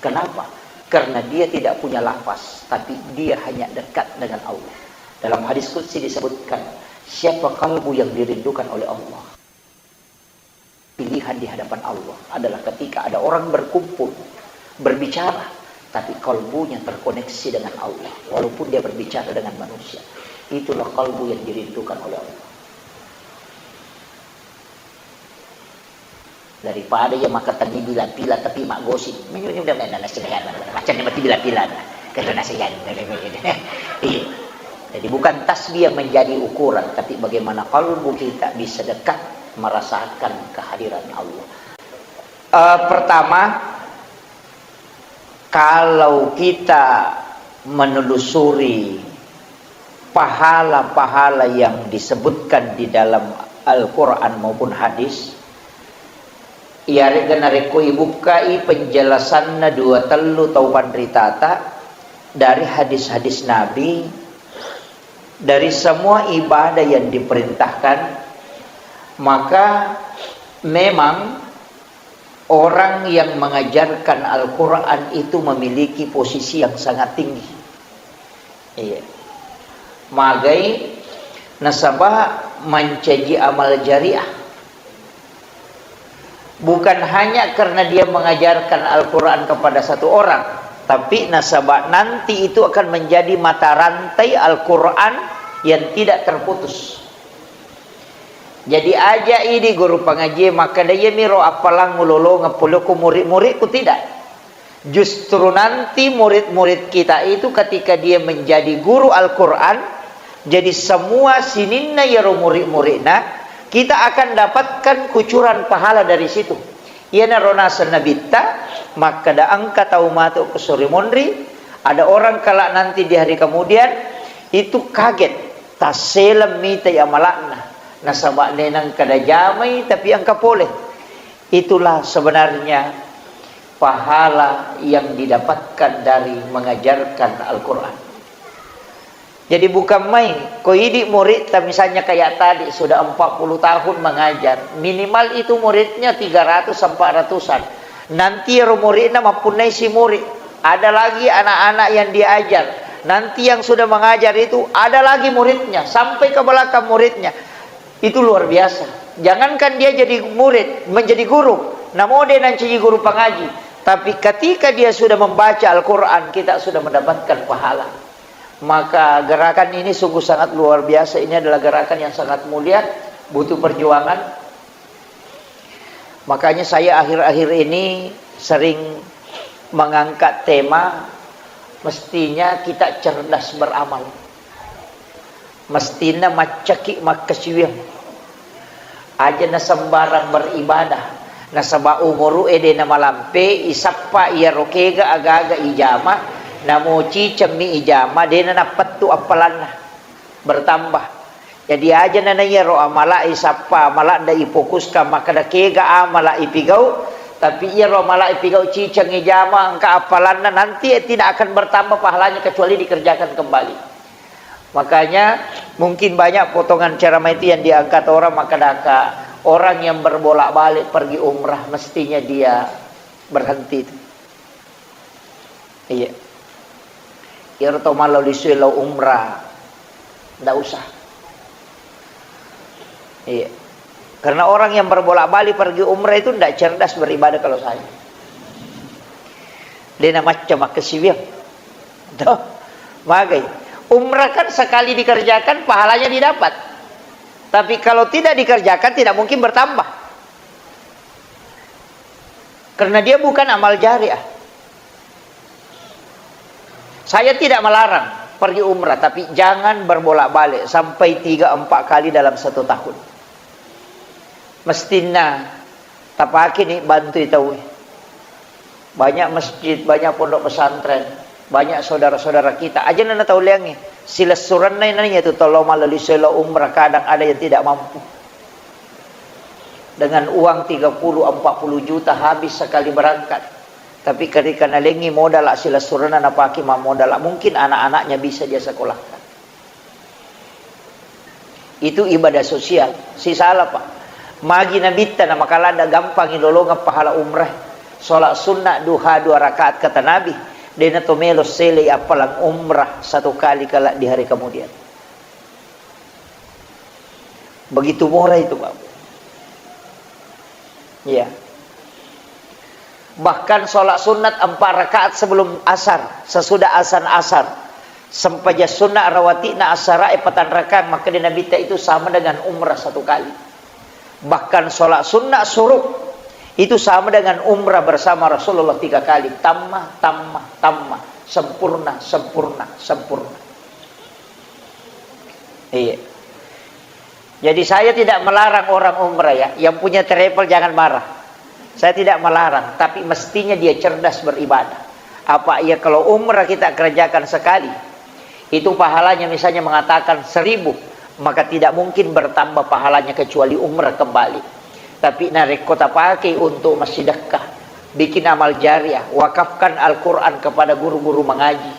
Kenapa? Karena dia tidak punya lafaz, tapi dia hanya dekat dengan Allah. Dalam hadis qudsi disebutkan, siapa kalbu yang dirindukan oleh Allah? Pilihan di hadapan Allah adalah ketika ada orang berkumpul, berbicara, Tapi kalbunya terkoneksi dengan Allah, walaupun dia berbicara dengan manusia. Itulah kalbu yang dirindukan oleh Allah. Daripada ia makkatenni bila-bila tapi maggosip. Macam ni mati bila-bila. Iya. Jadi bukan tasbih yang menjadi ukuran, tapi bagaimana kalbu kita bisa dekat merasakan kehadiran Allah. Eh, pertama, kalau kita menelusuri pahala-pahala yang disebutkan di dalam Al-Quran maupun hadis, iyaré'ga narékko ibukkai penjelasanna dua tellu tau panritata dari hadis-hadis Nabi, dari semua ibadah yang diperintahkan, maka memang orang yang mengajarkan Al-Quran itu memiliki posisi yang sangat tinggi. Iya. Magai nasaba mancaji amal jariah. Bukan hanya karena dia mengajarkan Al-Quran kepada satu orang, tapi nasaba nanti itu akan menjadi mata rantai Al-Quran yang tidak terputus. Jadi aja idi guru pangaji makkeda, "Iyamiro appalang ulolongeng polé ko murid-muridku," tidak. Justru nanti murid-murid kita itu ketika dia menjadi guru Al-Quran, jadi semua sininna iyaro murid-muridna, kita akan dapatkan kucuran pahala dari situ. Iyanaro naseng Nabitta, makkeda engka tau matu ko sori monri, ada orang kelak nanti di hari kemudian, itu kaget, tasseleng mitai amala'na, nasaba de nengka najamai tapi engka pole. Itulah sebenarnya pahala yang didapatkan dari mengajarkan Al-Quran. Jadi bukan main, ko idi muridta misalnya kayak tadi sudah empat puluh tahun mengajar, minimal itu muridnya tiga ratus empat ratusan. Nanti ero muridna mappunnai si murid, ada lagi anak-anak yang diajar. Nanti yang sudah mengajar itu ada lagi muridnya, sampai ke belakang muridnya. Itu luar biasa. Jangankan dia jadi murid, menjadi guru, namo de nancaji guru pangaji. Tapi ketika dia sudah membaca Al-Quran, kita sudah mendapatkan pahala. Maka gerakan ini sungguh sangat luar biasa. Ini adalah gerakan yang sangat mulia, butuh perjuangan. Makanya saya akhir-akhir ini sering mengangkat tema, mestinya kita cerdas beramal. Mestinna maccaki makkasiwiang. Aja nasembarang beribadah. Nasaba umuru'e de namalampe, isappa iyaro kega aga-aga ijama, namo cicemmi ijama, de nanappettu appalanna. Bertambah. Jadi aja nana iyaro amala isappa, amala nda ifokuskang makkeda kega amala ipigau, tapi iyaro amala ipigau ciceng ijama, engka appalanna, nanti tidak akan bertambah pahalanya kecuali dikerjakan kembali. Makanya, mungkin banyak potongan ceramah itu yang diangkat orang, makkedaka, orang yang berbolak-balik pergi umrah, mestinya dia berhenti itu. Iya. Iyaro tau mallau lisue lao umrah, ndak usah. Iya. Karena orang yang berbolak-balik pergi umrah itu ndak cerdas beribadah kalau saya. De namacca makkasiwiang. Toh, magai. Umrah kan sekali dikerjakan, pahalanya didapat. Tapi kalau tidak dikerjakan, tidak mungkin bertambah. Karena dia bukan amal jariah. Saya tidak melarang pergi umrah, tapi jangan berbolak-balik sampai tiga empat kali dalam satu tahun. Mestinna tapakeni bantui tauwe. Banyak masjid, banyak pondok pesantren, banyak saudara-saudara kita. Aja nana tau leangngi. Silessurenna nani tu tollo mallelisoi lo umrah, kadang ada yang tidak mampu. Dengan uang tiga puluh, empat puluh juta habis sekali berangkat. Tapi ketika nalengi modal silessurenna napake mammodal, mungkin anak-anaknya bisa dia sekolahkan. Itu ibadah sosial. Sisala, Pak. Magi nabitta na makalada gampangi lolongeng pahala umrah. Sholat sunnah duha dua rakaat kata Nabi. Dena to melo sele appalang umrah satu kali kala di hari kemudian. Begitu murah itu, Pak. Iya. Bahkan sholat sunat empat rakaat sebelum asar, sesudah azan asar. Sempajang sunat rawati'na asarae patang rakaat, makkeda Nabitta itu sama dengan umrah satu kali. Bahkan sholat sunat suruk itu sama dengan umrah bersama Rasulullah tiga kali. Tamma, tamma, tamma. Sempurna, sempurna, sempurna. Iya. Jadi saya tidak melarang orang umrah ya. Yang punya travel jangan marah. Saya tidak melarang, tapi mestinya dia cerdas beribadah. Apa iya kalau umrah kita kerjakan sekali, itu pahalanya misalnya mengatakan seribu, maka tidak mungkin bertambah pahalanya kecuali umrah kembali. Tapi narekko tapakai untuk massidekka, bikin amal jariah, wakafkan Al-Quran kepada guru-guru mengaji,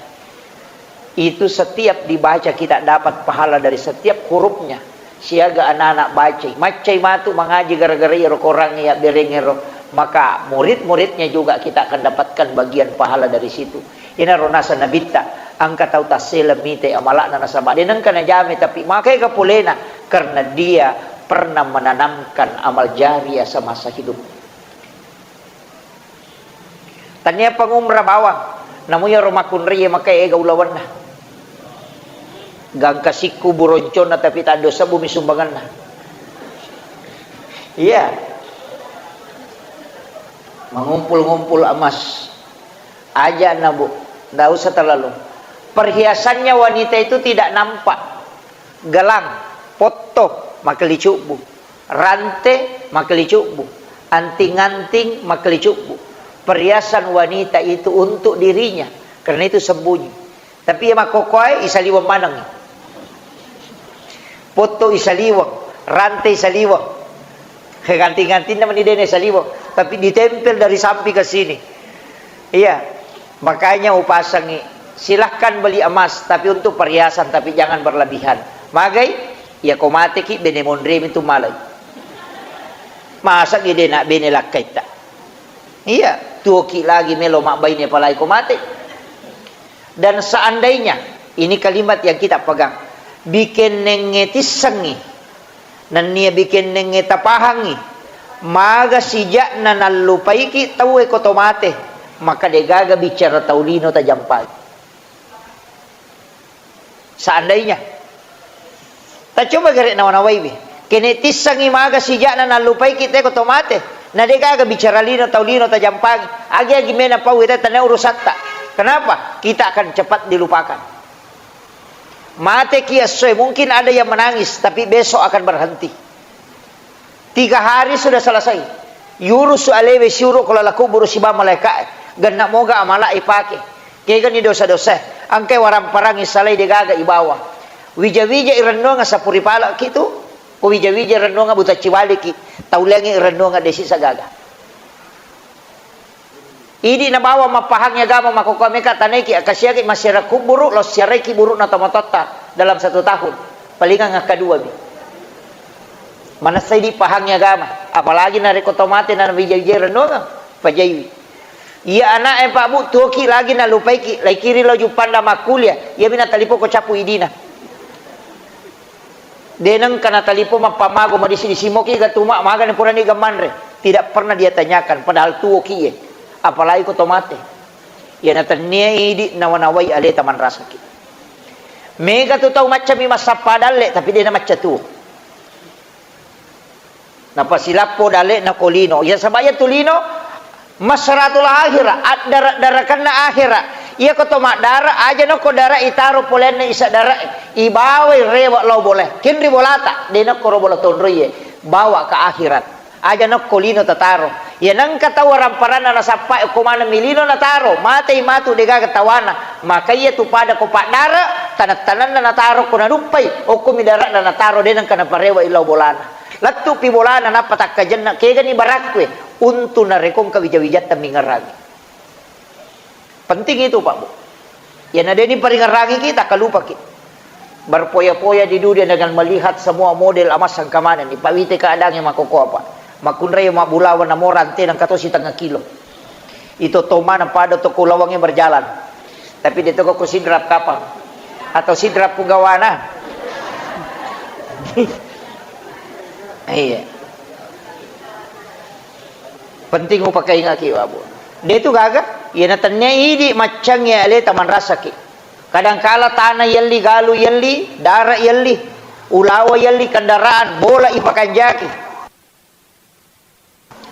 itu setiap dibaca kita dapat pahala dari setiap hurufnya. Siaga anak-anak bacai. Maccai matu mangaji gara-gara iyaro Korang iya berengero. Maka murid-muridnya juga kita akan dapatkan bagian pahala dari situ. Inaro nasa Nabitta, engka tau tassela mite amalakna nasaba de nengka najame, tapi makai kapolena karena dia pernah menanamkan amal jariah semasa hidup. Tania pangumra bawang, namu iyaro makkunrai maka ega ulawenna. Gangka sikku buronconna tapi taddo sebbu mi sumbanganna. Iya. Mengumpul-ngumpul emas. Aja na, Bu. Ndak usah terlalu. Perhiasannya wanita itu tidak nampak. Gelang, potto, makkelicubbu. Rante, makkelicubbu. Anting-anting, makkelicubbu. Perhiasan wanita itu untuk dirinya, karena itu sembunyi. Tapi iya makkokkoe isaliweng maneng. Potto isaliweng, rante isaliweng. Anting-antingna mani dena isaliweng, tapi ditempel dari samping ke sini. Iya, makanya upasangi, silahkan beli emas, tapi untuk perhiasan, tapi jangan berlebihan. Magai, iya ko mateki, bene monremi tu malai. Masa gede nak bene lakkaitta. Iya, tuoki lagi melo mabbaine palai ko mate. Dan seandainya, ini kalimat yang kita pegang, bikennengnge tissengngi, nennia bikennengnge tapahangngi, maga sijakna nallupaiki tauwe ko to mate, maka degaga bicara tau lino tajampai. Seandainya. Tacoba gare nawa-nawaiwi. Kene tissengngi maga sijakna nallupaiki teko to mate. Na degaga bicara lino tau lino tajampangi. Agi-agi mena pau ita tania urusatta. Kenapa? Kita akan cepat dilupakan. Mateki essoe, mungkin ada yang menangis, tapi besok akan berhenti. Tiga hari sudah selesai. Yurusu alewe siuro ko lala kuburu siba malaikae. Genna moga amala ipake. Kegani dosa-dosa. Angkai waramparangi salai degaga ibawa. Wija-wija irennuanga sapuri palaki tu. Ko wija-wija irennuanga butacci waliki. Taulengi irennuanga desi sagaga. Idi nabawa mappahangi agama makkokkoe meka tanaiki, akasiaki massiara kubburu, lao siaraiki buru'na tomatoatta dalam satu tahun. Palingang akkaduami. Manessa idi pahangi agama, apalagi narekko to mate na wija-wija rennuanga, pajaiwi. Iya ana'e Pak Bu, tuoki lagi nalupaiki, laikiri lao Juppanda makkulia, iyami natalipoko cappu idina. De nengka natalipong mappammago madisi-disi moki ga tuma magani purani ga manre. Tidak pernah dia tanyakan, padahal tuoki ye. Apalagi ko to mate. Iya natennia idi nawa-nawai aleta manrasaki. Mega tu tau maccami massappa dalle, tapi de namacca tuo. Napasilappo dalle'na ko lino. Iya, saba iya tu lino masratul akhira, addara-darakanna akhira. Iya ko to maddara, aja nokko dara itaro polenna isa dara, ibawai rewe lao bola. Kenri bolata, de nokko ro bola tonroie, bawa ke akhirat. Aja nokko lino tataro. Iya nengka tau waramparanna nasappa ko maneng mi lino nataro, matei matu degaga tawana. Maka iya tu pada ko paddara, tanang-tananna nataro ko naduppai, okko mi dara'na nataro, de nengka naparewe lao bolana. Lettu'pi bolana nappa takkajenna, kegani barakkue, untu narekko engka wija-wijatta mingerangi. Penting itu, Pak Bu. Iyana deni paringerangiki, takkalupaki. Berpoya-poya di dunia dengan melihat semua model emas engka manenni. Pawite keadaannya makkokkoe apa. Makkunrai mabbulawa namo rante nengka to sitengnga kilo. Itu to maneng pada to ko lawangnge berjalan. Tapi de to ko sidrap kapang. Atau sidrap pugawana. Iya. Penting upakaingaki, Pak Bu. De tu gaga, iyana tennia idi maccang ya aleta manrasaki. Kadangkala tana yelli, galu yelli, dara yelli, ulawa yelli, kendaraan, bola ipakanjaki.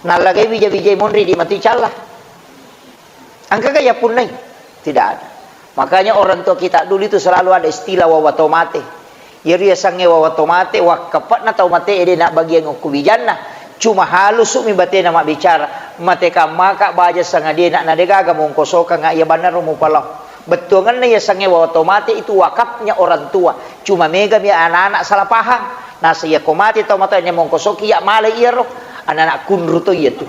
Nallagai bija-bijai monri di matu icalla. Engkaga yappunnai? Tidak ada. Makanya orang tua kita dulu itu selalu ada istilah wawa to mate. Iyaro yasengnge wawa to mate, wakkape'na tau mate ede na bagiang okko bijanna. Cuma halusu'mi batena mabbicara. Mate kammaka baja sangadie na, na degaga mongkosokanga iya bannaro mupalao. Bettuangenna yasengnge wawa to mate itu wakafnya orang tua. Cuma megami anak-anak salah paham. Nasa iya ko mate tau matoa mongkosoki iya male iyaro. Anak-anak kunru to iya tu.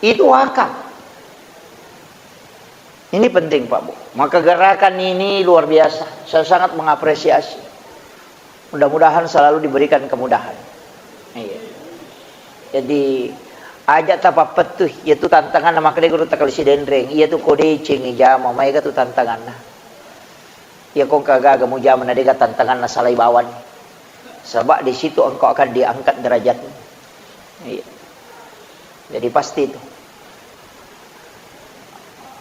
Itu wakaf. Ini penting, Pak Bu. Maka gerakan ini luar biasa. Saya sangat mengapresiasi. Mudah-mudahan selalu diberikan kemudahan. Iya. Jadi, aja tapappettu, iya tu tantangan na makkeda guru takali sidenreng, iya tu ko deceng jama, maega tu tantanganna. Iya ko engka gaga mujama na dega tantanganna salai bawang. Sebab di situ engkau akan diangkat derajatmu. Iya. Jadi pasti itu.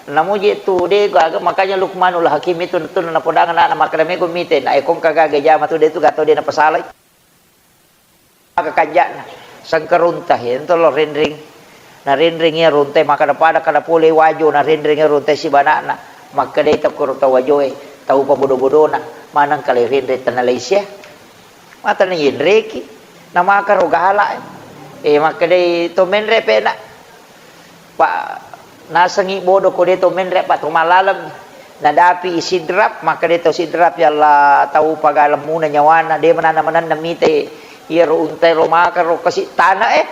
Namuji tu de gaga, makanya Luqmanul Hakim itu tu napodang anak-anak makkeda mego mite, na ekong kagaga jama tu de tu gato de napasalai. Maka kanja'na sengkarunta ento lo renreng. Na renreng iya runtai makkeda pada kada pole wajo na renreng iya runtai sibana'na. Makkedai takkoro tau wajoe, tau pabodo-bodona, maneng kale renreng tenna laisia. Mata na yenreki, na makaro gala. Eh, makkedai to menre pena. Pa nasengngi bodo ko de to menre pa to malaleng. Nadapi i Sidrap, makkeda to Sidrap, ya Allah, tau pagalemmuna nyawana, de mananna-mananna mite iyaro untai ro makaro kasi tana eh.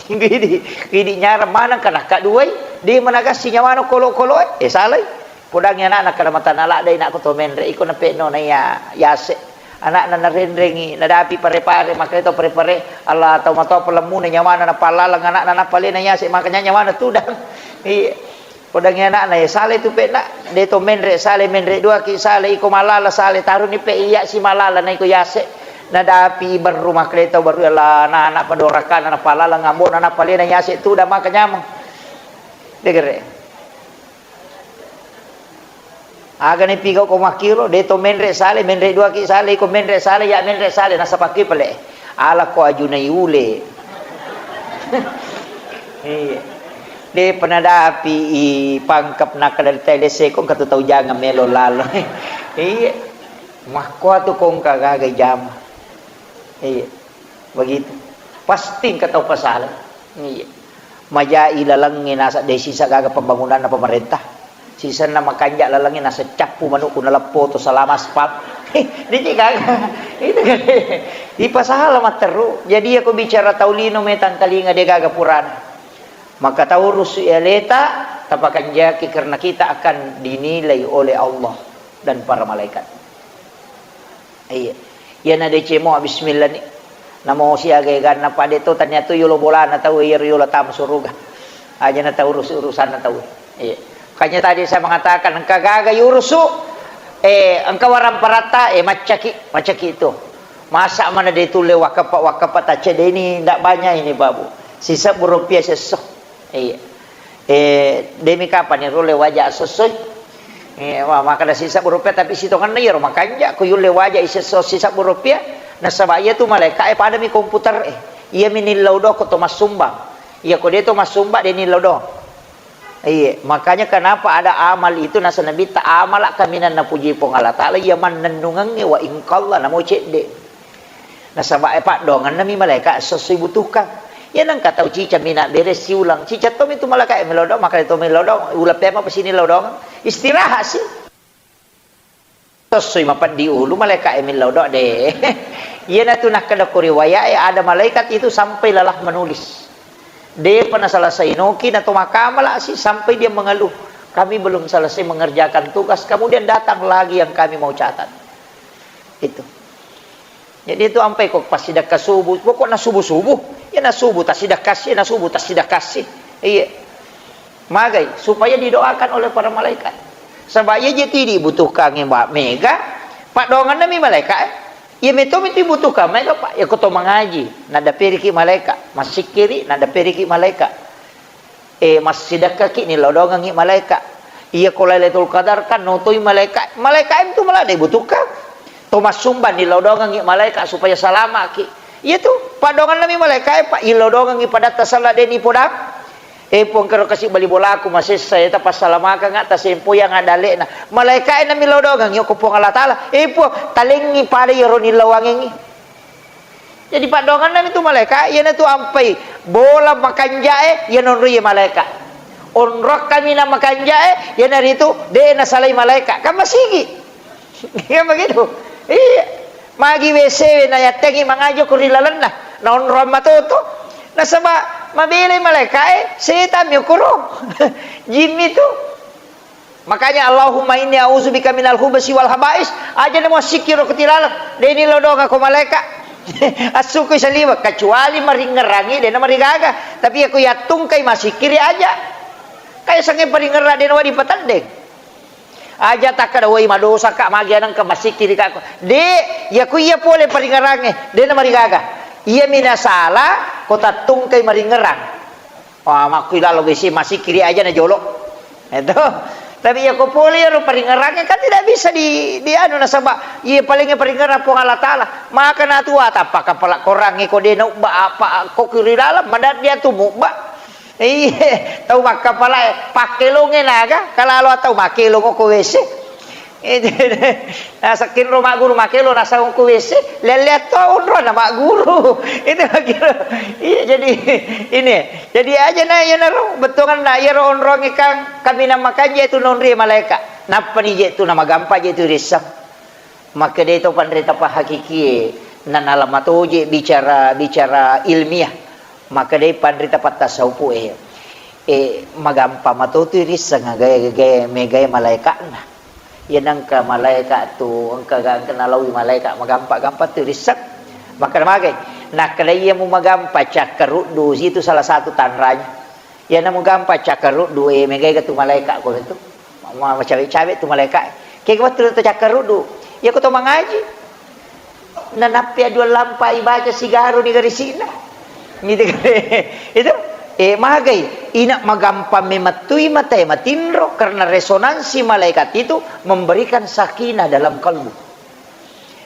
Idi, idi nyarang maneng kana kaduai, de managassi nyawana kolo-kolo eh. Eh, salai. Podangi anakna kada matana ladde inakku to menre iko na penno na iya yase. Anakna narenrengi, nadapi pare-pare, makanya to pare-pare, Allah tau matoa palemmuna nyawana napallalang anakna napalena yase, makanya nyawana tudang. Iya. Podangi anakna, ya sale tu pena, de to menre sale, menre dua ki sale, iko malala sale, taruni pe iya si malala na iko yase. Nadapi berru makanya to berru Allah na anak padorakana napallalang ambona napalena yase tudang maka nyameng. Degere. Aga ni piga ko makkiro, de to menre sale, menre dua ki sale, iko menre sale, ya menre sale, nasapakki pale. Ala ko ajunai ule. Iya. De penadapi i pangkep nakka dari tele seko, engka tu tau jangan melo lalo. Iya. Makko tu kongka gaga jama. Iya. Begitu. Pasti engka tau pasala. Iya. Majai lalengnge naseng de sisa gaga pembangunanna pemerintah. Sisenna makanja lalengnge naseng cappu manukku naleppo to selama aspal. Diji gaga. Itu kan. Ipasala matteru. Jadi aku bicara tau lino metang talinga de gaga purana. Maka taurusu aleta, tapakanjaki karena kita akan dinilai oleh Allah dan para malaikat. Iya. Iyana deceng mo bismillah ni. Namo siaga eganna pade to tania tu yolo bolana tau iyaro yolo tama suruga. Aja na tau urus urusanna tau. Iya. Makanya tadi saya mengatakan engka gaga yurusu eh engka warang paratta eh maccaki, maccaki itu. Masa mana de tulle wakapa wakapa tacedeni ndak banyak ini babu. Sisa burupia sesso. Iya. Eh, demi kapan ni rulle waja assossoi? Eh, wa-, makkeda sisebbu rupiah, tapi sitongenna iyaro makanja ko yulle waja isesso sisebbu rupiah, nasaba iya tu malaeka e padami komputer e. Iyami nillau doang ko to massumbang. Iya ko de to massumbang, de nillau doang. Iya, makanya kenapa ada amal itu nasa Nabitta, amala kaminang napuji Puang Allah Taala, iya mannennungengnge wa ingkalla namo cedde. Nasaba e paddoangenna mi malaeka esso-esso ibutuhkan. Iya nengka tau cicang mi nabbere siulang. Cicang tommi tu malaeka e melodong, makkeda to melodong, uleng pea mapasini lodong. Istirahat si. Tossoi mapeddi ulu malaeka e melodong de. Iyana tu nakkeda ko riwaya e ada malaikat itu sampai lelah menulis. Depa naselesai noki na to makamala si sampai dia mengeluh. Kami belum selesai mengerjakan tugas, kemudian datang lagi yang kami mau catat. Itu. Jadi itu ampai ko passidekka subuh, pokokna subuh-subuh, ya na subuh tassidekka si, na subuh tassidekka si. Iya. Magai, supaya didoakan oleh para malaikat. Sebab iya je tu dibutuhkan mbak mega, paddoangenna mi malaika e. Iya meto mi tu dibutuhkan mega pak, ya ko to mangaji, nadaperiki malaika. Massikkiri, nadapperiki malaika. Eh, massidekkaki, nilodongengi malaika. Iya ko Lailatul Qadar kan notoi malaika. Malaika itu malah de butuhka. To massumba, nilodongengi malaika supaya salamaki. Iya tu, padongenna mi malaika, eh, Pak, ilodongengi padatta sala deni podang. Eh, Puang, kero kasi bali bolaku masessa, eh, tapassalamakanga, tasempoyanga dalle'na. Malaika e nami lodongengi ko Puang Allah Taala. Eh, Puang, talengi pada iyaro nilawangengi. Jadi paddoangenna mitu malaika, iyanatu ampai bola makanjae, iya nonroi malaika. Onrong kaminang makanjae, iyanaritu de nasalai malaika. Kan masigi. Iya begitu. Iya. Magi W C we na yattengi mangaji ko ri lalenna. Na onrong matoto. Nasaba mabelai malaikae, setan mi okoro. Jin mitu. Makanya, "Allahumma inni a'udzubika minal khubasi wal habais." Aja namo sikkiro ko tilaleng, deni lodonga ko malaika. Assukui saliwa, kecuali maringerangi dena marigaga. Tapi ya ku yattungkai masikkiri aja. Kaya sange paringerang dena wadi pateddeng. Aja takkada, "Woi, madosa ka, magi anengka masikkiri ka." De, ya ku iya pole paringerange, dena marigaga. Iya mina sala, ko tattungkai maringerang. Wah, makkuilalo besi masikkiri aja na jolo. Itu. Tapi ya ko pole ro paringerange kan tidak bisa di, di anu nasaba iya paling paringerang Puang Allah Taala. Maka na tua tappa kapala korange ko de na ubba apa ko kiri dalam madat dia tu mubba. Iya, tau makkapala pakkelonge naga, kalalo tau makkelong ko W C. Itu, nasekkinro magguru makkelo nasang ku W C, lelle to onronna magguru. Itu makkiro. Iya, jadi ini. Jadi aja na iyanaro bettuanna iyaro onrong ikang kaminang makanja itu nonri malaika. Nappani je tu namagampa je tu risseng. Makkeda to panrita pahakikie, nanala matoje bicara, bicara ilmiah. Makkedai panrita pattasaupu e, e, magampa matotu irisseng gae, gae, megae malaeka'na. Iya nengka malaeka tu engka ga-, engka nalaui malaeka magampa-gampa tu irisseng. Makkeda magai, nakkeda iya mu magampa cakkaruddu, itu salah satu tanranya. Iya namu gampa cakkaruddu, e, megae ga tu malaeka ko tu. Ma-, ma-, macawe-cawe tu malaeka. Kega wettu tu cakkaruddu. Iya ko to mangaji. Nanappi aduang lampa ibaca sigaruni garisi'na. Gitu kan? Itu, eh, magai, ina magampang memettui matae matinro karena resonansi malaikat itu memberikan sakinah dalam kalbu.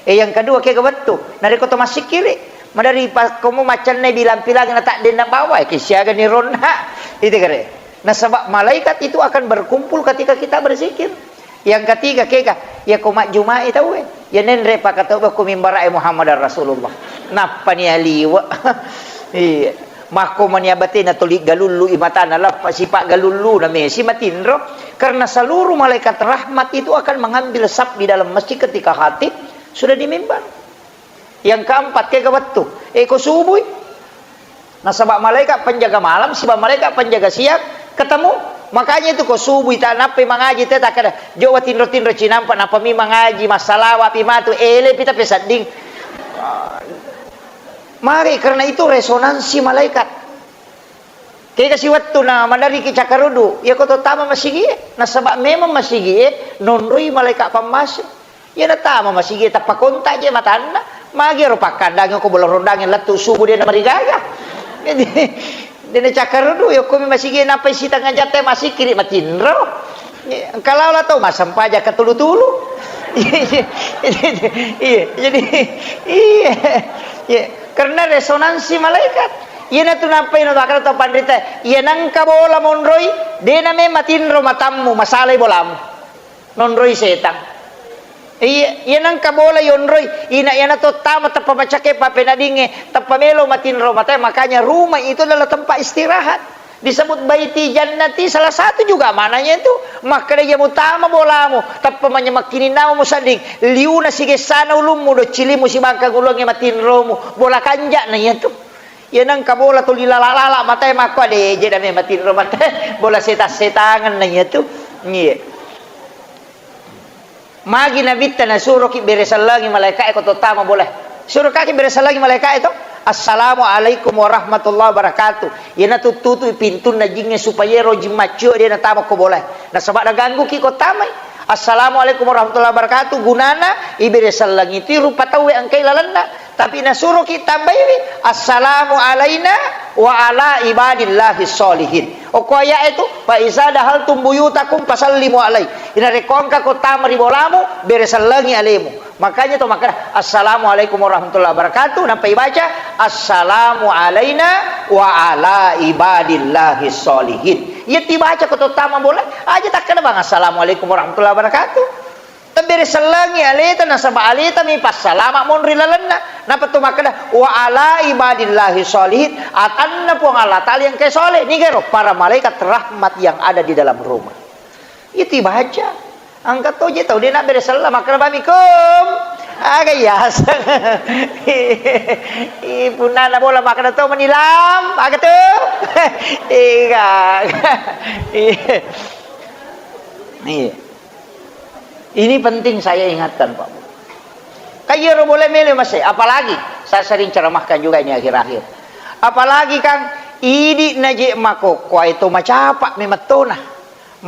Eh, yang kedua, kega wettu, narekko to massikkiri, madari pakkomo maccanne bilang-pilang na tak denna bawa, eh, kisiaga ni ronna. Itu kare. Nasaba malaikat itu akan berkumpul ketika kita berzikir. Yang ketiga, kega, iya ko majjumai tauwe. Iya nenre pakatau ko mimbara'e Muhammadar Rasulullah. Nappani aliwa. Iya. Makko mani abatena tuli galullu i matana lappa sipa galullu na mesi matinro. Karena seluruh malaikat rahmat itu akan mengambil saf di dalam masjid ketika khatib sudah di mimbar. Yang keempat, kega wettu. Eh, ko subui. Nasaba malaikat penjaga malam, siba malaikat penjaga siang, ketemu. Makanya itu ko subui tak nappai mangaji, te tak ada. Jo wa tinro-tinro cinampa, nappa mi mangaji, massalawa pi matu, ele pi tapi sedding. Mari, karena itu resonansi malaikat. Kega si wettu na madariki cakkarudu, iya ko to tama masigie, nasaba memang masigie nonroi malaikat pammase. Iya natama masigie tappa kontak je matanna, magi ro pakkandangi ko bola rondangi lettu subuh de namarigaga. Jadi, de nacakkarudu, iya ko mi masigie nappai sitanga jatte masikkiri matinro. Engka lao la tau massempajang katulu-tulu. Iya, iya, iya, iya, jadi, iya, iya, karena resonansi malaikat. Iyanatu nappai no takara tau panrita, iya nengka bola monroi, de name matinro matammu, masalai bolamu. Nonroi setang. Iya, iya nengka bola yonroi, ina iyana to tama teppa macake papenadinge, teppa melo matinro matae, makanya rumah itu adalah tempat istirahat. Disebut baiti jannati, salah satu juga maknanya itu. Makkeda iya mutama bolamu, teppa manyamakkini namu musadding, liuna sigessana ulummu, doccilimu sibangkang ulunge matinromu, bola kanja'na iyatu. Iya nengka bola tuli lala-lala matae makko ade je dame matinro matae, bola setang-setangenna iyatu. Iya. Magi nabitta nasuroki bere sellengi malaika'e ko to tama bola. Surokaki bere sellengi malaika'e to. "Assalamualaikum warahmatullahi wabarakatuh." Iyana tuttutu pintunna jingnge supaya ero jing maccio de natama ko bola. Nasaba nagangguki ko tamai. "Assalamualaikum warahmatullahi wabarakatuh." Gunana ibere sellengi itu rupa tauwe engkai lalenna. Tapi nasuroki tambaiwi, "Assalamu alaina wa ala ibadillahi sholihin." Okko ayat itu, "Fa iza dahaltum buyutakum fasallimu alai." Inarekko engka ko tama ri bolamu, bere sellengi alemu. Makanya to makkeda, "Assalamualaikum warahmatullahi wabarakatuh." Nampa ibaca, "Assalamu alaina wa ala ibadillahi sholihin." Iya tibaca ko to tama bola, aja takkeda bang, "Assalamualaikum warahmatullahi wabarakatuh." Tebbere sellengi aleta, nasaba aleta mi passalama monri lalenna. Napa tu makkeda, "Wa ala ibadillahi sholihin," atanna Puang Allah Ta'ala yang ke soleh. Nigero para malaikat rahmat yang ada di dalam rumah. Itu baca. Angka toje tau de nabbere sella makkeda bamikum. Aga yaseng. I punna na bola makkeda to menilam, aga tu? Iga. Iya. Ini penting saya ingatkan, Pak Bu. Kan iyaro boleh mele mase, apalagi saya sering ceramahkan juga ini akhir-akhir. Apalagi kan idi naje makokkoe to macapa memettona.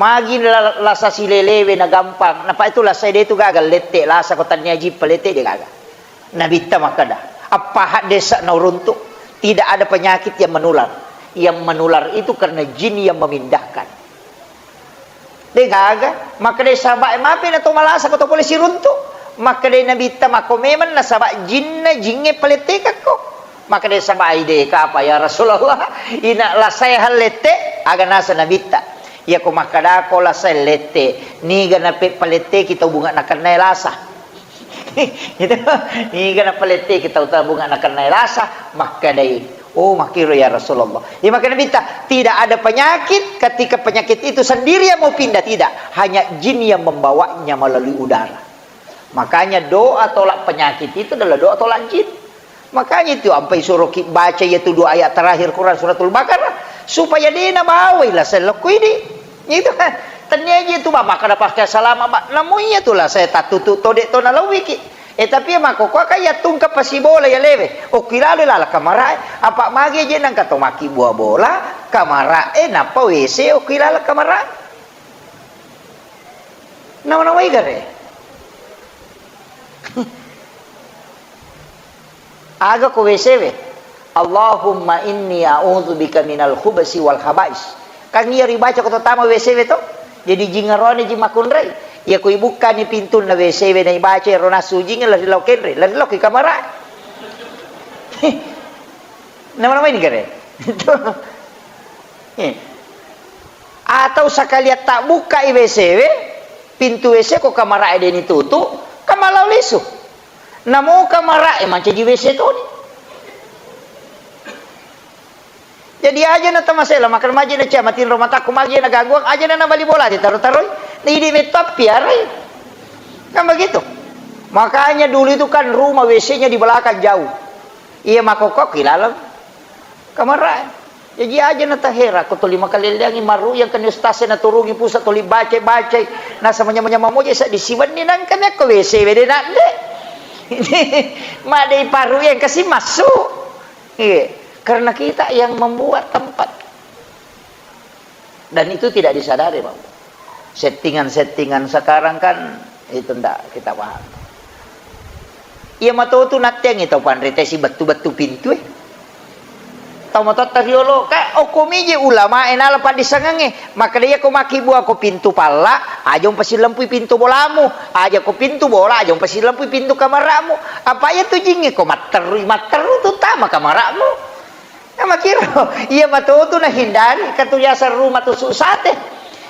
Magi la-, lasa silelewe na gampang. Napa itu lasa de tu gaga lette, lasa ko tania jippa lette de gaga. Nabitta makkeda, appaha desa na uruntu, tidak ada penyakit yang menular. Yang menular itu karena jin yang memindahkan. De gaga, makkedai sahabat, "Mapi na to malasa ko to pole siruntu?" Makkedai Nabitta, "Mako memang nasaba jinna jinge palettekakko." Makkedai sahabat, "Ai de kapa ya Rasulullah, ina lasae hallette?" Aga nasa Nabitta, "Iya ko makkedako lasae lette, niga nape paletteki tau bunga nakennae lasa?" Itu, niga napaletteki tau tabunga nakennae lasa, makkedai, "Oh, makkiro ya Rasulullah." Iya, makkeda Nabitta, "Tidak ada penyakit ketika penyakit itu sendiri yang mau pindah, tidak. Hanya jin yang membawanya melalui udara." Makanya doa tolak penyakit itu adalah doa tolak jin. Makanya itu ampai suruh ki baca iya tu dua ayat terakhir Quran Suratul Baqarah supaya dena bawai lasa lokko idi. Itu kan. Tania ji tu ba makkeda pakai salama ba. Namu iya tu lasa tattutu to de to nalawiki. Eh, tapi iya makkokkoe kan iya tungke pasibola iya lewe. Okki lalo lala kamarae. Apa magi je nangka to makki bua bola, kamarae nappa W C okki lalo kamarae. Nawa-nawai gare. Aga ko W C we? "Allahumma inni a'udzubika minal khubsi wal khabais." Kan iya ribaca ko to tama W C we to? Jadi jingarone ji makkunrai. Iya ko ibukkani pintunna W C we na ibaca ero nasu jinge lari lao kenre, lari lao ki kamara. Nama-nama ini gare. Eh. Atau sakalian tabbukkai W C we, pintu W C ko kamarae deni tutu, kamalao lisu. Namo kamarae mancaji W C toni. Jadi aja na tamasela, makan maji na cia, matinro matakku magi na gangguang, aja na nabali bola, taro-taroi. Ni di metto piarai. Kan begitu. Makanya dulu itu kan rumah W C-nya di belakang jauh. Iya, makokok di dalam kamar. Jaji aja na tahera, ko tuli makaleleangi maru yang kena ustaz na turungi pusat tuli baca-baca. Nasa manya-manya mamoje sa di siwenni nangka mekko W C wede nadde. Madei paru yang kasih masuk. Iya, karena kita yang membuat tempat. Dan itu tidak disadari, Pak. Settingan-settingan sekarang kan itu ndak kita paham. Iya matotu natteangngi tau panrita sibettu-bettu pintu e. Tau matotta riolo, ka okko miji ulama e nala paddisangengnge. Makkeda iya ko makkibua ko pintu palla, aja umpasilempui pintu bolamu. Aja ko pintu bola, aja umpasilempui pintu kamaramu. Apa iya tu jingnge ko matterui, matteru tu tama kamaramu. Namakiro, iya matotu nahindari, katu biasa rumah tusuk sate.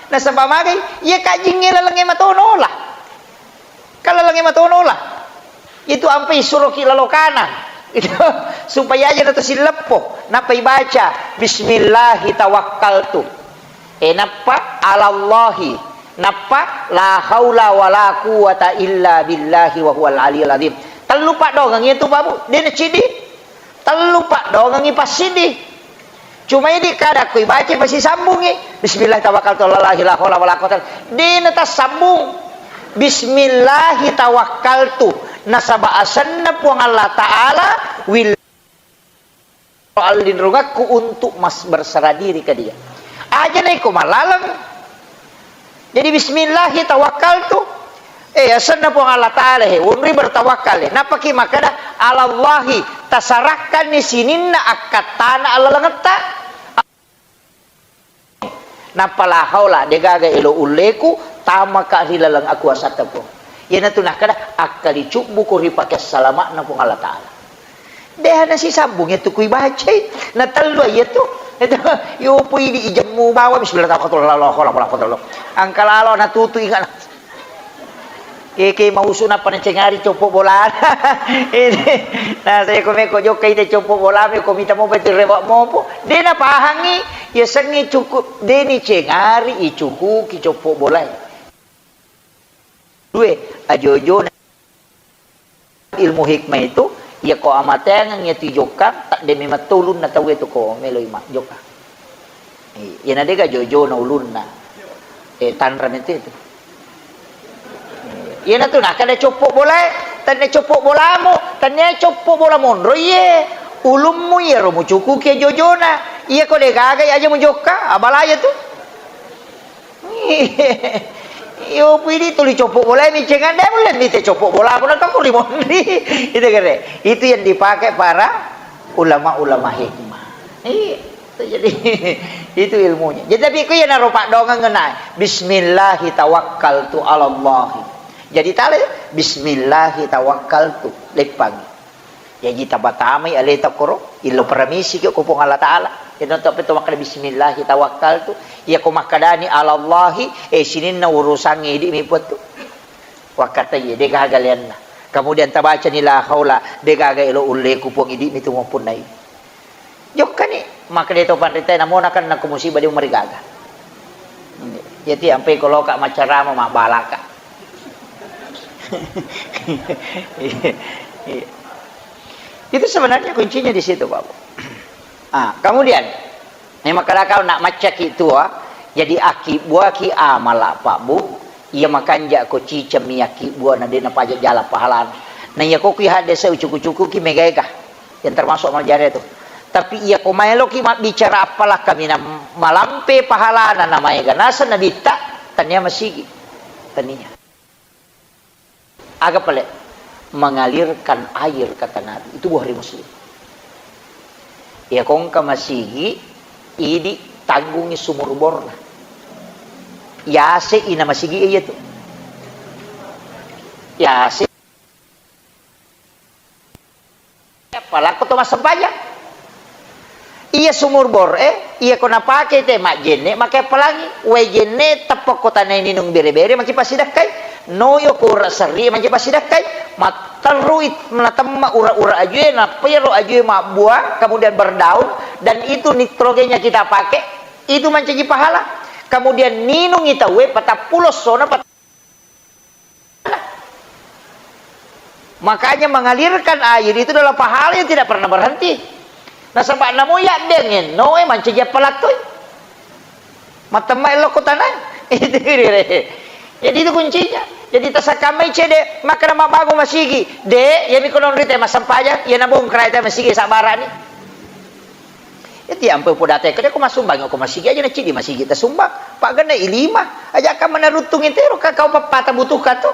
Nasaba magai, iya kajingnge lalengnge matono lah. Kan lalengnge matono lah. Itu ampai suroki lalokana. Itu supaya aja na to sileppo. Nappa ibaca, "Bismillahi tawakkaltu." E nappa alallahi. Nappa la haula wala quwwata illa billahi wa huwal aliyul azim. Tellu paddoangengngi itu, Pak Bu. Dena cidi. Tellu paddoangengngi passiddi. Cuma idi kada ko ibaca pasisambungngi. Bismillah tawakkaltu ala Allahi la haula wala quwwata. Dena tassambung. Bismillahi tawakkaltu. Nasaba asenna Puang Allah Ta'ala wil allinrungakku untuk mas berserah diri ke Dia. Aja na iko malaleng. Jadi bismillahi tawakkaltu. Eh, asenna Puang Allah Ta'ala he, wonri bertawakkal he. Nappaki makkeda, "Alallahi, tasarakkanni sininna akkattana allalengetta." Nappa la haula, degaga elo ulleku, tamaka ri laleng akuasatta Puang. Iyanatu nakkeda, akkalicubbuko ri pake salama'na Puang Allah Ta'ala. Deha nasisambung iyatu kui bacai, natellu iyatu. Itu, yopo idi ijemmu bawa, bismillah, tawakkaltu, la ilaha illallah, la ilaha illallah. Engka lalo natutu ingat. Keke mausu nappa nacengari coppo bolana. Ini, nah, saya ko meko jokka ide coppo bolame, ko mita mopa tu rewa mopo. De napahangi, yasengnge cukup, de nicengari icukuki coppo bolae. Due, ajojo ilmu hikmah itu, iya ko amateangeng iya tu jokka, tak de memang ulunna tau itu ko meloi ma jokka. Iya, na dega jojona ulunna. Eh, tanra mete itu. Iyanatu nakkeda coppo bolae, tannia coppo bolamu, tannia coppo bola monro iye. Ulummu iyaro mucukuki jojona. Iya ko degaga aja mujokka, abalaya tu. Iyo pidi tuli coppo bolae micengan de mulle mite coppo bola pun kau rimonri. Itu kere. Itu yang dipakai para ulama-ulama hikmah. Iya. Jadi, itu ilmunya. Jadi, tapi ku iyanaro paddoangeng ngenai, "Bismillahi tawakkaltu alallahi." Jadi, tale, "Bismillahi tawakkaltu." Leppangi. Jaji, tapatamai aleta koro, illo paramisi ki ko Puang Allah Ta'ala. Ino to pe to makkeda, "Bismillahi tawakkaltu." Iya ko makkedani, "Alallahi," eh, sininna urusangnge idi mi puattu. Wakkatai, de gaga leanna. Kemudian tabacani, "La haula," de gaga elo ulleku Puang idi mi tu mappunnai. Jokkani, makkeda to panritae, namona kan nakko musibah de umarigaga. Jadi ampai ko loka maccarama mabbalaka. Iya, iya. Itu sebenarnya kuncinya di situ, Bapak. Ah, kemudian, ini makkeda kau nak maccaki tua, jadi aki buaki amala Pak Bu, iya makanja ko cicemmi aki bua na de napaja jala pahalana. Na iya ko kui hadese ucuku-cuku ki mega-ega. Yang termasuk amal jariah itu. Tapi iya ko maeloki mabbicara appalakka mina malampe pahalana na maega naseng nabitta, tania masigi. Tania. Aga pale? Mengalirkan air, kata Nabi. Itu Bukhari Muslim. Iya ko engka masigi, idi tanggungi sumur borna. Yase ina masigi iya tu. Yase. Palakko to massempajang. Iya sumur bor e, iya ko napake te majjenne, make appalangi. Wae jenne teppa ko tanai ninung bere-bere, maki passidakkai. Noyo ko ura serri, maki passidakkai. Matterui natemma ura-ura ajue, nappa iyaro ajue mabbua, kemudian berdaun, dan itu nitrogenya kita pakai, itu mancaji pahala. Kemudian ninungi tauwe patappulo sona pat- Makanya mengalirkan air itu adalah pahala yang tidak pernah berhenti. Nasaba namo yaddengenno e mancaji appalattoi. Matemma elokko tanai. Itu dire. Jadi itu kuncinya. Jadi tasakkamai cede, makkeda mabbangung masigi. De, iyami ko nonrite massempajang, iya nabongkara te masigi sabarani. Iyati ampe upodateko, de ko massumbang ko masigi aja na cidi masigi tasumbang. Pagana i lima, aja kamma naruttung itero ka kau pappata butuhka to.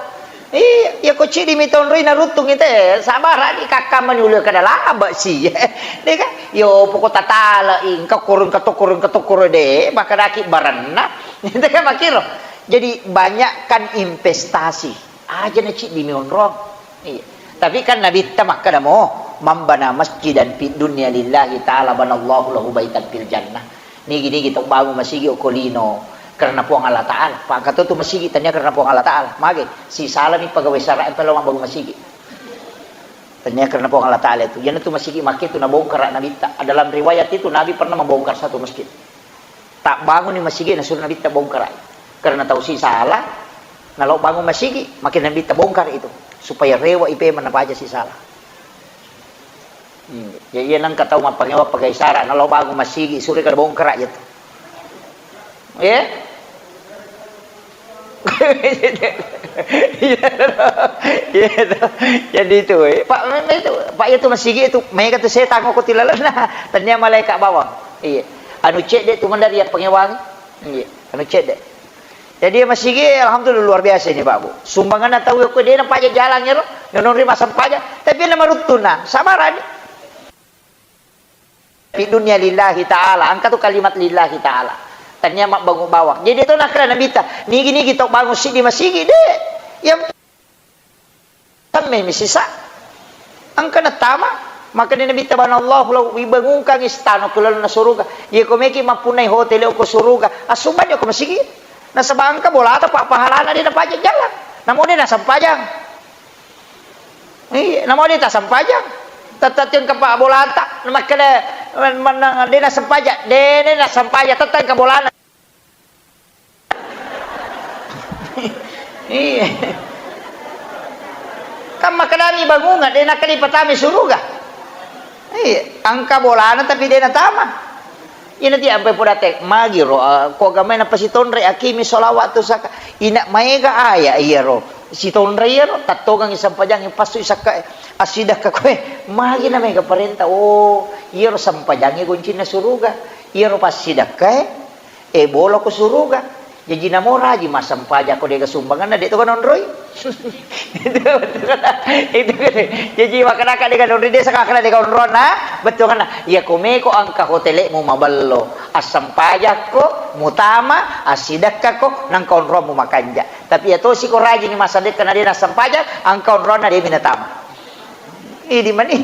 Iya, iya ko cidi mi tonroi naruttung ite, sabara di kakkamma ni ulue kada laba si. De ka, yo poko tatala i, engka korong katokoro, engka tokoro de, makkadaki baranna. Itu kan makiro. Jadi banyakkan investasi. Aja na cidi mi onrong. Iya. Tapi kan Nabitta makkeda mo, "Man bana masjidan fid dunya lillahi ta'ala banallahu lahu baitan fil jannah." Nigi-nigi tau bangun masigi okko lino karena Puang Allah Ta'ala. Pakkato tu masigi tania karena Puang Allah Ta'ala. Mage, sisalami pegawai sara e pelo mabbangun masigi. Tania karena Puang Allah Ta'ala itu. Iyana tu masigi makke tu nabongkara Nabitta. Dalam riwayat itu Nabi pernah membongkar satu masjid. Tabbanguni masigi nasuro Nabitta bongkarai. Karena tau sisala, nalo bangun masigi, makin Nabitta bongkar itu. Supaya rewa i pemeng napaja sisala. Hmm. Ya, iya nengka tau mappangewa pagai sara, nalo bangun masigi, suri kada bongkara iya tu. Eh? Iya, iya. Jadi itu, eh. Pak, memang itu, Pak, itu masigi itu, mega tu setan ko tilalenna. Tania malaikat bawang. Iya. Anu cedde tu mandari ya pangewang. Iya, anu cedde. Jadi masigi, alhamdulillah, luar biasa ini, Pak Bu. Sumbanganna tau ko de' napaja jalang ero, nonori massempajang, tapi na maruttunna, sabarani. Fi dunya lillahi ta'ala, engka tu kalimat lillahi ta'ala. Tania mabbangung bawang. Jadi to nakkeda Nabitta, nigi-nigi to bangun siddi masigi, de'. Yang Semmemi sisa. Engka natama, makkedai Nabitta, "Banallahu lahu, ibangungkang istana ko lalenna suruga." Iya ko meki mappunnai hotel ko suruga, assumbang ko masigi. Nasaba engka bolata pa pahalana de' napaja jalang. Namo de' nasampajang. Iya, namo de' tasampajang. Tette' engka pa bolata, makkeda, men-, men-, de' nasampajang, de', de' nasampajang, tette' engka bolana. Iya. Kan makkedani bangunga, de' nakkeda ipatama suruga. Iya, engka bolana tapi de' natama. Ina ti ampai podate, magi ro, ah, ko agamai napasitonre, akimi sholawat tu saka. Ina maega aya iyaro. Sitonre iyaro, tattogangi sampajangi passu sakka, assidakka koe. Magi na maega parenta, oh, iyaro sampajangi goncinna suruga. Iyaro passidakkae, E, bolo ko suruga. Jaji namo rajing massempajang ko de' ga sumbanganna, de' to ga naonroi. Itu betul kan? Itu kan? Jaji makkedaka de' ga naonroi, de' saka makkeda de' ga onronna, betul kan? Iya ko meko engka hotelmu mabello, assempajakko, mutama, assidekkako, nangka onromu makanja. Tapi iya tosi ko rajing massedekka na de' nassempajang, engka onronna de' mi natama. Idi mani.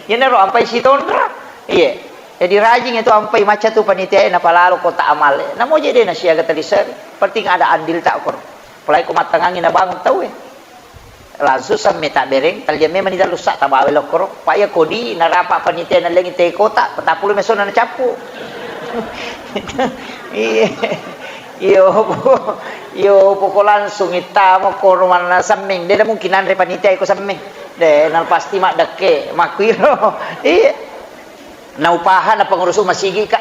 Iyanaro ampai sitonra. Iya. Jadi rajing itu ampai macca tu panitia e napalalo kota amal e. Namo je de' nasiaga taliseri. Penting ada andil ta okoro. Apalagi ko mattangangi nabangun tau e. Langsung semme tabbereng, talia memang ni dalu sa tabawa lokoro. Pa iya kodi narapa panitia nalengi te kota, patappulo mesona nacappu. Iya. Iyo, iyo, poko langsung ittamo koro manna semmeng. De' mungkin nanre panitia iko semmeng. De', na pasti maddekke, makkuiro. Iya. Naupaha na pengurusu masigi, Kak.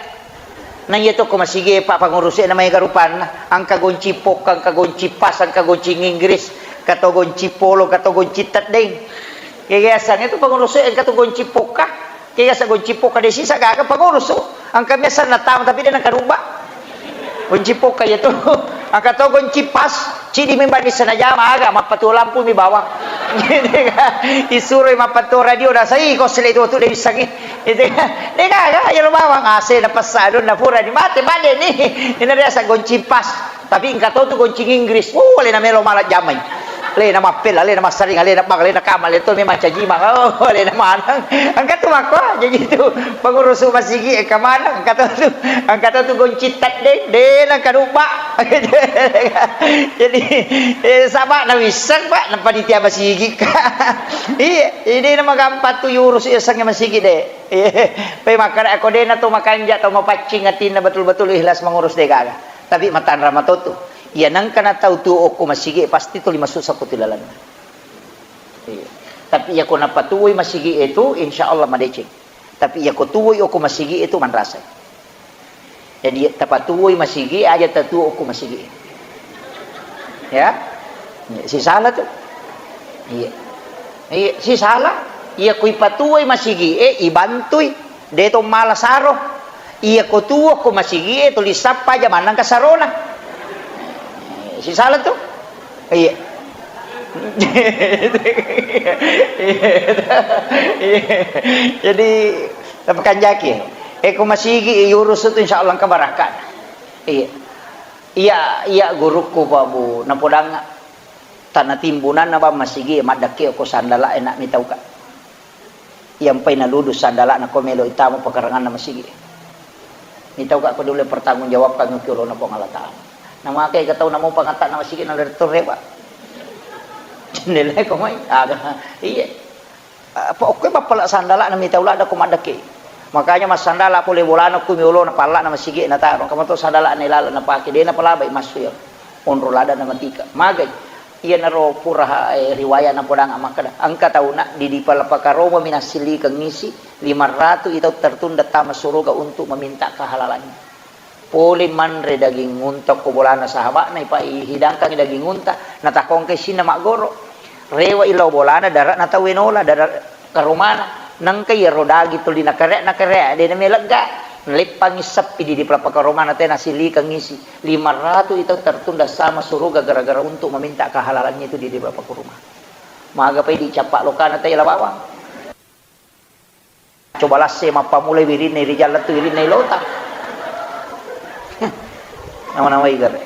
Na iya to ko masigi, Pak, pengurusu na maega rupanna. Engka gonci pokka, engka gonci pas, engka gonci Inggris, kato gonci polo, kato gonci teddeng. Yayasan itu pengurusu engka tu gonci pokka. Kega sa gonci pokka de' sisa gaga pengurusu. Engka biasa natama tapi de' nangka rubba. Gonci pokka iya tu. Engka to gonci pas, cidi memang di sana jama aga, mappatu lampu mi bawang. Isuro mappatu radio da sai ko sele tu tu de' bisangi. Itu kan. De' gaga, iya lo bawang, ase na pessa, adonna pura ni mate, mate ni. Ina biasa gonci pas. Tapi engka to tu goncing Inggris, wuh, alena melo mala jamai. Alena mappella, alena massaring, alena bang, alena kama, alena to memang cajima. Oh, alena maneng. Engka tu makko, jadi tu pengurusu masigi engka maneng, engka to tu, engka to tu goncing teddeng, de' nangka rubba. Jadi, eh, saba na wisseng, Pak, na panitia masigi, Kak. Iya, jadi na magampang tu yurus iya sengnge masigi de'. Iya, pe makkeda ko de' na to makanja, to mapaccing atinna betul-betul ikhlas mengurus de' gaga. Tapi matanra matotu. Iya, nengka na tau tuo okko masigi, pasti tuli masuk sakutu lalenna. Iya. Tapi iya ko napatuoi masigi itu, insya Allah madeceng. Tapi iya ko tuoi okko masigi itu manrasai. Jadi tapatuoi masigi aja tatuo okko masigi. Ya. Sisala tu. Iya. Iya, sisala. Iya ko ipatuoi masigi, eh, ibantui. De' to mala saro. Iya ko tuo ko masigi e tuli sappa aja maneng ka sarona. Eh, sisala tu. Iya. Iya. Jadi, tapi kanjaki. Eh, ko masigi, eh, urus tu insya Allah engka barakka. Iya. Iya, iya gurukku Pak Bu, napodang tana timbunanna bang masigi e maddekke ko sandala e nak mitauka. Iyampai naludu sandala'na ko melo itama pakaranganna masigi. Mitauka ko dule pertanggung jawabkan ki olona Puang Allah Ta'ala. Namake ka tau namo pangatta'na masigi na lettu reba. Jendela ko mai. Aga. Iya. Apa okko bappala sandala'na mitau ladda ko maddekke. Makanya massandala pole bolana ko mi olona palla'na masigi na taro. Kamato sandala'na ilala napake de na palabai massu ya. Onro ladda na matika. Magai. Iyanaro pura, eh, riwaya napodang makkeda, engka tauna didipala pakaromami nassilikeng isi, lima ratu i tau tertunda tama suruga untuk meminta kehalalannya. Pole manre daging unta ko bolana sahaba'na, ipa-, ihidangkangi daging unta, natakongka isinna maggoro. Rewe'i lao bolana dara'na tauwe nola, dara karomana. Nengka iyaro daging tuli nakare-, nakare, de na melegga. Naleppangngi seppi di, di palapakaromana tena silikang isi. Lima ratu i tau tertunda sama suruga gara-gara untuk meminta kehalalannya itu di, di palapakaroma. Maga pai dicappa lokana tau yala bawang. Coba lasse mappamulai wirinna rijang lettu wirinna ilota. Nama-nama igare.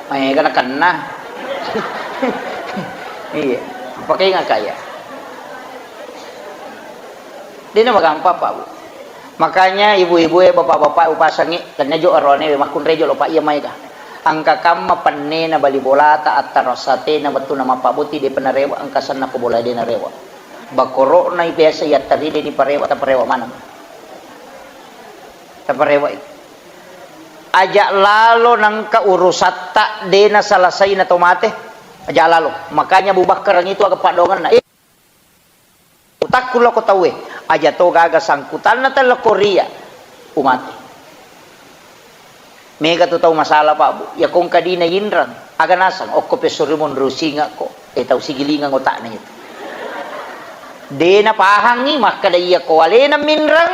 Maega nakenna. Iya, pakai ngaka ya. Dena magampang, Pak, Bu. Makanya ibu-ibu e, bapak-bapak upasangi, tenna jo arone makkunrai jo lo, Pak, iya maega. Engka kamma pennena bali bolata, attaro satena wettunna mappabbotting de' pa narewa, engka senna ko bola de' narewa. Bakoro'na i biasa yattaride ni parewa, taparewa maneng. Taparewa i. Aja' lalo nengka urusatta de' nasalasai na to mate. Aja' lalo. Makanya Abu Bakar itu aga paddoangenna. Utakku lao ko tauwe, aja to gaga sangkutanna tellokko ria, umate. Mega tu tau masalah, Pak, Bu. Iya ko engka dina inreng, aga naseng, okko pessorimong rusingekko, e tau sigilingeng otakna itu. De' napahangngi makkeda iya ko alena minreng,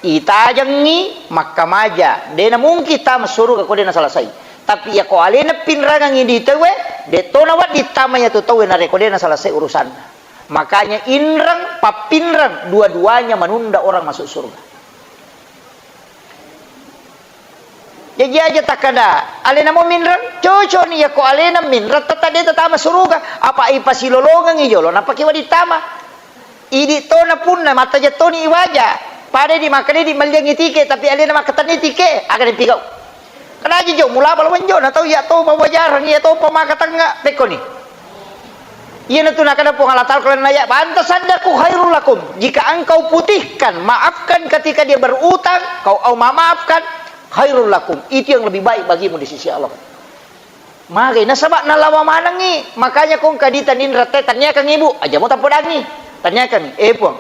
itajengngi makkamaja. De' namungkin tama suruga ko de' nasalasai. Tapi iya ko alena pinrengengngi di tauwe, de' to nawedding tama iya tu tauwe narekko de' nasalasai urusanna. Makanya inreng, pappinreng, dua-duanya menunda orang masuk surga. Jaji aja takkeda, alena mo minreng, cocok ni, iya ko alena minreng, tette de' tatama suruga. Apa ipasilolongengngi jolo, napake wedding tama. Idi' tona punna, mattaja toni iwaja. Pada di makkeda di melliangngi tike, tapi alena makkatenni tike, aga dipigau. Kadaji jo, mulaba lao menjo, na tau iya to pawajareng, iya to pamakatengnga, pekkoni. Iyanatu nakkeda Puang Allah Ta'ala, kalau naya, "Fa an tasaddaqu khairul lakum." Jika engkau putihkan, maafkan ketika dia berutang, kau au memaafkan, khairul lakum. Itu yang lebih baik bagimu di sisi Allah. Magai, nasaba nalawa manengngi. Makanya ko engka dita ninreng te, tanniakangngi, Bu. Aja mo tapodangngi. Tanniakangngi, "Eh, Puang,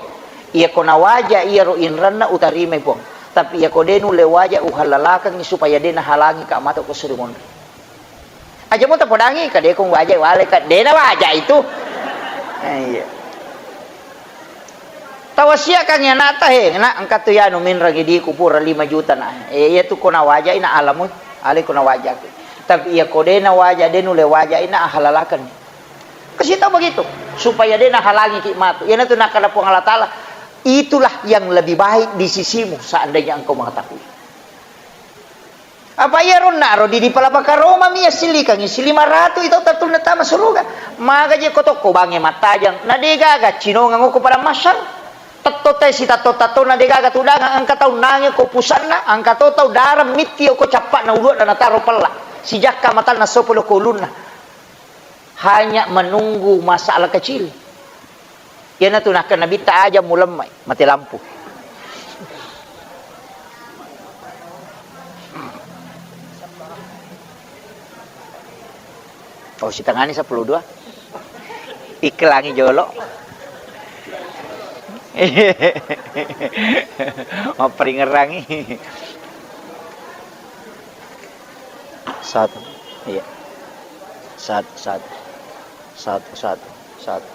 iya ko nawaja iyaro inrenna utarimai, Puang. Tapi iya ko de' nulle waja, uhallalakengngi supaya de' nahalangika matu ko suri monri." Aja mo tapodangngi, ka de' ko waja wale, ka de' nawaja itu. Eh, iya. Tawasiakangngi anakta, "He, nak, engka tu yanu minreng idiku pura lima juta, nak. Eh, iya tu ko nawajai na alamu, ale ko nawajaki. Tapi iya ko de' nawaja, de' nulle wajai na ahalalakenni." Kasih tahu begitu, supaya de' nahalangiki matu. Iyanatu nakkeda Puang Allah Ta'ala, "Itulah yang lebih baik di sisimu seandainya engkau mengetahui." Apa iyaro onnaro di, di palapakaromami assilikangngi silima ratu i tau tettuna tama suruga. Magaji ko tokko bangnge mattajeng, na de' gaga cinongeng okko padang mahsyar. Tetto te sitatto-tattona de' gaga tudangeng, engka tau nange ko pusanna, engka to tau dareng mitti okko cappa'na ulu'na nataro pella. Sijakka matanna sopo lo ko ulunna. Hanya menunggu masalah kecil. Iyanatu nakkeda Nabitta, "Aja mulemmai, mati lampu." Oh, sitengani seppulo dua. Iklangi jolo. Mapperingerangi. Satu. Iya. Satu, satu. Satu, satu, satu.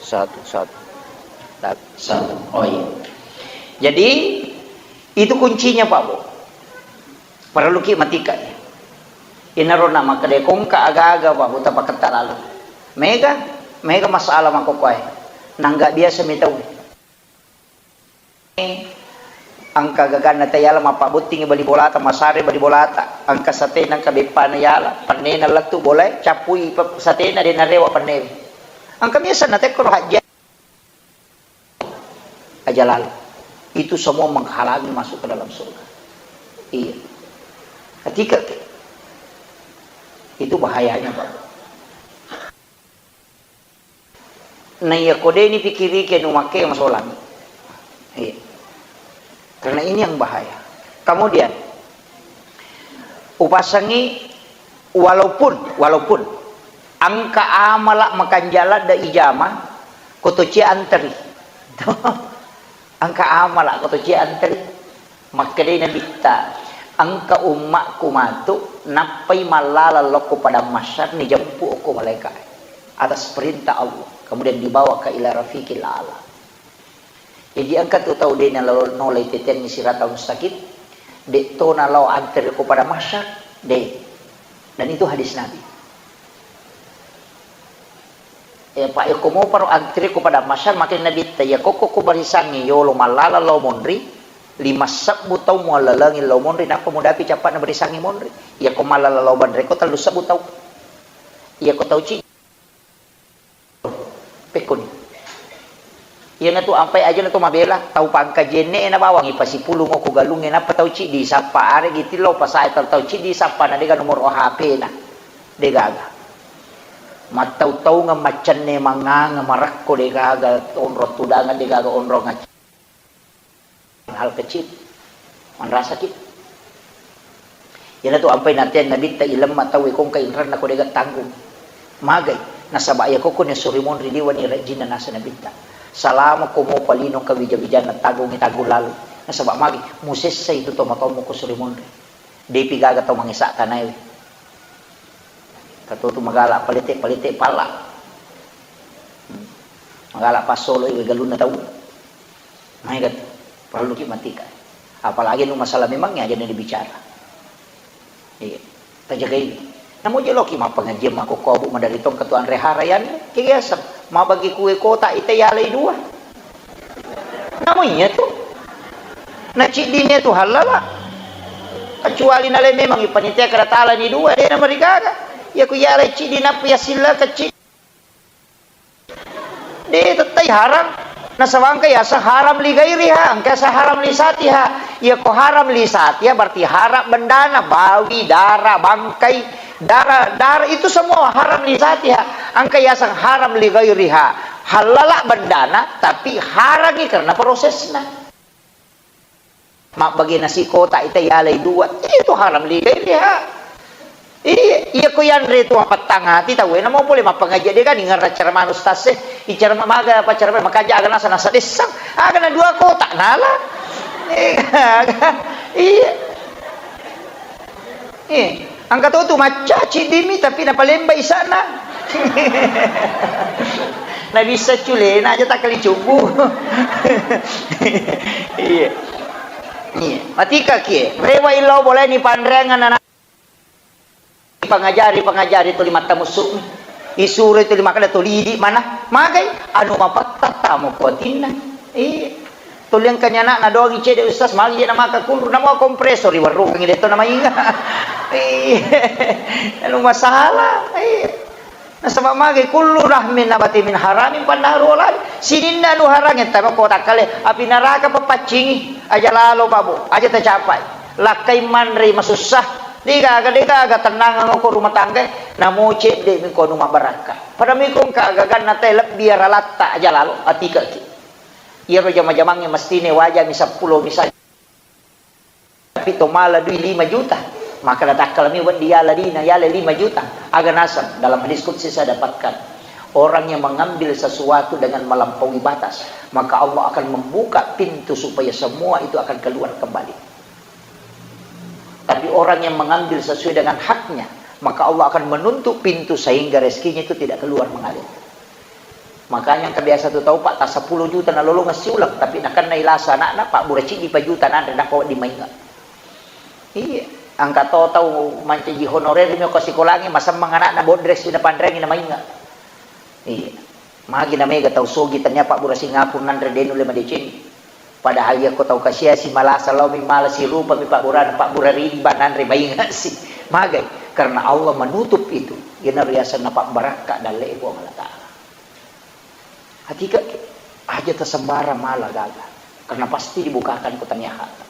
Satu, satu. Satu, satu. Oh, iya. Jadi, itu kuncinya, Pak, Bu. Parelluki matika. Inaro na makkeda ko engka aga-aga, Pak, Bu, tapaketta lalu. Mega, mega masalah makkokkoe. Nangga biasa mi tau. Engka gaganna tayala mappabbottingi bali bolata, masare bali bolata, engka satena, engka beppana yala, pennena lettu bolae, cappui pe-, satena de' narewa pennewe. Engka biasa natekkoro hajja aja lalu. Itu semua menghalangi masuk ke dalam surga. Iya. Ketika itu bahayanya, Pak. Na iya ko de' ni pikiriki anu makke masolang. Iya. Karena ini yang bahaya. Kemudian, upasangi walaupun, walaupun engka amala makanjala da ijama, ko to cia anteri. Engka amala ko to cia anteri. Makkedai Nabitta, "Engka ummakku matu nappai mallala lokko padang mahsyar, nijempu okko malaika atas perintah Allah, kemudian dibawa ke ila rafiqil a'la." Jadi engka tu tau de' nalo-, nolai teteangngi sirata mustaqim, de' to nalao antere ko pada mahsyar, de'. Dan itu hadis Nabi. Eh, pa' iyako moparo antere ko pada mahsyar, makkeda Nabitta, iyako ko, ko barisangngi yolo mallala lao monri, lima sebbu tau muallalengi lao monri, nappa mudapi cappa'na barisangngi monri. Iyako mallala lao banre ko tellu sebbu tau. Iyako tau ci-, Pekkoni. Iyanatu ampai aja na to mabela, tau pangkaji enne na bawang ipasipulung ko galungnge, nappa tau ciddi sappa, aregi tillau pasae tau, tau ciddi sappa na dega nomoro H P na. Degaga. Mattau-taungeng maccenne manganga marakko degaga onrong tudangeng degaga onrong acc-, hal kecil. Manrasaki. Iyanatu ampai nateang Nabitta ilemma tauwe kongka inranna ko dega tanggung. Magai, nasaba iyako ko ni suri monri diwani rajinna nasa Nabitta. Salama ko mopa lino ka wija-wijanna tanggungi tanggung lalu. Nasaba magai, musessa itu to matomu ko suri monri. Depi gaga tau mangesa tanaewe. Katotu magala palete-palete pala. Hmm. Magala passolo iwe galunna tau. Maega tu, parelluki matika. Apalagi nu masalah memang aja na dibicara. Iya, tajagai. Namo jeloki mappengajian mako kobu madari tong ketua anre hara yan, kegiasa. Mabagi kue kota ite yalai dua. Namo iya tu. Na ciddini tu halala. Kecuali nale memang ipanitia kada talani dua, de na marigaga. Ya ku yalai ciddi nappa ya silla kecil. De tettai haram. Nasaba engka yaseng haram li gairiha, engka yaseng haram li satiha. Iya ko haram li satiha berarti haram bendana, bawi, dara, bangkai, dara, dara itu semua haram li satiha. Engka yaseng haram li gairiha. Halala bendana tapi harangi karena prosesna. Mabbage nasi kotak ita yalai dua, itu haram li gairiha. Iya, iya ko yanre tu mapettang ati tauwe, namo pole mappangaji de gani ngerra ceramah ustaz e, icara maga apa ceramah makaja aga nasa nasa dessang, aga na dua kotak nala. Iya. Eh, engka to tu macca ciddimi tapi napalemba isana. Nabissa culena aja takkali cubbu. Iya. Iya. Matika kie. Rewa illau boleh ni panreangan anak. Pangajari, pangajari tuli mattamussu. Isuro tuli makkeda tuli idi mana. Magai anu mapatta tamo kuatinna. Iya. Tuli engkanya anakna doangi cede ustaz, magi je namaka kunru, namo kompresor riwarrukangi detto namainga. Iya. Anu masalah. Iya. Nasaba magi kullu rahmin nabati min haramin pannaru olai. Sininna anu harang ettaro kota kale, api naraka papaccingi, aja lalo pabu, aja tacapai. Lakkai manre masussa, degaga, degaga tennangeng ko rumah tangga, namo cedde mi ko anu mabarakka. Pada mi ko engka agaganna te lebbi aralatta aja lalo, atikaki. Iyaro jama-jamangnge mestine wajami seppulo misalnya. Tapi to mala dui lima juta, maka natakkala mi wedding yala dina, yala lima juta. Aga naseng, dalam hadis qudsi saya dapatkan, orang yang mengambil sesuatu dengan melampaui batas, maka Allah akan membuka pintu supaya semua itu akan keluar kembali. Tapi orang yang mengambil sesuai dengan haknya, maka Allah akan menutup pintu sehingga rezekinya itu tidak keluar mengalir. Makanya engka biasa tu tau, Pak, ta seppulo juta nalolongeng siuleng, tapi nakennai lasa anakna, pabbura ciddi pa juta nanre, nappa wedding mainga. Iya, engka to tau mancaji honorer mi ko sikolangi, masemmeng anakna bodresi napanreangi namainga. Iya. Magi na mega tau sogi tania pabbura Singapura nanre de nulle madecengi. Padahal iya ko tau kasiasi malasa lao mi mala sirupa mi pabburana, pabbura riba nanre mainga si. Magai? Karena Allah menutup itu. Iyana riasanna pabbarakka dalle Puang Allah Ta'ala. Hatika aja tasembarang mala gaga. Karena pasti dibukakan ko tania hata.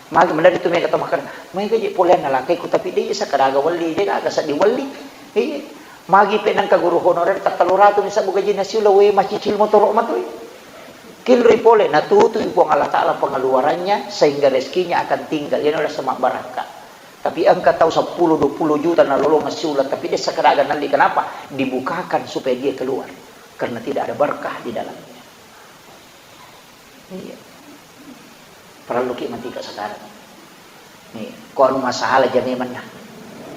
Magi menari tu mega tau makkeda, mega je poleanna lakaiku tapi de sakadaga welli, de gaga seddi welli. Iya. Magi pe nengka guru honorer tattellu ratu mi sabbu gajinna siula, we macicil motoro matoi. Kilri pole, natutu i Puang Allah Ta'ala pengeluarannya sehingga rezekinya akan tinggal. Iyana rasa mabbarakka. Tapi engka tau seppulo dua puluh juta nalolongeng siula, tapi de sakadaga nalli. Kenapa? Dibukakan supaya dia keluar. Karena tidak ada berkah di dalamnya. Iya. Parelluki matika sekarang. Nih, ko anu masalah ja memang nah.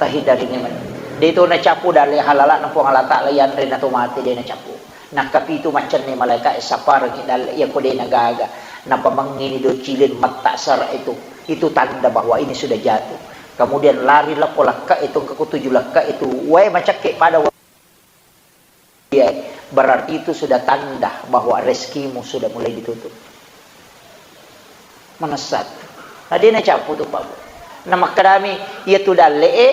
Tahindari memang. De to nacappu dalle halalana Puang Allah Ta'ala yanre na to mate de nacappu. Nakkapitu macenne malaeka e sapparengngi dalle iya ko de' nagaga. Napamengngini docilin mattaksara itu. Itu tanda bahwa ini sudah jatuh. Kemudian lari lappo lakka itu, engka ko tuju lakka itu. Wae macakke pada wa-, iya, berarti itu sudah tanda bahwa rezekimu sudah mulai ditutup. Manessat. Na de' nacappu tu, Pak, Bu. Na makkedami, iya tu dalle e,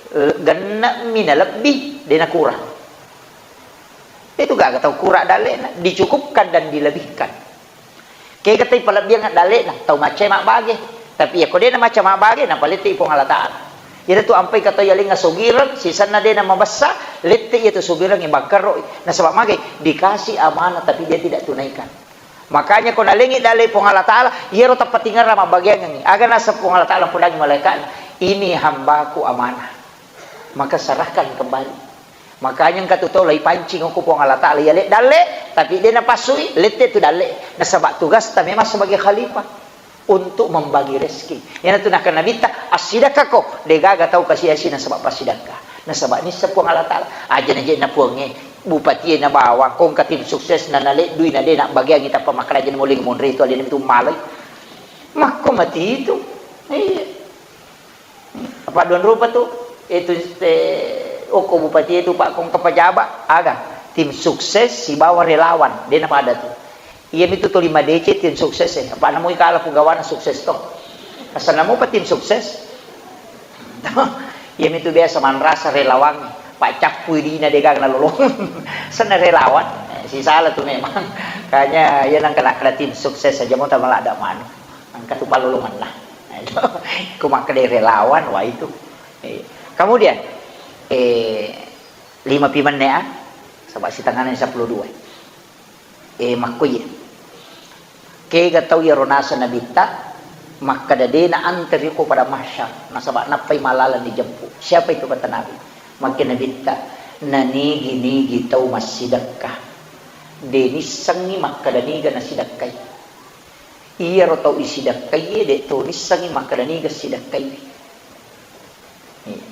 eh, genne' mi nalebbi, de' nakurang. Itu gaga tau kura dalle'na, dicukupkan dan dilebihkan. Kega tau palebbiang dalle'na, tau macca mabbage. Tapi iya ko de' namacca mabbage, napalette i Puang Allah Ta'ala. Iyana tu ampai ka tau yalengnga sogireng, sisenna de' namabessa, lette iya tu sogireng i bangkerro i. Nasaba magai, dikasih amanah tapi dia tidak tunaikan. Makanya ko nalengngi dalle Puang Allah Ta'ala, iyaro tappatingerra mabbageangengngi. Aga naseng Puang Allah Ta'ala podangngi malaeka'na, "Ini hambaku amanah." Maka serahkan kembali. Makanya engka tu tau laipancing ko Puang Allah Ta'ala, yale dalle, tapi de' napassui, lette tu dalle. Nasaba tugasta memang sebagai khalifah untuk membagi rezeki. Iyana tu nakkeda Nabitta, "Assidakkako, de' gaga tau kasi-asi nasaba passidakka." Nasaba nisseng Puang Allah Ta'ala. Aja naje' na Puang e, bupati e na bawang, ko engka tim sukses na naleddui na de' nabbageangngi tappa makkeda aja na muling monri tu alena tu malai. Makko mati itu. Iya. Apa duang rupa tu? Itu te, okko bupati itu, Pak, ko engka pejabat, aga tim sukses sibawa relawan, de' napada tu. Iya mitu tuli madeceng tim sukses e. Apa namu ikala pugawana sukses to. Asal namu pa tim sukses. Iya mitu biasa manrasa relawan, Pak, cappui dina de' gaga nalolong. Senna relawan, eh, sisala tu memang. Kanya iya nangka nakkeda tim sukses aja mo tamaladda manu. Engka tu pallolongenna. Ko makkeda relawan, wah itu. Eh, kemudian, eh, lima pi menne, ah, saba' sitengana seppulo dua. Eh, makko iye. Kega tau iyaro naseng Nabitta, makkeda de' naanteri ko pada mahsyar, nasaba nappai malalang dijemput. Siapa itu, kata Nabi? Makkeda Nabitta, nanigi-nigi tau massidekka. De' nissengngi makkeda niga nasidekkai. Iyaro tau isidakkaie de' to nissengngi makkeda niga sidakkaiwi. Iya.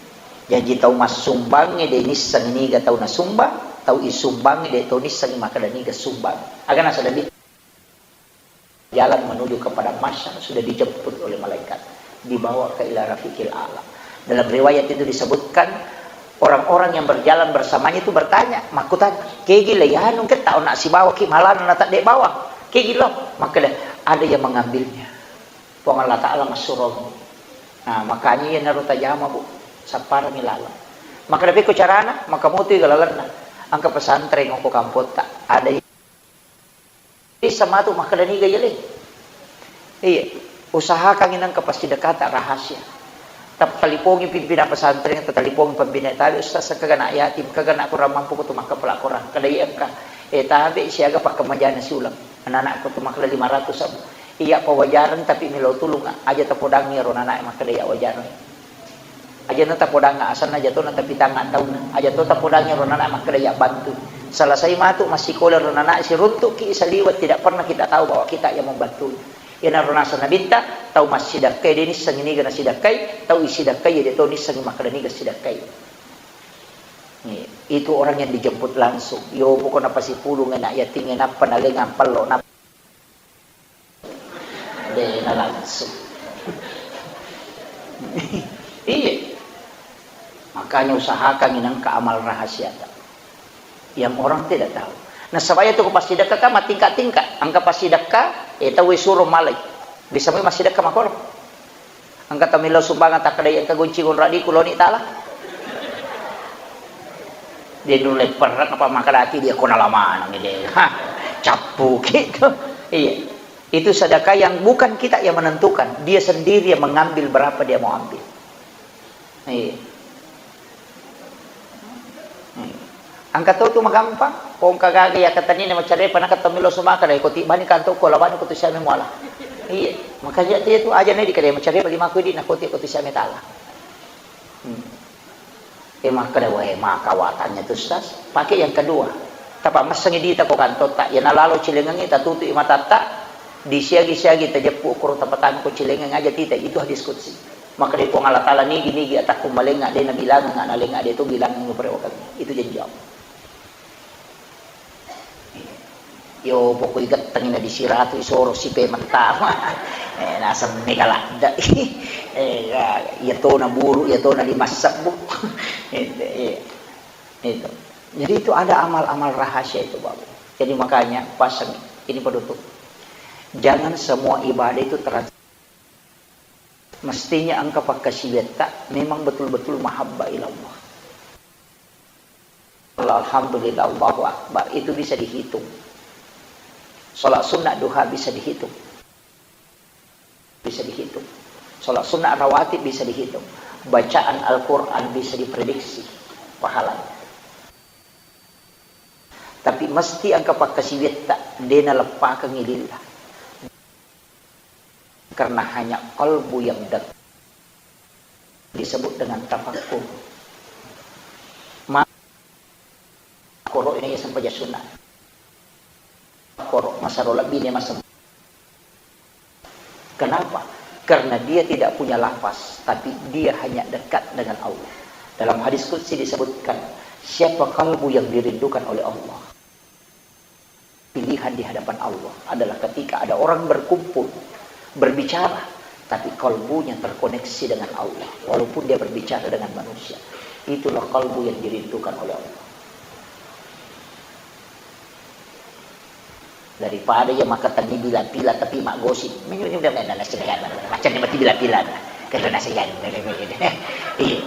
Jaji tau massumbangnge de' nissengngi niga tau nasumbang, tau isumbangnge de' to nissengngi makkeda niga sumbang. Aga nasaba jalan menuju ke padang mahsyar sudah dijemput oleh malaikat, dibawa ke ila rafiqil a'la. Dalam riwayat itu disebutkan, orang-orang yang berjalan bersamanya itu bertanya, makkutana, "Kegi le anu ke tau nak sibawa ki malana na tadde bawang? Kegi lo?" Makkeda, "Ada yang mengambilnya. Puang Allah Ta'ala massuromu." Nah, makanya iya naro tajama, Bu, sapparami laleng. Makkeda, "Pekko carana?" Maka mutui ga lalenna. Engka pesantren ko kampotta. Ada Bisa matu makkeda niga yale. Iya, usahakangngi nengka passidekkata rahasia. Tattalipongi pimpinan pesantren, tattalipongi pembina tabe, "Ustaz, kegana yatim, kegana kurang mampu, kutu makkapala kurang." Kada iya engka. Eh, tabe siaga pakkemajana siuleng. Anak-anakku tu makkeda lima ratus abu. Iya pawajareng tapi melo tulung, aja tapodangi ro anak makkeda iya wajareng. Aja na tapodangnga asenna, aja to na tapitang taunna, aja to tapodangngi ro nana makkeda iya bantu. Selesai matu massikola ro nana, siruntukki saliweng, tidak pernah kita tahu bahwa kita yang membantu. Iyanaro naseng Nabitta, tau massidakkai de nissengngi niga nasidakkai, tau isidakkai de to nissengngi makkeda niga sidakkai. Itu orang yang dijemput langsung. Yo pokokna pasipulung na yatingnge nappa nalengang pello, nappa De na langsung. Iya. Makanya usahakan nengka amal rahasia ta. Yang orang tidak tahu. Nasaba iya tu ko passidekka kan matingka-tingka. Engka passidekka, eh, tau suro malai. Bisa mai massidekka makoro. Engka tau millau sumbangan takkedai engka gonci gonradiku loni tala. Dia dulu leperrek apa makkeda ki dia kona lamanang dia. Hah, cappu gitu. Iya. Itu sedekah yang bukan kita yang menentukan, dia sendiri yang mengambil berapa dia mau ambil. Iya. Iya. Engka to tu magampang, ko engka gaga iya katanina macarepa, naka to melo sumaka dai ko tibbani kanto ko labani ko tu siame muala. Iya, makanya dia tu aja ne dikade macarepa lima ko di na ko ti ko tu siame tala. Hmm. Eh, makkeda, "Wae, maka watanya tu, Ustaz." Pakai yang kedua. Tapa messengi dita ko kantotta, iya nalalo cilengengi tatutu i matatta, disiagi-siagi tajeppu koro tapatang ko cilengeng aja tita, itu hadis qudsi. Makkeda Puang Allah Taala, "Nigi-nigi atakku malenga de nabilangenga nalenga de tu bilangengngi perewakangngi." Itu janji Allah. Yo pokoi gettengi na disiratu isoro sipe mentama. Eh, naseng mega ladde. Eh, ya, iya tona buru, iya tona lima sebbu. Eh, eh, itu. Jadi itu ada amal-amal rahasia itu, Bapak. Jadi makanya pasang ini penutup. Jangan semua ibadah itu terasa. Mestinya engka pakkasiwiatta memang betul-betul mahabbah ilallah. Alhamdulillah, Allahu Akbar, itu bisa dihitung. Sholat sunnah duha bisa dihitung. Bisa dihitung. Sholat sunnah rawatib bisa dihitung. Bacaan Al-Quran bisa diprediksi pahalanya. Tapi mesti engka pakkasiwiatta, de naleppakengngi lillah. Karena hanya kalbu yang dekat disebut dengan tafakkur. Ma-, koro ini sempajang sunnah. Koro masaro lebih ini masem-, kenapa? Karena dia tidak punya lafaz, tapi dia hanya dekat dengan Allah. Dalam hadis qudsi disebutkan, siapa kalbu yang dirindukan oleh Allah? Pilihan di hadapan Allah adalah ketika ada orang berkumpul, berbicara, tapi kalbunya terkoneksi dengan Allah, walaupun dia berbicara dengan manusia. Itulah kalbu yang dirindukan oleh Allah. Daripada ya maka tadi bila-bila tapi mak gosip. Macam ni mati bila-bila. Karena saya. Iya.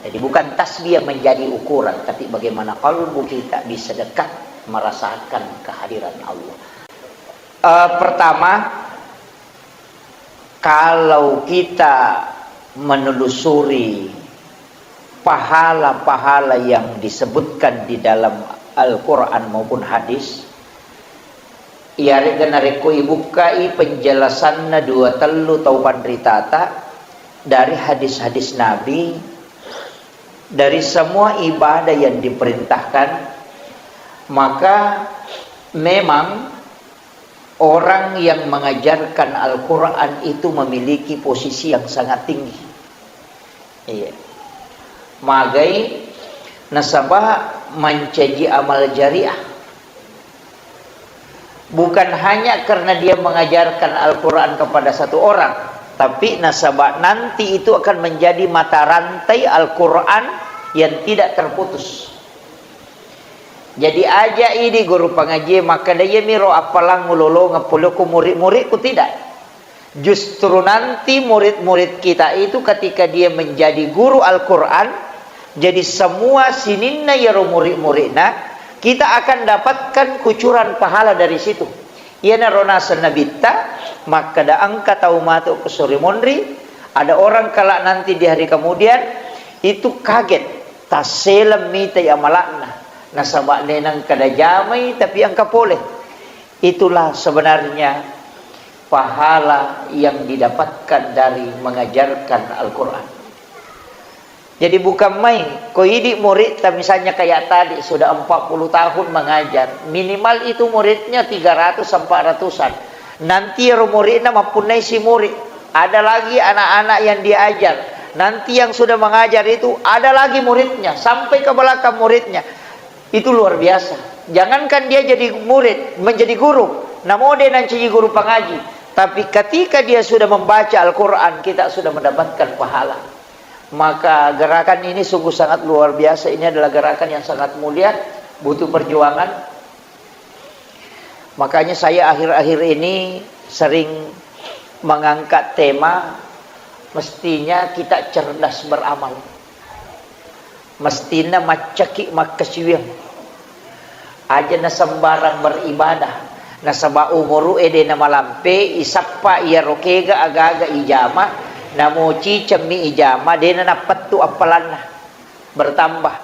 Jadi bukan tasbih yang menjadi ukuran, tapi bagaimana kalbu kita bisa dekat merasakan kehadiran Allah. Eh, pertama, kalau kita menelusuri pahala-pahala yang disebutkan di dalam Al-Quran maupun hadis, iyaré'ga narékko ibukkai penjelasanna dua tellu tau panritata dari hadis-hadis Nabi, dari semua ibadah yang diperintahkan, maka memang orang yang mengajarkan Al-Quran itu memiliki posisi yang sangat tinggi. Iya. Magai nasaba mancaji amal jariah. Bukan hanya karena dia mengajarkan Al-Quran kepada satu orang, tapi nasaba nanti itu akan menjadi mata rantai Al-Quran yang tidak terputus. Jadi aja idi guru pangaji makkeda, "Iyamiro appalang ulolongeng polé ko murid-muridku," tidak. Justru nanti murid-murid kita itu ketika dia menjadi guru Al-Quran, jadi semua sininna iyaro murid-muridna, kita akan dapatkan kucuran pahala dari situ. Iyanaro naseng Nabitta, makkeda engka tau matu ko sori monri, ada orang kelak nanti di hari kemudian, itu kaget, tasseleng mitai amala'na, nasaba de nengka najamai tapi engka pole. Itulah sebenarnya pahala yang didapatkan dari mengajarkan Al-Quran. Jadi bukan main, ko idi muridta misalnya kayak tadi sudah empat puluh tahun mengajar, minimal itu muridnya tiga ratus empat ratusan. Nanti ro muridna mappunnai si murid, ada lagi anak-anak yang diajar. Nanti yang sudah mengajar itu ada lagi muridnya, sampai ke belakang muridnya. Itu luar biasa. Jangankan dia jadi murid, menjadi guru, namo de nancaji guru pangaji. Tapi ketika dia sudah membaca Al-Quran, kita sudah mendapatkan pahala. Maka gerakan ini sungguh sangat luar biasa. Ini adalah gerakan yang sangat mulia, butuh perjuangan. Makanya saya akhir-akhir ini sering mengangkat tema, mestinya kita cerdas beramal. Mestinna maccaki makkasiwiang. Aja na sembarang beribadah. Nasaba umuru'e de namalampe, isappa iyaro kega aga-aga ijama, namo cicemmi ijama, de na nappettu appalanna. Bertambah.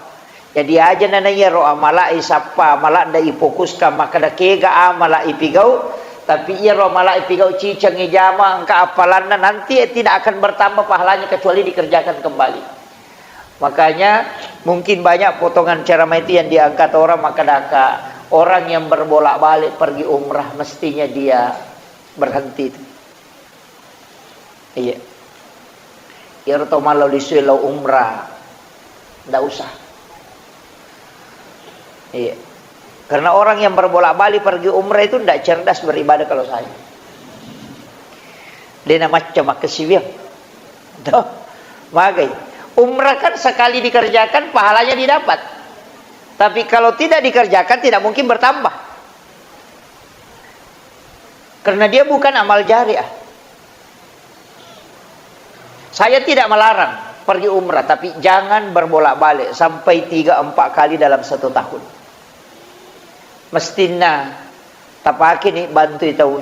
Jadi aja na iyaro amala isappa, amala da ifokuskan makkeda kega amala ipigau, tapi iyaro amala ipigau ciceng ijama engka appalanna, nanti tidak akan bertambah pahalanya kecuali dikerjakan kembali. Makanya, mungkin banyak potongan ceramah itu yang diangkat orang, makkedaka, orang yang berbolak-balik pergi umrah, mestinya dia berhenti itu. Iya. Iyaro tau mallau lisue lao umrah, ndak usah. Iya. Karena orang yang berbolak-balik pergi umrah itu ndak cerdas beribadah kalau saya. Dena macca makkasiwiang. Toh, magai. Umrah kan sekali dikerjakan, pahalanya didapat. Tapi kalau tidak dikerjakan, tidak mungkin bertambah. Karena dia bukan amal jariah. Saya tidak melarang pergi umrah, tapi jangan berbolak-balik sampai tiga empat kali dalam satu tahun. Mestinna tapakeni bantui tauwe.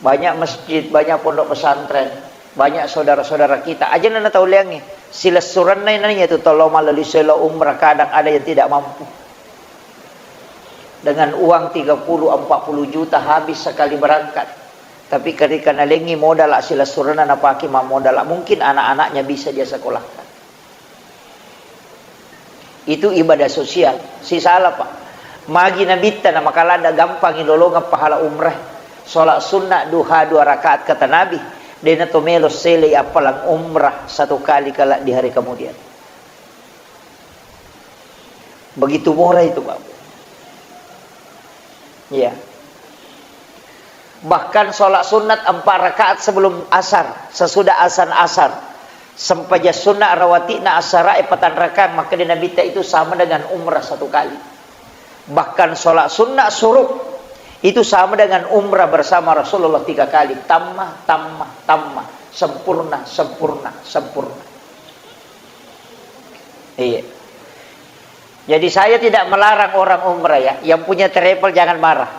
Banyak masjid, banyak pondok pesantren, banyak saudara-saudara kita. Aja nana tau leangngi. Silessurenna nanya tu tolo malali selo umrah, kadang ada yang tidak mampu. Dengan uang tiga puluh, empat puluh juta habis sekali berangkat. Tapi ketika nalengi modal silessurenna napake mammodal, mungkin anak-anaknya bisa dia sekolahkan. Itu ibadah sosial. Sisala, Pak. Magi Nabitta na makalada gampangi lolongeng pahala umrah. Sholat sunnah duha dua rakaat kata Nabi. Dena to melo selei appalang umrah satu kali kala di hari kemudian. Begitu murah itu, Pak. Iya. Bahkan sholat sunat empat rakaat sebelum asar, sesudah asan asar, sempajang sunat rawati'na asarae patang rakaat, maka di Nabitta itu sama dengan umrah satu kali. Bahkan sholat sunat suruk itu sama dengan umrah bersama Rasulullah tiga kali, tamma, tamma, tamma, sempurna, sempurna, sempurna. Iya. Jadi saya tidak melarang orang umrah ya, yang punya travel jangan marah.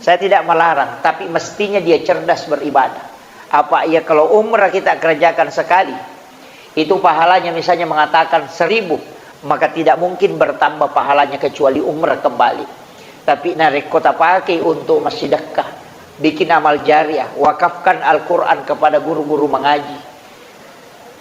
Saya tidak melarang, tapi mestinya dia cerdas beribadah. Apa iya kalau umrah kita kerjakan sekali, itu pahalanya misalnya mengatakan seribu, maka tidak mungkin bertambah pahalanya kecuali umrah kembali. Tapi narekko tapake untuk massidekka, bikin amal jariah, wakafkan Al-Quran kepada guru-guru mengaji,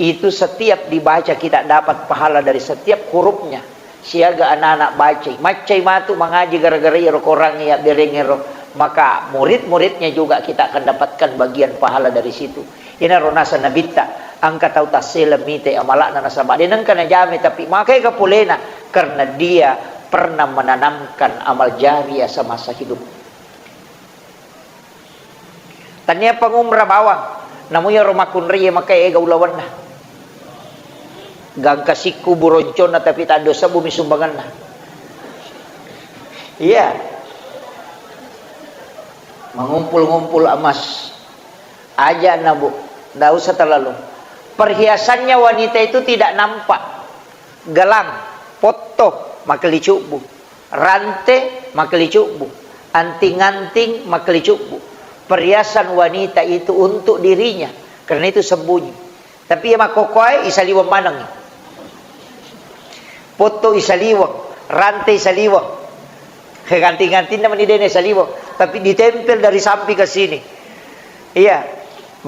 itu setiap dibaca kita dapat pahala dari setiap hurufnya. Siaga anak-anak bacai. Maccai matu mangaji gara-gara iyaro Korang iya berengero. Maka murid-muridnya juga kita akan dapatkan bagian pahala dari situ. Inaro nasa Nabitta, engka tau tassele mite amalakna nasaba de nengka najame, tapi makai kapolena karena dia pernah menanamkan amal jariah semasa hidup. Tania pangumra bawang, namu iyaro makkunrai makai ega ulawenna. Gangka sikku buronconna tapi taddo sebbu mi sumbanganna. Iya. Mengumpul-ngumpul emas. Aja na, Bu, ndak usah terlalu. Perhiasannya wanita itu tidak nampak. Gelang, potto, makkeli cubbu. Rante, makkeli cubbu. Anting-anting, makkeli cubbu. Perhiasan wanita itu untuk dirinya, karena itu sembunyi. Tapi iya makkokkoe, isaliweng maneng. Potto isaliweng, rante isaliweng. Anting-antingna mani dena isaliweng, tapi ditempel dari samping ke sini. Iya,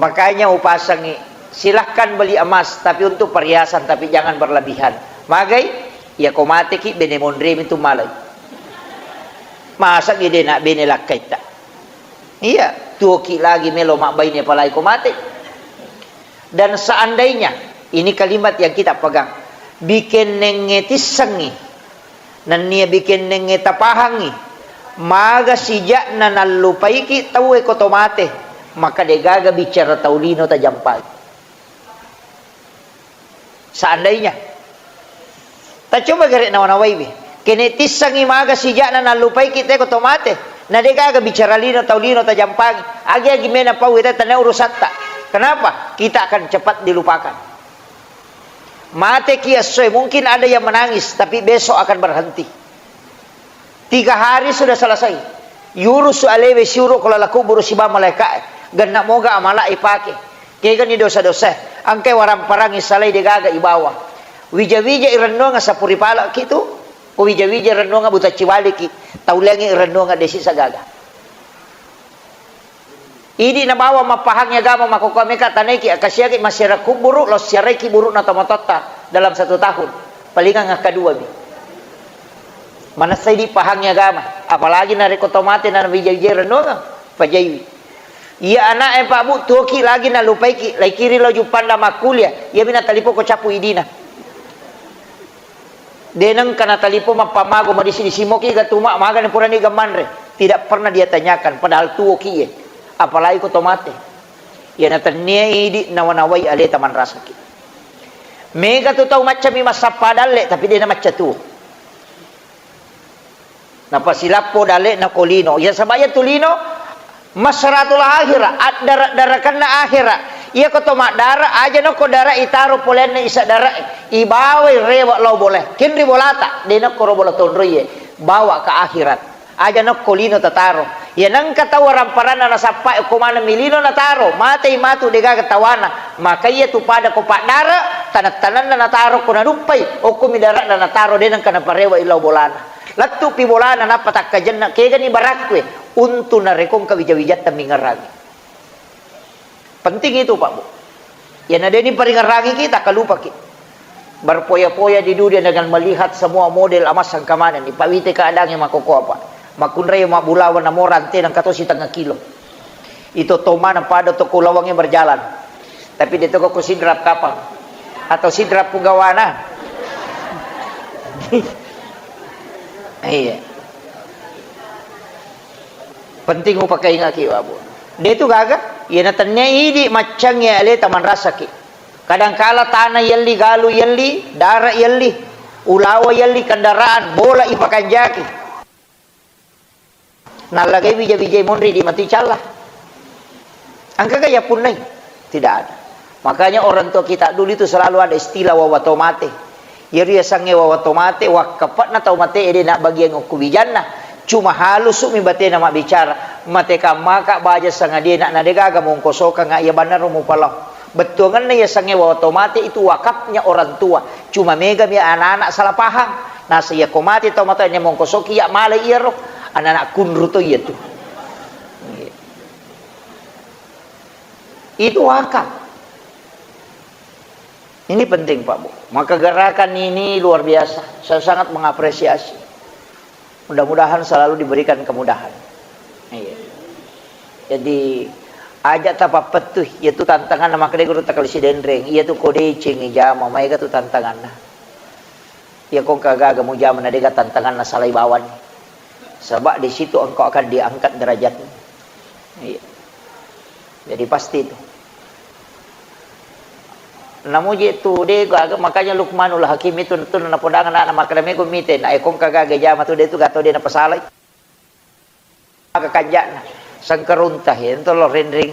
makanya upasangi, silahkan beli emas, tapi untuk perhiasan, tapi jangan berlebihan. Magai, iya ko mateki, bene monremi tu malai. Masa gede nak bene lakkaitta. Iya, tuoki lagi melo mabbaine apalagi ko mate. Dan seandainya, ini kalimat yang kita pegang, bikennengnge tissengngi, nennia bikennengnge tapahangngi, maga sijakna nallupaiki tauwe ko to mate, maka degaga bicara tau lino tajampai. Seandainya. Tacoba gare nawa-nawaiwi. Kene tissengngi maga sijakna nallupaiki te ko to mate. Na degaga bicara lino tau lino tajampangi. Agi-agi mena pau ita tania urusatta. Kenapa? Kita akan cepat dilupakan. Mateki essoe, mungkin ada yang menangis, tapi besok akan berhenti. Tiga hari sudah selesai. Yurusu alewe siuro ko lala kuburu siba malaika. Genna moga amala ipake. Kegani dosa-dosa. Angkai waramparang isalai degaga ibawa. Wija-wija irennuang sapuri pala kitu. Ko wija-wija irennuang buta ciwaliki. Tauliangi irennuang desi sagaga. Idi nabawa mappahangi agama makkokkoe meka tanaiki, akasiaki massiara kuburu, lao siaraiki buru'na tomatoatta dalam satu tahun. Palingang akkaduami. Manessa idi pahangi agama, apalagi narekko to mate na wija-wija rennuanga, pajaiwi. Iya ana'e, Pak, Bu, tuoki lagi nalupaiki, laikiri lao Juppanda makkuliah, iyami natalipoko cappu idina. De nengka natalipong mappammago madisi-disi moki ga tuma magani purani ga manre. Tidak pernah dia tanyakan, padahal tuo kie. Apalagi ko to mate. Iya natennia idi nawa-nawai aleta manrasaki. Mega tu tau maccami massappa dalle, tapi de namacca tuo. Napasilappo dalle'na ko lino. Iya saba iya tu lino masratul akhirah, addara-darakanna akhirah. Iya ko to maddara, aja nokko dara itaro polenna isa dara, ibawai rewe lao bola. Kenri bolata, de nokko ro bola tonroiye, bawa ke akhirat. Aja nokko lino tataro. Iya nengka tau waramparanna nasappa ko maneng mi lino nataro, matei matu degaga tawana. Maka iya tu pada ko paddara, taneng-tanenna nataro ko naduppai, okko mi dara'na nataro, de nengka naparewa lao bolana. Lettu'pi bolana nappa takkajenna, kegani barakkue, untu narekong kawija-wijatta mingerangi. Penting itu, Pak Bu. Iyana deni paringerangi ki, takkalupaki. Berpoya-poya di dunia dengan melihat semua model emas sangkamana ni. Pawite keadaannya makokoa, Pak. Makunrai mabbulawa namo rante nang kato sitengah kilo. Itu tomana pada toko lawangnge berjalan. Tapi de toko ku sidrap kapang. Atau sidrap pugawana. Iya. Penting upakaingaki, Pak Bu. De tu gaga, iya natennia idi maccangnge aleta manrasaki. Kadangkala tana yelli, galu yelli, dara yelli, ulawa yelli, kendaraan, bola ipakanjaki. Nallagai wija-wijai monri di matu icalla. Engkaga yappunnai? Tidak ada. Makanya orang tua kita dulu itu selalu ada istilah wawa to mate. Iyaro yasengnge wawa to mate, wakkape'na tau mate ede na bagiang okko wijanna. Cuma halusu mi batena mabbicara, mate kammaka baja sangadie na, na degaga mongkosokanga iya bannaro mupalao. Bettuangenna yasengnge wawa to mate itu wakafnya orang tua. Cuma mega mi anak-anak salah paham. Nasa iya ko mate tau matoa ne mongkosoki iya male iyaro. Anak-anak kunru to iya tu. Itu wakaf. Ini penting, Pak Bu. Maka gerakan ini luar biasa. Saya sangat mengapresiasi. Mudah-mudahan selalu diberikan kemudahan. Iya. Jadi, aja tapappettu, iya tu tantangan na makkedai guru takali sidenreng, iya tu ko deceng jama, maega tu tantanganna. Iya ko engka gaga mujama na dega tantanganna salai bawang. Sebab di situ engkau akan diangkat derajatmu. Iya. Jadi pasti itu. Namuji tu de gaga, makanya Luqmanul Hakim itu tu napodangan anak makkeda mego mite, na ekong kagaga jama tu de tu gato de napasalai. Maka kanja'na sengkerunta, ento lo renreng.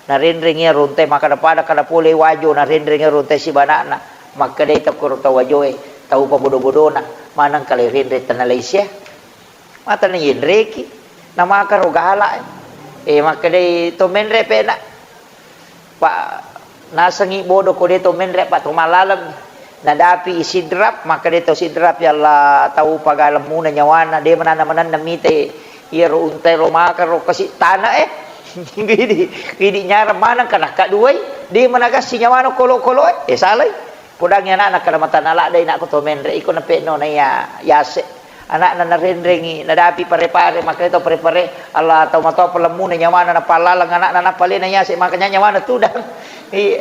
Na renreng iya runtai makkeda pada kada pole wajo na renreng iya runtai sibana'na. Makkedai tau kuro tau wajoe, tau pabodo-bodona, maneng kale renreng tanalai sia. Mata na yenreki, na maka ro gala. Eh, makkedai to menre pena. Pa nasengngi bodo ko de to menre pa to malaleng. Nadapi i sidrap, makkedai to sidrap ya Allah tau pagalemmuna nyawana de manana manenna mite. Iyaro untai ro maka ro kasi tana eh. Gidi, gidi nyarang maneng kana kaduai. De managassi nyawana kolo-kolo eh. Eh salai. Podangngi ana'na kada matana ladde inakku to menre iko nape'no na iya yase. Ana'na narenrengi, nadapi pare-pare, makkedai tau pare-pare, Allah tau matoa palemmuna nyawana napallaleng ana'na napalena yase, makanya nyawana tudang. Iya.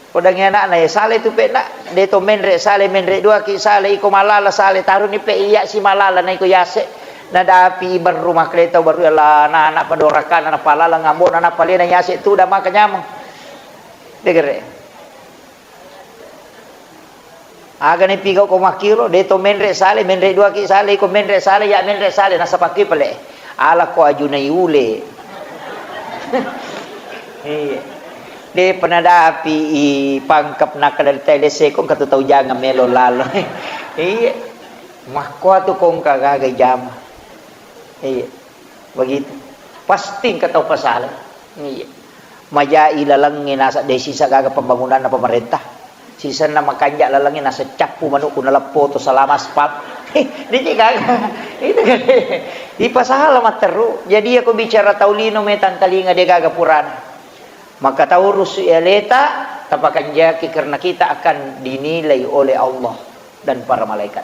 Podangngi ana'na ya sale tu pe'na, de to menre sale, menre dua ki sale, iko malala sale, taruni pe iya si malala na iko yase. Nadapi berru makkedai tau berru Allah na anak padorakana napallaleng ambona napalena yase tudang maka nyameng. Degere. Aga ni pigau ko makkiro, de to menre sale, menre dua ki sale, iko menre sale, ya menre sale, nasapakki pale. Ala ko ajunai ule. Iya. De penadapi i pangkep nakkeda tele seko katu tau jangan melo lalo. Iya. Makko atu kongka gaga jama. Iya. Begitu. Pasti engka tau pasala. Iya. Majai lalengnge nasa de sisa gaga pembangunanna pemerintah. Sisenna makanja lalengnge nasa cappu manukku naleppo to selama aspal. Diki gaga. Itu kan. Ipasala matteru. Jadi aku bicara tau lino metang talinga de gaga purana. Maka tau rusu aleta tapakanjaki karena kita akan dinilai oleh Allah dan para malaikat.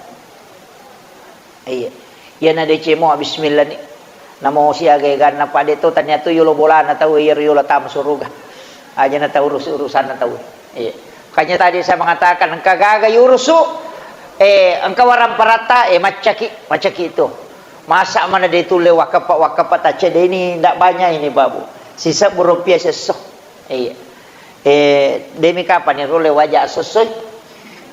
Iya. Iyana deceng mo bismillah ni. Namo siaga eganna pade to tania tu yolo bolana tau iyaro yolo tama suruga. Aja na tau urus urusanna tau. Iya. Makanya tadi saya mengatakan engka gaga yurusu Eh, engka warang paratta, eh, maccaki, maccaki itu. Masa mana de tulle wakapa, wakapa tacedeni, ndak banyak ini, Babu. Sisebbu rupiah sesso. Iya. Eh, demi kapan ni rulle waja sessoi?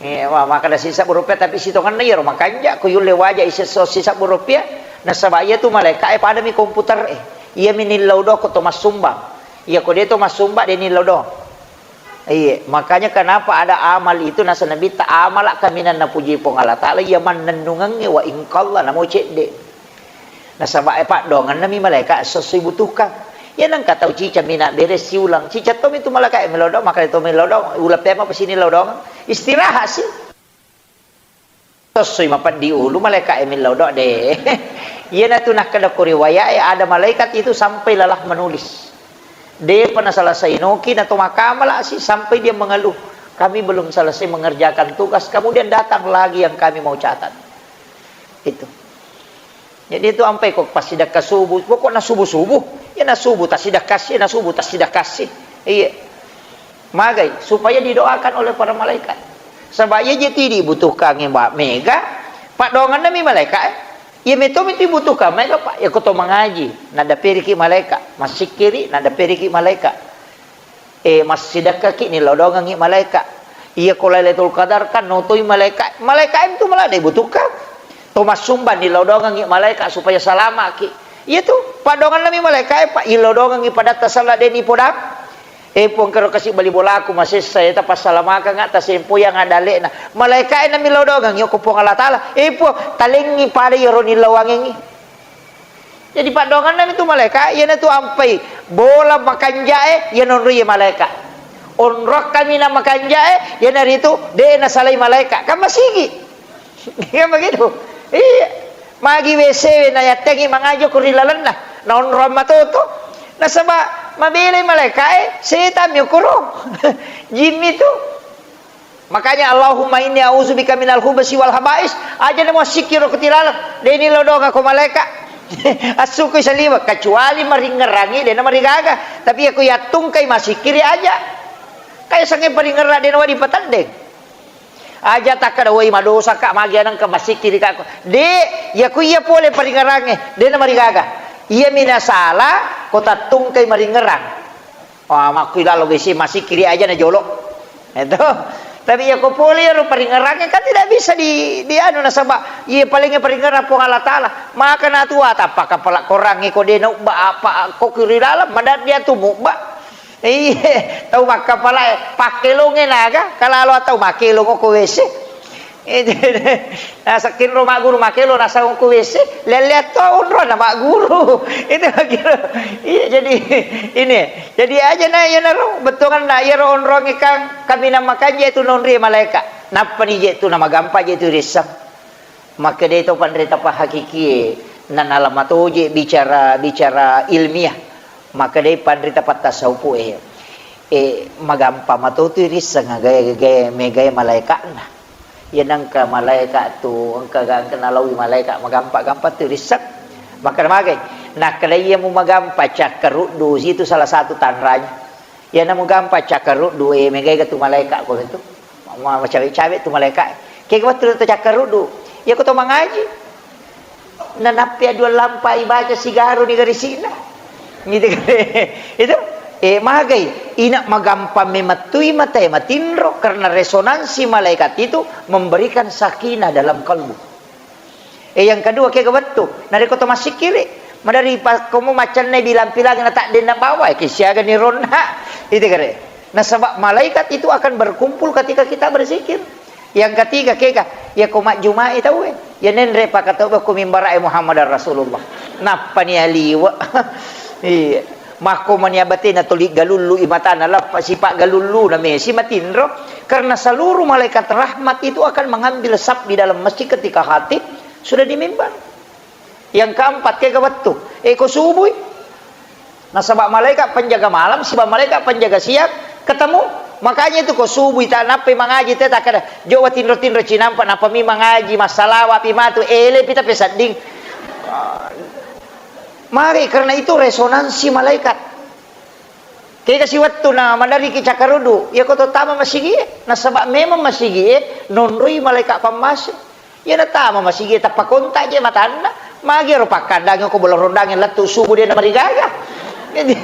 Eh, wa-, maka da sisebbu rupiah, tapi sitongenna iyaro makanja, ko yulle waja isesso sisebbu rupiah, nasaba iya tu malaika, eh, padami komputer, eh. Iya mi nillau do ko to massumbang. Iya ko de to massumbang, de nillau do. Iya, makanya kenapa ada amal itu, nasa Nabitta, "Amala kaminang napuji Puang Allah Ta'ala, iya mannennungengnge wa ingkalla namo cedde." Nasaba, eh, paddoangenna mi malaika esso-esso ibutuhkan. Iya nengka tau cica mina bere siulang, cica tommi tu malaika e melodong, maka to melodong, uleng pema pesini lodong, istirahat sih. Tossoi mapeddi ulu malaika e millau do de. Iyanatu nakkeda ko riwayat e, ada malaikat itu sampai lelah menulis. Depa naselesai noki nato makamala si sampai dia mengeluh, "Kami belum selesai mengerjakan tugas, kemudian datang lagi yang kami mau catat." Itu. Jadi itu ampai ko passidekka subuh, pokokna subuh-subuh, ya na subuh tassidekka si, na subuh tassidekka si. Iya. Magai, supaya didoakan oleh para malaikat. Saba iya je tu dibutuhkan mega, paddoangenna mi malaika e. Iya meto mi tu dibutuhkan mega, Pak. Ya ko to mangaji, nadaperiki malaika, massikkiri, nadaperiki malaika. Eh, massidekkaki, nilodongengngi malaika. Iya ko Lailatul Qadar kan notoi malaika. Malaika itu malah dibutuhkan. To massumbang, nilodongengngi malaika supaya salamaki. Iya tu, paddoangenna mi malaika e, Pak, ilodongengngi padatta sella de nipodang. Eh, Puang, kero kasi bali bolaku masessa, eh, tapassalamakengnga, tasempoyang adalle'na. Malaika e nami lodongengngi ko Puang Allah Ta'ala. Eh, Puang, talengngi pada iyaro nillauangengngi. Jadi paddoangenna mi tu malaika, iyana tu ampai bola makanja e, iyana onroi malaika. Onrong kaminang makanja e, iyana ritu de nasalai malaika. Kan masigi. Kan begitu? Iya. Magi W C we na yattengi mangajo ko ri lalenna. Na onrong matoto. Nasaba mabelai malaika e, setan mi okoro. Jin mi tu. Makanya, "Allahumma inni a'udzubika minal khubutsi wal khaba'is." Aja na muassikkiro ko tilaleng. De ni lodonga ko malaika. Assukui saliweng, kecuali maringngerangi de na marigaga. Tapi iya ko yattungkai masikkiri aja. Kaya sange paringngerang de na wadi pateddeng. Aja takkada, "Woi, madosa ka, magi anengka masikkiri ka." De, iya ko iya pole paringngerangnge, de na marigaga. Iya mi nasala ko tattungkai maringngerang. Wah, makkui lalo W C masikkiri aja na jolo. Itu. Tapi iya ko pole iyaro paringngerangnge kan tidak bisa di, di anu nasaba iya paling paringngerang Puang Allah Ta'ala. Maka natua tappa kapala korangnge ko de na ubba apa ko kiri dalam madat dia tu mubba. Iya, tau makkapalae, pakkelongnge naga, kalalo tau makkelong ko W C. Itu, nasekkinro magguru makkelong, nasang ko W C, lelle to onro na magguru. Itu magguru. Iya, jadi ini. Jadi aja na, iya naro, bettuanna, iyaro onrongnge kan, kaminang makanja tu nonri malaika. Nappa ni je tu, na magampa je tu risseng. Makkedai to panrita pahakikie, nanala matoje bicara, bicara ilmiah. Makkedai panrita pattasaupu e, e, magampa matotu risseng gae, gae, megae malaikatna. Iya nengka malaikat tu, engka, engka nalawi malaikat, magampa-gampa tu risseng. Makkeda magai, nakkedai iya mu magampa cakkaruddu, itu salah satu tanranya. Iyana mugampa cakkaruddu, eh, megaega tu malaeka ko tu. Ma-, macawe-cawe tu malaeka. Kega wettu to cakkaruddu. Iya ko to mangaji. Nanappi aduang lampa ibaca sigaro ni garisi'na. Gitu kan. Itu, eh, magai. Ina magampa memettui mata e matinro karena resonansi malaikat itu memberikan sakinah dalam kalbu. Eh, yang kedua, kega wettu. Narekko to massikkiri, madari pa-, komo maccanna bilang-pilang na taddenna bawa, eh, kisiaga ni ronna. Itu kare. Nasaba malaikat itu akan berkumpul ketika kita berzikir. Yang ketiga, kega, ya ko majjumai tauwe. Ya nenre pakatau ko mimbara e Muhammad Rasulullah. Nappa ni aliwa. Iya. Makko mani abatena tuli galullu i matana lappa sipa galullu na mesi matinro. Karena seluruh malaikat rahmat itu akan mengambil saf di dalam masjid ketika khatib sudah di mimbar. Yang keempat, kega wettu. Eh, ko subui. Nasaba malaikat penjaga malam, siba malaikat penjaga siang, ketemu. Makanya itu ko subui ta nappai mangaji te takkeda, jo wa tinro-tinro cinampa, nappa mi mangaji, massalawa pi matu, ele pi tapi sedding. Mari, karena itu resonansi malaikat. Kega siwettu na maderriki cakkarudu, iyako to tama masigie, nasaba memang masigie nonroi malaika pammase. Iya natama masigie tappa kontak je matanna, magi ero pakkandangi ko bola rondangi lettu subuh de namarigaga. Jadi,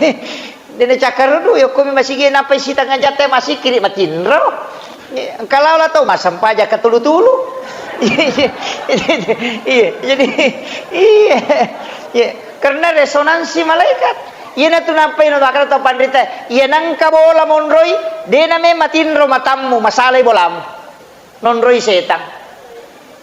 de nacakkarudu, yokkomi masigie nappai sitengnga jam te masikkiri matinro. Engka lao la tau massempajang katulu-tulu. Iya, iya, iya. Iya, jadi, iya, iya. Karena resonansi malaikat. Iyanatu nappai no makkeda tau panrita, iya nengka bola monroi, de name matinro matammu, masalai bolamu. Nonroi setang.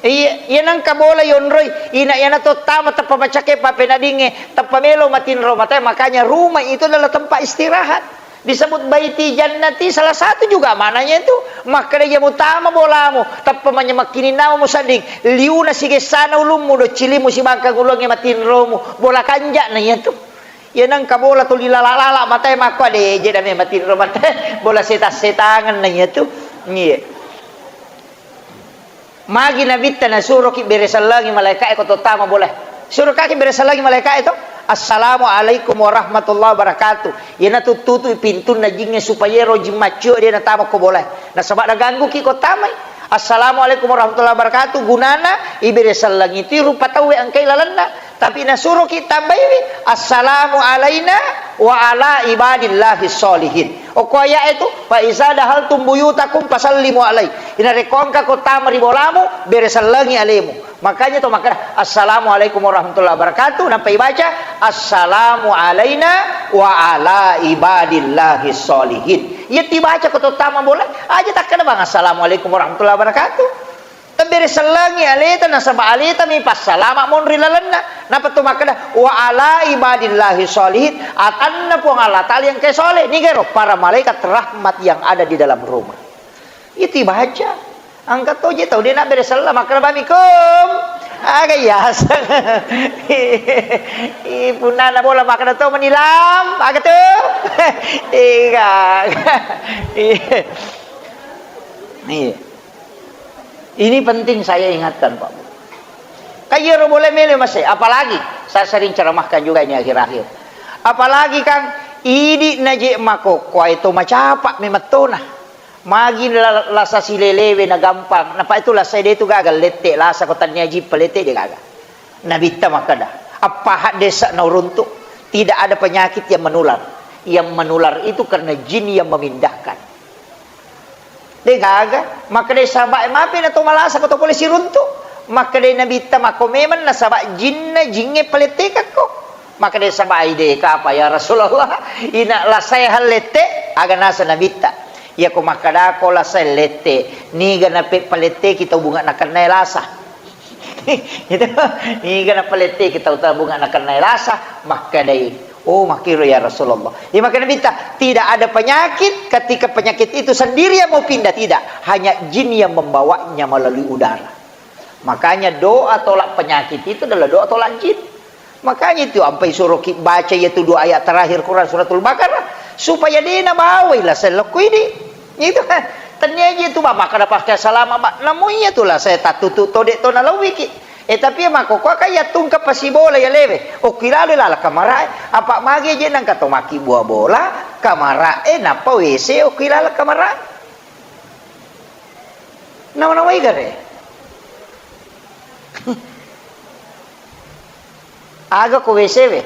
Iya, iya nengka bola yonroi, ina iyana to tama teppa macakke pappenadingnge, teppa melo matinro matae, makanya rumah itu adalah tempat istirahat. Disebut baiti jannati, salah satu juga maknanya itu. Makkeda iya mutama bolamu, teppa manyamekkininnamu musedding, liuna sigessana ulummu, doccilimu sibangkang ulungnge matinromu, bola kanja'na iyatu. Iya nengka bola tuli lala-lala matae makko, ade je dame matinro matae, bola setang-setangenna iyatu. Iya. Magi Nabitta nasuroki bere sellengi malaika'e ko to tama bola. Surokaki bere sellengi malaika'e to. Assalamualaikum warahmatullahi wabarakatuh. Iyana tuttutu pintunna jingnge supaya ero jing maccio de natama ko bola. Nasaba nagangguki ko tamai. Assalamualaikum warahmatullahi wabarakatuh. Gunana ibere sellengi itu rupa tauwe engkai lalenna. Tapi nasuroki tambaiwi, "Assalamu alaina wa ala ibadillahi sholihin." Okko aya'e tu, "Fa iza dahaltum buyutakum fasallimu alai." Inarekko engka ko tama ri bolamu, bere sellengi alemu. Makanya to makkeda, "Assalamualaikum warahmatullahi wabarakatuh." Nappa ibaca, "Assalamu alaina wa ala ibadillahi sholihin." Iya tibaca ko to tama bola, aja takkeda bang, "Assalamualaikum warahmatullahi wabarakatuh." Tebbere sellengi aleta, nasaba aleta mi passalama monri lalenna. Nappa to makkeda, "Wa ala ibadillahi sholihin," atanna Puang Allah Ta'ala yang ke soleh. Nigero para malaikat rahmat yang ada di dalam rumah. Itu baca. Angka to je tau de nabbere sellang, makkeda bami kum. Aga yaseng. Ih, punna na bola makkeda to menilam, aga tu? Iya. Iya. Ini penting saya ingatkan, Pak Bu. Kan iyaro bola melo mase, apalagi saya sering ceramahkan juga ini akhir-akhir. Apalagi kan idi naje makokkoe to macapa memettona. Magi la-, lasa silelewe na gampang. Napa itu lasa de tu gaga lette, lasa ko tania jippa lette de gaga. Nabitta makkeda, "Appaha desa na uruntu, tidak ada penyakit yang menular. Yang menular itu karena jin yang memindahkan." De gaga, makkeda sahabat, "Mapi na to malasa ko to pole siruntu?" Makkeda Nabitta, "Makko memang nasaba jinna jinge palettekakko." Makkeda sahabat, "Ai de kapa ya Rasulullah, ina lasae hallette?" Aga nasa Nabitta, "Iyako makkedako lasae lette, niga nape paletteki tau bunga nakennae lasa?" Itu, niga napaletteki tau tabunga nakennae lasa, makkedai, "Oh, makkiro ya Rasulullah." Iya, makkeda Nabitta, "Tidak ada penyakit ketika penyakit itu sendiri yang mau pindah, tidak. Hanya jin yang membawanya melalui udara." Makanya doa tolak penyakit itu adalah doa tolak jin. Makanya itu ampai suruh ki baca yaitu dua ayat terakhir Quran Suratul Baqarah supaya de nabawai lasa lokko idi. Itu kan. Tania ji tu ba makkeda pakai salama ba. Namu iya tu lasa tattutu to de to nalawiki. Eh, tapi iya makkokkoe kan yattungka pasibola yalewe. Okki lalo laleng kamarae. Apa magi je nangka to makki bua bola, kamarae nappa W C okki laleng kamarae. Nama-namai gare. Aga ko W C we?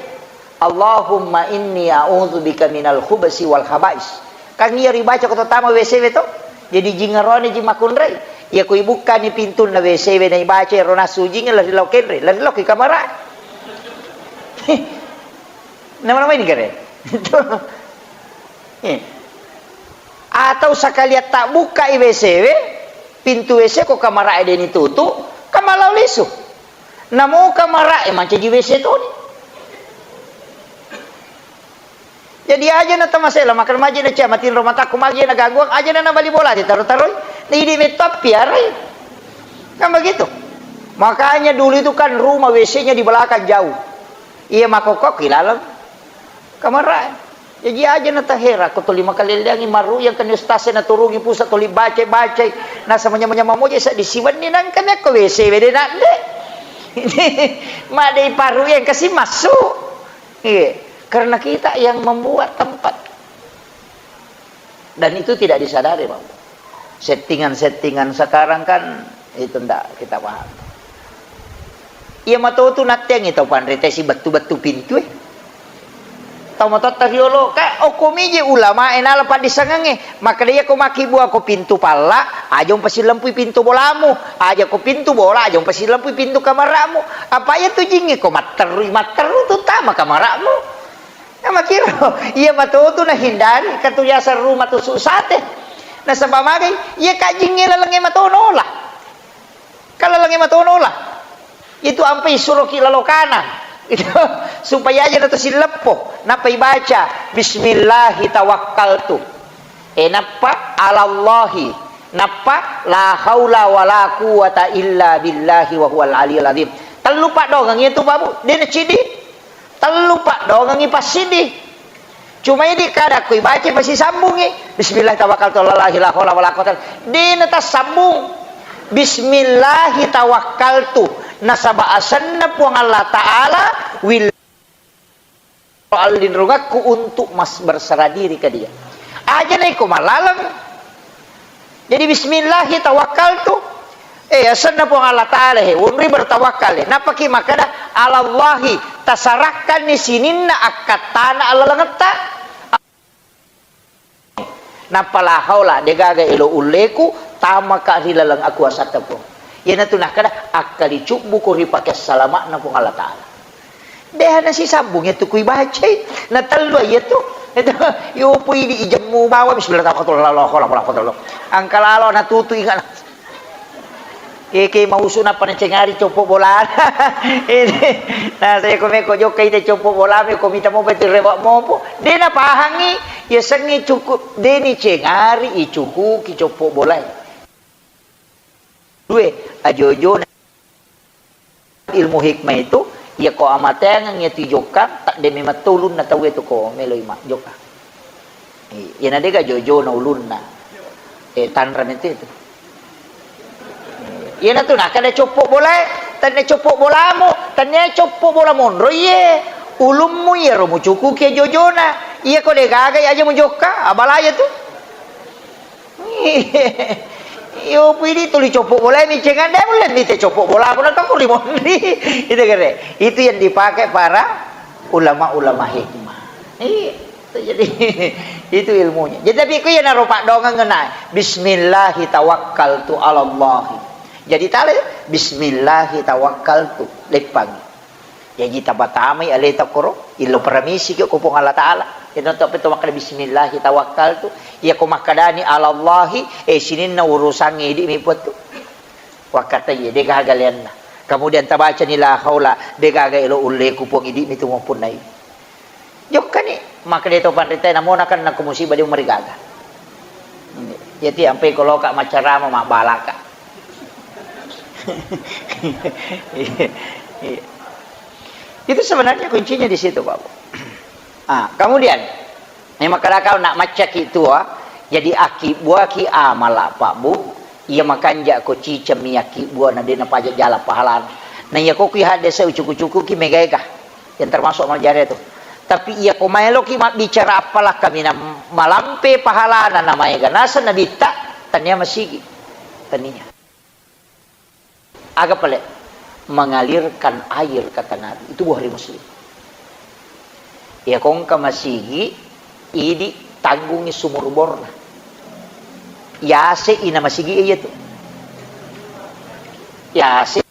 "Allahumma inni a'udzubika minal khubsi wal khabais." Kan iya ribaca ko tama W C we to? Jadi jingarone jing makkunrai. Iya ko ibukkani pintunna W C we na ibaca ero nasu jing lari lao kenre, lari lao ki kamara. Nama-nama ini gare. Eh. Atau sekalian tak buka i W C we, pintu W C ko kamara e deni tutu, kamalao lisu. Namo kamara e mancaji W C toni. Jadi aja na tamasela, makan maji na cia, matinro matakku maji na gangguan, aja na nabali bola, ditaruh-taruh, na idi metto piarai. Kan begitu. Makanya dulu itu kan rumah W C-nya di belakang jauh. Iya makokok di dalam kamar. Jadi aja na tahera, ko tuli makaleleangi maru yang kan ustaz na turungi pusat tuli baca-baca, nasa manya-manya moje sa disiwenni nangka mekko W C wede nak de. Madei paru yang kasih masuk. Iya, karena kita yang membuat tempat. Dan itu tidak disadari, Pak. Settingan-settingan sekarang kan itu ndak kita paham. Iya matotu natteangngi tau panrita sibettu-bettu pintu e. Tau matotta riolo, ka okko mije ulama e nala paddissengengnge. Makkeda iya ko makkibua ko pintu palla, aja umpasilempui pintu bolamu, aja ko pintu bola, aja umpasilempui pintu kamara'mu. Apa iya tu jingnge ko matterrui, matterru tu tama kamara'mu. Iya makkiro, iya matotu nahindari, katu biasa rumah tusuk sate. Nasaba magai, iya kajingnge lalengnge matono lah. Kan lalengnge matono lah. Itu ampe isuroki lalokana. Itu supaya aja nato sileppo. Nappa ibaca, "Bismillahi tawakkaltu." Eh, nappa alallahi. Nappa la haula wala quwwata illa billahi wa huwal aliyul azim. Tellu paddoangengngi itu, Pak Bu. De' nacidi. Tellu paddoangengngi passiddi. Cuma idi kada ko ibaca pasti sambungngi. Bismillah tawakkaltu ala la ilaha wala quwwata. De' natassambung. Bismillahi tawakkaltu. Nasaba asenna Puang Allah Ta'ala wil allinrungakku untuk mas-, berserah diri ke Dia. Aja naiko malaleng. Jadi bismillahi tawakkaltu. Eh, asenna Puang Allah Ta'ala he, wonri bertawakkal he. Nappaki makkeda, "Alallahi," tasarakkanni sininna akkattana allalengetta. Nappa la haula, degaga elo ulleku tamaka ri laleng akuasatta Puang. Iyanatu nakkeda, akkalicubbuko ri pake salama'na Puang Allah Ta'ala. Deha nasisambung iyatu kui bacai, na tellu iyatu. Itu, yopo idi ijemmu bawa, bismillah, tawakkaltu, la haula wala quwwata illa billah. Angka lalo natutu ingat. Keke mausu nappa nacengari coppo bola. Ini, nah, saya ko meko jokka ite coppo bola, meko mita mo betul rewa mopo. De napahangi, ya sengi cukup, de ni cengari, icukuki coppo bola. Due, ajojo ilmu hikmah itu, iya ko amateangeng iya tu jokka, tak demi metto ulunna tau itu ko meloi ma jokka. Iya, na dega jojona ulunna. Eh, tanra mete itu. Iya na tu, nah, kada coppo bola, tanne coppo bolamu, tanne coppo bola monro, iye. Ulummu iya ro mucukuki jojona. Iya ko degaga iya aja mujokka, abalaya tu. Iyo, pidi tuli coppo bola, micengande mulle mite coppo bola, pura toko rimonri. Itu kere. Itu yang dipakai para ulama-ulama hikmah. Iya, itu jadi, itu ilmunya. Jadi, tapi ku iya naro paddoangeng ngena, "Bismillahi tawakkaltu alallahi." Jadi, tale, "Bismillahi tawakkaltu." Leppangi. Jaji tapatamai aleta koro, illo paramisi ki ko Puang Allah Ta'ala. Ino to pe to makkeda, "Bismillahi tawakkaltu." Iya ko makkedani, "Alallahi," eh, sininna urusangnge idi mi puattu. Wakkata iya, de gaga leanna. Kemudian tabacani, "La haula," de gaga elo ulleku Puang, idi mi tu mappunnai. Jokkani, makkeda to panrita, namona kan nako musibah de marigaga. Jadi ampai ko loka maccarama mabbalaka. Iya, iya. Itu sebenarnya kuncinya di situ, Pak Bu. Ah, kemudian, memang kadang kau nak macaki tua, jadi aki buaki amala, Pak Bu. Iya makanja ko ciceng mi aki bua na de na paja jala pahalana. Na iya ko kui hadese ucuku-cuku ki megaega. Yang termasuk amal jariah itu. Tapi iya ko maeloki mabbicara appala kaminang malampe pahalana na maega naseng nabitta, tania masigi. Tania. Aga pale? Mengalirkan air, kata Nabi. Itu Bukhari Muslim. Iya ko engka masigi, idi tanggungi sumur borna. Yase ina masigi iya tu. Yase.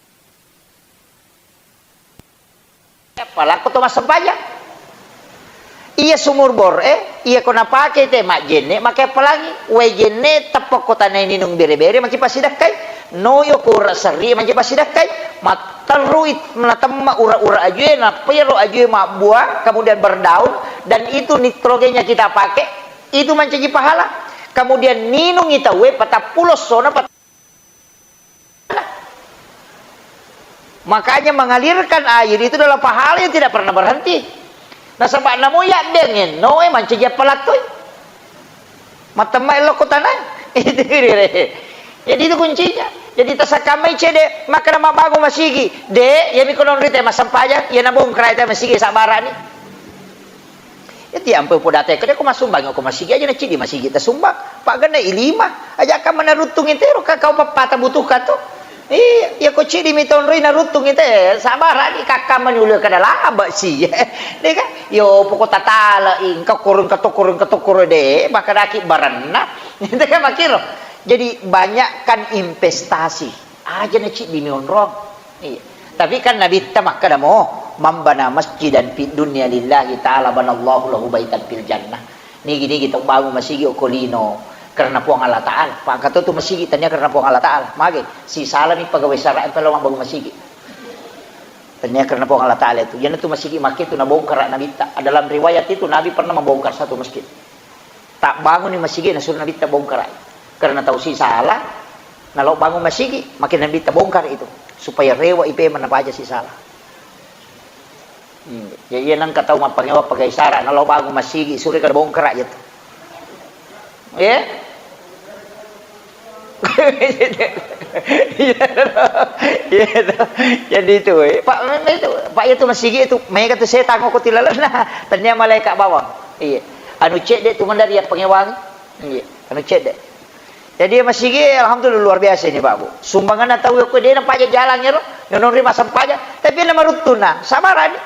Palakko to massempajang. Iya sumur bor e, iya ko napake te majjenne, make appalangi. Wae jenne teppa ko tanai ninung bere-bere, maki passidakkai. Noyo ko ura serri, maki passidakkai. Matterui natemma ura-ura ajue, nappa iyaro ajue mabbua, kemudian berdaun, dan itu nitrogenya kita pakai, itu mancaji pahala. Kemudian ninungi tauwe patappulo sona pat- Makanya mengalirkan air itu adalah pahala yang tidak pernah berhenti. Nasaba namo yaddeng enno e mancaji appalattoi. Matemma ello ko tanai. Itu dire. Jadi itu kuncinya. Jadi tasakkamai cede, maka nama bangun masigi. De, ya mi konon rite masempajang, ya nabongkrai te masigi sabarani. Jadi ampe podate kede ko masumbang ko masigi aja na cidi masigi ta sumbang. Pak gana ilima aja ka mana ruttung itero ka kau papata butuhkan to. Iya, iya ko cidi mi tonroi na ruttung ite sabar adi kakka mani ulu kada laba si. Deka, yo poko tatala ingka kurung katokoro katokoro de bakadaki baranna. Itu kan makiro. Jadi banyakkan investasi. Aja na cidi mi onrong. Iya. Tapi kan Nabitta makkeda mo, "Man bana masjidan fid dunya lillahi ta'ala banallahu lahu baitan fil jannah." Nigi-nigi tau bangun masigi okko lino karena Puang Allah Ta'ala. Pak kato tu masigi tania karena Puang Allah Ta'ala. Mage, sisalani pegawai syara' yang pelo mabbangun masigi. Tania karena Puang Allah Ta'ala itu. Yana tu masigi makke tu nabongkar Nabitta. Dalam riwayat itu Nabi pernah membongkar satu masjid. Tabbanguni masigi nasuro Nabitta bongkarai. Karena tau sisala, nalo bangun masigi, makin Nabitta bongkar itu. Supaya rewa ipe mana paja sisala. Hmm. Ya iya nangka tau mappangewa pagai sara, nalo bangun masigi, suri kada bongkar aja tu. Ya? Iya, iya. Jadi itu, eh. Pak, memang itu, Pak, itu masigi itu, mega tu setan ko tilalan. Tania malaikat bawang. Iya. Anu cedde tu mandari ya pangewangi. Iya, anu cedde. Jadi masigi alhamdulillah luar biasa ini Pak Bu. Sumbangan tau ko dena paja jalan ya ro. Nonori masam paja, tapi na maruttuna, sabarani.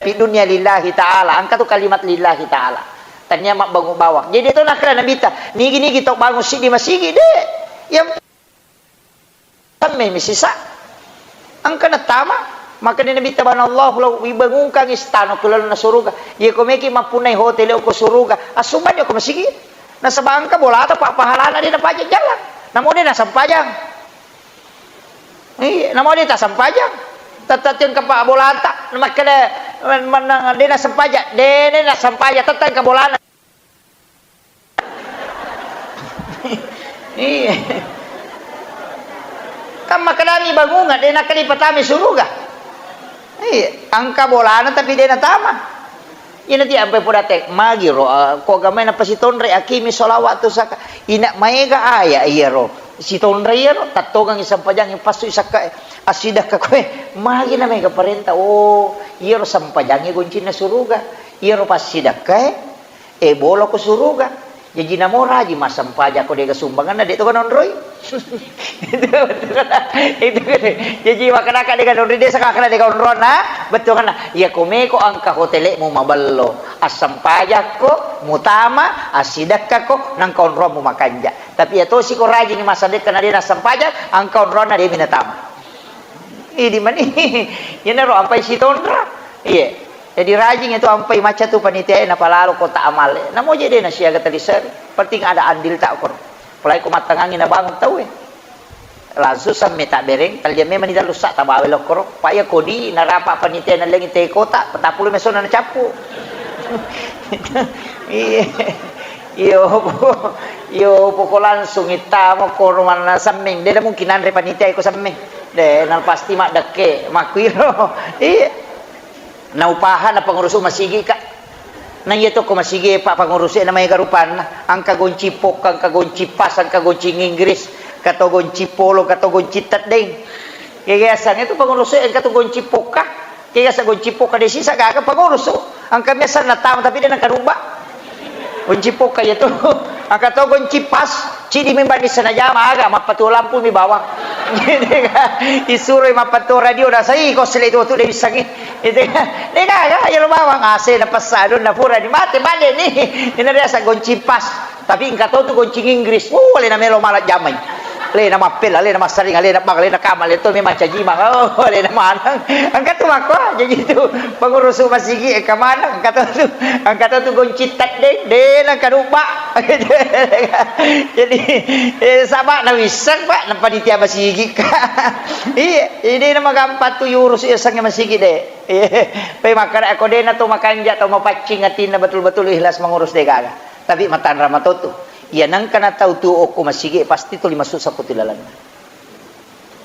Di dunia lillahi ta'ala, angka tu kalimat lillahi ta'ala. Tania mabbangun bawang. Jadi itu nakra Nabitta, nigi-nigi tau bangun sidi masigi de. Yang Samme mi sisa. Engka natama, makkedai Nabitta bana Allahu lau, "Ibangunkangngi istana ku lalenna suruga." Iya ko meki mappunnai hotel ko suruga, assumbang ko masigi. Nasaba engka bolata pa pahalana de napajang jalan. Namo de nasampajang. Iya, namo de tasampajang. Tette engka pa bolata, makkeda mennang de nasampajang, de, de nasampajang, tette engka bolana. Iya. Kan makkedani bangunga, de nakkeda ipatama suruga. Iya, engka bolana tapi de natama. Ina ti ampai podate, magi ro, ah, ko gamai napasitonre akimi sholawat tu saka. Ina maega aya iya ro. Sitonre iya ro, tattongang sampajangi passu sakka, eh, assidakka koe. Magi na mega parenta, oh, iya ro sampajangi goncinna suruga. Iya ro passidakka, eh. Eh, bolo ko suruga. Jaji namo raji massempajang ko dega sumbanganna, de to kanonroi. Itu, itu, jaji makkedaka dega nonroi, de saka makkeda dega onronna, bettuanna. Iya ko meko engka hotelmu mabello, assempajakko, mutama, assidekkako, nangka onrommu makanja. Tapi iya tosi ko rajingi massadekka na de nassempajang, engka onronna de minatama. Idi mani, iyanaro ampai sitonra. Iye. Jadi rajing itu ampai macca tu panitia e napalalo kota amal e. Namo je de nasiaga taliseri. Penting ada andil ta koro. Apalagi ko mattangangi nabangun tau e. Langsung samme tabbereng, talia memang ni dalu sa tabawa lo koro. Pa iya kodi narapa panitia e nalengi te kota, patappulo mesona nacappu. Iye. Iyo, iyo, poko langsung ittamo koro manna semmeng. De mungkin anre panitia e ko semmeng. De, na pasti maddekke, makkuiro. Iya. Na upaha na pengurusu masigi, Kak. Na iya to ko masigi, Pak, pengurusu na maega rupanna. Engka gonci pokka, engka gonci pas, engka gonci Inggris, kato gonci polo, kato gonci teddeng. Kega asang itu pengurusu engka tu gonci pokka. Kega sa gonci pokka de sisa gaga pengurusu. Engka biasa na tama tapi de nangka rubba. Gonci pokka iya tu. Engka to gonci pas. Cidi memang di sana jama aga, mappatuo lampu mi bawang. Isuro mappatuo radio, nasai ko sele itu tu de bisangi. Itu kan. De gaga, iya lo bawang, ase na pessa, donna pura di mate, bade ni. Ina biasa gonci pas. Tapi engka to tu gonci Inggris. Uh, alena melo mala jamai. Alena mappella, alena massaring, alena bang, alena kama, alena to memang caji mang. Oh, alena maneng. Engka tu makko, jadi tu pengurusu masigi engka maneng, engka to tu. Engka to tu gonci teddeng, de nangka rubba. Jadi, eh, saba na wisseng, Pak, na panitia masigi, Kak. Iya, jadi na magampang tu yurus iya sange masigi de. Iya, pe makkada ko de na to makanja to mapaccing atinna betul-betul ikhlas mengurus de gaga. Tapi matanra matotu. Iya nangka na tau tu okko masigi pasti tuli masuk saputi lalanna.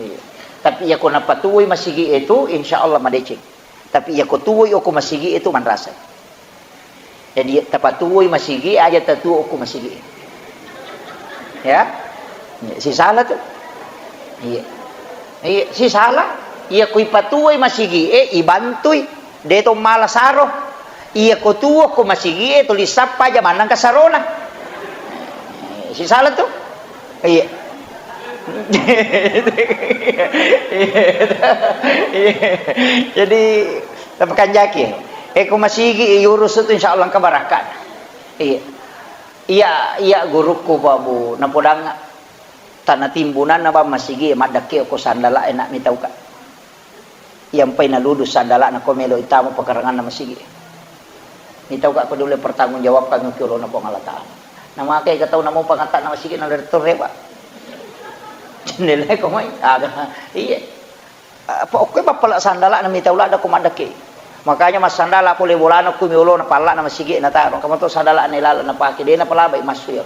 Iya. Tapi iya ko napatuwoi masigi itu, insya Allah madeceng. Tapi iya ko tuwoi okko masigi itu manrasai. Jadi tapatuwoi masigi aja tatuwo okko masigi. Ya. Iya, sisala tu. Iya. Iya, sisala. Iya ko ipatuwoi masigi e, ibantui. De to mala saro. Iya ko tuo ko masigi'e tuli sappa aja mannang kasarona. Eh, sisala tu? Iya. Iya. Jadi, tapakanjaki. Eh, ko masigi, urus tu, insya Allah engka barakka. Iya. Iya, iya, gurukku, Pak Bu, napodang tana timbunanna, Bang, masigi, maddekke ko sandala, enak mitauka. Iyampai naludu sandala'na ko melo itama pakaranganna masigi. Mitauka ko diulle pertanggung jawabkan ki olona Puang Allah Ta'ala. Namakai ka tau namo pangatta'na masigi na letto rewa. Jendela ko mai. Aga. Iya. Apa okko bappala sandala'na mitau ladda ko maddekke. Makanya massandala pole bolana ko miolo na palla'na masigi na taro. Kamato sandala'na ilala napake de na palabai massu ya.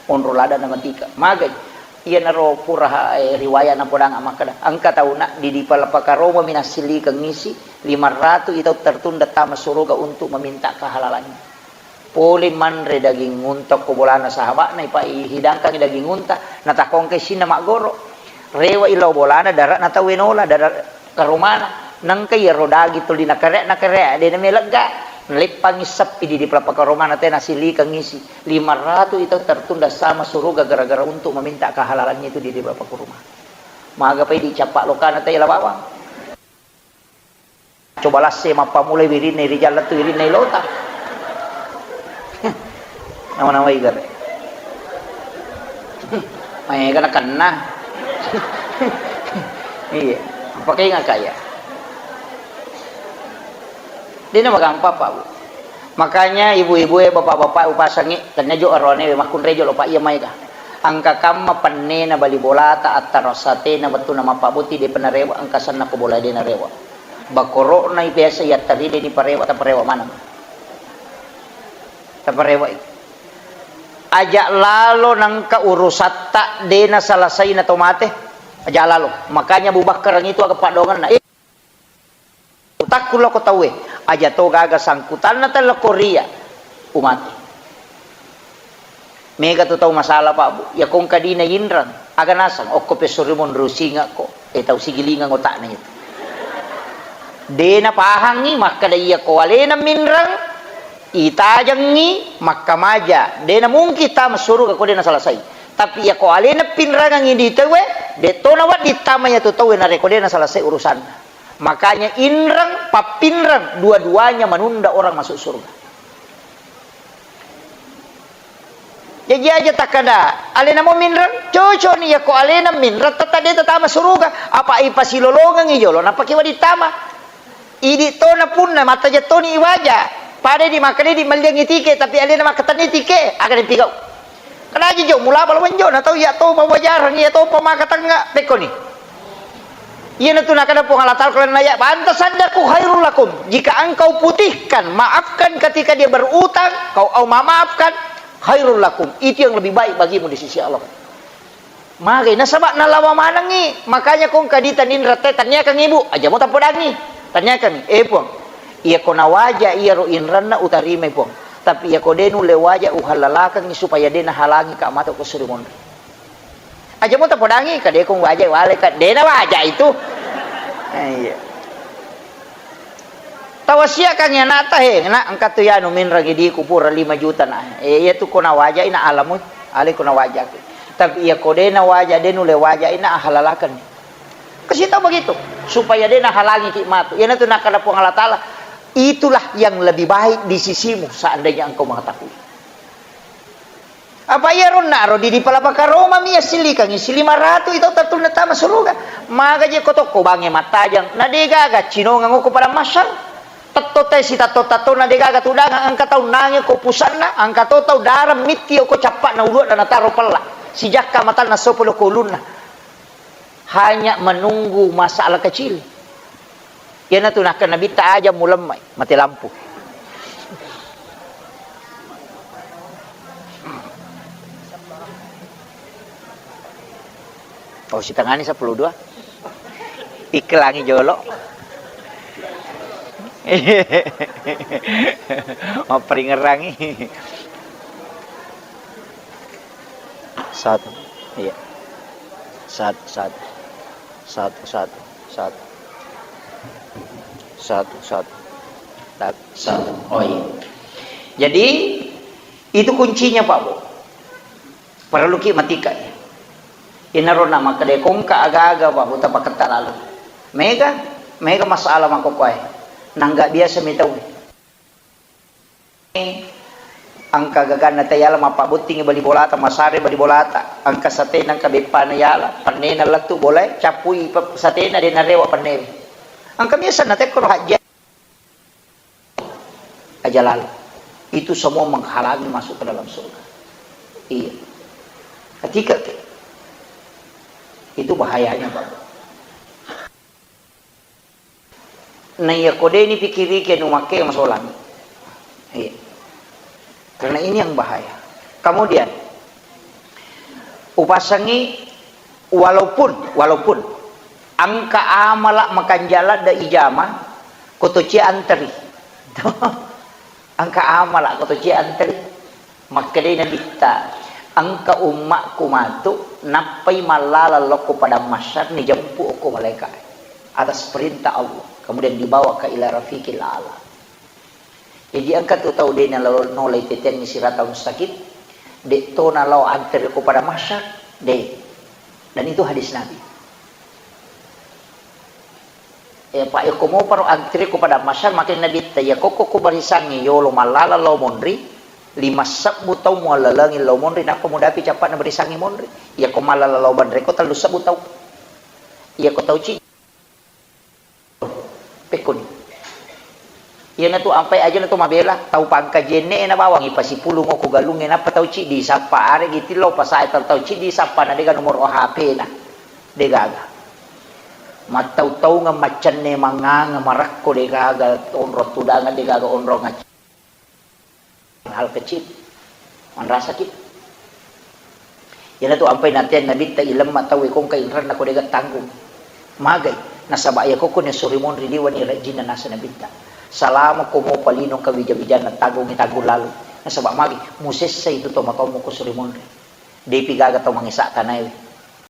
Onro ladda na matika. Magai. Iyanaro pura, eh, riwaya napodang makkeda, engka tauna di, di pala pakaroma mi nassilikengngi si lima ratu i tau tertunda tama suruga untuk meminta kehalalannya. Pole manre daging unta ko bolana sahaba'na, ipa-, ihidangkan daging unta, natakongke sinna maggoro. Rewa i lao bolana, dara'na tau enola, dara-, karomana. Nengka iyaro daging tuli nakare-, nakare, de na melegga. Naleppangi seppi di, di pala pakaromana te nassilikengngi si. Lima ratu i tau tertunda sama suruga gara-gara untuk meminta kehalalannya itu di, di bapa kurma. Maga pai dicappa lokana tai la bawang. Coba lasse mappamulai wirinna rijal lettu wirinna ilota. Nama-nama igare. Maega nakenna. Iya, pakai ngaka ya. Dena magampang, Pak, Bu. Makanya ibu-ibu e, bapak-bapak upasangi, tanya jo arone makkunre jo lo, Pak, iya maega. Engka kamma pennena bali bolata, attarasatena wettunna mappabboti, de pernah rewa, engka senna ko bola de na rewa. Bakoro'na biasa iya teri de ni parewa, taparewa maneng. Taparewa i. Aja lalo nengka urusatta de na selesai na to mate. Aja lalo. Makanya Abu Bakar itu aga padongenna. Utakku loko tauwe, aja to gaga sangkutanna telloko ria, umate. Mega tu tau masalah, Pak, Bu. Iya kongka dina inrang, aga nasang, okko pesori monro singako, eh, tau sigilingeng otakna itu. Dena pahangi, makkada iya ko alena minrang, itajengi, makkamaja. Dena mungkin tama suruga ko dena selesai. Tapi iya ko alena pinrangangi di tauwe, de tona wedding tama iya tu tauwe nareko dena selesai urusanna. Makanya inreng, pappinreng, dua-duanya menunda orang masuk surga. Jaji aja takkada, alena mo minreng, cocok ni, yako alena minreng, tetta de tatama suruga. Apa ipasilolongengi jolo, napake wadi tama. Idi tona punna, mataja toni iwaja. Pada di makkeda di melliangi tike, tapi alena makkatenni tike, aga dipigau. Kadaji jo, mulaba lawan jo, na tau iya to mawajarang, iya to pamakatengnga, pekkoni. Iyanatu nakkeda Puang Allah Ta'ala, kalau naya, "Anta saddaku khairul lakum." Jika engkau putihkan, maafkan ketika dia berutang, kau au memaafkan, khairul lakum. Itu yang lebih baik bagimu di sisi Allah. Magai, nasaba nalawa manengngi, makanya kong kadita ninrette, tanyakan ibu, aja mo tapodangi. Tanyakan, "Eh, Puang, iya ko nawaja iyaro inranna utarimai, Puang. Tapi iya ko de nulle waja, uhalalakangngi supaya de nahalangi ka mato ko suri monri." Aja mo tapodangi, ka de ko waja wale ka, de nawaja itu. Eh, iya. Tawasiakangngi anakta, "He, nak, engka tu yanu minrang idiku pura lima juta na. Eh, iya tu ko nawaja ina alamu, ale ko nawajaku. Tapi iya ko de nawaja, de nulle waja ina ahalalakan." Kasih tahu begitu, supaya de nahalangi ki matu. Iyanatu nakkeda Puang Allah Ta'ala, itulah yang lebih baik di sisimu seandainya engkau mengetahui. Apa iya ronna ro di, di pala pakaroma mi assilikangngi si lima ratu itu tatunna tama suruga. Maga je ko tokko bange mattajang, na de gaga cinongang ko pada masang. Tetto te si tatto-tatto na de gaga tudangang, engka tau nange ko pusanna, engka to tau darang mitti ko cappa na ulua na nataro pella. Sijakka matanna sopo lo ko ulunna. Hanya menunggu masalah kecil. Iyanatu nakkeda Nabitta, "Aja mulemmai, mati lampu." Oh, sitengani sepuluh dua. Iklangi jolo. Mapperingerangi. Satu. Iya. Satu, satu. Satu, satu, satu. Satu, satu. Satu. Oh iya. Jadi itu kuncinya, Pak Bu. Perlu ki matika. Inaro na makkeda kongka aga-aga, Pak Bu, tapaketta lalu. Mega, mega masalah makkokkoe. Nangga biasa mi tau. Engka gaganna tayala mappabottingi bali bolata, masare bali bolata. Engka satena, engka beppana yala, pennena lettu bolae, cappui pe-, satena de narewa penne. Engka biasa natekkoro hajja. Aja lalu. Itu semua menghalangi masuk ke dalam surga. Iya. Ketika itu bahayanya, Pak. Nah, iya, ko de ni pikirike nu makke masolang. Iya. Karena ini yang bahaya. Kemudian, upasangi walaupun, walaupun engka amala makanjala de ijama, ko to cia anteri. Engka amala ko to cia anteri. Makkedai Nabitta, engka ummakku matu nappai mallala lokko padang mahsyar, nijempu okko malaika atas perintah Allah, kemudian dibawa ke ila rafiqil a'la. Jadi engka tu tau de nalo-, nolai teteangngi sirata mustaqim, de to nalao anteri ko padang mahsyar, de. Dan itu hadis Nabi. Eh, Pak, yako moparo antri ko padang mahsyar, makkeda Nabitta, yako ko, ko barisangngi yolo mallala lao monri, lima sebbu tau muallalengi lao monri, nappa mudapi cappana barisangngi monri. Yako mallala lao banre ko tellu sebbu tau. Yako tau ci-, pekkoni. Iyanatu ampai aja na to mabela, tau pangkaji enne na bawang, ipasipulung ko galungnge, nappa tau ciddi sappa, aregi tillau pasae tau, tau ciddi sappa, na dega nomoro H P na. Degaga. Mattau-taungeng, maccenne, mangngangeng, marakko, degaga onrong tudangeng, degaga onrong ac-, hal kecil. Manrasaki. Iyanatu ampai nateang Nabitta, ilemma tauwe ko engka inranna ko dega tanggung. Magai, nasaba iya koko ni suri monri liwani rajinna nasa Nabitta. Salama ko mopa lino engka wija-wijanna tanggungi tanggung lalu. Nasaba magi, musessa itu tomatoammu ko suri monri. Depi gaga tau mangesa tanae.